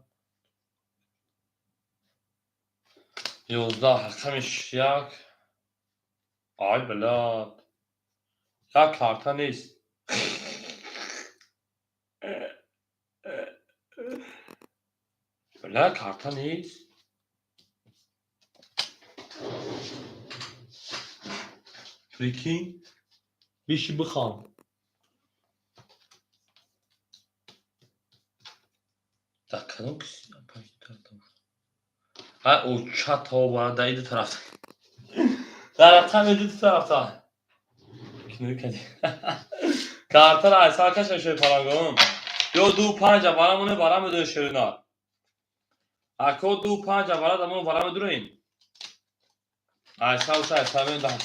11, рақами 1. Ай блядь. Як карта нест. Бля, карта нест. Прикинь, биши бихон. Дар кадом карта? А, о чат ҳо дар иду тарафта. Дар рақами ду тарафта. Кино кади. Картара айсар каша шерпалангон. Ё ду панҷа барамоне бара медои шерина. Ако ду панҷа бара дамон бара медурен. Айсар уша айсар мен даҳ.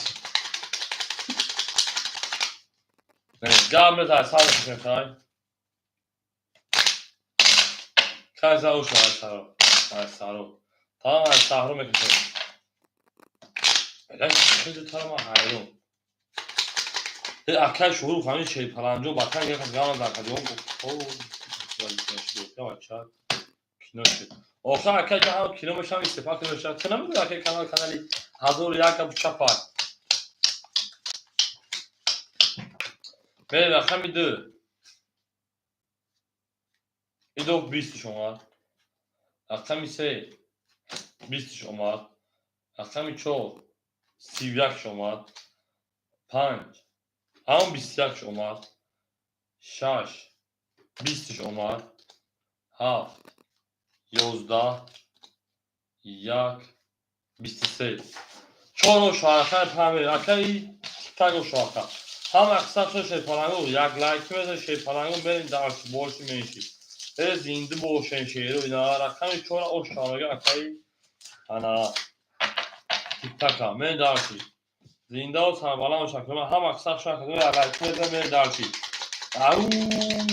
Гап мез айсар мекашем хай. Кайза уша айсаро. Айсаро. Тамом айсарро мекашем. Хеле тарама ҳайрон. Акай шуҳур ҳамин шерпаланҷо бакан як аз гавна дар кадион кино шуд. Охир акай ҷо ҳам кино мешавам, истифода кино мешавам. Ту намедонӣ акай канал канали 1001 чапай. Мерем рақами 2. Идо 20-ш омад. Рақами 3, 20-ш омад. Рақами 4, 31-ш омад. 5, ҳамон 21-ш омад. 6, 20-ш омад. 7, 11, 1, 23. Чор шоҳака памир. Акаи тиктак шоҳака. Ҳама аксар шуд шерпаланго як лайк мезан шерпаланго, мерем дарс борши менши. Э зинда бошен шеру ина рақами 4 ош шоҳага акаи ана тиктака мерем дальше. Зиндаву сарбаланд шакл ҳама аксар шоҳака як лайк мезан, мерем дальше. Ау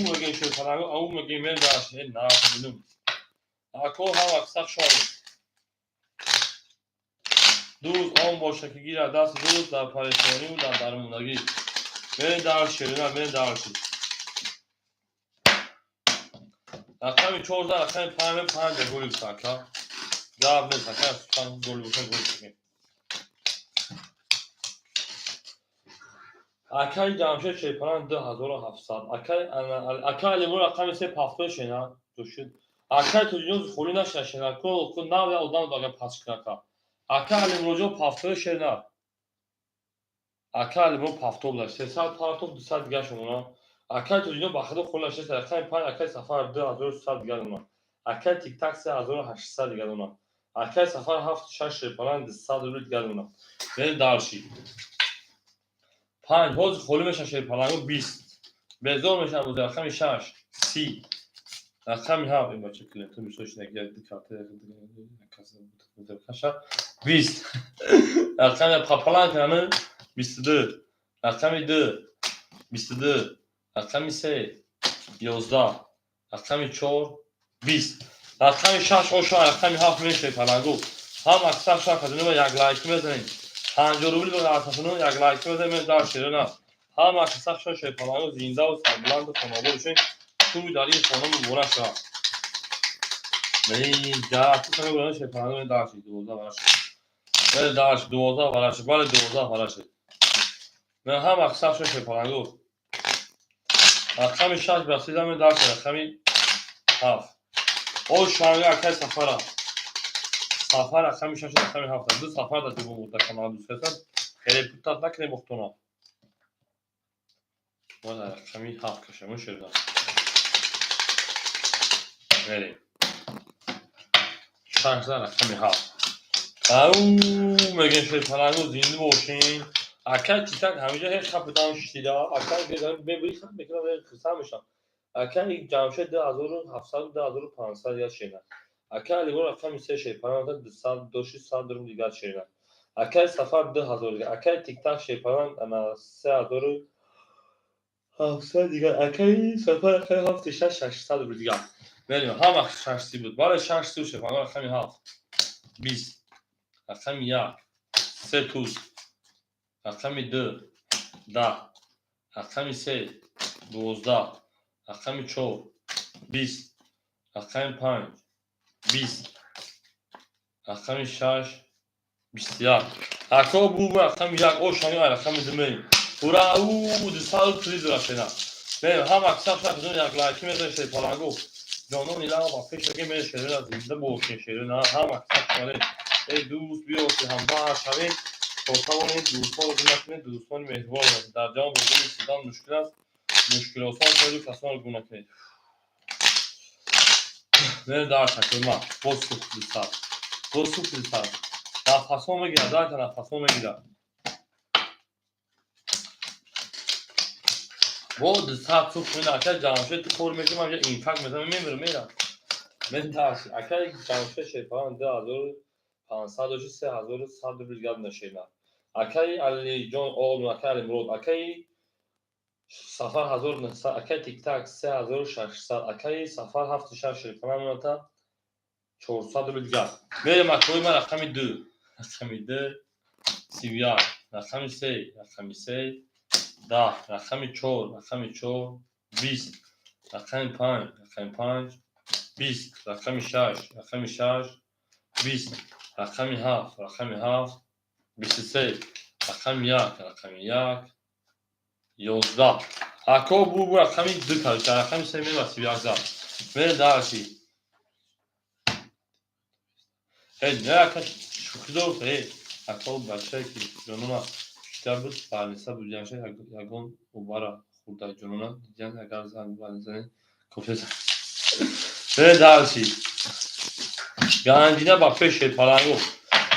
мегем шерпаланго, ау мегем, мерем дальше. Э на бинум. Ако ҳама аксар шоҳ. Дӯст он боша ки гирад дасти дӯст дар парешониву дар дармондагӣ. Мерем дальше, шерина, мерем дальше. Рақами 14, рақами 5, 5 голи ака. Гап нест, ака, сухан голи боша гол кунем. Акаи Ҷамшед шерпаланг 2700. Акаи акаи Алимур рақами 3 пафто шена. Душид. Акаи Тоҷиёз холӣ нашина шена. Ко нав я одам дага пас кунака. Акаи Алимурҷон пафто шена. Акаи Алимур пафто буда. 300 партов 200 дигар шумона. Акаи Тоҷиён ба худо холӣ нашина. Рақами 5 акаи Сафар 2300 дигар дона. Акаи Тиктак 3800 дигар дона. Акаи Сафар 7 6 шерпаланг 200 рубл дигар дона. Мерем дальше. Панҷ, ҳозир холӣ мешавад, шерпаланго, 20 безор мешавад бози. Рақами шаш, 30. Рақами ҳафт, ин бача клиентҳо бисёр шинаки, як ду карта каша, 20. Рақами папаланг ҳами, 22. Рақами ду, 22. Рақами се, 11. Рақами чор, 20. Рақами шаш оша, рақами ҳафт мешавад, палангу. Ҳам аксар шаш казино як лайк мезанем. 50 рубли ба асасуну як лайк мезанем, дар ширина. Ҳам аксар шаш палангу, зиндаву сарбуланду хонобод бошед. Туй дар ин хона муборак шавад. Шепалангу, дарши 12 вараши. Бале, дарши 12 вараши. Бале, 12 вараши. Мен ҳам аксар шаш шепалангу. Рақами шаш басидам, дарши рақами ҳафт. О шанга, акай Сафара. Сафар рақами шаш, рақами ҳафт. Ду сафар дар ҷубон буд, канал дӯст. Хеле путат накунем бохтона. Мо дар рақами ҳафт кашам шуда. Мерем. Шаш, рақами ҳафт. Ау, мегем, шерпалангу, зинда бошин. Акай Титак ҳамиҷа ҳеҷ хапидан шида. Акай мебури хап мекунам, хирсанд мешам. Акай Ҷамшед 2700, 2500 дигар шена. Акай Алибор рақами се шерпаланг 200 доши, 100 рубл дигар шена. Акай Сафар 2000 дигар. Акай Тиктак шерпаланг ана 3700 дигар. Акай Сафар акай ҳафти шаш, 600 рубл дигар. Мерем, ҳама шаш си буд. Бале, шаш си, шерпаланг, рақами ҳафт. 20. Рақами як. Се туз. Рақами ду. 10. Рақами се. 12. Рақами чор. 20. Рақами панҷ. 20. Рақами шаш. 21. Ако бу рақами як, о шани, рақами ду мерем. Ура, у 200 приз рафтена. Мерем, ҳама аксар шахс як лайки мезанем, шерпалангу. Ҷонон илаҳ ба пеш аге мерем, шерина, зинда бошин, шерина, ҳама аксар шавем. Эй дӯст, биё ки ҳамбаҳр шавем, то тавонем дӯстонро гум накунем, дӯстони меҳрубон дар ҷаҳон бурдани истидан мушкил аст, мушкилосон кунеду касонро гум накунед. Мерем дар шакли ма, боз сӯхт 200, боз сӯхт 200. Нафасҳо мегирад, дарка нафасҳо мегирад. Бо 200 сӯхт мена, акай Ҷамшед, ту кор мекунӣ, ман инфаркт мезанам, мемирам, мерам. Метарси. Акай Ҷамшед шерпаланг 2500 доши, 3100 рубл дигар нашена. Акай Алиҷон Олм, акай Алимурод, акай Сафар 1900, акай Тиктак 3600, акай Сафар ҳафти шаш шерпаланг моната 400 рубл дигар. Мерем, акои ман, рақами ду. Рақами ду, 31. Рақами се, рақами се, 10. Рақами чор, рақами чор, 20. Рақами панҷ, рақами панҷ, 20. Рақами шаш, рақами шаш, 20. Рақами ҳафт, рақами ҳафт, 23. Рақами як, рақами як, 11. Ако бу рақами ду кард, рақами се мева 31 зад. Мерем дарши. Эй, не, ака, шӯхӣ дорад, эй, ако бачае ки ҷонона шита буд, барниса будианша ягон убара хӯрда ҷонона дидиан, агар занг барнизанед, кофе. Мерем дарши. Ганҷина ба пеш, шерпалангу.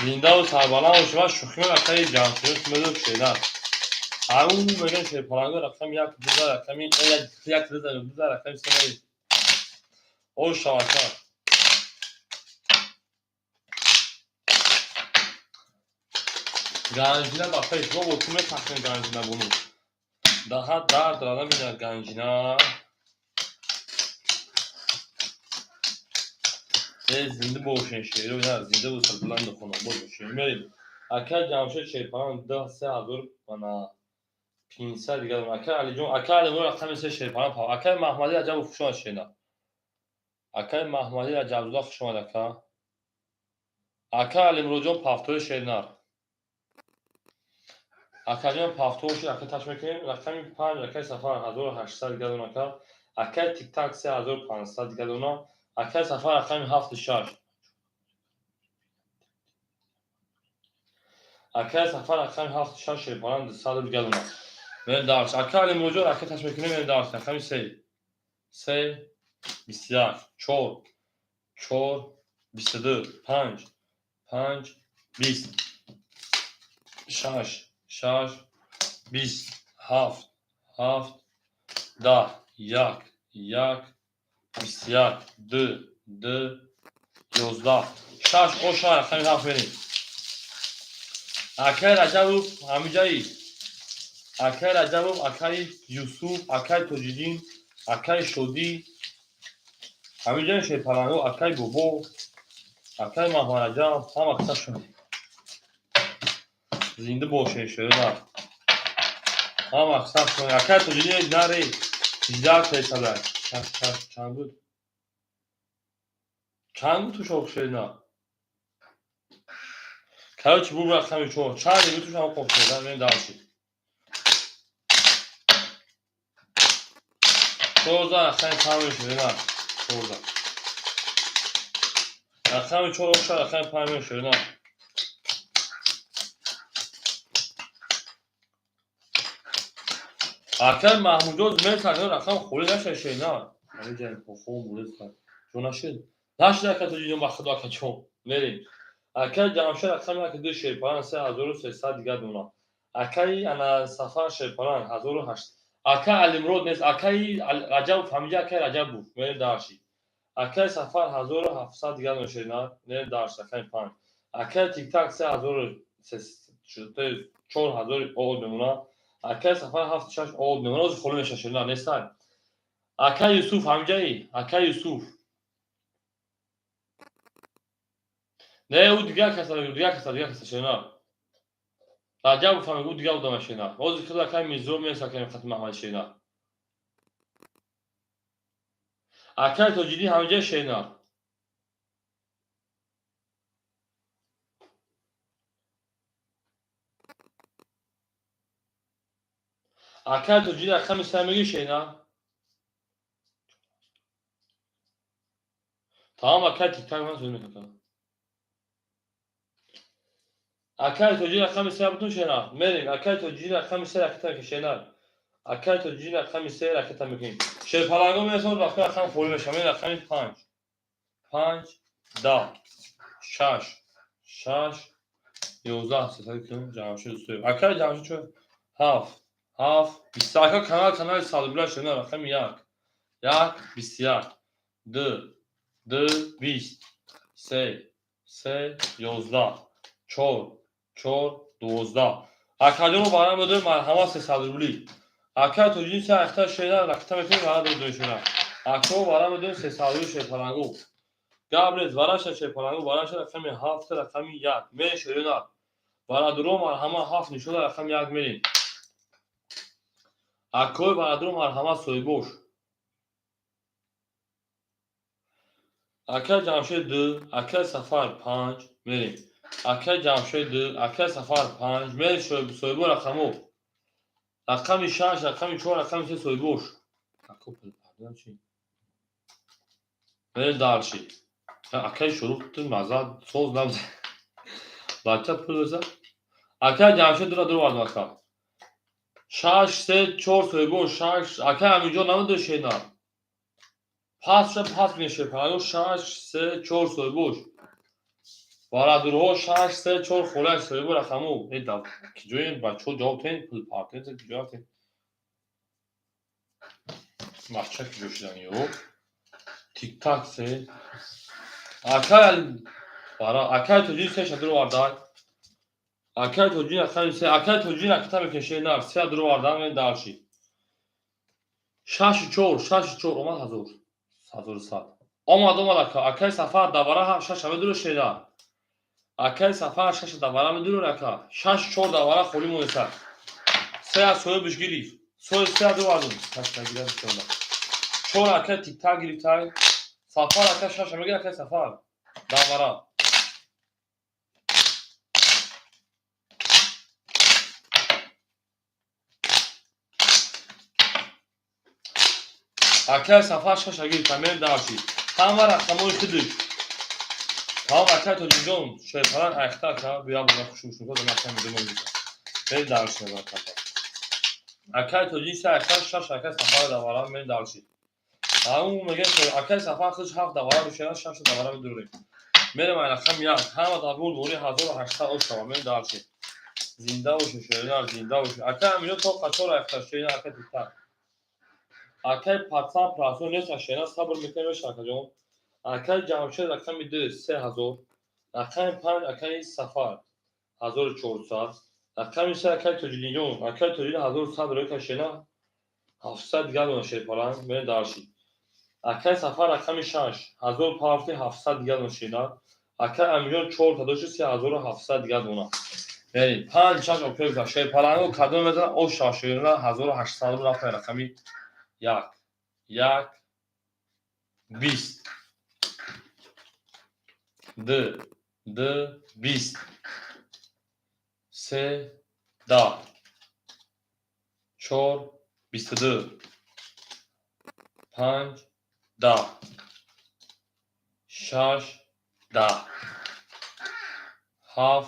Зиндаву сарбаланд бошед. Ман шӯхӣ мекунам, акаи Ҷамшед медод шеран. Ау мегӯям, шерпалангу, рақами як дуза, рақами як дуза, дуза, рақами се мерем. О шавака. Ганҷина ба пеш, мо бо ту метахем, ганҷина бону. Даҳа дард намебинад ганҷина. Эй, зинда бошен, шеро, на, зинда бо сарбуланду хонобод бошен. Мерем. Акай Ҷамшед шерпаланг ду 3000 мана 500 дигар. Акай Алиҷон, акай Алимурод рақами се шерпаланг. Акай Маҳмади Раҷабов, хуш омад, шена. Акай Маҳмади Раҷабзода, хуш омад, ака. Акай Алимуродҷон пафтори шернар. Акаҷон пафтор шуд, ака таш мекунем. Рақами панҷ, акай Сафар 1800 дигар дона, ака. Акай Тиктак 3500 дигар дона. Акай Сафар рақами ҳафту шаш. Акай Сафар рақами ҳафту шаш шерпаланг 200 рубл дигар дона. Мерем дарс. Акай Алимуродҷон, ака таш мекунем, мерем дарс. Рақами се. Се, 21, чор, чор, 22, панҷ, панҷ, 20, шаш, шаш, 20. Ҳафт, ҳафт, 10, як, як, 21, ду, ду, 11, шаш, оша, рақами ҳафт мерем. Акай Раҷабов ҳамиҷаи. Акай Раҷабов, акаи Юсуф, акаи Тоҷиддин, акаи Шодӣ. Ҳамиҷаи Шерпаланго, акаи Бобо, акаи Маҳмадраҷаб, ҳама қисса шуд. Зинда бошед, шерина. Ҳама қисса шуд. Акаи Тоҷиддин наре, 18 сесада. Чанд буд? Чанд буд тушоқ шерина? Короче, буд рақами чор. Чанд буд туш ҳам қоқ шуда, мен дальше. 14 рақами панҷ мешавад, на? 14. Рақами чор оша, рақами панҷ мешавад, на? Акай Маҳмудҷон метарсад, рақам холӣ нашавад, на? Ҳамин хом буред. Ҷо нашуд? Нашуд, ака Тоҷиддин, ба худо, акаҷон. Мерем. Акай Ҷамшед рақами як ду Шерпалан 3300 дигар дона. Акаи ана Сафар Шерпалан 1008. Акай Алимрод нест, акаи Раҷабов ҳамиҷа акаи Раҷабов. Мерем дальше. Акаи Сафар 1700 дигар дона шерина. Мерем дальше, рақами панҷ. Акаи Тиктак 3000 од мемона. Акаи Сафар ҳафт шаш од мемона. Ҳозир холӣ мешавад, шерина нестай. Акаи Юсуф ҳамиҷаи? Акаи Юсуф. Не, ӯ дигар каса, дигар каса, дигар каса, шерина. Раҷабов ҳам ӯ дигар одама, шерина. Ҳозир худ акаи Мирзо мест, акаи Хати Маҳмади, шерина. Акаи Тоҷиддин ҳамиҷаи, шерина? Акаи Тоҷиддин рақами се мегӣ, шерина? Тамом, акаи Тиктак ман суд мекунам. Акаи Тоҷиддин рақами се бутун, шерина. Мерем. Акаи Тоҷиддин рақами се ракета мекунем, шерина. Акаи Тоҷиддин рақами се ракета мекунем. Шерпаланго мерасонад, вақти рақам холӣ мешавад. Мерем рақами панҷ. Панҷ, 10, шаш, шаш, 11, сесад кунем, Ҷамшед Устоев. Акаи Ҷамшед чо? Ҳафт, ҳафт, 20. Ака канал, канали Садубила, шерина, рақами як. Як, 21, ду, ду, 20, се, се, 11, чор, чор, 12. Акаҷоно барам додем, марҳамат, 300 рубли. Акаи Тоҷиддин се ахта шера ракета мекунем, вара додем, шера. Акао барам додем 300 рубли, Шерпалангу. Гап нест, вараша, Шерпалангу, вараша рақами ҳафт, рақами як. Мерем, шерина. Барадуро марҳамат, ҳафт нишода рақами як мерем. Акои барадуро марҳамат, соҳибош. Акаи Ҷамшед ду, акаи Сафар панҷ, мерем. Акаи Ҷамшед ду, акаи Сафар панҷ, мерем, соҳибо рақамо. Рақами шаш, рақами чор, рақами се, соҳибош. Ако чи? Мерем дальше. Акаи Шуруқ ту маза соз набза. Бача пул биза. Акаи Ҷамшед дура дур вардам, ака. Шаш, се, чор, соҳибош, шаш, акаи Аминҷон намедони, шена. Пас ша пас мешавад. Паё шаш, се, чор, соҳибош. Барадурҳо шаш, се, чор, холияш, соҳибо рақамо. Э да киҷои бачаҳо ҷавоб тен, пул партен, киҷо рафтем? Бача киҷо шудан ё? Тик-так се. Акай бара акай Тоҷиддин се ша дур вардай. Акай Тоҷиддин рақами се, акай Тоҷиддин ракета мекунем, нар, се дур вардан, мен дальше. Шашу чор, шашу чор, омад ҳазор. 1100. Омад, омад, ака. Акай Сафар давара ҳам шаша медуро, шера. Акай Сафар шаша давара медуро, ака. Шаш чор давара холӣ монеса. Се аз соҳибаш гирифт. Соҳиб се дур вардум. Шаш нагирад шона. Чор акай Тиктак гирифтай. Сафар ака шаша мегирад, акай Сафар. Давара. Акай Сафар шаша гирифта, мерем дальше. Ҳама рақамҳои худаш. Тамом, акай Тоҷикҷон, шерпалан айхта ака, бия бона хушуш мекунад, ман акай медонам мегӯям. Мерем дальше, ака. Акай Тоҷик се айхта шаш акай Сафар давара, мерем дальше. Ҳамун мегӯям, акай Сафар худаш ҳафт давара мешавад, шаш давара медурем. Мерем ай рақами як. Ҳама дар бур бори 1800 ош шава, мерем дальше. Зинда бошед, шеринар, зинда бошед. Акай Амиҷон, то қачор айхта шерина, акай тиктак. Акай пацан прасо нест, шерина, сабр мекунем, меша, акаҷон. Акай Ҷамшед, рақами 2, 3000. Рақами 5, акай Сафар, 1400. Рақами 3, акай Тоҷидинҷон, акай Тоҷидин 1100 рӯй шерина, 700 дигар дона шерпаланг, мерем дарши. Акай Сафар, рақами 6, 1000 парафти, 700 дигар дона шерина. Акай Амиҷон 4 дошти, 3700 дигар дона. Мерем 5, 6, окей, шерпалангу кадом мезанад? О, шашерина, 1800 ру рафта. Рақами 1, 1, 20, 2, 2, 20, 3, 10, 4, 22, 5, 10, 6, 10, 7,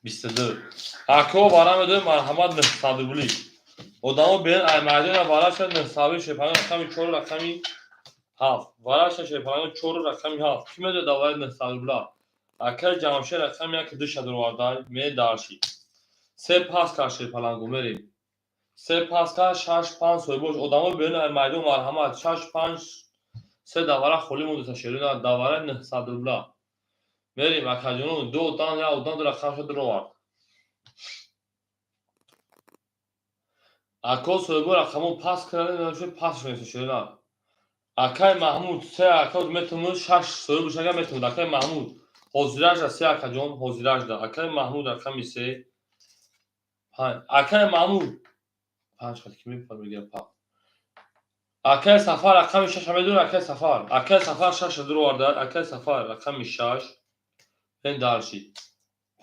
22. Ако вара медоем, марҳамат, 900 рубли. Одамо берин ай майдона, вараша 900 шепанг, рақами 4, рақами 7. Вараша шепанг, 4, рақами 7. Ки медояд давлати 900 рубла? Акай Ҷамшед, рақами 1, ду шадровардай, ме дарши. Се пас кар, шерпалангу, мерем. Се пас кар, шаш, панҷ, соҳибош. Одамо берин ай майдон, марҳамат, шаш, панҷ, се давара холӣ мондаса, шерина, давара 900 рубла. Мерем, акаҷонон, ду одам, як одам ду рақамша дуровард. Ако соҳибо рақамо пас кардем, пас шунеса, шерина. Акай Маҳмуд, се ака метавонад, шаш соҳибош ага метавонад. Акай Маҳмуд ҳозиражда, се акаҷон ҳозиражда. Акай Маҳмуд, рақами 3, 5. Акай Маҳмуд панҷ хат ки мепар мегира па. Акай Сафар, рақами шаша медонад, акай Сафар. Акай Сафар шаша дуроварда, акай Сафар, рақами 6. Ен дарши.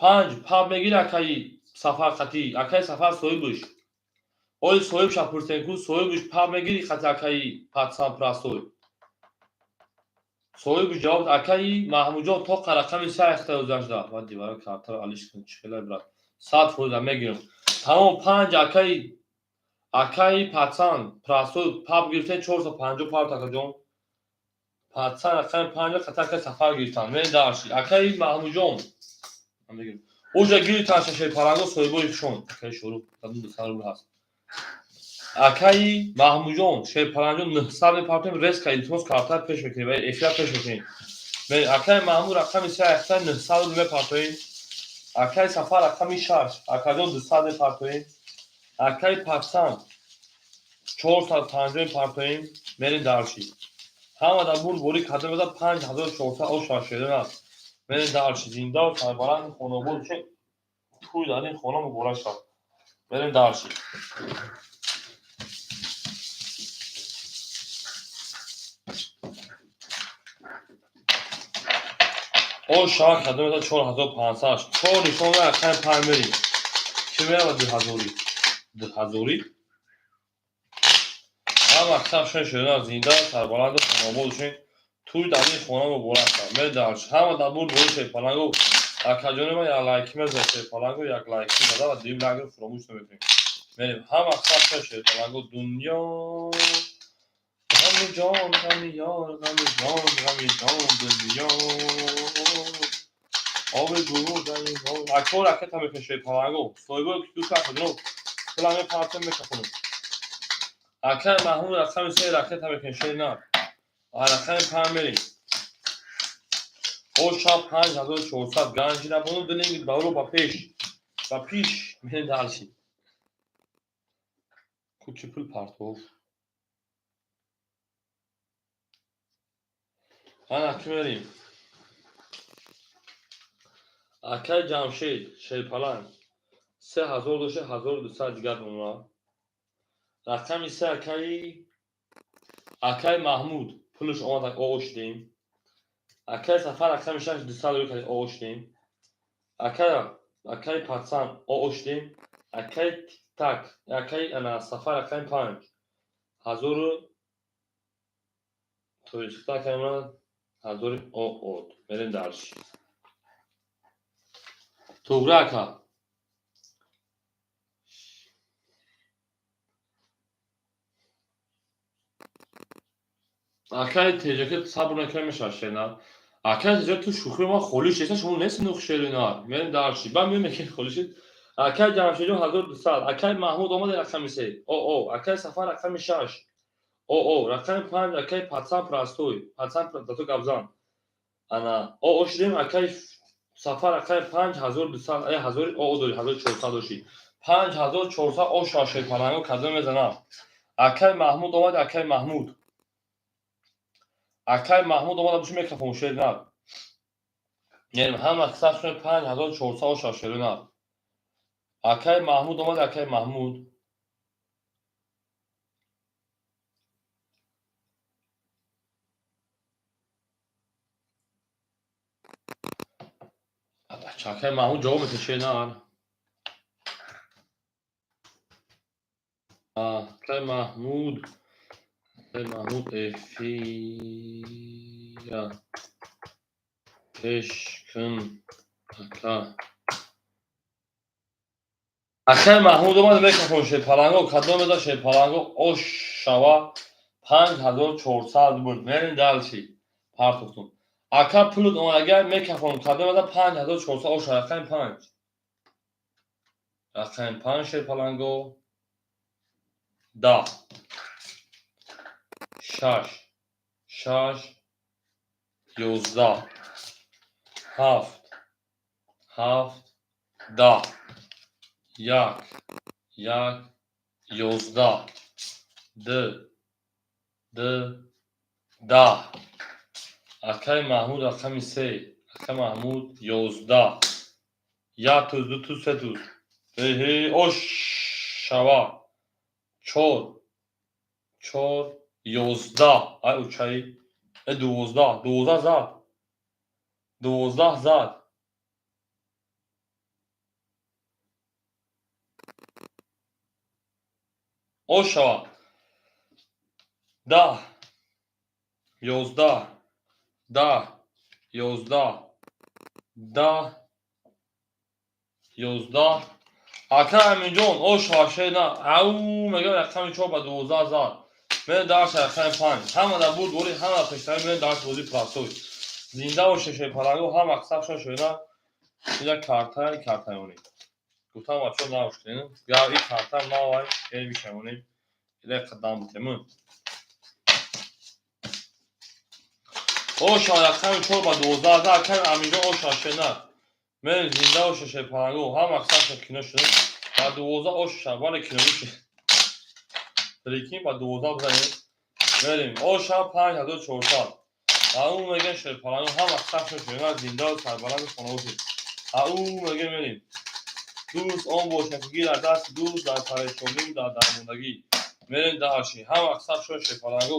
Панҷ паб мегира акаи Сафар қатӣ. Акай Сафар соҳибуш. Оли соҳибша пурсем ку, соҳибуш паб мегири қати акаи патсан прасой. Соҳибуш ҷавоб, акаи Маҳмудҷон тоқа рақами се айхта гузашта. Ва дивара картаро алиш кун, чӣ хеле, брат. 100% мегирам. Тамом, панҷ акаи патсан прасой паб гирифтем, 450 паб, акаҷон. Патсан, рақами 5, қати акаи Сафар гирифтан. Мен дарши. Акаи Маҳмудҷон. Оҷа гирифтан шашерпаланго соҳибои шон. Акаи Шорух, 200 рубл ҳаст. Акаи Маҳмудҷон, шерпаланҷон, 900 мепартем, резко, илтимос, карта пеш мекунем, эфира пеш мекунем. Акаи Маҳмуд, рақами 3, айхта 900 рубл мепартоем. Акаи Сафар, рақами 6, акаҷон, 200 мепартоем. Акаи Патсан 450 мепартоем, мерем дарши. Ҳама дар бурд борӣ кадом мезад, 5400 оша шерина. Мерем дарши, зинда ва сарбаланд, хонобод бошед. Тӯй дар ин хона муборак шавад. Мерем дарши. О шавад кадом мезад, 4500. Чор нишон рақами 5, мерем. Ки меравад дуҳазорӣ? Дуҳазорӣ? Ҳама мақсад шуна, шерина, зинда, сарбаланду хонобод бошед. Тӯй дар ин хона муборак шавад. Мерем дарши. Ҳама дар бурд борӣ, шерпалангу. Акаҷони ман, як лайки мезанед, шерпалангу, як лайки зада ва дуюм лайкро фуромӯш намекунем. Мерем. Ҳама мақсад шуна, шерпалангу. Дунё ғами ҷон, ғами ёр, ғами ҷон, ғами ҷон, дунё оби гурӯ. Ако ракета мекунем, шерпалангу. Соҳибо ду акаҷоно пула мепартем, мекафонем. Акаи Маҳмуд, рақами 3, ракета мекунем, шерина. Рақами 5, мерем. О шаб 5400 ганҷина бону дилинг баро ба пеш. Ба пиш, мерем дарши. Кучи пул партов. Ана ки мерем. Акаи Ҷамшед, шерпаланг, 3000 дошта, 1200 дигар дона. Рақами 3, акаи Маҳмуд пулаш омад, оғо шудем. Акаи Сафар, рақами 6, 200 рӯй кардем, оғо шудем. Акаи Патсан оғо шудем. Акаи Тиктак, акаи ана Сафар, рақами 5, ҳазору тоистихта акаи ман ҳазори оод. Мерем дарши. Туғри, ака. Акаи Теҷаки, сабр накунем, мешавад, шерина. Акаи Теҷаки, ту шӯхӣ ман холӣ шеста, шумо нест нух, шерина. Мерем дарши. Ба меем, ки холӣ шед. Акай Ҷамшидҷон 1200. Акай Маҳмуд омади рақами се. О, акай Сафар рақами шаш. О, рақами панҷ акай Пацан простой. Пацан зато гапзан. Ана, о шудем акай Сафар рақами панҷ 1200, э ҳазори о дори 1400 дошти. 5400 о шашои паланго кадом мезанам? Акай Маҳмуд омад, акай Маҳмуд. Акай Маҳмуд омада боши микрофон шер наб. Нерм ҳама саф 5400 о шашои наб. Акай Маҳмуд омад, акай Маҳмуд. Акай Маҳмуд ҷавоб метиҳад шер нар. Акай Маҳмуд. Акай Маҳмуд эфира пеш кун ака. Акай Маҳмуд омад микрофон шерпаланго кадом мезад шерпаланго ош шава 5400 буд. Мерем дальше. Партохтум. Ака пулут омадагар микрофон кадом мезад 5400 ош рақами панҷ. Рақами панҷ шерпаланго 10 6 6 11 7 7 10 1 1 11 2 2 10. Акай Маҳмуд рақами се. Акай Маҳмуд 11. Як туз, ду туз, се туз. Эҳе, ош шава. Чор. Чор, 11. Ай учаи. Э 12. 12 зад. 12 зад. Ош шава. 10. 11. 10. 11. 10. 11. Ака Аминҷон, ош шава на. Ау, мегам рақами чор ба 12 зад. Мен дарс рақами панҷ. Ҳама дар бурд бори, ҳама пештари мен дарс бозӣ простой. Зинда боше шерпаланго, ҳама сафшон шоина. Ина карта, картаёни. Гуфтам бачо навшкунем. Гав и карта навай, эй бишавонем. Ила қадам бутем. Оша рақами чор ба 12 зад. Акай Аминҷон ош шава на. Мен зинда боше шерпаланго, ҳама сафшон кино шудем. Ба 12 ош шава, кино биши. Прикинь, ба 12 бизанем. Мерем. Оша 5400. Ау меган шерпаланго, ҳама сафшон шоина зинда ва сарбаланд хона бошед. Ау меган мерем. Дӯст он бошад ки гирад даст дӯст дар парешонӣ дар дармондагӣ. Мерем дальше. Ҳама сафшон шерпаланго.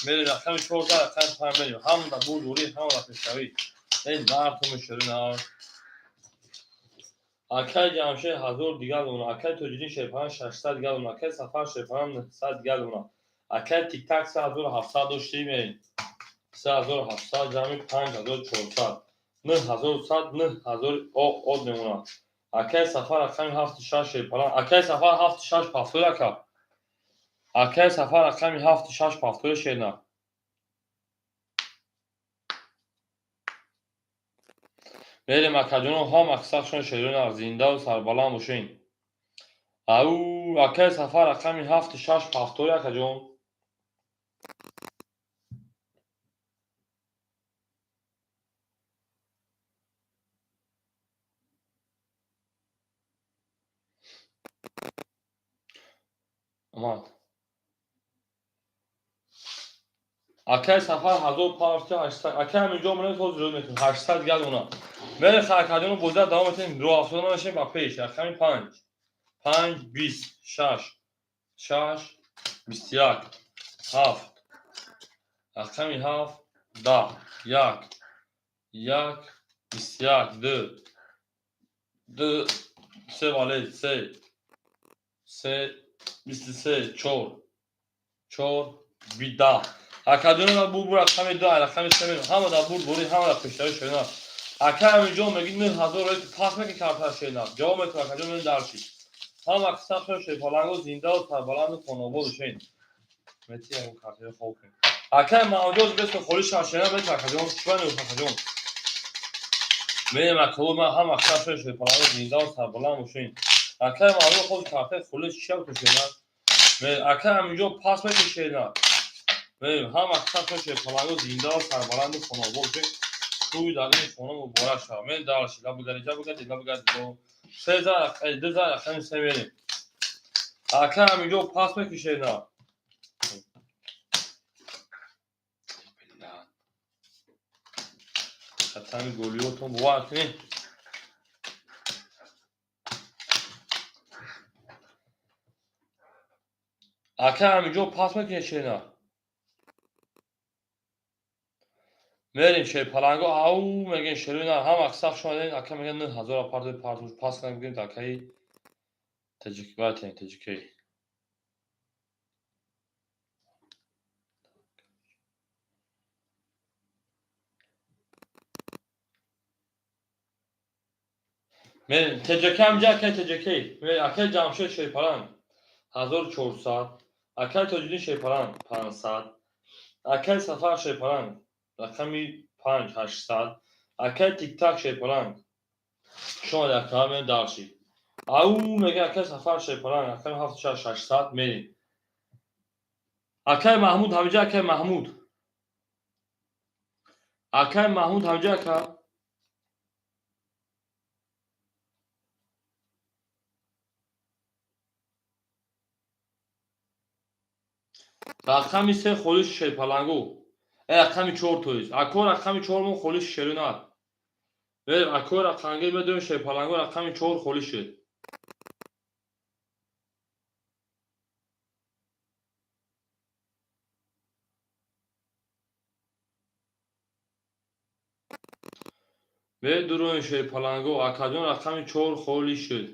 Мерем рақами 14, рақами панҷ мерем. Ҳама дар бурдурӣ, ҳама дар пешравӣ. Эй нарту мешавӣ нар. Акай Ҷамшед 1000 дигар дона. Акай Тоҷиддин шерпаланг 600 дигар дона. Акай Сафар шерпаланг 900 дигар дона. Акай Тиктак 3700 доштем. 3700 ҷамъи 5400. 9100, 9000 о од мемонад. Акай Сафар рақами ҳафту шаш шерпаланг. Акай Сафар ҳафту шаш пафтор ака. Акай Сафар рақами ҳафту шаш пафтори шерна. Мерем акаҷоно ҳама сафшон шерона зиндаву сарбаланд бошен. Ау акай Сафар рақами ҳафту шаш пафтори акаҷон. Омад. Акай Сафар 1000 партия 800. Акай ҳаминҷо монед ҳозир ҷӯд мекунем. 800 дигар дона. Мерем акаҷоно бозида давом метем. Роҳ афтода намешем ба пеш. Рақами панҷ. Панҷ, 20, шаш. Шаш, 21, ҳафт. Рақами ҳафт, 10, як. Як, 21, ду. Ду, се вале, се. Се, 23, чор. Чор, 10. Акаҷоно бур бур рақами ду, рақами се мерем. Ҳама дар бур бори, ҳама дар пештари шоина. Ака ҳаминҷо меги 9000 рои пас меки карта шоина. Ҷавоб метавон акаҷон мерем дальше. Ҳама сафшон шерпаланго зиндаву сарбаланду хонобод бошен. Мети ягон картаро хоб кунем. Акай Маҳмудҷон бесо холи шашена метавон акаҷон. Чӣ ба мегӯфт акаҷон? Мерем, акаҳо, ман ҳама хашо шерпаланго, зиндаву сарбаланд бошед. Акаи Маҳмуд, хоз картаи холис чия бутошена? Акаи ҳаминҷо пас мекушена. Ҳама хашо шерпаланго, зиндаву сарбаланду хонобод бошед. Тӯи дар ин хона муборак шавад. Мен дальше лабугари ҷабугари лабугари се за ду за рақами се мерем. Ака ҳаминҷо пас мекушена. Хатами голиётон бовар кунед. Ака ҳаминҷо пас мекушена. Мерем, шерпаланго, ау мегӯем, шеруна ҳама сах шумо. Ака мегӯяд 9000 партои партош пас кунам, бигӯем акаи таҷикбатен таҷикей. Мерем ТҶК ҳамҷа, акаи ТҶК, акаи Ҷамшед шерпаланг 1400, акаи Тоҷиддин шерпаланг 500, акаи Сафар шерпаланг рақами 5 800, акаи Тиктак шерпаланг шумо акаҳа. Мерем дальше. Ау мега акаи Сафар шерпаланг рақами 7 6 600. Мерем, акаи Маҳмуд ҳамҷа, акаи Маҳмуд, акаи Маҳмуд ҳамҷа, ака. Рақами се холис шерпалангу. Рақами чор, тоист ако рақами чормон холис шерунат. Ако рақамгир медоем, шерпалангу, рақами чор холис шуд. Медуроем, шерпалангу, акаҷон, рақами чор холӣ шуд.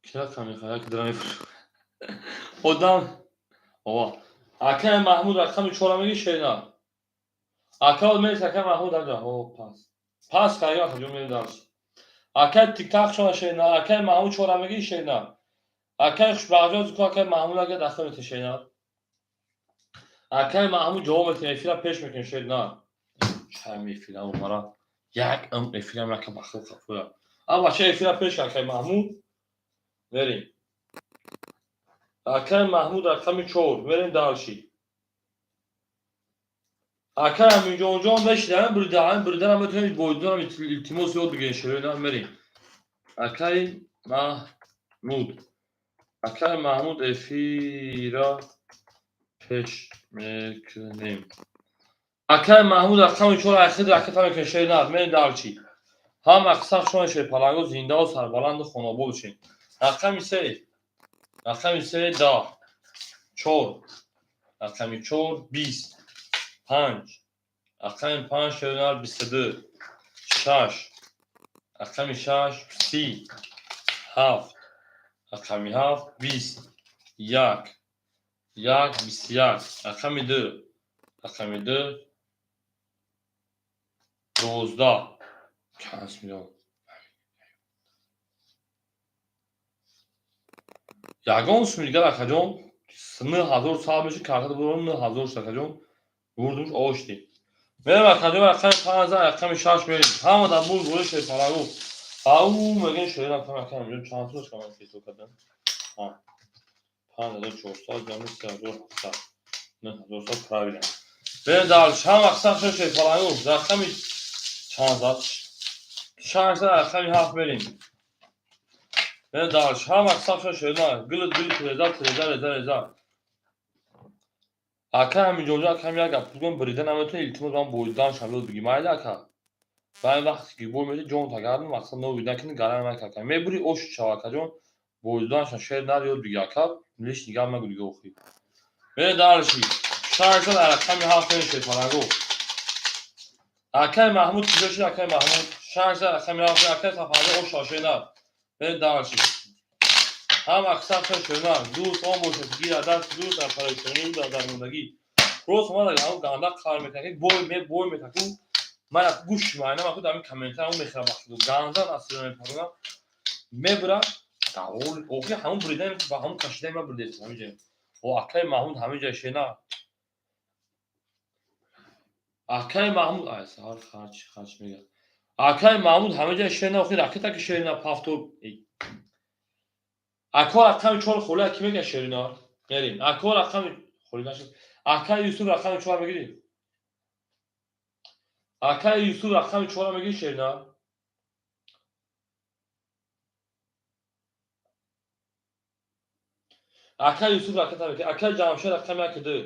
Ки рақам мехоҳад? Як дира мефурӯшад одам. Ова, акаи Маҳмуд, рақами чора меги, шена ака мерес. Акаи Маҳмуд аҷа, о, пас пас кари, акаҷон, мерем дальше. Акаи Тиктак шона, шена, акаи Маҳмуд чора меги, шена, акаи Хушбахтҷон зуку. Акаи Маҳмуд ага дахл мете, шена, акаи Маҳмуд ҷавоб метем, эфира пеш мекунем, шена. Чай эфира умара як эфирам яка бахил хафуя. А бача, эфира пеш, акаи Маҳмуд, мерем. Акаи Маҳмуд рақами чор, мерем дальше. Акаи Аминҷонҷон мешидаам, бридаам, бриданам метавонед, бойдунам, илтимос, ёд бигиред, шероина. Мерем, акаи Маҳмуд, акаи Маҳмуд, эфира пеш мекунем. Акаи Маҳмуд рақами чор, ахир ракета мекунем, шерина. Мерем дальше. Ҳама қисса шумо, шерпаланго, зиндаву сарбаланду хонобод бошед. Рақами се, рақами се 10, чор, рақами чор 25, рақами панҷ, шерина, 22, шаш, рақами шаш 37, рақами ҳафт 21, як, 21, рақами ду, рақами ду 12. Чанд миллион ягон суми дигар, акаҷон, 9000 сал меши, картата бурон 9000 шуд, акаҷон, бурдумш, ошти. Мерем, акаҷон, рақами панҷ, рақами шаш мерем. Ҳама дар бур бори шерпалангу. Ау мегӯем, шерин, акам, чанд сум шуд, ҳисоб кардам? 5400 ҷамъи 3700, 9000, правильно. Мерем дальше. Ҳама қисм шуд, шерпалангу. Рақами чанд зад? Шаш, рақами ҳафт мерем. Мерем дальше. Ҳама қисм шуд, шерина. Гилит гилит, реза реза, реза реза. Ака ҳаминҷонҷо, акам, як гап бигӯям, бирида наметавонӣ, илтимос, ман бойдан шам ёд бигӣ, майли, ака. Ба ин вақте ки бой медиҳӣ, ҷон тагарми, мақсад нови накунӣ, гарам нака, ака. Мебури, ош шава, акаҷон, бойданашон шер нар ёд бигӣ, ака, лишний гап нагӯ дига охи. Мерем дальше. Шаш рақами ҳафт мерем, шерпалангу. Акаи Маҳмуд куҷо шуд, акаи Маҳмуд? Шаш рақами ҳафт, акаи Сафарҷон, ош шава, шер нар. Мерем дальше. Ҳама қисм шуд, шер нар. Дӯст он бошад, гирад даст дӯст дар парешонӣ, дар дармондагӣ. Рост омад, ҳамон ганда қар мекунад, бой ме бой мекунад. Ман гӯш майнам, аку дар ин комментар ҳамон мехӯрам, вақти ганза насира мепаронам. Мебура охи ҳамон буридан ба ҳамон кашидан ман буридем ҳамин ҷо. О, акаи Маҳмуд ҳамин ҷо, шена. Акаи Маҳмуд, ай саҳар харч харч мега. Акаи Маҳмуд ҳама ҷа шерина, охи ракета ки шерина пафту. Ако рақами чор холи ки мега шерина? Мерим. Ако рақами холи нашуд. Акаи Юсуф рақами чор мегири? Акаи Юсуф рақами чора мегири шерина? Акаи Юсуф ракета мегири. Акаи Ҷамшед рақами як ду.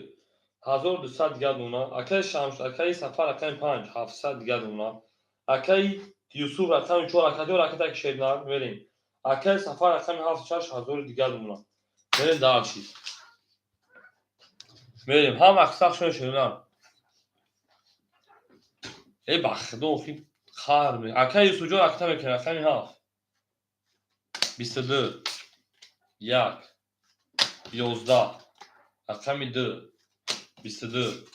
1200 дигар дона. Акаи Шамш, акаи Сафар рақами панҷ, 700 дигар дона. Акаи Юсуф рақами чор, акаҷон ракета ки шерина мерим. Акаи Сафар рақами ҳафт шаш ҳазори дигар дона. Мерим дальше. Мерим. Ҳама аксар шуна шерина. Э ба худо охи хар ме. Акаи Юсуфҷон ракета мекунад рақами ҳафт. 22 1 11 рақами ду 22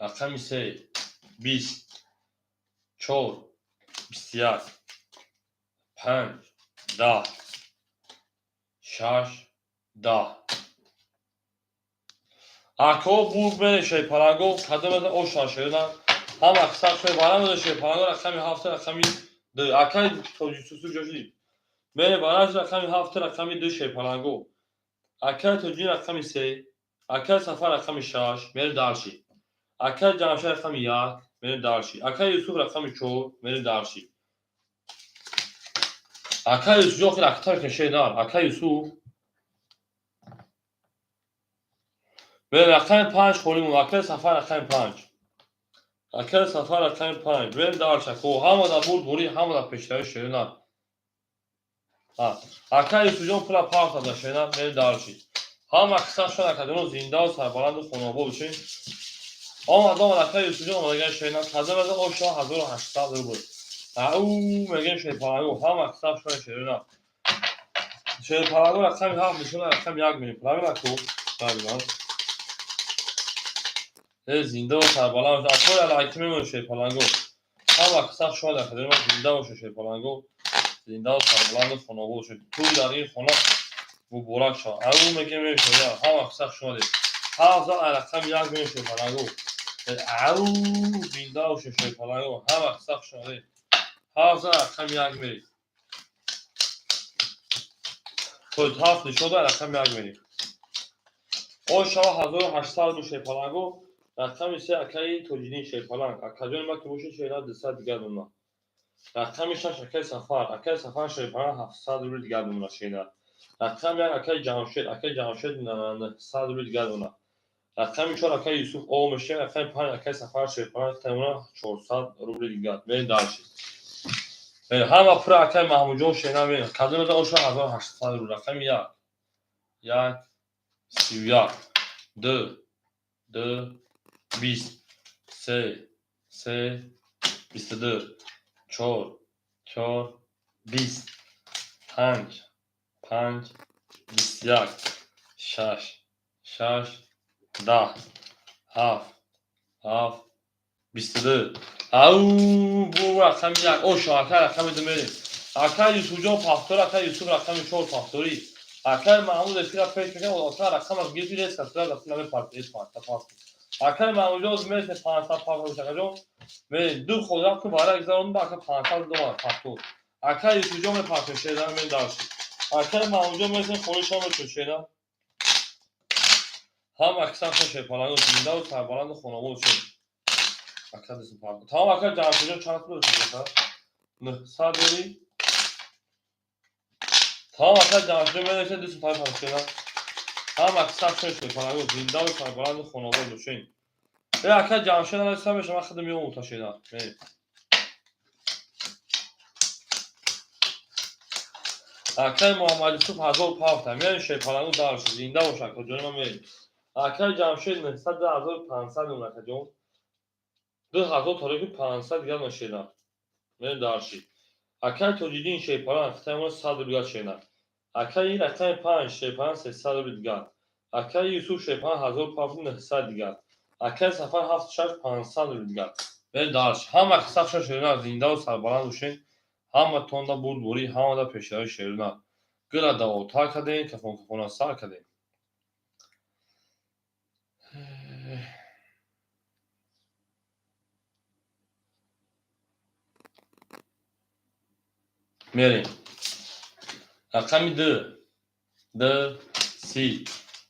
рақами се 20 чор 21 панҷ 10 шаш 10. Ако бурд мере шерпаланго кадомеда ошан шерина. Ҳама аксар шуна барамеда шерпаланго рақами ҳафт рақами ду. Акаи Тоҷиксусу ҷо шудид. Мере бараш рақами ҳафт рақами ду шерпаланго. Акаи Тоҷин рақами се, акаи Сафар рақами шаш, мере дальше. Акаи Ҷамшед рақами як, мере дальше. Акаи Юсуф рақами чор, мере дальше. Акаи Юсуф охир ракета мекунад шеринар. Акаи Юсуф мере рақами панҷ холӣ монд. Акаи Сафар рақами панҷ. Акаи Сафар рақами панҷ. Мерем дальше. Ко ҳамада бурд бурӣ, ҳамада пешравӣ шеринар. Акаи Юсуфҷон пула партада шеринар, мерем дальше. Ҳама қисса шуд академио зиндаву сарбаланду хонобод бошед. Омад омад акаи Юсуфҷон омадаган шеринар. Кадомеда ошо 1800 рубл. Ау мегем шерпаланго ҳама қисса шуд шеринар. Шерпаланго рақами ҳафт нишона рақами як мерем. Правильно ку? Правильно. Э зинда ва сарбаланд бошед. Акои алайки мемонед шерпаланго. Ҳама қисса шуд академио зинда бошед шерпаланго. Зинда ва сарбаланду хонобод бошед. Тӯй дар ин хона муборак шавад. Ау мегем шерпаланго. Ҳама қисса шуд. Ҳафт зан рақами як мерем шерпаланго. Ау зинда бошед шерпаланго. Ҳама қисса шуд. Ҳафт зан рақами як мерем. То ҳафт нишода рақами як мерем. Ошава 1800 рубл шерпаланго. Рақами се акаи Тоҷиддин шерпаланг. Акаҷони ма ки бошед шерина 200 дигар дона. Рақами шаш акаи Сафар. Акаи Сафар шерпаланг 700 рубл дигар дона шерина. Рақами як акаи Ҷамшед. Акаи Ҷамшед 900 рубл дигар дона. Рақами чор акаи Юсуф о мешавад. Рақами панҷ акаи Сафар шерпаланг тамона 400 рубл дигар. Мерем дальше. Ҳама пура акаи Маҳмудҷон шерина мерем. Кадомеда оша 1800 рубл. Рақами як. Як 31 ду ду 20 се се 22 чор чор 20 панҷ панҷ 21 шаш шаш 10 ҳафт ҳафт 22. Ау бу рақами як ошо ака рақами ду мерем. Акаи Юсуфҷон пафтор, акаи Юсуф рақами чор пафторӣ. Акаи Маҳмуд эфира пеш мекунад, ака рақамаш гирифти резка сразу намепартед панҷта пафт. Акаи Маҳмудҷон мересе 500 пафт акаҷон. Мерем ду ходам ку вара гузаронда ака 500 доллар пафтор. Акаи Юсуфҷон мепартем шерина мерем дальше. Акаи Маҳмудҷон мересем холишон мечун шерина. Ҳама аксар шерпаланго зиндаву сарбаланду хонобод шуд. Ака дисм пафт. Тамом ака Ҷамшедҷон чанд пул дошт ака? 900 дорӣ? Тамом ака Ҷамшедҷон мересе дисм пафт шерина. Ҳама аксар шерпаланго зиндаву сарбаланду хонобод бошед. Э ака Ҷамшед нарасида мешавад, ман худам меомам та шерина. Мерем. Акаи Муҳаммад Юсуф ҳазор пафта. Мерем шерпаланго дальше. Зинда бош ака ҷони ман мерем. Акаи Ҷамшед 900 2500 мемон акаҷон. 2000 тариқи 500 дигар на шерина. Мерем дальше. Акаи Тоҷиддин шерпаланг хитаи 100 рубл дигар шерина. Акаи рақами панҷ шерпаланг 300 рубл дигар. Акаи Юсуф шерпаланг ҳазор пафт 900 дигар. Акаи Сафар ҳафт шаш 500 рубл дигар. Мерем дальше. Ҳама қисса шерина зиндаву сарбаланд бошед. Ҳаматонда бурдборӣ, ҳамада пешравӣ шерина. Гила давотар кардем, кафон кафона сар кардем. Мерем. Рақами ду, ду, 30,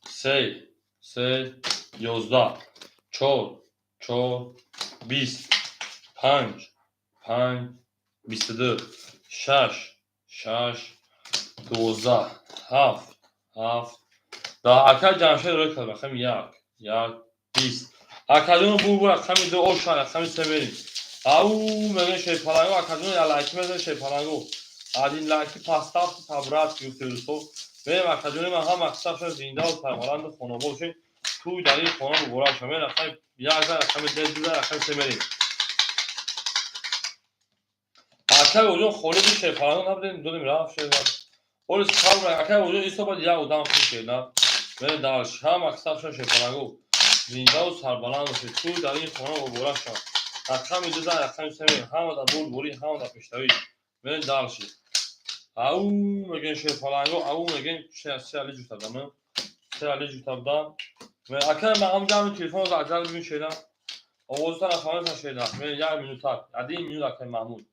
се, се, 11, чор, чор, 20, панҷ, панҷ, 22, шаш, шаш, 12, ҳафт, ҳафт, 10. Акай Ҷамшед рӯй кард, рақами як, як, 20. Акаҷон, бу рақами ду оша, рақами се мерем. Ау, мегӯем, шерпаланго, акаҷон, я лайки мезанем, шерпаланго. Один лайки поставьте по-братски, гуфти русо. Мерем, акаҷони ман, ҳама қисса зиндаву сарбаланду хонобод бошед. Туй дар ин хона муборак шава. Мерем, рақами як за, рақами ду за, рақами се мерем. Акай оҷон, холиди шерпаланго набудем, додем, рафт шер. Оли сабр, акай оҷон, исо бад як одам худ шер. Мерем дальше. Ҳама қисса шерпаланго. Зиндаву сарбаланд бошед. Туй дар ин хона муборак шава. Рақами ду за, рақами се мерем. Ҳама дар бурдборӣ, ҳама дар пешравӣ. Мерем дальше. Ау, мегӯем, шерпаланго, ау, мегӯем, се али ҷуфта дам. Се али ҷуфта будам. Акай ман ҳам телефон за аҷал бибин, шерам. Овозта нафаҳмида, шерам. Мерем, як минута. Один минут, акай Маҳмуд.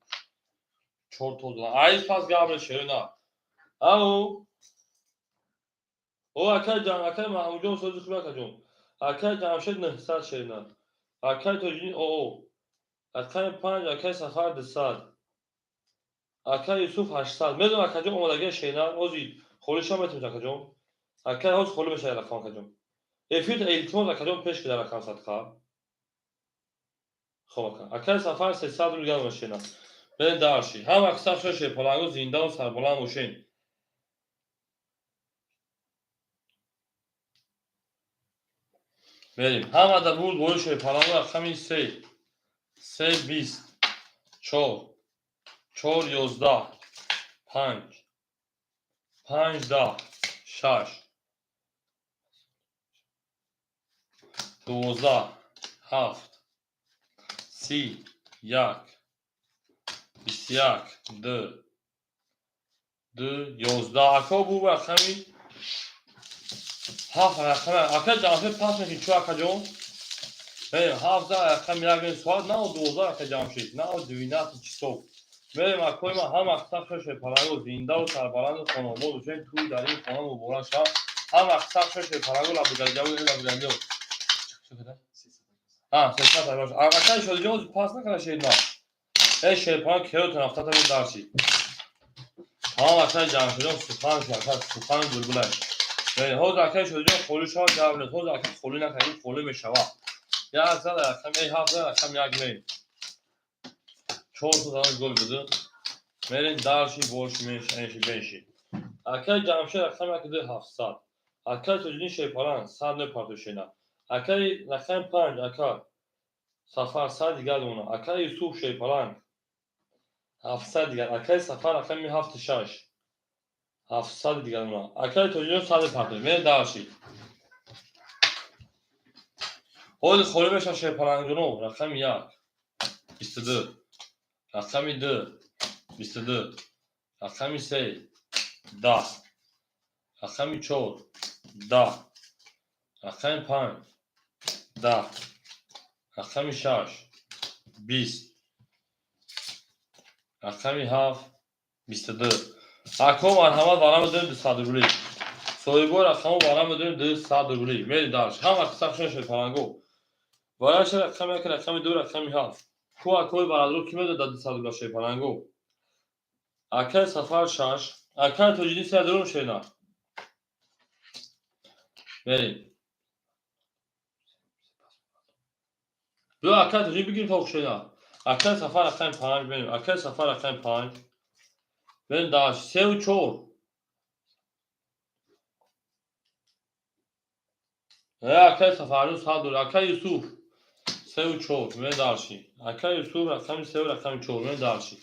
Чор то додам. Айз пас габре шерина. Ау. О, акай ҷан, акай Маҳмудҷон, сози хуб, акаҷон. Акай Ҷамшед 900 шерина. Акай Тоҷиддин оо. Акай панҷ, акай Сафар 200. Акай Юсуф 800. Медонам, акаҷон, омодагия шерина. Ози холиша метавонед, акаҷон. Акай ҳоз холӣ мешавад рақам, акаҷон. Эфир илтимос, акаҷон, пеш кида рақам садқа. Хоб, ака. Акай Сафар 300 рубл гап шерина. Берем дальше. Ҳама қисса шерпаланго, зиндаву сарбаланд бошед. Мерем. Ҳама дар бурд бори шерпаланго, рақами се. Се, 20. Чор. Чор, 11. Панҷ. Панҷ, 10. Шаш. 12. Ҳафт. 30. Як. 21. Ду. Ду, 11. Ако бу рақами ҳафт рақами. Ака Ҷамшед, пас мекунӣ чӯ, акаҷон? Мерем, ҳафт за рақами як мерем, соат нав 12, ака Ҷамшед. Нав 12 часов. Мерем, акои ман, ҳама қисса шерпаланго, зиндаву сарбаланду хонобод бошед. Туй дар ин хона муборак шавад. Ҳама қисса шерпаланго, лабугалиҷаву лабугалиҷо. А, 300. Акай Шодиҷон пас накарда шерна. Эй шерпаланг, керотон рафтата дарши. Тамом, акай Ҷамшедҷон, сухан ака, сухан булбулай. Ҳозир, акай Шодиҷон, холӣ шавад, гап нест. Ҳозир ака холӣ накард, холӣ мешавад. Як зад рақам, эй ҳафт зад рақам як мерем. Чор то задан гол буду. Мерем дальше, больше, меньше, меньше, меньше. Акай Ҷамшед рақами як, ду, 700. Акай Тоҷиддин шерпаланг 100 мепартошена. Акай рақами панҷ, ака Сафар 100 дигар дона. Акай Юсуф шерпаланг 700 дигар. Акай Сафар рақами ҳафту шаш. 700 дигар дона. Акай Тоҷиддин 100 мепартош. Мерем дальше. Ҳозир холӣ мешавад, шерпалангҷоно, рақами як. 22. Рақами ду. 22. Рақами се. 10. Рақами чор. 10. Рақами панҷ. 10. Рақами шаш. 20. Рақами ҳафт. 22. Ако, марҳамат, вара медорем 200 рубли. Соҳибои рақамҳо, вара медорем 200 рубли. Мерем дальше. Ҳама қисса хушон, шерпаланго. Вараша рақами як, рақами ду, рақами ҳафт. Ку акои барадро ки медодад 200 рубла, шерпаланго? Акай Сафар шаш. Акай Тоҷиддин се дурум шена. Мерем. Ду, акай Тоҷиддин, бигирем то шена. Акай Сафар рақами панҷ мерем. Акай Сафар рақами панҷ. Мерем дальше. Севу чор. Акай Сафарҷон 100 доллар. Акай Юсуф севу чор. Мерем дальше. Акай Юсуф рақами севу рақами чор. Мерем дальше.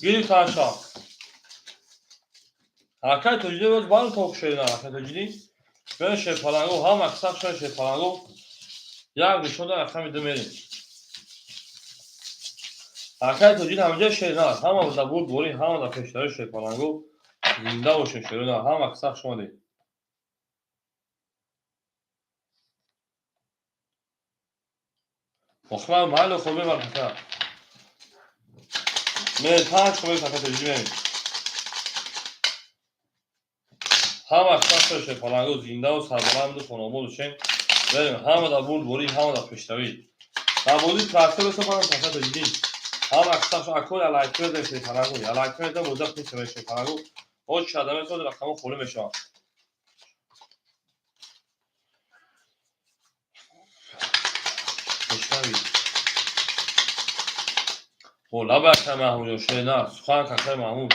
Гирифтанша. Акай Тоҷиддин боз баро то шена. Акай Тоҷиддин. Мерем, шерпаланго, ҳама қисса шерпаланго. Як нишон дар рақами ду мерем. Акай Тоҷиддин ҳамҷа шер наст. Ҳама дар бурд борӣ, ҳама дар пештари, шерпаланго. Зинда бошем, шерона. Ҳама қисса хуш омадед. Охман майли, хоб мебар, ака. Ме панҷ хоб, ака Тоҷиддин, мерем. Ҳама хушаш паланго, зиндаву сарбаланду хонобод бошем. Берем, ҳама дар бурдборӣ, ҳама дар пешравӣ. Дар бозии трактор бесопарам паса Тоҷиддин. Ҳама хушаш акои алайкӯ паланго, алайкӯ боза пеш паланго. Оч шада месоз, рақамо холӣ мешаванд. Пешравӣ. О, лаба акай Маҳмудҷон шена, сухан акай Маҳмуд.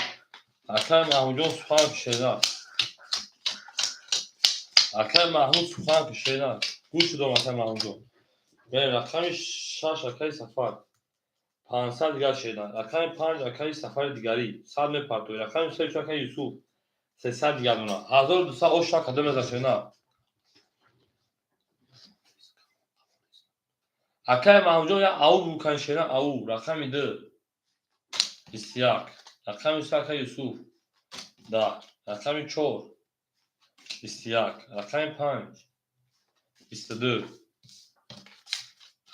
Акай Маҳмудҷон сухан шена. Акай Маҳмуд сухан шена. Гӯш дорам, акай Маҳмудҷон. Берем, рақами 6, акай Сафар. 500 дигар шена. Рақами 5, акай Сафари дигарӣ. 100 мепартои. Рақами 3, акай Юсуф. 300 дигар дона. 1200 ош кадом меза шена. Акай Маҳмудҷон як ау букан шена, ау. Рақами 2. 21. Рақами 3, акай Юсуф. 10. Рақами 4. 21. Рақами 5. 22.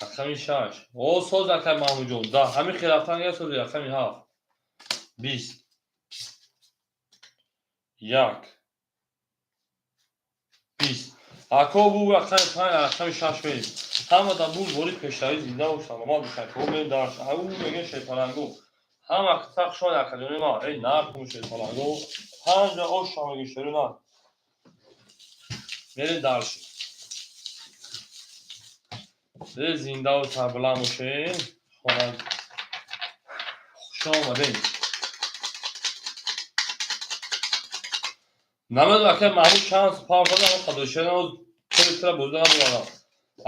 Рақами 6. О, соз, акай Маҳмудҷон. 10. Ҳамин хел рафтан я сози рақами 7. 20. 1. 20. Ако бу рақами 5, рақами 6 мерим. Ҳама дар бурдборӣ, пешравӣ, зиндаву саломат бошанд. Ко мерим дар ау мегӯем шерпаланго. Ҳама қисса хушон, акаҷони ман. Эй, наркун шерпаланго. Панҷа оша мегӯ шеру на. Мерим дальше. Зиндаву сарбаланд бошем. Хона хуш омадем. Намедонам, акай Маҳмуд чанд пав кардам, қадр шена тра бозида надорам.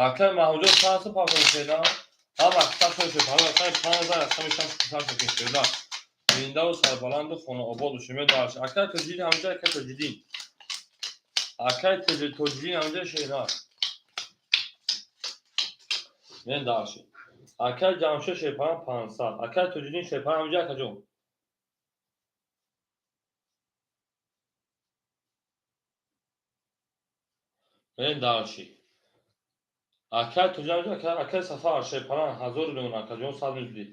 Акай Маҳмудҷон чанд пав карда шена? Ҳама қисса шуд. Ҳама рақами 5, рақами 6 қисса шуд шена. Зиндаву сарбаланду хонаобод бошем. Дальше. Акай Тоҷиддин ҳамҷа, акай Тоҷиддин. Акай Тоҷиддин ҳамҷа шена. Мен дальше. Акай Ҷамшед шерпалан 500. Акай Тоҷиддин шерпалан ҳамҷа, акаҷон. Мен дальше. Акай Тоҷиддин, акай Сафар шерпалан 1000 мемон, акаҷон 100 мезуди.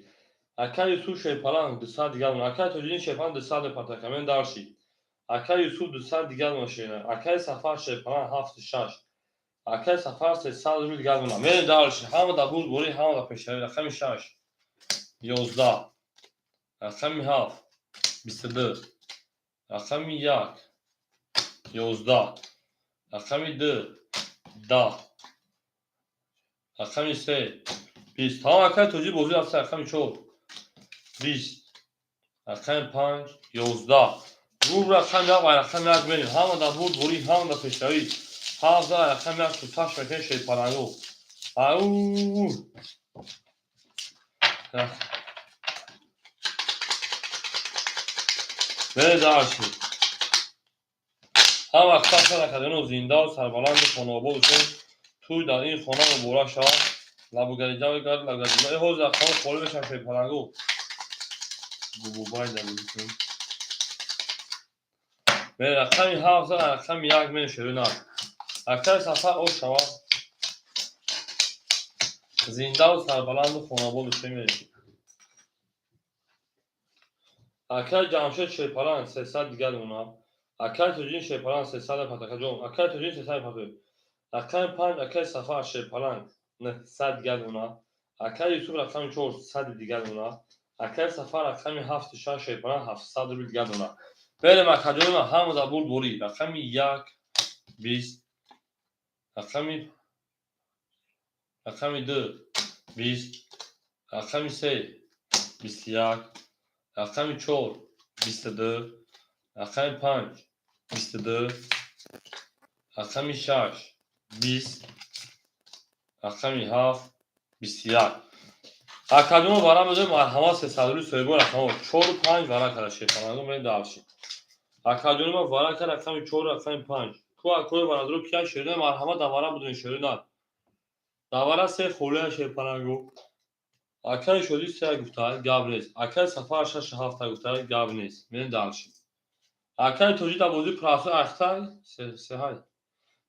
Акай Юсуф шерпалан 200 дигар мон. Акай Тоҷиддин шерпалан 200 мепартака. Мен дальше. Акай Юсуф 200 дигар мон шена. Акай Сафар шерпалан 76. Акай Сафар 300 рубл дигар мон. Мен дальше. Ҳама дар бурдборӣ, ҳама дар пешравӣ. Рақами 6. 11. Рақами 7. 22. Рақами 1. 11. Рақами 2. 10. Рақами 3. 20. Тамом, акай Тоҷи бозӣ рафта. Рақами 4. 20. Рақами 5. 11. Руб рақами 1 ва рақами 1 мерим. Ҳама дар бурдборӣ, ҳама дар пешравӣ. Ҳаза рақами 1 туташ мекунем шерпаланго. Ау. Бере дальше. Ҳама қисса накардем, зиндаву сарбаланду хонаобод бошем. Тӯй дар ин хона муборак шавад. Лабугариҷа гард лабугариҷа. Э, ҳозир рақамҳо холӣ мешаванд шерпаланго. Бубай дар бозӣ кунем. Бере рақами 7, рақами 1 мерем шеру. Акай Сафар ош шавад. Зиндаву сарбаланду хонаобод бошем, мерем. Акай Ҷамшед шерпалан 300 дигар мемонад. Акай Тоҷиддин шерпалан 300 патакаҷон. Акай Тоҷиддин 300 патак. Рақами 5, акай Сафар шерпалан 900 дигар мемонад. Акай Юсуф рақами 4 100 дигар мемонад. Акай Сафар рақами 7 6 шерпалан 700 рубл дигар мемонад. Берем, акаҷони ман, ҳама дар бурдборӣ. Рақами 1 20. Рақами 2 20. Рақами 3 21. Рақами 4 22. Рақами 5 22. Рақами 6 20. Рақами 7 21. Акаҷоно вара мезоем, марҳамат, 300 рубли соҳибои рақамҳо 4 5 вара карда шерпаланго, мерем дальше. Акаҷони ман вара кард рақами 4, рақами 5. Ку акои варадро кия шерина, марҳамат, дар вара будем шерина. Дар вара се холия шерпаланго. Акаи Шодӣ се гуфта, гап нест. Акаи Сафар 6 7 гуфта, гап нест. Мерем дальше. Акаи Тоҷи дар бозии прасо ахта се ҳай.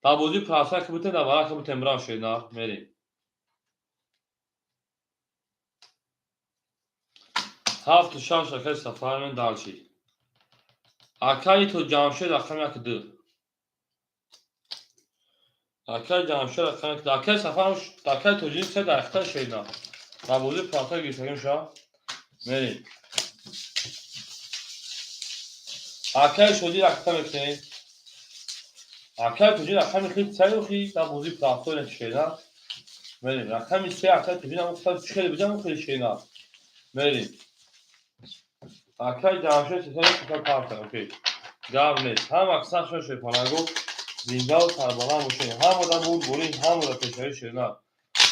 Дар бозии прасо ки бутем, дар вара ки бутем бирам шерина, мерем. 7 6 акаи Сафар, мен дальше. Акаи то Ҷамшед рақами 1 2. Акай Ҷамшед рақами, акай Сафар, акай Тоҷин се дақиқа шедна. Дар бозии парта гирифтагим ша. Мерем. Акай Шодӣ ракета мекунем. Акай Тоҷин рақами хел саюхи дар бозии парта шедна. Мерем. Рақами се, акай Тоҷин ҳам хеле биҷам, хеле шедна. Мерем. Акай Ҷамшед сесад парта, окей. Гап нест. Ҳама аксар шоше палаго, зиндаву сарбаланд бошед. Ҳамада буд бурин, ҳамада пешави ширна.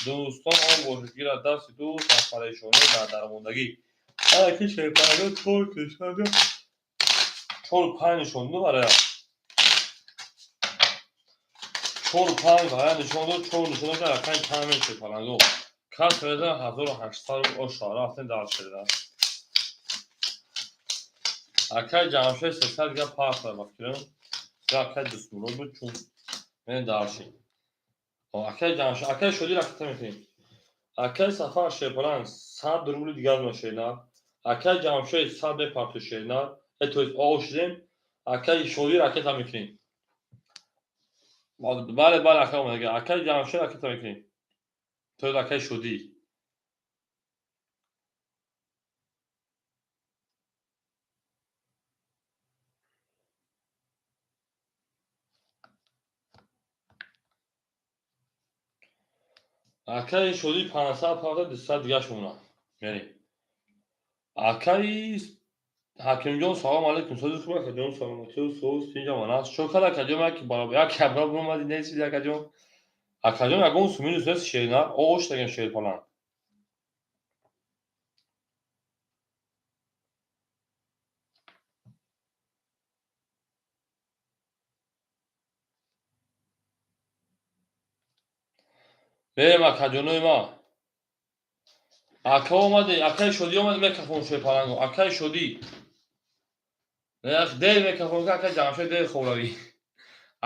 Дӯстон он бошед, гирад дасти дӯст аз парешонӣ дар дармондагӣ. Аки шерпалаго чор кишварда чору панҷ нишон дод, барая. Чору панҷ барая нишон дод, чор нишон дод, рақами панҷ шерпалаго. Кас реза 1800 оша рафтем дар ширна. Акай Ҷамшед 300 дига парта, ба фикрам. Акай Дустмурод буд, чун мен дарши. Акай Ҷамшед, акай Шодӣ ракета мекунем. Акай Сафар шерпаланг 100 рубли дигар мешена. Акай Ҷамшед 100 мепарту шена. То есть оғоз шудем. Акай Шодӣ ракета мекунем. Бале, бале, акай омадага. Акай Ҷамшед ракета мекунем. То есть акай Шодӣ. Акаи Шодӣ 500 парта, 200 дигаш монад. Мерем. Акаи Ҳакимҷон, салом алейкум. Сози хуб, акаҷон, саломатӣ, соз тинҷа манас. Чо кад, акаҷон, яки баробар як кабра буромади нестид, акаҷон. Акаҷон, ягон суминус нест, шерна, оғош дагем шерпаланг. Мерем, акаҷонои ма. Ака омаде, акаи Шодӣ омаде, мекафон шерпаланго. Акаи Шодӣ. Дер мекафон, акаи Ҷамшед дер хобравӣ.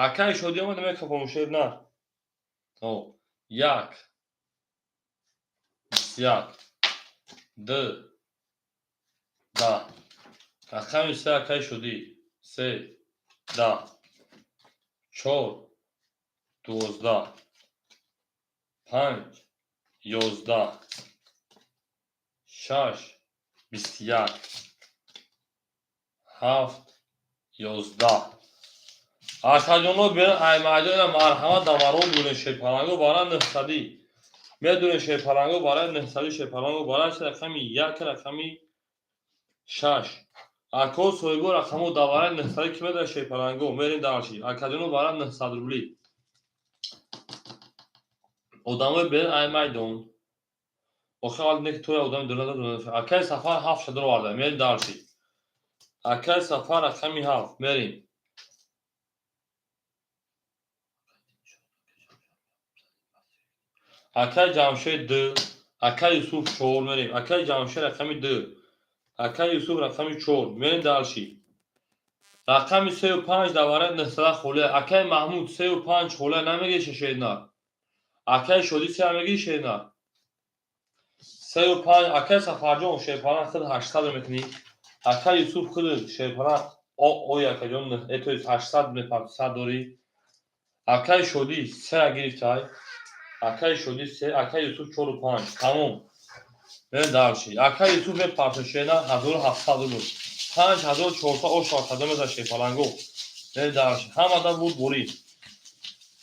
Акаи Шодӣ омаде, мекафон шер на. Як. 21. Ду. 10. Рақами се, акаи Шодӣ. Се. 10. Чор. 12. Панҷ. 11. Шаш. 21. Ҳафт. 11. Акаҷоно, берин аймайдона, марҳамат, даваро дурен шерпаланго барои нӯҳсадӣ. Медурен шерпаланго барои нӯҳсадӣ, шерпаланго барои рақами як, рақами шаш. Ако соҳибо рақамо давараи нӯҳсадӣ ки медорад шерпаланго, мерем дарши. Акаҷоно, барои 900 рублӣ. Одамои берин ай майдон. Охир вале не ки тоя одами дурна дурна. Акаи Сафар ҳафт шадро оварда, мерем дарши. Акаи Сафар рақами ҳафт, мерем. Акаи Ҷамшед ду, акаи Юсуф чор, мерем. Акаи Ҷамшед рақами ду, акаи Юсуф рақами чор, мерем дарши. Рақами сею панҷ давараи нӯҳсада холия. Акаи Маҳмуд сею панҷ холия намегирӣ, шешедна. Акаи Шодӣ се мегирӣ, шедна. Сею панҷ, акаи Сафарҷон шерпалан худ 800 мекунӣ. Акаи Юсуф худ шерпалан ой, акаҷон, то есть 800 мепарт, сад дорӣ. Акаи Шодӣ се гирифтай. Акаи Шодӣ се, акаи Юсуф чору панҷ. Тамом. Мерем дарши. Акаи Юсуф мепарту шена 1700 рубл. 5400 ош када меза шерпаланго. Мерем дарши. Ҳамада буд бурӣ.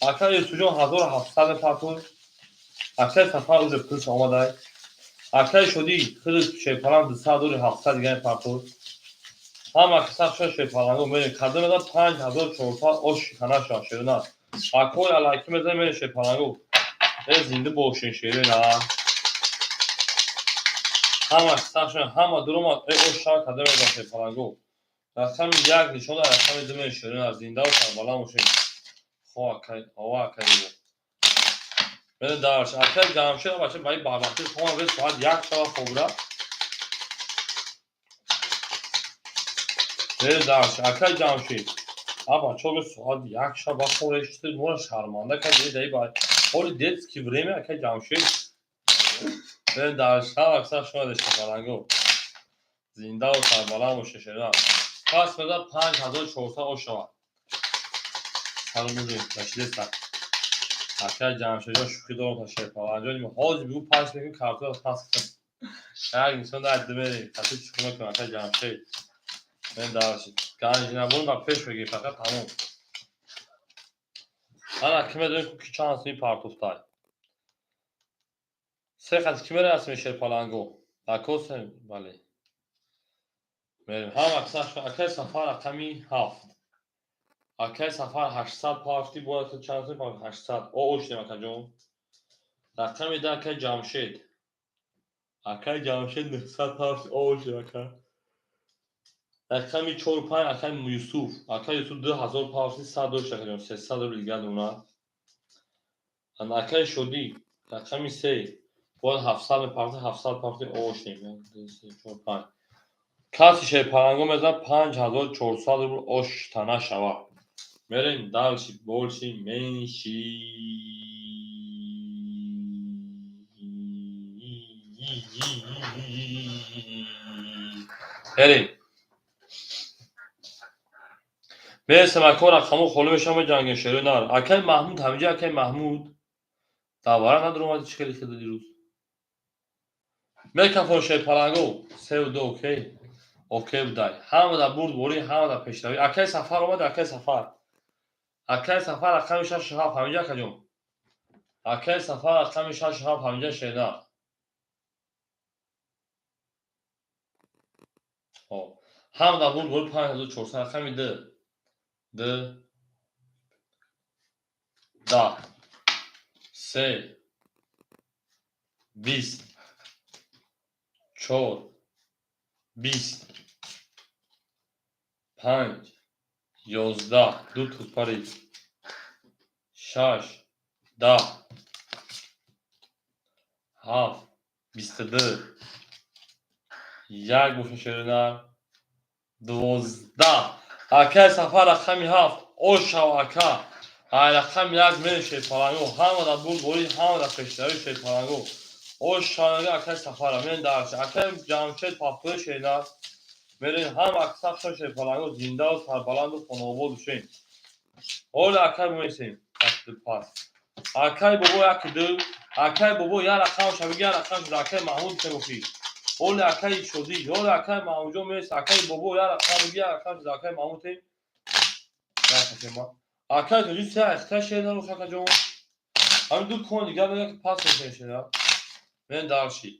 Акаи Юсуфҷон 1700 мепарту. Акаи Сафар уже пулш омадай. Акаи Шодӣ худ шерпаланг 200 дори, 700 дига мепарту. Ҳама киса шо шерпаланго мерем. Када меза 5400 ош ханаша шерна. Акои алайки меза, мерем шерпаланго. Э, зинда бошен, шерина. Ҳама киса шо ҳама дурума э ош ша када меза шерпаланго. Рақами як нишон, рақами ду мерем, шерина, зиндаву сарбаланд бошен. Хо, акай, ова акай. Мерем дарш. Акай Ҷамшед, бача, ба ин барвақти хобам бе соат як шава хобра. Мерем дарш. Акай Ҷамшед. А бача, бе соат як шаба хобра шуд, моро шарманда кард, дай ба. Ҳоли детский время, акай Ҷамшед. Мерем дарш. Ҳама аксар шумо дешта. Зиндаву сарбаланд бошед, шерина. Пас меза 5400 ош шавад. Салом, мужик, нашидеста. Акай Ҷамшедҷон, шӯхӣ дорам та Шерпаланҷон. Ҳозир бигӯ, пас мекунем, карторо пас кунем. Як инсон дар димери қати шӯхӣ мекунам, акай Ҷамшед. Мен дарши. Ганҷинабон дар пеш мегирӣ, фақат тамом. Ана ки медонем, ки чанд суми партофтай. Се хати ки мерасем Шерпаланго? Акосем, бале. Мерем. Ҳама акай Сафар рақами 7. Акай Сафар 800 пафти, бояд чанд суми партофт? 800. О, ошдем, акаҷон. Рақами 10 акай Ҷамшед. Акай Ҷамшед 900 пафти, о, ошдем, ака. Рақами 4 5 акай Юсуф. Акай Юсуф 2000 пафти, 100 дошт, акаҷон, 300 рубл дигар дона. Ана акай Шодӣ рақами 3 бояд 700 мепарти, 700 пафти, ошдем. 1, 2, 3, 4, 5. Каси Шерпаланго мезанад 5400 рубл оштана шава. Мерем дальше, больше, меньше. Мерем. Мересем, ако рақамҳо холӣ мешаванд, меҷангем шерои нар. Акай Маҳмуд ҳамиҷа, акай Маҳмуд. Давара надуромади, чӣ хеле хеле дирӯз. Мекафон Шерпаланго, севу ду, окей. Окей будай. Ҳама дар бурдборӣ, ҳама дар пешравӣ. Акай Сафар омад, акай Сафар. Акай Сафар рақами 6 7 ҳамиҷа, акаҷон. Акай Сафар рақами 6 7 ҳамиҷа, шернар. Хоб. Ҳама дар бурдборӣ 5400 рақами 2. 2 10 3 20 4 20 5 11 ду тузпари 6 10 7 22 1 боша шеринар 12. Акай Сафар рақами 7 ошав, ака. Ай рақами 1 мерем Шерпаланго. Ҳама дар бурдборӣ, ҳама дар пешравӣ Шерпаланго. Ошавага акай Сафара. Мен дарш. Акай Ҷамшед пафтои шеринар. Мерем ҳама аксар Шерпаланго зиндаву сарбаланду хонаобод бошем. Ҳоли акай месем. Пас. Акай бобо 1 2. Акай бобо як рақам шавиги, як рақам шуда. Акай Маҳмуд семохи. Ҳоли акай Шодӣ, ҳоли акай Маҳмудҷон мес, акай бобо як рақам биги, як рақам шуда. Акай Маҳмуд тем. Акай Тоҷи се ахта шернар акаҷон. Ҳамин ду кон дигар мега ки пас мешавем шернар. Мен дарши.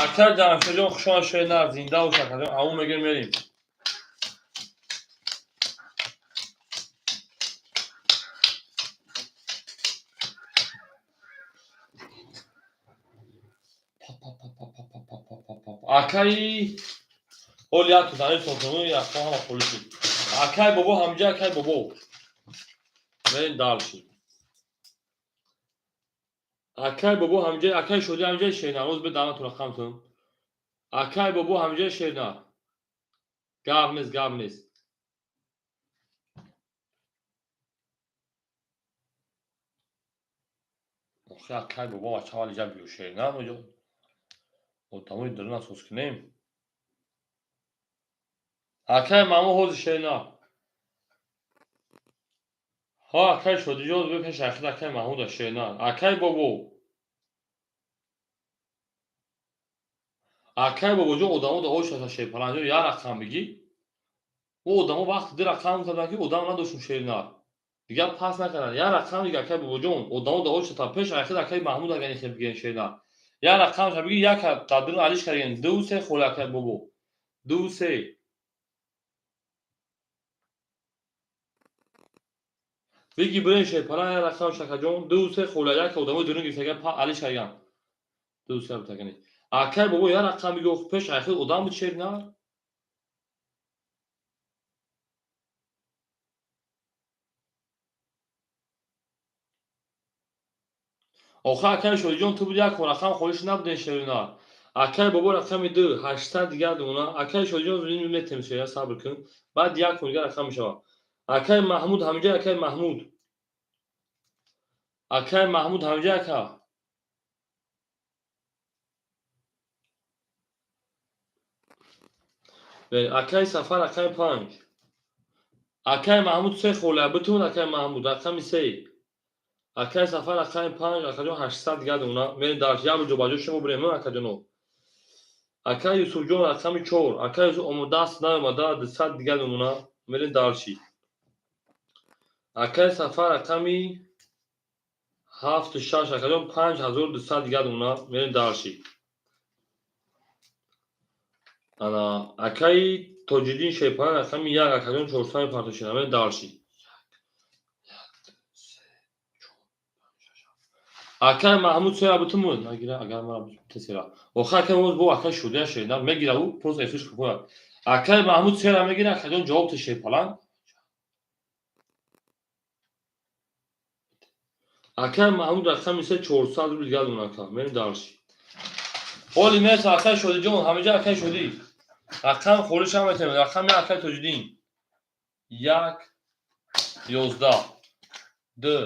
Акай Ҷамшедҷон, хуш омад шернар, зинда бош, акаҷон. Аму мегирем, мерем. Акай ҳоли як тузани сосону яхто ҳама холӣ шуд. Акай бобо ҳамиҷа, акай бобо. Мерем дальше. Акай бобо ҳамиҷа, акай Шодӣ ҳамиҷа, шернар. Ҳозир бе дамату рақамтун. Акай бобо ҳамиҷа, шернар. Гап нест, гап нест. Охи акай бобо ачавал иҷа биё шернар моҷо. Одамои дарун асос кунем. Акай Маҳмуд ҳозир шернар. Ҳа, акай Шодиҷон бе пеш ахир акай Маҳмуда шернар. Акай бобо. Акай бобоҷон, одамо да ошаса Шерпаланҷон як рақам бигӣ. Ӯ одамо вақти ду рақам заданд, ки одам надоштум шернар. Дигар пас накарданд. Як рақам дига, акай бобоҷон, одамо да ошаса пеш ахир акай Маҳмуд агар ин хел бигирем шернар. Як рақамша бигӣ, як дар дурун алиш кардем. 2 3 холи, акай бобо. 2 3. Биги бирен Шерпалан як рақам шакаҷон, 2 3 холи, як одамои дурун гирифтага алиш кардем. 2 3 битагани. Акай бобо як рақам биги, пеш ахир одам буд шернар. Охир акай Шодиҷон, ту буд, як рақам холиш набуден шернар. Акай бобо рақами 2 800 дигар дона. Акай Шодиҷон метем шернар, сабр кун. Баъд як кун дигар рақам мешавад. Акай Маҳмуд ҳамиҷа, акай Маҳмуд. Акай Маҳмуд ҳамиҷа, ака. Акай Сафар рақами 5. Акай Маҳмуд се хола битун акай Маҳмуд рақами се. Акай Сафар рақами панҷ, акаҷон 800 дигар дона. Мерем дар як ҷобаҷо шумо бирем, акаҷоно. Акай Юсуфҷон рақами чор. Акай Юсуф омодаст наомада 200 дигар дона. Мерем дарши. Акай Сафар рақами ҳафту шаш, акаҷон 5200 дигар дона. Мерем дарши. Ана акаи Тоҷиддин Шерпалан рақами як, акаҷон 400 мепартошед. Мерем дарши. Акай Маҳмуд сера бутун буд нагира, агар мара тесера. Охир акай Маҳмуд бо акай шудия шеда мегира, ӯ просто эфирш купояд. Акай Маҳмуд сера мегира, акаҷон ҷавоб те Шерпалан. Акай Маҳмуд рақами се 400 рубл дигар дона ака. Мерем дарши. Оли мерса акай Шодиҷон, ҳамиҷа акай Шодӣ. Рақам холиш ҳам метавонем. Рақами акай Тоҷиддин. Як, 11, ду,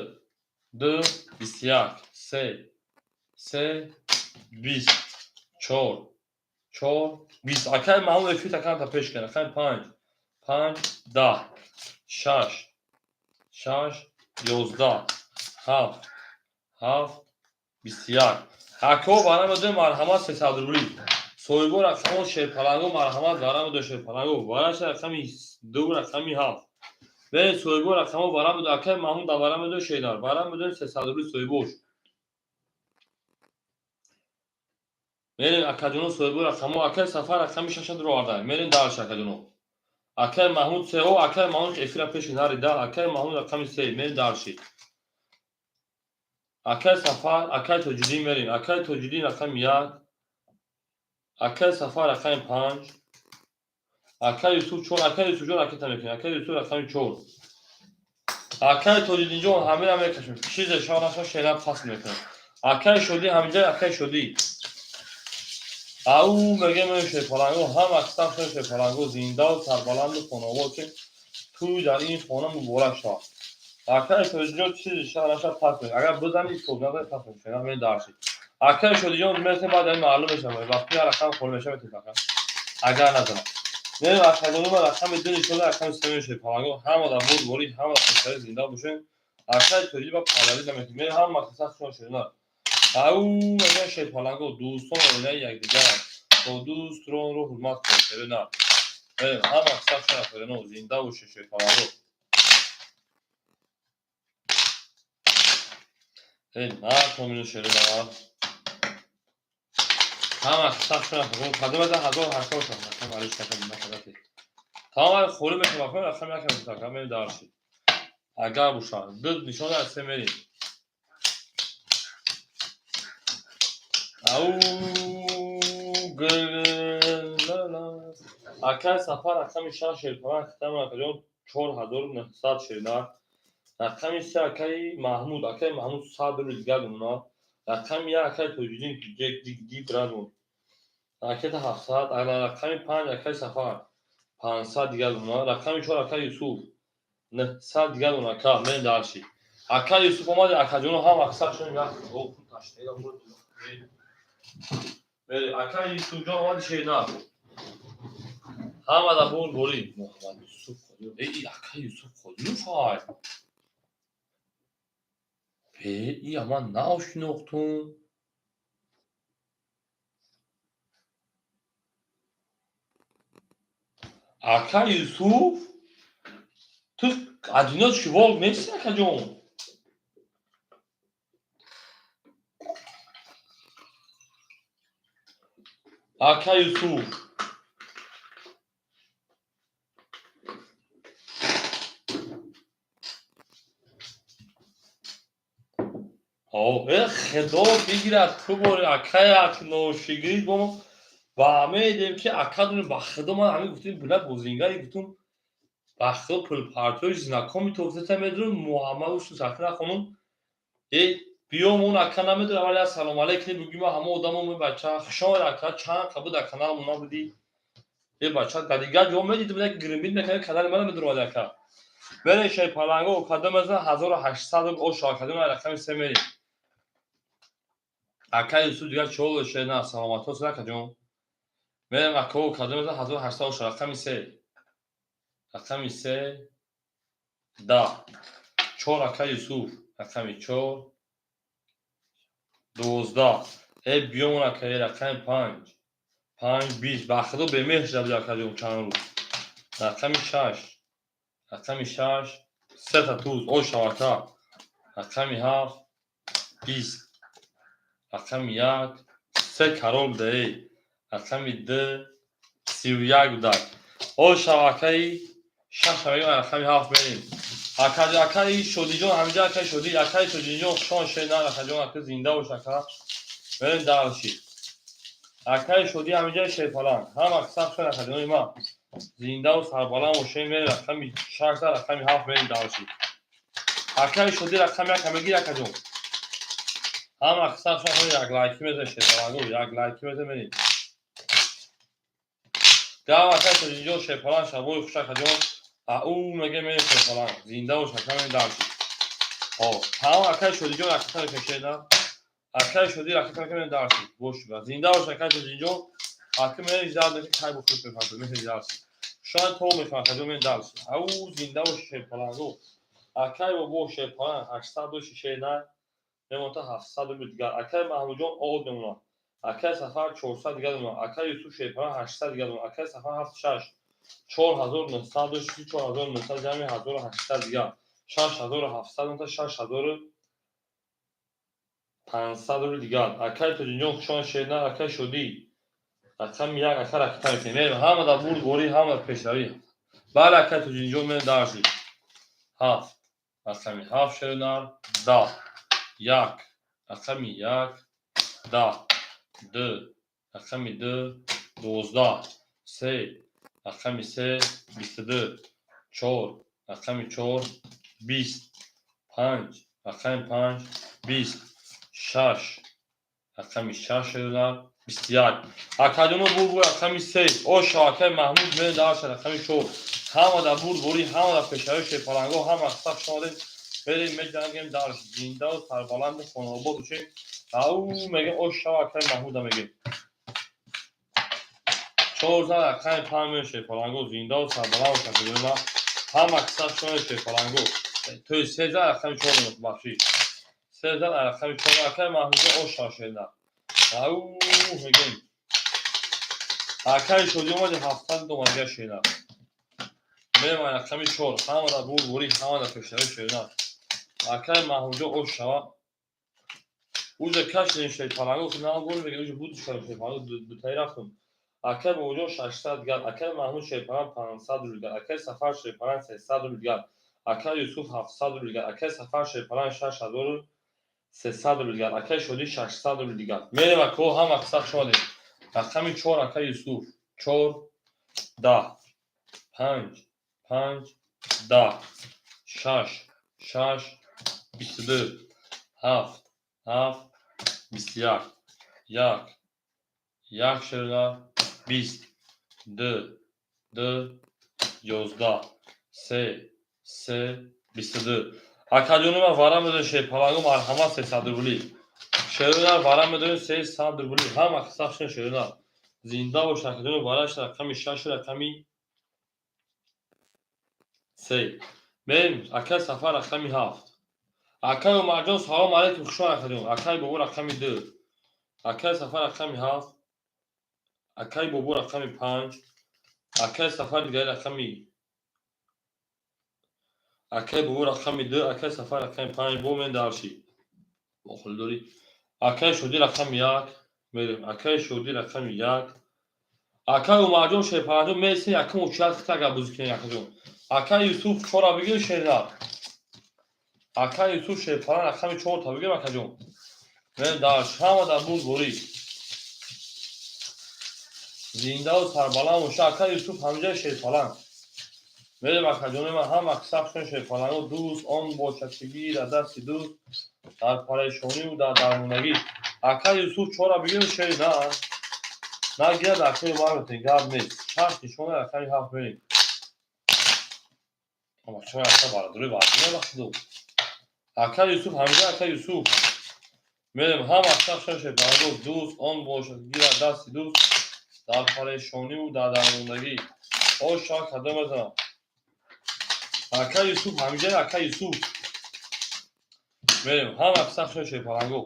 ду, 21, се, се, 20, чор, чор, 20. Акай Маҳмуд эфир таканта пеш кар. Рақами панҷ, панҷ, 10, шаш, шаш, 11, ҳафт, ҳафт, 21. Акао варам додем, марҳамат 300 рубли. Соҳибо рақамо Шерпаланго, марҳамат варам дод Шерпаланго. Вараша рақами ду, рақами ҳафт. Беред соҳибо рақамо варам дод. Акай Маҳмуд варам дод Шердар. Варам дод 300 рубли соҳибош. Мерем акаҷоно соҳибо рақамо. Акай Сафар рақами шаша дуроварда. Мерем дарш акаҷоно. Акай Маҳмуд се, о акай Маҳмуд эфира пеши нарида. Акай Маҳмуд рақами се, мерем дарши. Акай Сафар, акай Тоҷиддин мерем. Акай Тоҷиддин рақами як, акай Сафар рақами панҷ, акай Юсуф чор, акай Юсуфҷон ракета мекунем. Акай Юсуф рақами чор. Акай Тоҷиддинҷон ҳамира мекашем. Чизе шава наша шера пас мекунем. Акай Шодӣ ҳамиҷа, акай Шодӣ. Ау мегем Шерпаланго, ҳам аксар Шерпаланго зиндаву сарбаланду хонаобод ки тӯй дар ин хона муборак шавад. Акай Тоҷиддинҷон чизе шава наша пас мекунем. Агар бизани ҳисоб назани пас мекунем. Шера мерем дарши. Акай Шодиҷон мерасем, баъд ин маълум мешавад. Вақти як рақам холӣ мешавад, метавонед ака. Агар назанам. Мерем акаҷоно рақами ду нишода, рақами се мешавад. Паланго ҳама дар бурдборӣ, ҳама дар хушҳолӣ зинда бошем. Акай Тоҷиддин ба палавӣ наметавонем. Мерем ҳама мақсад шумо шерина. Ау мегӯяд Шерпаланго, дӯстон оилаи якдигар. То дӯст ронро ҳурмат кунед, шерина. Мерем ҳама мақсад шумо шерина, зинда бошед Шерпаланго. Эй, накун шерина. Ҳама мақсад шумо кадом аз 1800 шуд. Рақам алиш накун, накун. Тамом холӣ мешавад, рақам як мешавад, мерем дарши. Агар бошад, ду нишон аз се мерем. Ау гла. Акай Сафар рақами шаш Шерпалан хитам акаҷон 4900 шерина. Рақами се акаи Маҳмуд, акаи Маҳмуд 100 рубл дигар дона. Рақами як акаи Тоҷиддин ҷек диг диг радон. Ракета 700, ана рақами панҷ акаи Сафар 500 дигар дона. Рақами чор акаи Юсуф 900 дигар дона. Ака, мерем дарши. Акаи Юсуф омади, акаҷоно ҳам аксар шудем як о ташнеда буд. Мерем акаи Юсуфҷон омади шерина. Ҳама дар бурдборӣ. Муҳаммад Юсуф Қодиров. Эй, акаи Юсуф Қодиров ай. Бе, ия ман наошинохтум. Ака Юсуф, ту одиночки волк нести, акаҷон? Ака Юсуф. О, э, худо бигирад ту бори акай ак ношигирид бо мо ба медем ки ака дунем ба худо ман ҳамин гуфтем била бозингари гуфтум ба худо пулпартои знакоми тофтата медонам Муҳаммад ушу Сахина хонум э биём он ака намедонам вале ассалому алайкум бугӯ ма ҳама одамо ме бача хушомад ака чанд қабуд дар канал мо набудӣ э бача дар дигар ҷо медидим як гримбит мекард канали мана медуромад ака бере Шерпаланго кадом аз 1800 рубл ош академ рақами се мерем. Ака Юсуф дигар чол шена саломатҳо сир акаҷон. Мерем акао кадом аз 1800 ош рақами се. Рақами се. 10, чор. Ака Юсуф, рақами чор, 12. Э, биёмон, акаи, рақами панҷ, панҷ, 20. Ба худо, бемеҳр шуда буд, акаҷон, чанд рӯз. Рақами шаш, рақами шаш, сета туз. О, шавака. Рақами ҳафт, 20. Рақами як, се король буда. Э, рақами д, 31 будак. О, шавакаи шаша мегӯям. Рақами ҳафт мерем, акаи Шодиҷон. Ҳамиҷа, акаи Шодӣ, акаи Тоҷиҷон, хушон шена, акаҷон, ака, зинда бош, ака. Мерем дальше. Акаи Шодӣ, ҳамиҷа шерпаланг. Ҳама сах шуд, акаҷони ма, зиндаву сарбаланд бошем. Мерем рақами шашда, рақами ҳафт мерем дальше. Акаи Шодӣ, рақами як мегир, акаҷон. Ҳама сах шуд, як лайки мезан, шерпаланго, як лайки мезан. Мерем гав, акаи Тоҷиҷон, шерпаланг. Шабои хуш, акаҷон. Ау меге, мерем, шерпаланг, зинда бош, ака. Мерем дальше. Тамом, акаи Шодиҷон, ракета мекашена. Акаи Шодӣ, ракета мекашена. Дальше бош, зинда бош, акаи Тоҷиҷон. Ака, мерем ждать, кай бухӯр мефард. Мерем дальше. Шояд то мекунам, акаҷон. Мерем дальше. Ау, зинда бош, шерпаланго. Акаи бобо, шерпаланг, 800 доши, шена мемонта, 700 рубли дигар. Акаи Маҳмудҷон од мемонад. Акаи Сафар 400 дигар мемонад. Акаи Юсуф, шерпаланг, 800 дигар мемонад. Акаи Сафар, ҳафт, шаш, 4900 дошти, 4900 ҷамъи 1800 дигар, 6700 монта, 6500 рубли дигар. Акаи Тоҷиҷон, хушон, шерна. Акаи Шодӣ, рақами як, ака, ракета мекунем. Мерем, ҳама дар бурдборӣ, ҳама дар пешравӣ. Бале, акаи Тоҷиҷон, мерем дальше. Ҳафт, рақами ҳафт, шернар, 10, як, рақами як, 10, ду, рақами ду, 12, се, рақами се, 22, чор, рақами чор, 20, панҷ, рақами панҷ, 20, шаш, рақами шаш, шернар, 21. Акаҷоно, бурд, рақами се. Оша, акаи Маҳмуд, мерем дальше. Рақами чор. Ҳама дар бурдборӣ, ҳама дар пешравӣ, шерпаланго. Ҳама саф шомадем. Мерем, меҷангем дальше. Зиндаву сарбаланду хонаобод бошем. Ау мегем, оша, акаи Маҳмуда мегем. Чор зан, рақами панҷ мерем, шерпаланго. Зиндаву сарбаланд бошем, акаҷони. Ҳама саф шомадем, шерпаланго. То се зан, рақами чор мемонад, бахшиш, се зан, рақами чор. Акаи Маҳмуда, оша, шерна. Ау мегем. Акаи Шодӣ омади, 700 доманга, шена. Мерем рақами чор. Ҳама дар бурдборӣ, ҳама дар пешравӣ, шерна. Акаи Маҳмудҷон, ош шава. Уже кашидем, шерпаланго, набор мегем, уже буд шерпаланго, дутаи рафтум. Акаи Бобоҷон, 600 дигар. Акаи Маҳмуд, шерпаланг, 500 рубл дигар. Акаи Сафар, шерпаланг, 300 рубл дигар. Акаи Юсуф, 700 рубл дигар. Акаи Сафар, шерпаланг, 6300 рубл дигар. Акаи Шодӣ, 600 рубл дигар. Мерем, ако, ҳама сах шомадем. Рақами чор, акаи Юсуф, чор, 10, панҷ, панҷ, 10, шаш, шаш, 22, ҳафт, ҳафт, 21, як, як, шерна, 20, ду, ду, 11, се, се, 22. Акаҷони ман, вара медонед, шерпаланго, марҳамат, 300 рубли. Шерона, вара медонед, 300 рубли. Ҳама сах шуд, шерона. Зинда бош, акаҷони. Вараш рақами шашу рақами се. Мерем, акаи Сафар, рақами ҳафт. Акаи Умарҷон, салом алейкум, хушон, акаҷон. Акаи Бобо, рақами ду. Акаи Сафар, рақами ҳафт. Акаи Бобо, рақами панҷ. Акаи Сафар дигари рақами, акаи Бобо, рақами ду. Акаи Сафар, рақами панҷ. Бо мен дальше. Охилдорӣ. Акаи Шодӣ, рақами як. Мерем. Акаи Шодӣ, рақами як. Акаи Умарҷон, шерпаланҷон, месин, якум учият хита агар бозӣ кунем, акаҷон. Акаи Юсуф, чора бигир, шернар. Акаи Юсуф, шерпалан, рақами чорта бигир, акаҷон. Мерем дальше. Ҳама дар бурдборӣ. Зиндаву сарбаланд боша, акаи Юсуф, ҳамҷаи шерпаланг. Мерем, акаҷони ман, ҳама сах шуд, шерпаланго. Дӯст он бошад, ки гирад дасти дӯст дар парешониву дар дармондагӣ. Акаи Юсуф, чора бигир, шери на. Нагирад, акаи Умар метавонӣ, гап нест. Шаш нишона, рақами ҳафт мерем. Чора ака бародари вардуна. Акаи Юсуф ҳамҷа, акаи Юсуф. Мерем, ҳама сах шуд, шерпаланго. Дӯст он бошад, гирад дасти дӯст дар парешониву дар дармондагӣ. Оша кадом мезанам. Ака Юсуф ҳамиҷа, ака Юсуф. Мерем, ҳама қисса хушо шерпаланго.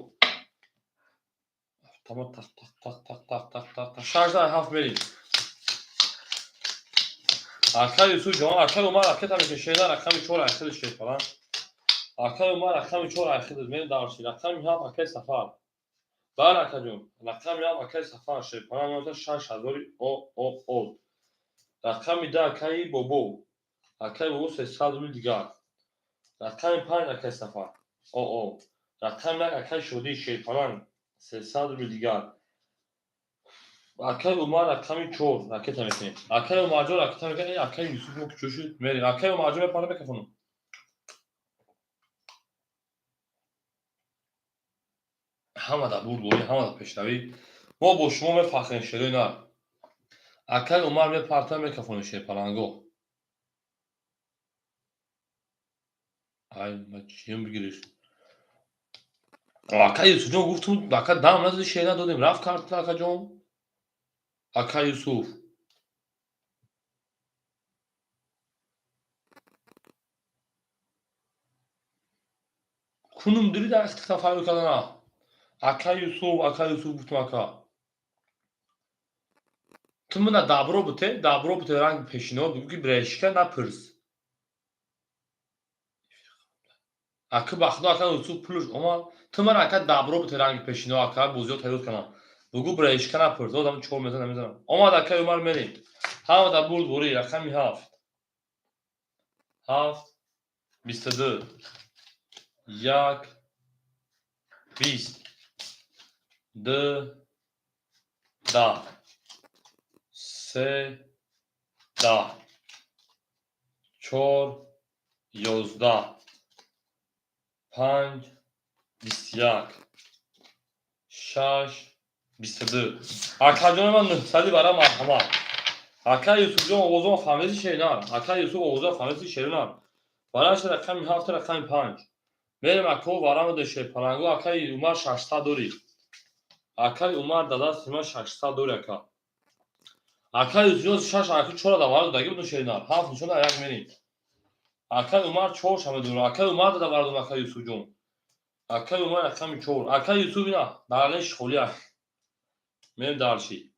Тамом, тақ тақ тақ тақ тақ тақ тақ тақ. Шашда ҳафт мерем. Ака Юсуф ҷон, ака Умар ракета мекунем, шерна рақами 4 айхиди шерпаланг. Акаи Умар рақами 4 айхиди, мерем дарши. Рақами 7 акаи Сафар. Бале, акаҷон, рақами 7 акаи Сафар шерпаланг меояд 6000 о о о. Рақами 10 акаи Бобо. Акаи Бобо 300 рубли дигар. Рақами 5 акаи Сафар. О о. Рақами 1 акаи Шодӣ шерпаланг 300 рубли дигар. Акаи Умар рақами 4 ракета мекунем. Акаи Умарҷон ракета мекунем. Акаи Юсуф мо куҷо шуд? Мерем. Акаи Умарҷон мепарда микрофону. Ҳама дар бурдборӣ, ҳама дар пешравӣ. Мо бо шумо мефахрем, шерои нар. Акаи Умар мепарта микрофони шерпаланго. Ай, ма чиём бигириш? Акаи Юсуфҷон гуфтум, ака дам назади, шер надодем. Рафт кард, акаҷон. Ака Юсуф. Кунум дири дар ихтиса файр кардана. Ака Юсуф, ака Юсуф гуфтум, ака. Ту мана добро буте, добро буте ранг пешино, бугӯ ки брешка напурс. Ака ба худо, ака Юсуф пулш омад. Ту мана ака добро буте ранги пешино, ака бозиё тайёр кунам. Бугӯ брешка напурс. Одам чор мезанам, мезанам. Омад акаи Умар, мерем. Ҳама дар бурдборӣ, рақами 7. 7 22 1 20 2 10 3 10 4 11 5 21 6 22. Акаҷони ман 900 бара марҳамат. Ака Юсуфҷон овозон фаҳмиди шернар. Ака Юсуф овозон фаҳмиди шернар. Бараш рақами 7 рақами 5. Мерем ако варамаде шерпаланго. Акаи Умар 600 дори. Акаи Умар дадасти ман 600 дори ака. Акаи Юсуфҷон 6 аки 4 да вард даги буду шернар. 7 нишона як мерем. Акаи Умар 4 шамедура. Акаи Умар дада вардум акаи Юсуфҷон. Акаи Умар рақами 4. Акаи Юсуф ина дарнеш холи ак. Мерем дарши.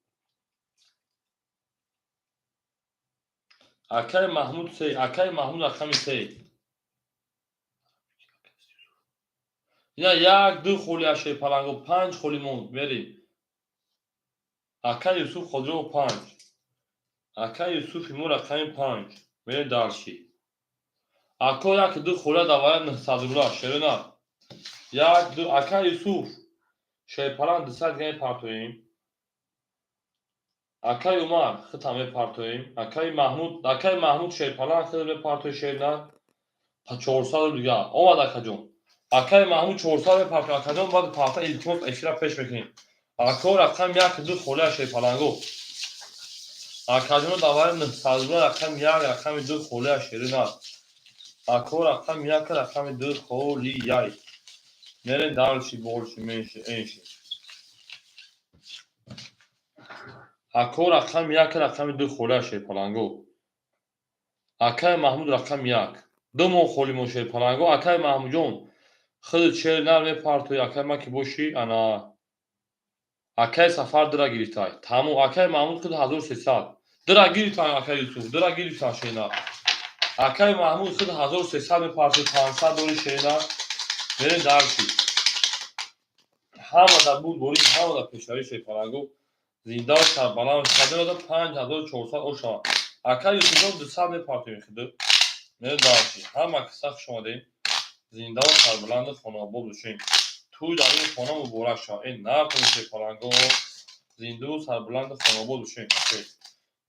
Акаи Маҳмуд 3, акаи Маҳмуд рақами 3. Ина 1 2 холи аши паланго 5 холи монд. Мерем. Акаи Юсуф Хоҷаев 5. Акаи Юсуф имо рақами 5. Мерем дарши. Ако 1 2 холи давая 900 рубла шерена. 1 2 акаи Юсуф шерпаланг 200 грамм партоем. Акаи Умар хита мепартоем. Акаи Маҳмуд, акаи Маҳмуд шерпаланг хита мепартои шерна. 400 рубл дигар. Омад акаҷон. Акаи Маҳмуд 400 мепартои. Акаҷон баъд парта илтимос эфира пеш мекунем. Ако рақам 1 2 холия шерпаланго. Акаҷон давари 900 рубла рақами 1 рақами 2 холия шерина. Ако рақами 1 рақами 2 холияй. Мерем дарши борши менши энши. Ако рақами 1 рақами 2 холия шерпаланго. Акаи Маҳмуд рақами 1. 2 моҳ холи мо шерпаланго. Акаи Маҳмудҷон худат шер нар мепартои. Акаи ман ки бошӣ ана акаи Сафар дира гирифтай. Тамом акаи Маҳмуд худ 1300. Дира гирифтан акаи Юсуф, дира гирифтан шернар. Акаи Маҳмуд худ 1300 мепартои, 500 дори шернар. Мерем дарши. Ҳама дар бурдборӣ, ҳама дар пешравӣ шерпаланго. Зинда сарбаланд шадада 5400 ошава. Акаи Юсуфҷон 200 мепартоем худо. Мерем дарши. Ҳама киса хуш омадем. Зинда сарбаланд хонаобод бошем. Тӯй дар ин хона муборак шавад. Эй нархи шерпаланго. Зинда сарбаланд хонаобод бошем.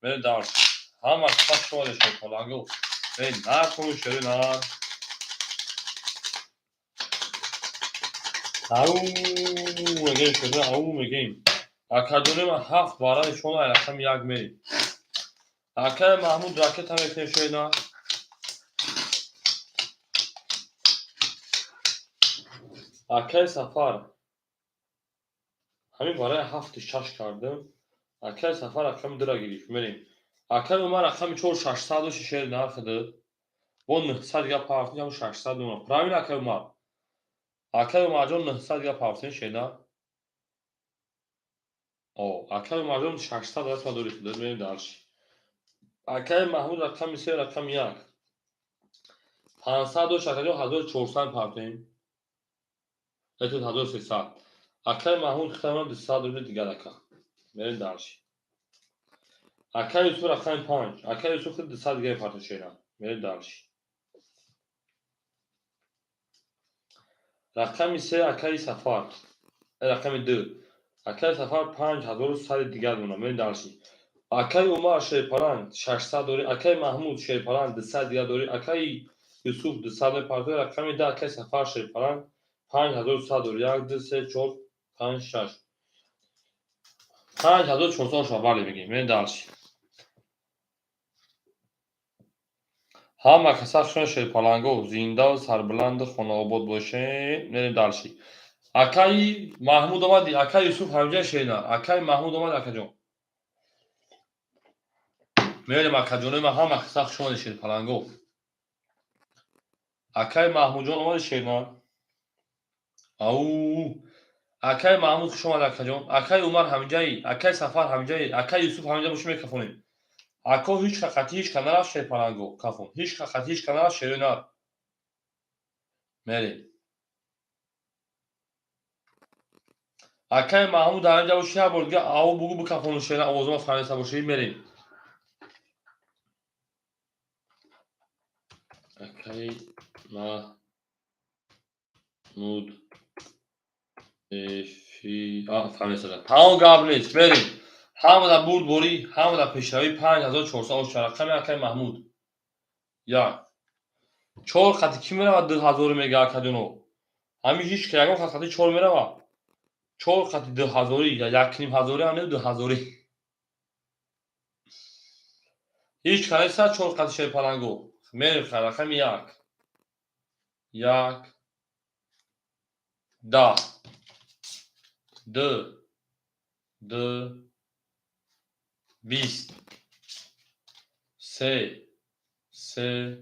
Мерем дарши. Ҳама киса хуш омадем шерпаланго. Эй нархи шери нар. Ау мегем шуда, ау мегем. Акаҷони ман 7 бара нишона рақами 1 мерем. Акаи Маҳмуд ракета мекунем шена. Акаи Сафар ҳамин барои 7 6 кардем. Акаи Сафар рақами 2 гирифт. Мерем. Акаи Умар рақами 4 600 дошт шер нархида. Бо 900 дига пафтин, ҳам 600 мемонад. Правильно, акай Умар? Акай Умарҷон, 900 дига пафтин, шена. О, акай Умарҷон, 600 расма дори худат, мерем дальше. Акай Маҳмуд, рақами се, рақами як. 500 дошт, акаҷон, 1400 пафтин. Это 1300. Акай Маҳмуд хитамон 200 рубли дигар, ака. Мерем дальше. Акай Юсуф, рақами панҷ. Акай Юсуф 200 дигар партон, шена. Мерем дальше. Рақами се, акаи Сафар. Рақами ду. Акаи Сафар 5100 дигар мемонад. Мерем дальше. Акаи Умар шерпаланг 600 дорӣ. Акаи Маҳмуд шерпаланг 200 дигар дорӣ. Акаи Юсуф 200 мепартоӣ. Рақами 10, акаи Сафар шерпаланг 5100 дорӣ. Як, ду, се, чор, панҷ, шаш. 5400 шава, бале мегӯем. Мерем дальше. Ҳама каса хушон, шерпаланго, зиндаву сарбаланду хонаобод бошед. Мерем дальше. Акаи Маҳмуд омади, акаи Юсуф ҳамҷа, шена. Акаи Маҳмуд омади, акаҷон. Мерем, акаҷонои ман, ҳама каса хуш омади, шерпаланго. Акаи Маҳмудҷон омади, шена. Ау, акаи Маҳмуд, хуш омади, акаҷон. Акаи Умар ҳамҷаи, акаи Сафар ҳамҷаи, акаи Юсуф ҳамҷа боши, мекафонем. Ако, ҳеҷ ка қати ҳеҷ ка нарафт, шерпаланго, кафон. Ҳеҷ ка қати ҳеҷ ка нарафт, шерои нар. Мерем. Акаи Маҳмуд ҳамҷа боши, як бор дига ау бугу, бикафону, шена, овозума фаҳмида бошӣ, мерем. Акаи Маҳмуд фаҳмида. Тамом, гап нест, мерем. Ҳамада бурдборӣ, ҳамада пешравӣ. 5400 оша, рақами акаи Маҳмуд. Як. Чор қати кӣ меравад 2000 мега, акаҷоно? Ҳамин ҳеҷ ка ягон хат қати чор меравад? Чор қати дуҳазорӣ, якним ҳазорӣ ҳам не, дуҳазорӣ. Ҳеҷ ка неста чор қати, шерпаланго. Мерем, рақами як. Як. 10. Ду. Ду. 20. Се. Се.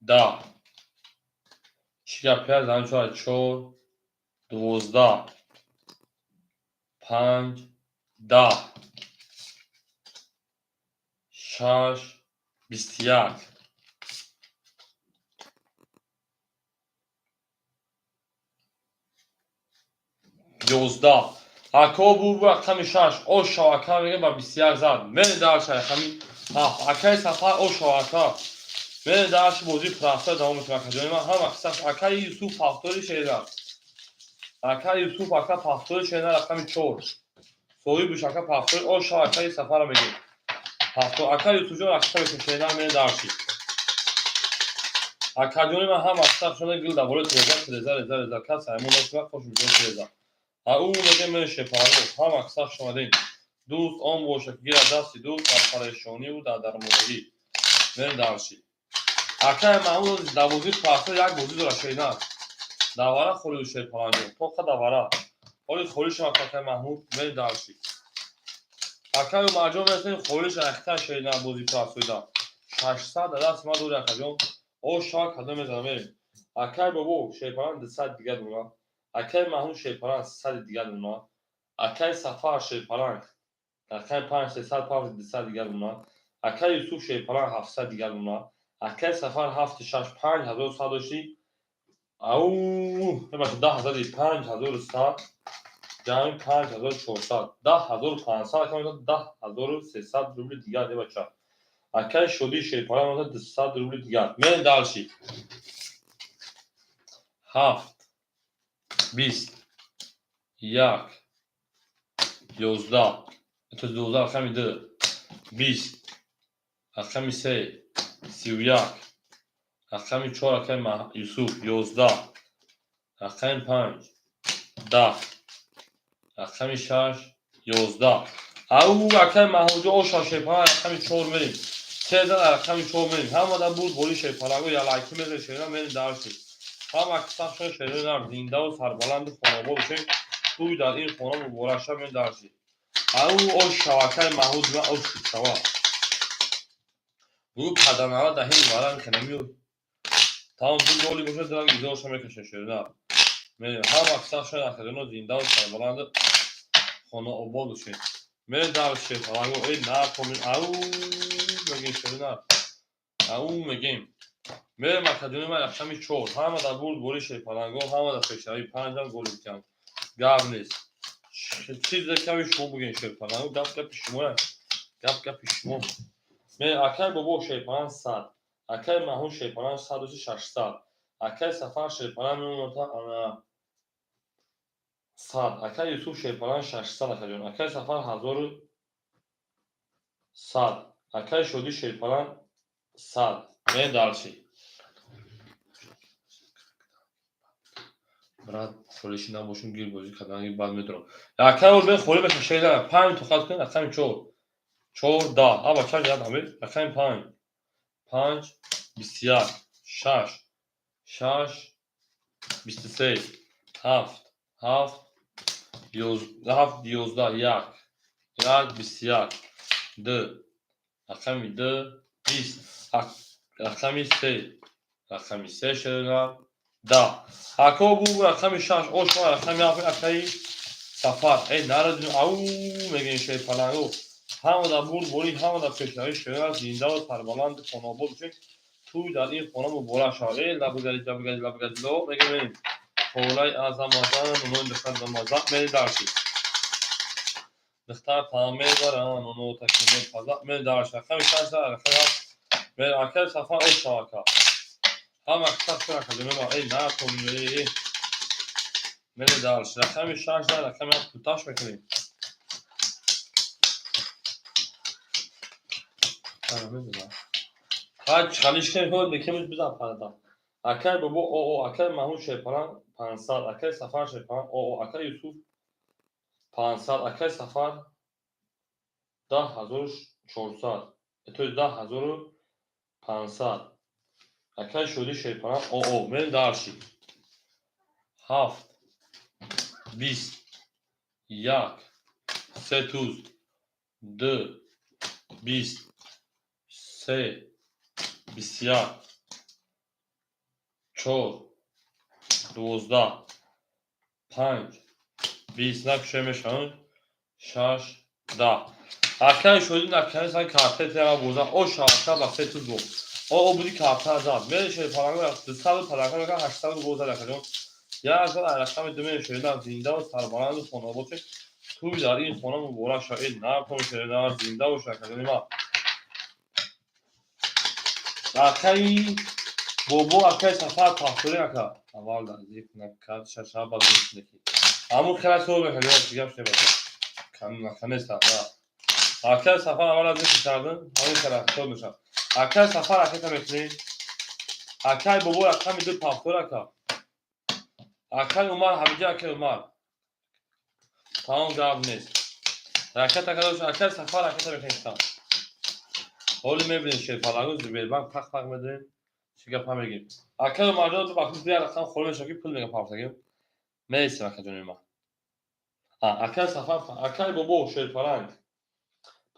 10. Чӣ гапи аст? Ҳамин чор, чор, 12. Панҷ, 10. Шаш, 21. 11. Ако бу рақами шаш. Ошав, ака, мегӯям, ба 21 зад. Мерем дальше, рақами ҳафт. Акаи Сафар, ошав, ака. Мерем дальше, бозии прафта давом мекунем, акаҷони ман. Ҳама қисса акаи Юсуф ҳафтори шера. Акаи Юсуф, ака, пафтори шера, рақами чор. Соҳибуш, ака, пафтори, ошав, акаи Сафара мегӯем. Ҳафтор. Акаи Юсуфҷон рақиса мекунем, шера, мерем дальше. Акаҷони ман, ҳама қисса шуна гил дар болои тиреза, тиреза, реза, реза. Кас аймон нашуда, хош мекунем тиреза. Ау мегӯем, мерем, шерпаланго. Ҳама қисса хуш омадем. Дӯст он бошад, ки гирад дасти дӯст дар парешониву дар дармондагӣ. Мерем дальше. Акаи Маҳмуд дар бозии прафта як бозӣ дорад, шена. Давара холиду, шерпаланго. Тоқа давара. Ҳоли холӣ шавад, акаи Маҳмуд, мерем дальше. Акаи Умарҷон мерасем, холиш ахта, шена, бозии прафтоида. 600 дар дасти ман дори, акаҷон. Ош шавад, кадом мезанам, мерем. Акаи Бобо шерпаланг 200 дигар дона. Акаи Маҳмуд шерпаланг 300 дигар дона. Акаи Сафар шерпаланг рақами панҷ, 300 пафт, 200 дигар дона. Акаи Юсуф шерпаланг 700 дигар дона. Акаи Сафар ҳафти шаш, 5100 дошти. Ау, бибахшед, 10 000, 5100 ҷамъи 5400, 10 500, ака, 10 300 рубли дигар, бача. Акаи Шодии шерпаланг 200 рубли дигар. Мерем дальше. Ҳафт, 20, як, 11, то 12, рақами ду, 20, рақами се, 31, рақами чор, акаи Юсуф, 11, рақами панҷ, 10, рақами шаш, 11. Ау, акаи Маҳмудҷон, оша, шерпаланг, рақами чор, мерем. Се зан, рақами чор, мерем. Ҳамада буд боли, шерпаланго, ялайки мезанем, шера, мерем дальше. Ҳама қисса шерои нар, зиндаву сарбаланду хонобод бошем. Тӯй дар ин хона муборак шав, мерем дальше. Ау, ош шава, акаи Маҳмуд, ош шава. Бугӯ падарнава даҳин варам канамиёй. Тамом, ду голи бошад, дирак изорша мекашем, шерина. Мерем, ҳама сахшон, акаҷоно, зиндаву сарбаланду хонаобод бошед. Мерем дар шерпаланго. Эй, накомин, ау мегем, шерина, ау мегем. Мерем, акаҷони ман, рақами чор. Ҳама дар бурд бори, шерпаланго, ҳама дар пешравӣ. Панҷам гол битям, гап нест. Чизе ками шумо буген, шерпаланго, гап гапи шумоя, гап гапи шумо. Мерем, акай бобо, шерпаланг 100, акай маҳмуд, шерпаланг 100, 600, акай Сафар, шерпаланг мемоната ана 100, акай Юсуф, шерпаланг 600, акаҷон, акай Сафар 1100, акай Шодӣ, шерпаланг 100. Мерем дальше, брат. Холиши набошум, гир бозӣ кардан баъд медорам. Акай Урбен холӣ меша, шеда панҷ тоқат кунед. Рақами чор, чор, 10, аба чанд яд ҳамед. Рақами панҷ, панҷ, 21, шаш, шаш, 23, ҳафт, ҳафт, ҳафт, 11, як, як, 21, ду, рақами ду, 20, рақами се, рақами се, шеда 10. Ако бу рақами шаш, ошма, рақами ҳафт, акаи Сафар. Эй, нарадин, ау мегӯем, шерпаланго. Ҳама дар бурд борӣ, ҳама дар пешравӣ, шера, зиндаву сарбаланду хонаобод бошед. Тӯй дар ин хона муборак шавад. Эй, лабгади, лабгади, лабгади, ло мегӯем. Холаи азамазан, нунои духтар дамазан. Мери дарши. Духтар пам мебаран, нуно таки мепазан. Мери дарши. Рақами шаш, рақами ҳафт. Мери, акаи Сафар, ош шава, ака. Ҳама сахт ака, ҷоноба. Эй, накун, мери. Мери дарши. Рақами шаш, рақами ҳафт туташ мекунем. Ҳар чалиш кунем, мекемуз бизан парда. Акай бобо оо, акай Маҳмуд, шерпаланг 500, акай Сафар, шерпаланг оо, акай Юсуф 500, акай Сафар 10 400, то есть 10 500, акай Шодӣ, шерпаланг оо. Мерем дальше. Ҳафт, 20, як, се туз, ду, 20, се, 21, чор, 12, панҷ, 20, накуша мешаванд, шаш, 10. Акаи Шодӣ наканесан картетера бозан. О шавака ба се туз бо о буди карта зад. Мере, шерпаланго, 200 паланга мекан, 800 гол зад, акаҷон. Як зад рақами ду. Мере, шерина, зиндаву сарбаланду хонобод шед. Тӯй дар ин хона муборак шавад. Э, накун, шерина, зинда бош, акаҷони ман. Акаи бобо, акаи Сафар, пахтори, ака, аввал зик накард, шаша ба дӯстнеки ҳамун хела суол мекард, гап шебата наканеста. Акаи Сафар аввал аз зикр кардем, ҳамун хела суол мешавад. Акаи Сафар, аката мекунӣ. Акаи бобо, рақами ду, пахтор, ака. Акаи Умар, ҳамиҷа, акаи Умар, тамом, гап нест. Раката кадош, акаи Сафар, раката мекунӣ. Ҳоли мебинем, шерпаланго, зибербанк пах пах медонем, чӣ гапа мегем. Акаи Умарҷон, вақти як рақам холӣ мешавад, ки пул мегам, пафтагим мересем, акаҷони ман. Акаи Сафар, акаи бобо, шерпаланг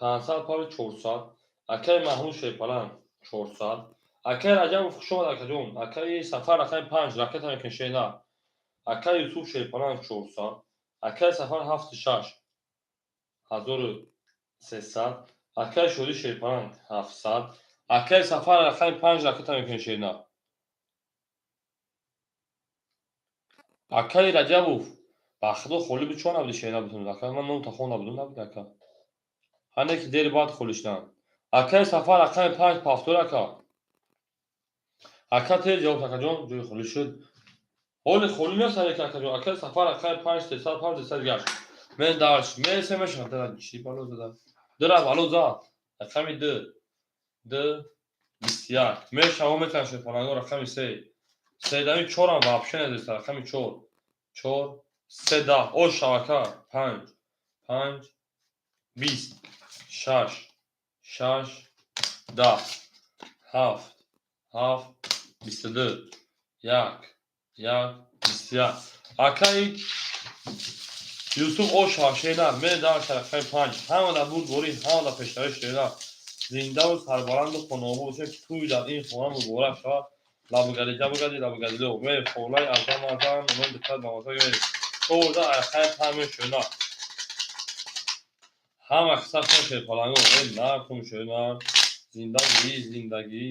500, пави 400, акаи Маҳмуд, шерпаланг 400, акаи Раҷабов, хуш омад, акаҷон. Акаи Сафар, рақами панҷ, ракета мекунем, шена. Акаи Юсуф, шерпаланг 400, акаи Сафар ҳафту шаш, 1300, акаи Шодӣ, шерпаланг 700, акаи Сафар, рақами панҷ, ракета мекунем, шена. Акаи Раҷабов, ба худо, холӣ буд, чо набуди, шена бутун. Ака, ман номта хонда будум, набуди, ака. Ҳане ки дери баъд холӣ шуданд. Акаи Сафар, рақами панҷ, пафтор, ака. Ака, тез ҷавоб, акаҷон, ҷои холӣ шуд. Ҳоли холӣ нест, ҳаре, акаҷон. Акаи Сафар, рақами панҷ, 300, панҷ, 300 гашт. Мен дарш мересем, мешавад. Дара чӣ бало зада? Дара бало зад. Рақами ду, ду, 21. Мешаво, метавон, шерпаланго, рақами се. Седами чорам вообще надоста. Рақами чор, чор, се, 10. О шавака, панҷ, панҷ, 20, шаш, шаш, 10, ҳафт, ҳафт, 22, як, як, 21. Акаи Юсуф, о шавшена, медар, рақами панҷ. Ҳама дар бурдборӣ, ҳама дар пешравӣ, шера, зиндаву сарбаланду хонаобод бошед. Тӯй дар ин хона муборак шавад. Лабугади, ҷабугади, лабугади ло. Мерем холай арзан арзан, ном битад мағоза мерем. 14 арқаи панҷ шуна. Ҳама қисса шер паланго, э нархум шуна. Зиндагӣ, зиндагӣ.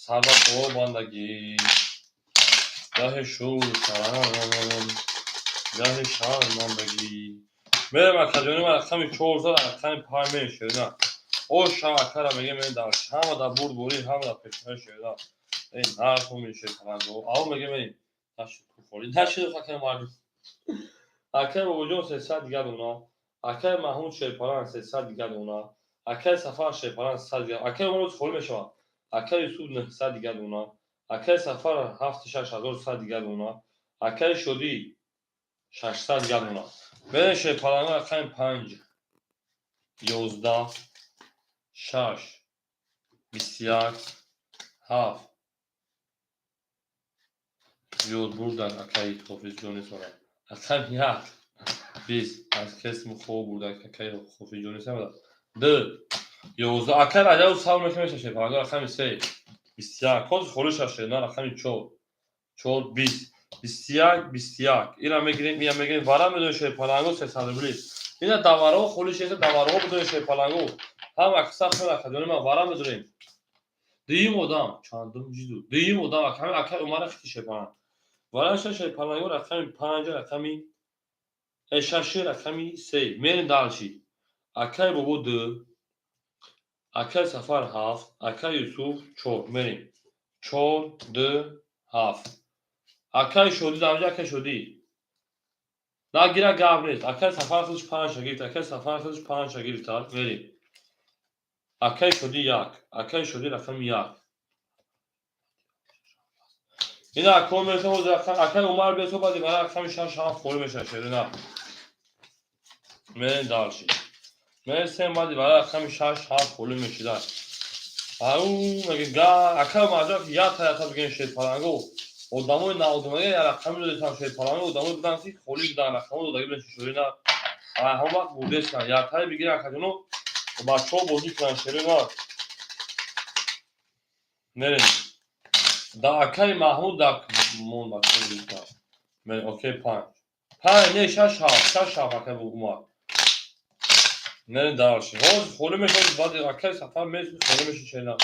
Сарба по бандагӣ. Гаҳи шур шарам, гаҳи шармандагӣ. Мерем акаҷони ман рақами 14 рақами 5 мерем шуна. О ша акара меге мерем дар ҳама дар бурдборӣ, ҳама дар пешаи шуна. Э нархум шер паланго. Ав меге мерем. Нашид пухоли, нашид акаи марҷуф. Акаи бобоҷон 300 дигар дона. Акаи Маҳмуд шерпаланг 300 дигар дона. Акаи Сафар шерпаланг 100 дигар. Акаи Умар холӣ мешавад. Акаи Юсуф 900 дигар дона. Акаи Сафар 76 100 дигар дона. Акаи Шодӣ 600 дигар дона. Мерем шерпаланго рақами 5, 11, 6, 21, 7. Зиёд бурдан акаи Ҳофизҷони сора. Рақами 1, 20 аз қисми хоб бурда акаи Ҳофизҷони сора. 2, 11 акаи Раҷаб савр мекунад шерпаланго рақами 3, 21 коз холӣ шаш на рақами 4, 4, 20, 21, 21. Ира мегирем, ира мегирем. Вара медонем шерпаланго 300 рубли. Ина даваро холӣ шеса даваро бидонем шерпаланго. Ҳама қисса хел акаҷони ман вара медонем. Дуюм одам чандум ҷиду. Дуюм одам акаи акаи Умар хити шерпаланг. Вара ша шерпаланго рақами 5 рақами 6 рақами 3. Мерем дальше. Акаи Бобо 2, акаи Сафар 7, акаи Юсуф 4. Мерем. 4, 2, 7. Акаи Шодӣ дар инҷа акаи Шодӣ. Нагира гап нест. Акаи Сафар худаш 5 гирифт, акаи Сафар худаш 5 гирифт. Мерем. Акаи Шодӣ 1, акаи Шодӣ рақами 1. Ина акон мерасад ҳозир акаи Умар бесо баъди вара рақами 6 7 холӣ мешавад шерина. Мерем дальше. Мерасем баъди вара рақами 6 7 холӣ мешида. Ау меге га акаи Маҷаб ята ята бигем шерпаланго. Одамои навдумага я рақами додесам шерпаланго одамои будан ки холӣ будан рақамо додаги будан шишорина. Ҳамон вақт бурдестан. Ятаи бигир акаҷоно бачаҳо бозӣ кунанд шерина. Мерем. Да акаи Маҳмуд дак мон бачаҳо бозӣ кунанд. Мерем окей 5. 5 не 6 7, 6 7 акаи Умар. Мерем дальше. Ҳозир холӣ мешавад баъди акаи Сафар мерасад холӣ мешавад шерина.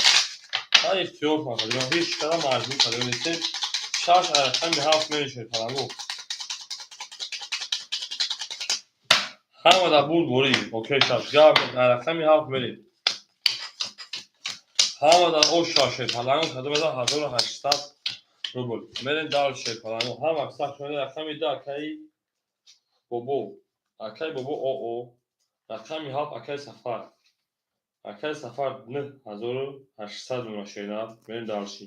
Ман ихтиёр кунам ҳеҷ кара маҷбур карда нестем. 6 рақами 7 мерем шерпаланго. Ҳама дар бурд борӣ. Окей 6. Гап рақами 7 мерем. Ҳама дар о 6 шерпаланго кадом еда 1800 рубл. Мерем дальше шерпаланго. Ҳама сахт шуда рақами 2 акаи Бобо. Акаи Бобо ОО. Рақами 7 акаи Сафар. Акаи Сафар 9800 рубл шерина. Мерем дальше.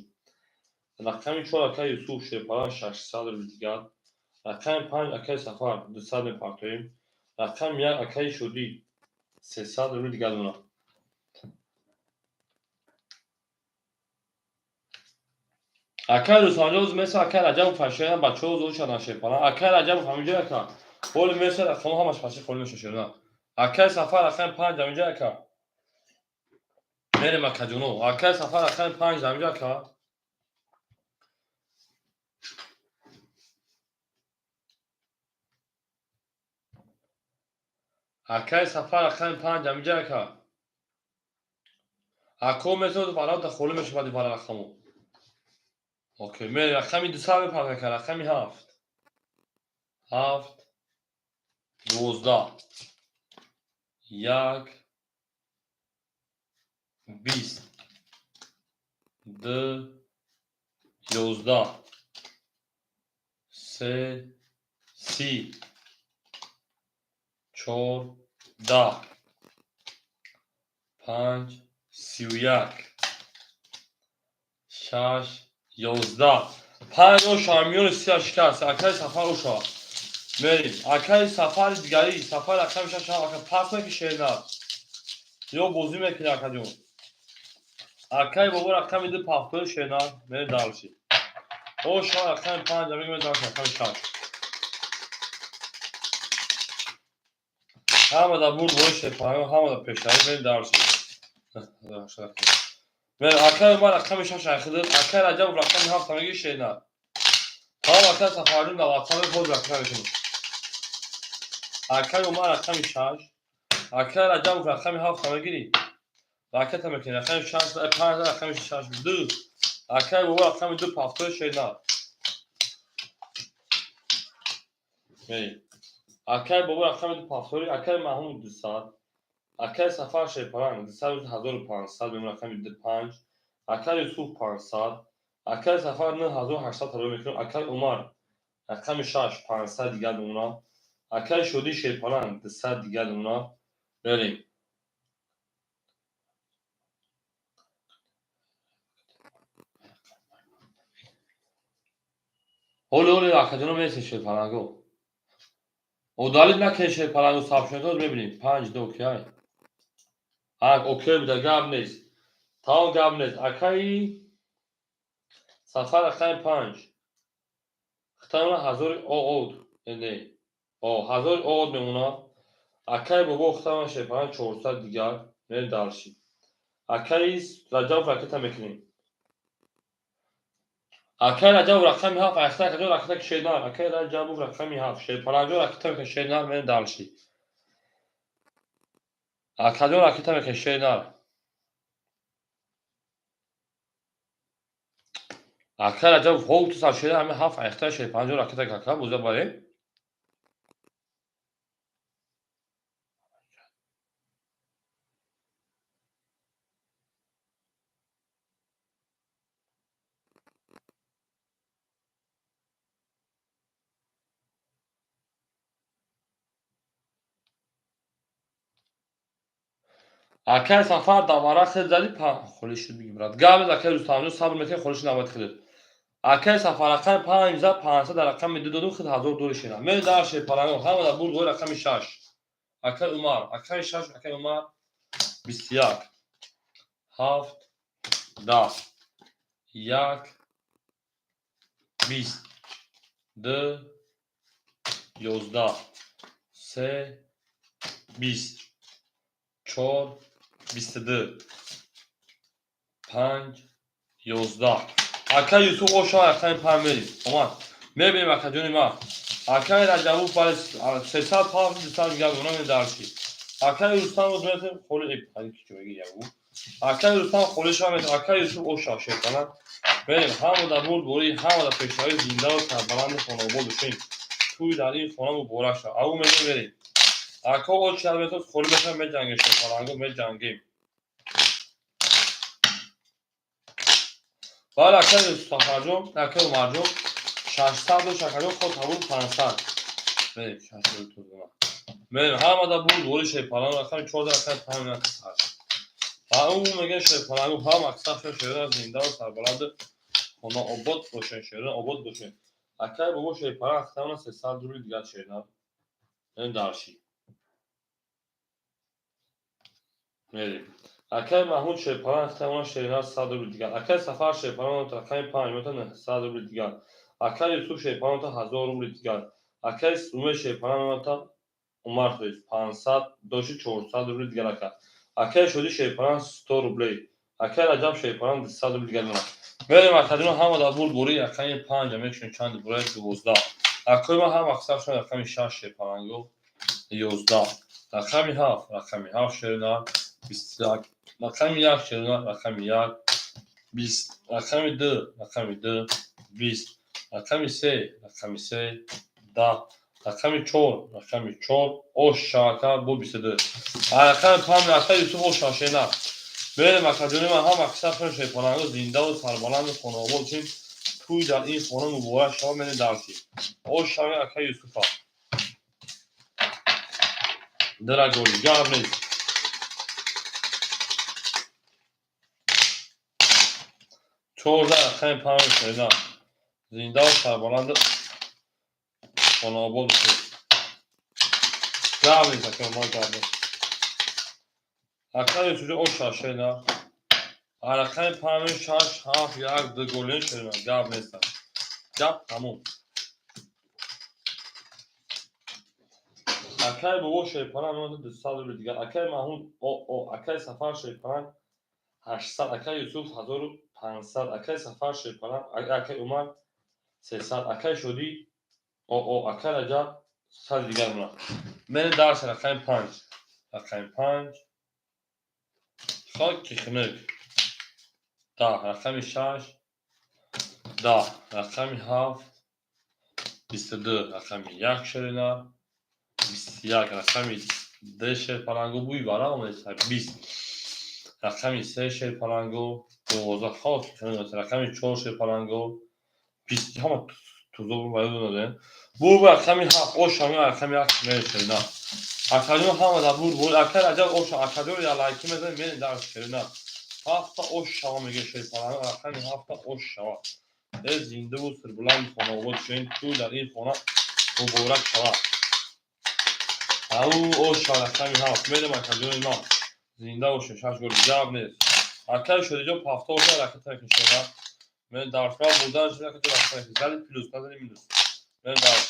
Рақами 4 акаи Юсуф шерпаланг 600 рубл дигар. Рақами 5 акаи Сафар 200 мепартоем. Рақами 1 акаи Шодӣ 300 рубл дигар дона. Акаи Рустамҷон меса акаи Раҷабов пашоян бачаҳо зод шадан шерпаланг. Акаи Раҷабов ҳаминҷо ака. Ҳоли меса рақамҳо ҳамаш паши холӣ мешавад шерина. Акаи Сафар рақами 5 ҳаминҷо ака. Мерем акаҷоно. Акаи Сафар рақами 5 ҳаминҷо ака. Акаи Сафар рақами 5 ҳаминҷо ака. Ако месоз барота холӣ мешавад бара рақамо. Окей, мерем рақами 200 мепард ака, рақами 7. 7 12 1 20 2 11 3 30 4 10 5 31 6 11 5 оша миёни сия шикаст. Акаи Сафар оша. Мерем. Акаи Сафари дигарӣ, Сафар рақами 6 ака пас меки шерина. Ё бозӣ мекунӣ акаҷон. Акаи Бобо рақами 2 пафтои шерина. Мерем дальше. Оша рақами 5 мегӯем дальше рақами 6. Ҳама дар бурд бой шерпаланго, ҳама дар пешравӣ мерем дальше. Акай Умар рақами шаш айхидир. Акай Раҷабов рақами ҳафт мегири шернар. Тамом, акай Сафарҷон, дар WhatsApp боз ракета мекунем. Акай Умар рақами шаш. Акай Раҷабов рақами ҳафт мегирӣ. Ракета мекунем. Рақами шаш, панҷ, рақами шаш, ду. Акай бобо рақами ду пафтои шернар. Мерем. Акай бобо рақами ду пафтори, акай Маҳмуд 200. Акай Сафар Шерпаланг 200 1500 мемон рақами панҷ. Акай Юсуф 500. Акай Сафар 9800 талаб мекунем. Акай Умар рақами шаш 500 дигар мемонад. Акай Шодӣ Шерпаланг 200 дигар мемонад. Мерем. Ҳоли ҳоли акаҷоно мересем шерпаланго. Удалить накунед шерпалангу сообщение мебинем. Панҷ ду окей. Ак окей буда, гап нест. Тамом, гап нест. Акаи Сафар рақами панҷ. Хитамона ҳазори оод. Не. О, ҳазори оод мемонад. Акаи бобо хитамона шерпаланг 400 дигар. Мерем дальше. Акаи Раҷабов ракета мекунем. Акай Раҷабов рақами ҳафт, айхта акаҷон ракета шернар. Акай Раҷабов рақами ҳафт, шерпаланҷон ракета мекунем шернар, мерем дальше. Акаҷон ракета мекунем шернар. Акай Раҷабов ҳов ту сар шернар ҳами ҳафт айхта шерпаланҷон ракета кака буза барем. Акай Сафар давара хел зади холӣ шуд биги брат. Гап нест, акай Рустамҷон, сабр мекунем, холиши навбати худат. Акай Сафар рақами панҷ зад, 500 дар рақами ду додум, худ ҳазор дори шена. Мерем дар шерпалангон, ҳама дар бурд гои рақами шаш. Акай Умар, акай шаш, акай Умар 21, ҳафт, 10, як, 20, ду, 11, се, 20, чор, 22, панҷ, 11. Акай Юсуф ошо рақами панҷ мерем. Омад. Мебинем акаҷони ман. Акай Раҷабов бале 300 пафт 200 дигар мемонад мерем дальше. Акай Рустам боз метем холи ягу. Акай Рустам холиша метем. Акай Юсуф оша шерпаланг. Мерем ҳама дар бурд бори, ҳама дар пешравӣ зиндаву сарбаланду хонаобод бошем. Тӯй дар ин хона муборак шавад. Аву мегӯем мерем. Ако очи метоз холи мешавад меҷангем шерпаланго меҷангем. Бале, акай Сафарҷон, акай Умарҷон, 600 дошт, акаҷон ход табур 500. Мерем, 600 тузуна. Мерем, ҳама дар бурд бори шерпаланг рақами 14 рақами панҷ рақами ҳашт. Ва ӯ мегӯяд шерпалангу ҳама аксар шерон зиндаву сарбаланду хонаобод бошен, шерон обод бошен. Акай бобо шерпаланг ахтамона 300 рубли дигар шернар. Мерем дальше. Мерем. Акай Маҳмуд Шерпаланг ахтамона шернар 100 рубли дигар. Акай Сафар Шерпаланг рақами панҷ мета 900 рубли дигар. Акай Юсуф Шерпаланг 1000 рубли дигар. Акай Умед Шерпаланг Умар то есть 500 доши 400 рубли дигар ака. Акай Шодӣ Шерпаланг 100 рублей. Акай Раҷаб Шерпаланг 200 рубли дигар мемонад. Мерем акаҷон ҳама дар бурд бори рақами панҷа мекушем чанд бураи 12. Акои ман ҳама аксаршон рақами шаш шерпаланго 11. Рақами ҳафт, рақами ҳафт шернар 21. Рақами як шернар рақами як 20. Рақами ду, рақами ду 20. Рақами се, рақами се 10. Рақами чор, рақами чор ош шавака бо 22. Рақами панҷ акай Юсуф ош шавшена. Мерем акаҷони ман ҳама аксаршон шерпаланго зиндаву сарбаланду хонаобод бошем. Тӯй дар ин хона муборак шавад мерем дальше. Ош шаве акай Юсуфа. Дорогой, гап нест. 14 рақами панҷ шерна. Зиндаву сарбаланду хонаобод бошед. Гап нест акай ман гап нест. Акай Юсуф ош шавшена. Рақами панҷ шаш ҳафт як ду голен шерна. Гап нест. Гап тамом. Акай бобо шерпаланг мемонад 200 рубли дигар. Акай Маҳмуд о о акай Сафар Шерпаланг 800, акай Юсуф 1500, акай Сафар шерпаланг, акай Умар 300, акай Шодӣ оо, акай Раҷаб 100 дигар мона. Мерем дарси рақами 5. Рақами 5, хоки хунук, 10, рақами 6, 10, рақами 7, 22, рақами 1 шерина, 21, рақами 2 шерпалангу, бӯи вара омадеста, 20, рақами 3 шерпалангу, 12, хоки хунук, рақами 4 шерпалангу, 20, ҳама тузо ба ёд додем. Бур рақами 7, оша ми рақами 1 мерем шерина. Акаҷон, ҳама дар бур бур, акай Раҷаб оша, акаҷон я лайки мезанем, мерем дар шерина. Ҳафта ош шава меге шерпаланг, рақами 7 ош шава. Э, зиндаву сирбуланд, хонаобод шавем, ту дар ин хона муборак шава. Ау, ош шава, рақами 7, мерем, акаҷони ман. Зинда бошем, шаш гол гап нест. Акай Шодиҷон пафта оша ракета мекушена. Мен дарсҳо бурдан шуда ракета ракета зали плюс, назали минус. Мен дарс.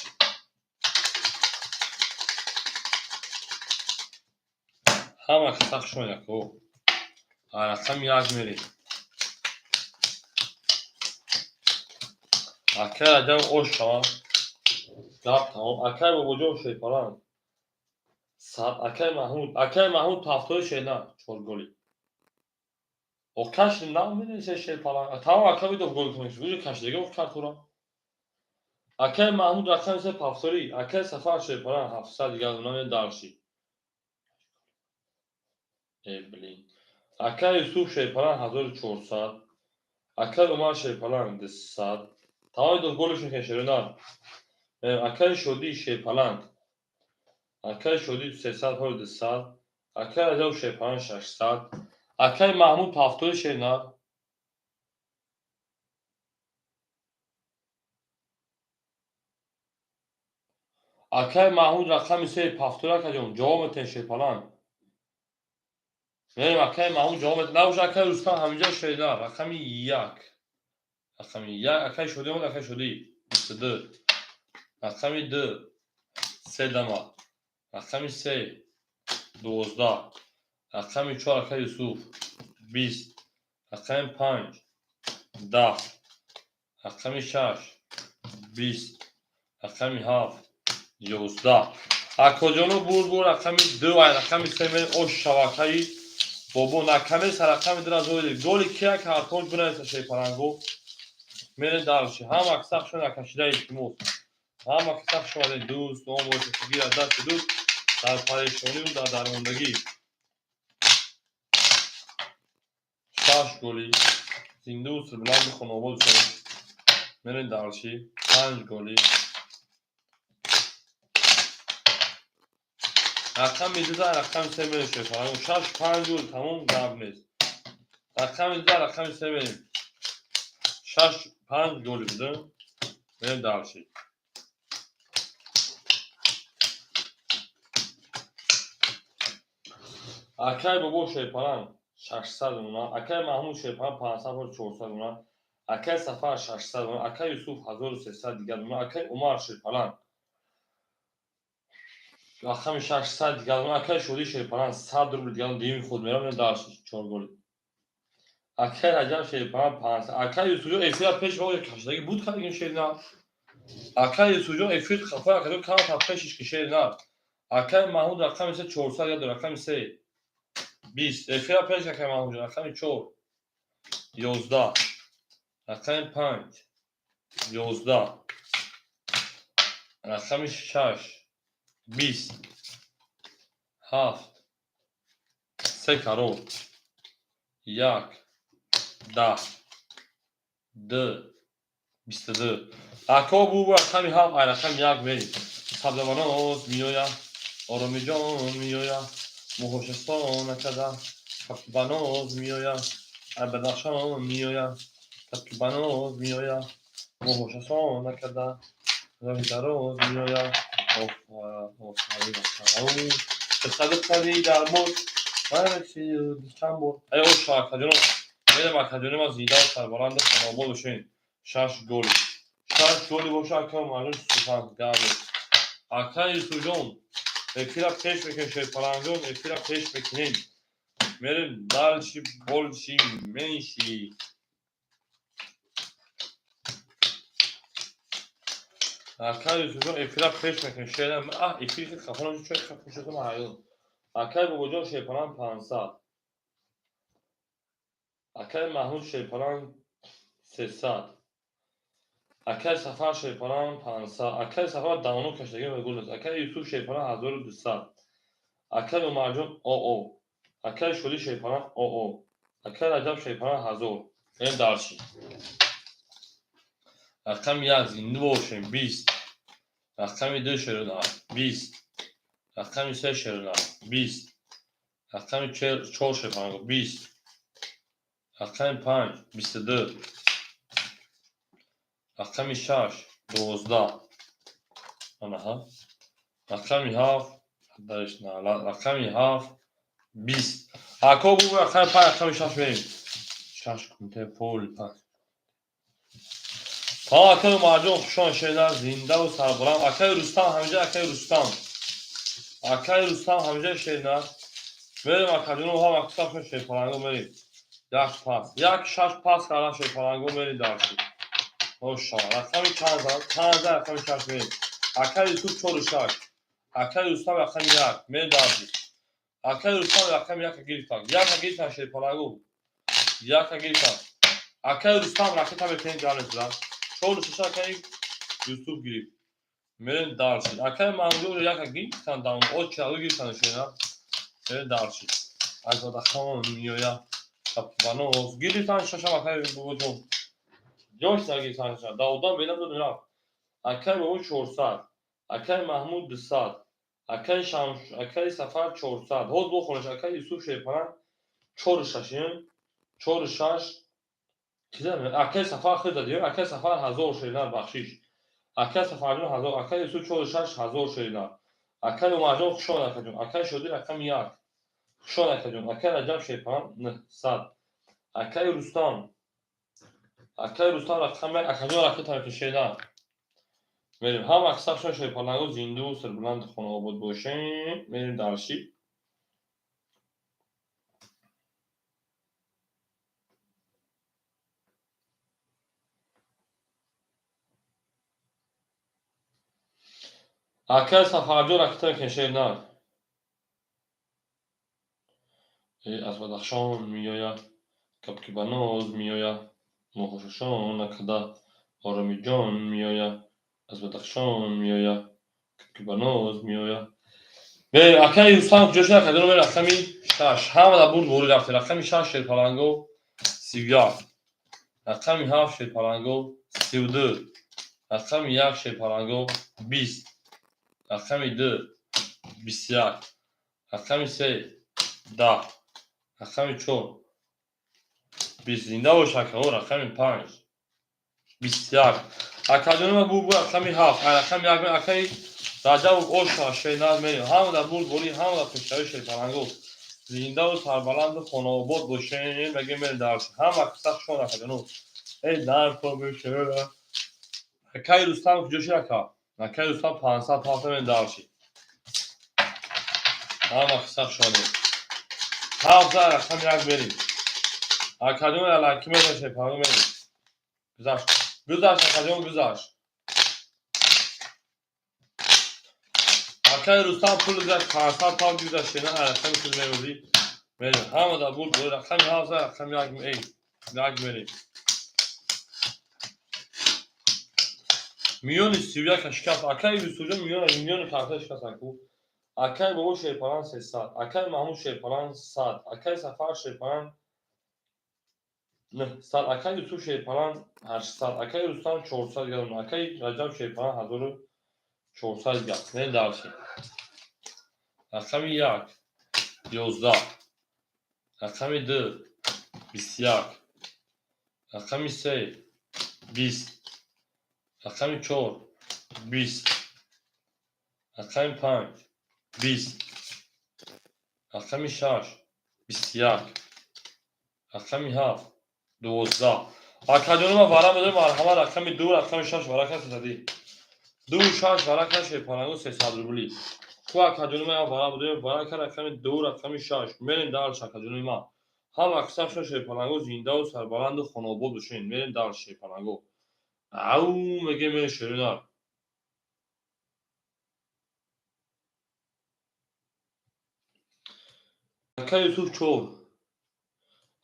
Ҳама каса хуш омадед, ако. Рақами 1 мерем. Акай Раҷаб ош шава. Гап тамом. Акай Бобоҷон шерпаланг. 100, акай Маҳмуд, акай Маҳмуд пафтои шерна, чор голи. О, кашли намедонӣ шерпаланг. Тамом, ака видов гол кунед. Гӯҷа кашидаги ох картура. Акай Маҳмуд рақами 3 пафторӣ, акай Сафар шерпаланг 700 дигар наме дарши. Э, блин. Акай Юсуф шерпаланг 1400. Акай Умар шерпаланг 200. Тамоми дов голшон кен шерона. Акай Шодӣ шерпаланг. Акай Шодӣ 300 ҳоли 200. Акай Раҷаб шерпаланг 600. Акай Маҳмуд пафтори шерна. Акай Маҳмуд рақами 3 пафтори, акаҷон, ҷавоб метаҳем, шерпаланг. Мерем, акай Маҳмуд ҷавоб метаҳем. Набоша, акай Рустам ҳаминҷо шерна, рақами 1. Рақами 1, акай Шодӣ омад, акай Шодӣ 22. Рақами 2, се дама. Рақами 3, 12. Рақами 4, акай Юсуф 20. Рақами 5, 10. Рақами 6, 20. Рақами 7, 11. Акоҷоно, бур бур, рақами 2 ай рақами 3 мерем, ош шавакаи бобо накамеса, рақами 2 разоиди. Голи кия картош бинависа, шерпалангу. Мерем дарши. Ҳама каса хуш накашида, илтимос. Ҳама каса хуш омадед, дӯст, он бошед, гирад дасти дӯст дар парешониву дар дармондагӣ. Шаш голи, зиндаву сирбуланду хонаобод шавед. Мерем дарши. Панҷ голи. Рақами 2 дар рақами 3 мерем, шерпалангу. Шаш панҷ гол, тамом, гап нест. Рақами 2 дар рақами 3 мерем. Шаш панҷ голи буда. Мерем дарши. Акай Бобо шерпаланг 600 уна, акай Маҳмуд шерпаланг 500 бор 400 уна, акай Сафар 600 уна, акай Юсуф 1300 дигар уна, акай Умар шерпаланг рақами 600 дигар уна, акай Шодӣ шерпаланг 100 рубл дигар, дуюми худ мерам дарши, чор голи. Акай Раҷаб шерпаланг 500, акай Юсуфҷон эфира пеш мо кашидаги буд кардагим шерина. Акай Юсуфҷон эфир хафа акаҷон камтар пешиш ки шерина. Акай Маҳмуд рақами 3 400 яд, рақами 3 20, эфира пеш, акай Маҳмудҷон, рақами 4 11, рақами 5 11, рақами 6 20, 7, се карор, 1, 10, 2, 22. Ако бу рақами 7 ай рақами 1 мерем. Сабзаваноз меояд, Оромиҷон меояд, муҳошисон накарда, кафкибаноз меояд, ай Бадахшон меояд, кафкибаноз меояд, муҳошисон накарда, роҳи дароз меояд. Садуқари дар бор чанд бор ай оша, акаҷоно, мерем, акаҷони ман, зинда сарбаланду хонаобод бошед. Шаш голи, шаш голи боша, ака маҷон сухан гап. Ака Юсуфҷон, эфира пеш мекунем, шерпалангҷон, эфира пеш мекунем. Мерем дальше, больше, меньше. Акай Юсуфҷон, эфира пеш мекунем. Шерам, аҳ, эфир хел хафонам, чой хафон шудам, ҳайрон. Акай Бобоҷон, шерпаланг 500. Акай Маҳмуд, шерпаланг 300. Акай Сафар, шерпаланг 500. Акай Сафар давно кашидаги ва гул нест. Акай Юсуф, шерпаланг 1200. Акай Умарҷон ОО. Акай Шодӣ, шерпаланг ОО. Акай Раҷаб, шерпаланг 1000. Мерем дальше. Рақами як, зинда бошем, 20. Рақами ду, шерона, 20. Рақами се, шерона, 20. Рақами чор, шерпаланг, 20. Рақами панҷ, 22. Рақами шаш, 12. Анаҳа. Рақами ҳафт, рақами ҳафт, 20. Ако бу рақами панҷ, рақами шаш мерем. Шаш кунте пол панҷ. Та акай Умарҷон, хушон шеда, зиндаву сарбаланд. Акай Рустам ҳамиҷа, акай Рустам. Акай Рустам ҳамиҷа, шена. Мерем, акаҷону ҳам аксашон, шерпаланго мерем. Як пас. Як шаш пас кардан, шерпаланго мерем дальше. Ошала. Рақами чанд зад? Чанд зад, рақами шаш мерем. Акай Юсуф чору шаш. Акай Рустам рақами як. Мерем дальше. Акай Рустам рақами яка гирифтан. Яка гирифтан, шерпаланго. Яка гирифтан. Акай Рустам ракета метавонед галезда. Чору шаш акай Юсуф гирифт. Мерем дальше. Акай Маҳмуд яка гирифтан даун. О чалу гирифтан, шена. Мерем дальше. Аз Бадахшон миёя. Капбанов гирифтан шашам, акай Бобоҷон. Ҷош нагирифтан шашам. Давудан бенам дод рафт. Акай Бобо 400. Акай Маҳмуд 200. Акай Шамш, акай Сафар 400. Ҳоз бохонаш, акай Юсуф шерпаланг чору шаш. Чору шаш. Акай Сафар хел дадӣ. Акай Сафар 1000, шеринар, бахшиш. Акай Сафарҷон 1000, акай Юсуф чору шаш, 1000, шеринар. Акай Умарҷон, хушон, акаҷон. Акай Шодӣ рақами як. Хушон, акаҷон. Акай Раҷаб шерпаланг 900. Акай Рустам. Акай Рустам рақами як, акаҷон ракета мекунед, шеринар. Мерем. Ҳама аксаршон, шерпаланго, зиндаву сарбаланду хонаобод бошем. Мерем дальше. Акай Сафарҷон ракета мекунед, шеринар. Аз Бадахшон меояд, Кабкибаноз меояд, моҳошашон накарда, Оромиҷон меояд, аз Бадахшон меояд, Кабкибаноз меояд. Акай Рустам куҷо шуд? Акаҷон, мерем рақами шаш. Ҳама дар бурд ворид рафтем. Рақами шаш, шерпаланго, 31. Рақами ҳафт, шерпаланго, 32. Рақами як, шерпаланго, 20. Рақами ду, 21. Рақами се, 10. Рақами чор, 20. Зинда бош, акаҳо. Рақами панҷ, 21. Акаҷонима бу рақами ҳафт. Рақами як, акаи Раҷабов оша шерназ мерем. Ҳама дар бурд борӣ, ҳама дар пешравӣ, шерпаланго. Зиндаву сарбаланду хонаобод бошем. Мегем, мерем дальше. Ҳама қисса шон, акаҷону. Эй, дар кор. Акаи Рустам куҷо шуд, ака? Акаи Рустам 500 пафта, мерем дальше. Ҳама қисса шонем. Ҳафт зад, рақами як мерем. Акаҷон алаки мерем, шерпаланго мерем. Гузашт. Гузашт, акаҷон, гузашт. Акаи Рустам пул гузашт, 500 пав гузашт, шена рақами худ меёзӣ. Мерем. Ҳама дар бурд борӣ, рақами ҳафт зад, рақами як, эй, як мерем. Миёни 31 шикаст. Акаи Юсуфҷон миёни карта шикаст, аку. Акай Бобо шерпаланг 300. Акай Маҳмуд шерпаланг 100. Акай Сафар шерпаланг 900. Акай Юсуф шерпаланг 800. Акай Рустам 400 грамм. Акай Раҷаб шерпаланг 1400 грамм. Мерем дальше. Рақами як, 11. Рақами ду, 21. Рақами се, 20. Рақами чор, 20. Рақами панҷ, 20. Рақами шаш, 21. Рақами ҳафт, 12. Акаҷонима вара медорем, марҳамат, рақами ду, рақами шаш варака сесадӣ. Ду, шаш варака, шерпаланго, 300 рубли. Ку акаҷони ман вара будем, вара ка рақами ду, рақами шаш. Мерем дальше, акаҷони ман. Ҳама қисса шерпаланго, зиндаву сарбаланду хонобод бошен. Мерем дальше, шерпаланго. Ау мегем, мерем, шеринар. Ака Юсуф чор,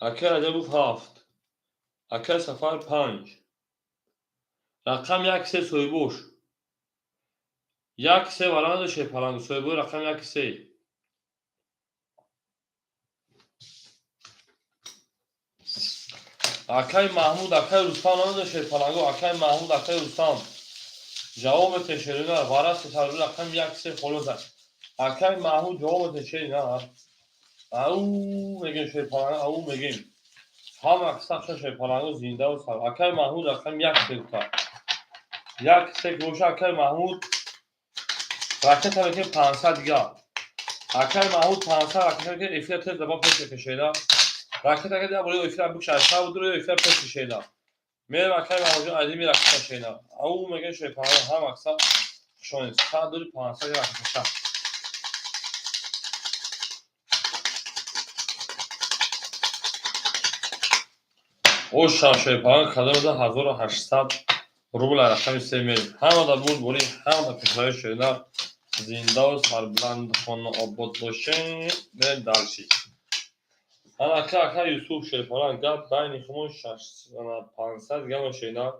акай Раҷабов ҳафт, акай Сафар панҷ, рақам як се соҳибош, як се варанду шерпаланг, соҳибои рақам як се. Акай Маҳмуд, акай Рустам намеда, шерпаланго. Акай Маҳмуд, акай Рустам, ҷавобете, шеринар. Вара сесару рақам як се холоса. Акай Маҳмуд, ҷавобете, шеринар. Ау мегем, шерпаланго, ау мегем. Ҳама қиссаша, шерпаланго, зиндаву сар. Акай Маҳмуд рақам як се гуфта, як се ки боша, акай Маҳмуд, ракета мекунем 500 дига. Акай Маҳмуд 500 ракета мекунем, эфира тез даба пеш мекашеда. Ракета ка дия боли эфира бикша, савдуро эфира пеш кашеда. Мерем, акай Маҳмудҷон, айдими ракета шеда. Ау мегем, шерпаланго, ҳама қисса хушонед. Садури 500 ракета. Оша, шерпаланг, кадомеда 1800 рубл. Рақами се мерем. Ҳамада бурдборӣ, ҳамада пешравӣ, шерина. Зиндаву сарбаланд, хонаобод бошен. Мерем дальше. Анака ака Юсуф, шерпаланг, гап байни хумон 500 гама, шерина.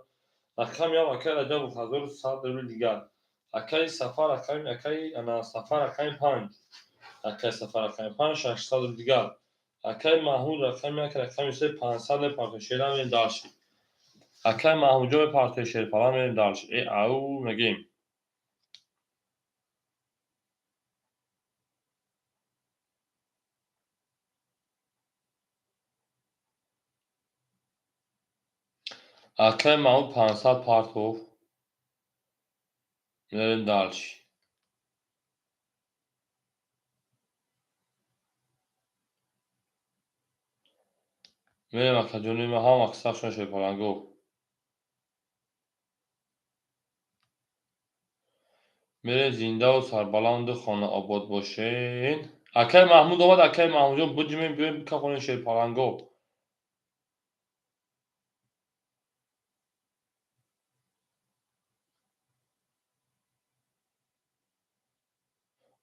Рақами ям акай Раҷабов 1100 рубл дигар. Акаи Сафар рақами, акаи ана Сафар рақами панҷ, акаи Сафар рақами панҷ 600 рубл дигар. Акаи Маҳмуд рақами як, рақами се 500 мепартои, шера. Мерем дальше. Акаи Маҳмудҷон мепартои, шерпаланг. Мерем дальше. Э, ау мегем. Акаи Маҳмуд 500 партов. Мерем дальше. Мерем, акаҷони ман, ҳама қиссашон, шерпаланго. Мерем, зиндаву сарбаланду хонаобод бошен. Акаи Маҳмуд омад. Акаи Маҳмудҷон, буҷимем, биёем, бикафонем, шерпаланго.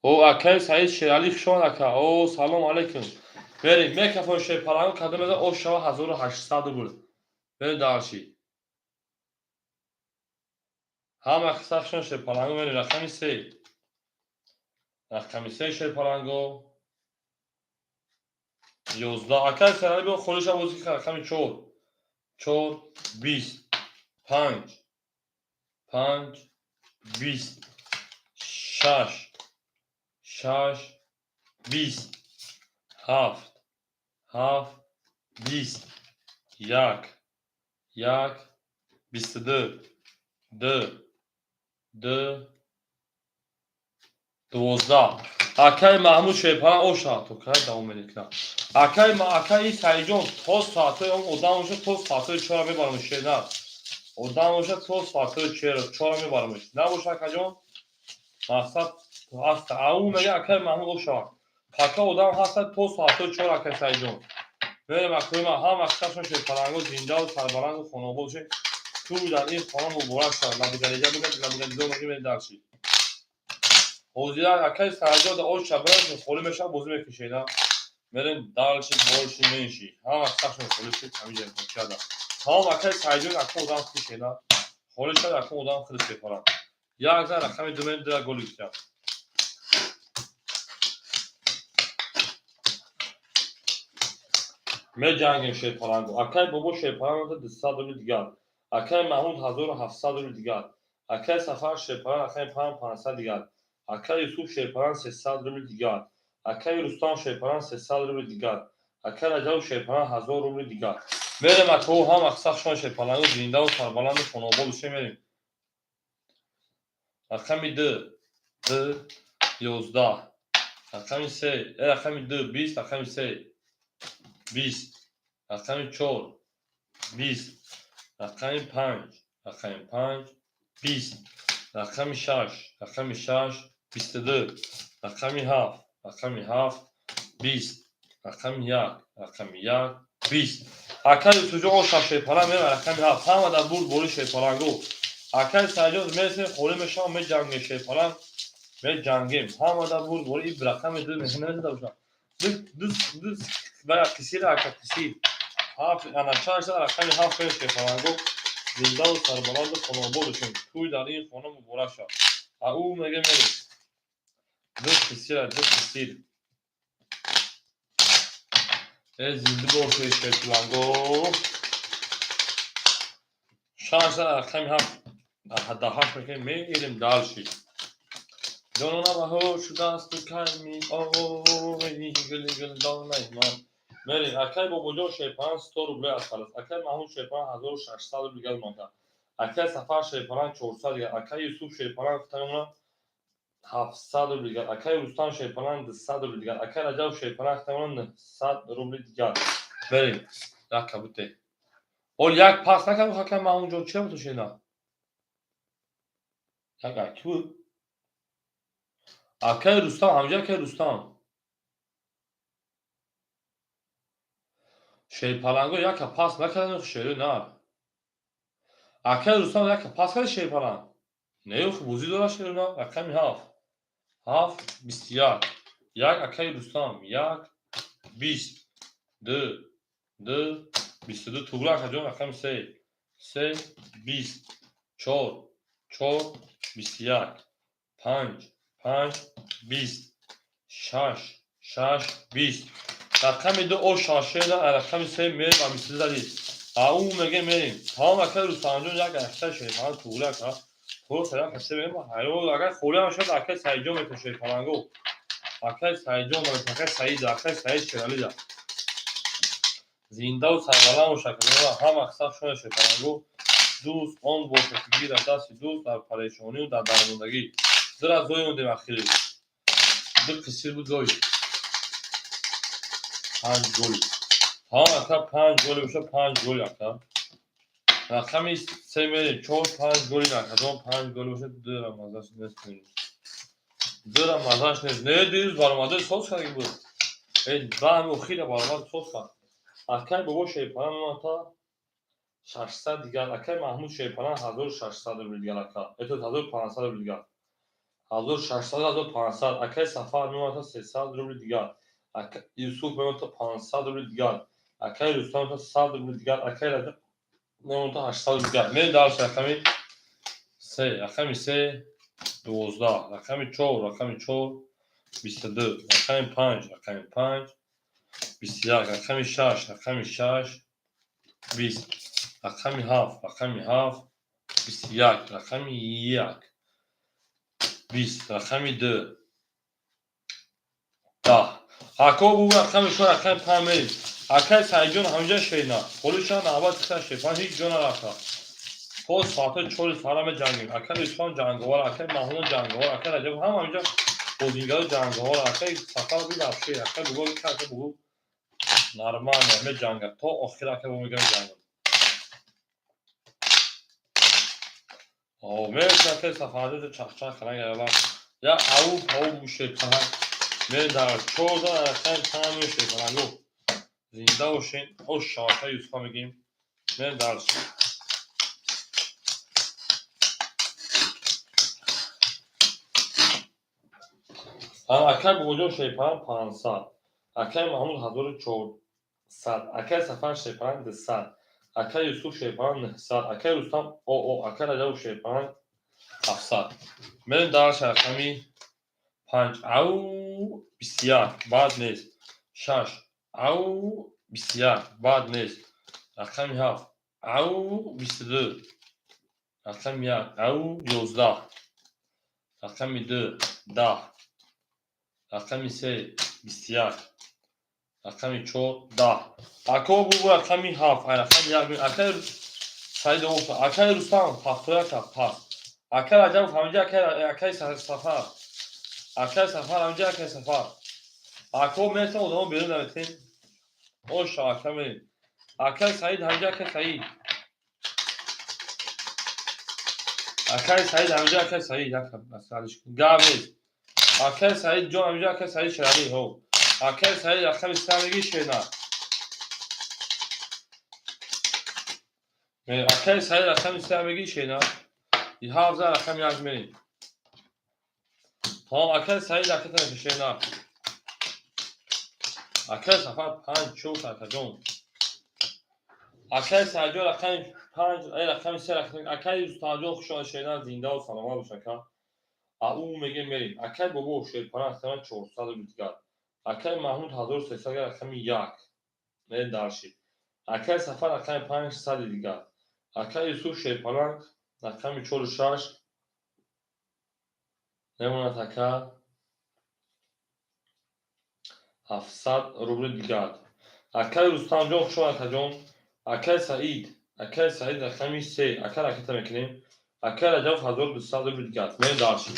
О, акаи Саид Шералӣ, хушомад, ака. О, салом алейкум. Мерем, мекафон, шерпаланго. Кадомеда ош шава 1800 рубл. Мерем дальше. Ҳама қиссашон, шерпаланго. Мерем рақами се, рақами се, шерпаланго, 11. Акаи Шералӣ, биё, холиша бозӣ. Рақами чор, чор, 20, панҷ, панҷ, 20, шаш, шаш, 20, ҳафт, ҳафт, 20, як, як, 22, ду, ду, 12. Акаи Маҳмуд, шерпаланг, оша то кай давом менекунад? Акаи Саидҷон, то соатҳои он одам боша, то соатҳои чора мебарам, шернар. Одам боша, то соатҳои чора мебарамш. Набоша, акаҷон, мақсад ҳаста. Ау мега, акаи Маҳмуд, оша пака одам ҳаста то соатҳои чора. Акаи Саидҷон, мерем, акои ман, ҳама қиссашон, шерпаланго, зиндаву сарбаланду хонобод бошед. Ту дар ин хона муборак шавад. Лабигалиҷа бигад, лабигализо меги. Мерем дальше. Ҳозира акаи Саидҷон да оша бирасем, холӣ мешавад, бозӣ мекушед. Мерем дальше, больше, меньше. Ҳама қиссашон холӣ шуд, ҳамиҷа чиада. Тамом, акаи Саидҷон, акун одам хушед, холӣ шуд, акун одам худаш мепарад. Як зан рақами ду мерем, дира голи гуфтям. Меҷангем, шерпаланго. Акаи Бобо, шерпаланг, 200 рубли дигар. Акаи Маҳмуд 1700 рубли дигар. Акаи Сафар, шерпаланг, рақами панҷ 500 дигар. Акаи Юсуф, шерпаланг, 300 рубли дигар. Акаи Рустам, шерпаланг, 300 рубли дигар. Акаи Раҷабов, шерпаланг, 1000 рубли дигар. Мерем, акао, ҳама қиссашон, шерпаланго, зиндаву сарбаланду хонобод бошем. Мерем рақами ду, ду, 11, рақами се, рақами ду, 20, рақами се, 20, рақами чор, 20, рақами панҷ, рақами панҷ, 20, рақами шаш, рақами шаш, 22. Рақами ҳафт, рақами ҳафт, 20, рақами як, рақами як, 20. Акай Юсуфҷон, оша шерпаланг мерем, рақами ҳафт. Ҳама дар бурд бори шерпалангу. Акай Саидҷон, мересем, холӣ мешавам, меҷангем, шерпаланг меҷангем. Ҳама дар бурд бори иб рақами ду мехонем, бошам. Ду, ду, ду, бая қисир, ака қисир. Ҳафт, ана шаш, рақами ҳафт мерем шерпалангу. Зиндаву сарбаланду хонобод бошем. Тӯй дар ин хона муборак шавад. А ӯ мега мерем. Ду қисира, ду қисир. Э, зинда бошед, шерпаланго. Шаш, рақами ҳафт. Даҳ ҳашт мекунем, мерем дальше. Ҷонона, баҳор шудасту кай меои, гули гулдонаи ман. Мерем. Акай Бобоҷон шерпаланг 100 рублей аз халас. Акай Маҳмуд шерпаланг 1600 рубли газ монда. Акай Сафар шерпаланг 400 дигар. Акай Юсуф шерпаланг гуфтамона 700 рубли дигар. Акай Рустам шерпаланг 200 рубли дигар. Акай Раҷаб шерпаланг гуфтамона 900 рубли дигар. Мерем. Як кабуте. Ол як пас накард, акай Маҳмудҷон, чия буту шена? Як аки буд? Акай Рустам, ҳамҷа акай Рустам. Шерпаланго яка пас накардан, шери на. Акай Рустам яка пас кард шерпаланг. Не, бозӣ дорад шери на. Рақами ҳафт. Ҳафт, 21. Як, акай Рустам, як, 20. Ду, ду, 22. Туғра акаҷон, рақами се. Се, 20. Чор, чор, 21. Панҷ, панҷ, 20. Шаш, шаш, 20. Рақами ду о шашена, рақами се мерем, а 22 задӣ. А ӯ меге мерем. Тамом, акай Рустамҷон, як акса шерпаланг туғра ака. Просто як акса мерем. Ҳайрон, агар холӣ ҳам шуд, акай Саидҷон метавон шерпаланго. Акай Саидҷон, акай Саид, акай Саид Шералида. Зиндаву сарбаланд бошад, ҳама қисса шуна шерпаланго. Дӯст он бошад, ки гирад дасти дӯст дар парешонию дар дармондагӣ. Дира зой мондем ахири. Ду қисир буд зой. Панҷ гол. Тамом, ака, панҷ голи боша, панҷ гол, ака. Рақами се мерем, чор, панҷ голи, акаҷон, панҷ голи боша, дура мазаш нест. Дура мазаш нест. Не, дирӯз баромада соз кардаги буд. Э, ба ҳами охира баромад соз кард. Акай бобо шерпаланг мемонад 600 дигар. Акай Маҳмуд шерпаланг 1600 рубли дигар, ака. Это 1500 рубли дигар. 1600, 1500. Акай Сафар мемонад 300 рубли дигар. Акай Юсуф мемонад 500 рубли дигар. Акай Рустам мемонад 100 рубли дигар. Акай Раҷаб мемонад 800 рубли дигар. Мерем дальше, рақами се, рақами се, 12, рақами чор, рақами чор, 22, рақами панҷ, рақами панҷ, 21, рақами шаш, рақами шаш, 20, рақами ҳафт, рақами ҳафт, 21, рақами як, 20, рақами ду, 10. Ако бу рақами чор, рақами панҷ мерем. Акай Саидҷон, ҳамҷа шена. Холиша навбат хита шепан ҳеҷ ҷо нарафта. То соати 4 саҳара меҷангем. Акай Юсуфам ҷанговар, акай Маҳмудам ҷанговар, акай Раҷаб ҳама ҳамҷа бозингаро ҷанговар, акай Сафар би вообще, акай бугу, акай бугу нормально меҷангад. То охир акай бу мега меҷангад. О, мерси, акай Сафарҷон, чахчах кана яла. Я ау пау бу шепан. Мерем дар 14, рақами панҷ шепанго. Зинда бошен. Ош шавака Юсуфа мегем. Мерем дальше. Акай Бобоҷон шерпаланг 500. Акай Маҳмуд 1400. Акай Сафар шерпаланг 200. Акай Юсуф шерпаланг 900. Акай Рустам оо, акай Раҷаб шерпаланг 700. Мерем дальше, рақами панҷ. Ау, 21, баъд нест. Шаш. Ау, 21, баъд нест. Рақами ҳафт. Ау, 22. Рақами як. Ау, 11. Рақами ду, 10. Рақами се, 21. Рақами чор, 10. Ако бу рақами ҳафт, ай рақами як. Акай Саид, акай Рустам 71 пас. Акай Раҷабов ҳаминҷа, акай Сафар. Акай Сафар ҳаминҷа, акай Сафар. Ако мерсам, одамо берун наметем. Оша ака мерем. Акай Саид ҳаминҷа, акай Саид. Акай Саид ҳаминҷа, акай Саид. Гап нест. Акай Саид ҷон, ҳаминҷо акай Саид Шералӣ, ҳо. Акай Саид рақами се мегӣ, шена. Акай Саид рақами се мегӣ, шена. Ҳафт за рақами як мерем. Тамом, акай Саид ракета мекунӣ, шена. Акай Сафар панҷ чор, акаҷон. Акай Саидҷон рақами панҷ, ай рақами се ракета. Акай Рустамҷон, хуш омадед, шена, зиндаву саломат бош, ака. Ау мегем, мерем. Акай Бобо шерпаран рақами 400 рубли дигар. Акай Маҳмуд 1300 рақами як. Мерем дальше. Акай Сафар рақами панҷ сади дигар. Акай Юсуф шерпаланг рақами чору шаш мемонад, ака, 700 рубли дигар. Акай Рустамҷон, хуш омад, акаҷон. Акай Саид, акай Саид рақами се, ака, ракета мекунем. Акай Раҷабов 1200 рубли дигар. Мерем дальше.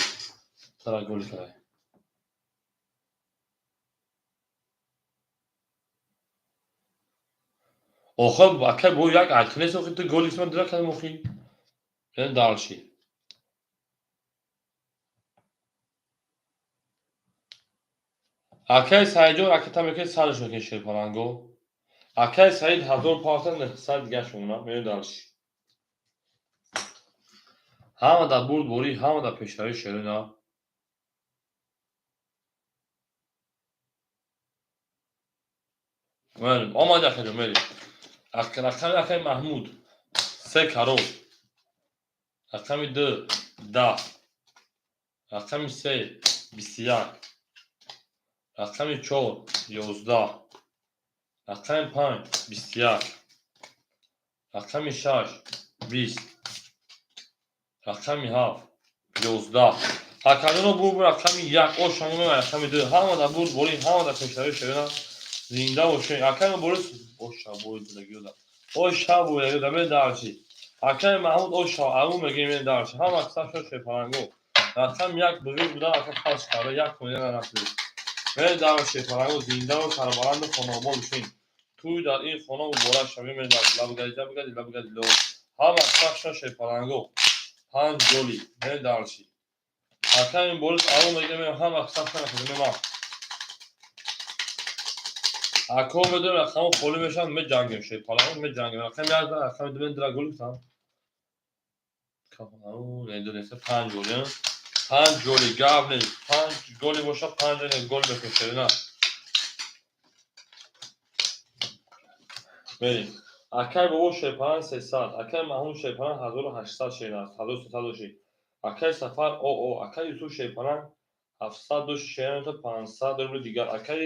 Тара голи карай. Охир акай бо як айту нест, охи ту голи ман дира кардам охи. Мерем дальше. Акай Саидҷон ракета мекунед, сарш мекунед, шерпаланго. Акай Саид 1500 дигар шумона. Мерем дальше. Ҳама дар бурдборӣ, ҳама дар пешравӣ, шерина. Мерем. Омад, акаҷон, мерем. Рақами акай Маҳмуд се карол. Рақами ду 10. Рақами се 21. Рақами чор 11. Рақами панҷ 21. Рақами шаш 20. Рақами ҳафт 11. Акаҷоно, бурд рақами як, ошангоми рақами ду. Ҳама дар бурдборӣ, ҳама дар пешравӣ, шерина, зинда бошед. Акай Борис оша бой дилагиёда. Оша бой дилагиёда, мерем дальше. Акай Маҳмуд оша, ау мегем, мерем дальше. Ҳама аксар шуд шерпаланго. Рақами як бузург буда, ака пас карда, як фоида нарасид. Мерем дальше, шерпаланго, зиндаву сарбаланду хонаобод бошед. Тӯй дар ин хона муборак шавед, мерем дальше. Лабгади, лабгади, лабгади, ло. Ҳама аксар шуд шерпаланго. Панҷ голи. Мерем дальше. Акай Борис ау мегем, ҳама аксар шуд ман. Ако медонем, рақамҳо холӣ мешаванд, меҷангем, шерпаланго, меҷангем. Рақами як, рақами ду, мен дира гол гуфтам. Панҷ голи. Панҷ голи, гап нест. Панҷ голи бошад, панҷ гол мекунем, шерина. Мерем. Акай Бобо шерпаланг 300, акай Маҳмуд шерпаланг 1800 шерина, 1300 доши. Акай Сафар оо, акай Юсуф шерпаланг 700 доши, шерина, 500 рубли дигар. Акай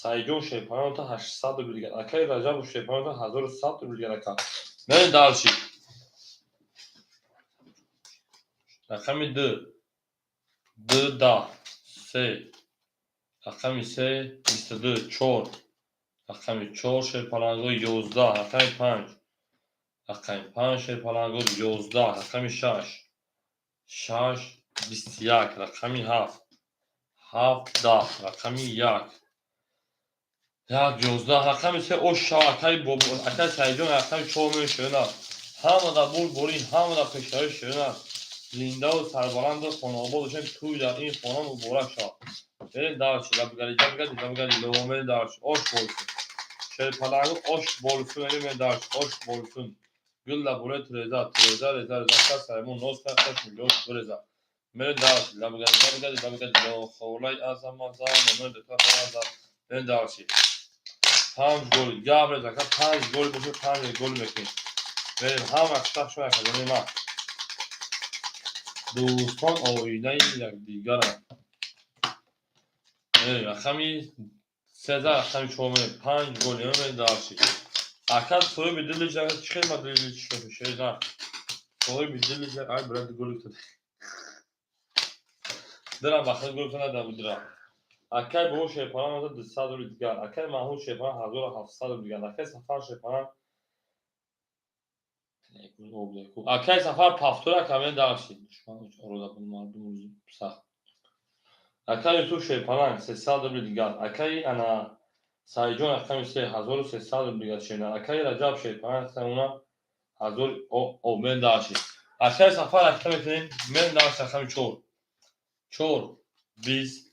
Саидҷон шерпаланг 800 рубли дигар. Акай Раҷабов шерпаланг 1100 рубли дигар, ака. Мерем дальше. Рақами ду. Ду 10. Се. Рақами се 22. Чор. Рақами чор шерпаланго 11. Рақами панҷ. Рақами панҷ шерпаланго 11. Рақами шаш. Шаш 21. Рақами ҳафт. Ҳафт 10. Рақами як. Як 11. Рақами се оша, акай Бобо, акай Саидҷон рақами чор мешавад. Ҳама дар бурдборӣ, ҳама дар пешравӣ, шерина. Зиндаву сарбаланду хонаобод бошем, тӯй дар ин хона муборак шавад. Мерем дальше. Лабгади, лабгади, лабгади, ло, мерем дальше. Ош болсун. Шерпаланго ош болсун, мерем дальше. Ош болсун. Гул дар болои тиреза, тиреза, реза, реза, кас саймон ноз кард, чашми лош биреза. Мерем дальше. Лабгади, лабгади, лабгади, ло, холаи азамаза, номер дета база. Мерем дальше. Панҷ гол, гап нест, ака, панҷ гол бошад, панҷ гол мекунем. Мерем, ҳама аксар шуд, акаҷони ман. Дӯстон оинаи якдигаранд. Мерем, рақами 13, рақами чор мерем, панҷ гол, мерем дальше. Ака соҳиби дили чӣ хел ма дили чӣ шерина. Соҳиби дили чӣ, ай брат, гол гуфта. Дилам ба худ гол гуфта надам дилам. Акай Бобо шерпаланг 200 рубли дигар. Акай Маҳмуд шерпаланг 1700 рубли дигар. Акай Сафар шерпаланг, акай Сафар повтор, ака, мерем дальше. Душман орода мардум сахт. Акай Юсуф шерпаланг 300 рубли дигар. Акай ана Саидҷон рақами се 1300 рубли дигар, шерина. Акай Раҷаб шерпаланг уна ҳазор о, мерем дальше. Акай Сафар ракета мекунем, мерем дальше, рақами чор. Чор. 20,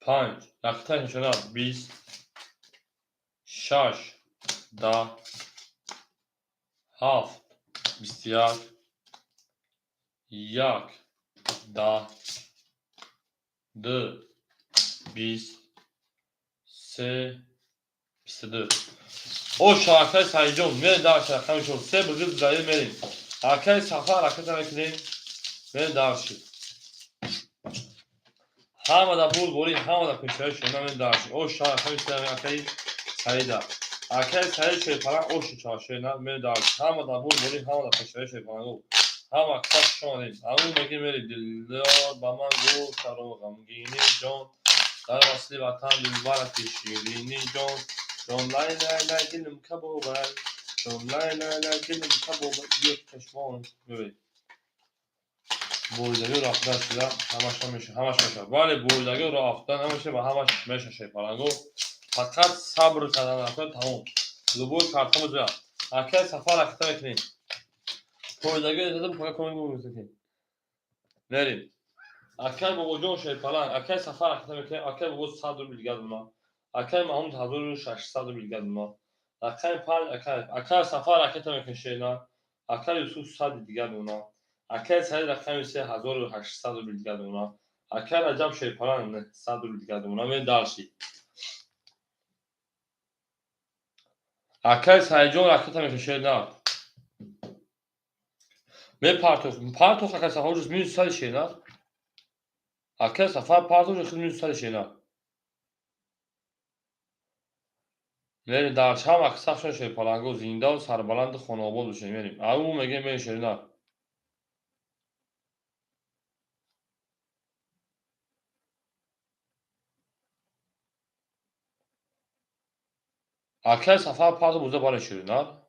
панҷ, ракетаи нишона, 20, шаш, 10, ҳафт, 21, як, 10, ду, 20, се, 22. О, шаракаи Саидҷон, мерем дальше, рақами шо се бигир заир мерем. Акаи Сафар ракета мекунем, мерем дальше. Ҳамада бурдборӣ, ҳамада пешаи шона, мерем дальше. О, шаракаи се, акаи Саида. Акаи Саид шерпалан оши чашена, мерем дальше. Ҳамада бурдборӣ, ҳамада пешаи шерпалан. Ҳама кас шонем. Аму меги мерем. Дилдор ба ман гуфт чаро ғамгинӣ ҷон, дар васли ватан дилбарати ширини ҷон. Ҷон лай лай лай дилам кабобай, ҷон лай лай лай дилам кабобай. Биё чашмон бибин. Буридагӣ роҳ афтода шуда, ҳамаш меша, ҳамаш меша. Бале, буридагӣ роҳ афтода намеша ва ҳамаш меша шерпаланго. Фақат сабр кардан рафта тамом. Любой карта мезоя. Акай Сафар ракета мекунем. Пойдагӣ задам фақат комик мекунем. Мерем. Акай Бобоҷон шерпаланг, акай Сафар ракета мекунем, акай Бобо 100 рубл дигар дона. Акай Маҳмуд 1600 рубл дигар дона. Акай панҷ, акай Сафар ракета мекунем шерна. Акай Юсуф 100 дигар дона. Акай Саид рақами се 1800 рубл дигар дона. Акай Раҷаб шерпаланг 900 рубл дигар дона. Мерем дальше. Акай Саидҷон ракета мекунем шерна. Мепартох, партох акай Сафар ужас минус сади шерна. Акай Сафар партох худ минус сади шерна. Мерем дар чам аксаршон шерпаланго зиндаву сарбаланду хонаобод бошем мерем. Ау мегем мерем шерна. Акай Сафар партох буза бале шерна.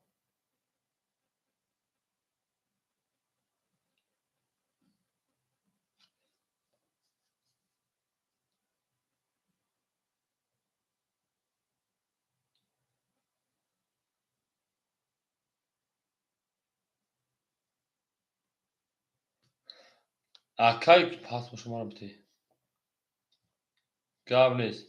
Акай пас боша маро бите. Гап нест.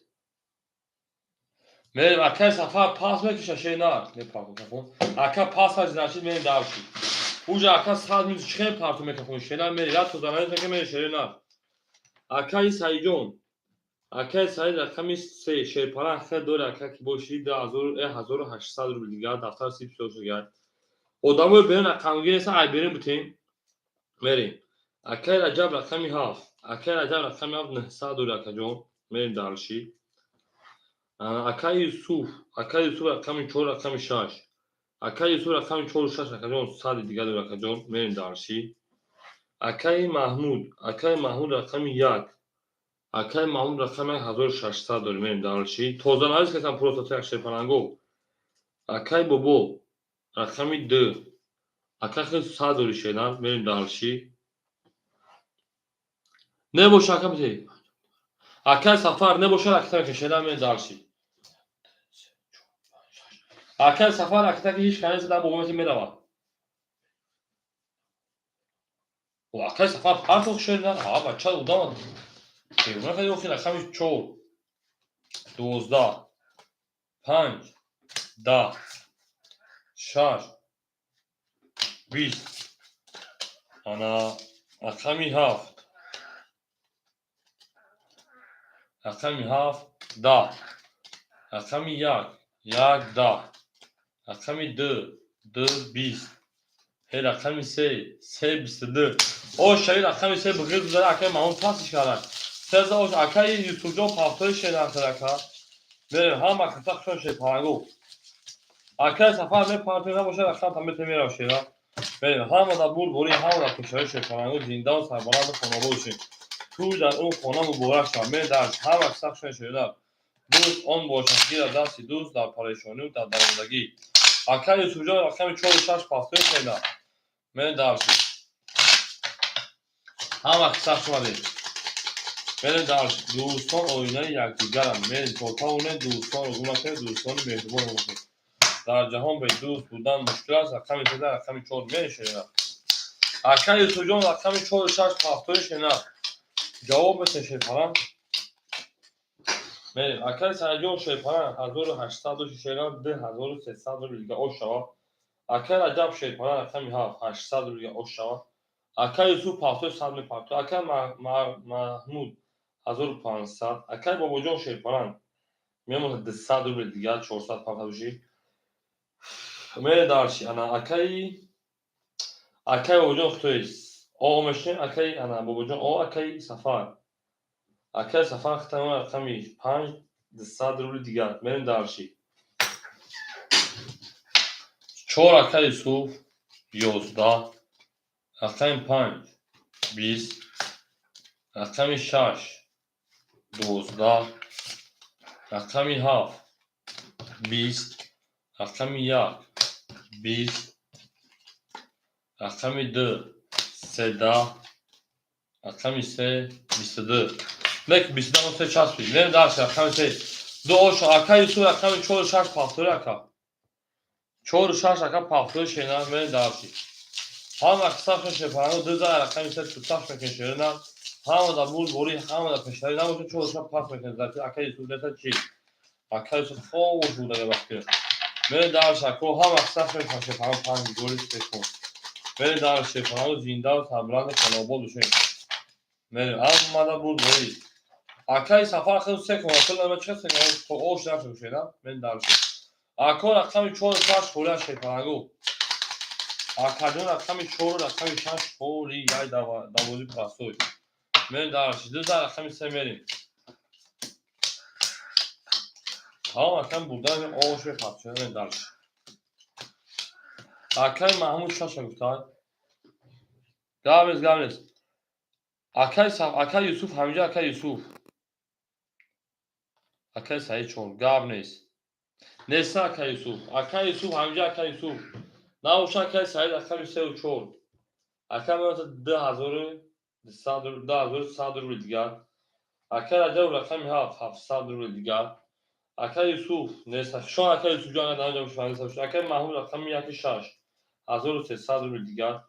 Мерем акай Сафар пас мекиша шерна. Мепартохун. Ака пас ҳаҷ значит мерем дальше. Уҷа ака сад минус чихел парту мекахун шерна мерем. Я то занавис мекунем мерем шерна. Акай Саидҷон. Акай Саид рақами се шерпалан хел дори ака ки боши 1800 рубл дигар дафтар сип сиёс дигар. Одамои берун рақамгир нестан, ай берун бутем. Мерем. Акай Раҷаб рақами ҳафт. Акай Раҷаб рақами ҳафт 900 дори акаҷон. Мерем дальше. Акай Юсуф, акай Юсуф рақами чор, рақами шаш. Акай Юсуф рақами чору шаш акаҷон сади дигар дори акаҷон. Мерем дальше. Акай Маҳмуд, акай Маҳмуд рақами як. Акай Маҳмуд рақами 1600 дори. Мерем дальше. Тозанавис касам просто як шерпаланго. Акай Бобо рақами ду. Акай хел сад дори шеран. Мерем дальше. Небоша ака бите. Акай Сафар небоша ракета мекунем шеран мерем дальше. Акай Сафар ракета ки ҳеҷ канес дар бобо меравад. О, акай Сафар партох шеран. А, бача удама. Бегуна кади охи рақами чор, 12, панҷ, 10, шаш, 20. Ана рақами ҳафт. Рақами ҳафт, 10. Рақами як, як, 10. Рақами ду, ду, 20. Ҳе рақами се, се, 22. О, шави рақами се бигир гузара акай Маҳмуд пасиш кардан. Сеза ош акай Юсуфҷон пафтои шеран ака. Мерем ҳама каса хушон шерпаланго. Акай Сафар мепартои набошад рақам та мете мерав шера. Мерем ҳама да бурдборӣ, ҳама да пешаи шерпаланго зиндаву сарбаланду хонобод бошем. Тӯй дар он хона муборак шавад. Мерем дар ҳама каса хушон шера. Дӯст он бошад гирад дасти дӯст дар парешонию дар дармондагӣ. Акай Юсуфҷон рақами чору шаш пафтои шера. Мерем дальше. Ҳама каса хуш омадед. Мерем дальше. Дӯстон оинаи якдигаранд. Мерем то тавонед дӯстонро гум накунед, дӯстони меҳрубонро бошед. Дар ҷаҳон бе дӯст будан мушкил аст. Рақами сездаҳ, рақами чор мерем шера. Ака Юсуфҷон, рақами чору шаш пафтои шена. Ҷавоб метен, шерпаланг. Мерем. Акаи Саидҷон, шерпаланг, 1800 шена, 2300 рубл дига ош шава. Акаи Раҷаб, шерпаланг, рақами ҳафт, 800 рубл дига ош шава. Акаи Юсуф пафтои 100 мепартояд. Акаи Маҳмуд 1500. Акаи Бобоҷон, шерпаланг, мемонад 200 рубл дига, 400 партоши. Мерем дальше. Ана акаи Бобоҷон хитои о мешинем. Акаи ана Бобоҷон о, акаи Сафар. Акаи Сафар хитои рақами панҷ, 200 рубли дигар. Мерем дальше. Чор, акаи Юсуф, 11, рақами панҷ, 20, рақами шаш, 12, рақами ҳафт, 20, рақами як, 20, рақами ду, 13, рақами се, 22. Нек 22 се часпид. Мерем дальше. Рақами се, ду ош. Ака Юсуф, рақами чору шаш пафтори, ака. Чору шаш, ака, пафтори шена. Мерем дальше. Ҳама қисмашон, шерпаланго, ду за рақами се туташ мекунед, шерина. Ҳама дар бурдборӣ, ҳама дар пешравӣ набошад, чору шаш пас мекунед. Ака Юсуф неса чи? Ака Юсуф хомӯш буда вақти. Мерем дальше, ако. Ҳама қисмашон, шерпаланго, панҷ голи се кун. Мерем дальше, шерпаланго, зиндаву сарбаланду хонобод бошед. Мерем. Ҳама дар бурдборӣ. Акаи Сафар хел се кун, акл нама чӣ се кун, ош нашуд, шена. Мерем дальше. Ако, рақами чору шаш холия, шерпаланго. Акаҷон, рақами чору рақами шаш холи, яй давози простой. Мерем дальше. Ду за рақами се мерем. Тамом, акам бурдан ош мепартояд. Мерем дальше. Акаи Маҳмуд шаша гуфтад. Гап нест, гап нест. Акаи Юсуф ҳаминҷо, акаи Юсуф. Акаи Саид чор, гап нест. Неста акаи Юсуф. Акаи Юсуф ҳаминҷо, акаи Юсуф. Набоша, акаи Саид, рақами сеу чор. Ака меояд 2100, 2100 рубли дигар. Акаи Раҷаб, рақами ҳафт, 700 рубли дигар. Акаи Юсуф нест. Шон, акаи Юсуфҷон, агар дар инҷо бошад. Акаи Маҳмуд, рақами яки шаш, 1300 рубли дигар.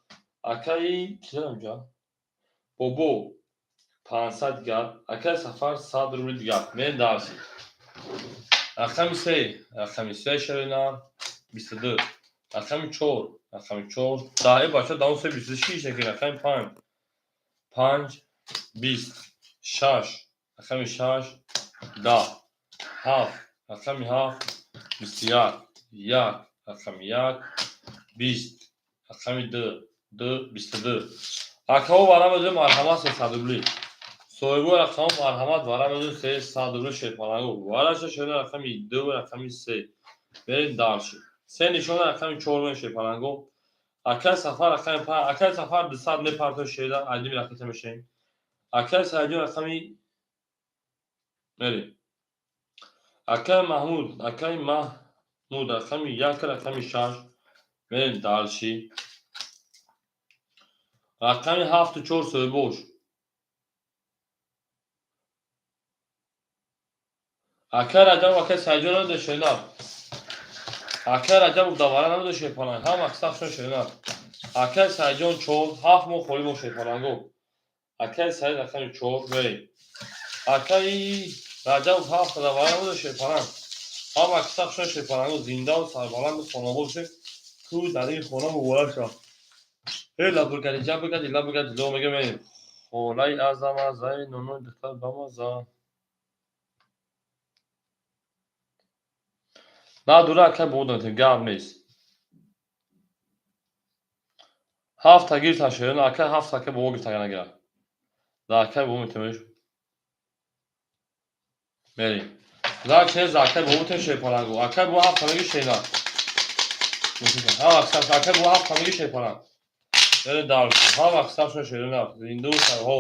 Акаи ки дорам инҷа? Бобо, 500 дигар. Акаи Сафар 100 рубли дигар. Мерем дальше. Рақами се, рақами се, шерина, 22. Рақами чор, рақами чор, 10. Э, бача, даҳум се 26 яки. Рақами панҷ, панҷ, 20, шаш, рақами шаш, 10, ҳафт, рақами ҳафт, 21, як, рақами як, 20, рақами ду, ду, 22. Акаҳо, вара медонед, марҳамат, 300 рубли. Соҳибои рақамҳо, марҳамат, вара медонед, 300 рубли, шерпаланго. Вараша, шерина, рақами ду, рақами се. Мерем дальше. Се нишона, рақами чор мерем, шерпаланго. Акаи Сафар, рақами панҷ. Акаи Сафар 200 мепартояд, шерида, айдими ракета мешавем. Акаи Саидҷон, рақами мерем. Акаи Маҳмуд, акаи Маҳмуд, рақами як, рақами шаш. Мерем дальше. Рақами ҳафту чор соҳибош. Акаи Раҷаб, акаи Саидҷон намеда, шерина. Акаи Раҷабов давара намеда, шерпаланг. Ҳама қисмашон, шерина. Акаи Саидҷон чор, ҳафт мо холӣ мо, шерпаланго. Акаи Саид, рақами чор, мерем. Акаи Раҷабов ҳафт давара намеда, шерпаланг. Ҳама қисмашон, шерпаланго, зиндаву сарбаланду хонобод бошед. Ту дар ин хона муборак шавад. Э, лабургади, ҷабургади, лабургади, ло мега, мерем. Холаи азамазаи нуну духтар бамаза. Надура, акай бобо, гап нест. Ҳафта гирифтан, шерина, акай ҳафта, акай бобо гирифта нагира. Да акай бобо метавониш. Мерем. За че за акай бобо метавониш, шерпаланго. Акай бобо ҳафта меги, шерина. Ҳама қисмаш акай бобо ҳафта меги, шерпаланг. Мерем дальше. Ҳама қисмашон, шерина. Зинду сарҳо.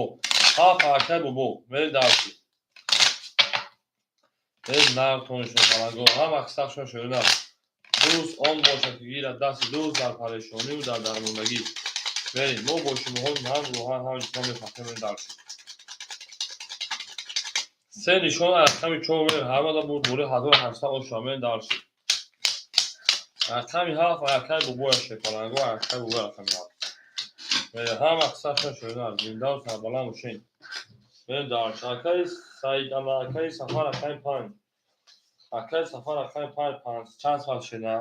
Ҳафт, акай бобо. Мерем дальше. Мерем нартон, шерпаланго. Ҳама қисмашон, шерина. Дӯст он бошад, ки гирад дасти дӯст дар парешониву дар дармондагӣ. Мерем. Мо бо шумоҳо ҳам рӯҳан, ҳам ҷисман мефахрем. Мерем дальше. Се нишона, рақами чор мерем. Ҳамада бурд бори 1800 оша. Мерем дальше. Рақами ҳафт, акай бобоя, шерпаланго, акай бобоя, рақами ҳафт. Ҳама қиссаша шуда, зиндаву сарбаланд бошед. Дар акаи Саид, ама акаи Сафар, акаи панҷ. Акаи Сафар, акаи панҷ, панҷ чанд сол шуда?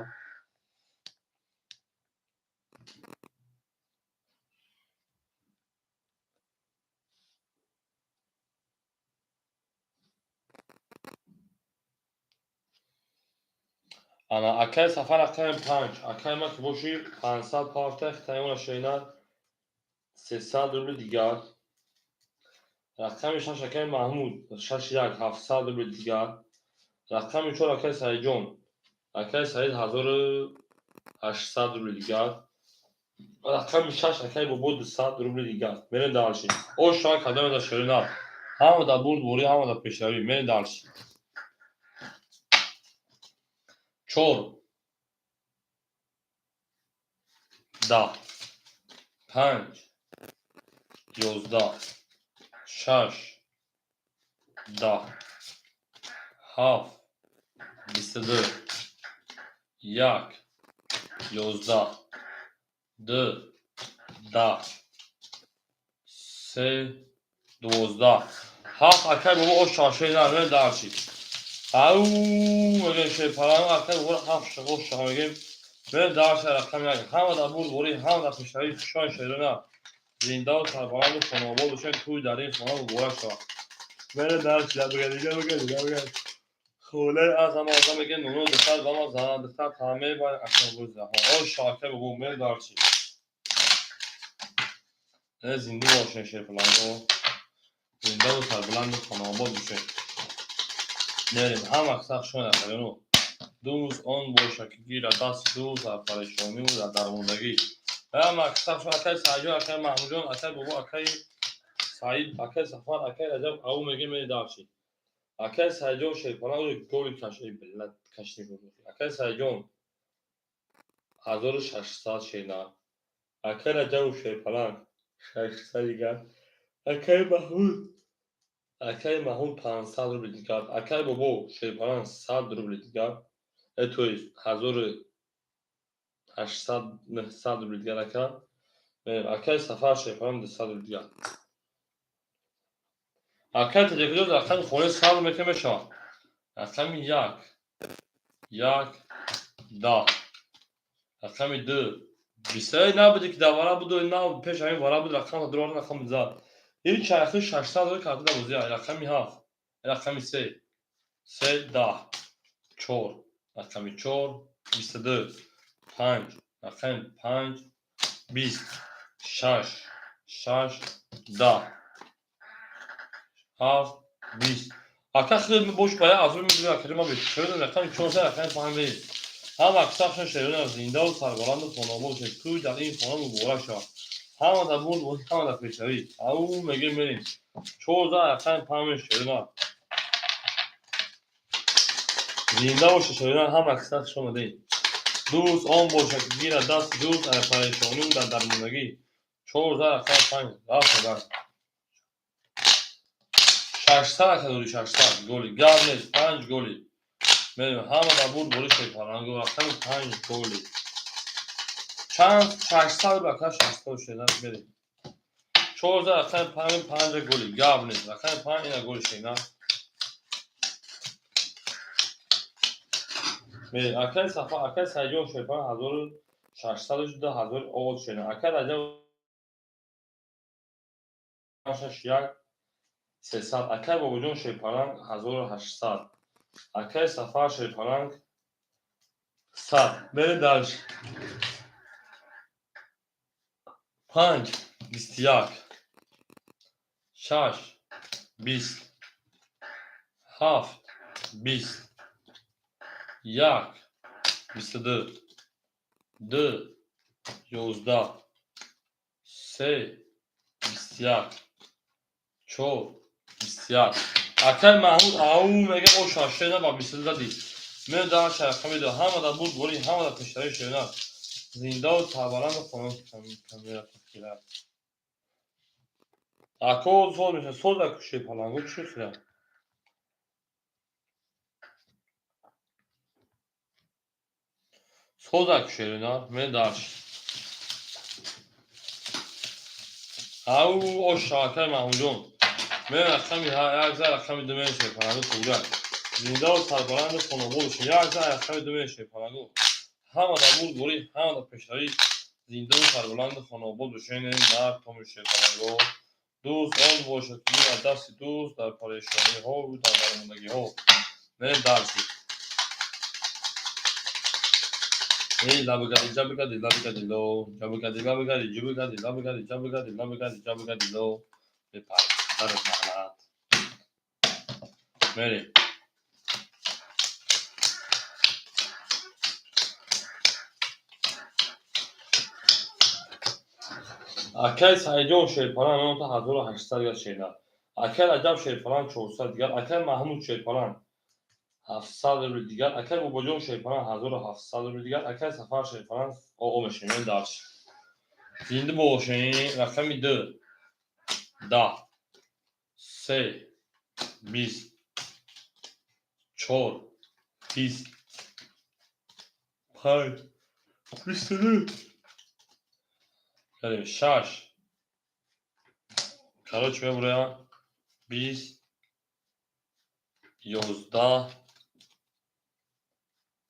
Ана акаи Сафар, акаи панҷ. Акаи ма ки боши 500 пафта хитаёна шена 300 рубли дигар. Рақами шаш акаи Маҳмуд шаш як 700 рубли дигар. Рақами чор акаи Саидҷон. Акаи Саид 1800 рубли дигар. Рақами шаш акаи Бобо 200 рубли дигар. Мерем дальше. Ош шава кадоме да шерина. Ҳама да бурдборӣ, ҳама да пешравӣ. Мерем дальше. Чор, 10, панҷ, 11, шаш, 10, ҳафт, 22, як, 11, ду, 10, се, 12, ҳафт. Акай бобо ош шашена. Мерем дальше. Ау, мегем шерпаланг, акай бобо ҳафт ош шаха мегем. Мерем дальше. Рақами як. Ҳама дар бурдборӣ, ҳама дар пешравӣ, хушони шерона. Зиндаву сарбаланду хонаобод бошед, тӯй дар ин хона муборак шавад. Мерем дальше. Бигар, бигар, бигар, бигар. Холаи аз ҳама одам мегем, нуну духтар бама зан, духтар таъме ба акай боза. Ош шаха, акай бобо, мерем дальше. Зинда бошед, шерпаланго. Зиндаву сарбаланду хонаобод бошед. Мерем. Ҳама қисса шумо акаёно. Дӯст он боша, ки гирад дасти дӯст дар парешониву дар дармондагӣ. Ҳама қисса шумо акаи Саидҷон, акаи Маҳмудҷон, акаи Бобо, акаи Саид, акаи Сафар, акаи Раҷаб, ау мегем, мерем дальше. Акаи Саидҷон шерпаланг голи каш, эй билла кашни. Акаи Саидҷон 1600 шена. Акаи Раҷаб шерпаланг 600 дигар. Акаи Маҳмуд 500 рубли дигар. Акаи Бобо шерпаланг 100 рубли дигар. То есть 1800, 900 рубли дигар ака. Акаи Сафар шерпаланг 200 рубли дигар. Акаи Таҷикиҷон рақами хонаи сар мекунем мешавад. Рақами як, як, 10. Рақами ду, 20. Эй, набуди ки дар вара буду, на пеш ҳамин вара буд, рақам дуровард, рақам зад. Ин чархи 600 рубли карта бозӣ. Рақами ҳафт, рақами се, се, 10, чор, рақами чор, 22, панҷ, рақами панҷ, 20, шаш, шаш, 10, ҳафт, 20. Ака хеле бош ба як азор мегӯяд, акаи ма бечора рақами чор, се, рақами панҷ мерем. Ҳама қиссаашон шерона, зиндаву сарбаланду хонаобод бошед. Тӯй дар ин хона муборак шавад. Ҳама дар бурд, ҳама дар пешравӣ. Ау мегӯем, мерем. 14, рақами панҷ, шерона. Зинда бошед, шерона, ҳама қисса хуш омадед. Дӯст он бошад, ки гирад дасти дӯст дар парешониву дар дармондагӣ. 14, рақами панҷ, рафт дар. 600 ака дори, 600 голи. Гап нест, панҷ голи. Мерем, ҳама дар бурд бори шерпаланго, рақами панҷ голи. Чанд 600 ака, 600 шена мерем. 14, рақами панҷ, панҷа голи. Гап нест. Рақами панҷ ина голи шена. Мерем. Акаи Сафар, акаи Саидҷон шерпаланг 1600 2000 овоз шена. Акаи Раҷаб шаш як 300. Акаи Бобоҷон шерпаланг 1800. Акаи Сафар шерпаланг 100. Мерем дальше. Панҷ, 21, шаш, 20, ҳафт, 20, як, 22, ду, 11, се, 21, чор, 21. Акаи Маҳмуд ау мега оша шена ба 22 задӣ. Мерем дальше. Рақами ду. Ҳама дар бурд борӣ, ҳама дар пешравӣ, шена. Зиндаву сарбаланду хона камера тахкира. Ако соз меша, соз аку шерпаланго чӣ хира? Соз аку шерина, мерем дальше. Ау, ош, акай Маҳмудҷон. Мен рақами як за рақами ду мешавед, палангу туграк. Зиндаву сарбаланду хонобод бошед. Як за рақами ду мешавед, палангу. Ҳама дар бурдборӣ, ҳама дар пешравӣ, зиндаву сарбаланду хонобод бошед. Нард томишед, палангу. Дӯст он бошад, ки аз дасти дӯст дар парешониҳову дар дармондагиҳо. Мерем дарси. Эй, лабгади, ҷабгади, лабгади, ло. Ҷабгади, лабгади, ҷубгади, лабгади, ҷабгади, лабгади, ҷабгади, ло. Бепар, дарат раҳмат. Мерем. Акай Саидҷон Шерпалан меонта 1800 дигар шерна. Акай Раҷаб Шерпалан 400 дигар. Акай Маҳмуд Шерпалан 700 рубл дигар. Акай Бобоҷон Шерпалан 1700 рубл дигар. Акай Сафар Шерпалан оо мешавем. Мен дарс. Зинда бошем. Рақами ду. 10. 3. 20. 4. 20. 5. 22. Кардем 6. Короче, мебурем 20. 11.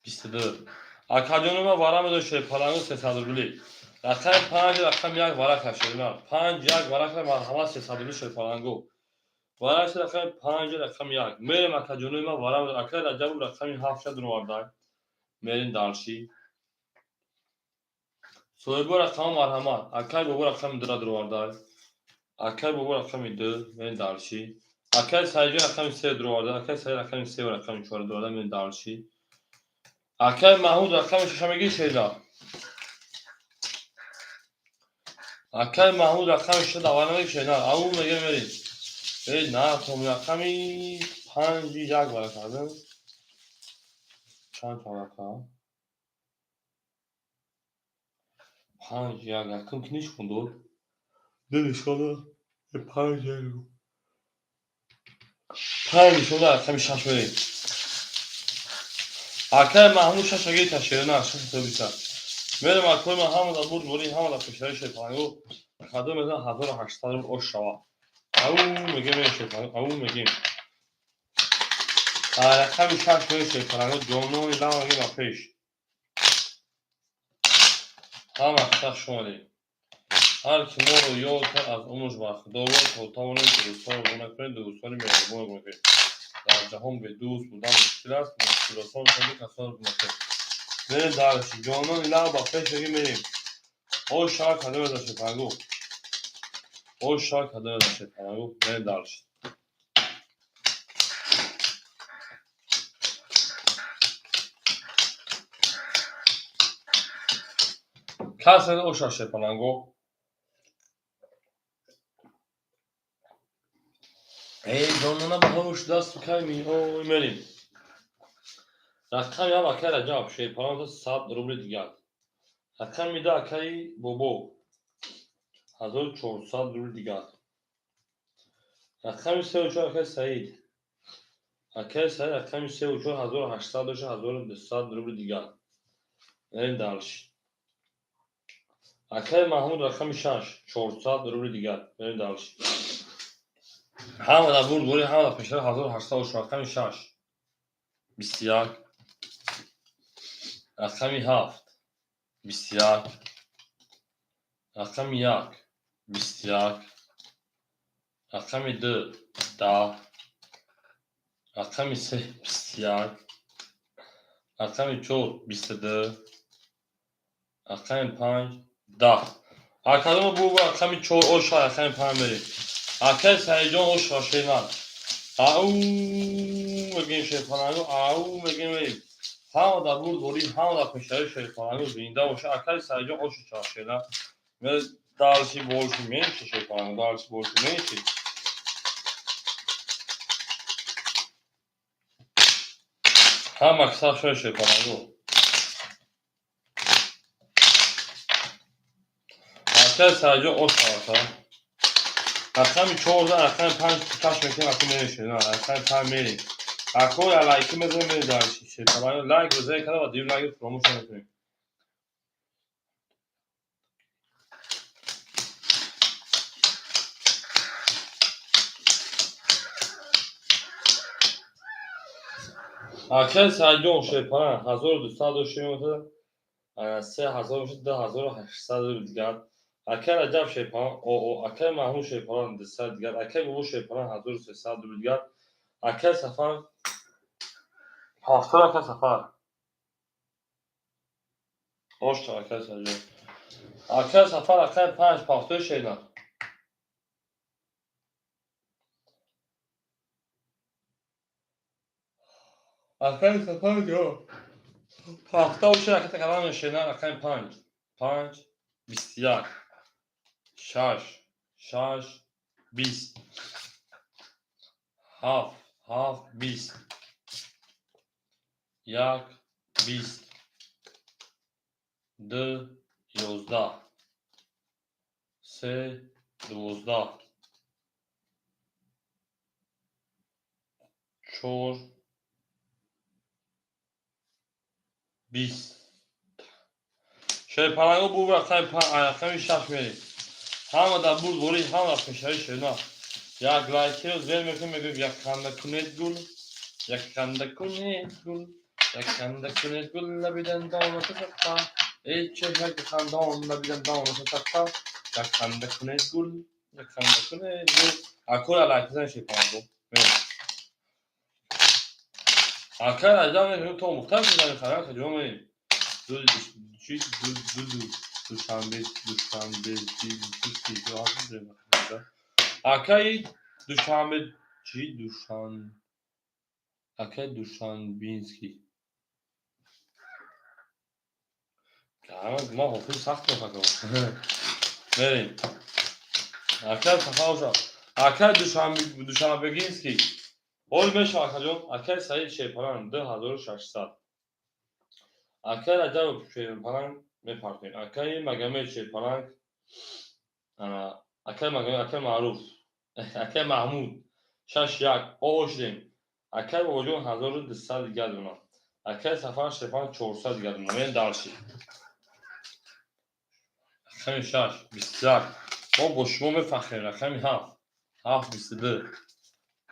22. Акаҷонума вара медошед, палангу 300 рубли. Рақами 5, рақами 1 варака шед. 5 1 варака марҳамат 300 рубли шед, палангу. Варака рақами 5, рақами 1. Мерем акаҷонума вара медо. Акай Раҷабу рақами 7 шад дурвардай. Мерем дарши. Соҳибо рақама марҳамат. Акай бобо рақами 2 дурвардай. Акай бобо рақами 2 мерем дарши. Акай Саиҷон рақами 3 дурвардай. Акай Саид рақами 3 ва рақами 4 дурвардай. Мерем дарши. Акай Маҳмуд рақами 6 мегири шеда. Акай Маҳмуд рақами 6 давай намегири шеда. Ау меге мерем. Эй, на, то рақами 5 1 вара кардем. Чанд варака? 5 1 якум ки нишон дод. Ду нишона 5 1. 5 нишона рақами 6 мерем. Акай Маҳмуд 6 гирифта шерна, 6 тобиса. Мерем акой ман ҳама дар бурд борӣ, ҳама дар пешравӣ шед палангу. Кадом мезан 1800 рубл ош шава. Ау мегем мешед палангу, ау мегем. Рақами 6 мешед палангу, ҷонони лама мегем ба пеш. Ҳама хата шумодем. Ҳар ки моро ёд кард аз умрш бархӯрдор бод, то тавонем дӯстонро гум накунем, дӯстони меҳрубонро гум накунем. Дар ҷаҳон бедӯст будан мушкил аст, мушкилосон шуди касонро гум накунем. Мерем дарши, ҷонони лаб ба пеш мегем мерем. Ош шава кадом мезашед палангу. Ош шава кадом мезашед палангу. Мерем дарши. Кас ош ашед палангу. Эй, ҷонона ба ҳуш даст кай миой мерем. Рақами ҳам акай Раҷаб Шерпалан 100 рубли дигар. Рақами 2 акаи Бобо 1400 рубли дигар. Рақами 3 4 акаи Саид. Акаи Саид рақами 3 4 1800 дошта 1200 рубли дигар. Мерем дарши. Акаи Маҳмуд рақами 6 400 рубли дигар. Мерем дарши. Ҳама дар бурд борӣ, ҳама дар пешравӣ 1800 рақами 6 21 рақами 7 21 рақами 1 21 рақами 2 10 рақами 3 21 рақами 4 22 рақами 5 10. Акадома бу рақами 4 оша рақами 5 мерем. Акай Саидҷон ош шернар. Ау мегем шерпалангу, ау мегем мерем. Ҳама дар бурд борӣ, ҳама дар пешравӣ шерпалангу зинда боша. Акай Саидҷон оши ча шернар. Дарси больше меньше шерпалангу, дарси больше меньше. Ҳама кисар шоя шерпалангу. Акай Саидҷон ош шавака. Рақами 4 рақами 5 каш мекунем, аку мерем. Рақами 5 мерем. Акой лайки мезанем, мерем дарси. Шерпалангу лайк бизанед када ва дигар лайк фаромӯш накунем. Акай Саидҷон шерпаланг 1200 дошта меояд, 3000 мешад, 2800 рубл дигар. Акай Раҷаб шерпаланг ОО, акай Маҳмуд шерпаланг 200 дигар, акай Бобо шерпаланг 1300 рубл дигар, акай Сафар 700, акай Сафар. Ошта акай Саидҷон. Акай Сафар акай 5 пахтои шерна. Акай Сафар ҷо. Пахта оша ракета калам шена рақами 5 5 21 6 6 20 7 7 20 1 20 2 11 3 12 4 20. Шерпаланго бур рақами 5, рақами 6 мерем. Ҳама дар бурдборӣ, ҳама дар пешравӣ шерна. Як лайкиро зер мекунем, мегӯем як ханда кунед гул, як ханда кунед гул, як ханда кунед гул, лаби дандоната садқа. Эй чеҳраи хандон, лаби дандоната садқа. Як ханда кунед гул, як ханда кунед гул. Акора лайк бизанед шерпаланго. Мерем. Акай Раҷаб мегӯем то мухтар шуда мехарам, каҷо мерем? Ду чи ду ду ду Душанбе Душанбе Акай Душанбе чи Душан Акай Душанбинский. Ма ҳофиз сахт мефакам. Мерем. Акай Сафар оша. Акай Душанбе Душанбегинский. Ҳол мешава акаҷон. Акай Саид шерпаланг 2600. Акай Раҷабов шерпаланг мепартоем. Акай Магомед шерпаланг, акай Магомед, акай Маъруф, акай Маҳмуд 6 1 ОО шудем. Акай Бобоҷон 1200 дигар дона. Акай Сафар шерпаланг 400 дигар дона. Мерем дальше. Рақами 6 21. Мо бо шумо мефахрем. Рақами 7 7 22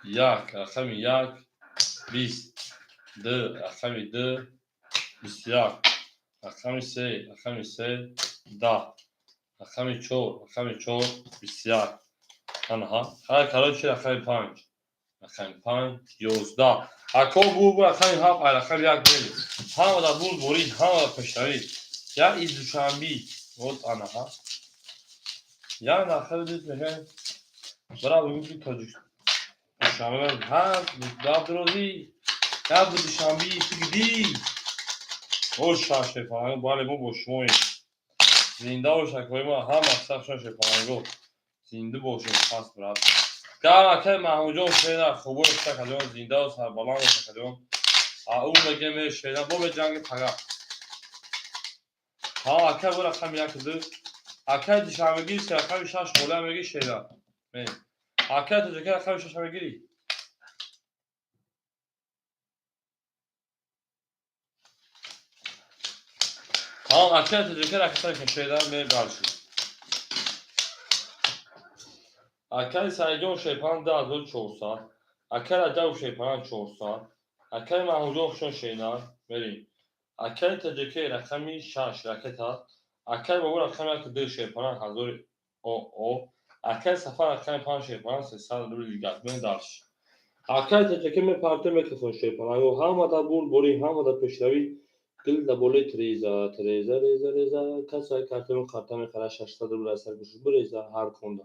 1 рақами 1 20 2 рақами 2 21 рақами 3 рақами 3 10 рақами 4 рақами 4 21. Анаҳа. Хай короче рақами 5 рақами 5 11. Ако бу рақами 7 ай рақами 1 мерем. Ҳама дар бурдборӣ, ҳама дар пешравӣ. Як из Душанбе. Вот анаҳа. Як нахари дид мехоҳем. Бара бигӯ ки тоҷик Душанбе ҳар Абдурозӣ як бу Душанбе ту гидӣ. Оша шерпаланго, бале мо бо шумоем. Зинда бош акои ма, ҳама сахшон шерпаланго. Зинда бошем, пас брат. Гар акай Маҳмудҷон шера, хубои шакаҷон, зинда ва сарбаланд бош акаҷон. Ау мегем шера, бо ҷанги пага. Ҳа акай бо рақами 1 2. Акай Душанбегӣ се рақами 6 бола меги шера. Ме. Акай тоҷика рақами 6 мегирӣ. Ҳа акай тоҷика рақами шера мебарши. Акай Саидҷон шерпаланг 2400. Акай Раҷабов шерпаланг 400. Акай Маҳмудҷон хушон шена. Мерем. Акай Тоҷикӣ рақами 6 ракета. Акай Бобо рақами 1 2 шерпаланг 1000 ОО. Акай Сафар рақами 5 шерпаланг 300 рубл дигар. Мерем дальше. Акай Тоҷикӣ мепарте микрофон шерпаланг. Ҳама дар бурдборӣ, ҳама дар пешравӣ. Дил дар болои треза, треза, реза, реза. Касай картону карта мехарад 600 рубл аз сар гӯшаш буреза ҳар кунда.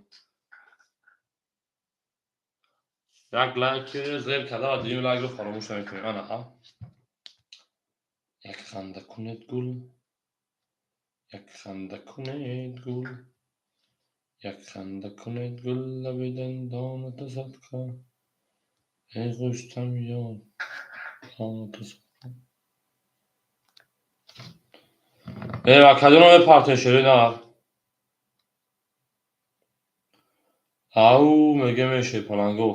Як лайк зер карда ва дуюм лайкро фаромӯш намекунем. Анаҳа. Як ханда кунед гул, як ханда кунед гул, як ханда кунед гул, лаби дандоната садқа. Эй гӯштам ёд, доната садқа. Э, акаҷоно мепартем шери нар. Ау мегем шерпаланго.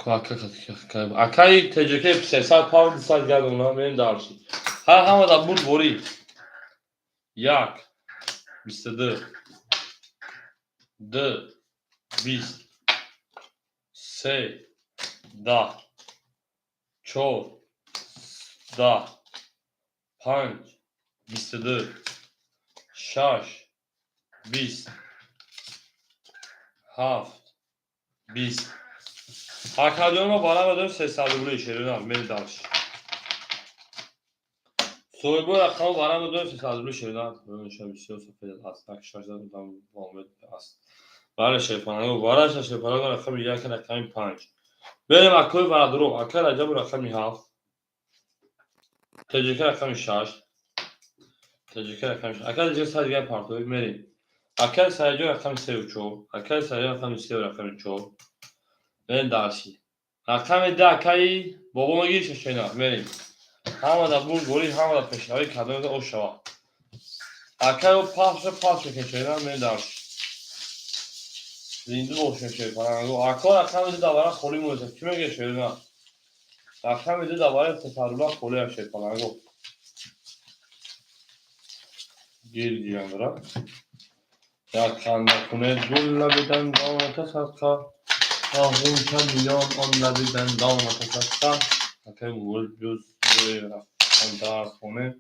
Акаи ТҶК 300 павн 200 дигар мемонам, мерем дальше. Ҳар ҳама дар бурд ворӣ. 1 22 2 20 3 10 4 10 5 22 6 20 7 20. Акадион ма барам дорем 300 рубли шерина, мерем дальше. Соҳибо рақам барам дорем 300 рубли шерина. Бисёр сафед аст. Так шаш аст. Бале, шерпанаго, бараша шерпанаго рақами 1, рақами 5. Берем акои барадуро, акаи Раҷабу рақами 7. ТҶК рақами 6. ТҶК рақами 6. Акаи ТҶК сад дигар партои мерем. Акаи Саидҷон рақами 3 4. Акаи Саидҷон рақами 3 рақами 4. Мерем дальше. Рақами 2 акаи бобо мегири шашена мерем. Ҳама дар бурд борӣ, ҳама дар пешравӣ кадомеда ош шавад. Акаи о пахша пахш мекунем, мерем дальше. Зинда бошем, шерпаранго. Ака рақами 2 давара холӣ монеса. Кӣ мегӯяд шерина? Рақами 2 давара сесад рубла холӣ аст, шерпаранго. Гир гирандара. Як ханда кунед гул лаби дандоната садқа. Оғӯша миён он лаби дандоната садқа. Акаи муборак ҷуз рафтан дарс хонем.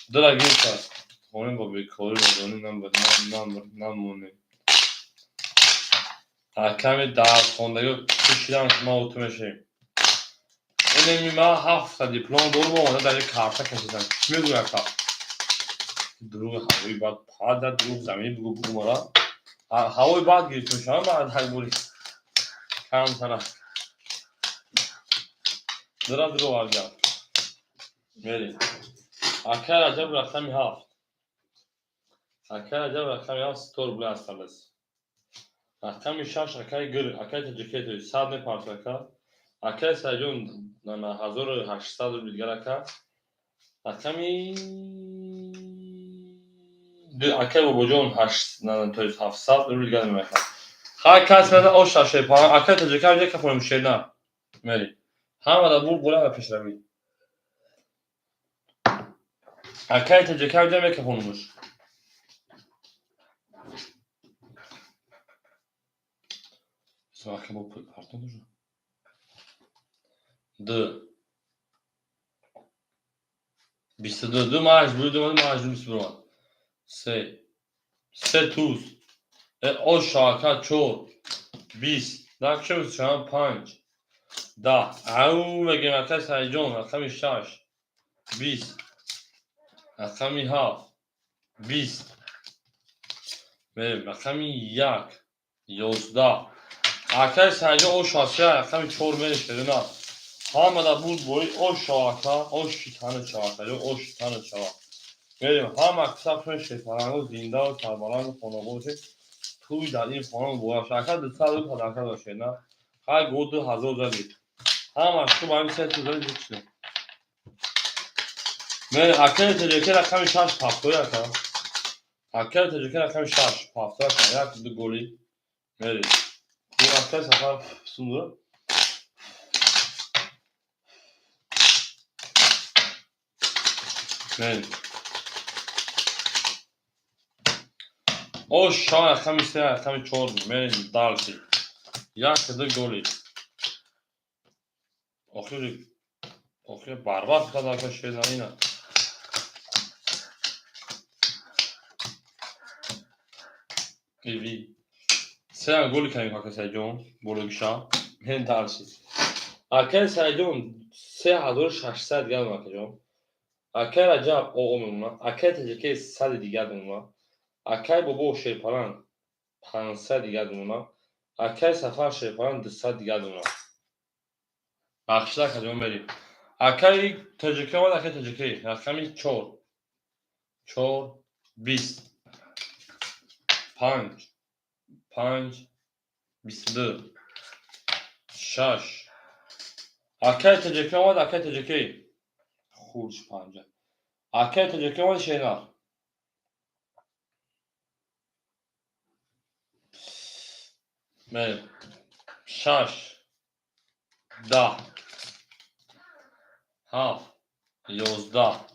Дила гир кард. Хонем бо бекорӣ нодонӣ намонем. Аками дарсхондагиҳо кӯшидан ма ту мешавем. Инеми ма ҳафта диплом дорум, омада дар як карта кашидам. Чӣ мегӯяд ака? Дурӯғи ҳавои бад, пада дурӯғ заминӣ бугу бугу мара. Ҳавои бад гирифта мешавам баъд ҳар бори. Камтара. Дира дурӯғ аргап. Мерем. Акаи Раҷаб рақами 7. Акаи Раҷаб рақами 7 100 рубли асталас. Рақами 6 акаи гир, акаи ТҶК то 100 мепартояд ака. Акаи Саидҷон 1800 рубли дигар ака. Рақами 2 акаи Бобоҷон 8 то 700 рубли дигар мемехад. Ҳар кас меда ош шашепа, акаи ТҶК як кафонем шерна. Мерем. Ҳама дар бурд боле ва пешравӣ. Акаи ТҶК ҷа мекафонумуш. Ака бо партон уже. 2 22 2 маҷбури ду маҷбур бист бирон. 3 3 туз. Ош ака 4 20 дар чӣ чанд 5 10. Ау мегем ака Саидҷон рақами 6 20 рақами 7 20 мерем рақами 1 11. Акаи Саидҷон ош аст, рақами 4 мереш беруна. Ҳама дар бурд бори ош шава ака, ош шитана шава ака, ош шитана шава. Мерем ҳама аксар шерпаранго зинда ва сарбаланду хонобод бошед. Тӯй дар ин хона муборак шава. Ака 200 рубл подарка дошед, на? Ҳар го 2000 задид. Ҳамаш ту ба ҳамин се ту задид чӣ? Мерем акаи ТҶК рақами 6 пафтои ака. Акаи ТҶК рақами 6 пафтои ака. Як ду голи. Мерем. Бу акаи Сафар сундура. Мерем. Ош шава рақами 3 рақами 4 мерем дальше. Як ду голи. Охири охири барвақт кард ака шерна ина. Иви. Се голи кардем ака Саидҷон, бологиша. Мерем дальше. Акаи Саидҷон 3600 дигар акаҷон. Акаи Раҷаб оғо мемонад. Акаи ТҶК 100 дигар мемонад. Акаи Бобо шерпаланг 500 дигар мемонад. Акаи Сафар шерпаланг 200 дигар мемонад. Бахшида акаҷон мерем. Акаи ТҶК омад, акаи ТҶК рақами 4 4 20 5 5 22 6. Акаи ТҶК омад, акаи ТҶК хурш 5. Акаи ТҶК омад шерна. Мерем. 6 10, 7, 11,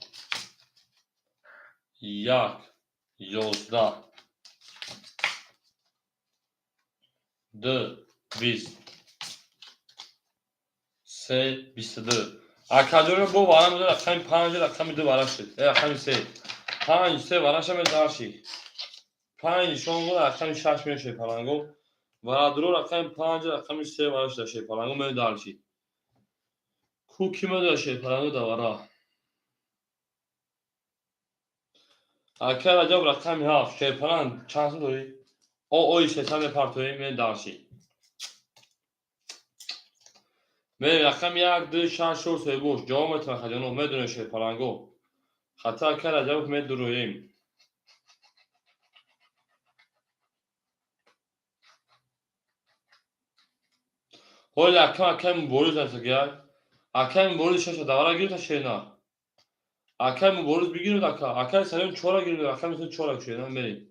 1, 11, 2, 20, 3, 22. Акаҷоно, бо вара меда рақами 5, рақами 2 вара шуд. Рақами 3. 5, 3 вара ша медарши. 5 нишон буд, рақами 6 мешуд паланго. Варадро рақами 5, рақами 3 вара шуда шепаланго медарши. Ку ки меда шепаланго да вара. Ака Раҷаб, рақами 7, шепаланг чанд сум дорӣ? О, ои 300 мепартоем, медарши. Мерем рақами 1, 2, 6, 4 соҳибош. Ҷавоб метавонад хаҷоно, медонем шепаланго. Хата ака Раҷабов медуроем. Ҳоли акам акай Мубориз насагияй. Акай Мубориз шаша давара гирифта шена. Акай Мубориз бигирад ака. Акай Салим чора гирифта, акай мисол чора шена мерем.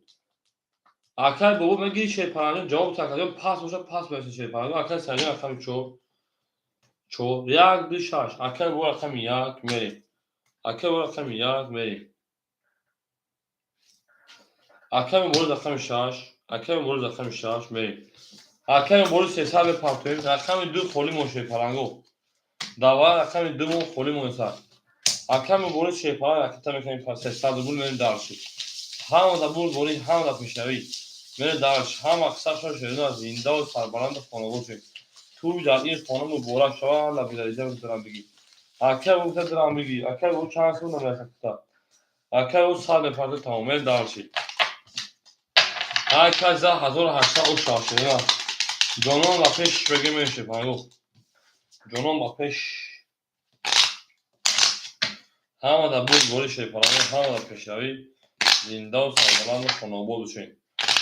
Акай бобо мегири шерпаранҷон, ҷавоб такаҷон пас боша, пас меша шерпаранҷон. Акай Салим рақами 4. 4, 1, 2, 6. Акай бобо рақами 1 мерем. Акай бобо рақами 1 мерем. Акай Мубориз рақами 6. Акай Мубориз рақами 6 мерем. Акай Мубориз 300 мепартоем. Рақами 2 холӣ мон шерпаланго. Давара рақами 2 мон холӣ монса. Акай Мубориз шерпаланг ракета мекунем, 300 рубл мерем дарши. Ҳамада бурдборӣ, ҳамада пешравӣ. Мерем дарши. Ҳама қиссаашон шерина зиндаву сарбаланду хонобод шед. Туй дар ин хона муборак шавад, лабидарижа дурам бигӣ. Акай бо гуфта дурам бигӣ. Акай бо чанд сум намерасад гуфта. Акай бо 100 мепарта, тамом, мерем дарши. Ҳар кас за 1800 ош шерина. Ҷонон ба пеш бегем шерпаланго. Ҷонон ба пеш. Ҳамада бурдборӣ шерпаланго, ҳамада пешравӣ, зиндаву сарбаланду хонобод бошед.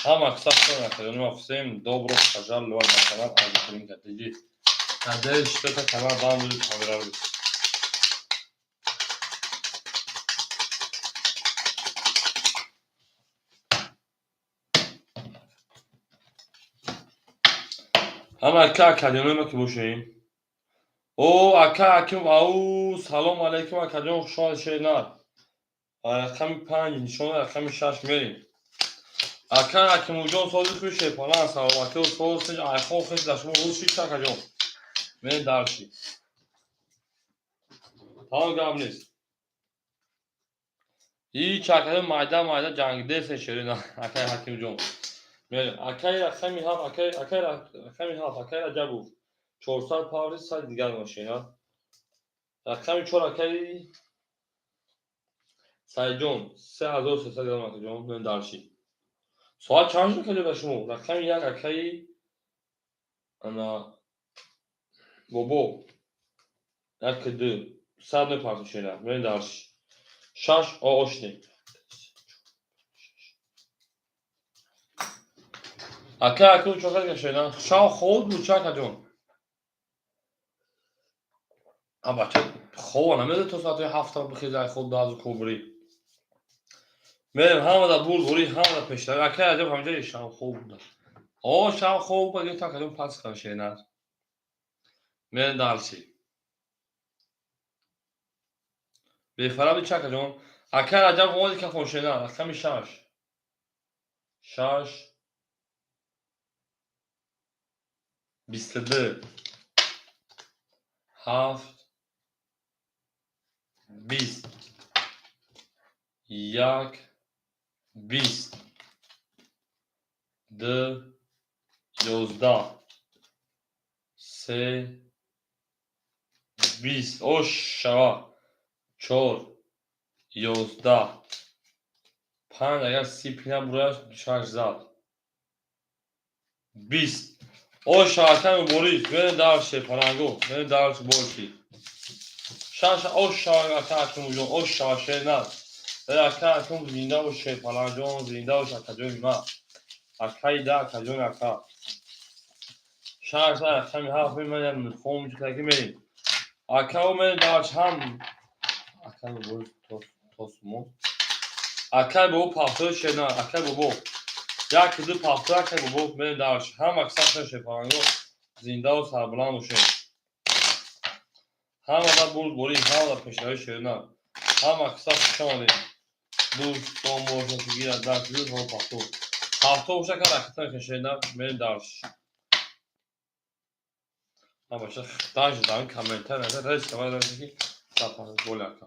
Ҳама қиссаашон акаҷони ма, всем добро пожаловать на канал Азизулин Катиҷи. Надеюсь, что этот канал вам будет понравиться. Ҳама ака акаҷонои ма ки бошем. О, ака Аким, ау, салом алейкум, акаҷон, хуш омадед шернар. Рақами 5 нишона, рақами 6 мерем. Ака Акимуҷон, сози хуш шерпаланг, саломатӣ, соз тинҷ, айхон хеш дар шумо рӯз шид, акаҷон. Мерем дарши. Тамом, гап нест. Ҳеч акаҷон майда майда ҷангидесе шерина, акаи Ҳакимҷон. Мерем. Акаи рақами 7, акаи рақами 7, акаи Раҷабов. 400 паври сад дигар машина. Рақами 4, акаи Саидҷон, 3300 грамм, акаҷон, мерем дарши. Соат чанд шуд акаҷон дар шумо? Рақами 1, акаи ана бобо. 1, 2, 100 мепартем шена. Мерем дарши. 6 оошнем. Ака акун чока шена. Шав хоб буд ча акаҷон? А бача хова намеда то соати 7 бихеза хоб баъзу кобрӣ. Мерем, ҳамада бурдборӣ, ҳамада пешравӣ. Акай Раҷаб ҳамҷа шав хоб буда. О, шав хоб буда, гирифта акаҷон пас кардам шенар. Мерем дарси. Бефараби ча акаҷон? Акай Раҷаб омади кафон шенар, рақами 6. 6, 22, 7, 20, 1, 20, 2, 11, 3, 20, ош шава, 4, 11, 5, агар 30 набураш, 6 зад. 20. Ош шава, акай Мубориз, мерем дарше, паланго, мерем дарше борши. 6, ош шава, ака Акимуҷон, ош шава, шерназ. Ака Аким зинда бош, шерпаланҷон, зинда бош, акаҷони ма. Акаи да, акаҷони ака. 6, рақами 7, ман як мехом ки мерем. Акао мерем дарш ҳам. Акай Мубориз тосмо. Акай бобо пафтои шерназ, акай бобо. 1, 2 пафто, акай бобо, мерем дарш. Ҳама қиссаашон шерпаланго, зиндаву сарбаланд бошед. Ҳамада бурдборӣ, ҳамада пешравӣ, шерина. Ҳама киса хуш омадед. Дӯстон бошад, гирад дар ҳо пахту. Ҳафто боша ка ракета мекашена, мерем дарш. Ҳамаша даже дар комментар назар рес кавай дар ки сапа боляка.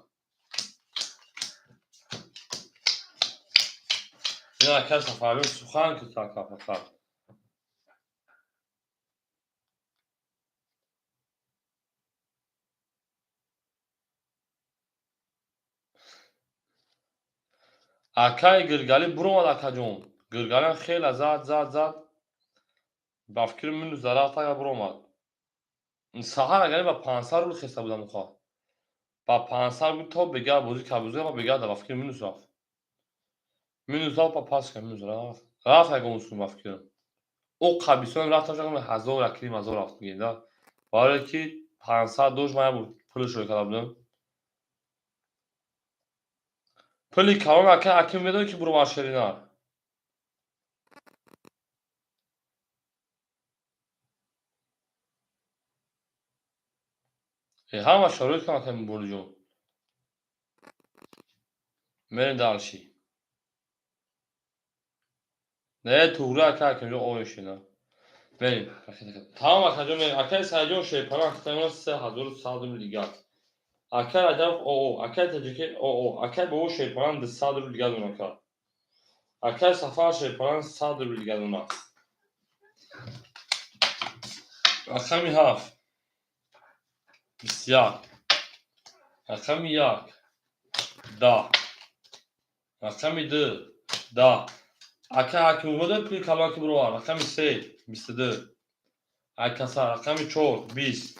Ина ака Сафарён сухан ки така фақат. Акаи Гиргалӣ буромад, акаҷон. Гиргалиам хеле зад, зад, зад. Ба фикри минус зарафт, ага буромад. Саҳар агар ба 500 рубл хеста будам уха. Ба 500 рубл то бега бозӣ кард, бозӣ ба бега да ба фикри минус рафт. Минус рафт, ба пас кард, минус рафт. Рафт ягон сум ба фикрам. О қабисон рафтам, шакам ҳазор, якним ҳазор рафт мегӯем да. Барое ки 500 дошт, ман як пулашро карда будам. Пули калон ака аким медонӣ ки буромад, шерина. Ҳама шароит кам ака Мубориҷон. Мерем дальше. Не, туғри ака акимҷон оё шина. Мерем. Тамом акаҷон, мерем. Акаи Саидҷон шерпаран хитамон 3100 рубл дигар. Акаи Раҷабов ОО, акаи Таҷики ОО, акаи Бобо шерпаран 200 рубл дигар дона ака. Акаи Сафар шерпаран 100 рубл дигар дона. Рақами 7 21, рақами 1 10, рақами 2 10. Ака Ҳакимобода пули калон ки буровар. Рақами 3 22. Акаса рақами 4 20.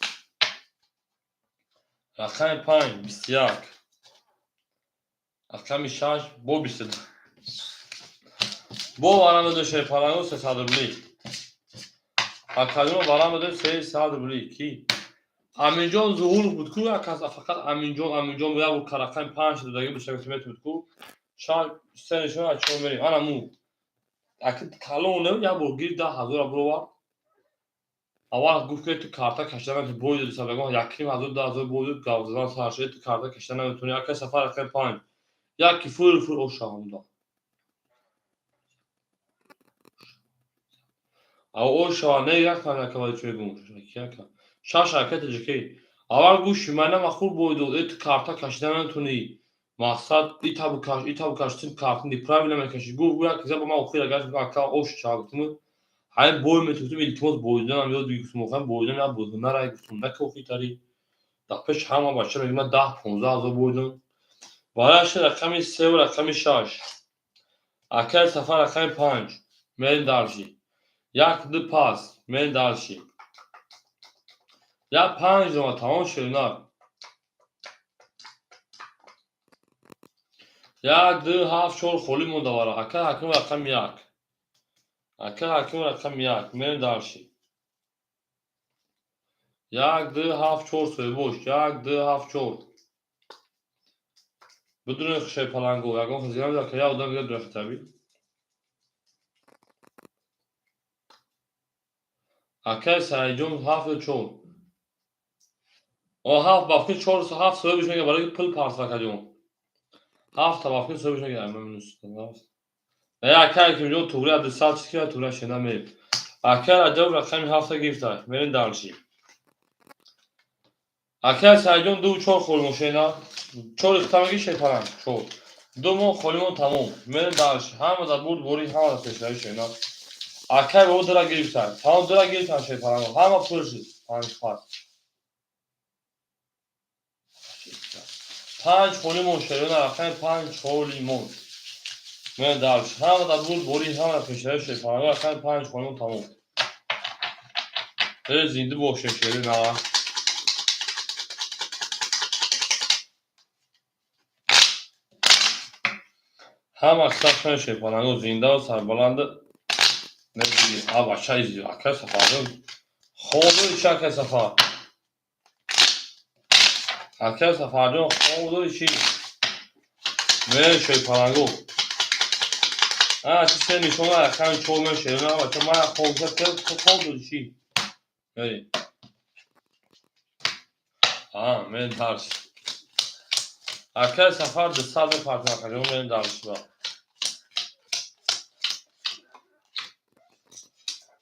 Рақами 5 21. Рақами 6 бо 22. Бо варам доду шерпалангу 300 рубли. Акаҷон варам доду 300 рубли. Ки? Аминҷон Зуҳуров буд ку, акас фақат Аминҷон, Аминҷон як буд, рақами 5 додаги буд, шакли буд ку. Шаш се нишон аз чор мерем. Ана му. Аки калон не, як бор гир 10 000 буровар. Аввал гуфт ки ту карта кашида наметавонӣ, бой доди сабагон 1,5 ҳазор, 10 000 бой дод, гап задан сар шуд, ту карта кашида наметавонӣ. Ака Сафар рақами 5. Яки фур фур оша ҳамда. А оша не як тана ака вали чӯй гум. Яка. Шаш ака таҷикӣ. Аввал гӯши мана махур бой дод, ту карта кашида наметавонӣ. Мақсад ита букаш, ита букаш, ту карта неправильно мекашӣ. Гуфт як заба ман охир гашт ака ош ча гуфтум. Ҳамин бой метуфтум, илтимос бойданам ёд гуфтум, охир бойдан як буд ҳунарай гуфтум, накохитари. Дар пеш ҳама бача мегӯяд ман 10-15 ҳазор бойдам. Барояш рақами 3 ва рақами 6. Акаи Сафар рақами 5. Мерем дальше. Як ду пас, мерем дальше. Як панҷ дома тамом шеринак. Як ду ҳафт чор холӣ монда вара. Акаи Ҳаким рақами 1. Акаи Ҳаким рақами 1. Мерем дальше. Як ду ҳафт чор соҳибош. Як ду ҳафт чор. Бидуни шерпалангу ягон хизгира меда ка як одам дига дура хитаби. Акаи Саидҷон ҳафт ё чор. О ҳафт ба фикр чор ҳафт соҳибиш мега барои пул парс акаҷон. Ҳафт ба фикр соҳибиш мега минус ҳафт. Э акаи Ҳакимҷон туғри 200 чиз ки туғри шена мерем. Акаи Раҷаб рақами 7 гирифта. Мерем дальше. Акаи Саидҷон ду чор холӣ мошина. Чор ихта меги шерпаланг чор. Ду моҳ холимон тамом. Мерем дальше. Ҳама дар бурд борӣ, ҳама дар пешравӣ шена. Акаи бобо дура гирифта. Тамом дура гирифтан шерпаланг. Ҳама пур шуд. Панҷ пас. Панҷ холимон шерона рақами 5 холимон. Мерем дальше. Ҳама дар бурд борӣ, ҳама дар пешравӣ шерпаланг. Рақами 5 холимон тамом. Э зинда боше шерина. Ҳама сахшан шерпаланго зиндаву сарбаланду мебинӣ. А бача изи акай Сафарҷон хобдори чи акай Сафар? Акай Сафарҷон хобдори чи? Мерем шерпаланго. А чи се нишона рақами чор мен шерона бача ман хобша хоб дори чи? Мерем. Мен дальше. Акай Сафар 200 мепартем, акаҷон, мен дальше ба.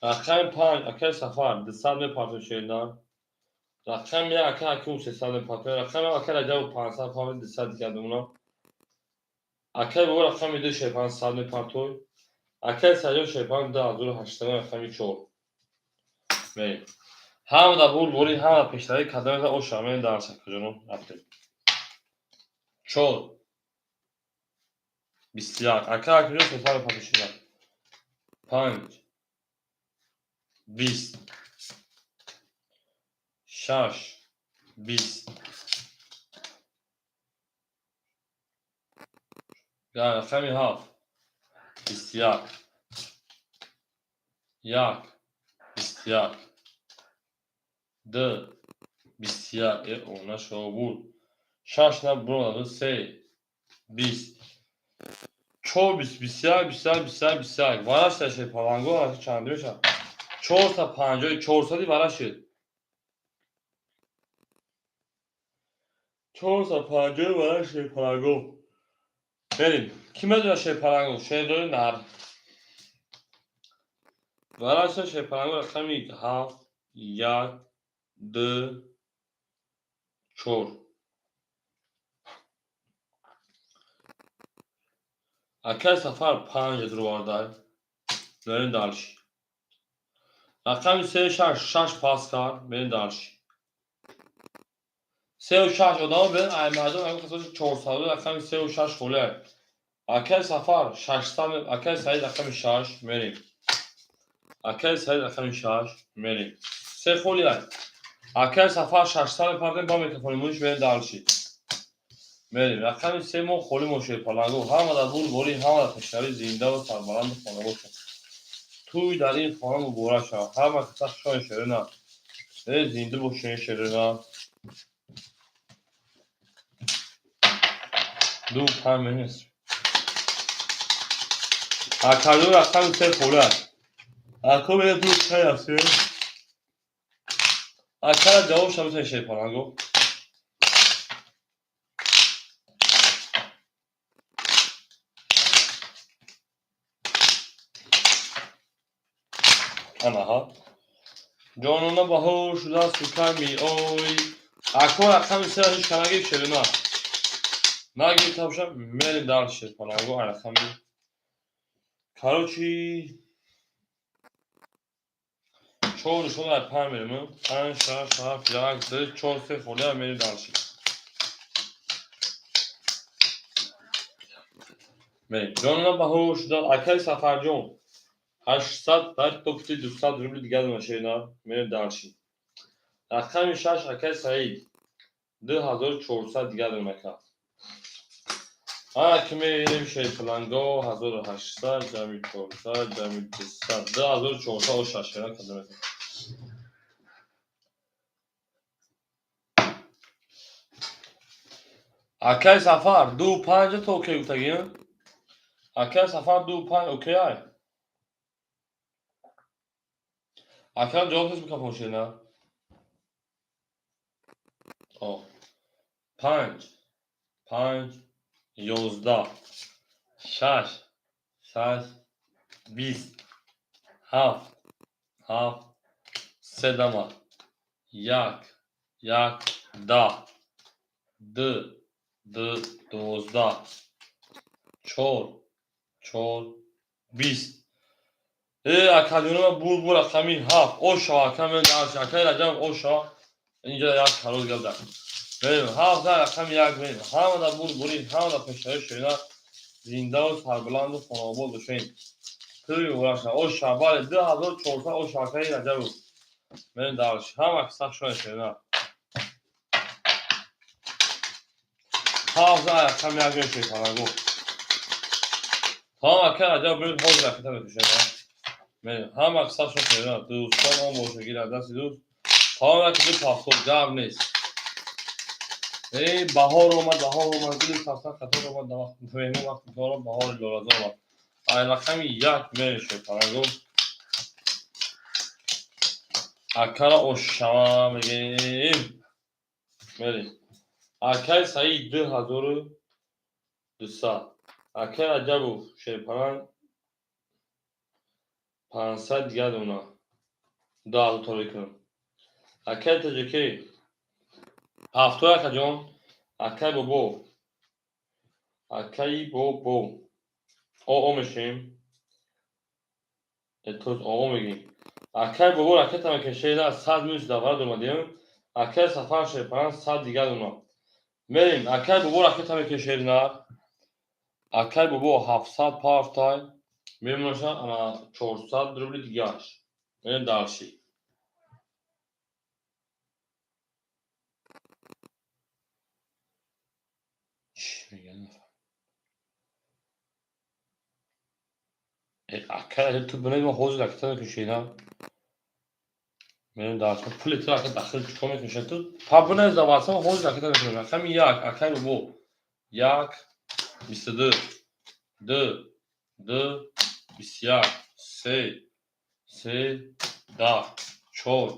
Рақами 5, акай Сафар, 200 мепартем, шеринар. Рақами 1, акай Ҳакимов, 300 мепартем. Рақами акай Раҷабов, 500 партем, 200 дигар бимонам. Акай Бобо, рақами 2, шерпанг, 100 мепартой. Акай Саҷод, шерпанг, 2800, рақами 4. Мерем. Ҳамада бурборӣ, ҳамада пештарӣ кадомета оша, мен дарс, акаҷонон, рафтем. 4 21. Акай Ҳакимҷон, 300 мепартем, шеринар. 5 20 6 20. Рақами 7 21 1 21 2 21. Она шобуд. 6 на буромаду, 3 20 4 20 21 21 21 21. Вараш шед паланго чанд мешавад? 450, 400 вараш шед. 450 вараш шед паланго. Берем. Кӣ медонад шерпаланго? Шердори нар. Вараша шерпаланго рақами 7 1 2 4. Акай Сафар, 5 дурвардай. Мерем дальше. Рақами 3 6 6 пас кард. Мерем дальше. 3 6 одамо берем, ай мардум ай касои 400, рақами 3 6 холиай. Акай Сафар, 600, акай Саид, рақами 6, мерем. Акай Саид, рақами 6, мерем. 3 холиай. Акай Сафар, 600 мепардем ба микрофони муниш, мерем дальше. Мерем. Рақами 3 мо холӣ мо, шерпаланго. Ҳамада бурборӣ, ҳамада пешравӣ, зиндаву сарбаланду хона бошад. Тӯй дар ин хона муборак шавад. Ҳама каса хушони, шерина. Зинда бошед, шерина. 2 5 нест. Акаҷон, рақами 3 холӣ аст. Ако мега 2 5 аст. Акара ҷавоб шава, шерпаланго. Анаҳа. Ҷонона, баҳор шудааст, сукар меой. Ако, рақами 3 ҳеҷ ка нагирифт, шерина. Нагирифта бошам, мерем дальше, шерпаланго, рақами. Короче, 4 нишон дар 5 мерем. 5 6 7 1 2 4 3 холия, мерем дальше. Мерем. Ҷонона, баҳор шудааст, акай Сафарҷон. 800 дар топти 200 рубли дигар машина, мерем дальше. Рақами 6, акай Саид. 2400 дигар мака. Ана ки мебинем, шерпаланго, 1800 ҷамъи 400 ҷамъи 200, 2400 о 6 шера кадом. Акай Сафар, 2 5 то окей гуфтагӣ? Акай Сафар, 2 5 окей ай? Акай, ҷавоб нест микрофон, шерина. О. 5 5 11 6 6 20 7 7 3 дама 1 1 10 2 2 12 4 4 20. Акаҷонама, бур бур, рақами 7 оша, ака, мен дарс, акаи Раҷаб, оша, инҷа як кароз гап дар. Мерем, 7 рақами 1, мерем. Ҳамада бурбурӣ, ҳамада пешравӣ, шерина, зиндаву сарбаланду хонаобод бошед. Тӯй муборак шавад. Оша, бале, 2400 оша, акаи Раҷабов. Мерем дальше. Ҳама сахт шояд, шерина. 7 рақами 1 мешавед, панаго. Тамом, акаи Раҷаб, биред, ҳозир ракета мекушед. Мерем. Ҳама сахт шояд, шерина. Дӯстон он боша, гирад дасти дӯст. Тамом, яки ду пафтод, гап нест. Эй, баҳор омад, баҳор омад, гули савсан қатор омад, дар вақти меҳмон вақти кор баҳори лолазор омад. Ай рақами 1 мешавед, панаго. Акара ошава мегем. Мерем. Акай Саид 2200. Акай Раҷабов шерпаланг 500 дигар дона. 2000 торӣ кунам. Акай Таҷикӣ ҳафтои акаҷон. Акай Бобо. Акай Бобо. Оо мешем. Тоз оо мегим. Акай Бобо ракета мекашед, 100 минус давра омадем. Акай Сафар шерпаланг 100 дигар дона. Мерем. Акай Бобо ракета мекашед нар. Акай Бобо 700 партай. Мемоша ана 400 рубли дигарш. Мерем дальше. Чӣ мегӯяд? Акай, ту бинед, ман ҳозир ракета мекашедам. Мерем дальше. Пули ту ака дахил чикор мекунӣ? Ту па бинед за ватсап, ҳозир ракета мекунем. Рақами як, акай Бобо. Як, 22, ду, ду, 21, се, се, 10, чор,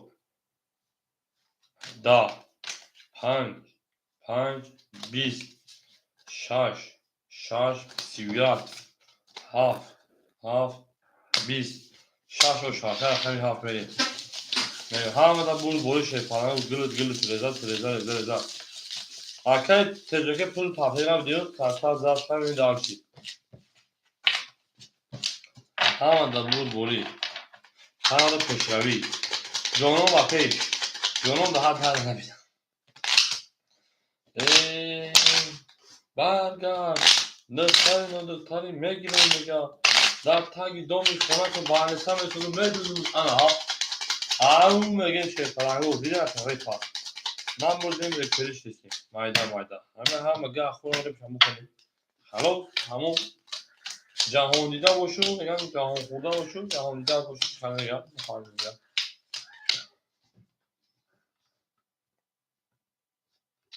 10, панҷ, панҷ, 20, шаш, шаш, 31, ҳафт, ҳафт, 20, шаш оша. Рақами ҳафт мерем. Мерем. Ҳамада бур бори шерпаланг гилит гилит реза реза реза реза. Акай Теҷаке пул тафриқ набудиёд, карта зад ҳамин дальше. Ҳамада бур борӣ. Ҳамада пешравӣ. Ҷонон ба пеш. Ҷонон ба ҳад ҳад набидам. Э, баргард. Духтари нодухтари мегирем мега. Дар таги доми хонато баҳниса месозу медузу. Ана ҳа. Ау мегем шерпалангу. Дида репа. Намурдем, репери шистем. Майда майда. Ҳама ҳама га хӯрон репша мукунем. Халос, тамом. Ҷаҳондида бошу, мегам ҷаҳонхӯрда бошу, ҷаҳондида бошу, чӣ мегам, мефаҳмем.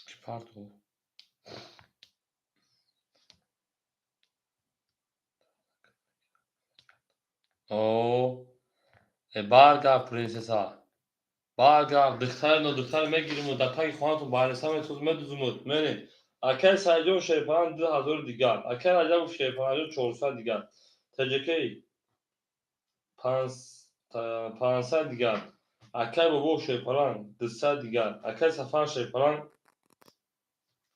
Чӣ партов? О, э баргард, принсесса. Баргард, духтари нодухтари мегириму дар таги хонатон баҳниса месозу медузумуд. Мерем. Акай Саидҷон шерпаланг 2000 дигар. Акай Раҷабов шерпалангҷон 400 дигар. Таҷикӣ 500 дигар. Акай Бобо шерпаланг 200 дигар. Акай Сафар шерпаланг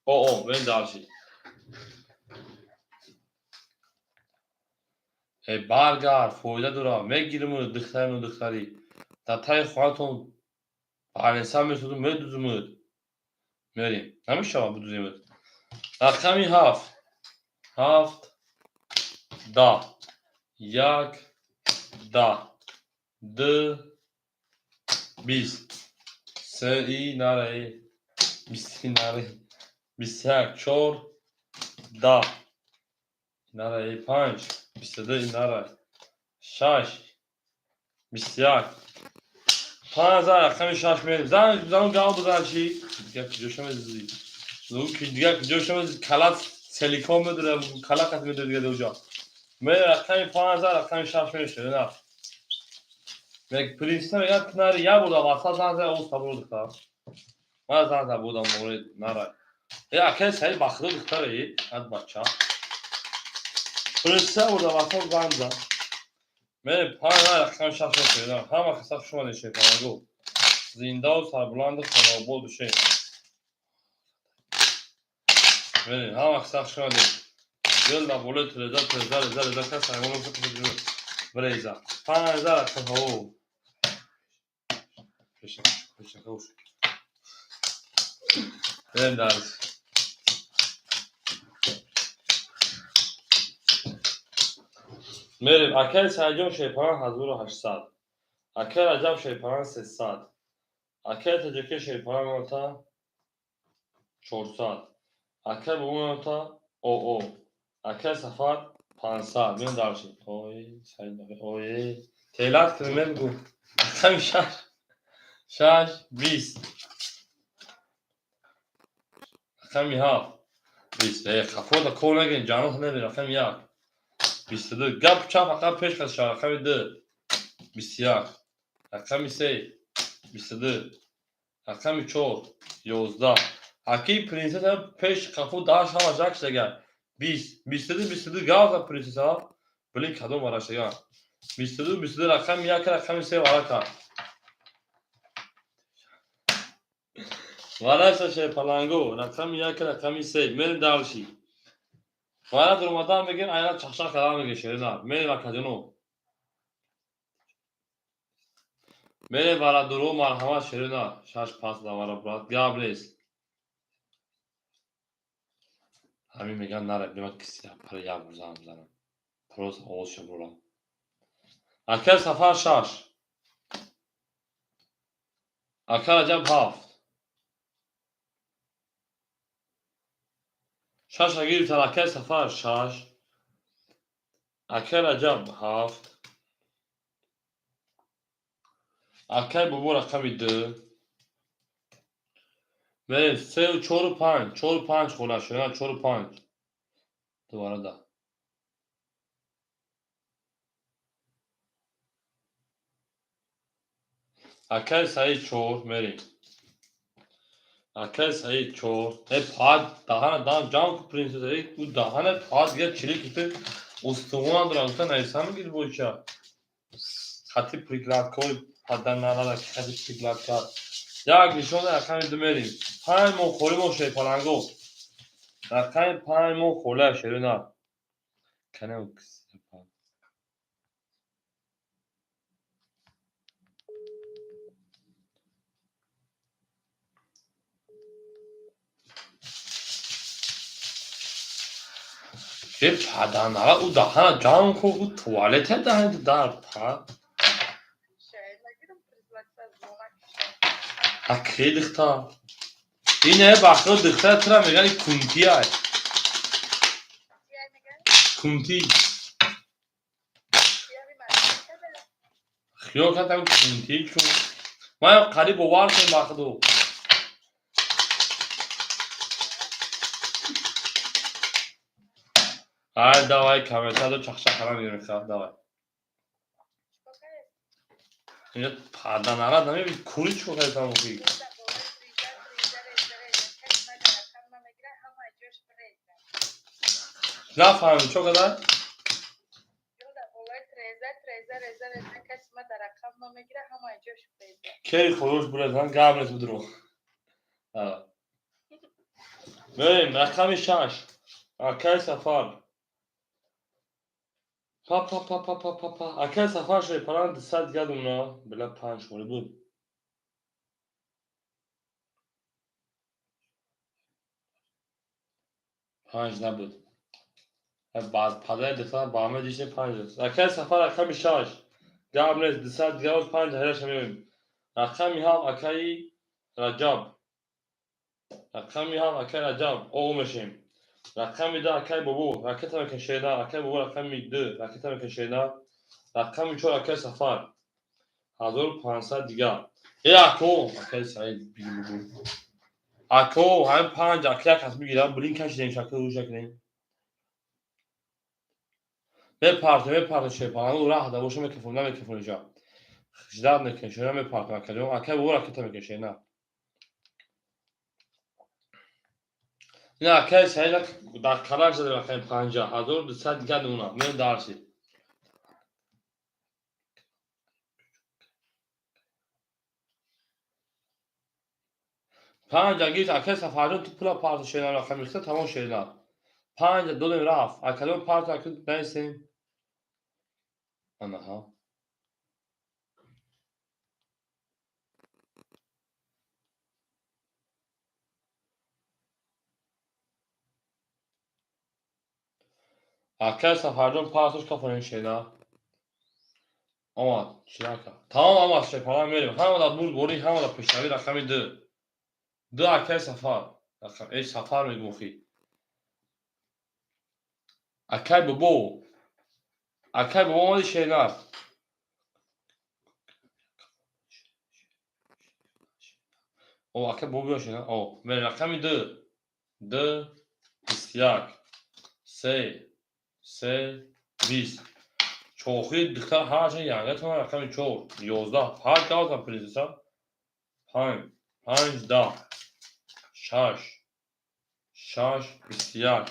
оо, мерем дальше. Э баргард, фоида дорад. Мегириму духтари нодухтарӣ. Дар таги хонатон баҳниса месозу медузумуд. Мерем. Намешавад будуземуд. Рақами ҳафт. Ҳафт, 10, як, 10, ду, 20, се и нараи, бисти нараи, 21, чор, 10, нараи, панҷ, 22, нараи, шаш, 21, панҷ, рақами шаш мерем. Занг бизану гав бизан чӣ? Дигар куҷоша мезизӣ? Дигар куҷоша мезизӣ? Кала целиком медура, кала қат медура дигар уҷо. Мерем рақами панҷ, рақами шаш мешавад, на. Мег принсесса мегӯяд нари як бор дар ватсап занг зад, оз табор духтар. Ман занг зад будам, моред нарай. Э акай Саид ба худо духтаре, ад бача. Принсесса бор дар ватсап занг зад. Мерем панҷ, рақами шаш мешавад. Ҳама қисса хуш омадед шерпалангу. Зиндаву сарбуланду хонаобод бошед. Мерем, ҳама қисса хуш омадед. Гул дар болои тиреза, тиреза, реза, реза, кас ҳайвон биреза. Панҷ рақам ҳаво. Пешака, пешака уш. Мерем дальше. Мерем. Акай Саидҷон шерпаланг 1800. Акай Раҷаб шерпаланг 300. Акай Таҷикӣ шерпаланг мота 400. Акай Бобо мота оо. Акай Сафар 500. Мерем дальше. Ой, Саид, ой. Телат кунем мегу. Рақами шаш. Шаш, 20. Рақами ҳафт. 20. Э, қафода кор нагирем, ҷанот набин. Рақами як. 22. Гап чап фақат пеш қас шава. Рақами ду. 21. Рақами се. 22. Рақами чор, 11. Аки принсесса пеш қафу даҳ шава жак шага. 20, 22, 22 гавза принсесса. Блин, кадом варашага. 22, 22, рақами як, рақами се варака. Вараша шепаланго, рақами як, рақами се. Мерем дальше. Вара дуромадан мегем, айна чахчах кардан меге шерина. Мерем акаҷоно. Мерем вара дуро, марҳамат шерина. Шаш пас давара брат, гап нест. Ҳамин меган нара, бимад киси пара як бурзам занам. Просто овозша бурам. Акай Сафар шаш. Акай Раҷаб ҳафт. Шаша гирифтан акай Сафар шаш. Акай Раҷаб ҳафт. Акай Бобо рақами ду. Мерем сеу чору панҷ, чору панҷ хола шуна, чору панҷ. Дубора да. Акай Саид чор, мерем. Акай Саид чор. Э пад даҳана дан ҷамъ ку принсесса, э ӯ даҳана пад дигар чили кити устуғона дорад, гуфта нависам мегир боча. Хати прикладкои паданалала хати прикладка. Як нишон рақами ду мерем. Панҷ моҳ холи мо шерпаланго. Рақами панҷ моҳ хола шерина. Канам Э паданала ӯ даҳана ҷамъ ку, ӯ туалете даҳани дар па. Акри дихта. Ине бахро дихта тра меган кунти ай. Кунти. Хиёл кардам кунти чун. Ман қариб бовар кунем бахду. Ай давай камерта чахчах карам мегирем, давай. Инҷа паданара намебини кури чӣ кардам охи. Нафаҳмидам чо кадар? Кери хуруш бурезан гап нест будро. Мерем рақами шаш. Акай Сафар. Па па па па па па па. Акай Сафар шои паран 200 дигар думна. Била панҷ холи буд. Панҷ набуд. Падари духтар ба ҳама дишне панҷ аст. Акай Сафар рақами шаш. Гап нест, 200 дигар боз панҷ ҳаяша меоем. Рақами ҳафт акаи Раҷаб. Рақами ҳафт акаи Раҷаб. Оғо мешем. Рақами ду акаи Бобо. Ракета мекашена. Акаи Бобо рақами ду. Ракета мекашена. Рақами чор акаи Сафар. 1500 дигар. Э ако акаи Саид биги бугу. Ако ҳамин панҷ ака як кас бигирам, блин кашидем шакл рӯша кунем. Мепартем, мепартем шепанану раҳ да боша мекафон, намекафон иҷа. Ждат мекунем, шера мепартем акаҷон. Акаи Бобо ракета мекашена. Ина акаи Саид дар калаш зада рақами панҷа, 1200 дигар нуна. Мерем дарси. Панҷа гирифт акаи Сафарҷон ту пула парта шена рақами хита тамом шена. Панҷа додем рафт. Акадом парта ака наистем. Анаҳа. Акаи Сафарҷон партош кафонем шена. Омад, чирака. Тамом омад шепала мерем. Ҳама дар бурд борӣ, ҳама дар пешравӣ рақами ду. Ду акаи Сафар. Рақам, э Сафар мегӯм охи. Акаи Бобо. Акаи Бобо омади шена. О, акаи Бобо биё шена. О, мерем рақами ду. Ду, 21, се, се, 20. Чохи духтар ҳарчанд янгатон рақами чор, 11. Ҳар гавзан принсесса. Панҷ. Панҷ, 10, шаш, шаш, 21,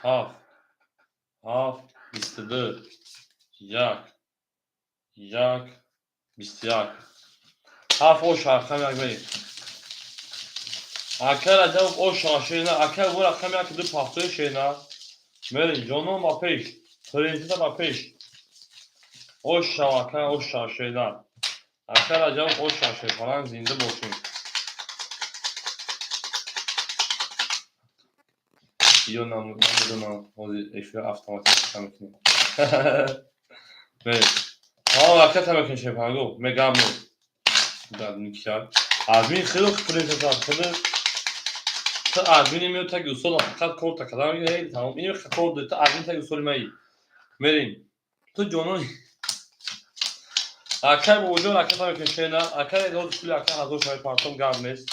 ҳафт, ҳафт, 22, як, як, 21, ҳафт. Ош рақами як мерем. Ака Раҷабов, ош шерина. Ака, бу рақами як ду пафтои шерина. Мерем, ҷонон ба пеш, принсеса ба пеш. Ош шав, ака, ош шав, шерина. Ака Раҷабов, ош шав, шерпаланг, зинда бошем. Ё намедонам, ҳозир эфир автоматик мекунем. Мерем, ҳа, ракета мекунем, шерпаланго мегам никияд. Админ хеле принсеса, хеле ту админи мео, таги усол фақат корта кадам, тамом, ин кор ту админ таги усоли маи. Мерем, ту ҷонони акай бобоҷон, ракета мекунем, шена. Акай, ҳозир пули ака 1000 шави партом, гап нест,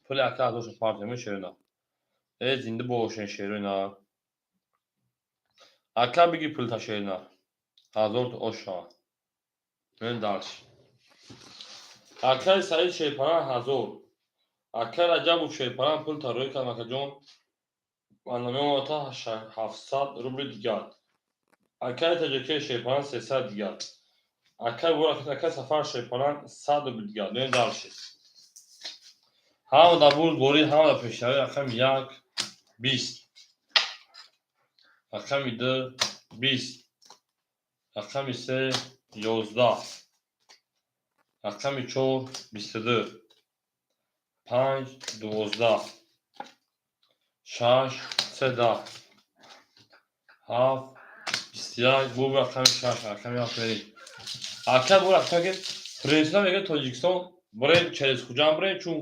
пули ака 1000 ша партом, шерина. Э, зинда бошен, шерина. Ака, биги пулта, шерина, 1000 ош шава. Мерем дальше. Акай Саид шерпаран 1000. Акай Раҷабов шерпаран, пул тарроҳӣ кардам, акаҷон, ва намеомада 700 рубли дигар. Акай Таҷикӣ шерпаран 300 дигар. Акай бур, акай Сафар шерпаран 100 рубли дигар. Мерем дальше. Ҳама дар бурд борӣ, ҳама дар пешравӣ. Рақами як, 20, рақами ду, 20, рақами се, 11, рақами чор, 22, панҷ, 12, шаш, се, 10, ҳафт, 21. Бу рақами шаш, рақами ҳафт мерем. Ака, бу рақами ки принсеса мегӯяд, Тоҷикистон бирем, через Хуҷанд бирем, чун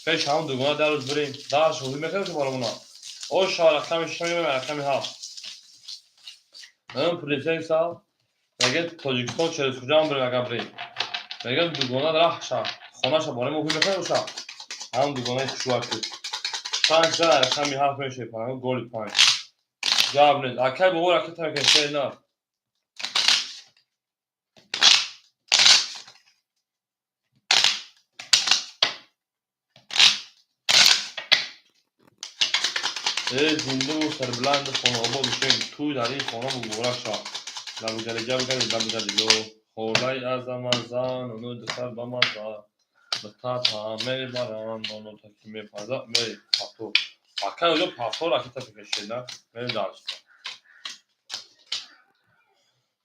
пеш ҳамон дугона дар рӯз бирем, дар шоҳӣ мекардем баромона. Оша, рақами шаш мегӯям, рақами ҳафт. Принсесса мегӯяд, Тоҷикистон через Хуҷанд бирем, агар бирем, мегӯяд, дугона раҳша хонаша барои мо ҳуй мекард, оша ҳамон дугонаи хушвак шуд. Панҷ да рақами ҳафт мешавад, голи панҷ, гап нест. Акай бобо, ракета мекунем, шер на. Э, зиндаву сарбуланду хонаобод бошем. Тӯй дар ин хона муборак шавад. Лабигалиҷа бигари лабигалило холаи азамаза, нону духтар ба маза, битата мебаранд, нону таки мепаза. Мерем пафтор. Акай оҷо пафтор ракета мекашед. Мерем дальше.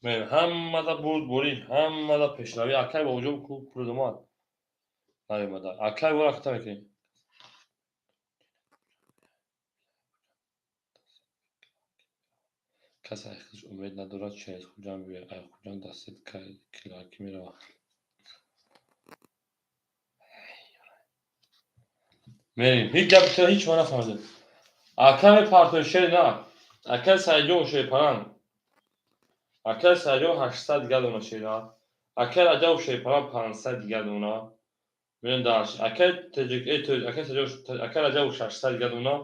Мерем, ҳамада бурдборӣ, ҳамада пешравӣ. Акай бобоҷон, пул омад, наёмада. Акай бо ракета мекунем. Кас ай худаш умед надорад, через Хуҷанд биёяд, ай Хуҷанд дастит килаки меравад. Мерем. Ҳеҷ гапи туро ҳеҷ ма нафаҳмидем. Ака мепартои, шери на. Акай Саидҷон шерпаран, акай Саидҷон 800 дигар дона, шера. Акай Раҷабов шерпаран 500 дигар дона. Мерем дальше. Акай Таҷик, акай Саидҷон, акай Раҷабов 600 дигар дона.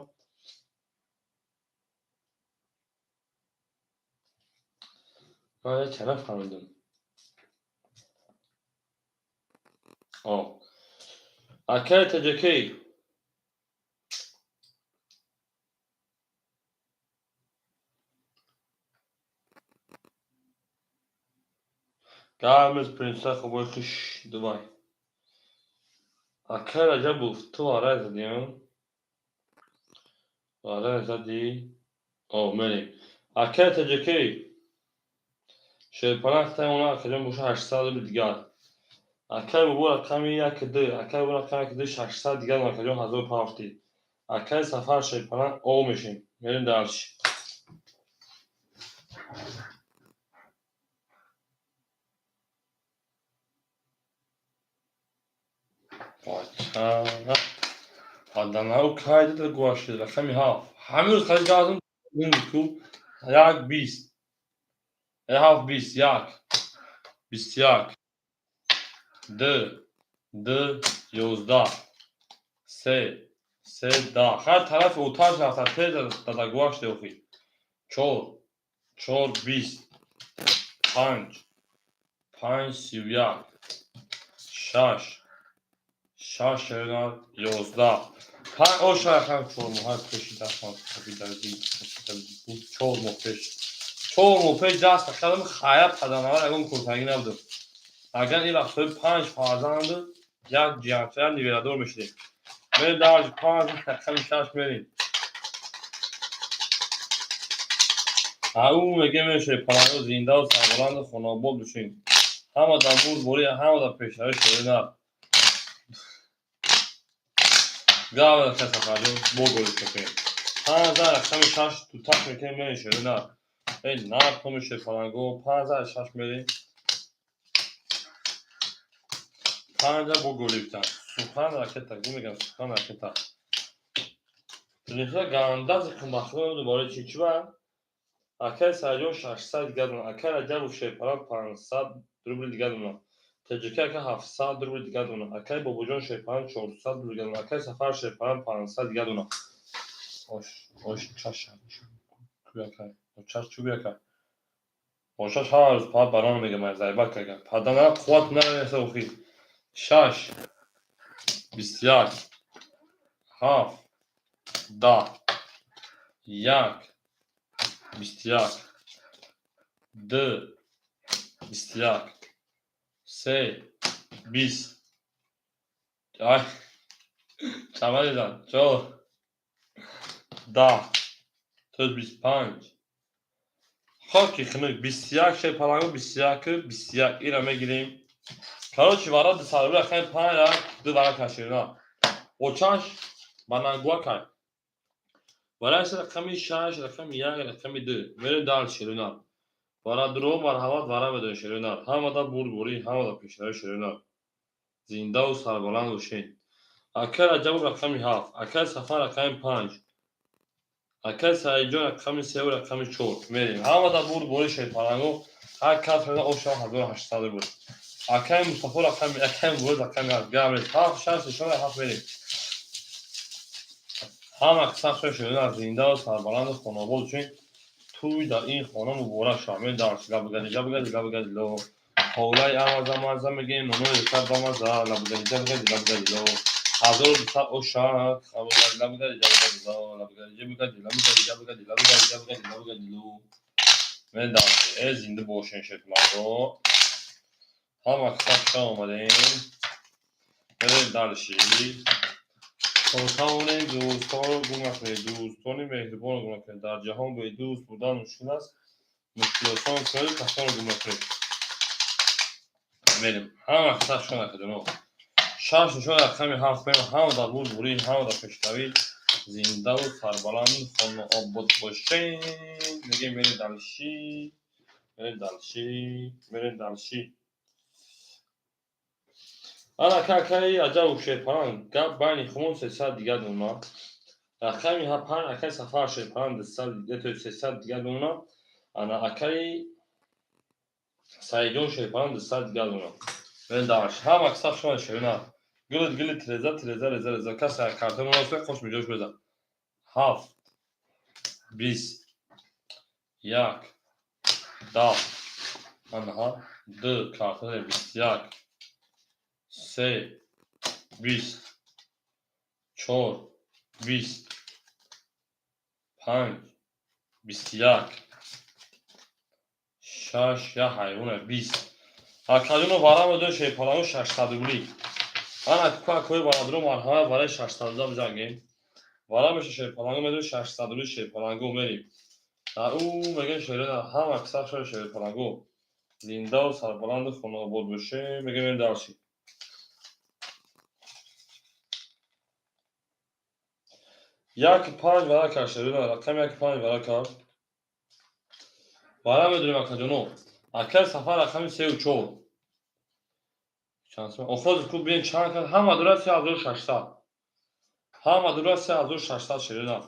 Ман ча нафаҳмидам. О, акай Таҷикӣ. Гамез принсеса хубои хуш Дубай. Акай Раҷабов, ту варай задиам? Варай задӣ? О, мерем. Акай Таҷикӣ. Шерпаран хитаи она, акаҷон, боша 800 рубли дигар. Акай бобо, рақами як ду, акай бобо, рақами як ду, 600 дигар, акаҷон, 1000 пафтӣ. Акай Сафар шерпаран, о, мешем. Мерем дальше. Бача, паданау кай дада гувашид, рақами ҳафт. Ҳамин рӯз хариҷ газм ку як, 20, ҳафт, 21, 21, ду, ду, 11, се, се, 10. Ҳар тарафи оташ рафта, тез дада гуваште охи. Чор, чор, 20, панҷ, панҷ, 31, шаш. Шаш шерина 11. Панҷ оша рақами 4 моҳа пеши дастам 4 моҳ пеш. 4 моҳ пеш даст кардам, хая паданавар ягон куртагӣ набудам. Агар ин вақт соҳиби панҷ фарзанд, як ҷиянча, як ниверадор мешудем. Мерем дарҷ панҷ рақами шаш мерем. Ау меге меше паланго зиндаву сарбаланду хонаобод бошем. Ҳама дар бурдборӣ, ҳама дар пешравӣ шерина. Гавра сафарҷон бо голиш мекунем. Панҷ рақами шаш дутак мекунем мерем шерина. Эй напомише паланго панҷ шаш мерем. Панҷа бо голибтан. Сухан ракета, гу мегам сухан ракета. Телефон ганда зиқмахло барои чи чи ба? Акай Саидҷон 600 дига дона. Акай Раҷабов шерпаланг 500 рубли дига дона. Таҷики ака 700 рубли дига дона. Акай Бобоҷон шерпаланг 400 рубли дига дона. Акай Сафар шерпаланг 500 дига дона. Ош ош чаша чу акай. Чаш чу акай. Ошаш ҳар рӯз па барон мегам зайба кага. Падана қувват нареса охи. Шаш 21 ҳафт 10 як 21 ду 21 се 20 ай чама дидам чор 10 то 25 хоки хунук 21 шерпаланго 21 21 ира мегирем. Короче, вара дусарбира хай панҷ ду вара каширна очаш ба нангуа кай. Вараи рақами шаш рақами як рақами ду мерем дар шерина. Вара дуро марҳамат вара медонем шерина. Ҳамада бурдборӣ, ҳамада пешравӣ шерина. Зиндаву сарбаланд бошед. Акай Раҷабов рақами ҳафт, акай Сафар рақами панҷ, акай Саидҷон рақами севу рақами чор мерем. Ҳамада бурдборӣ шерпаланго ҳар кас меда оша 1800 рубл. Акай Мустафо рақами акай Мубориз рақами ҳафт гамрез ҳафт шаш нишона ҳафт мерем. Ҳама қисм шерина зиндаву сарбаланду хонобод бошед. Тӯй дар ин хона муборак шавад. Мерем дар лабгади лабгади лабгади ло. Ҳолаи амаза маза мегем нонои рисад ба маза лабгади лабгади лабгади ло. 1200 ошак лабгади лабгади ло лабгади лабгади лабгади лабгади лабгади лабгади лабгади ло. Мерем дар э зинда бошен шерпаланго. Ҳама қисм хуша омадем. Мерем дальше. То тавонем дӯстонро гум накунед, дӯстони меҳрибонро гум накунед. Дар ҷаҳон бедӯст будан мушкил аст. Мушкилосон кунед, касонро гум накунед. Мерем. Ҳама қисм хуша накардем. Шаш нишон рақами ҳафт мерем. Ҳама дар бурдборӣ, ҳама дар пешравӣ, зиндаву сарбаланду хонаобод бошед. Мегем мерем дальше. Мерем дальше. Мерем дальше. Ана акаи Аҷабов шерпаланг гап байни хумон 300 дига дона. Рақами панҷ акаи Сафар шерпаланг 200 300 дига дона. Ана акаи Саидҷон шерпаланг 200 дига дона. Мерем дальше. Ҳама қисм шума шерина. Гилит гилит реза треза реза реза. Касе карта моносте хош миҷош беза. Ҳафт 21 10 анаҳа ду карта 21 се 20 чор 20 панҷ 21 шаш як ҳайвоне 20 акаҷоно вара медои шерпаланго 600 рубли. Ана кӯакҳои бародаро марҳамат барои 600 бизангем. Вара меша шерпаланго медои 600 рубли шерпаланго мерем. Дар ӯ мегӯем шерина ҳама аксар шои шерпаланго. Зиндаву сарбаланду хонаобод бошем. Мегӯем мерем дальше. Як панҷ вара кард шерина рақами як панҷ вара кард. Вара медонем акаҷоно. Акаи Сафар рақами сеу чор. Охози ку бинед чанд кард ҳама дорад 3600. Ҳама дорад 3600 шерина.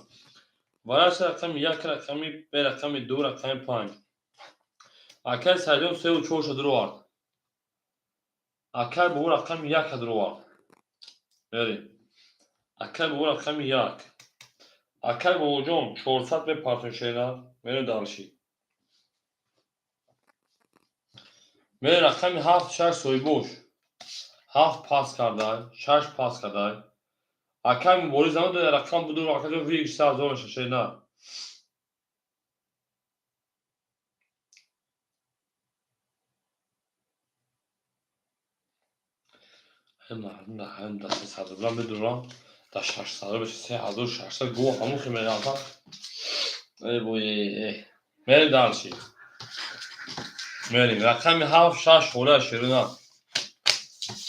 Вара се рақами як рақами бе рақами ду рақами панҷ. Акаи Саидҷон сеу чорша дуровард. Акаи Бобо рақами яка дуровард. Мерем. Акаи Бобо рақами як. Акаи Бобоҷон 400 мепартон шерина. Мерем дальше. Мерем рақами ҳафт шаш соҳибош. Ҳафт пас кардай, шаш пас кардай. Акай Мубориз намедонад, рақам буду, акаҷон, выигрыш 3000 меша, шена. Мардум дар ҳамин дар 300 рубла медурам, дар 600 рубла 3600 го ҳамун хел меғалтам. Эй бой, мерем дальше. Мерем. Рақами ҳафт, шаш хола, ширина.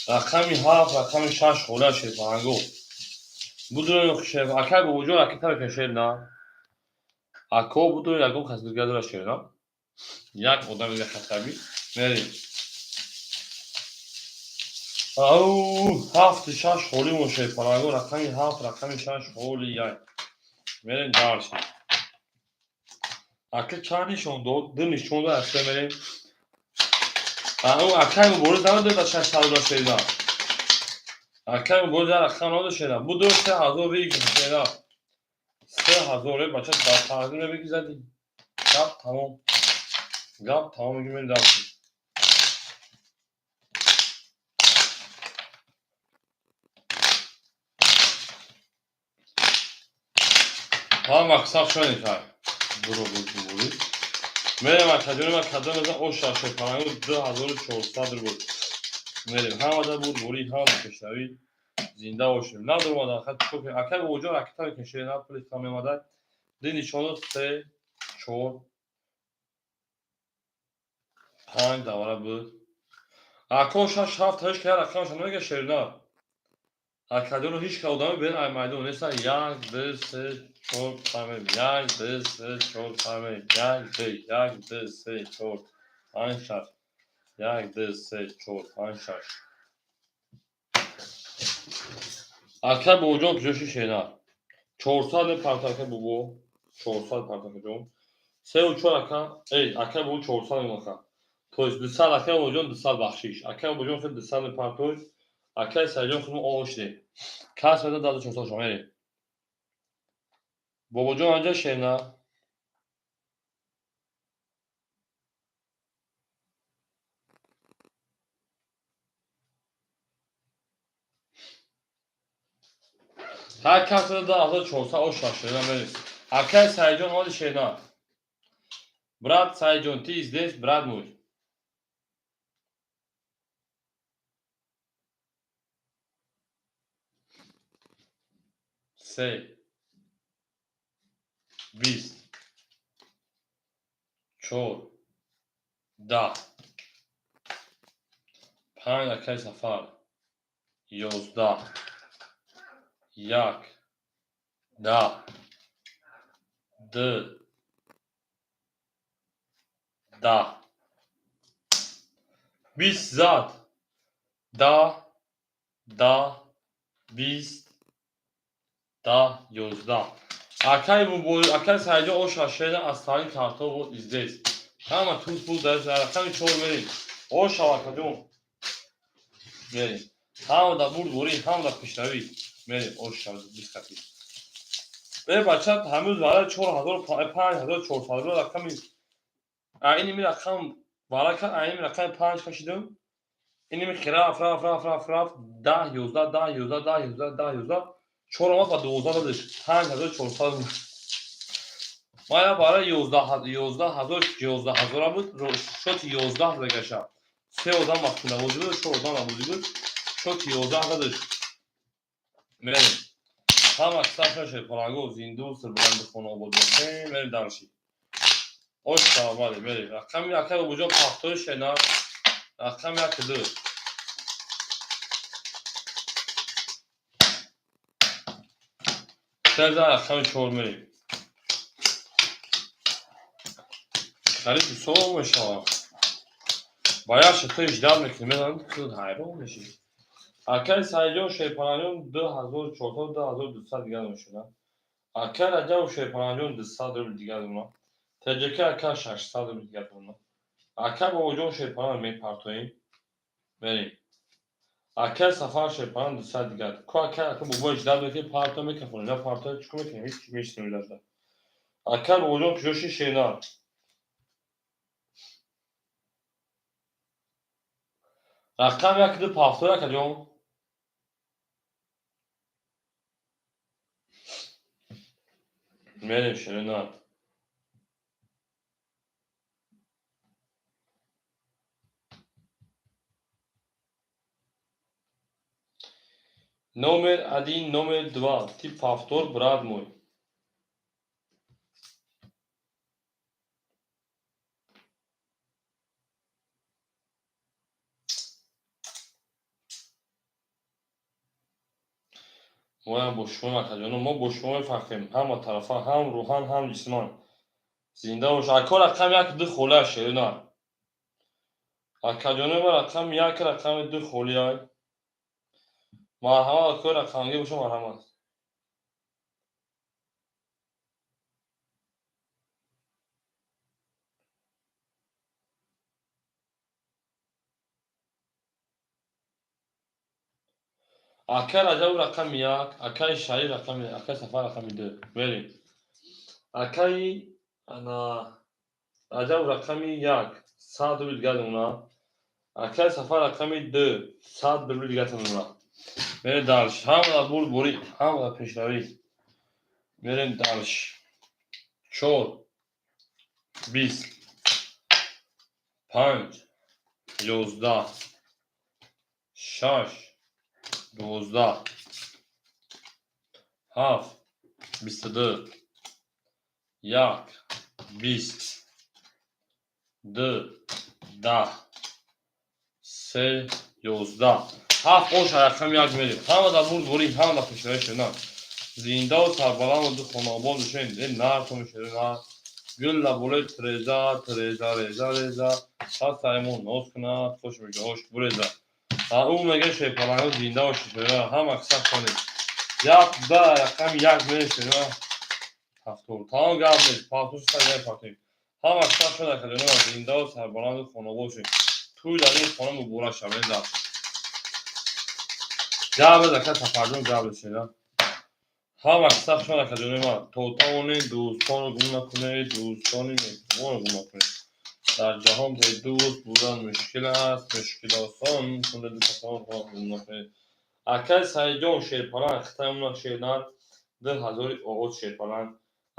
Рақами ҳафт, рақами шаш хола, шерпаҳанго. Будуро шер, акай бобоҷон, ракета мекашед на. Ако будуро ягон кас дига дора, шерина. Як одам дига хатаби. Мерем. Ау, ҳафту шаш холӣ мон, шерпаҳанго, рақами ҳафт, рақами шаш холи як. Мерем дальше. Ака чанд нишон дод? Ду нишон дод, аста мерем. Ау, акай Мубориз намедонад дар 600 рубла, шерина. Акай Мубориз дар рақам надод, шерина. Буду 3000 выигрыш, шерина. 3000 е бача дар тақдим мебиги задӣ. Гап тамом. Гап тамом, мегим, мерем дальше. Ҳама мақсад шонед ҳай. Буро буд Мубориз. Мерем, акаҷони ман, кадом мезан оша шерпаланго 2400 рубл. Мерем. Ҳамада буд бурӣ, ҳамада пешравӣ. Зинда бошем. Надоромада хат чикор кунем? Акай бобоҷон ракета мекашед, на пули кам меомада. Ди нишоно се, чор, панҷ давра буд. Ако шаш, ҳафт, ҳашт ка рақамаша намега, шерина. Акаҷоно ҳеҷ ка одаме бен ай майдон неста. Як, ду, се, чор, панҷ, як, ду, се, чор, панҷ, як, ду, як, ду, се, чор, панҷ, шаш. Як, ду, се, чор, панҷ, шаш. Акай бобоҷон куҷо ши, шена? 400 мепарта, акай бобо. 400 парта, акаҷон. Сеу чор, ака. Эй, акай бобо 400 мемака. То есть 200, акай бобоҷон, 200 бахшиш. Акай бобоҷон хел 200 мепартой. Акай Саидҷон худмо ошде. Кас меда даду 400 шо мерем. Бобоҷон анҷа, шена. Ҳар кас меда 2400 оша, шена, мерем. Акай Саидҷон омади, шена. Брат Саидҷон, ты здесь, брат мой? Се, 20, чор, 10, панҷ, акай Сафар, 11, як, 10, ду, 10, 20 зад, 10, 10, 20, 10, 11. Акай Мубориз, акай Саидҷон оша, шена, аз таърин карто вот здесь. Ҳама туз буд дар рақами чор мерем. Оша, акаҷон. Мерем. Ҳама дар бурдборӣ, ҳама дар пешравӣ. Мерем, оша, 20 хати. Э бача, ҳамӯз вара 4000, 5400 рубла рақами айними рақам вара кард, айними рақами панҷ кашидам. Иними рафт, рафт, рафт, рафт, рафт, 10, 11, 10, 11, 10, 11, 10, 11, чор омад ва 12 додиш. 5400. Мая барои 11 000, 11 000 буд, шоти 11 загаша. Се одам вақти навозӣ буд, чор одам навозӣ буд, шоти 11 додиш. Мерем. Ҳама сафра шерпаланго, зинду сирбаланди хонаобод бошем, мерем дальше. Ош бале, мерем. Рақами акай бобоҷон пахтои, шена. Рақами як, ду. Сеза рақами чор мерем. Харид бисёр мешавад. Ба як шато ждать мекунем, медонам, ки ҳайрон мешӣ. Акай Саидҷон Шерпаланҷон 2400, 2200 дигар мешуда. Акай Раҷабов Шерпаланҷон 200 рубл дигар дона. ТҶК ака 600 рубл дигар дона. Акай Бобоҷон Шерпалан мепартоем. Мерем. Акай Сафар Шерпалан 200 дигар. Ко акай, ака бобо ждать мекунем, парто мекунем, на парто чикор мекунем, ҳеҷ чӣ мешинем ждать. Акай Бобоҷон куҷо ши, шена? Рақам як ду повтор, акаҷон. Мерем, ширина. Номер один, номер два. Ты повтор, брат мой. Моям бо шумо, акаҷоно, мо бо шумо мефахрем ҳама тарафа, ҳам рӯҳан, ҳам ҷисман. Зинда бош, ако. Рақами як ду холия, шерина. Акаҷонои ма, рақами як, рақами ду холияй. Марҳамат, акои рақамгир боша, марҳамат. Акай Раҷаб рақами як, акаи Шариф рақами, акаи Сафар рақами ду. Мерем. Акаи ана Раҷаб рақами як, 100 рубли дигар мемонад. Акаи Сафар рақами ду, 100 рубли дигар мемонад. Мерем дальше. Ҳамада бурдборӣ, ҳамада пешравӣ. Мерем дальше. Чор, 20, панҷ, 11, шаш, 12, ҳафт, 22, як, 20, ду, 10, се, 11, ҳафт. Оша рақами як мерем. Ҳамада бурдборӣ, ҳамада пешравӣ, ширина. Зиндаву сарбаланду ду хонаобод бошед. Э нартон, ширина. Гул болои тиреза, тиреза, реза, реза. Пас саймон ноз кунад, хуш мега, ош буреза. Ӯ мега, шерпаланго, зинда бошед, ширина. Ҳама қисса хонед. Як да рақами як мерем, ширина. Ҳафтор. Тамом, гап нест. Палтошу сар мепартем. Ҳама қисса шуд, акаҷоно, зиндаву сарбаланду хонобод бошед. Тӯй дар ин хона муборак шавед. Гап без, ака Сафарҷон, гап без, ширина. Ҳама қисса шуд, акаҷони ман. То тавонед дӯстонро гум накунед, дӯстони меҳрубонро гум накунед. Дар ҷаҳон бе дӯст будан мушкил аст, мушкил осон кунед, дӯстонро гум накунед. Акаи Саидҷон шерпаланг, хитаи шернар, 2000 оғоз, шерпаланг.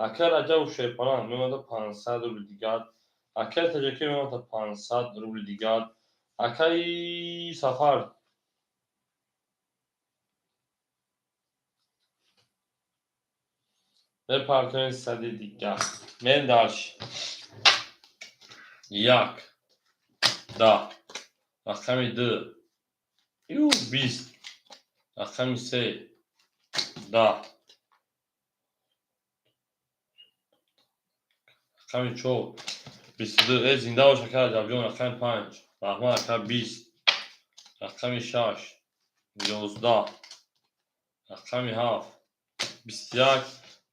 Акаи Раҷабов шерпаланг мемонад 500 рубли дигар. Акаи Таҷакӣ мемонад 500 рубли дигар. Акаи Сафар мепартоем сади дигар. Мерем дальше. Як, 10, рақами ду, 20, рақами се, 10, рақами чор, 22. Э, зинда бош, ака Раҷабҷон. Рақами панҷ, раҳмат, ака, 20, рақами шаш, 11, рақами ҳафт, 21.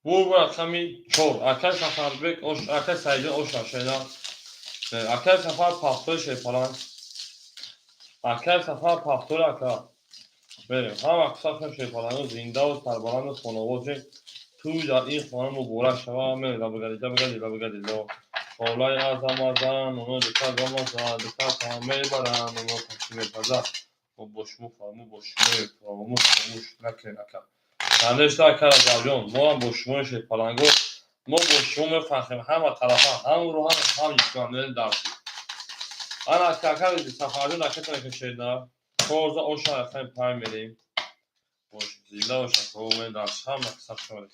Бу рақами чор. Акаи Сафарбек, акаи Саидҷон, оша шена. Акаи Сафар пахтои, шерпаланг. Акаи Сафар пахтори, ака. Мерем. Ҳама қисса шерпаланго, зиндаву сарбаланду хонобод шед. Тӯй дар ин хона муборак шава. Мерем. Лабагади, лабагади, лабагади, ло. Холаи азамазан, оно дукар бамаза, дукар мебаранд, оно паши мепаза. Мо бо шумо фаромӯш, бо шумо фаромӯш, фаромӯш накунед, ака. Конечно, ака Раҷабҷон, мо ҳам бо шумо, шерпаланго, мо бо шумо мефахрем ҳама тарафа, ҳам рӯҳан, ҳам ҷисман. Мерем дальше. Ана ака Сафарҷон, акатон кашед, чорза оша рақами панҷ мерем. Бош, зинда бош, ака, мерем дальше. Ҳама қисса шавед.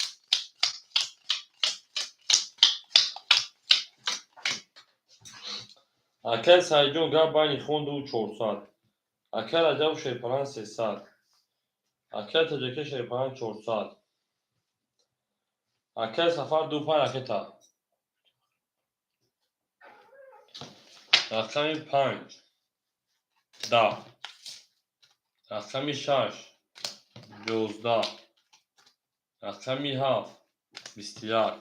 Акаи Саидҷон, гап байни хонду 400. Акаи Раҷаб шерпаланг 300. Акаи Таҷака шерпаланг 400. Акаи Сафар ду панҷ ракета. Рақами панҷ, 10, рақами шаш, 11, рақами ҳафт, 21,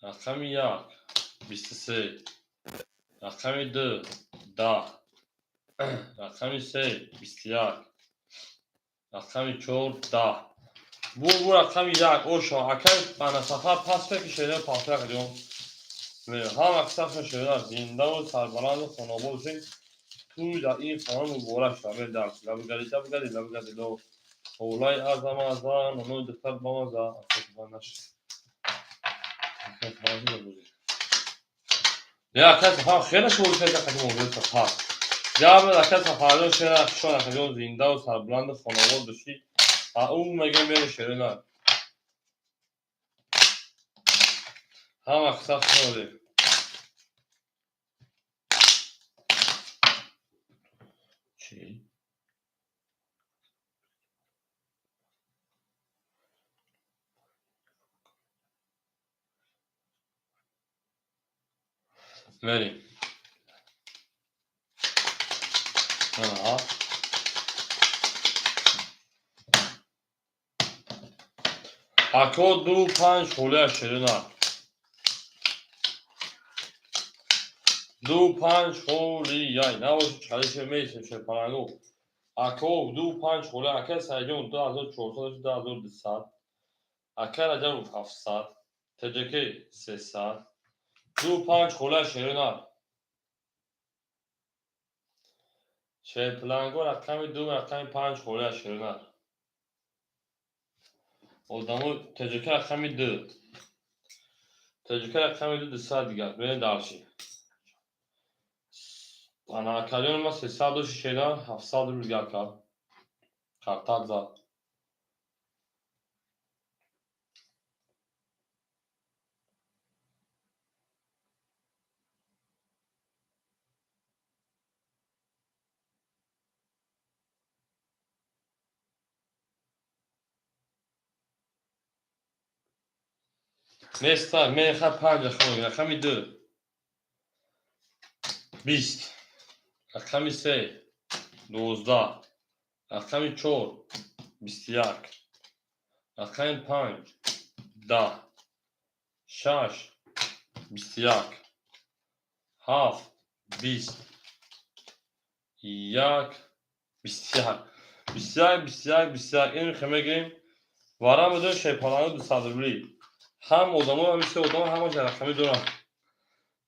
рақами як, 23, рақами ду, 10, рақами се, 21, рақами чор, 10. Бу рақами як ошо. Акаи ана Сафар пас ки шеъра пасра кардем. Ҳама қисса шеъра, зиндаву сарбаланду хонобод бошед. Тӯй дар ин хона муборак шуда. Медарс. Лабгари, лабгари, лабгари, ло. Ҳолаи азам аза, нонои духтар бамаза. Не, ака Сафар хеле шумо хеле қадим омода Сафар. Гап ака Сафарҷон шера хушон акаҷон зиндаву сарбуланду хонавод бошӣ. А ӯ мега мере шерина. Ҳама қисса хушон. Чӣ? Мерем. Аҳа. Ако ду панҷ холия ширина. Ду панҷ холияй. Набоши чалише меистем шерпалангу. Ако ду панҷ холия. Ака Сайҷон 2400, 2200. Ака Раҷабов 700. ТҶК 300. Ду панҷ холия ширина. Шерпалангу рақами ду рақами панҷ холия ширина. Одамо ТҶК рақами ду. ТҶК рақами ду 200 дигар. Бинед дарши. Ана акаҷони ма 300 дошти шеда, 700 рубл дигар кард. Картак зад. Неста, меха панҷ рақам, рақами ду. 20. Рақами се 12. Рақами чор 21. Рақами панҷ 10. Шаш 21. Ҳафт 20. Як 21. 21, 21, 21. Ин хе мегирем. Вара медонем шерпалангу 200 рублӣ. Ҳам одамо, ҳами се одамо ҳамаш рақами доранд.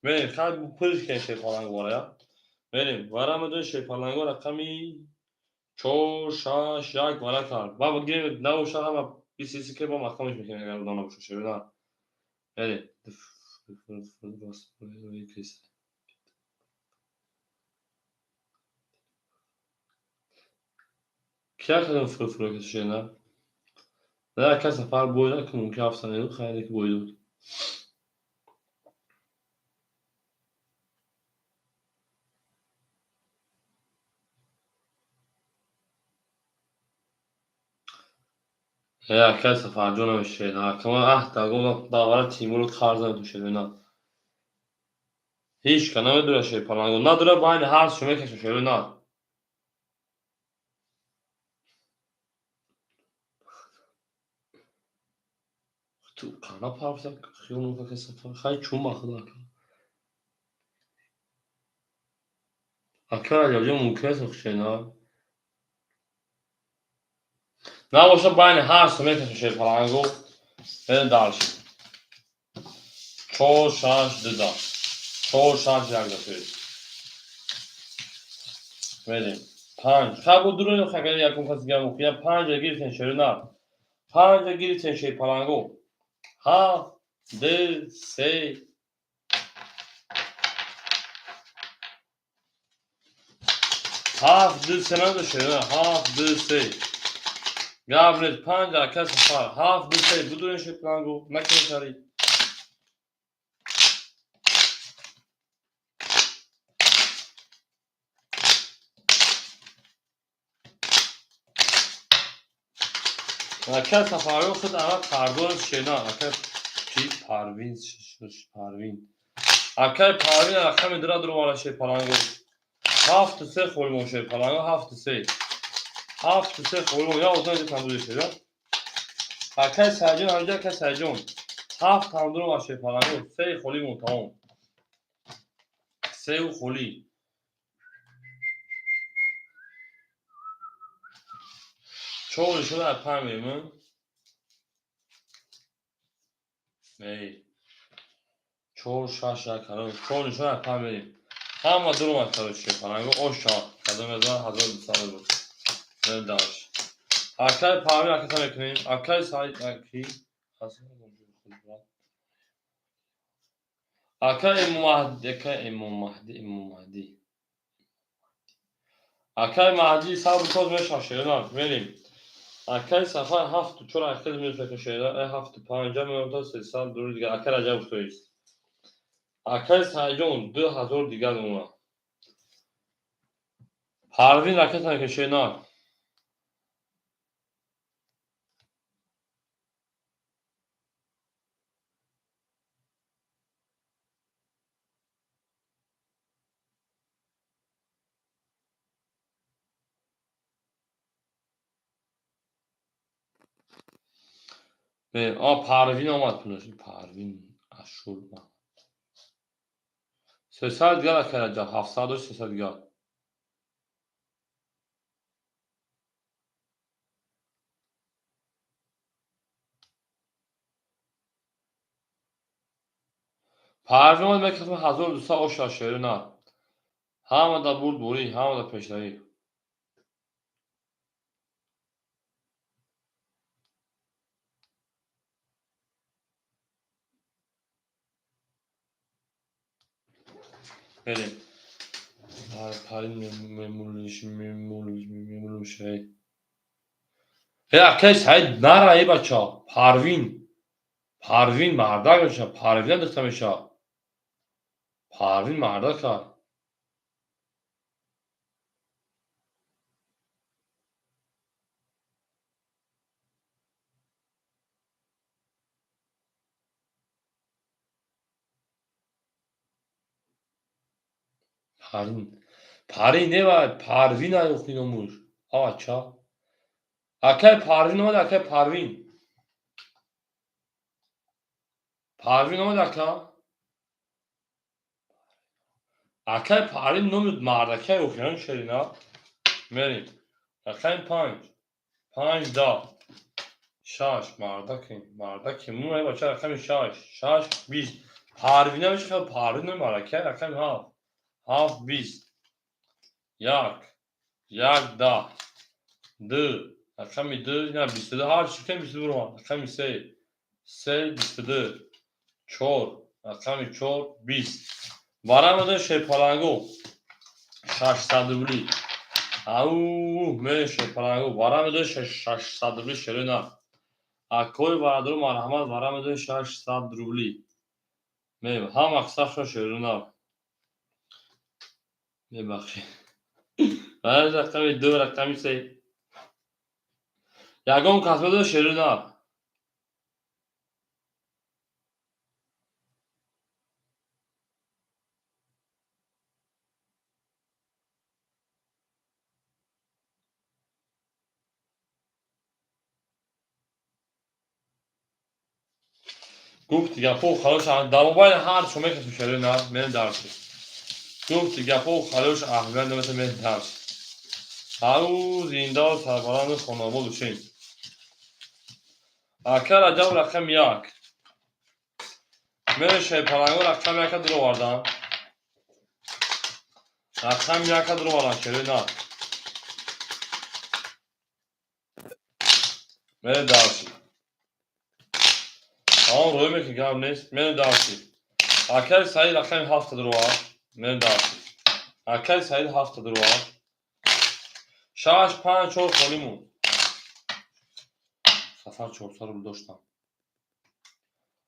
Мерем, хай пуриш кунем шерпалангора, я. Мерем, вара медонем шерпаланго рақами чор, шаш, як вара кард. Ба гирем, набоша ҳама бист ки бо маҳкамаш мекунем, агар одам набоша шерина. Мерем. Кия кадом фурфуро ки шерина? Не, ака Сафар бойда, ки мумкин ҳафта не хайре ки бойда буд. Е, ака Сафарҷон намешена. Ака ман аҳ дагон давара Тимуру қарз намедум шерина. Ҳеҷ ка намедура шерпаланго. Надура байни ҳар су мекашам шерина. Ту қана парфта хиёл мекунад Сафар. Хай чун ба худо ака. Ака Раҷабҷон мумкин аст шерина. Набоша байни ҳар су мекашам шерпаланго. Мерем дарши. Чор, шаш, ду да. Чор, шаш, як да тои. Мерем. Панҷ. Хай бо дуруни хагани якум каси гам мухия панҷа гирифтен шерина. Панҷа гирифтен шерпаланго. Ҳафт, ду, се. Ҳафт, ду, се надо шерина. Ҳафт, ду, се. Гап нест, панҷ ака Сафар. Ҳафт, ду, се. Будурен шерпаланго. Накунед шарик. Ака Сафарё худ ана қарздор шена. Ака чи Парвин, Парвин. Акай Парвин рақами дура дуровара шерпаланго. Ҳафту се холимон шерпаланго, ҳафту се. Ҳафту се холимон. Я одам ҷа тамбури шера. Акай Сайҷон, ҳамҷа акай Сайҷон. Ҳафт ҳам дурова шерпаланго, се холимон тамом. Сеу холӣ. Чор нишона аз панҷ мемон. Эй. Чор, шаш, як, ҳаро. Чор нишона аз панҷ мерем. Ҳама дуромад, короче, паланго оша. Кадом яза 1200 буд. Даш. Акай Парвин аката мекунем. Акай Саид аки. Акай Имом Маҳди, акай Имом Маҳди, Имом Маҳди. Акай Маҳди сабр тоз меша шерина. Мерим. Акай Сафар 7-4 акай меша шерина. 7-5 меота 300 дур дигар. Акай Раҷаб тоист. Акай Саидҷон 2000 дигар ума. Парвин ракета мекашена. Парвин омад пулаш. Парвин ашур. 300 дигар акай Раҷаб, 700 300 дигар. Парвин омад мекардам 1200 оша шерина. Ҳамада бурд бурӣ, ҳамада пешравӣ. Мерем. Парин мемулиш, мемулиш, мемулиш. Акай Саид нара эй бача. Парвин. Парвин мардак меша, Парвина духта меша. Парвин мардака. Парин. Парин не ва Парвин ай охи номуш. Ава ча. Акай Парвин омад, акай Парвин. Парвин омад ака. Акай Парвин номи мардакай охиран шерина. Мерим. Рақами 5. 5 10. 6 мардаки, мардаки. Мун ай бача рақами 6. 6 20. Парвина меша Парвин номи мардакай рақами 7. 7 20. 1. 1 10. 2. Рақами 2 ина 22. Ҳар чӣ кем 22 бурма. Рақами 3. 3 22. 4. Рақами 4 20. Барамада шерпаланго 600 рубли. Ау, мерем шерпаланго. Барамада 600 рубли шерина. Акои бародару марҳамат барамада 600 рубли. Мерем. Ҳама қисса шерина. Мебахшед. Рақами 2, рақами 3. Ягон кас медона шерина. Гуфти гапҳо халош дар мобайни ҳар чо мекашем шерина, мерем дарси. Гуфти гапҳо халош аҳамият намета, мерем дарси. Ҳар рӯз зиндаву сарбаланду хонобод бошем. Ака Раҷаб рақами 1. Мерем шерпаланго рақами 1 дуровардан. Рақами 1 дуровардан шерина. Мерем дарси. Он рӯй мекунӣ гап нест. Мерем дарси. Акай Саид рақами 7 дуровард. Мерем дарси. Акай Саид 7 дуровард. 6 5 4 холӣ монд. Сафар 400 рубл доштам.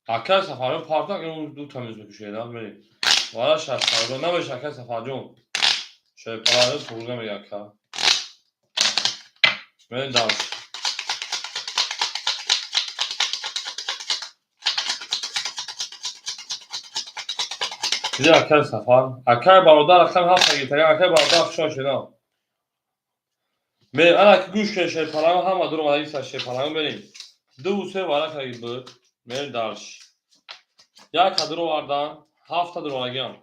Акай Сафарҷон партак ин ду та миз мекушед, мерем. Вала 600 набош акай Сафарҷон. Шерпаланго туғри намега ака. Мерем дарси. Диди акай Сафар. Акай бародар рақами 7 гирифта. Акай бародар хушҳол шудам. Мерем, ана ки гӯш кунед шерпаланго ҳама дур омада иста шерпаланго мерем. 2 3 варақа буд. Мерем дарш. 1 дур овардан, 7 дур овардагиам.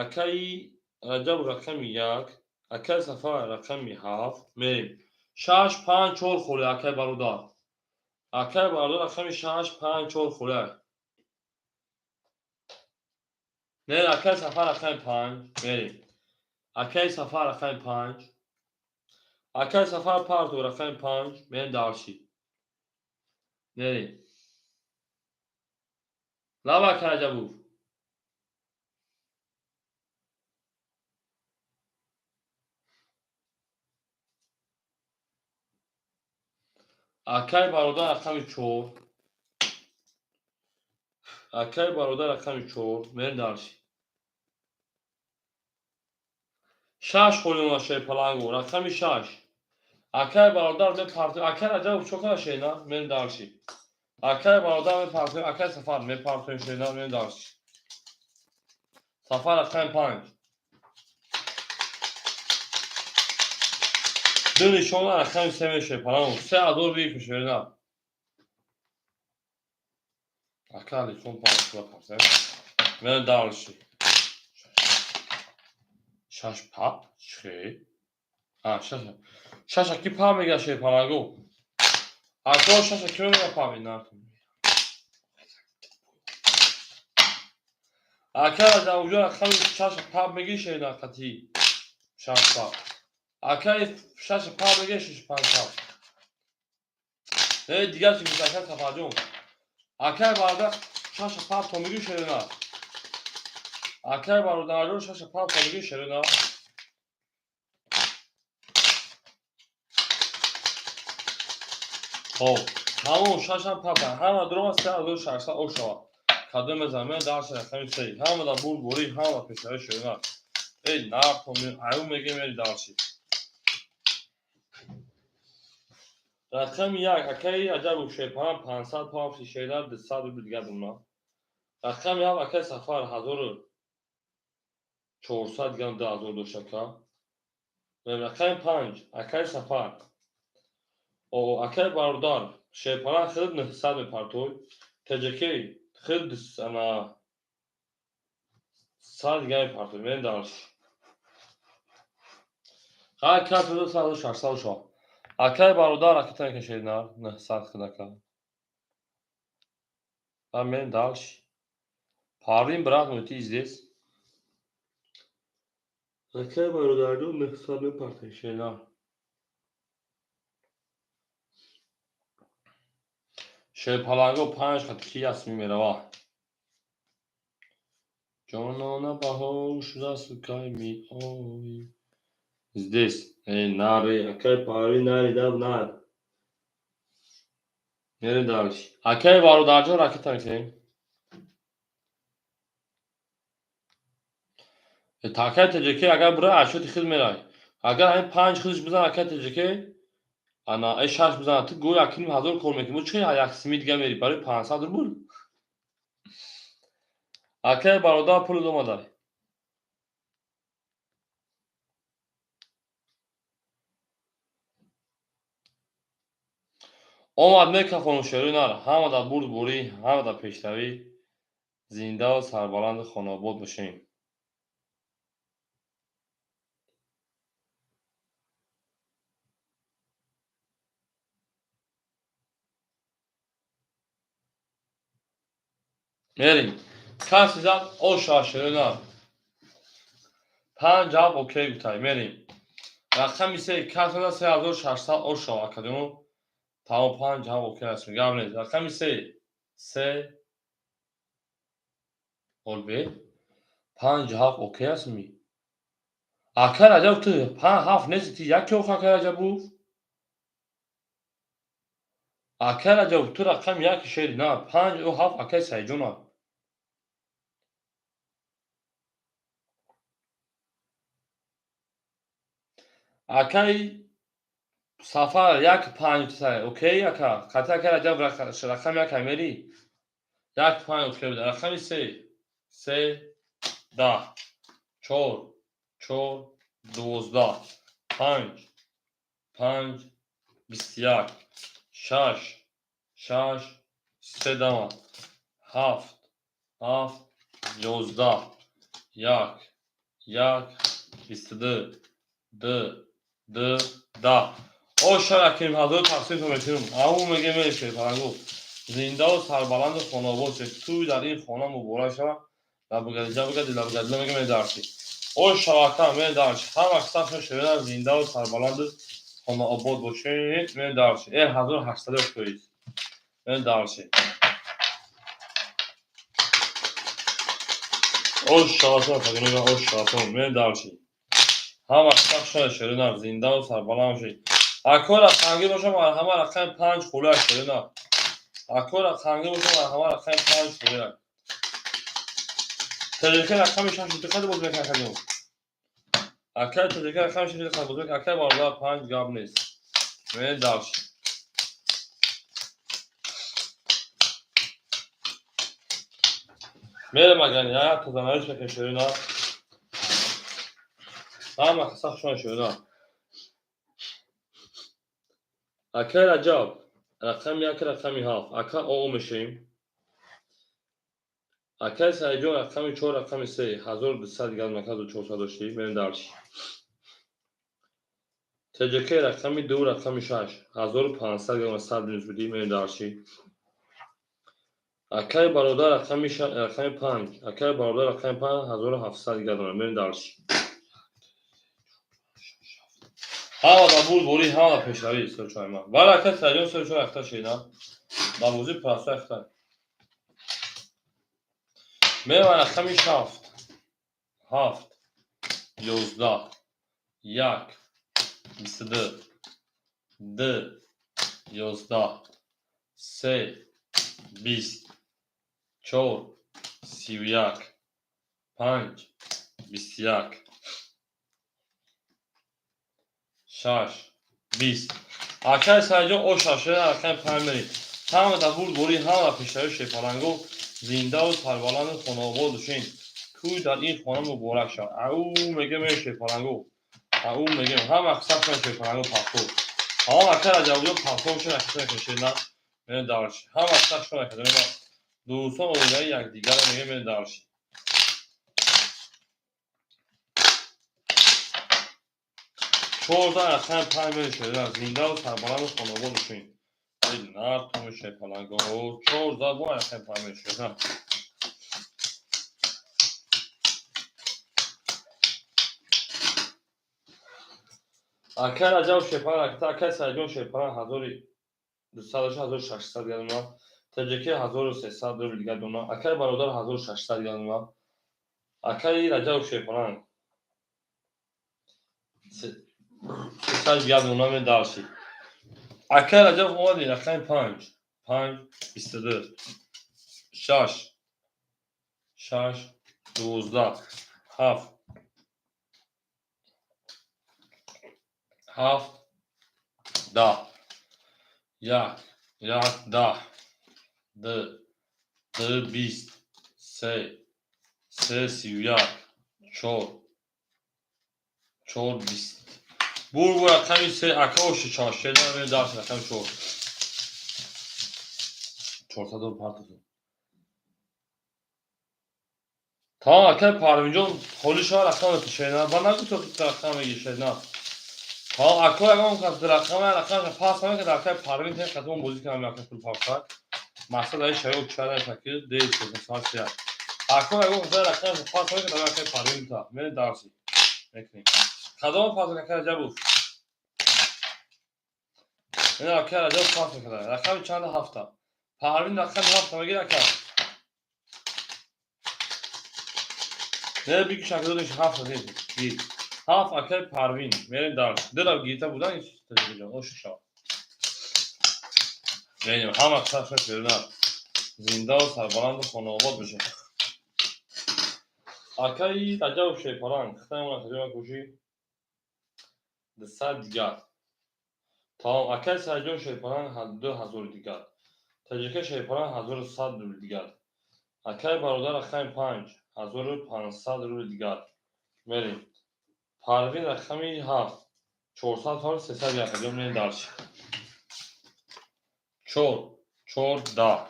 Акаи Раҷаб рақами 1, акаи Сафар рақами 7. Мерем. 6 5 4 холӣ акаи бародар. Акаи бародар рақами 6 5 4 холӣ. Не, акай Сафар рақами панҷ, мерем. Акай Сафар рақами панҷ. Акай Сафар парту рақами панҷ, мерем дальше. Мерем. Лаба, акай Раҷабов. Акай бародар рақами чор. Акай бародар рақами чор, мерем дальше. Шаш холиона, шерпалангу, рақами шаш. Акай бародар мепартоем. Акай Раҷабов чо кара, шена? Мерем дальше. Акай бародар мепартоем, акай Сафар мепартоем, шена, мерем дальше. Сафар рақами панҷ. Ду нишона рақами се мешавад, палангу. 3000 бикушед, шена. Ака Алихон панҷ партоем. Мерем дальше. Шаш пап чӣ? Шаш. Шаша ки пап мега, шерпалангу? Ако шаша ки мега пап? Накун. Ака Раҷабовҷон рақами шаша пап мегӣ, шена, қатӣ? Шаш пап. Акаи шаша пап меги, шаш панҷ пап. Э, дигар чӣ гуфт, ака Сафарҷон? Акай бародар шаша пап то мегӣ, шерена? Акай бародарҷон шаша пап то мегӣ, шерена? Хоб, тамом, шашам папа. Ҳама дурома 3600 ок шавад. Кадом мезанам? Мен дарси рақами се. Ҳамада бурдборӣ, ҳамада пешравӣ, шерена. Эй, нарто аю мегем, мери дальше. Рақами як, акаи Аҷабов шерпалан 500 пап шерена, 200 рубл дигар бумна. Рақами ҳафт, акаи Сафар 1400 дигам 2000 дошт, ака. Рақами панҷ, акаи Сафар. О, акаи бародар, шерпалан хеле 900 мепартой. Теҷакей хеле ана 100 дигар мепартой. Мерем дальше. Хай, карту 600 шо. Акаи бародар ракета мекашед нар 900 хидака. А мерем дальше. Парвин, брат мой, ты здесь? Акаи бародарҷон 900 мепартой, шена. Шерпаланго панҷ хат ки ясми мерава. Ҷонона, баҳор шудасту кай меоӣ? Здесь. Эй, нари, акай Парвин, нари, даб нар. Мерем дальше. Акай бародарҷон ракета мекунем. Акай Теҷаке агар бура ашёти хид мерай. Агар ҳамин панҷ хидш бизан, акай Теҷаке, ана э шаш бизан, ту гӯй 1500 кор мекунӣ. Бо чӣ як сими дига мери барои 500 рубл? Акай бародар пул омадай. Омад мекафону шерои нар, ҳама дар бурдборӣ, ҳама дар пешравӣ, зиндаву сарбаланду хонаобод бошем. Мерем. Каси зад оша, шерои нар. Панҷ ҳафт окей гуфтай, мерем. Рақами се, каси зад 3600 оша, академо. Тамом, панҷ ҳафт окей аст. Гап нест. Рақами се. Се. Олбе. Панҷ ҳафт окей аст ми? Акай Раҷаб, ту панҷ ҳафт нести, ти яке ох, акай Раҷабов? Акай Раҷабов, ту рақами яки шери, на, панҷ ӯ ҳафт акай Саидҷона. Акай Сафар як панҷ сай, окей, ака? Қати акай Раҷаб рақами як мери? Як панҷ окей буда. Рақами се. Се, 10. Чор, чор, 12. Панҷ, панҷ, 21. Шаш, шаш, се дама. Ҳафт, ҳафт, 11. Як, як, 22. Ду, ду, 10. Оша 1500 тақсим метунем. Ау меге меше парангу. Зиндаву сарбаланду хонаобод шед. Тӯй дар ин хона муборак шавад. Лабгаҷа бгади, лабгаҷа мега медарши. О шавака медарши. Ҳама қисса шевена, зиндаву сарбаланду хонаобод бошед, медарши. Э 1800 фоиз медарши. Ош шавака, ош шавака медарши. Ҳама қисса шевена, зиндаву сарбаланд бошед. Акора қанги бошам, ҳама рақами 5 хулак шевена. Акора қанги бошам, ҳама рақами 5 хулак. Таҷрика рақами 6 диққат боз мекунад акаҷон. Акай таҷрика рақами 6 диққат боз мекунад. Акай бародар, 5 гап нест. Мен дальше. Мерем аган я тазанаиш мекашӯна. Ҳама қисса шуна шӯна. Акай Раҷаб рақами 1, рақами 7. Ака оо мешавем. Акай Саидҷон рақами 4, рақами 3, 1200 газ 1400 доштӣ, мерем дальше. ТҶК рақами 2, рақами 6, 1500 газ 100 минус будӣ, мерем дальше. Акай бародар рақами 5, акай бародар рақами 5, 1700 газ, мерем дальше. Ҳама да бурдборӣ, ҳама да пешравӣ, сочои ман. Вале акай Саидҷон сочои ахта шида. Ба бозӣ прасо ахта. Меравам рақами 7, 7, 11, 1, 22, 2, 11, 3, 20, 4, 31, 5, 21, 6, 20. Акай Саидҷон о шашера рақами 5 мерем. Ҳама да бурдборӣ, ҳама да пешравӣ, шерпалангов, зиндаву сарбаланду хонаобод бошед. Кӯй дар ин хона муборак шавад. Ау мегем, эй шерпалангов. Ау мегем, ҳама қисса шерпалангов пахто. Ҳама акай Раҷабҷон пахто бошед, қисса мекашед, мерем дальше. Ҳама қисса шуна кардем. Дӯстон оилаи якдигарро мегем, мерем дальше. 14 рақами 5 мерем, зиндаву сарбаланду хонаобод бошед. Нар ту шерпалангов. 14 бо рақами 5 мерем. Акай Раҷаб шерпаланг, акай Саидҷон шерпаланг 1200 дошт, 1600 гардона. ТҶК 1300 рубл гардона. Акай бародар 1600 гардона. Акай Раҷаб шерпаланг 300 гардона, ме дальше. Акай Раҷаб омади рақами 5, 5, 22, 6, 6, 12, 7, 7, 10, 1, 1, 10, 2, 2, 20, 3, 3, 31, 4, 4, 20. Бур бу рақами 3, ака оши чор, шена ме дальше рақами 4. 400 партазу. Тамом, акай Парвинҷон холи шава, рақам шена. Ба нагу то рақам меги шена. Тамом, ака ягон кас рақам пас намекард, акай Парвин те қатон бозӣ кардам, ака пул пафтак. Мақсад ай шаё чара таки дей соат я. Ака ягон кас рақам пас намекард, акай Парвин та. Мен дальше. Мекунем. Кадом пас акай Раҷабов? Ин акай Раҷаб пас мекард. Рақами чанд ҳафта? Парвин рақами 7 мегир ака. Не биги шакл 7 гир. 7 акай Парвин. Мерем дальше. Дилав гирта будан таҷрибаҷон. Ош шав. Мерем ҳама қисса шерина. Зиндаву сарбаланду хонаобод бошед. Акай Раҷаб шерпаланг. Хитаи таҷриба кӯши. 200 дигар. Тамом, акай Саидҷон шерпаланг 2000 дигар. Таҷрика шерпаланг 1100 рубл дигар. Акай бародар рақами 5, 1500 рубл дигар. Мерем. Парвин рақами 7, 400 фар 300 як. Мерем дальше. 4, 4, 10,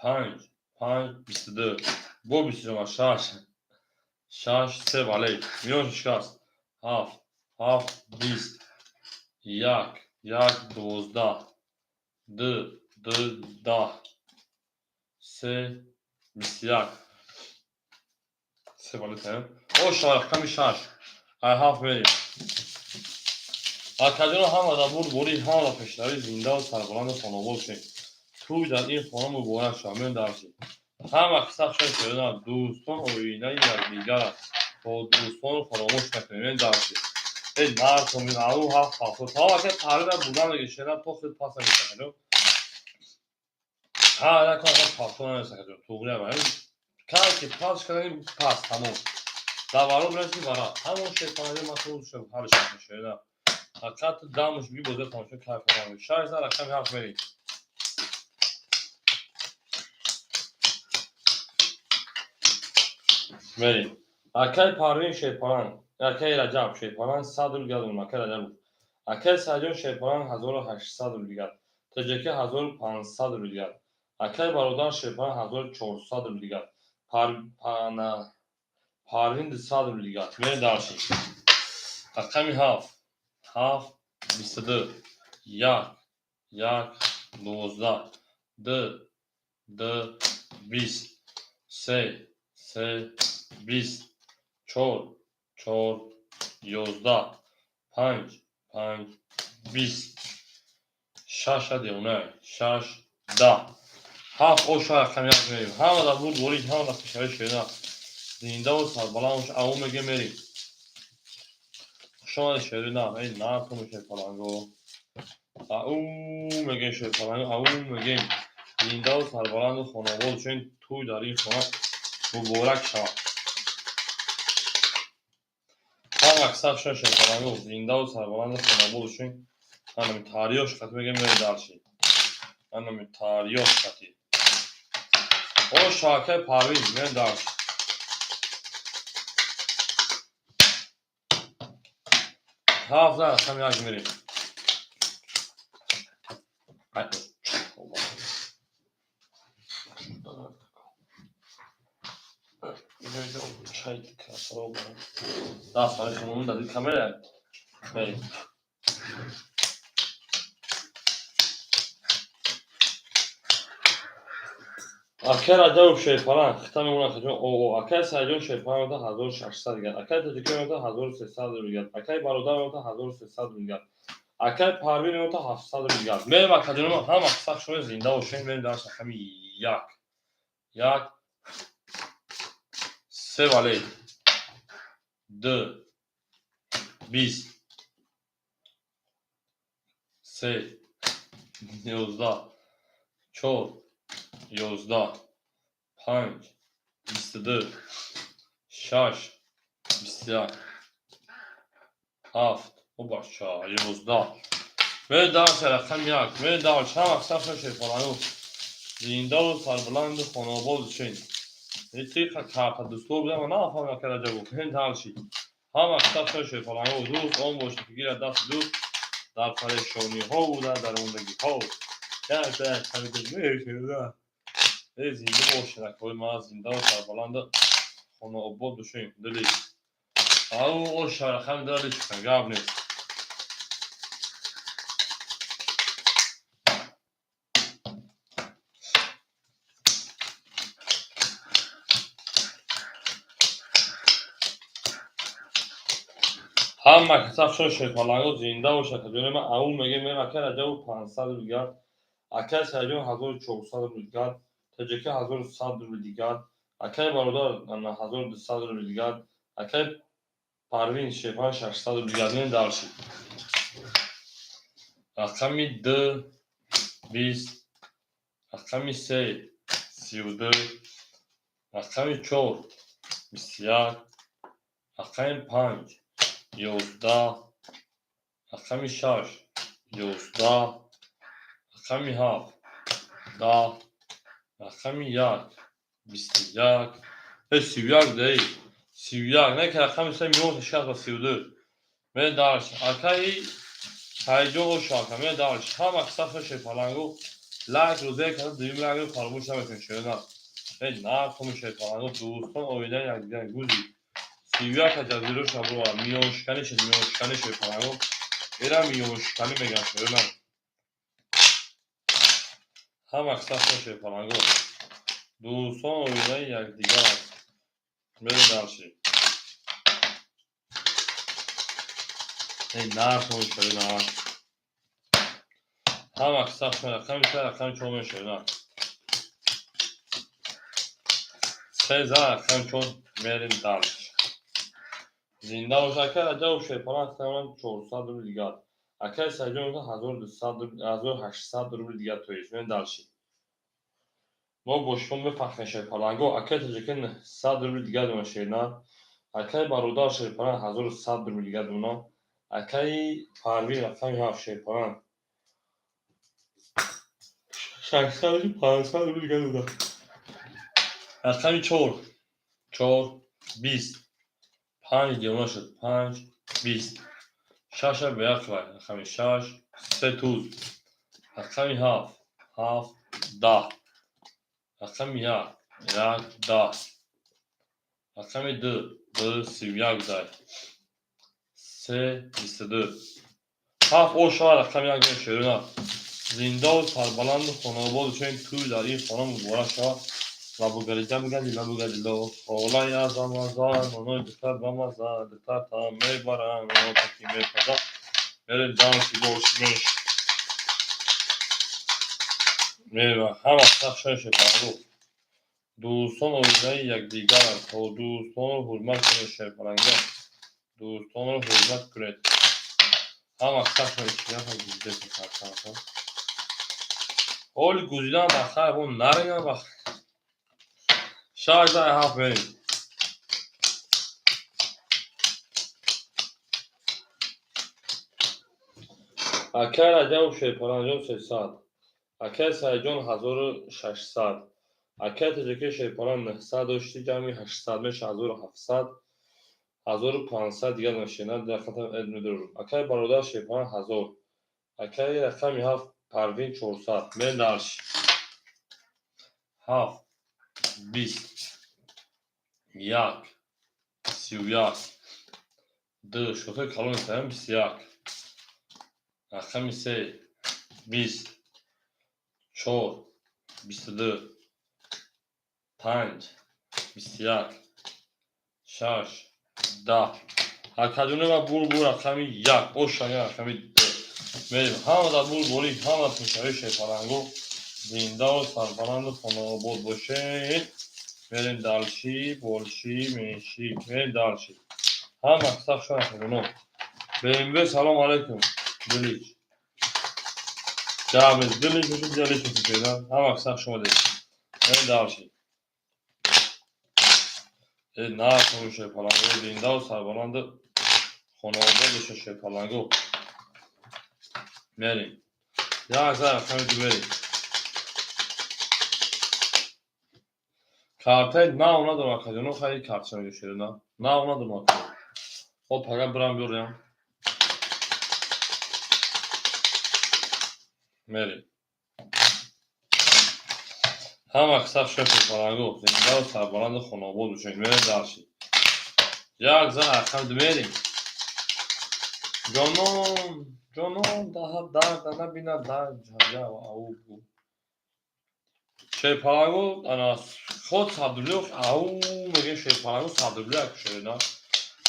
5, 5, 22, бо 22, 6, 6, 3 бале. Миён шикаст. 7, 7, 20, 1, 1, 12, 2, 2, 10, 3, 21. Се валета. Оша рақами 6. Ай 7 мерем. Акаҷоно, ҳама дар бурдборӣ, ҳама дар пешравӣ, зиндаву сарбаланду хонобод шед. Тӯй дар ин хона муборак шавад. Мен дарси. Ҳама қисса шуд шуда, дӯстон оинаи якдигар аст. То дӯстонро фаромӯш накунем. Мен дарси. Эй нархо мин ау ҳафт ҳафт. То ака таърифа будан диге шена то хел паса мешакаҷо. Ҳа, на кон пасо намешакаҷо. Туғри ама. Кай ки пас кардани пас тамом. Дар варо бираси вара. Ҳамон шайтонаи масъул шуд ҳар шакл шуда. Ҳақиқат дамуш би боза тамошо кайф кардам. 6 рақами 7 мерем. Мерем. Акай Парвин Шерпаланг, акай Раҷаб Шерпаланг 100 рубл дигар, акай Раҷаб. Акай Саидҷон Шерпаланг 1800 рубл дигар. Тоҷаки 1500 рубл дигар. Акай Бародар Шерпаланг 1400 рубл дигар. Парвин 200 рубл дигар. Мерем дарши. Рақами 7. 7 22 1 1 12 2 2 20 3 3 20 4 4 11 5 5 20 6 девона 6 10 7 оша рақами 1 мерем. Ҳама дар бурдборӣ, ҳама дар пешравӣ шуда. Зиндаву сарбаланд ау меге мерем. Хуш омадед шеъри нав. Эй нархо шерпаланго. Ау мегем шерпаланго, ау мегем. Зиндаву сарбаланду хонобод чун тӯй дар ин хона муборак шавад. Ҳама аксар шуна шерпаланго, зиндаву сарбаланду хонобод чун анами таърихш қати мегем мерем дарши. Анами таърихш қати. О шакай Парвиз мерем дарши. 7 рақами 1 мерем. Камера. Мерем. Акай Раҷабов Шерпаланг хита мемонад хаҷон о акай Саидҷон Шерпаланг меота 1600 дигар. Акай Тоҷикӣ меота 1300 рубл дигар. Акай Бародар меота 1300 рубл дигар. Акай Парвин меота 700 рубл дигар. Мерем акаҷонома, ҳама қисса шумо зинда бошед. Мерем дар рақами 1. 1 3 вале 2 20 3 11 4 11 5 22 6 21 7 бача 11. Мерем дарси рақами 1. Мерем дарси ҳама қисса шерпаланго. Зиндаву сарбаланду хонобод шед. Тиқа карта дӯсто будам, нафаҳмам ака Раҷабов. Мерем дарси. Ҳама қисса шерпаланго, дӯст он бошад ки гирад дасти дӯст дар парешониҳо дар дармондагиҳо. Эй зинда бошед акои ман, зиндаву сарбаланду хонаобод бошед. Дили. Ау оша рақами дали чиқан гап нест. Ҳама каса шо шерпаланго зинда бошад акаҷони ман, ау мегем мерем. Акай Раҷабов 500 рубл дигар. Акай Саидҷон 1400 рубл дигар. Тоҷаки 1100 рубл дигар. Акай Бародар 1200 рубл дигар. Акай Парвин Шерпаланг 600 рубл дигар. Мерем дарши. Рақами 2 20 рақами 3 32 рақами 4 21 рақами 5 11 рақами 6 11 рақами 7 10 рақами 1 21 31 дай 31 не ки рақами 3 миён шикаст ба 32. Мерем дарси. Акаи Саидҷон Ошака мерем дарси. Ҳама қисса шерпаланго лайкро зер карда дуюм лайкро фаромӯш намекунед шерона. Эй нархоми шерпаланго, дӯстон оинаи якдигар гузи. 31 ҷазиро шабро миёншиканӣ шуд, миёншиканӣ шерпаланго. Эра миёншиканӣ мегӯянд шерона. Ҳама қисса шерпаланго. Дӯстон оинаи якдигар аст. Мерем дальше. Эй, нархо шерина. Ҳама сахт рақами се, рақами чор мешерина. Се за рақами чор, мерем дальше. Зинда бош, ака Раҷабов Шерпаланг саман 400 рубл дигар. Акай Саидҷон 1200 рубл, 1800 рубл дигар, то есть мерем дальше. Мо бо шумо мефахрем, шерпаланго. Акай Тоҷика 900 рубл дигар дона, шерина. Акай Бародар Шерпаланг 1100 рубл дигар дона. Акаи Парвин рақами ҳафт Шерпаланг 600, 500 рубл дигар дона. Рақами чор, чор, 20, панҷ девона шуд, панҷ, 20, шаша ба як вай, рақами шаш, се туз, рақами ҳафт, ҳафт, 10, рақами як, як, 10, рақами ду, ду, 31 дай, се, 22, ҳафт о шава, рақами як мешерина. Зиндаву сарбаланду хонаободу чунин тӯй дар ин хона муборак шавад. Лабугалида мегади лабугалило холаи азамаза нонои духтар бамаза, духтар там мебарам, ноно таки мепаза. Мерем дальше, бошимеш мерем. Ҳама сахт шерпаланго. Дӯстон оинаи якдигаранд, то дӯстонро ҳурмат кунед, шерпаланго, дӯстонро ҳурмат кунед. Ҳама сахт. Ҳоли гузидан ба хайр наринам ба шаш дай ҳафт, мерем. Акай Раҷабов Шерпаланҷон 300, акай Саидҷон 1600, акай Тоҷикӣ Шерпалан 900 дошти, ҷамъи 800 меша 1700, 1500 дигар нашина. Акай Бародар Шерпалан 1000, акай рақами ҳафт Парвин 400. Мерем дальше. Ҳафт, 20, як, 31, ду, шотои калони саям, 21, рақами се, 20, чор, 22, панҷ, 21, шаш, 10. Акаҷоне ва бурбур, рақами як ошага, рақами ду, мерем. Ҳама дар бурборӣ, ҳама пешави, шерпаланго. Зиндаву сарбаланду хонаобод бошед. Мерем дальше, больше, меньше, мерем дальше. Ҳама сах шуна. БМВ, салом алейкум. Дилич ҷамъ дилич бошед, дилич бошед. Ҳама сах шумо дед. Мерем дальше. Э, нархо, шерпаланго. Зиндаву сарбаланду хонаобод бошед, шерпаланго. Мерем. Як за рақами ду, мерем. Картаи нав надорам, акаҷоно, хайри картча мегӯшед, нав надорам, акаҷон. Хоб, пага бирам биёрям. Мерем. Ҳама саф шуд, шерпаланго. Зиндаву сарбаланду хонаобод бошед. Мерем дальше. Як за рақами ду, мерем. Ҷонон, ҷонон даҳад дарда набинад дард ау. Шерпаланго, ана ход 100 рубли, ау мегӯем, шерпаланго, 100 рубли акушерина.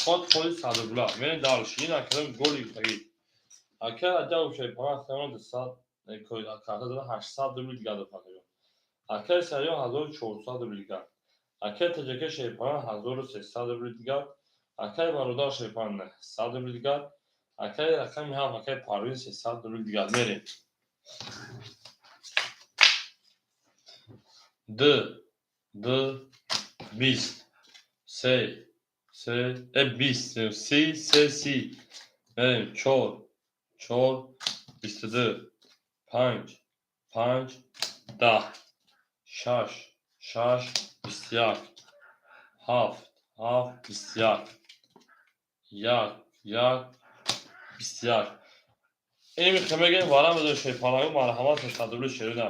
Ход ходи 100 рубла. Мерем дальше. Ин академ голи гуфтагӣ. Ака Раҷабов Шерпаланг самон 200 карта зада, 800 рубли дигар дод, акаҷон. Акаи Саён 1400 рубли дигар. Акаи Тоҷика Шерпаланг 1300 рубли дигар. Акаи Бародар Шерпаланг 900 рубли дигар. Акаи рақами ҳафт, акаи Парвин 300 рубли дигар. Мерем. Д, д, 20, се, се, э, 20, си, се, си. Мерем. Чор, чор, 22, панҷ, панҷ, 10, шаш, шаш, 21, ҳафт, ҳафт, 21, як, як, 21. Ин мегӯем варам бидон, шерпаланго, марҳамат, 100 рубли шерина.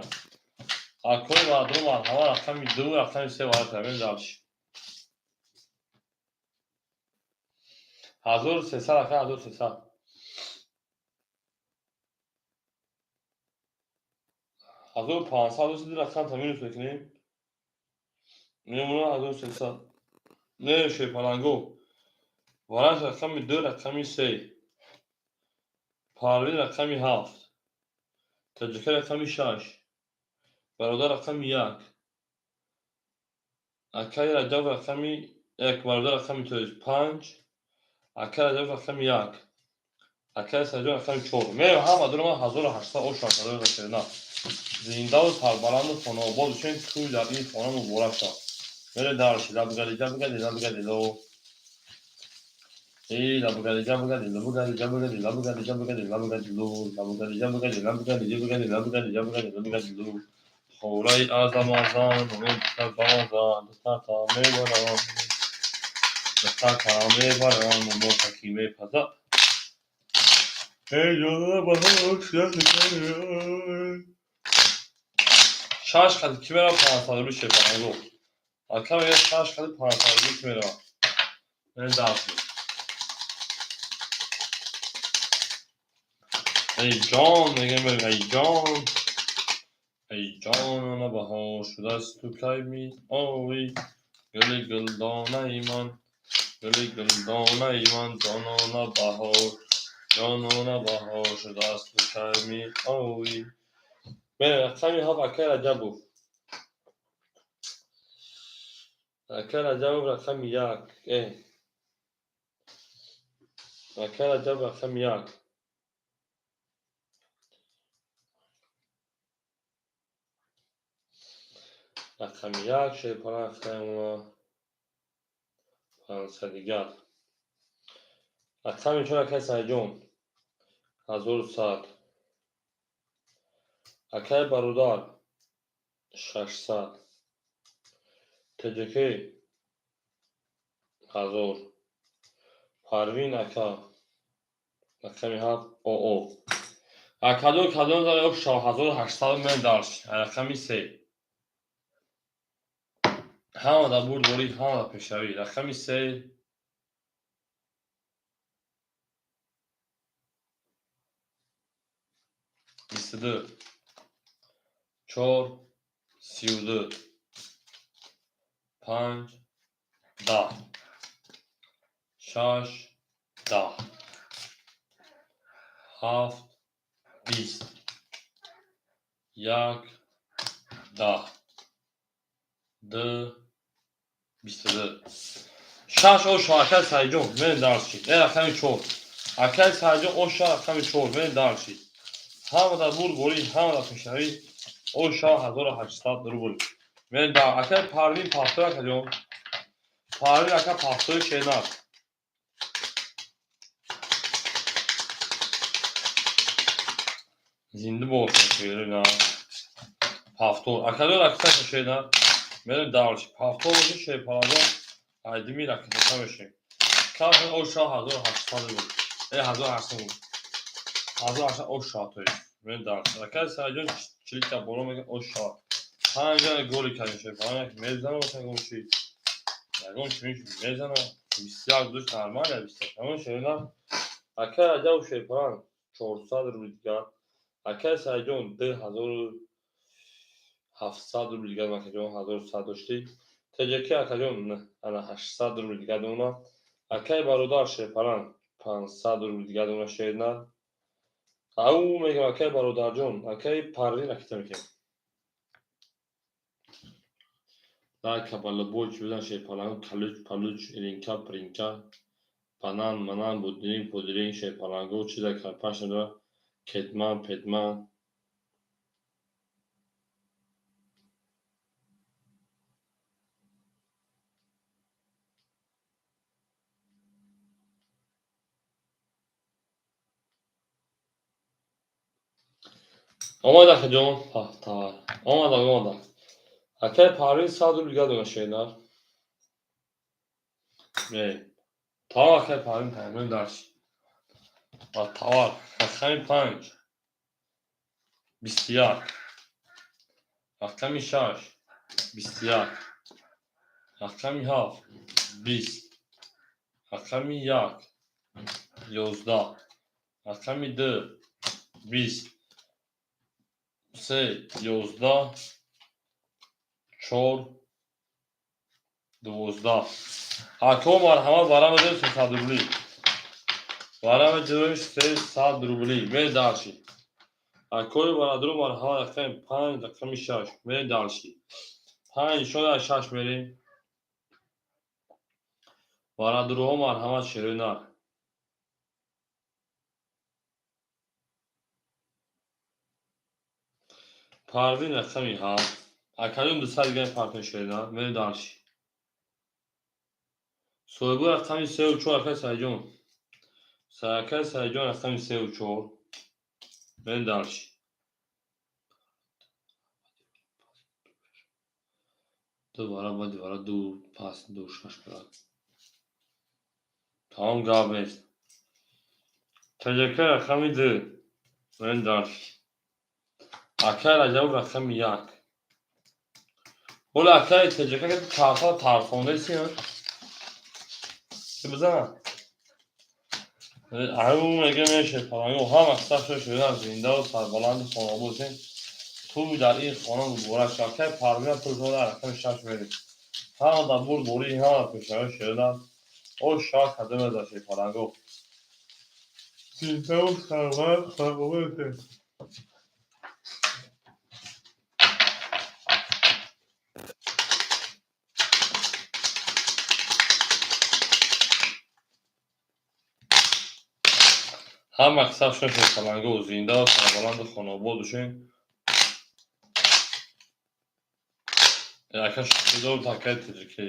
Акои ваъдо, марҳамат, рақами ду, рақами се вард мерем дальше. 1300, ака, 1300. 1500 рақам та минус мекунем. Мемонад 1300. Не, шерпаланго. Варанж рақами 2, рақами 3. Парвин рақами 7. Таҷика рақами 6. Бародар рақами 1. Акаи Раҷаб рақами 1, бародар рақами 5. Акаи Раҷаб рақами 1. Акаи Саидҷон рақами 4. Мерем ҳама дуро ман 1800 ошам барои шерна. Зиндаву сарбаланду хонаобод бошем, тӯй дар ин хона муборак шавад. Мере дарши, лабгади, ҷабгади, лабгади, ло. Эй, лабгади, ҷабгади, лабгади, ҷабгади, лабгади, ҷабгади, лабгади, ло. Лабгади, ҷабгади, лабгади, ҷабгади, лабгади, ҷабгади, лабгади, ло. Хораи азам азан, умед базан, дастата мебарам. Дастата мебарам, мотаки мепаза. Эй, ҷонона баҳор, шаш қади ки мерава 500 рубли шепаранго. Ака мегӯяд шаш қади 500 рубли ки мерава. Ин дарс. Эй ҷон, мегӯям мерем, эй ҷон. Эй ҷонона баҳор шудааст ту кай меоӣ? Гули гулдонаи ман, гули гулдонаи ман, ҷонона баҳор, ҷонона баҳор шудааст ту кай меоӣ? Мерем рақами 7 акаи Раҷабов. Акаи Раҷабов рақами 1. Акаи Раҷаб рақами 1. Рақами 1 шерпаланг хаймона 500 дигар. Рақами 4 акаи Саидҷон 1100. Акаи бародар 600. ТҶК 1000. Парвин ака рақами 7 ОО. Акадо кадом зан 1800 мен дарш. Рақами 3. Ҳама дар бурдборӣ, ҳама дар пешравӣ. Рақами 3 22 4 32 5 10 6 10 7 20 1 10 2 22 6 оша акаи Саидҷон мен даршид. Э рақами 4. Акаи Саидҷон оша рақами 4 мен даршид. Ҳама дар бурдборӣ, ҳама дар пешравӣ. Оша 1800 рубл. Мен дар акаи Парвин пафтой акаҷон. Парвин ака пафтои шенак. Зинда бошад шерина. Пафтор. Акаҷон аксаша шенак. Мерем дарши. Пафтор боши шерпаланго айдими ракетата мешем. Кафе оша 1800 рубл. Э 1800 рубл. 1800 оша то есть. Мерем дарши. Акаи Саидҷон чилика боло мегӯяд оша. Панҷа голи кардем шерпаланго мезанам ягон чи. Ягон чи мезанам. 21 душ нормально 21. Ягон шерина. Акаи Раҷаб шерпаланг 400 рубл дигар. Акаи Саидҷон 2700 рубл дигар акаҷон 1100 доштӣ. ТҶК акаҷон ана 800 рубл дигар дона. Акаи бародар шерпаланг 500 рубл дигар дона шерина. Ау мегӯям акаи бародарҷон, акаи Парвин акита мекунем. Лайка балабоч бизан шерпаланг калуч палуч иринка принка банан манан будиринг пудиринг шерпаланго чиза карпаш надора кетман петман. Омад акаҷон, пахтар. Омадак, омадак. Акаи Парвин 100 рубл дигар дона шернар. Не. Тамом акаи Парвин тамом дарш. Ва товар рақами 5 21 рақами 6 21 рақами 7 20 рақами 1 11 рақами 2 20 3 11 4 12. Ако, марҳамат, вара медои 300 рубли. Вара медои 300 рубли. Мерем дальше. Акои бародару, марҳамат, рақами панҷ, рақами шаш. Мерем дальше. Панҷ нишон, шаш мерем. Бародаруҳо, марҳамат, шерои нар. Парвин, рақами ҳафт. Акаҷон, 200 дигар партон, шерои нар. Мерем дальше. Соҳибу рақами сеу чор, акаи Саидҷон. Акаи Саидҷон, рақами сеу чор. Мерем дальше. Ду вара, баъди вара ду пас, ду шаш брат. Тамом, гап нест. ТЖК, рақами ду. Мерем дальше. Акаи Раҷабов, рақами як. Ҳоло акаи ТЖК карта тарсондаси, чӣ бизанам? Аю мега меше паланго ҳама саф шуда, зиндаву сарбаланду хонобод бошем. Туй дар ин хона муборак шуд. Акаи Парвина пулшода, рақами шаш мерем. Ҳама дар бурд борӣ, ҳама пешравӣ шуда. О шоҳ кадоме заши паланго. Зиндаву сарбаланд хонобод бошем. Ҳама саф шуд паланго, зиндаву сарбаланду хонобод бошем. Ака, шӯхӣ дорам, акаи тоҷикӣ.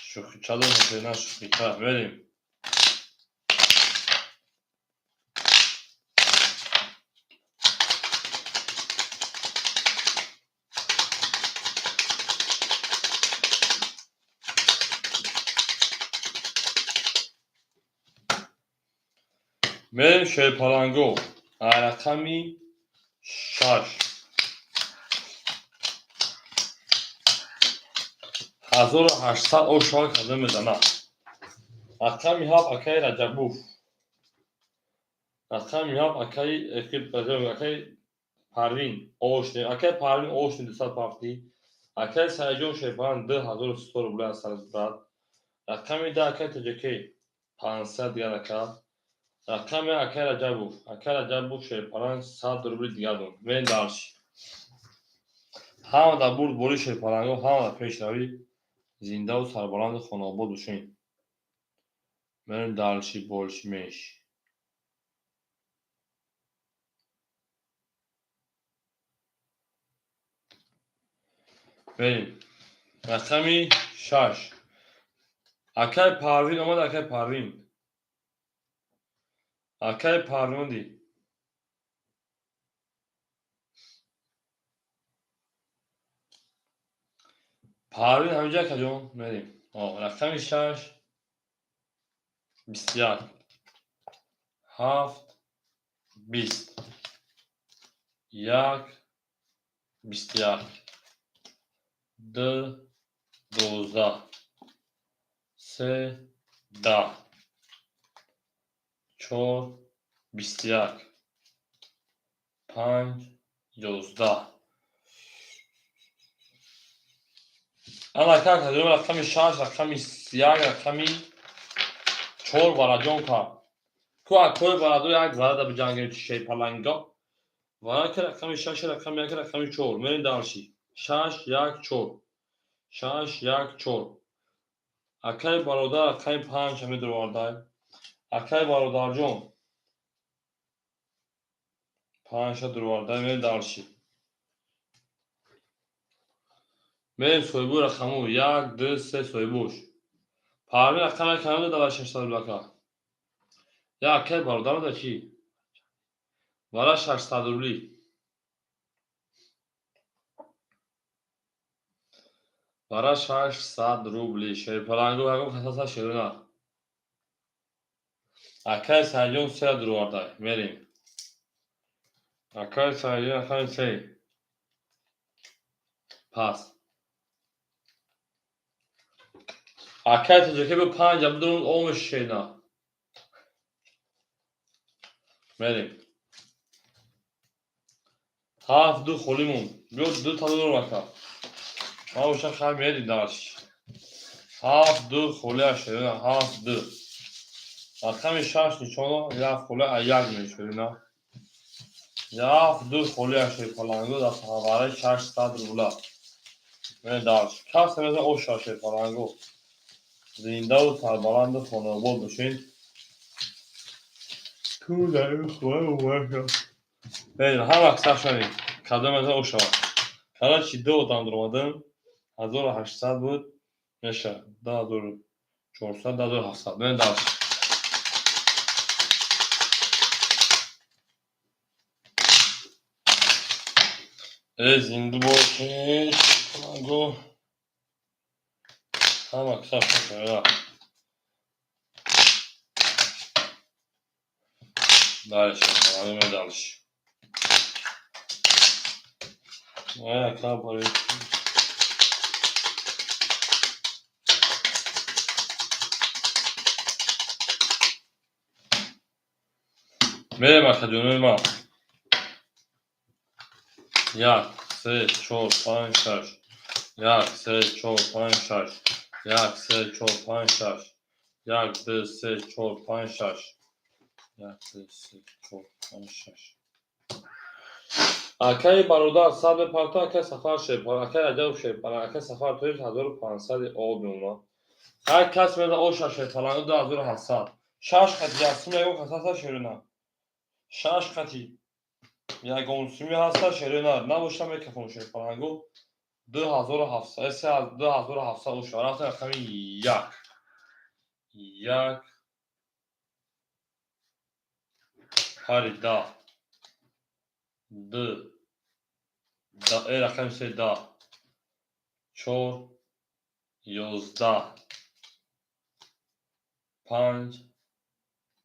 Шӯхича дорам, на шӯхича. Мерем. Мерем, шерпаланго. Рақами шаш. 1800 ошоҳ карда мезанад. Рақами ҳафт, акаи Раҷабов. Рақами ҳафт, акаи Парвин Ошни. Акаи Парвин Ошни 200 пафтӣ. Акаи Саидҷон Шерпалан 2100 рубли аз брат. Рақами 10, акаи Тоҷикӣ, 500 дигар ака. Рақами акаи Раҷабов. Акаи Раҷабов Шерпалан 100 рубли дигар дод. Мерем дальше. Ҳама дар бурд бори, шерпаланго, ҳама дар пешравӣ, зиндаву сарбаланду хонобод бошем. Мерем дальше, больше, меньше. Мерем. Рақами шаш. Акаи Парвин омад, акаи Парвин. Акаи Парвин омадӣ. Парвин ҳаминҷа, акаҷон, мерем. Рақами шаш, 21, ҳафт, 20, як, 21, ду, 12, се, 10, чор, 21, панҷ, 11. Ана ака, рақами шаш, рақами як, рақами чор вараҷон кард. Ку акои барадор як варада биҷангем, шерпаланго. Варака рақами шаш, рақами як, рақами чор. Мерем дальше. Шаш, як, чор. Шаш, як, чор. Акаи бародар рақами панҷ ҳаме дуровардай. Акаи бародарҷон панҷта дуровардай. Мерем дальше. Мерем соҳибои рақамҳо. Як, ду, се, соҳибош. Парвин рақам як кам дада 600 рубл ака. Я акаи бародар да чӣ? Вара 600 рубли. Вара 600 рубли. Шерпаланго ягон касаса шерона. Акаи Саидҷон се дуровардай. Мерем. Акаи Саидҷон рақами се. Пас. Акаи тоҷикӣ бо панҷа бидурун омеш шена. Мерем. Ҳафт, ду холӣ монд. Биё ду та дурум, ака. Ман боша, хай, мерем дальше. Ҳафт ду холия шерина, ҳафт ду. Рақами шаш нишоно, як холия як мешерина. Як ду холия шерпалангу дар сафараи 600 рубла. Дальше. Кас намеза оша шерпалангу. Зиндаву сарбаланду хонаобод бошед. Ту дар ин хона. Ҳама сар шавем. Кадом меза ошава. Короче, ду одам дуромадем. 1800 буд. Меша. 2400, 2700. Мен дальше. Э, зинда бошед. Го. Ҳама сар шавем. Дальше. Дальше. Ака барои мерем, акаҷонои ман. Як, се, чор, панҷ, шаш. Як, се, чор, панҷ, шаш. Як, се, чор, панҷ, шаш. Як, ду, се, чор, панҷ, шаш. Як, ду, се, чор, панҷ, шаш. Акаи бародар сад мепарто, акаи Сафар шепар, акаи Раҷаб шепар, акаи Сафар тоиб 1500 об меомад. Ҳар кас меда оша шепалангу 2700. Шаш қати яксум ягон кас ҳаста, шерина? Шаш қати ягон суми ҳаста, шерина? Набошта мекафон шепалангу. 2700, се 2700 оша. Рафтем рақами як. Як. Ҳари да. Ду. Да, э рақами се да. Чор. 11. Панҷ.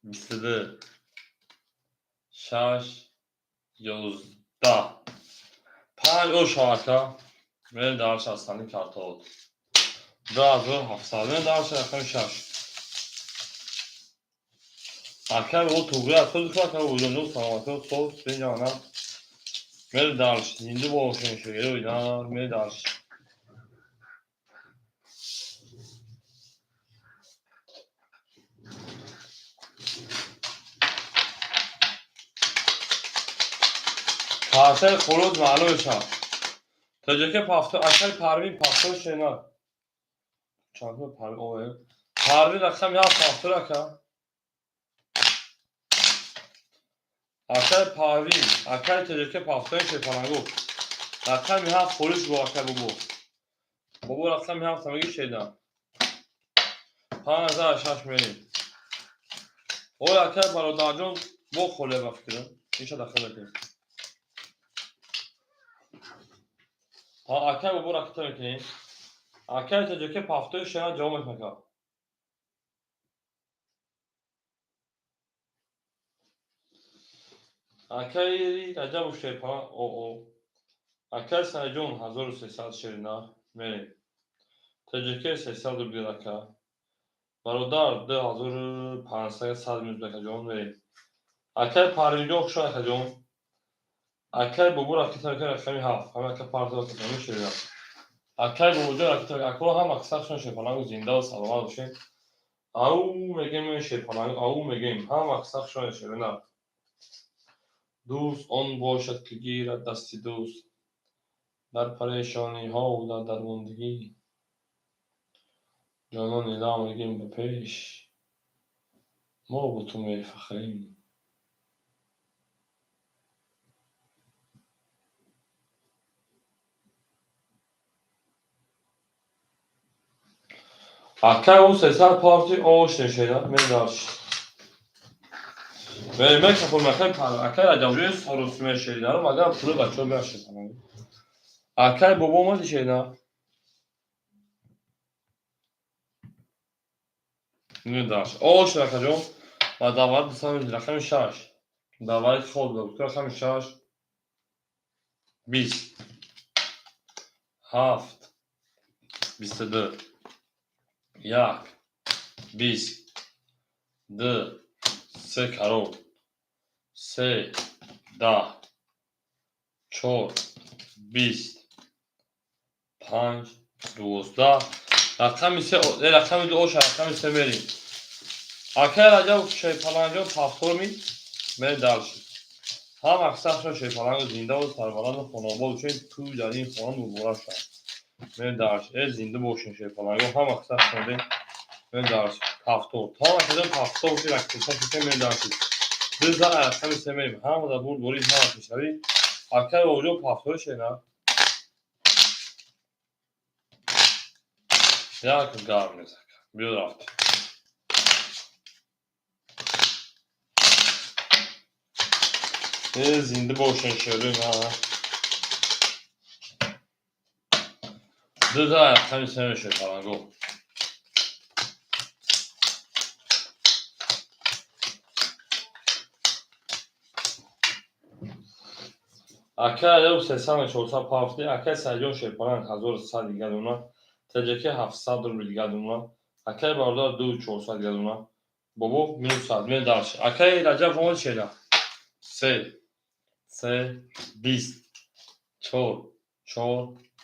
22. Шаш. 11. Панҷ оша, ака. Мерем дальше астани картот. 2700. Мерем дальше рақами шаш. Ака о туғри аз худ ака уҷонҷон саломатӣ соз бинҷана. Мерем дальше. Зинда бошем шогирд мерем дальше. Картаи хурӯз маълум мешавад. Тоҷаки пафто акаи Парвин пафто шена. Чанд Парвин ое? Парвин рақам як пафтор ака. Акаи Парвин, акаи тоҷаки пафтои шепалангу. Рақами ҳафт холиш бо ака бобо. Бобо рақами ҳафт ҳамагӣ шеда. 5006 мерем. Ой, акаи бародарҷон бо холе ба фикрам. Иша дахил мекунем. Акай бобо ракета мекунем. Акай тоҷаки пафтои шена ҷавоб мекунад. Акаи Раҷабов шерпа оо. Акаи Саидҷон 1300 шерина мерем. Тоҷаки 300 рубл ака. Бародар 2500 сад минут акаҷон мерем. Акаи Парвинҷон хуш акаҷон. Акаи Бобо ракета мекунад рақами ҳафт. Ҳама ака партова рақами шерина. Акаи Бобоҷон ракета акро ҳам аксаршон шерпалангу зиндаву саломат бошед. Ау мегем шерпалангу, ау мегем ҳам аксаршон шерина. Дӯст он бошад, ки гирад дасти дӯст дар парешониҳову дар дармондагӣ. Ҷонони лав мегем ба пеш, мо бо ту мефахрем. Акай ӯ 300 парти ош нешена медаш. Мекафон махай акай Раҷабҷони сорус мешеринаро магар пули бачаҳо бияшед. Акай бобо омади шерина? Медаш. Ош акаҷон ва давлат дусам рақами шаш. Давлати хоб рақами шаш. 20. Ҳафт. 22. Як. 20. Ду. Се карор. Се. 10. Чор. 20. Панҷ. 12. Рақами се, рақами ду оша, рақами се мерем. Акай Раҷаб Шерпаланҷон повтор ми мерем дальше. Ҳама қисса Шерпаланго зиндаву сарбаланду хонобод бошед, тӯй дар ин хона муборак шавад. Мерем дальше. Э, зинда бошен, Шерпаланго, ҳама қисса шунидем. Мерем дальше. Повтор. Тамом акаҷон, повтор бошед, аксеса шудем, мерем дальше. Дуза рақами се мерем. Ҳама дар бурдборӣ, ҳама пешравӣ. Акай Бобоҷон повтор шена. Як гап нест, ака. Биё, рафтем. Э, зинда бошен, шерӯи ман. Дуза рақами се мешавад, Паланго. Акай Раҷаб 300, 400 пафти, акай Саидҷон Шерпаланг 1100 дига дона, Таҷаки 700 рубл дига дона, акай бародар 2400 дига дона, бобо минус сад, мерем дальше. Акай Раҷаб омад шера. Се, се, 20, чор, чор,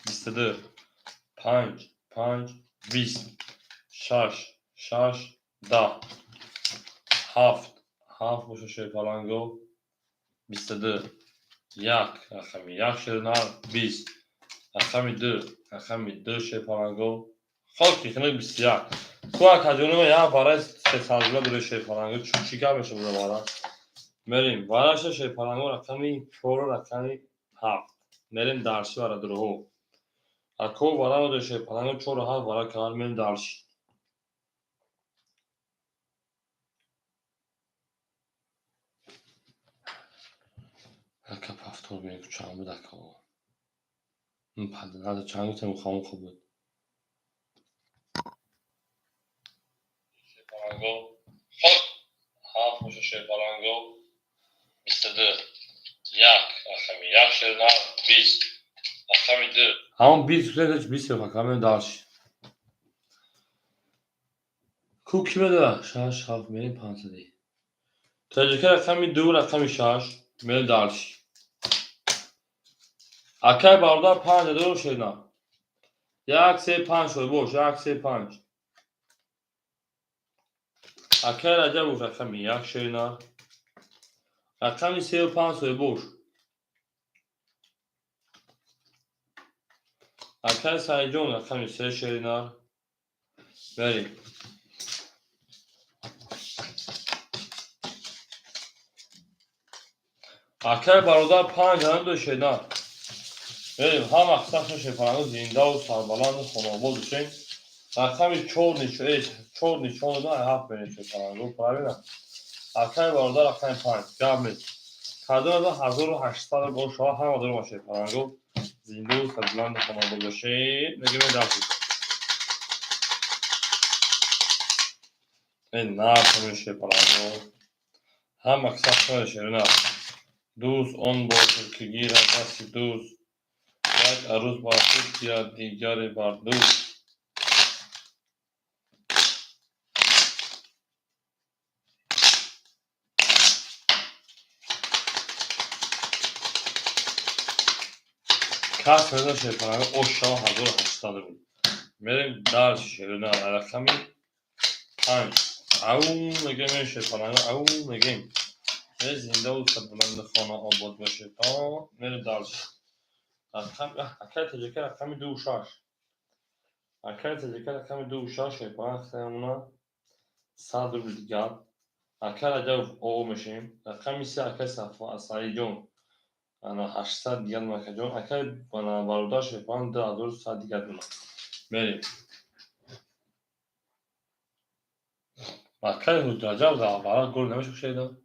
22, панҷ, панҷ, 20, шаш, шаш, 10, ҳафт, ҳафт боша, Шерпаланго, 22, як, рақами як, шернар, 20, рақами ду, рақами ду, Шерпаланго, хоки хинак, 21. Ку акаҷонума як бараи 300 рубла дори, Шерпаланго, чӣ гап мешавад бара? Мерем вараша, Шерпаланго, рақами чору рақами ҳафт. Мерем дальше, бародарҳо. Ако вара дори, Шерпаланго, чору ҳафт вара кавар, мерем дальше. Ака, повтор бинем, чанд буд, ака? Чанд гуфтем, хомухо буд. Шерпаланго, ҳафт боша, Шерпаланго, 22, як, рақами як, шернар, 20, рақами ду. Ҳамон 20 гуфтем, 20 ака, мерем дальше. Ку ки медора? Шаш, ҳафт, мерем панҷсади. Таҷика рақами ду, рақами шаш, мерем дальше. Акай бародар панҷ дор, шерна. Як, се, панҷ шуд, бош, як, се, панҷ. Акай Раҷабов рақами як, шерна. Рақами сею панҷ шуд, бош. Акай Саидҷон рақами се, шерна. Мерем. Акай бародар панҷ ҳам дор, шерна. Мерем, ҳама қисса Шерпаланго зиндаву сарбаланду хонобод бошем. Рақами чор чор нишон додан, ҳафт мерем, Шерпаланго, правильно? Акай бародар рақами панҷ, гап нест. Кадом 1800 рубл шава, ҳама дорум, Шерпаланго, зиндаву сарбаланду хонобод бошед. Мегӯем дальше. Э, нархами, Шерпаланго. Ҳама қисса шерна. Дӯст он бошад, ки гирад дасти дӯст, як арӯс бар худ гирад, дигаре бар дӯст. Кас медон, Шерпаланго, ош шава 1800 рубл. Мерем дальше, шерна, рақами панҷ. Ау мегӯем, Шерпаланго, ау мегӯем. Э, зиндаву сарбаланду хона обод бошед. Мерем дальше. Акай таҷика рақами дуву шаш. Акай таҷика рақами дуву шаш, Шерпаланг хитаямона 100 рубл дигар. Акай Раҷабов оо мешавем. Рақами се, акай Саидҷон. Ана 800 дигар, акаҷон. Акай бародар Шерпаланг 2100 дигар дона. Мерем. Акай Раҷаб дар гол намешавад,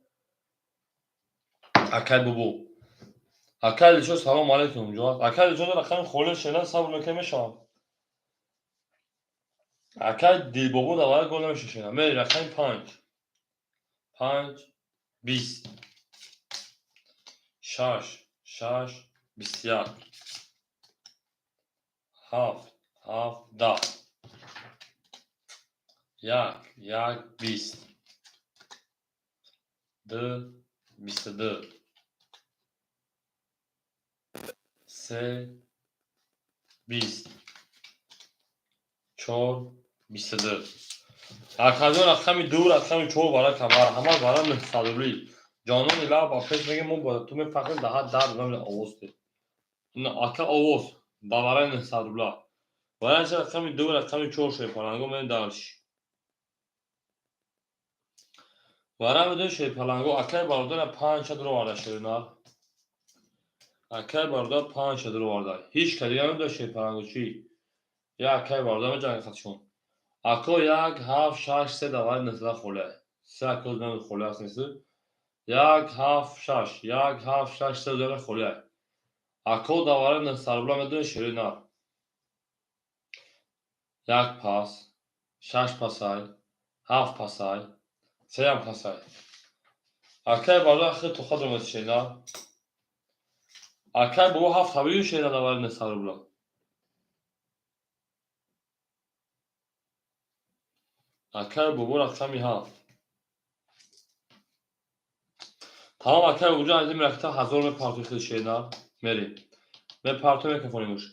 акай бобо. Акай Дилшод, салом алейкум. Акай Дилшод рақами холӣ, шена, сабр мекунем, мешавам. Акай Дилбобо дар гол намешавад, шена. Мерем рақами панҷ. Панҷ, 20. Шаш, шаш, 21. Ҳафт, ҳафт, 10. Як, як, 20. Ду, 22. Се, 20. 4 22. Акаҷон, рақами 2, рақами 4 барака, марҳамат, бара 900 рубли. Ҷонони лаб ба пеш мегем, мо ба ту мефахрем, даҳа дар рубла овоз де. Ака, овоз ба бараи 900 рубла. Варианти рақами 2, рақами 4, шерпаланго, мерем дальше. Вариант медонем, шерпаланго, акай бародара 5 дуроварда, шеринар. Акай бародар 5 дуроварда. Ҳеҷ ка дига намедонад, шерпаланго чӣ. Як акай бародар меҷанга хатшон. Ако, 1 7 6 3 давари 900 холия. Се ако холия аст, нест? 1 7 6, 1 7 6 3 дора холия. Ако, давари 900 рубла медонед, шеринар. Як пас, шаш пасай, ҳафт пасай, сеям пасай. Акай бародар хеле тоқа дорад, шеринар. Акай бобо ҳафт табиӣ, шеринар, давари 900 рубла. Акай бобо рақами ҳафт. Тамом, акай бобоҷон, аз ин ракта 1000 мепартои хел, шеринар. Мерем. Мепартои микрофонимуш.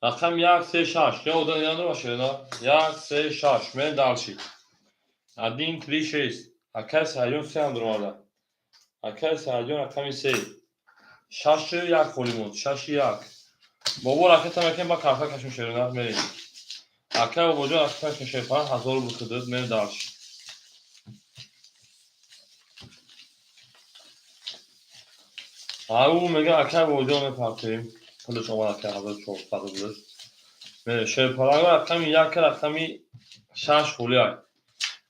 Рақам 1 3 6. Я одан я надора, шеринар. 1 3 6. Мерем дальше. 1 3 6. Акай Саидҷон се ҳам дуроварда. Акай Саидҷон рақами 3. 6 1 холӣ монд. 6 1. Бобо ракета мекунем, ба карта кашем, шеринар, мерем. Акай бобоҷон ракета мекунем, шерпан 1000 рубл кидид, мерем дальше. Ау мега, акай бобоҷон, мепартоем. Пулаш омад, акай, 1400 рублаш. Мерем шерпаланго, рақами 1, рақами 6 холиай.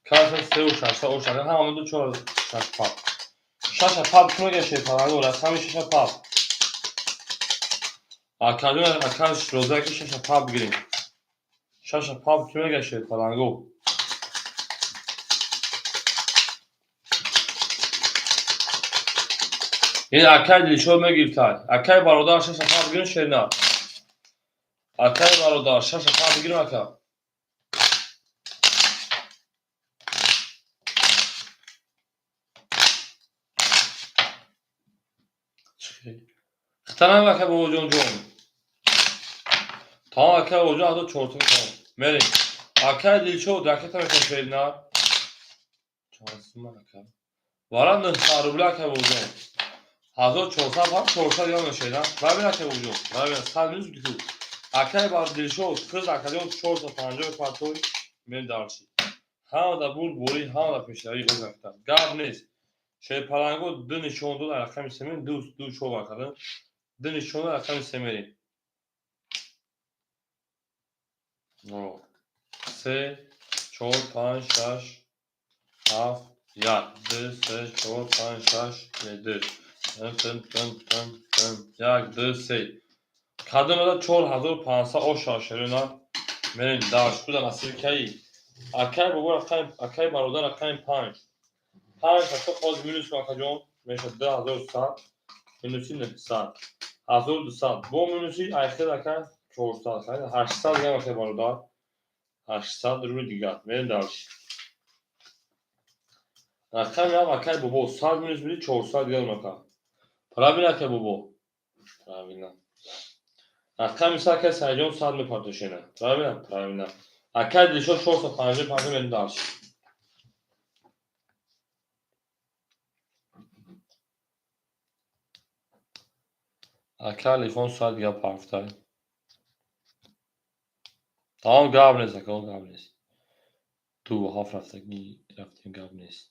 Каша сеу шашта ош ака ҳама ду чор шаш пап. Шаша пап кӣ мега, шерпаланго, рақами шаша пап. Акаҷон, акаш роза ки шаша пап бигирем. Шаша пап кӣ мега, шерпаланго? Ин акай Дилшод мегирифтай. Акай бародар, шаша пап бигирем, шерина. Акай бародар, шаша пап бигирем, ака. Хитанам, ака бобоҷон ҷон. Тамом, ака бобоҷон, 1400, тамом. Мерем. Акай Дилшод ракета мекунем, шерина. Чанд сумма, ака? Вара 900 рубля, ака бобоҷон. 1400 ҳам 400 ёна, шерина. Правильно, ака бобоҷон. Правильно, 100 минус ду. Акай бар Дилшод, қиз акаҷон 450 партой, мерем дальше. Ҳама да бурд борӣ, ҳама да пешравӣ оз ракета. Гап нест. Шерпаланго ду нишон дод, рақами се мерем, ду ду чор карда. Ду нишон дод, рақами се мерем. Се, чор, панҷ, шаш, ҳафт, як, ду, се, чор, панҷ, шаш, ду. Тын, тын, тын, тын, як, ду, се. Кадом ада 4500 оша, шерина. Мерем дальше. Куда насиби каи? Акай бобо рақами, акай бародар, рақами панҷ. Панҷ ҳатто ҳозир минус кун, акаҷон, мешавад 2100 минуси 900. 1200. Бо минуси айхел, ака, 400. 800 дигар, акай бародар. 800 рубли дигар. Мерем дальше. Рақами ҳам, акай бобо, 100 минус биди 400 дигар, ака. Правильно, акай бобо? Правильно. Рақами се, акай Саидҷон, 100 мепартошена. Правильно? Правильно. Акай Дилшод 450 парто, мерем дальше. Ака Алихон 100 дигар парфтай. Тамом, гап нест, ака, гап нест. Ду ҳафт рафтагӣ рафтем, гап нест.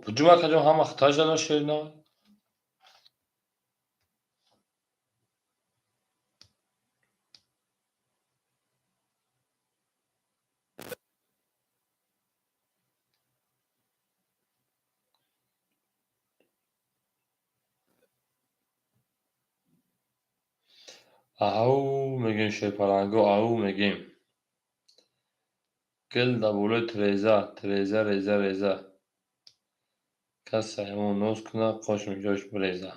Буҷум, акаҷон, ҳама хитай зада, шерина. Ау мегем, шерпаланго, ау мегем. Гил дар болои тиреза, тиреза, реза, реза. Касе ҳамон ноз кунад, қош миҷош биреза.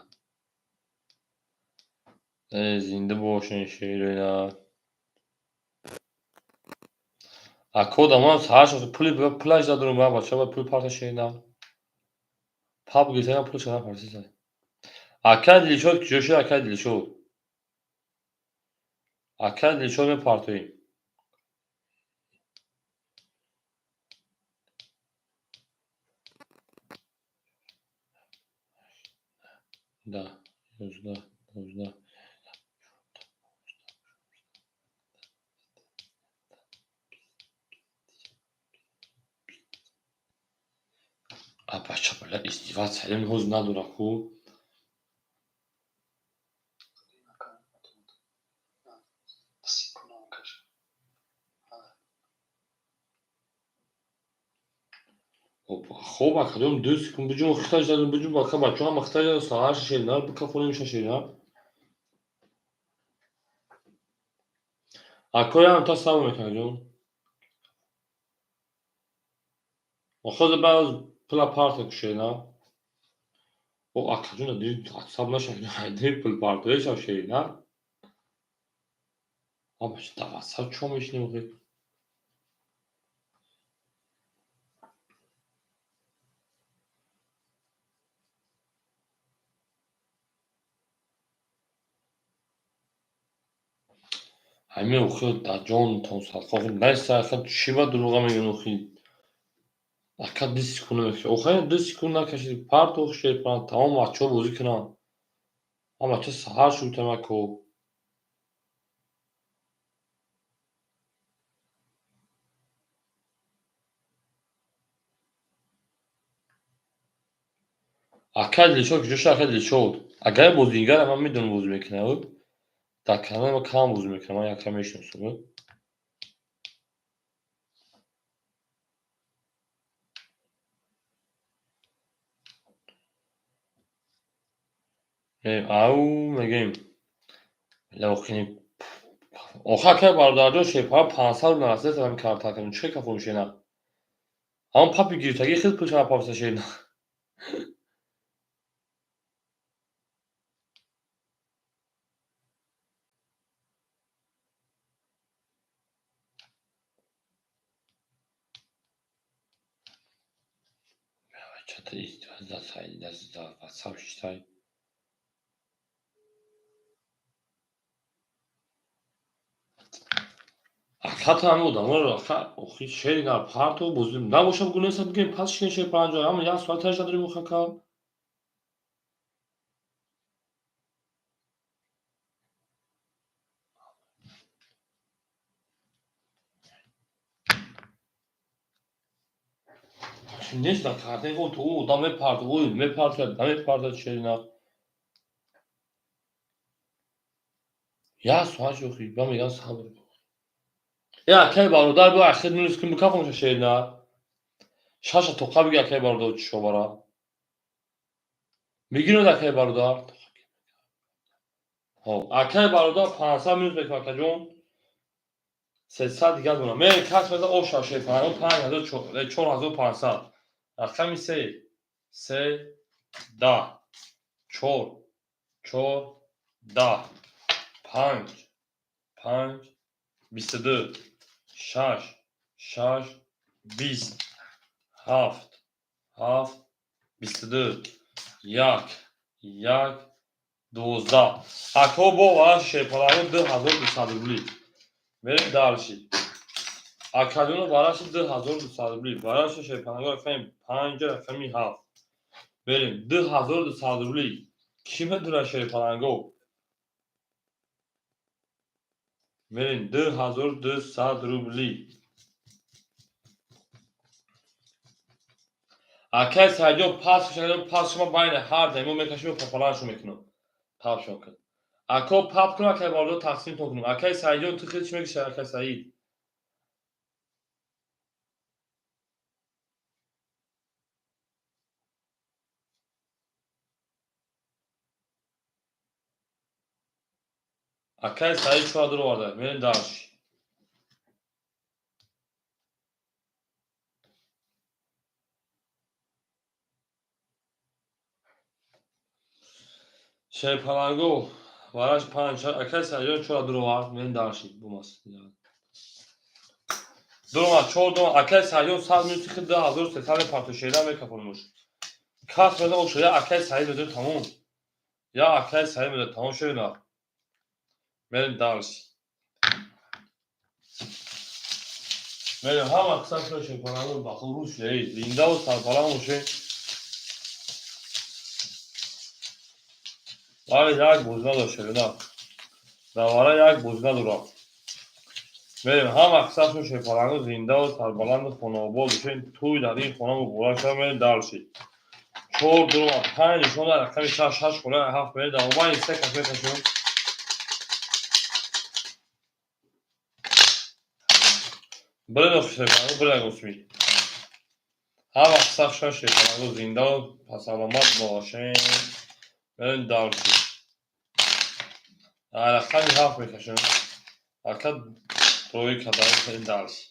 Э, зинда бошен, шерина. Ако да ман саҳар шуд, пули пулаш задурум, ба бача ба пул парта шерина. Пап гирифтан пул шана парсиса. Акай Дилшод куҷо шуд, акай Дилшод? Акай Дилшод мепартоем. Да, 11, 12. А бача, бля, издеваться ҳелем ҳоз надора ку. Хоб, академ 2 секунд биҷум, хитаж дадум, биҷум, ака бачо ҳама хитаж дадум, саҳар шишена, бикафонем шашена. Акоям та сабр мекунад ҷон. Охоз баъз пула парта кушена. О, акаҷон, дид сабр нашав, дид пул партои шав шерина. А бача, да ватсап чо мешинем охи? Ҳамин охи да ҷонтон садқа, охи неста, аха чӣ ба дурӯға мегӯян охи? Ака 2 секунд намекашад. Охи 2 секунд накашид, парт охи шерпаран, тамом бачаҳо бозӣ кунанд. А бача саҳар шуд тамако. Акай Дилшод куҷо шуд, акай Дилшод? Агар бозингара ман медонам бозӣ мекунад. Дар канали ма кам бозӣ мекунад, ман якам мешиносам. Ау мегӯем. Охи акай бародарҷон, шерпара 500 рубл нарасида ҳамин карта кардем. Чӣ кафон шена? Ҳамон папи гирифтагӣ хел пул шана папса шена. Чата издиваться ватсап шистай. Ака ҳами одаморо ака охи шерина парту бозӣ набошад, гунеса бигем пас шине шерпаранҷо, ҳама як соат таш надорем охи ака. Нест дар картаи хо ту одам мепарт, ой мепартад, намепартад шерина. Як соат охи, ба меган сабр. Е акай бародар, бо ахир минус кун бикафонша шерина. Шаша тоқа биги акай бародар чишо бара. Мегирад акай бародар. Хоб, акай бародар 500 минус мекунад акаҷон. 300 дигар дона. Ме кас меза оша шерпаранго 5000 4500. Рақами 3 3 10 4 4 10 5 5 22 6 6 20 7 7 22 1 1 12. Ако бо вараш шерпаранго 2200 рубли. Мерем дальше. Акадуно вараши 2200 рубли. Вараши шерпаранго рақами 5 рақами 7. Мерем 2200 рубли. Кӣ медонад шерпаранго? Мерем 2200 рубли. Акай Сайдиён пас шуд, пас шума байни ҳар демо мекашим пополамшо мекунам. Папшон кун. Ако пап кун, акай бародар тақсимтон кунам. Акай Сайдиён ту хел чӣ мегӯши, акай Саид? Акай Саид чӯра дур оварда. Мерем дальше. Шерпаланго вараш 5 акай Сайдиён чӯра дур овард. Мерем дальше. Бумас. Дуромад, чор дуромад. Акай Саидҷон 100 минути хид 2300 мепартошеда мекафонмуш. Кас мезан оша, я акай Саид медои тамом. Я акай Саид медои тамом шевина. Мерем дальше. Мерем ҳама қисса шуда шепаранду баху рӯз шуда, зиндаву сарбаланд бошед. Вале як бозӣ надошт шевина. Давара як бозӣ надорад. Мерем ҳама қисса шуда шепаранду зиндаву сарбаланду хонаобод бошед. Тӯй дар ин хона муборак шавад. Мерем дальше. Чор дуромад, панҷ нишон дар рақами шаш, шаш хола ҳафт мерем. Дар мобайни се кас мекашем. Биред шепаранду, биред гусми. Ҳама қисса шуда шепаранду зиндаву пасаломат бошед. Мерем дальше. Дар рақами ҳафт мекашем. Ака рӯи кадаи мерем дальше.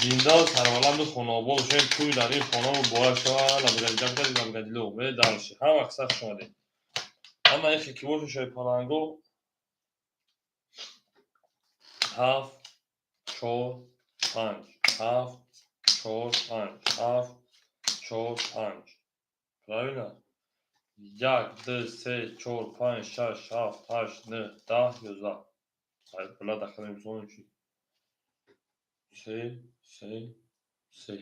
Зиндаву сарбаланду хонаобод бошед. Тӯй дар ин хона муборак шавад. Лабгадило. Мерем дальше. Ҳама қисса хуш омадед. Ана ихе ки боша шепаранго ҳафт, чор, панҷ, ҳафт, чор, панҷ, ҳафт, чор, панҷ. Правильно? Як, ду, се, чор, панҷ, шаш, ҳафт, ҳашт, нӯҳ, 10, 11. Била дахили мисолем чи? Се, се, се.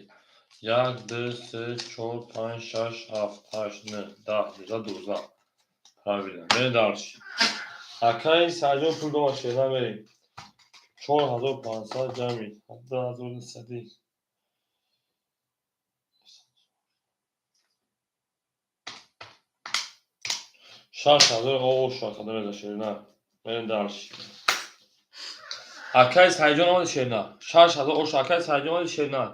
Як, ду, се, чор, панҷ, шаш, ҳафт, ҳашт, нӯҳ, 10, 11, 12. Правильно. Мерем дальше. Акаи Саидҷон пул дома шеда мерем. 4500 ҷамъи 2200. 6000 оша кадом меза шерина. Мерем дальше. Акаи Саидҷон омади шерина. 6000 оша акаи Саидҷон омади шерина.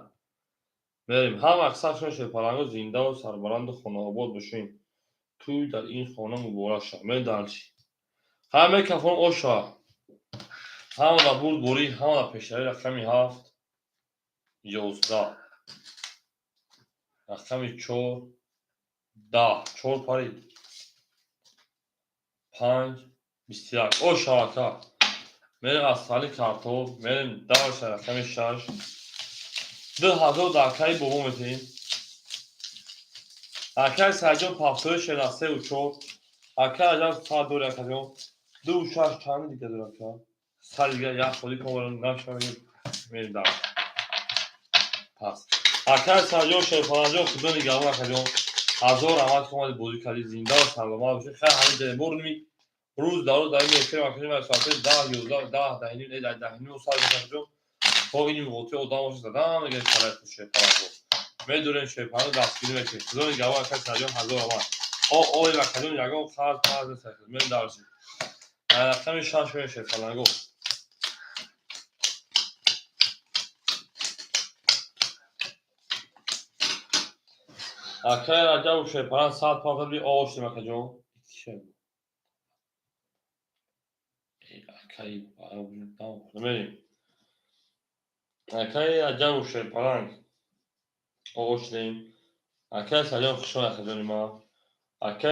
Мерем. Ҳама қисса шуна шерпаланго зиндаву сарбаланду хонаобод бошем. Тӯй дар ин хона муборак шавад. Мерем дальше. Ҳама мекафон оша. Ҳама дар бурдборӣ, ҳама дар пешравӣ рақами ҳафт, 11. Рақами чор, 10. Чор парид. Панҷ, 21. Оша ака. Мерем аз сали картоф, мерем дальше рақами шаш. 2000 дар акаи бобо метиҳем. Акаи Саидҷон пафтои шера сеу чор. Акаи Раҷаб сад дори акаҷон. Дуву шаш чанд дига дор ака? Сад дига як ходи кон нашавем. Мерем дальше. Пас. Акаи Саидҷон шерпаланҷон худо нигаҳбон акаҷон. Ҳазор раҳмат ки омади бозӣ кардӣ, зинда ва саломат бошед. Хайр ҳамин ҷоя бурними рӯз дар рӯз дар ин эфир макунем аз соати 10, 11, 10, даҳ ним, даҳ ним сар акаҷон. То ин муғоти одам бошад задам мегӯяд шароит шерпаланҷо. Медурем шерпаланҷо дастгирӣ мекунем. Худо нигаҳбон акаи Саидҷон ҳазор раҳмат. О ой акаҷон ягон қарз қарз нест. Мерем дальше. Дар рақами шаш мерем шерпаланго. Акаи Раҷабу шерпаланг сад пафтаби оштем акаҷон. Акаи мерем. Акаи Раҷабу шерпаланг оштем. Акаи Саидҷон хушон акаҷони ман. Акаи